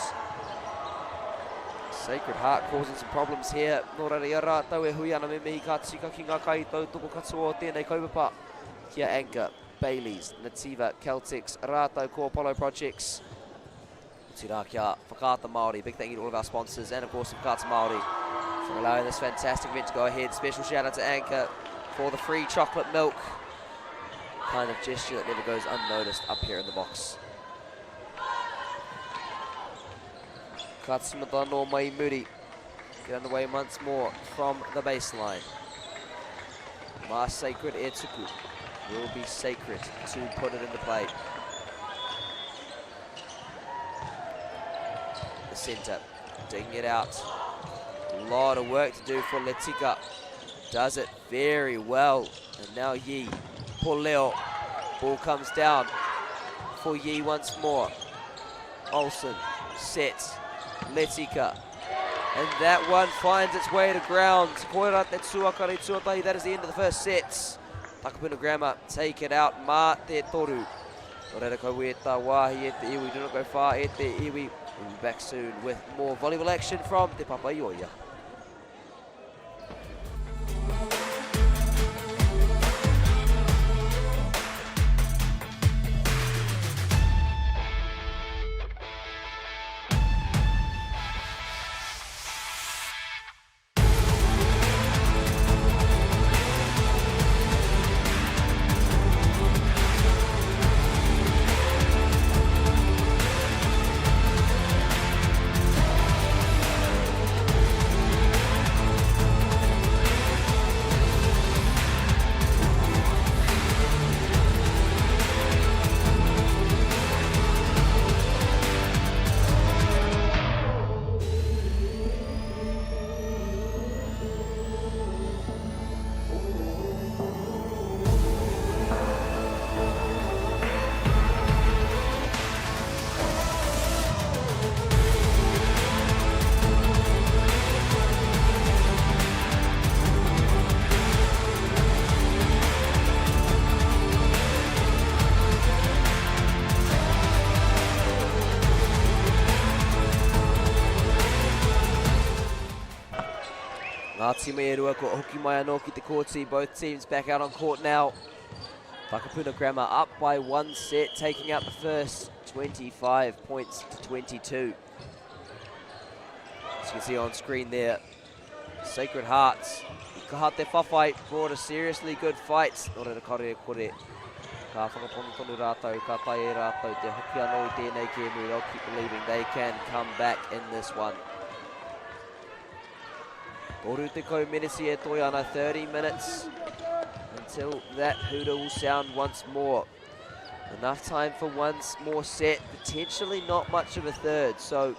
Sacred Heart causing some problems here. Nō reira, i a rātou e hui ana me mihi ka tika ki ngā kaitautoko katoa o tēnei kaupapa. Ki a Anchor, Bayleys, Nativa, Caltex, rātou ko Apollo Projects. Otirā ki a Whakaata Māori. Big thank you to all of our sponsors and of course Whakaata Māori for allowing this fantastic event to go ahead. Special shout out to Anchor for the free chocolate milk. Kind of gesture that never goes unnoticed up here in the box. Ka tīmata anō mai muri. Get underway once more from the baseline. Ma Sacred e tuku. Will be sacred to put it into play. The centre, digging it out. A lot of work to do for Letika. Does it very well. And now Yi, Leo. Ball comes down for Yi once more. Olsen sets Letika. And that one finds its way to ground. Koira te tuakari tuatahi. That is the end of the first set. Takapuna Grammar take it out mā te toru. Nō reira kaua e tā wāhi e te iwi, do not go far e te iwi. We'll be back soon with more volleyball action from Te Papa i Oia. Ngā tīma e rua kua hoki mai anō ki te kōti. Both teams back out on court now. Takapuna Grammar up by one set, taking out the first 25 points to 22. As you can see on screen there, Sacred Hearts. I kaha te whawhai, brought a seriously good fight. Nō reira kare e kore. Ka whakapono tonu rātou, ka tae e rātou te hoki anō i tēnei kēmu. They'll keep believing they can come back in this one. 30 meneti e toi ana, 30 minutes until that hooter will sound once more. Enough time for one more set, potentially not much of a third. So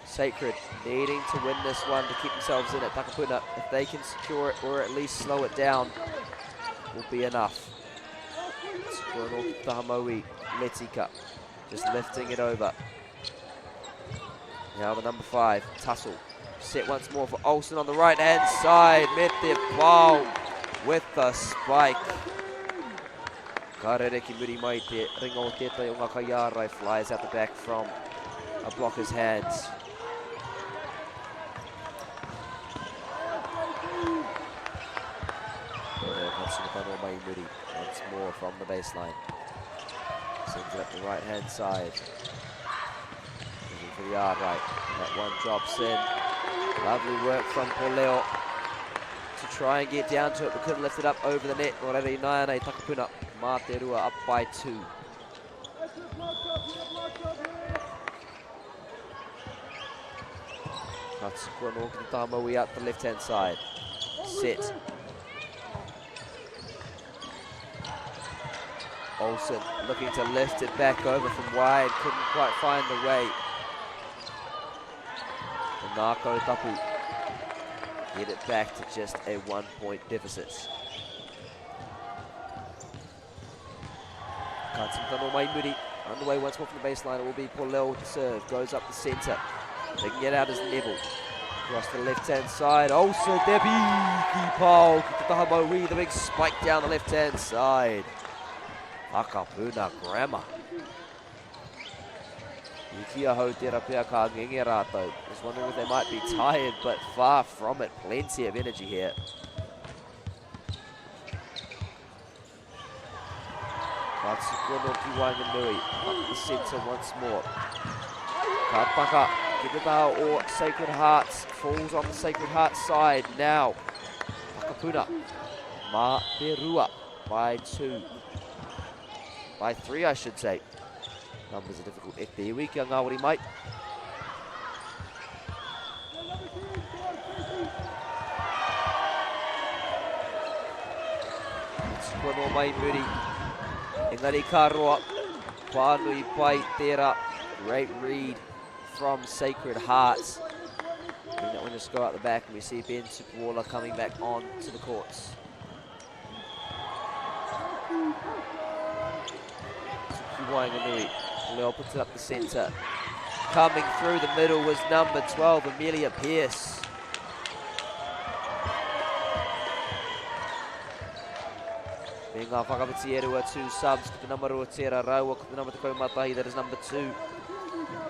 Sacred needing to win this one to keep themselves in it. Takapuna, if they can secure it or at least slow it down, will be enough. Tahamoe Letika just lifting it over. Now the number 5, Tussle. Set once more for Olsen on the right-hand side. Met the ball with the spike. Ka rere ki muri mai te ringa o tētahi o ngā kaiārai flies out the back from a blocker's hands. Once more from the baseline. Sends it up the right-hand side. Looking for the yard right. That one drops in. Lovely work from Poleo to try and get down to it, but couldn't lift it up over the net. Nō reira ināianei, Takapuna mā te rua up by 2. Ka tuku anō ki te taha mauī out the left-hand side. Set. Olsen looking to lift it back over from wide, couldn't quite find the way. The Nako Tapu get it back to just a 1-point deficit. Katsumtano Maimuri underway once more from the baseline. It will be Paulel with the serve, goes up the centre. They can get out as Neville. Across the left-hand side, also Debbie Paul, ki the big spike down the left-hand side. Takapuna Grammar. I ki ahau tērā pea ka ngenge rātou. I was wondering if they might be tired, but far from it. Plenty of energy here. Ka tuku anō ki waenganui, up the centre once more. Ka taka ki te taha o Sacred Hearts, falls on the Sacred Hearts side now. Takapuna, mā te rua by 2. By 3, I should say. Numbers are difficult e te iwi, kia ngāwari mai. Kua no mai muri. Engari ka roa. Pānui pai tērā. Great read from Sacred Hearts. And that one just go out the back, and we see Ben Tupuola coming back on to the courts. Tuki Waenganui. Leo puts it up the centre. Coming through the middle was number 12, Amelia Pierce. Me ngā whakawhiti e rua, two subs, ko te nama 2 tērā rāua, ko te nama 11, that is number 2,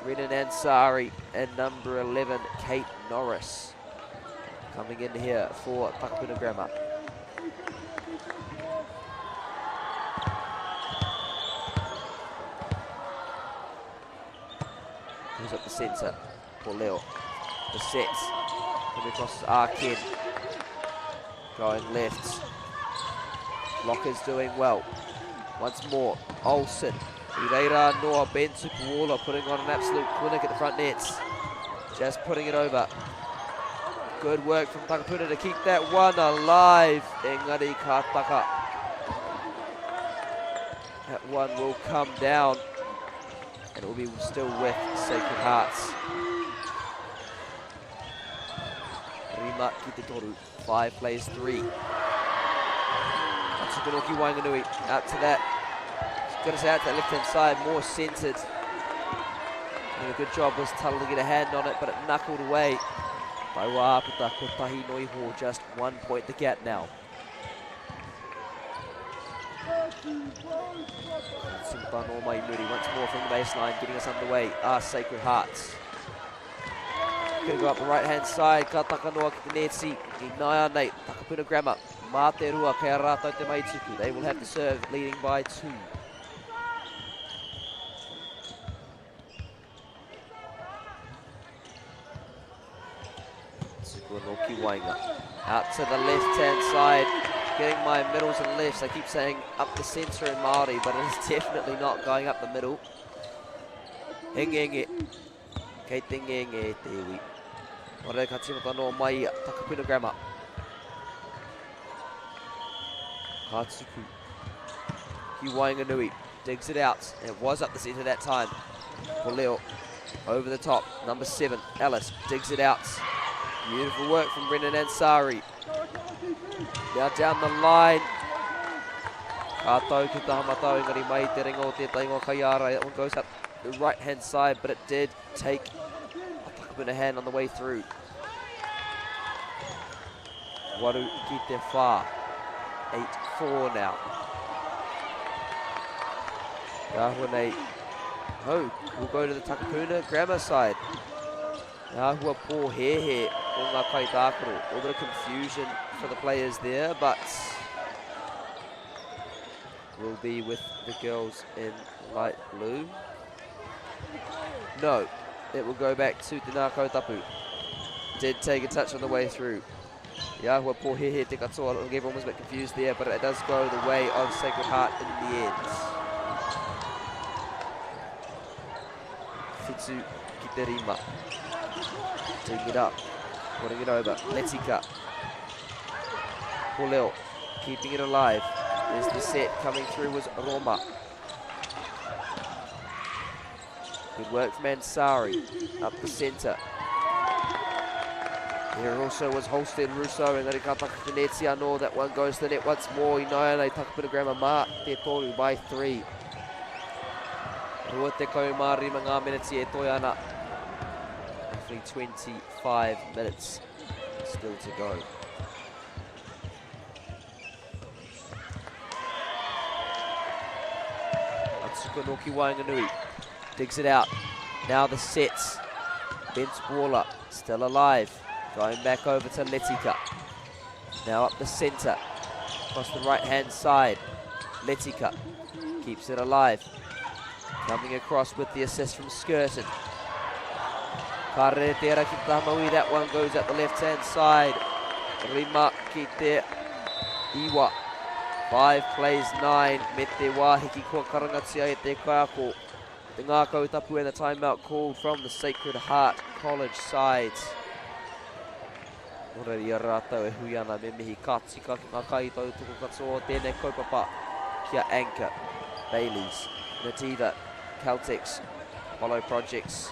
Renan Ansari, and number 11, Kate Norris, coming in here for Takapuna Grammar. Who's up the centre for Leo. The set. Coming across is Arkin. Going left. Locker's doing well. Once more, Olsen. Ireira Noah Ben Tupuola putting on an absolute clinic at the front nets. Just putting it over. Good work from Takapuna to keep that one alive. Engari ka taka. That one will come down. And it will be still with Sacred Hearts. Rima ki te toru. 5 plays 3. Atsukonoki Wanganui out to that. He's got us out to that left-hand side, more centered. And a good job was Tuttle to get a hand on it, but it knuckled away by Wāputa Kotahi Noiho. Just 1 point the gap now. Simutano Maimuri once more from the baseline, getting us underway. Sacred Hearts. Gonna go up the right-hand side. Ka taka noa ki te neti. I nāia nei, Takapuna Grammar. Mā te rua, kei a rātou te maituku. They will have to serve, leading by 2. Tuku anō ki waenga. Out to the left-hand side. Getting my middles and lefts. I keep saying up the centre in Māori, but it is definitely not going up the middle. Hengenge. Kei te ngenge te iwi. Nō reira ka tīmata anō mai Takapuna Grammar. Ka tuku ki Waenganui. Digs it out. It was up the centre that time. For Leo. Over the top. Number 7, Ellis, digs it out. Beautiful work from Brendan Ansari. Now down the line. Ka tau ki taha matau, engari mai te ringa o tētahi ngā kaiārai. That one goes up the right-hand side, but it did take a Takapuna hand on the way through. Waru ki te whā. 8-4 now. Ngā nei. Oh, we'll go to the Takapuna Grammar side. Ngā hua pō hehe o ngā kai tākaro. A little bit of confusion for the players there, but will be with the girls in light blue. No, it will go back to Te Ngākau Tapu. Did take a touch on the way through. Yahua pō hehe te katoa. Everyone was a bit confused there, but it does go the way of Sacred Heart in the end. Whitu ki te rima. Taking it up, putting it over. Letika. Poleo keeping it alive. There's the set coming through was Roma. Good work from Ansari up the centre. Here also was Holstein Russo and Rikata Venezia. No, that one goes to the net once more. Inoana Takapuna Grammar mā te toru by 3. Rua te kau mā rima ngā minutes e toi ana. Roughly 25 minutes still to go. Atsuko Noki Waenganui digs it out. Now the sets. Vince Waller still alive. Going back over to Letika. Now up the centre. Across the right-hand side. Letika keeps it alive. Coming across with the assist from Skirton. Ka rere tērā ki te Maui. That one goes at the left-hand side. Rima ki te iwa. 5 plays 9. Me te wāhiki kua karangatia e te kaiako. Te Ngākau Tapu and the timeout called from the Sacred Heart College side. Nō reira i a rātou e hui ana me mihi ka tika ki ngā kai tautoko katoa o tēnei kaupapa ki a Anchor, Bayleys, Nativa, Caltex, Apollo Projects,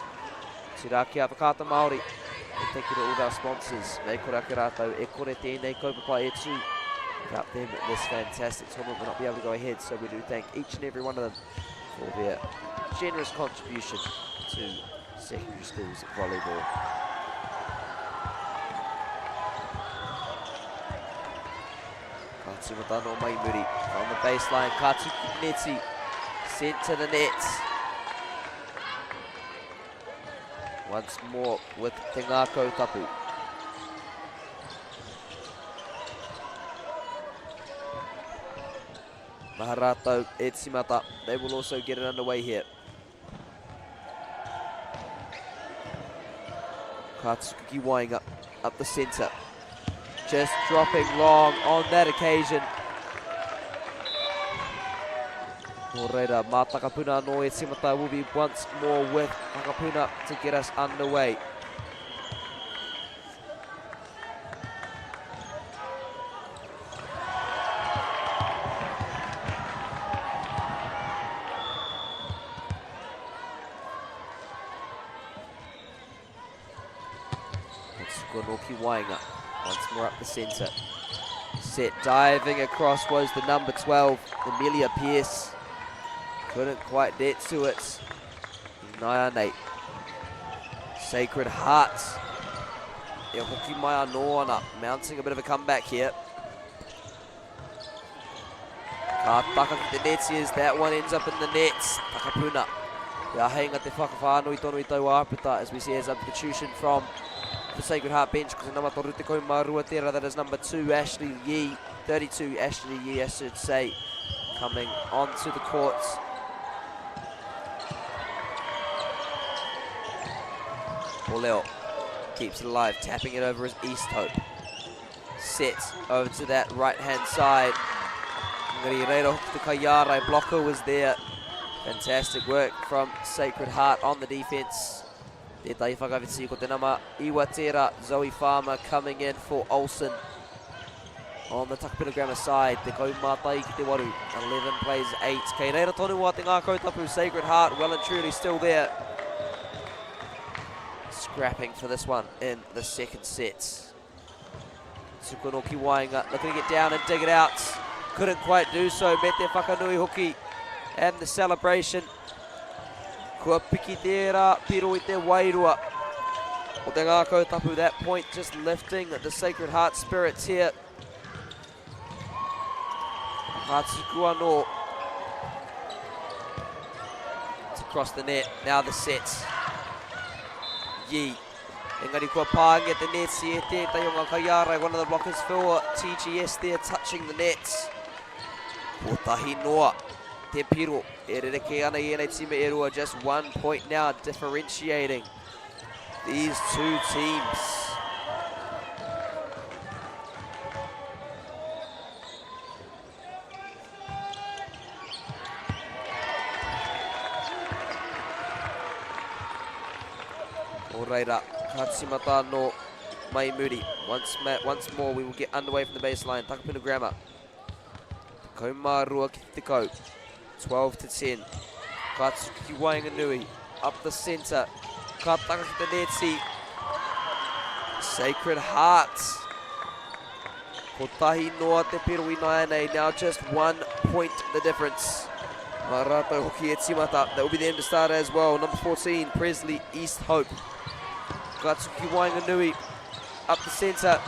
Tērā ki a Whakaata Māori. And thank you to all of our sponsors. Mei kore ake rātou, e kore tēnei kaupapa e tū. Without them, this fantastic tournament will not be able to go ahead. So we do thank each and every one of them for their generous contribution to secondary schools volleyball. Ka Ka tīmata anō mai muri. From the baseline, ka tuku neti. Sent to the net. Once more with Te Ngākau Tapu. Maharato e Timata. They will also get it underway here. Ka tuku ki waenga, up the centre. Just dropping long on that occasion. Nō reira, mā Takapuna anō e Timata will be once more with Takapuna to get us underway. It's Gonoki Waenga once more up the centre. Set diving across was the number 12, Amelia Pierce. Couldn't quite get to it. Naiane. Sacred Hearts. E hoki mai anō ana, mounting a bit of a comeback here. Ka taka ki te nets is that one ends up in the nets. Takapuna. Te ahenga te whakawhānui tonu i tau āpita as we see a substitution from the Sacred Heart bench because nama toru te kau tera, that is number 2, Ashley Yee, 32, Ashley Yee, I should say, coming onto the courts. Pauleo keeps it alive, tapping it over his East Hope. Sets over to that right-hand side. Ngari reira hoki te kaiārai, blocker was there. Fantastic work from Sacred Heart on the defense. Te tai whakawhiti ko te nama iwa tērā, Zoe Farmer coming in for Olsen. On the Takapuna Grammar side, te kau mātai ki te waru, 11 plays 8. Kei reira tonu wā te ngākau tapu, Sacred Heart well and truly still there. Scrapping for this one in the second set. Tukunoki Waenga looking to get down and dig it out. Couldn't quite do so. Me te whakanui hoki. And the celebration. Kua piki tērā, piro i te wairua. O te ngākau tapu, that point just lifting the Sacred Heart spirits here. Ka tuku anō. It's across the net. Now the set. Yi. Engari kua pāngia te neti e tētahi o ngā kaiārai. One of the blockers for TGS there touching the nets. Ko tahi noa te piro. E rereke ana i ēnei tīma e rua. Just 1 point now differentiating these two teams. Nō reira, ka tīmata anō mai muri. Once more, we will get underway from the baseline. Takapuna Grammar. Te kau mā rua ki te kau. 12 to 10. Ka tuku ki Waenganui. Up the centre. Ka taka ki te neti. Sacred Hearts. Kotahi noa te piro i naianei. Now just 1 point the difference. Mā rātou hoki e tīmata. That will be them to start as well. Number 14, Presley East Hope. Ka tuku ki Waenganui. Up the centre.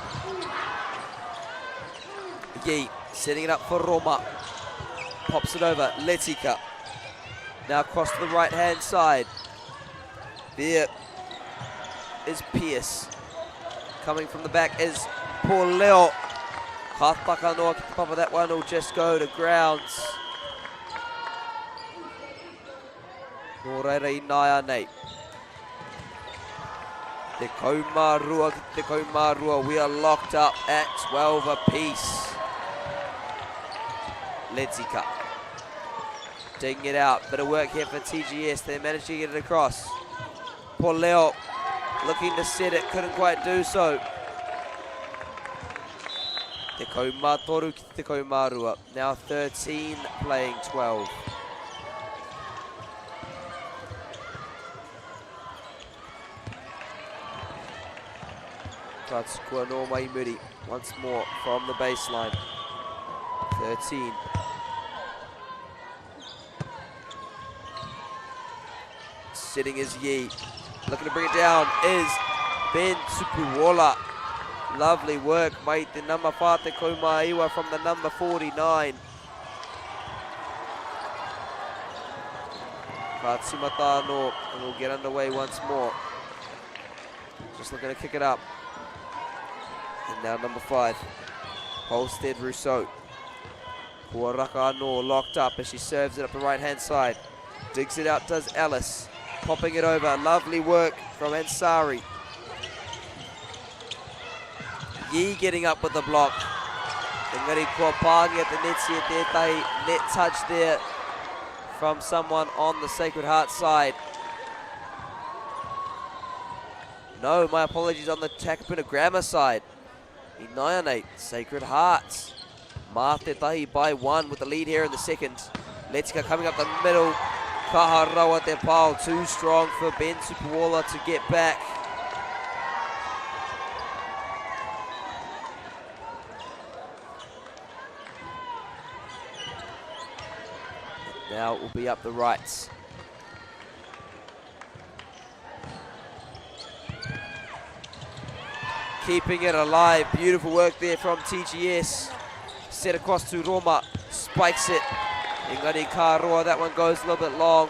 Yi setting it up for Roma. Pops it over. Letika. Now across to the right-hand side. There is Pierce. Coming from the back is Pauleo. Ka taka noa ki te papa, that one will just go to grounds. Nō reira i naianei. Te kau mā rua ki te kau mā rua. We are locked up at 12 apiece. Letika. Digging it out. Bit of work here for TGS. They managed to get it across. Pauleo looking to set it. Couldn't quite do so. Te kau mā toru ki te kau mā rua. Now 13 playing 12. Ka tuku anō mai muri. Once more from the baseline. 13. Sitting is Yi. Looking to bring it down is Ben Tupuola. Lovely work, mate. The number 49 from the number 49. Ka timata anō, and we'll get underway once more. Just looking to kick it up. And now number 5, Holstead Rousseau. Kua raka anō, locked up as she serves it up the right-hand side. Digs it out, does Ellis. Popping it over, lovely work from Ansari. Yi getting up with the block. Engari kua pāngia te neti e tētahi net touch there from someone on the Sacred Heart side. No, my apologies on the Takapuna Grammar side. Inaianei, Sacred Hearts. Mā te tahi by 1 with the lead here in the second. Letika coming up the middle. Kaha rawa te pao, too strong for Ben Tupuola to get back. Now it will be up the rights. Keeping it alive. Beautiful work there from TGS. Set across to Roma. Spikes it. Engari ka roa, that one goes a little bit long.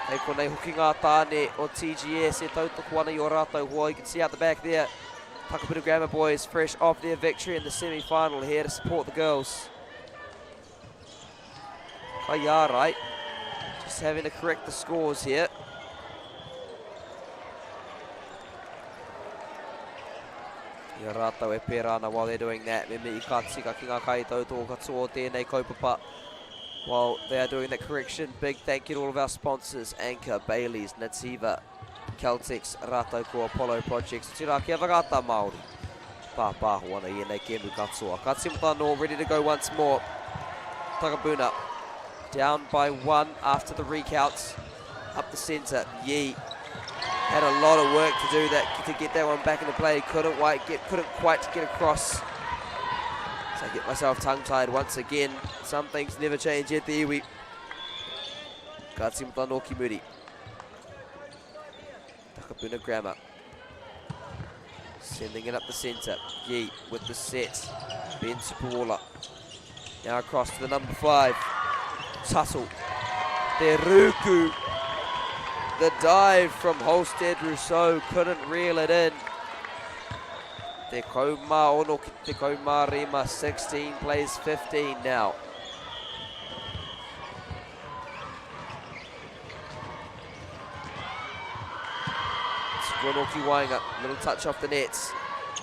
Hei konei hoki ngā tāne o TGS e tautoko ana i o rātou hoa. You can see out the back there, Takapuna Grammar Boys fresh off their victory in the semi-final here to support the girls. Kai right. Just having to correct the scores here. I a rātou e pērā ana while they're doing that. Me mihi ka tika ki ngā kaitautoko katoa o tēnei kaupapa while they are doing that correction. Big thank you to all of our sponsors, Anchor, Bailey's, Nativa, Caltex, rātou ko Apollo Projects. Tērā kia whakaata Māori. Pāpāho ana i ēnei kēmu katoa. Ka tīmata anō, ready to go once more. Takapuna down by 1 after the recounts. Up the centre, Yee had a lot of work to do that to get that one back into play. Couldn't quite get, couldn't quite get across. So I get myself tongue-tied once again. Some things never change at the iwi. Ka tīmata anō ki muri. Takapuna Grammar. Sending it up the centre. Yee with the set. Ben Tupuola. Now across to the number 5. Tuttle. Te Ruku. The dive from Holstead Rousseau couldn't reel it in. Te kaumā ono ki te kaumā rima, 16 plays 15 now. Ronoki waenga, little touch off the nets.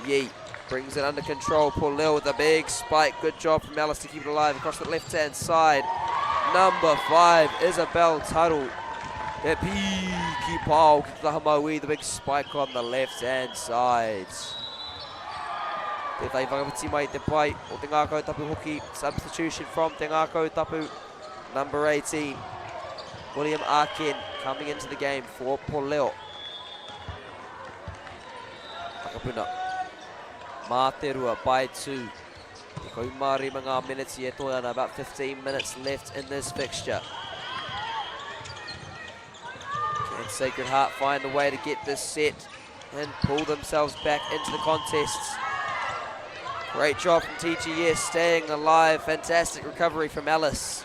Yee brings it under control. Paulil with a big spike. Good job from Alice to keep it alive across the left-hand side. Number 5, Isabel Tuttle. Te piki pao ki te taha mauī, the big spike on the left-hand side. Tētahi whakawhiti mai te pai o Te Ngākau Tapu hoki. Substitution from Te Ngākau Tapu, number 18. William Arken coming into the game for Poleo. Takapuna. Mā te rua by 2. Te kaumārima ngā miniti e toe ana, about 15 minutes left in this fixture. Can Sacred Heart find a way to get this set and pull themselves back into the contest? Great job from TGS, staying alive. Fantastic recovery from Ellis.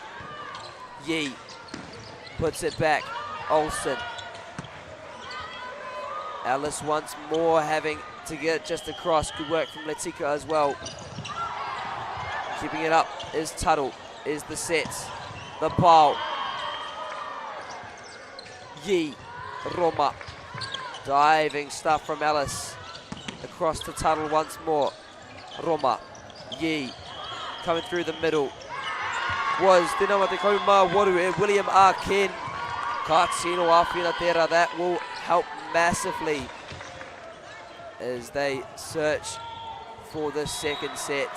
Yee puts it back. Olsen. Ellis once more having to get just across. Good work from Letika as well. Keeping it up is Tuttle, is the set. The pile. Yee, Roma. Diving stuff from Ellis. Across to Tuttle once more. Roma, Yee, coming through the middle. Was Te Nama Te Kaumā Waru e William R. Ken. Ka tino āwhina tērā. That will help massively as they search for the second set.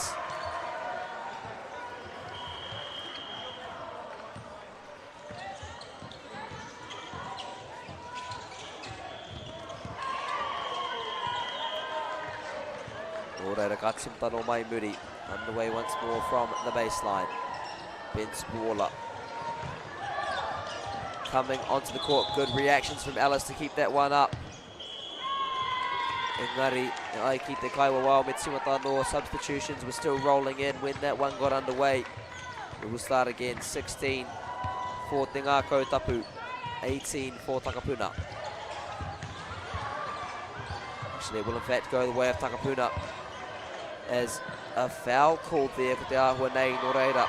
Nō reira, ka tīmata nō mai muri. Underway once more from the baseline. Ben Spoorla coming onto the court. Good reactions from Ellis to keep that one up. Engari, e ai ki te kaiwawao me tīmata anō, substitutions were still rolling in when that one got underway. We will start again, 16 for Te Ngākau Tapu, 18 for Takapuna. Actually, it will in fact go the way of Takapuna as a foul called there ko te āhua nei nō reira.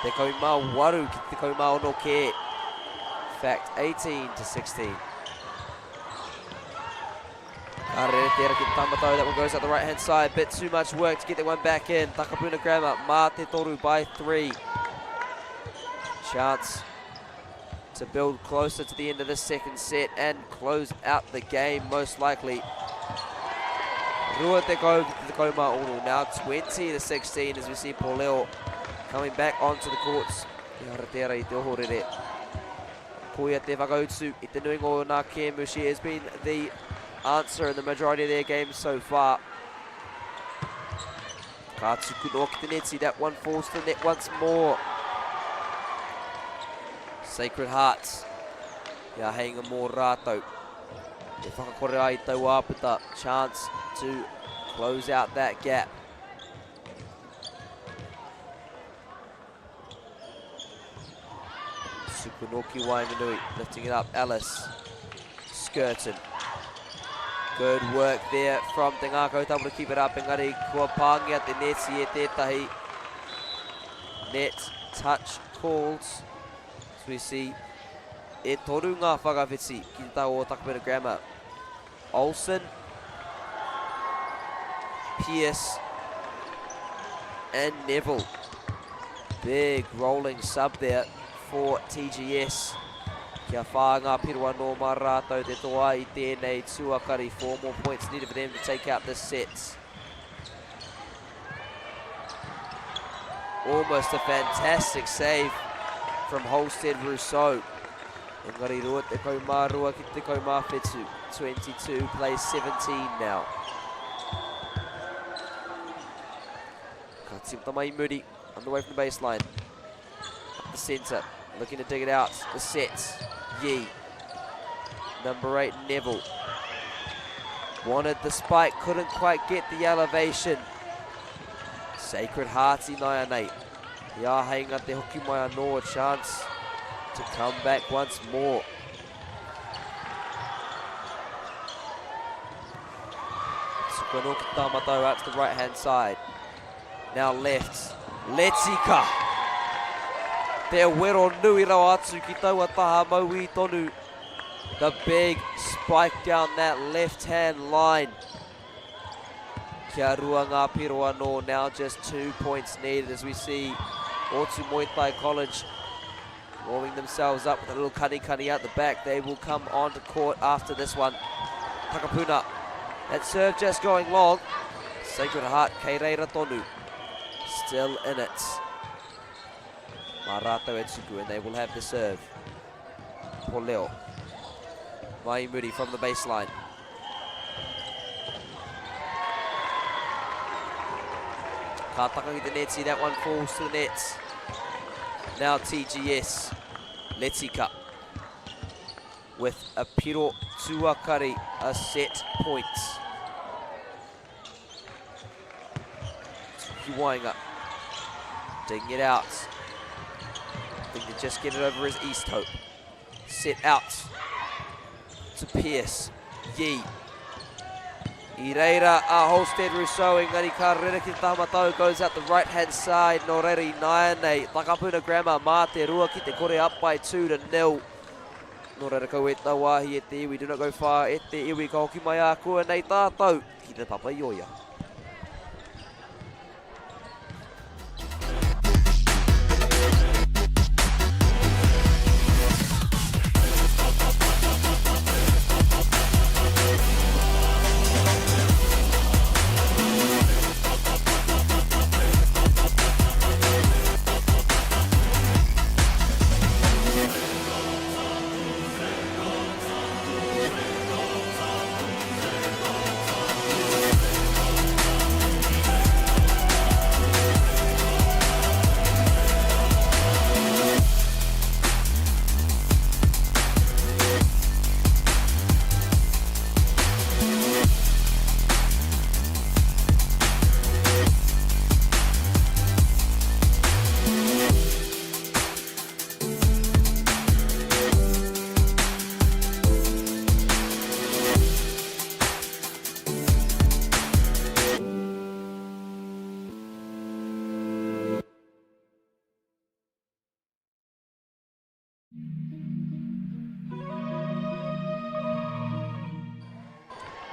Te 18 ki te 16 kē. In fact, 18 to 16. Ka rere tērā ki te tamatau. That one goes out the right hand side. Bit too much work to get that one back in. Takapuna Grammar, mā te toru by 3. Chance to build closer to the end of this second set and close out the game most likely. 20 ki te 16, now 20 to 16 as we see Poleo coming back onto the courts. Ki Haratera i te ohorere. Koia te whakautu i te nuinga o ngā kēmu. She has been the answer in the majority of their games so far. Ka tuku noa ki te neti. That one falls to the net once more. Sacred Hearts. Ia heinga mō rātou. E whakakore ai tau āputa. Chance to close out that gap. Sukunoki Wainganui lifting it up. Ellis. Skirton. Good work there from Te Ngākau Tapu to keep it up. Engari kua pāngia te neti e tētahi. Net touch called. So we see e toru ngā whakawhiti ki te taha o Takapuna Grammar. Olsen, Pierce and Neville. Big rolling sub there for TGS. Kia whā ngā piro anō mā rātou te toa i tēnei tuakari. Four more points needed for them to take out this set. Almost a fantastic save from Holstead Rousseau. Engari 22 ki te 17. 22 plays 17 now. Ka tīmata mai muri, on the way from the baseline. Up the centre, looking to dig it out. The set, Yee. Number 8, Neville. Wanted the spike, couldn't quite get the elevation. Sacred Hearts i naianei. He āheinga te hoki mai anō, a chance to come back once more. Tuku anō ki tā matau out to the right hand side. Now left, Letika. Te wero nui rawa atu ki taua taha mauī tonu. The big spike down that left hand line. Kia rua ngā piro anō, now just 2 points needed as we see Otumoetai College warming themselves up with a little cunny cunny out the back. They will come onto court after this one. Takapuna, that serve just going long. Sacred Heart, kei reira tonu, still in it. Mā rātou e tuku and they will have the serve. Poleo. Mai Muri from the baseline. Ka taka ki te neti, that one falls to the net. Now TGS, Letika with a piro tuakari, a set point. Tukiwainga digging it out. Think to just get it over his East Hope. Set out to Pierce. Yee. I reira a Holstead Rousseau, engari ka rere ki te taha matau, goes out the right hand side, nō reira i nāianei, Takapuna Grammar mā te rua ki te kore up by 2 to nil. Nō reira kau e tau wāhi e te iwi, do not go far e te iwi, ka hoki mai ākuanei tātou ki te Papa i Oia.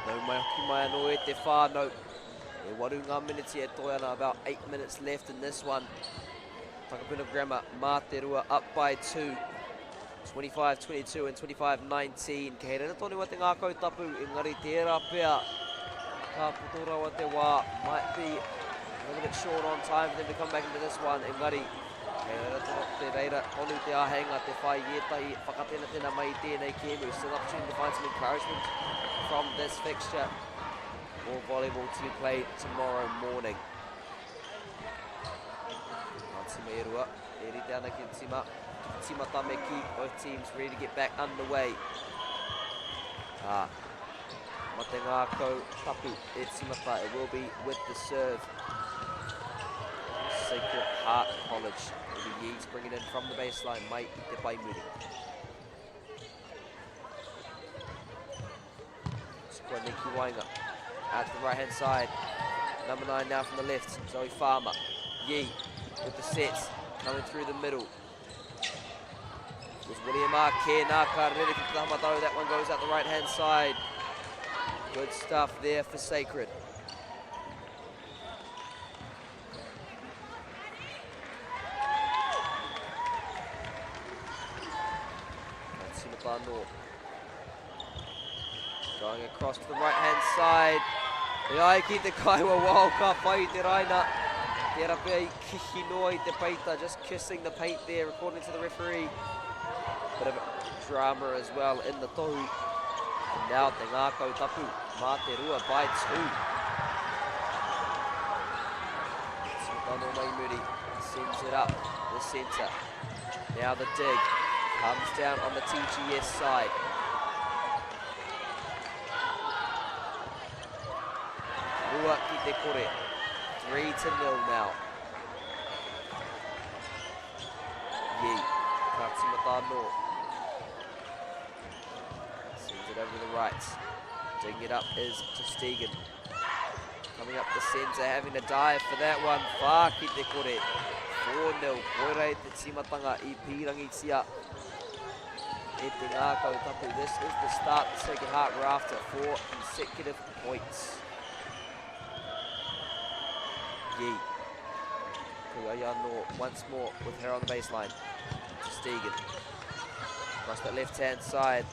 Nau mai hoki mai anō e te whānau. E waru ngā miniti e toe ana, about 8 minutes left in this one. Takapuna Grammar, mā te rua, up by 2. 25-22 and 25-19. Kei reira tonu a te ngākau tapu, engari tērā pea ka poto rawa te wā. Might be a little bit short on time for them to come back into this one, engari kei reira tonu, te reira tonu te āheinga te whai i ētahi whakatenatena mai i tēnei kēmu. Still opportunity to find some encouragement from this fixture. More volleyball to be played tomorrow morning. Ngā tima e rua, e rite ana ki te tima, ki te tima me ki, both teams ready to get back underway. Ah, ma te ngākau tapu e timata, it will be with the serve. Sacred Heart College. It'll be Yeats bringing in from the baseline, mai i te pai muri. Nikki Wainga out to the right hand side. Number 9 now from the left, Zoe Farmer. Yee with the sets coming through the middle. Was William Ake, nā ka rere ki te taha That one goes out the right hand side. Good stuff there for Sacred. Going across to the right-hand side. E ai ki te kaiwa wao ka pai te raina. Tērā pea i kihi noa i te peita, just kissing the paint there according to the referee. Bit of drama as well in the tohu. And now te ngākau tapu, mā te rua by 2. Tino mai muri, sends it up the centre. Now the dig comes down on the TGS side. Rua ki te kore. 3-0 now. Yi. Ka timata anō. Sends it over to the right. Digging it up is Stegen. Coming up the centre, having to dive for that one. Whā ki te kore. 4-0. Koirei te timatanga i pīrangitia e te ngākau tapu. This is the start the Sacred Heart were after. 4 consecutive points. Yi. Kuya anō once more with her on the baseline. Stegen. Across that left-hand side.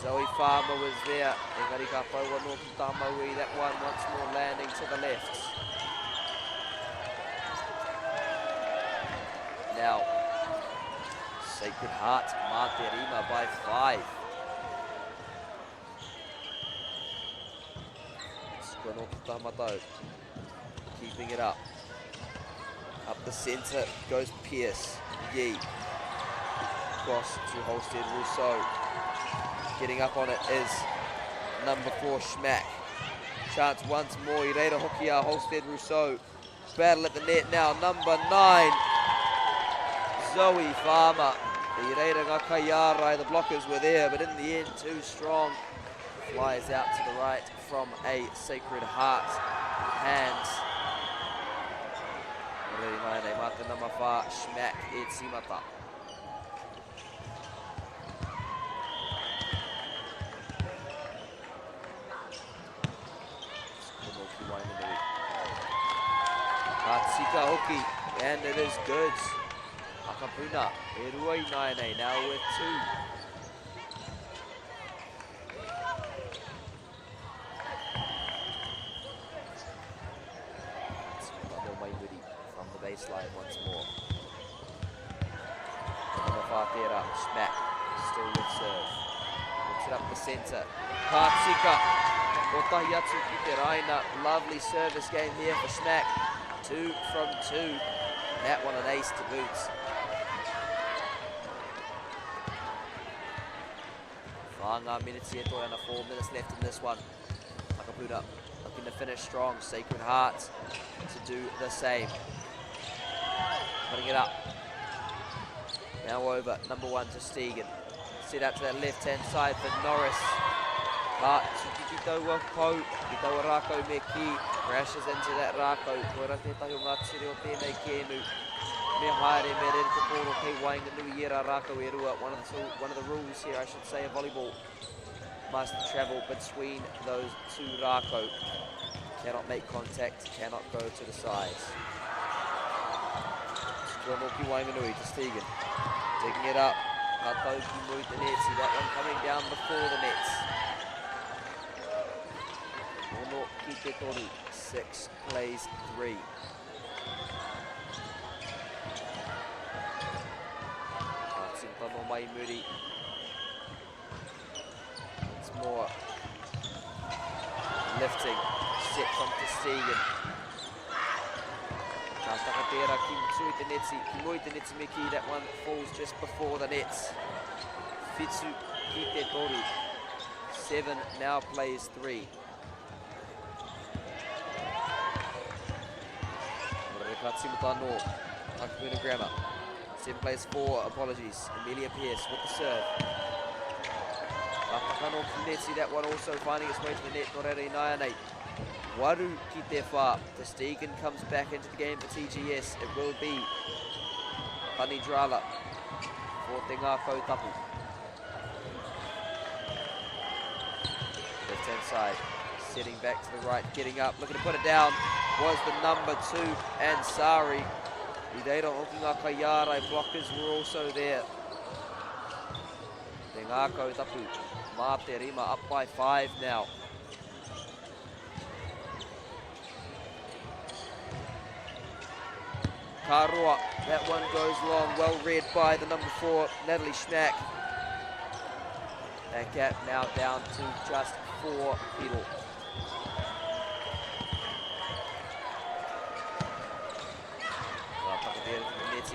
Zoe Farmer was there. Engari ka pau anō ki tā Maui. That one once more landing to the left. Now, Sacred Heart, mā te rima by 5. Squano ki tā matau. Keeping it up. Up the centre goes Pierce. Yee. Cross to Holstead Rousseau. Getting up on it is number 4, Schmack. Chance once more. I reira hoki a Holstead Rousseau. Battle at the net now. Number 9, Zoe Farmer. I reira ngā kaiārai. The blockers were there, but in the end, too strong. Flies out to the right from a Sacred Heart hand. Reira mai nei, mā te nama whā, Schmack e tīmata. Ka tika hoki, and it is good. Takapuna, e rua i nāianei, now with 2. From the baseline once more. Number whā Schmack, still with serve. Puts it up the centre. Ka tika, kotahi atu ki te raina. Lovely service game here for Schmack. 2 from 2. That one an ace to boot. Whā ngā minutes e toe ana, 4 minutes left in this one. Takapuna looking to finish strong. Sacred Heart to do the same. Putting it up. Now over, number 1 to Stegen. Set out to that left-hand side for Norris. Ka tuki ki taua pau, ki taua rākau me ki. Crashes into that rākau. Koira tētahi o ngā ture o tēnei kēmu. Me haere, me rere te pōro kei waenganui i ērā rākau e rua. One of the, two, one of the rules here, I should say, of volleyball. Must travel between those two rākau. Cannot make contact, cannot go to the sides. Tutuanoki waenganui to Stegen. Taking it up. Ka tau ki muri te neti. That one coming down before the nets. Ono ki te toru. Six plays three. Ka tīmata mai muri. It's more lifting set from Te Stegen. Ka taka tērā ki tui te neti, ki mui te neti me ki, that one falls just before the nets. Whitu ki te toru. Seven now plays three. Ka tīmata anō, Takapuna Grammar. Seven plays four, apologies. Amelia Pierce with the serve. Ka taka anō ki neti, that one also finding its way to the net, nō reira ināianei. Waru ki te whā. Te Stegen comes back into the game for TGS. It will be Tani Drala for Te Ngākau Tapu. Left hand side, setting back to the right, getting up, looking to put it down, was the number two, Ansari. I reira hoki ngā kaiārai blockers were also there. Te Ngākau Tapu, mā te rima, up by five now. Ka roa, that one goes long, well read by the number four, Natalie Schmack. That gap now down to just four people.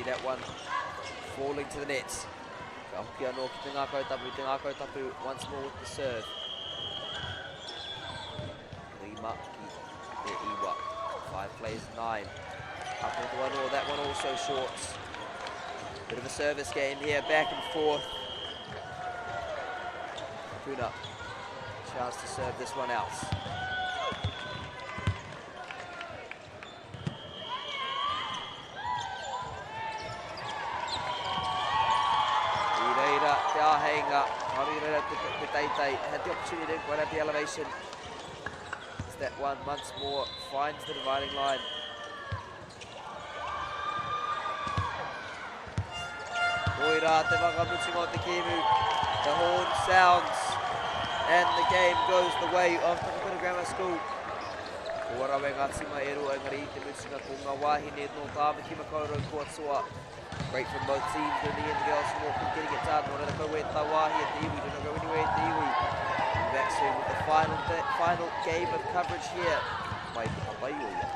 That one falling to the nets. Ka hoki anō ki te ngākau tapu, te ngākau tapu once more with the serve. Rima ki te iwa. Five plays nine. Up with one or that one also short. Bit of a service game here, back and forth. Puna, chance to serve this one out. I reira te āheinga, kāore i reira te, te teitei, had the opportunity, didn't quite have the elevation. It's that one once more, finds the dividing line. Koirā te whakamutunga o te kēmu. The horn sounds and the game goes the way of Takapuna Grammar School. Kua rawe ngā tīma e rua engari i te mutunga ko ngā wāhine nō Tāmaki Makaurau kua toa. Great from both teams in the end, the girls from Auckland getting it done. Nō reira kaua e tāwāhi e te iwi, do not go anywhere e te iwi. We'll be back soon with the final, final game of coverage here. Mai te Papaioia.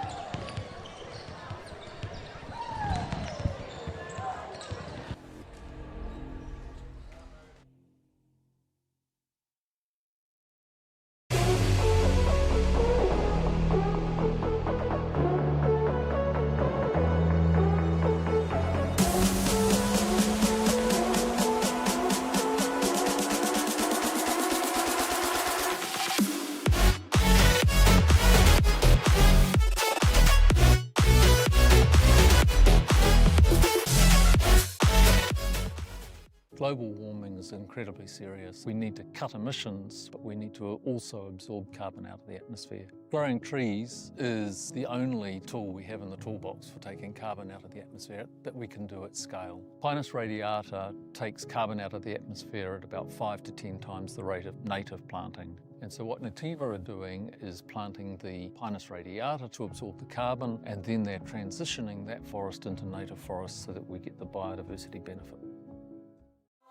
Global warming is incredibly serious. We need to cut emissions, but we need to also absorb carbon out of the atmosphere. Growing trees is the only tool we have in the toolbox for taking carbon out of the atmosphere that we can do at scale. Pinus radiata takes carbon out of the atmosphere at about 5 to 10 times the rate of native planting. And so what Nativa are doing is planting the Pinus radiata to absorb the carbon, and then they're transitioning that forest into native forest so that we get the biodiversity benefit.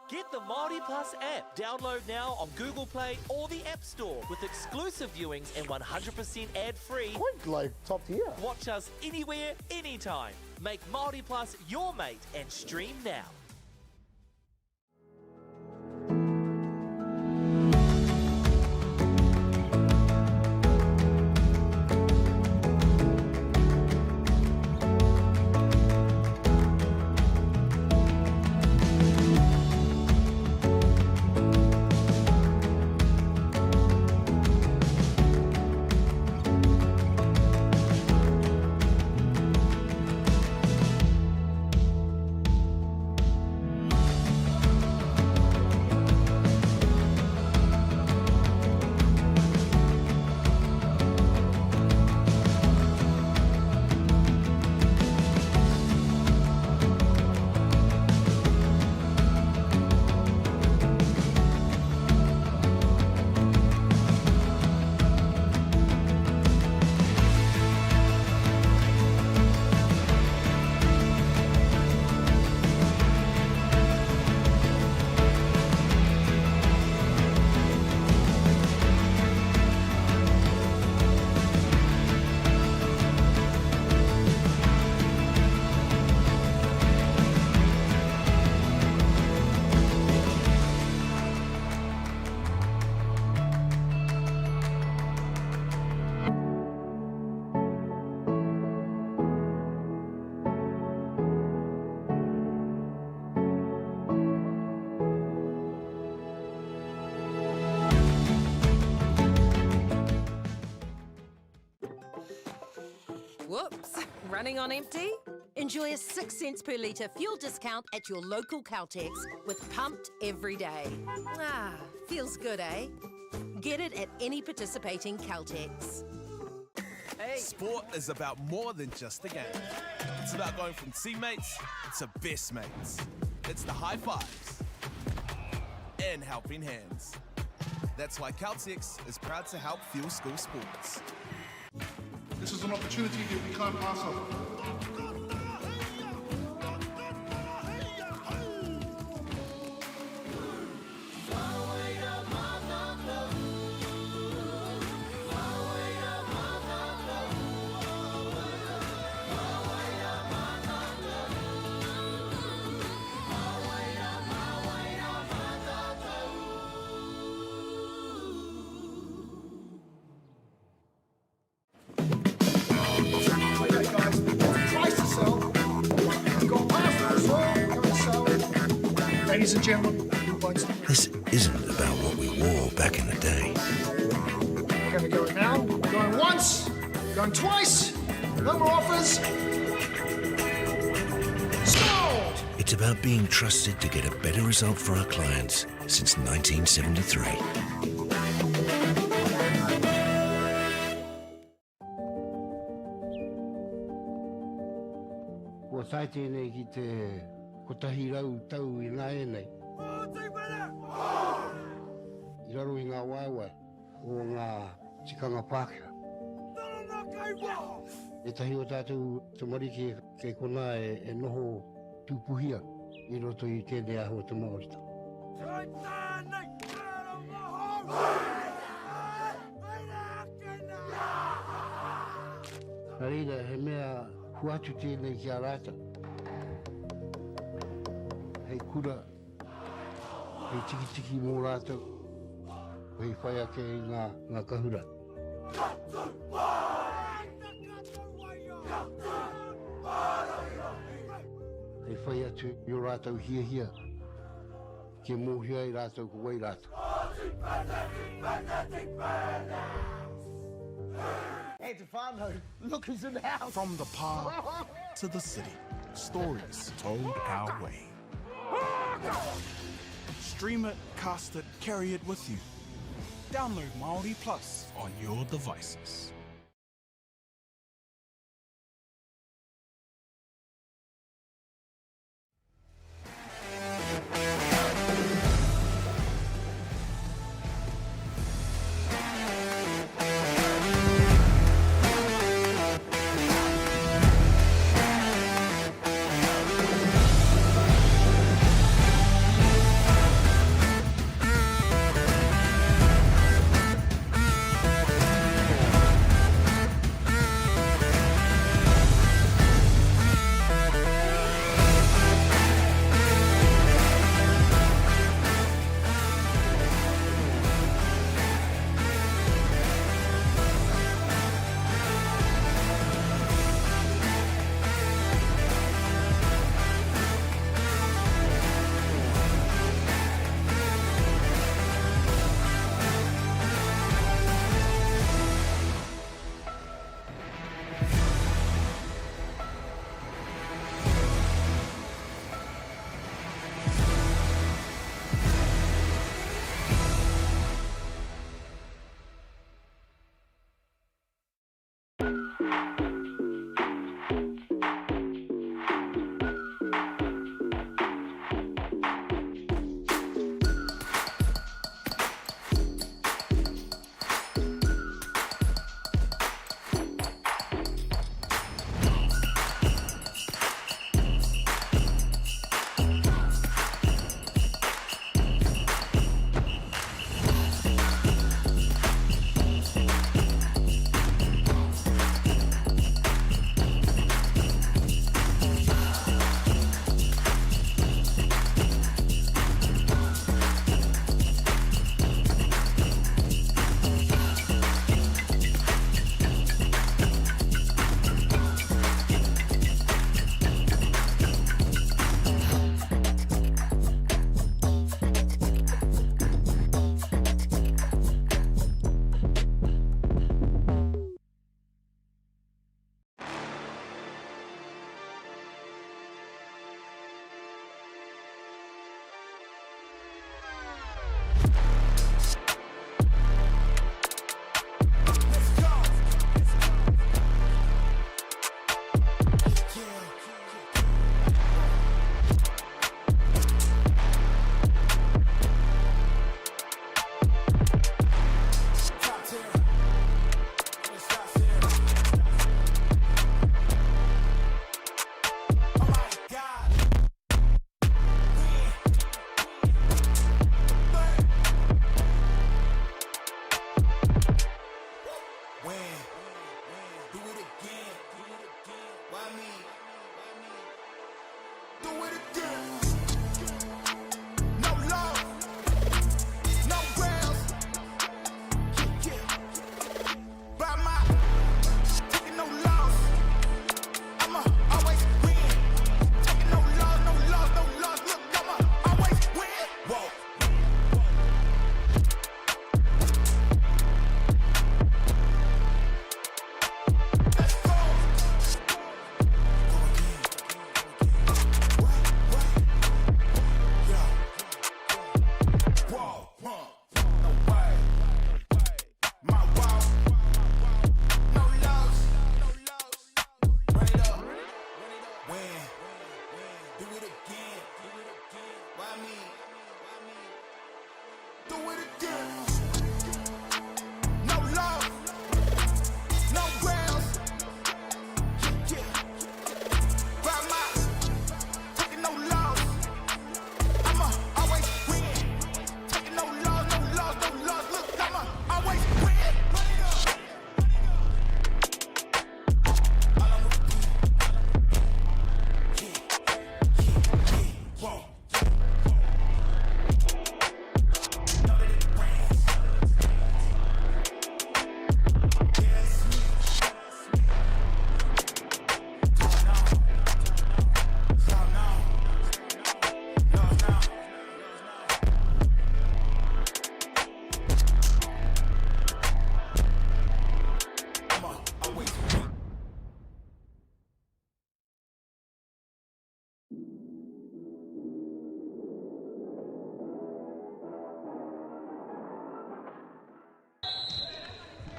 Get the Māori Plus app. Download now on Google Play or the App Store with exclusive viewings and 100% ad-free. Quite like top tier. Watch us anywhere, anytime. Make Māori Plus your mate and stream now. Running on empty? Enjoy a 6 cents per litre fuel discount at your local Caltex with Pumped Every Day. Ah, feels good, eh? Get it at any participating Caltex. Hey. Sport is about more than just the game. It's about going from teammates to best mates. It's the high fives and helping hands. That's why Caltex is proud to help fuel school sports. This is an opportunity that we can't pass up. Ladies and gentlemen, This isn't about what we wore back in the day. We're going to go now. Going once, going twice. No more offers. Sold! It's about being trusted to get a better result for our clients since 1973. Kua tae tēnei ki te 100 tau ināianei. I raro i ngā waewae o ngā tikanga Pākehā. Ētahi o tātou tamariki kei konā e noho tūpuhia i roto i tēnei āhua o te Māoritanga. Nā reira, he mea hoatu tēnei ki a rātou hei kura, hei tikitiki mō rātou, hei whai ake i ngā, ngā kahura. Hei whai atu i ō rātou hiahia, kia mōhio ai rātou ko wai rātou. Hey te whānau, look who's in the house. From the pā to the city, stories told our way. Stream it, cast it, carry it with you. Download Māori Plus on your devices.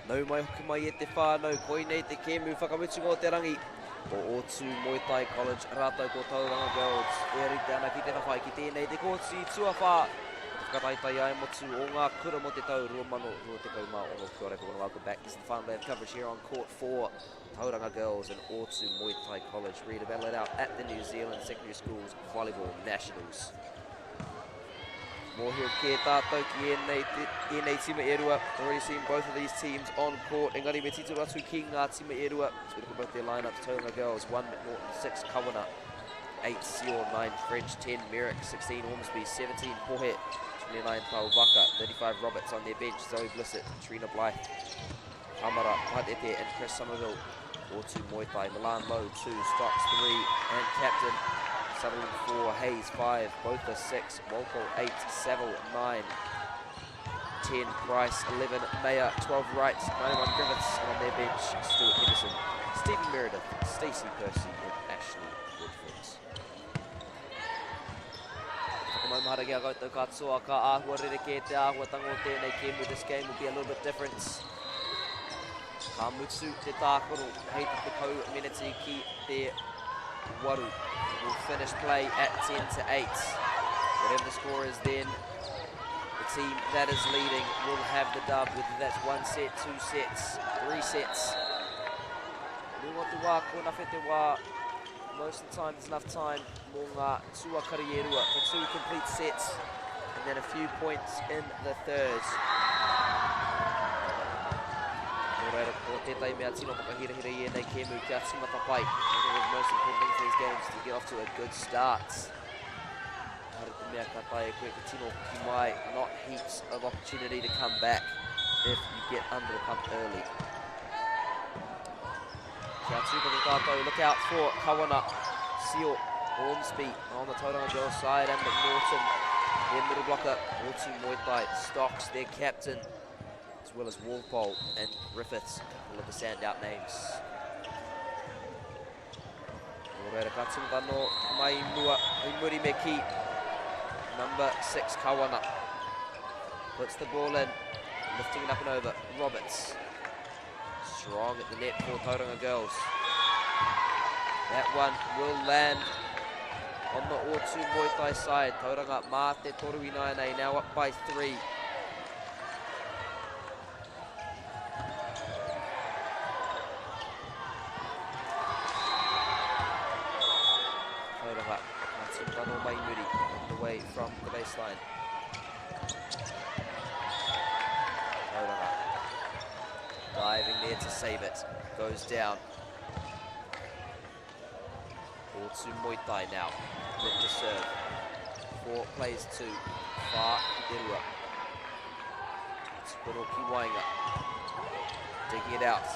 Nau mai hoki mai e te whānau, koinei te kēmu whakamutunga o te rangi o Ōtū Muay Thai College rātou ko Tauranga Girls e rite ana ki te whawhai ki tēnei te kōti tuawhā o te whakataetae ā-motu o ngā kura mō te tau 2026. Kia ora everyone, welcome back. This is the final day of coverage here on Court 4, Tauranga Girls and Ōtū Muay Thai College ready to battle it out at the New Zealand Secondary Schools Volleyball Nationals. Mōhio kē tātou ki ēnei, ēnei tīma e rua. Already seen both of these teams on court. Engari me titiro atu ki ngā tīma e rua. So we look at both their lineups. Tauranga Girls, 1 McNaughton, 6 Kawana, 8 Seo, 9 French, 10 Merrick, 16 Ormsby, 17 Pohe, 29 Tauvaka, 35 Roberts on their bench, Zoe Blissett, Trina Blythe, Hamara Patete and Chris Somerville. Ōtū Muay Thai, Milan Lowe 2, Stocks 3 and captain. Sutherland 4, Hayes 5, Botha 6, Walpole 8, Saville 9, 10 Price, 11 Mayer, 12 Wright, 91 Griffiths, and on their bench, Stuart Henderson, Stephen Meredith, Stacey Percy and Ashley Woodford. Whakamaumahara ki a koutou katoa, ka āhua rerekē te āhuatanga o tēnei kēmu. This game will be a little bit different. Ka mutu te tākaro hei te tekau meneti ki te waru. We'll finish play at 10 to 8. Whatever the score is then, the team that is leading will have the dub, whether that's one set, two sets, three sets. Nui o te wā, ko nawhe te wā. Most of the time there's enough time mō ngā tuakari e rua for two complete sets and then a few points in the third. Nō reira, ko tētahi mea tino whakahirahira i ēnei kēmu kia tīmata pai. One of the most important things for these games is to get off to a good start. Ehara te mea ka taea koe te tino hoki mai, not heaps of opportunity to come back if you get under the pump early. Kia tūpato tātou, look out for Kawana, Sio, Ormsby on the Tauranga Girls side and McNaughton, their middle blocker, Ōtū Muay Thai, Stocks, their captain, as well as Walpole and Griffiths, a couple of the standout names. Nō reira, ka tīmata anō mai i mua, i muri me ki, number 6, Kawana. Puts the ball in, lifting it up and over, Roberts. Strong at the net for Tauranga Girls. That one will land on the Ōtū Muay Thai side. Tauranga mā te toru ināianei, now up by 3. Tauranga, ka tīmata anō mai muri, away from the baseline. Tauranga diving there to save it. Goes down. Ōtū Muay Thai now. Look to serve. 4 plays 2. Whā ki te rua. Tukoro ki waenga. Digging it out.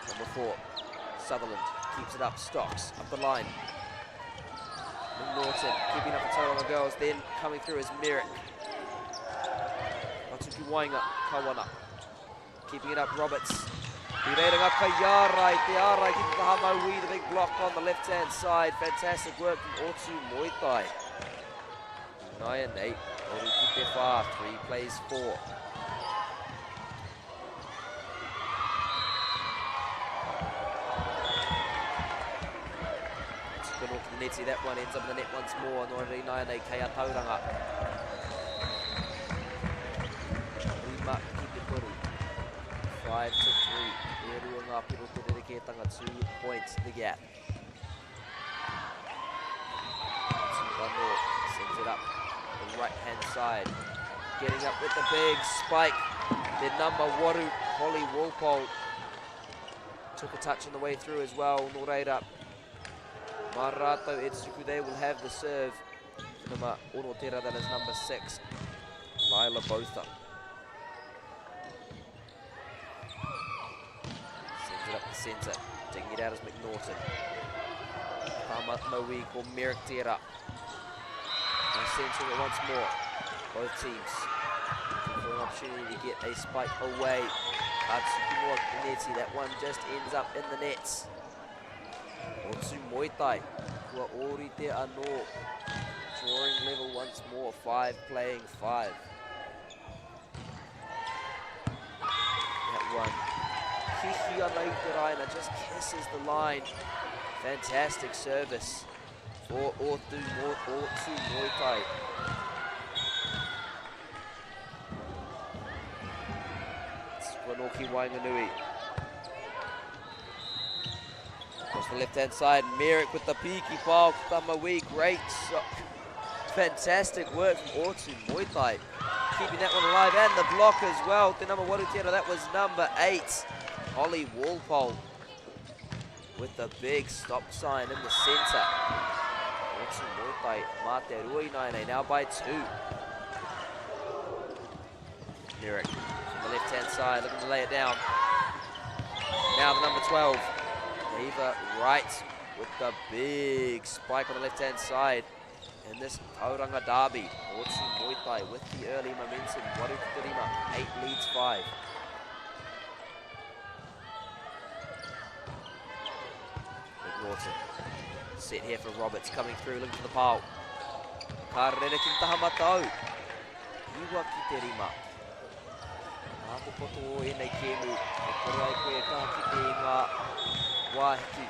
Number 4. Sutherland keeps it up. Stocks up the line. McNaughton keeping up the Tauranga Girls. Then coming through is Merrick. Matuki Waenga, Kawana. Keeping it up, Roberts. Te rerenga kai ārai, te ārai ki te taha mauī, the big block on the left-hand side. Fantastic work from Ōtū Muay Thai. Naianei, toru ki te whā, 3 plays 4. Tukano ki te neti, that one ends up in the net once more. Nō reira ināianei kei a Tauranga. Rima ki te toru. 5 to 3. E rua ngā piro te rerekētanga, 2 points the gap. Tukano sends it up the right hand side. Getting up with the big spike. The number waru, Holly Walpole, took a touch on the way through as well. Nō reira, mā rātou e tuku, they will have the serve. Number ono tera, that is number 6, Lila Botha. Sends it up the centre, digging it out is McNaughton. Tama Maui ko Merrick tera. Now centering it once more. Both teams looking for an opportunity to get a spike away. Katsuki Kineti, that one just ends up in the nets. Ōtū Muay Thai, kua ōrite anō. Drawing level once more, 5 playing 5. one. Hihi ana i te raina, just kisses the line. Fantastic service for Otu, Mo, Otu Moetai. Squanoki Wainganui. Across the left-hand side, Merrick with the peaky ball. Tamawi, great shot. Fantastic work from Otu Moetai. Keeping that one alive and the block as well. The number one that was number eight. Holly Walpole with the big stop sign in the centre. Otu Moetai mā te rua ināianei, now by two. Merrick from the left-hand side, looking to lay it down. Now the number 12, Ava Wright with the big spike on the left-hand side. In this Tauranga derby, Otu Moetai with the early momentum. Waru ki te rima, 8 leads 5. McNaughton set here for Roberts, coming through, looking for the pile. Ka rere ki te taha matau. Iwa ki te rima. Ngā popoto o ēnei kēmu, e kore ai koe e kaha kite i ngā wāhiki.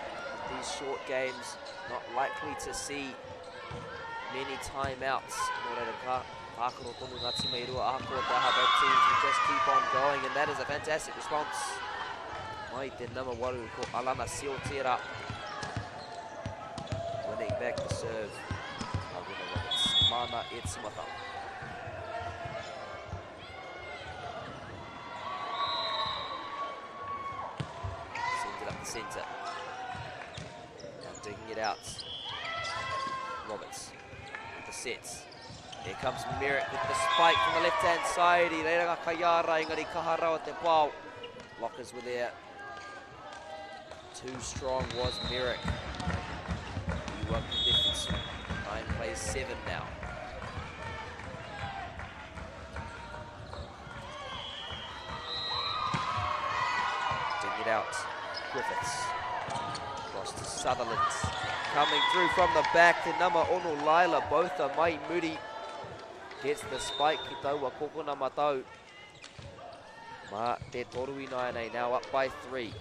These short games, not likely to see many timeouts. Nō reira, ka tākaro tonu ngā tīma e rua ahakoa te aha, both teams will just keep on going, and that is a fantastic response. Mai te nama waru ko Alana Siotera. Winning back the serve. Aruna Roberts, mana e timata. Sends it up the centre. Now digging it out. Roberts with the sets. Here comes Merrick with the spike from the left-hand side. I reira ngā kaiāra, engari kaha rawa te pao. Blockers were there. Too strong was Merrick. Iwa ki te whitu. 9 plays 7 now. Digging it out. Griffiths. Across to Sutherland. Coming through from the back to number ono Lila Botha. Mai Moody gets the spike. Ki taua kokona matau. Ma te toru ināianei now up by 3.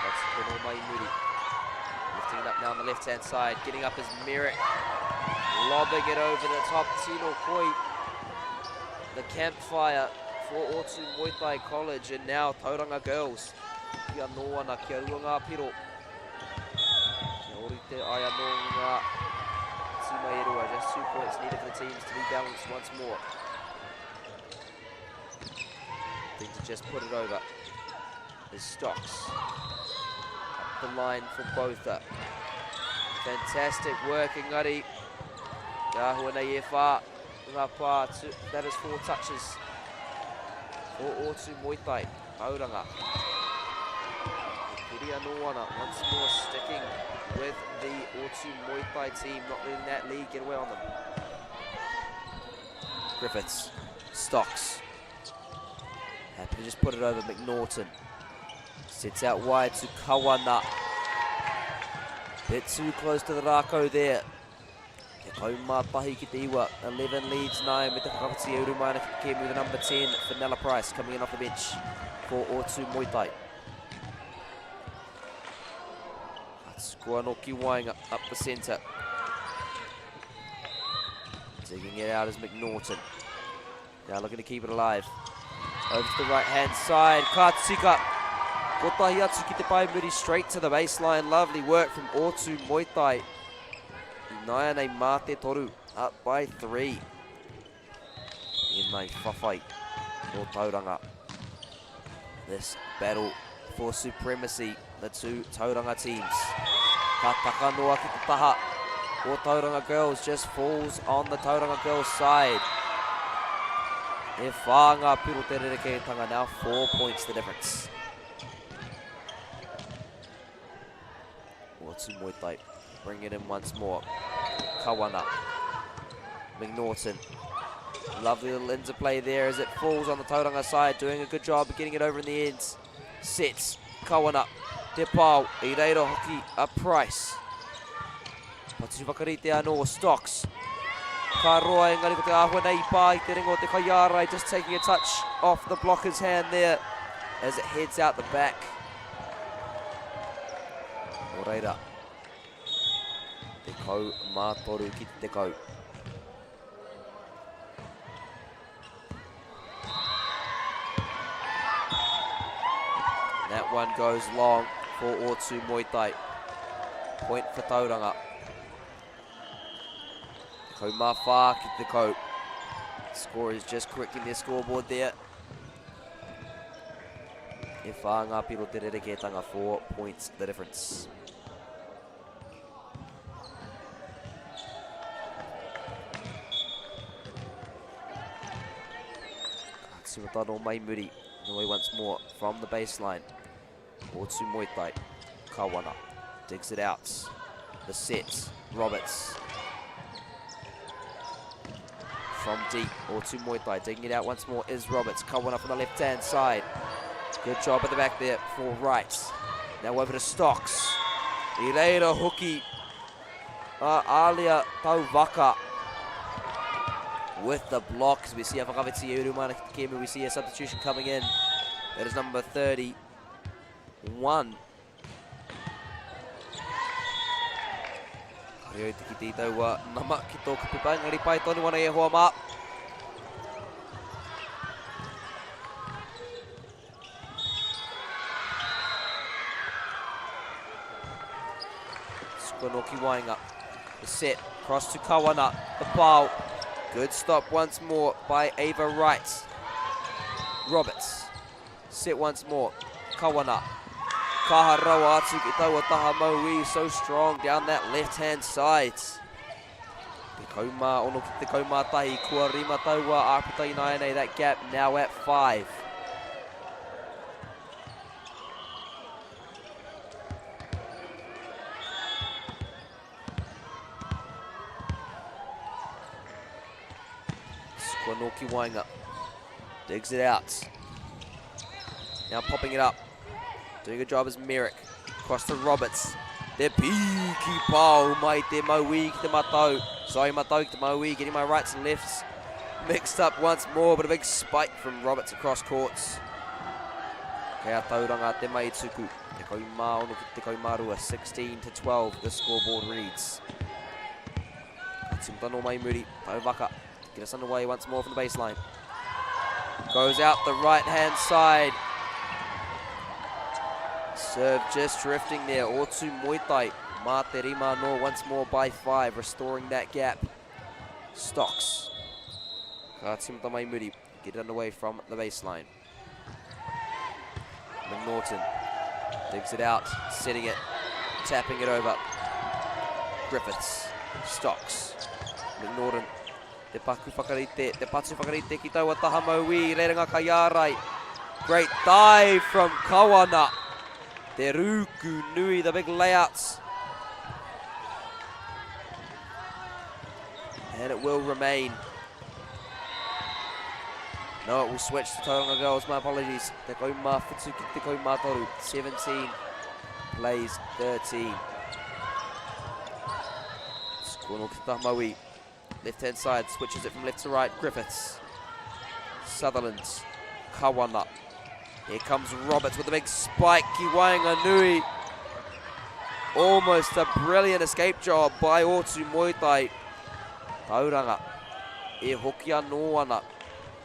That's Kono Maimuri. Lifting it up now on the left-hand side. Getting up is Merrick. Lobbing it over the top. Tino Koi. The campfire for Otu Moetai College and now Tauranga Girls. Kia nō ana, kia rua ngā piro. Kia orite ai anō ngā tīma e rua. Just 2 points needed for the teams to be balanced once more. Thing to just put it over is Stocks. Up the line for Botha. Fantastic work, engari. Ngā nei e whā, ngā pā, that is 4 touches for Otu Moetai, Tauranga. Piri anō ana, once more sticking with the Otu Moetai team, not letting that lead get away on them. Griffiths, Stocks. Happy to just put it over McNaughton. Sets out wide to Kawana. Bit too close to the rākau there. Te kaumā tahi ki te iwa. 11 leads 9 me te whakawhiti e uru mai ana ki te kēmu the number 10, Fenella Price, coming in off the bench for Otu Moetai. Score ki waenga up the centre. Digging it out is McNaughton. Now looking to keep it alive. Over to the right-hand side. Ka tika. Kotahi atu ki te pae muri straight to the baseline. Lovely work from Otu Moetai. Ināianei mā te toru. Up by 3. Tēnei whawhai no Tauranga. This battle for supremacy, the two Tauranga teams. Ka taka noa ki te taha o Tauranga Girls, just falls on the Tauranga Girls side. E whā ngā piro te rerekētanga, now 4 points the difference. Otu Moetai, bring it in once more. Kawana, McNaughton. Lovely little interplay there as it falls on the Tauranga side, doing a good job of getting it over in the ends. Sets, Kawana, Te Pao, i reira hoki a Price. Patu whakarite anō, Stocks. Ka roa engari ko te āhua nei i pā i te ringa o te kaiārai, just taking a touch off the blocker's hand there as it heads out the back. Nō reira, 13 ki te 10. That one goes long for Otumoetai. Point for Tauranga. 14 ki te 10. Score is just correcting their scoreboard there. E whā ngā piro te rerekētanga, 4 points the difference. Ka tīmata mai muri. Nui once more from the baseline. Otumoetai. Kawana digs it out. The set. Roberts. From deep. Otumoetai digging it out once more is Roberts. Kawana from the left-hand side. Good job at the back there for Wright. Now over to Stocks. I reira hoki a Alia Tauvaka with the block. As we see a whakawhiti e uru mana ki te kēmu. We see a substitution coming in. That is number 31. Kare au te kite i taua nama ki tōku pepa, engari pai tonu ana e hoa mā. Sukuanoki waenga. The set, cross to Kawana, the pile. Good stop once more by Ava Wright. Roberts, set once more. Kawana. Kaha rawa atu ki taua taha mauī, so strong down that left-hand side. 16 ki 11, kua rima taua āputa ināianei, that gap now at 5. Squanoki waenga. Digs it out. Now popping it up. Doing a good job is Merrick. Across to Roberts. Te piki pau mai te mauī ki te matau. Sorry, matau ki te mauī. Getting my rights and lefts mixed up once more, but a big spike from Roberts across courts. Kei a Tauranga te mai tuku. 16 ki te 12, 16 to 12, the scoreboard reads. Ka tīmata nō mai muri, Tauvaka. Get us underway once more from the baseline. Goes out the right-hand side. Serve just drifting there. Otumoetai. Mā te rima anō once more by 5, restoring that gap. Stocks. Ka tīmata mai muri. Get it underway from the baseline. McNaughton digs it out, setting it, tapping it over. Griffiths, Stocks, McNaughton, te paku whakarite, te patu whakarite ki taua taha mauī, reira ngā kaiārai. Great dive from Kawana. Te rūku nui, the big layouts. And it will remain. No, it will switch to Tauranga Girls, my apologies. 17 ki 13, 17 plays 13. Scornel ki Maui. Left-hand side, switches it from left to right. Griffiths. Sutherland. Kawana. Here comes Roberts with a big spike. Ki waenganui. Almost a brilliant escape job by Otumoetai. Tauranga. E hoki anō ana.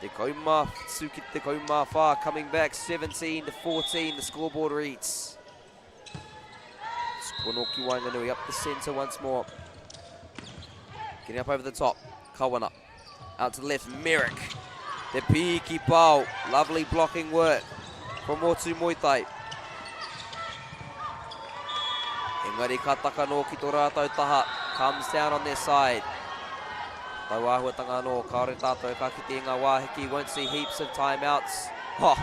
17 ki te 14, coming back 17 to 14, the scoreboard reads. Squanoki Wanganui up the centre once more. Getting up over the top. Kawana. Out to the left, Merrick. Te piki pau. Lovely blocking work from Otumoetai. Engari ka taka nō ki tō rātou taha. Comes down on their side. Tau āhuatanga anō, kāore tātou ka kite i ngā wāhiki, won't see heaps of timeouts. Ha!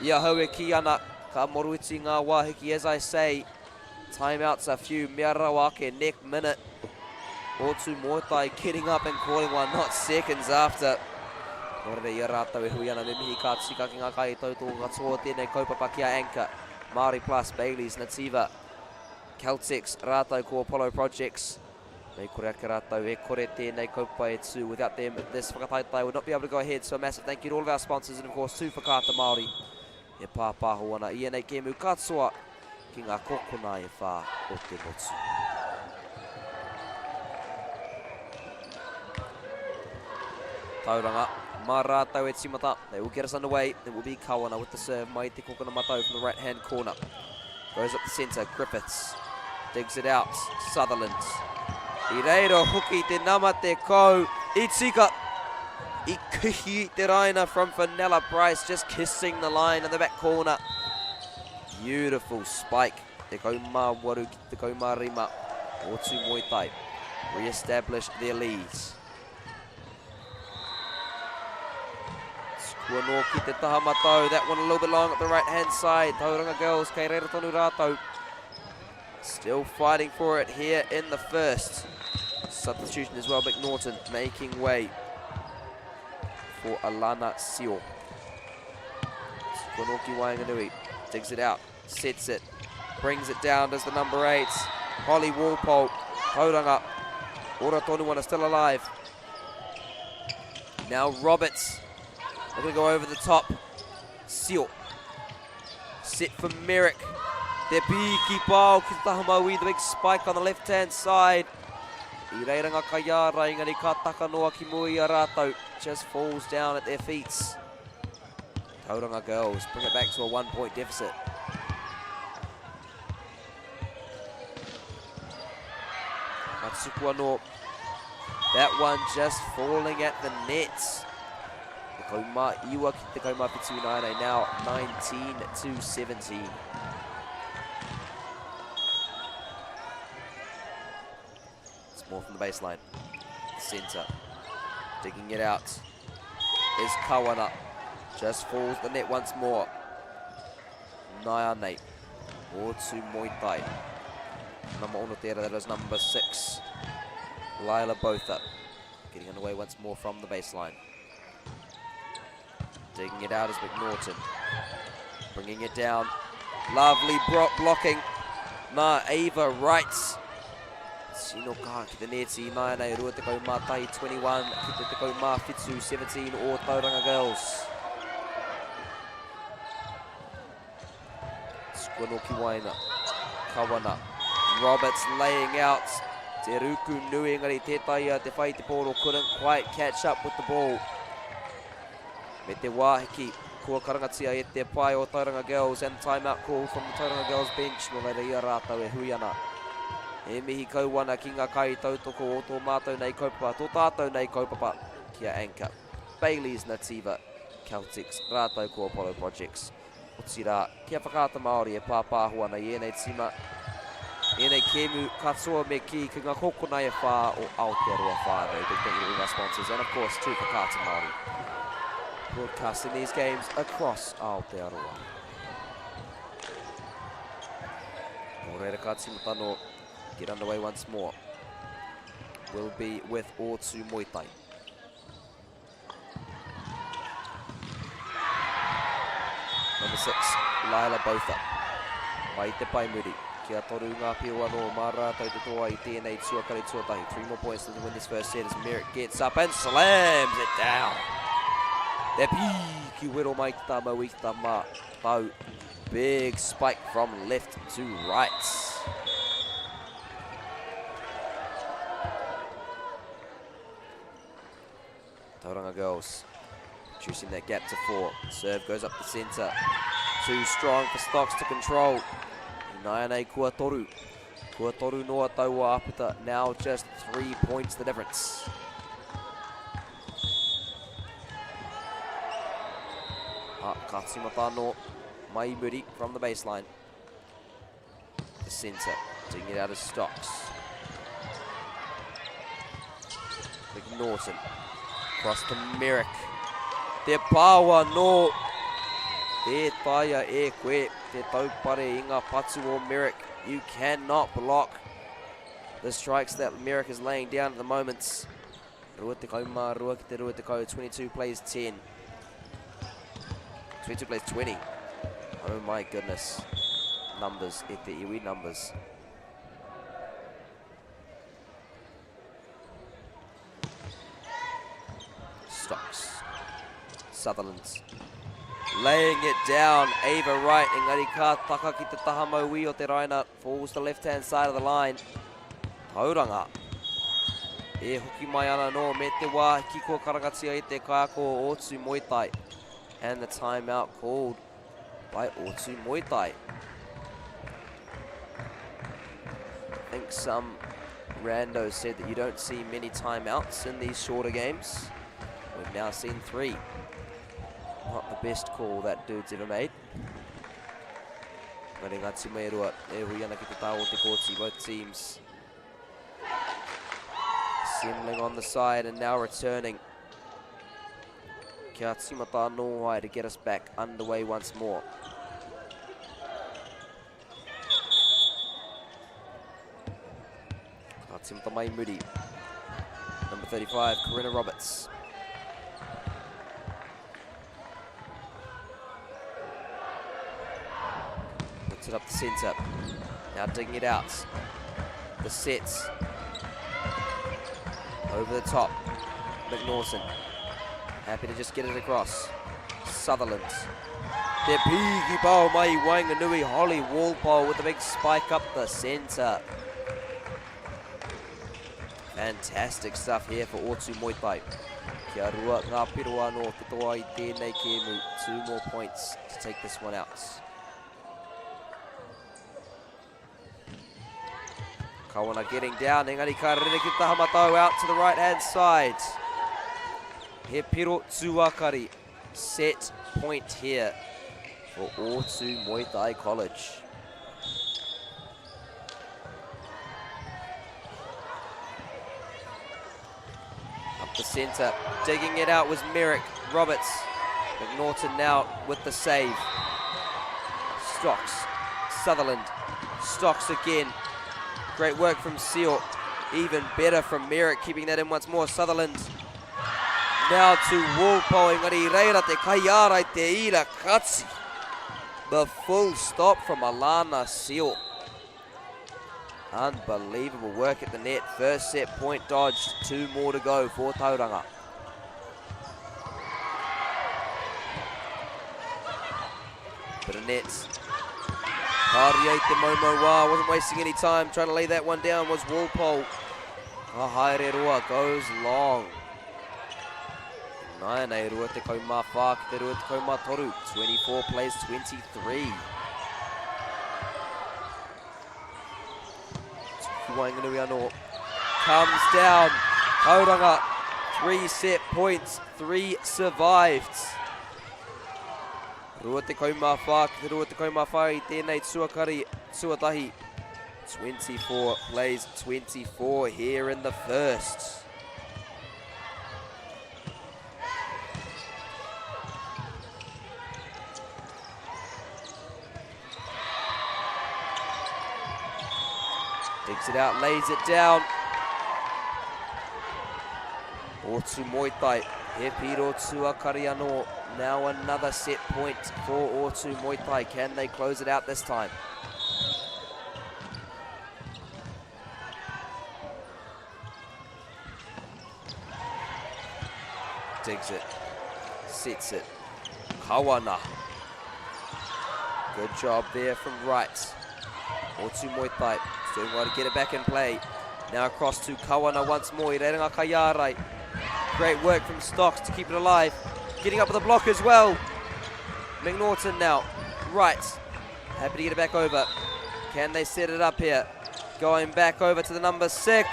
I ahau e kī ana, ka moruiti ngā wāhiki, as I say, timeouts are few, mea rawa ake, neck minute. Otumoetai getting up and calling one, not seconds after. Nō reira i a rātou e hui ana me mihi ka tika ki ngā kaitautoko katoa o tēnei kaupapa ki a Anchor, Māori Plus, Bayleys, Nativa, Caltex, rātou ko Apollo Projects. Mei kore ake rātou, e kore tēnei kaupapa e tū. Without them, this whakataetae would not be able to go ahead. So a massive thank you to all of our sponsors and of course to Whakaata Māori e pāpāho ana i ēnei kēmu katoa ki ngā kōkona e whā o te motu. Tauranga, mā rātou e tīmata. They will get us underway. It will be Kawana with the serve. Mai te kokona matau from the right-hand corner. Goes up the centre, Griffiths. Digs it out, Sutherland. I reira hoki te nama te kau. I tika. I kihi te raina from Fenella Bryce, just kissing the line in the back corner. Beautiful spike. Te kau mā waru ki te kau mā rima. Ōtūmoetai re-establish their leads. Kua nō ki te taha matau. That one a little bit long at the right hand side. Tauranga girls, kei reira tonu rātou. Still fighting for it here in the first. Substitution as well, McNaughton making way for Alana Sio. Konoki Waenganui digs it out, sets it, brings it down, does the number 8. Holly Walpole, Tauranga, Ora tonu ana, still alive. Now Roberts, they're going to go over the top. Sio, set for Merrick. Te piki pao ki te taha maui, the big spike on the left-hand side. I reira ngā kaiāra, engari ka taka noa ki mua i a rātou. Just falls down at their feet. Tauranga girls bring it back to a 1-point deficit. Ka tuku anō. That one just falling at the net. Tekau mā iwa ki tekau mā whitu ināianei now 19 to 17. It's more from the baseline. Centre. Digging it out is Kawana. Just falls the net once more. Naianei. Ōtūmoetai. Number ono tērā, that is number 6. Lila Botha. Getting underway once more from the baseline. Digging it out is McNaughton. Bringing it down. Lovely blocking. Nā Ava Wright. Tino kaha ki te neti. Nāianei 21, 21 ki te 17, 17 o Tauranga Girls. Squanoki Waina. Kawana. Roberts laying out. Te ruku nui engari tētai a te whai te pōro couldn't quite catch up with the ball. Me te wāhiki kua karangatia e te pae o Tauranga Girls and timeout call from the Tauranga Girls bench nō reira i a rātou e hui ana. E mihi kau ana ki ngā kai tautoko o tō mātou nei kaupapa, tō tātou nei kaupapa ki a Anchor. Bayleys Nativa, Caltex, rātou ko Apollo Projects. Otirā, ki a Whakaata Māori e pāpāho ana i ēnei tīma, ēnei kēmu katoa me kī ki ngā kōkona e whā o Aotearoa whānui. Big thank you to all our sponsors and of course to Whakaata Māori. Broadcasting these games across Aotearoa. Nō reira ka tīmata anō, get underway once more. Will be with Ōtūmoetai. Number 6, Lila Botha. Mai te pae muri. Kia toru ngā pio anō mā rātou te toa i tēnei tuakari tuatahi. Three more points to win this first set as Merrick gets up and slams it down. Te pīki wero mai ki tā Maui ki tā Mā Tau. Big spike from left to right. Tauranga girls reducing that gap to 4. Serve goes up the centre. Too strong for Stocks to control. Naianei kua toru. Kua toru noa taua apita. Now just 3 points the difference. Ha, ka tīmata anō. Mai muri from the baseline. The centre, digging it out of Stocks. McNaughton, across to Merrick. Te pāwa nō te taia e koe, te taupare i ngā patu o Merrick. You cannot block the strikes that Merrick is laying down at the moment. 22 ki te 20, 22 plays 10. 22 plays 20. Oh my goodness. Numbers, e te iwi, numbers. Sutherland. Laying it down, Ava Wright, engari ka taka ki te taha mauī o te raina, falls the left-hand side of the line. Tauranga. E hoki mai ana nō me te wā ki kua karangatia e te kaiako o Ōtūmoetai. And the timeout called by Ōtūmoetai. I think some rando said that you don't see many timeouts in these shorter games. We've now seen three. Not the best call that dude's ever made. Ngari ngā tima e rua, e hui ana ki te tā o te kōti, both teams assembling on the side and now returning. Kia tīmata anō ai to get us back underway once more. Ka tīmata mai muri. Number 35, Corinna Roberts. Puts it up the centre. Now digging it out. The sets. Over the top. McNaughton. Happy to just get it across. Sutherland. Te piki pao mai Waenganui Holly Walpole with a big spike up the centre. Fantastic stuff here for Ōtūmoetai. Kia rua ngā piro anō te toa i tēnei kēmu. Two more points to take this one out. Kawana getting down, engari ka rere ki taha matau out to the right hand side. He piro tuakari, set point here for Ōtūmoetai College. Up the centre, digging it out was Merrick Roberts. McNaughton now with the save. Stocks, Sutherland, Stocks again. Great work from Seal. Even better from Merrick, keeping that in once more. Sutherland now to Walpole. Engari reira te kaiārai te ira kati. The full stop from Alana Seal. Unbelievable work at the net. First set point dodged. Two more to go for Tauranga. Bit of nets. Kāria i te moumou wā. Wasn't wasting any time trying to lay that one down was Walpole. Ka haere roa goes long. Nāianei, 24 ki te 23. 24 plays 23. Tuki Waenganui anō. Comes down. Tauranga, three set points, three survived. 24 ki te 24 i tēnei tuakari tuatahi. 24 plays 24 here in the first. Digs it out, lays it down. Ōtūmoetai, he piro tuakari anō. Now another set point for Ōtūmoetai. Can they close it out this time? Digs it, sets it. Kawana. Good job there from Wright. Ōtūmoetai doing well to get it back in play. Now across to Kawana once more. Rerenga Kaiārai. Great work from Stocks to keep it alive. Getting up with the block as well. McNaughton now. Wright. Happy to get it back over. Can they set it up here? Going back over to the number 6.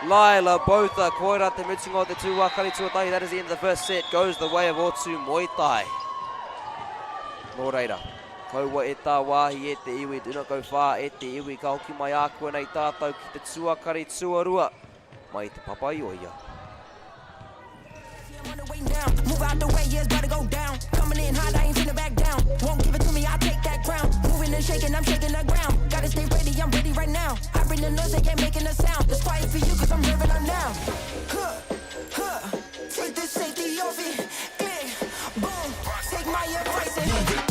Lila Botha, koira te mutunga o te tūākari tuatahi. That is the end of the first set. Goes the way of Ōtūmoetai. Nō reira, kaua e tā wāhi e te iwi, do not go far e te iwi, ka hoki mai ākuanei tātou ki te tuakari tuarua mai i Te Papaioea. Move out the way, yeah, it's about to go down. Coming in hot, I ain't finna back down. Won't give it to me, I take that crown. Moving and shaking, I'm shaking the ground. Gotta stay ready, I'm ready right now. I bring the noise, they can't making a sound. It's quiet for you, cause I'm revving up now. Huh, huh. Take the safety off it. Click, boom. Take my advice and.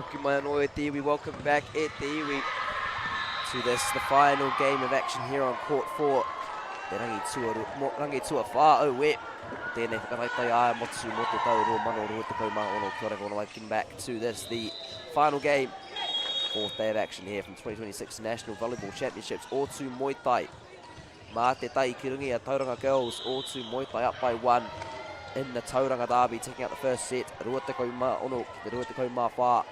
hoki mai anō e te iwi. Welcome back e te iwi to this, the final game of action here on court 4. Te rangi tua, mo, rangi tua whā, au e. Tēnei whakataetae ā motu mō te tau 2026. Kia ora everyone, welcome back to this, the final game. Fourth day of action here from 2026 National Volleyball Championships. Ōtūmoetai. Mā te tai ki runga i a Tauranga Girls, Ōtūmoetai up by one in the Tauranga Derby, taking out the first set, 26 ki te 24.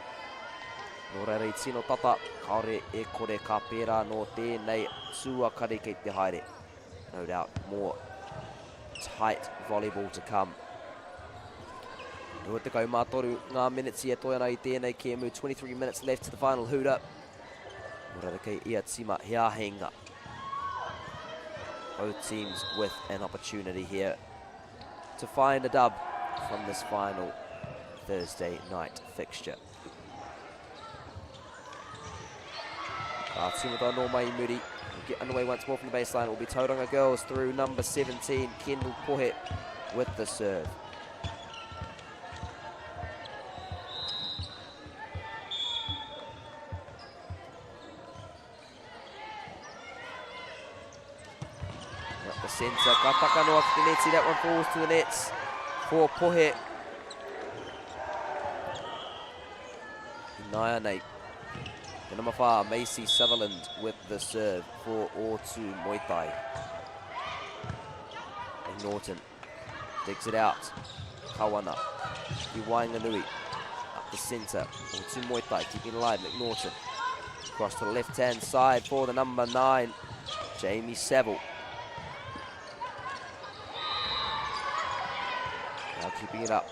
Nō reira i tino tata, kāore e kore ka pērā nō tēnei tuakari kei te haere. No doubt more tight volleyball to come. 23 ngā minutes e toe ana i tēnei kēmu, 23 minutes left to the final hooter. Nō reira kei ia tīma he āheinga. Both teams with an opportunity here to find a dub from this final Thursday night fixture. Ka tīmata anō mai i muri. We'll get underway once more from the baseline. It will be Tauranga Girls through number 17, Kendall Pohe, with the serve. Up the centre, ka taka noa ki te neti, that one falls to the nets for Pohe. Naianei. The number 4, Macy Sutherland with the serve for Ōtūmoetai. And Norton digs it out. Kawana. Ki Waenganui. Up the centre. Ōtūmoetai keeping alive. McNaughton. Across to the left-hand side for the number 9, Jamie Saville. Now keeping it up.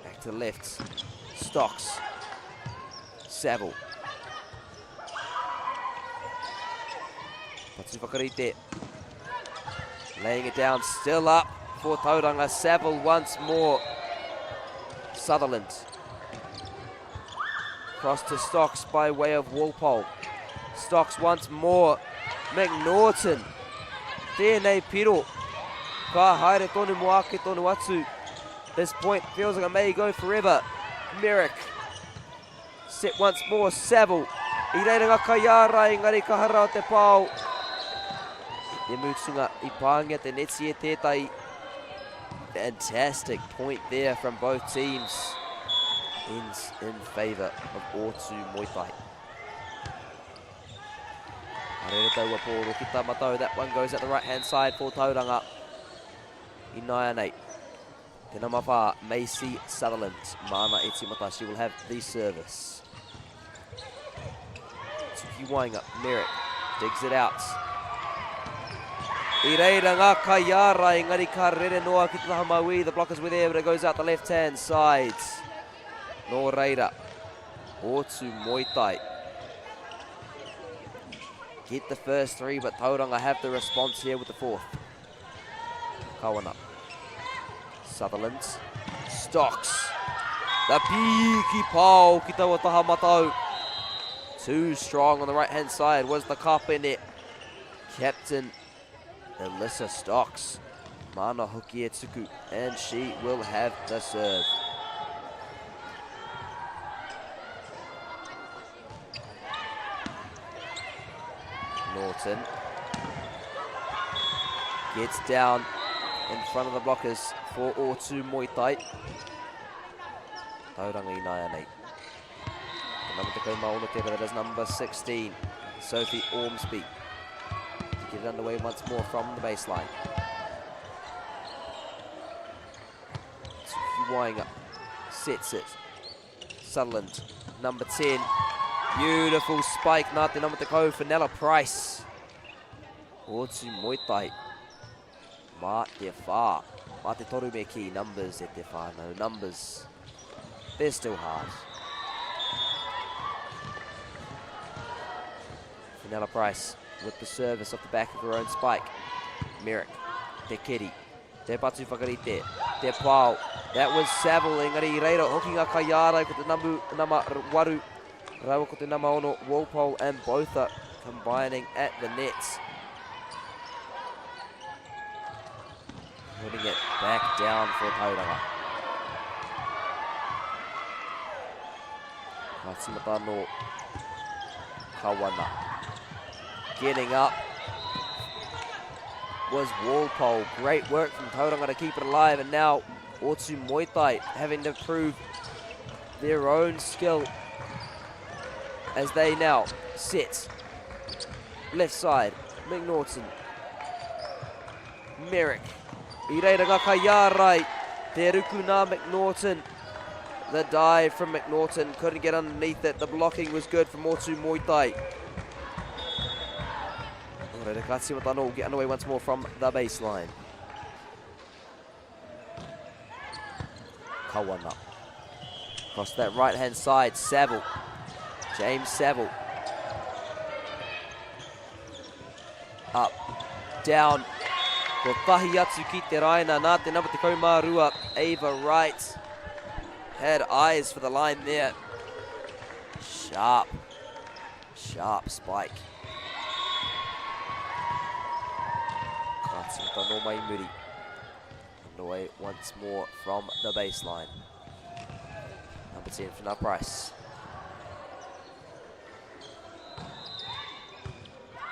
Back to the left. Stocks. Saville. Patu Whakarite. Laying it down, still up for Tauranga. Saville once more. Sutherland. Cross to Stocks by way of Walpole. Stocks once more. McNaughton. Tēnei piro. Ka haere tonu mo ake tonu atu. This point feels like it may go forever. Merrick. Set once more, Saville. I reira ngā kaiāra, engari ka hara o te pao. I te mutunga, i pāngia te neti e tētahi. Fantastic point there from both teams. Ends in favour of Ōtūmoetai. Arere taua pōro ki tā matau. That one goes at the right hand side for Tauranga. Ināianei. Te nama whā, Macy Sutherland. Māna e tīmata, she will have the service. Tuki Wainga, Merrick, digs it out. I reira ngā kaiāra, engari ka rere noa ki te taha mauī. The blockers were there, but it goes out the left-hand side. Nō reira, Ōtūmoetai. Get the first three, but Tauranga have the response here with the fourth. Kawana. Sutherland. Stocks. The piki pao ki taua taha matau. Too strong on the right-hand side was the kapene. Captain Alyssa Stocks. Mana hoki e tuku, and she will have the serve. Norton gets down in front of the blockers for Ōtūmoetai. Tauranga ināianei. The number 16 tērā, that is number 16, Sophie Ormsby. To get it underway once more from the baseline. Wainga sets it. Sutherland, number 10. Beautiful spike, nā te number 10, Fenella Price. Ōtūmoetai. Mā te whā. Mā te toru me kī, numbers e te whānau, numbers. They're still hard. Fenella Price with the service off the back of her own spike. Merrick, Te Keri, Te Patu Whakarite, Te Pao. That was Saville, engari i reira hoki ngā kaiārai ko te namu, nama waru, raua ko te nama ono, Walpole and Botha combining at the nets. Putting it back down for Tauranga. Ka tīmata anō. Kawana. Getting up was Walpole. Great work from Tauranga to keep it alive. And now Otumoetai having to prove their own skill as they now sit. Left side, McNaughton. Merrick. I reira ngā kaiārai. Te ruku nā McNaughton. The dive from McNaughton. Couldn't get underneath it. The blocking was good from Otumoetai. Nō reira, ka tīmata anō. Get underway once more from the baseline. Kawana. Across that right-hand side, Saville. James Saville. Up, down. Ko tahi atu ki te raina nā te number 12, Ava Wright. Had eyes for the line there. Sharp, sharp spike. Ka tīmata nō mai muri. Underway once more from the baseline. Number 10 for Price.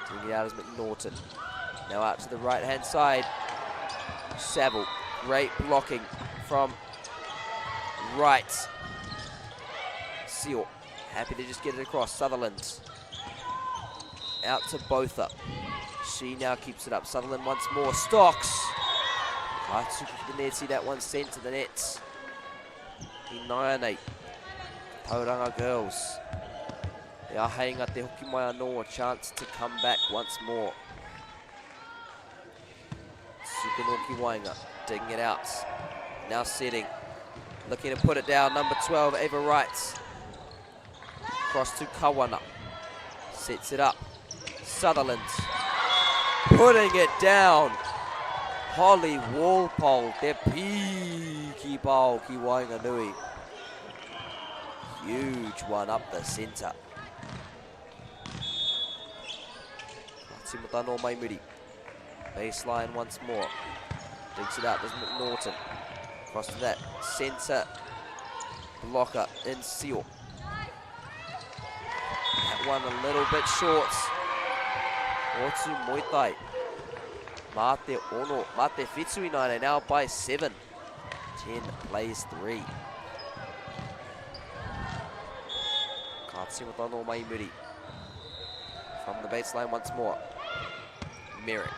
Taking it out is McNaughton. Now out to the right-hand side. Saville, great blocking from Wright. Seal, happy to just get it across. Sutherland. Out to Botha. She now keeps it up. Sutherland once more. Stocks. Kaituku to the net. See that one sent to the net. Inaianei. Tauranga girls. Te āheinga te hoki mai anō, a chance to come back once more. Tsukinoki Wainga digging it out. Now setting. Looking to put it down. Number 12, Ava Wright. Cross to Kawana. Sets it up. Sutherland. Putting it down. Holly Walpole. Te piki pao ki Waenganui. Huge one up the centre. Timotano Maimuri. Baseline once more. Digs it out, does McNaughton. Across to that centre blocker in Seal. That one a little bit short. Otumoetai. Mā te ono, mā te whitu ināianei now by 7. 10 plays 3. Ka tīmata anō mai muri. From the baseline once more. Merrick.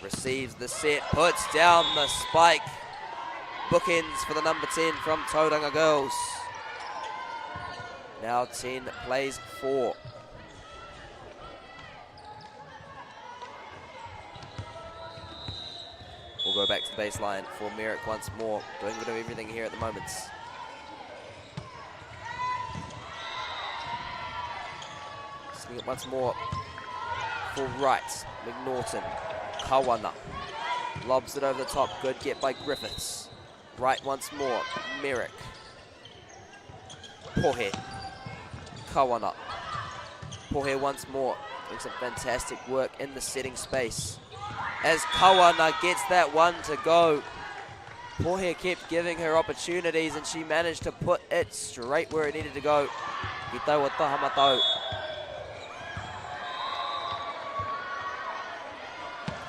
Receives the set, puts down the spike. Bookends for the number 10 from Tauranga Girls. Now 10 plays 4. We'll go back to the baseline for Merrick once more. Doing a bit of everything here at the moment. Swing it once more for Wright. McNaughton. Kawana. Lobs it over the top. Good get by Griffiths. Wright once more. Merrick. Pohe. Kawana. Pohe once more. Doing some fantastic work in the setting space. As Kawana gets that one to go. Pohe kept giving her opportunities and she managed to put it straight where it needed to go. Ki taua taha matau.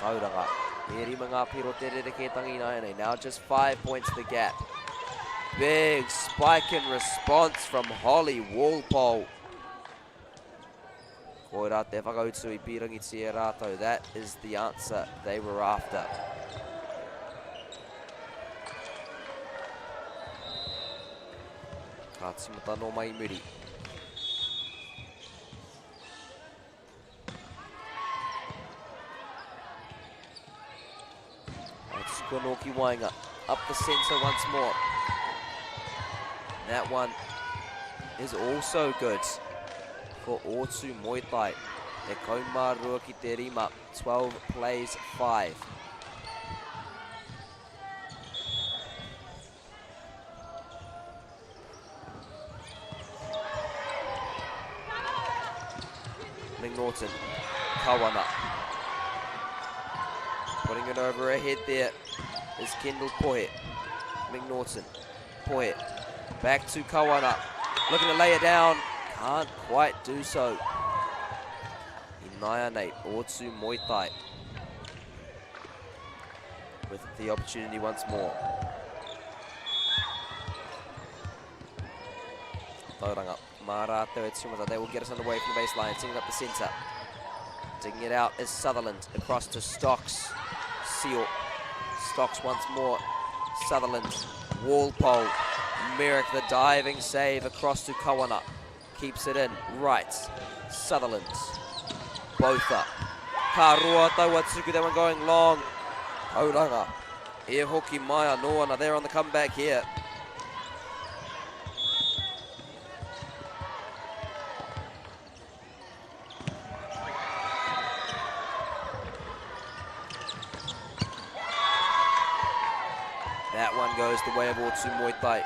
Tauranga. E rima ngā piro te rerekētanga ināianei. Now just 5 points the gap. Big spike in response from Holly Walpole. Koira te whakautu i pīrangitia e rātou. That is the answer they were after. Ka tīmata nō mai muri. Konoki Wainga up the centre once more. That one is also good for Otumoetai. Te kaumārua ki te rima, 12 plays 5. McNaughton, Kawana. Putting it over her head there is Kendall Pohe. McNaughton, Pohe. Back to Kawana. Looking to lay it down. Can't quite do so. Inaianei, Otumoetai. With the opportunity once more. Tauranga, mā rātou e tīmata. They will get us underway from the baseline, sending up the centre. Digging it out is Sutherland, across to Stocks. Seal. Stocks once more. Sutherland, Walpole, Merrick, the diving save across to Kawana. Keeps it in, right. Sutherland, Botha. Ka roa taua tuku, that one going long. Tauranga, e hoki mai anō ana, they're on the comeback here. That one goes the way of Otumoetai.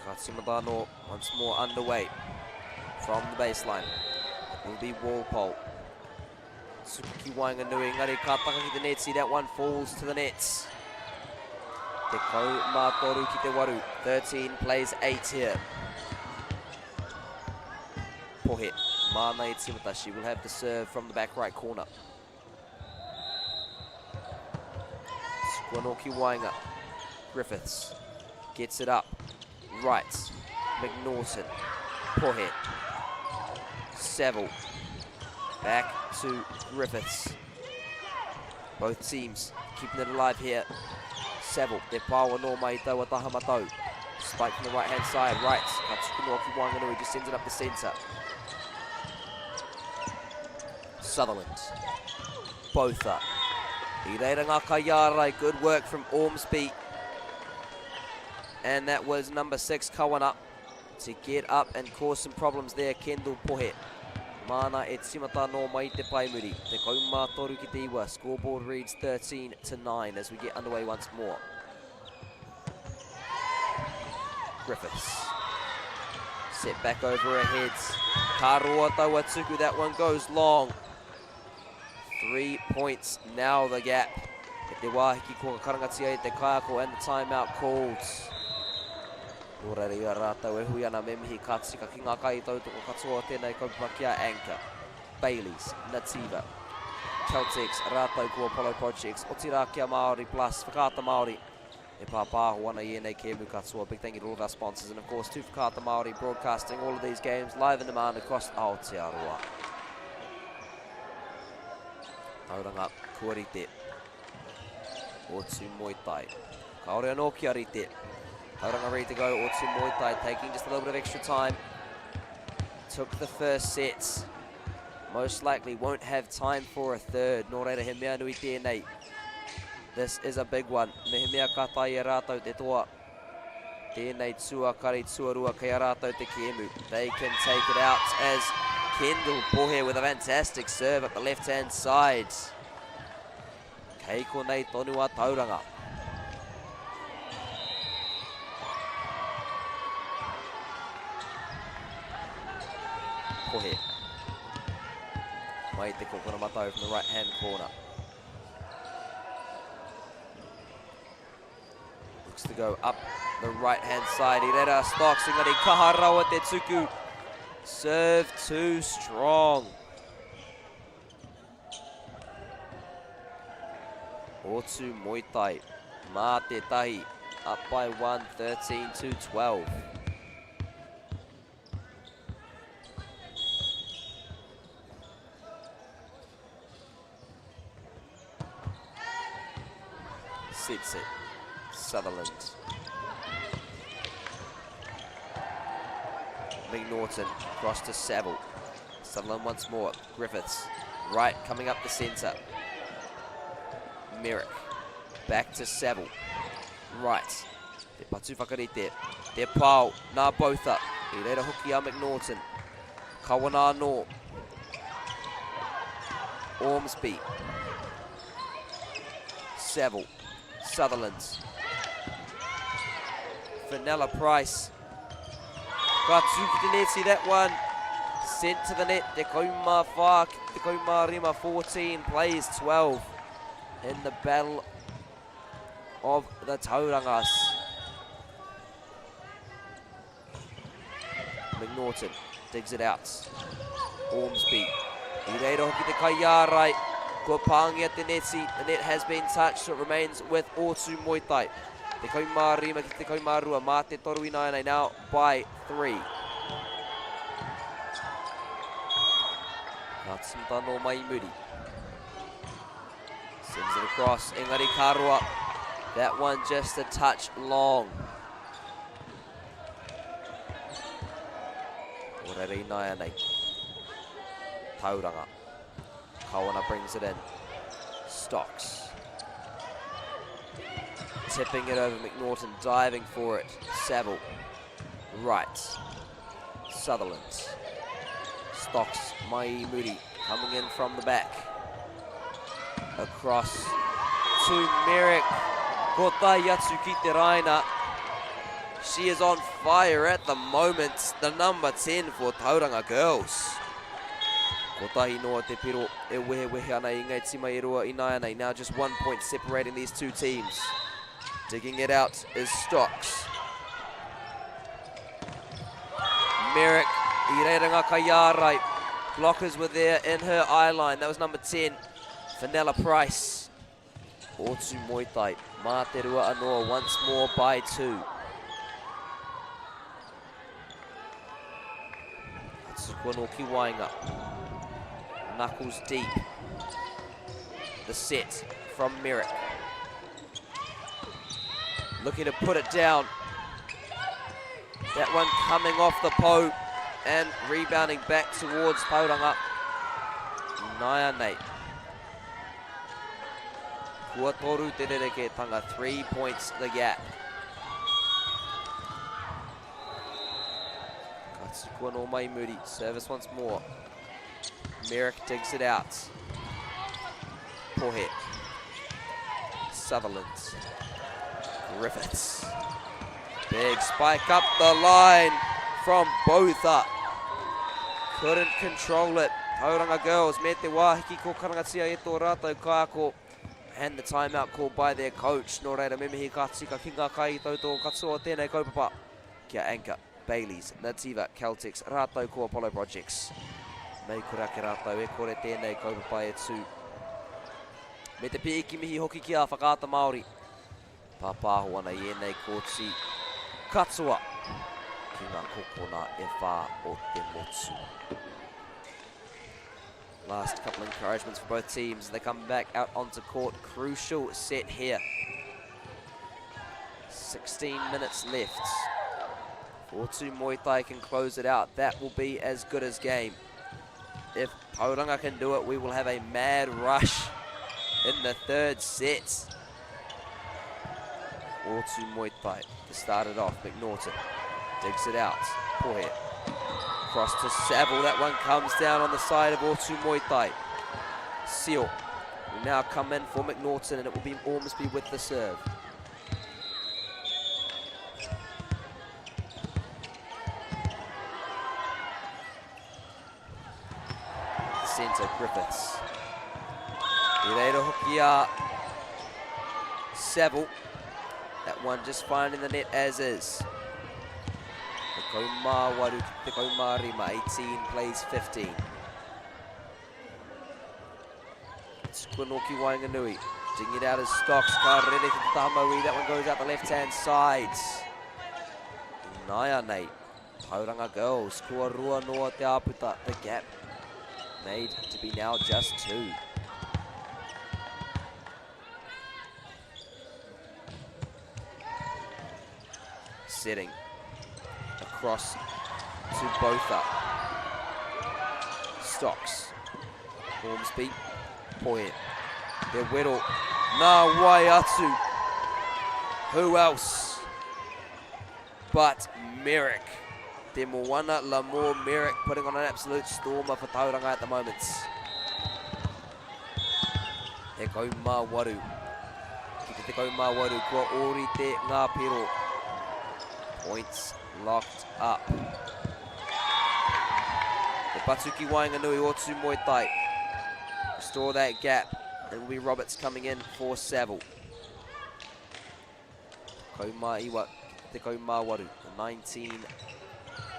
Katsumadano once more underway from the baseline. It will be Walpole. Suki Waenganui, engari ka taka ki te net, see that one falls to the nets. Te kau mā toru ki te waru, 13 plays 8 here. Pohe, māna e tīmata, she will have the serve from the back right corner. Squanoki Waenga, Griffiths gets it up, right, McNaughton, Pohe, Saville, back to Griffiths. Both teams keeping it alive here. Saville, te pāwa no mai taua taha matau. Spike from the right-hand side, right. Ka tuku noa ki waenganui, just sends it up the centre. Sutherland, Botha. I reira ngā kaiārai, good work from Ormsby. And that was number 6, Kawana, to get up and cause some problems there, Kendall Pohe. Māna e tīmata nō mai te paemuri. Te 13 ki te iwa, scoreboard reads 13 to 9 as we get underway once more. Griffiths. Set back over her heads. Ka roa taua tuku, that one goes long. 3 points now the gap. E te wāhiki kua karangatia e te kaiako and the timeout called. Nō reira i a rātou e hui ana me mihi ka tika ki ngā kai tautoko katoa o tēnei kaupapa ki a Anchor, Bayleys, Nativa, Caltex, rātou ko Apollo Projects, otirā ki a Māori Plus, Whakaata Māori, e pāpāho ana i ēnei kēmu katoa. Big thank you to all of our sponsors and of course to Whakaata Māori broadcasting all of these games live in demand across Aotearoa. Tauranga, kua rite. Otumoetai. Kaore anō kia rite. Tauranga ready to go. Otumoetai taking just a little bit of extra time. Took the first set. Most likely won't have time for a third. Nō reira he mea nui tēnei. This is a big one. Mehemea ka tae e rātou te toa. Tēnei tuakari tuarua kei a rātou te kēmu. They can take it out as Kendall Pohe with a fantastic serve at the left-hand side. Kei konei tonu a Tauranga. Pohe. Mai te kokona matau from the right-hand corner. Looks to go up the right-hand side. Irera stocks, engari kaha rawa te tuku. Serve too strong. Otumoetai, mā te tahi, up by 1, 13 to 12. Sets it. Sutherland. McNaughton across to Saville. Sutherland once more. Griffiths. Right coming up the centre. Merrick. Back to Saville. Right. Te patu whakarite. Te pao. Nā Botha. I reira hoki a McNaughton. Kawana anō. Ormsby. Saville. Sutherland. Fenella Price. Ka tū ki te neti, that one. Sent to the net, 14 ki te 15, 14 plays 12 in the battle of the Taurangas. McNaughton digs it out. Ormsby. I reira hoki te kaiārai. Kua pāngia te neti. The net has been touched, so it remains with Ōtūmoetai. 15 ki te 12, mā te toru ināianei now by 3. Ka tīmata anō mai i muri. Sends it across, engari ka roa. That one just a touch long. O reira ināianei. Tauranga. Kawana brings it in. Stocks. Tipping it over McNaughton, diving for it. Saville. Right. Sutherland. Stocks Mai Moody coming in from the back. Across to Merrick. Ko tai atu ki te raina. She is on fire at the moment. The number 10 for Tauranga Girls. Kotahi noa te piro e wehewehe ana i ngā tima e rua ināianei. Now just one point separating these two teams. Digging it out is Stocks. Merrick, i reira ngā kaiārai. Blockers were there in her eye line. That was number 10, Fenella Price. Ōtūmoetai, mā te rua anō, once more by two. Tuku anō ki waenga. Knuckles deep. The set from Merrick. Looking to put it down. That one coming off the po and rebounding back towards Tauranga. Naya Nate. Kua toru te rerekētanga, 3 points the gap. Ka tuku anō mai muri, service once more. Merrick digs it out. Pohe. Sutherland. Griffiths. Big spike up the line from Botha. Couldn't control it. Tauranga girls me te wāhiki ko karangatia e tō rātou kaiako. And the timeout called by their coach. Nō reira, me mihi ka tika ki ngā kai tautoko katoa o tēnei kaupapa. Kia Anchor, Bayleys, Nativa, Caltex, rātou ko Apollo Projects. Mei kore ake rātou e kore tēnei kaupapa e tū. Me te pīki mihi hoki ki a Whakaata Māori. Pāpāho ana i ēnei kōti katoa ki ngā kokona e whā o te motu. Last couple encouragements for both teams. They come back out onto court. Crucial set here. 16 minutes left. Ōtūmoetai can close it out. That will be as good as game. If Tauranga can do it, we will have a mad rush in the third set. Ōtūmoetai to start it off. McNaughton digs it out. Pohe cross to Saville. That one comes down on the side of Ōtūmoetai. Seal will now come in for McNaughton, and it will be Ormsby with the serve. Centre, Griffiths. I reira hoki a Saville. That one just finding the net as is. 18 15, 18 plays 15. Tukuanoki Waenganui. Digging it out as Stocks. Ka rere ki te taha mauī. That one goes out the left-hand side. Naianei. Tauranga girls. Kua rua noa te āputa. The gap made to be now just two. Setting across to Botha. Stocks. Ormsby. Poe. Te wero. Nā wai atu. Who else but Merrick? Te Moana Lamour Merrick putting on an absolute stormer for Tauranga at the moment. 18. Ki te 18, kua ōrite ngā piro. Points locked up. patu ki waenganui Otumoetai. Restore that gap. It will be Roberts coming in for Saville. Kaumaiwa ki te kaumawaru. 19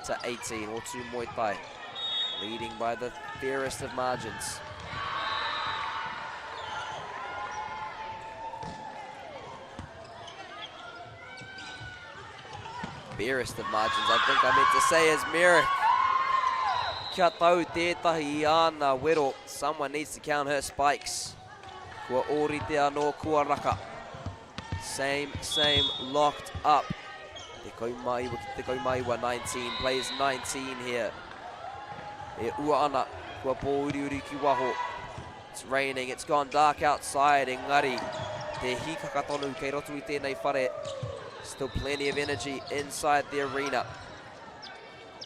to 18. Otumoetai leading by the fairest of margins. Barest of margins, I think I meant to say, is Merrick. Kia tau tētahi i āna wero. Someone needs to count her spikes. Kua ōrite anō, kua raka. Same, same, locked up. Te kaumaiwa ki te kaumaiwa, 19, plays 19 here. E ua ana, kua pōuriuri ki waho. It's raining, it's gone dark outside, engari te hikaka tonu kei roto i tēnei whare. Still plenty of energy inside the arena.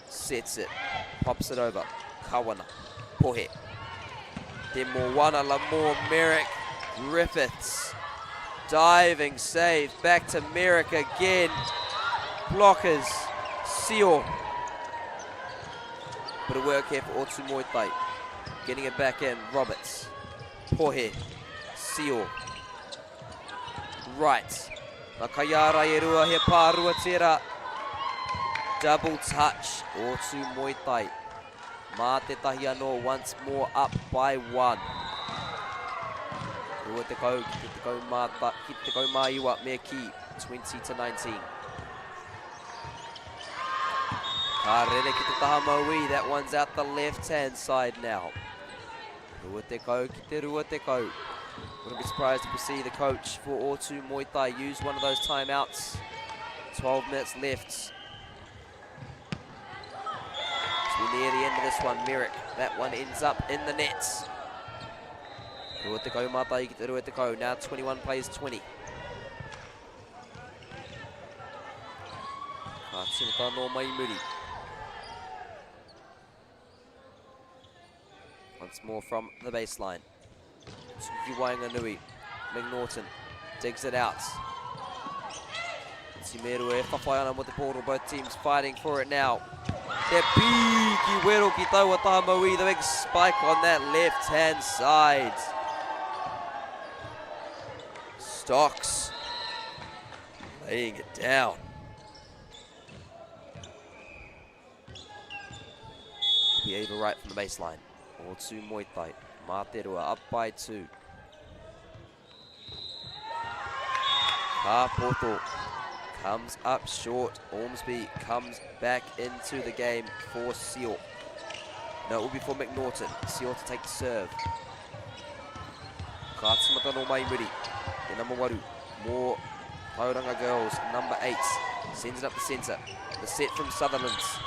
Sets it, pops it over. Kawana, Pohe. Te Moana Lamore Merrick Griffiths. Diving save, back to Merrick again. Blockers, Sio. Bit of work here for Otumoetai. Getting it back in, Roberts. Pohe, Sio. Right. Nakayara e rua, he pārua tērā. Double touch, Otumoetai. Mā te tahi anō, once more up by one. Rua te kau, ki te tekau mā, ta, ki te tekau mā iwa, me ki, 20 to 19. Ka rere ki te taha mauī, that one's out the left-hand side now. Rua te kau ki te rua te kau. Wouldn't be surprised if we see the coach for Otumoetai use one of those timeouts. 12 minutes left. As we near the end of this one, Merrick, that one ends up in the nets. Rua te kau mātai ki te rua te kau. Now 21 plays 20. Ka tīmata nō mai muri. Once more from the baseline. Tuki Waenganui. McNaughton digs it out. Timeru e whawhai ana mo te pōro. Both teams fighting for it now. Te piki wero ki taua taha mauī. The big spike on that left-hand side. Stocks laying it down. Be Ava right from the baseline. Otumoetai. Mā up by two. Ka poto comes up short. Ormsby comes back into the game for Seal. No, it will be for McNaughton. Seal to take the serve. Ka tīmata no mai muri. Te number waru. More Tauranga girls. Number 8. Sends it up the centre. The set from Sutherlands.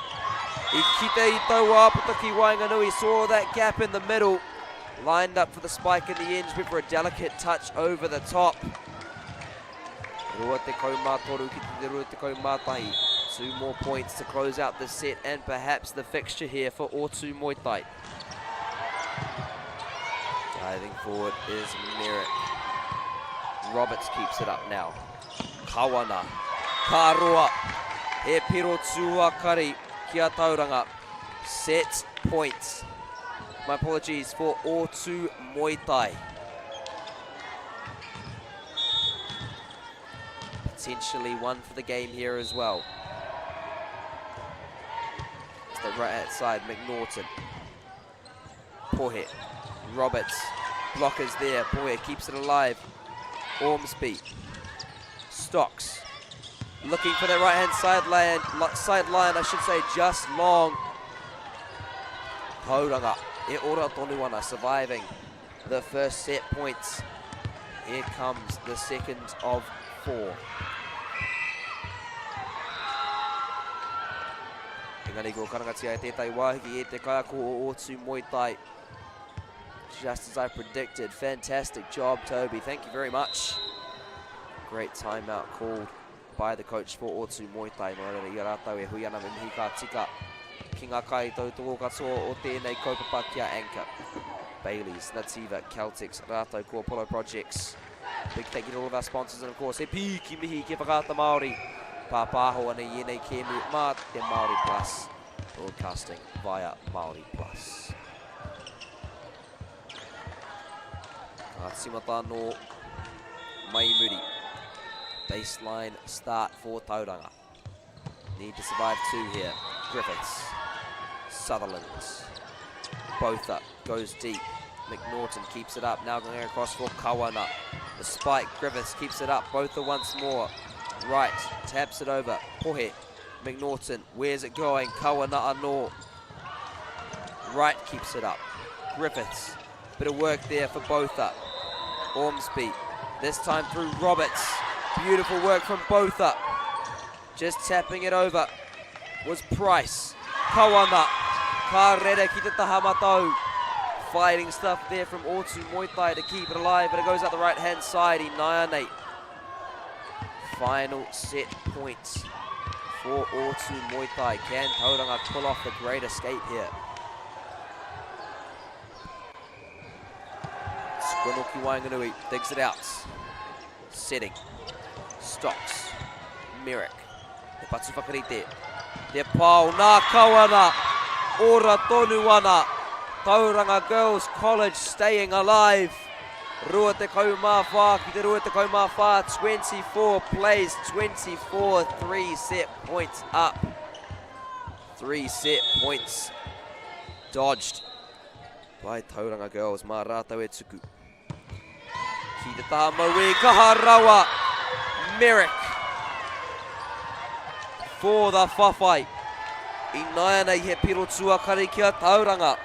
I kite i taua āputa ki waenganui. Saw that gap in the middle. Lined up for the spike in the end. Went for a delicate touch over the top. Rua te kau mā toru ki te rua te kau mā tahi. 2 more points to close out the set and perhaps the fixture here for Otumoetai. Diving forward is Merrick. Roberts keeps it up now. Kawana. Ka roa. He piro tuakari ki a Tauranga. Set points. My apologies for Otumoetai. Potentially one for the game here as well. It's the right hand side, McNaughton. Pohe. Roberts. Blockers there. Pohe keeps it alive. Ormsby. Stocks. Looking for the right-hand sideline, I should say, just long. Tauranga, e ora tonu ana, surviving the first set points. Here comes the second of 4. Engari ko karangatia e tētai wāhi e te kaiako o Otumoetai. Just as I predicted. Fantastic job, Toby. Thank you very much. Great timeout called by the coach for Otumoetai. Nō reira, i a rātou e hui ana me mihi ka tika ki ngā kai tautoko katoa o tēnei kaupapa ki a Anchor. Bayleys, Nativa, Caltex, rātou ko Apollo Projects. Big thank you to all of our sponsors and of course, he pīki mihi ki Whakaata Māori. Pāpāho ana i ēnei kēmu mā te Māori Plus. Broadcasting via Māori Plus. Ka tīmata anō mai i muri. Baseline start for Tauranga. Need to survive two here. Griffiths. Sutherland. Botha goes deep. McNaughton keeps it up. Now going across for Kawana. The spike. Griffiths keeps it up. Botha once more. Right. Taps it over. Pohe. McNaughton. Where's it going? Kawana anō. Wright keeps it up. Griffiths. Bit of work there for Botha. Ormsby. This time through Roberts. Beautiful work from Botha. Just tapping it over was Price. Kawana. Ka rere ki te taha matau. Fighting stuff there from Otumoetai to keep it alive, but it goes out the right-hand side. Inaianei. Final set point for Otumoetai. Can Tauranga pull off the great escape here? Squirrel ki waenganui, digs it out. Setting. Stocks. Merrick. Te patu whakarite. Te pao nā Kawana. Ora tonu ana. Tauranga Girls College staying alive. 24 ki te 24, 24 plays, 24, 3 set points up. 3 set points dodged by Tauranga Girls. Mā rātou e tuku. Ki te taha mauī, kaha rawa, Merrick for the whawhai. Inaianei he piro tuakari ki a Tauranga.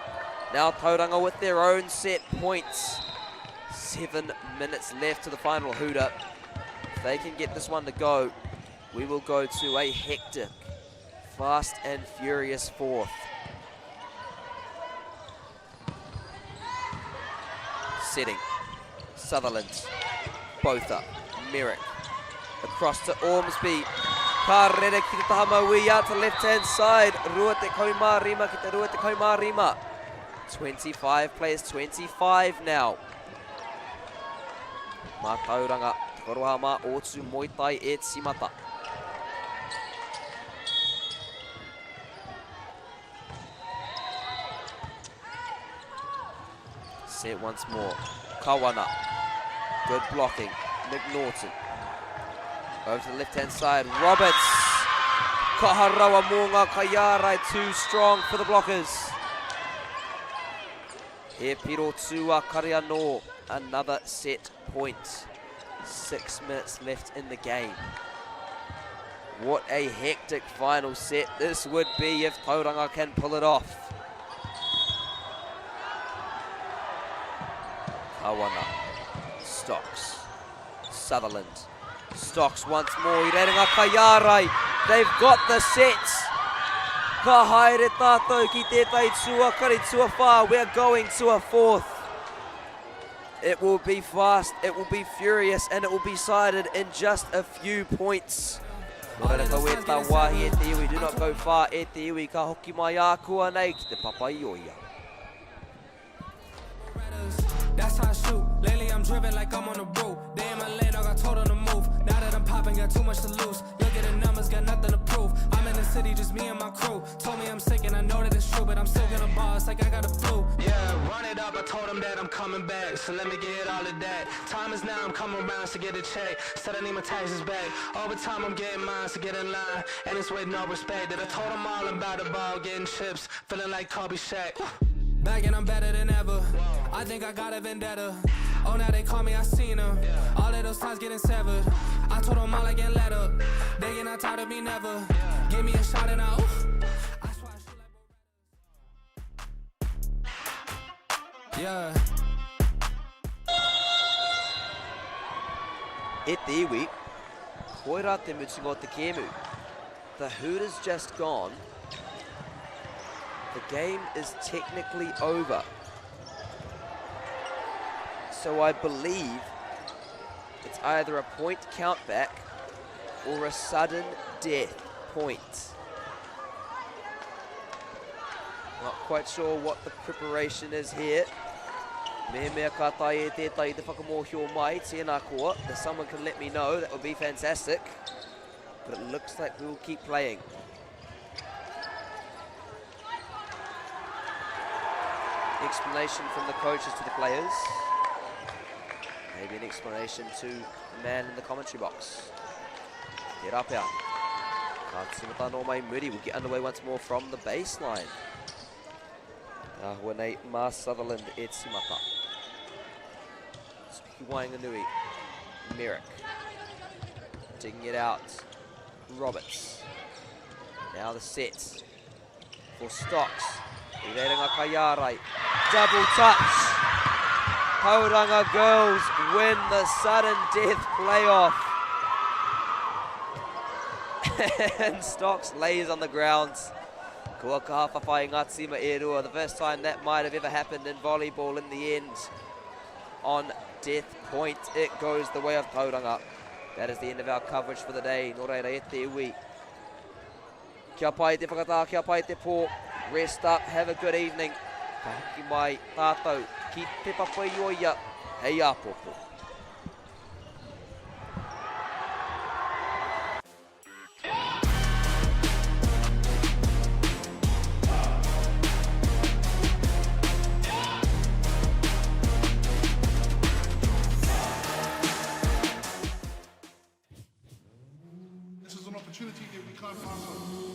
Now Tauranga with their own set points. 7 minutes left to the final hooter. If they can get this one to go, we will go to a hectic, fast and furious fourth. Setting. Sutherland. Botha. Merrick. Across to Ormsby. Ka rere ki te taha mauī out to left hand side. 25 ki te 25. 25 players, 25 now. Mā Tauranga, Tokoroha mā Otumoetai e tīmata. Set once more. Kawana. Good blocking. McNaughton. Over to the left-hand side. Roberts. Kaha rawa mō ngā kaiārai. Too strong for the blockers. He piro tū a kare anō. Another set point. 6 minutes left in the game. What a hectic final set this would be if Tauranga can pull it off. Kawana. Stocks. Sutherland. Stocks once more. I reira ngā kaiārai. They've got the sets. Ka haere tātou ki tētahi tuakari tuawhā. We're going to a fourth. It will be fast, it will be furious, and it will be decided in just a few points. Nō reira kau e tā wāhi e te iwi, do not go far e te iwi, ka hoki mai ākuanei ki te papa i oia. That's how I shoot. Lately I'm driven like I'm on the road. They in my lane, dog, I told them to move. Now that I'm popping, got too much to lose. Look at the numbers, got nothing to prove. I'm in the city, just me and my crew. Told me I'm sick and I know that it's true, but I'm still gonna ball. It's like I got a flu. Yeah, run it up. I told them that I'm coming back, so let me get all of that. Time is now, I'm coming round, so get a check. Said I need my taxes back. Over time, I'm getting mine, so get in line. And it's with no respect that I told them all I'm about the ball, getting chips, feeling like Kobe Shaq. Back and I'm better than ever. I think I got a vendetta. Oh, now they call me, I seen her. All of those ties getting severed. I told them all I get let up. They get not tired of me, never. Give me a shot and I, oof. I swear I shoot like Yeah. E te iwi, koirā te mutunga o te kēmu. The hoot is just gone. The game is technically over. So I believe it's either a point count back or a sudden death point. Not quite sure what the preparation is here. Mehemea ka tae e tētahi te whakamōhio mai, tēnā koa. If someone can let me know, that would be fantastic. But it looks like we will keep playing. explanation from the coaches to the players. Maybe an explanation to the man in the commentary box. Te rapea. Ka tīmata nō mai muri. We'll get underway once more from the baseline. Tāhua nei mā Sutherland e tīmata. Ki Waenganui. Merrick. Digging it out. Roberts. Now the set for Stocks. I reira ngā kaiārai. Double touch. Tauranga girls win the sudden death playoff. And Stocks lays on the ground. Kua kaha whawhai ngā tīma e rua. The first time that might have ever happened in volleyball in the end. On death point, it goes the way of Tauranga. That is the end of our coverage for the day. Nō reira e te iwi. Kia pai te whakatā, kia pai te pō. Rest up, have a good evening. Ka hoki mai tātou ki Te Papaioia hei āpōpō. This is an opportunity that we can't pass up.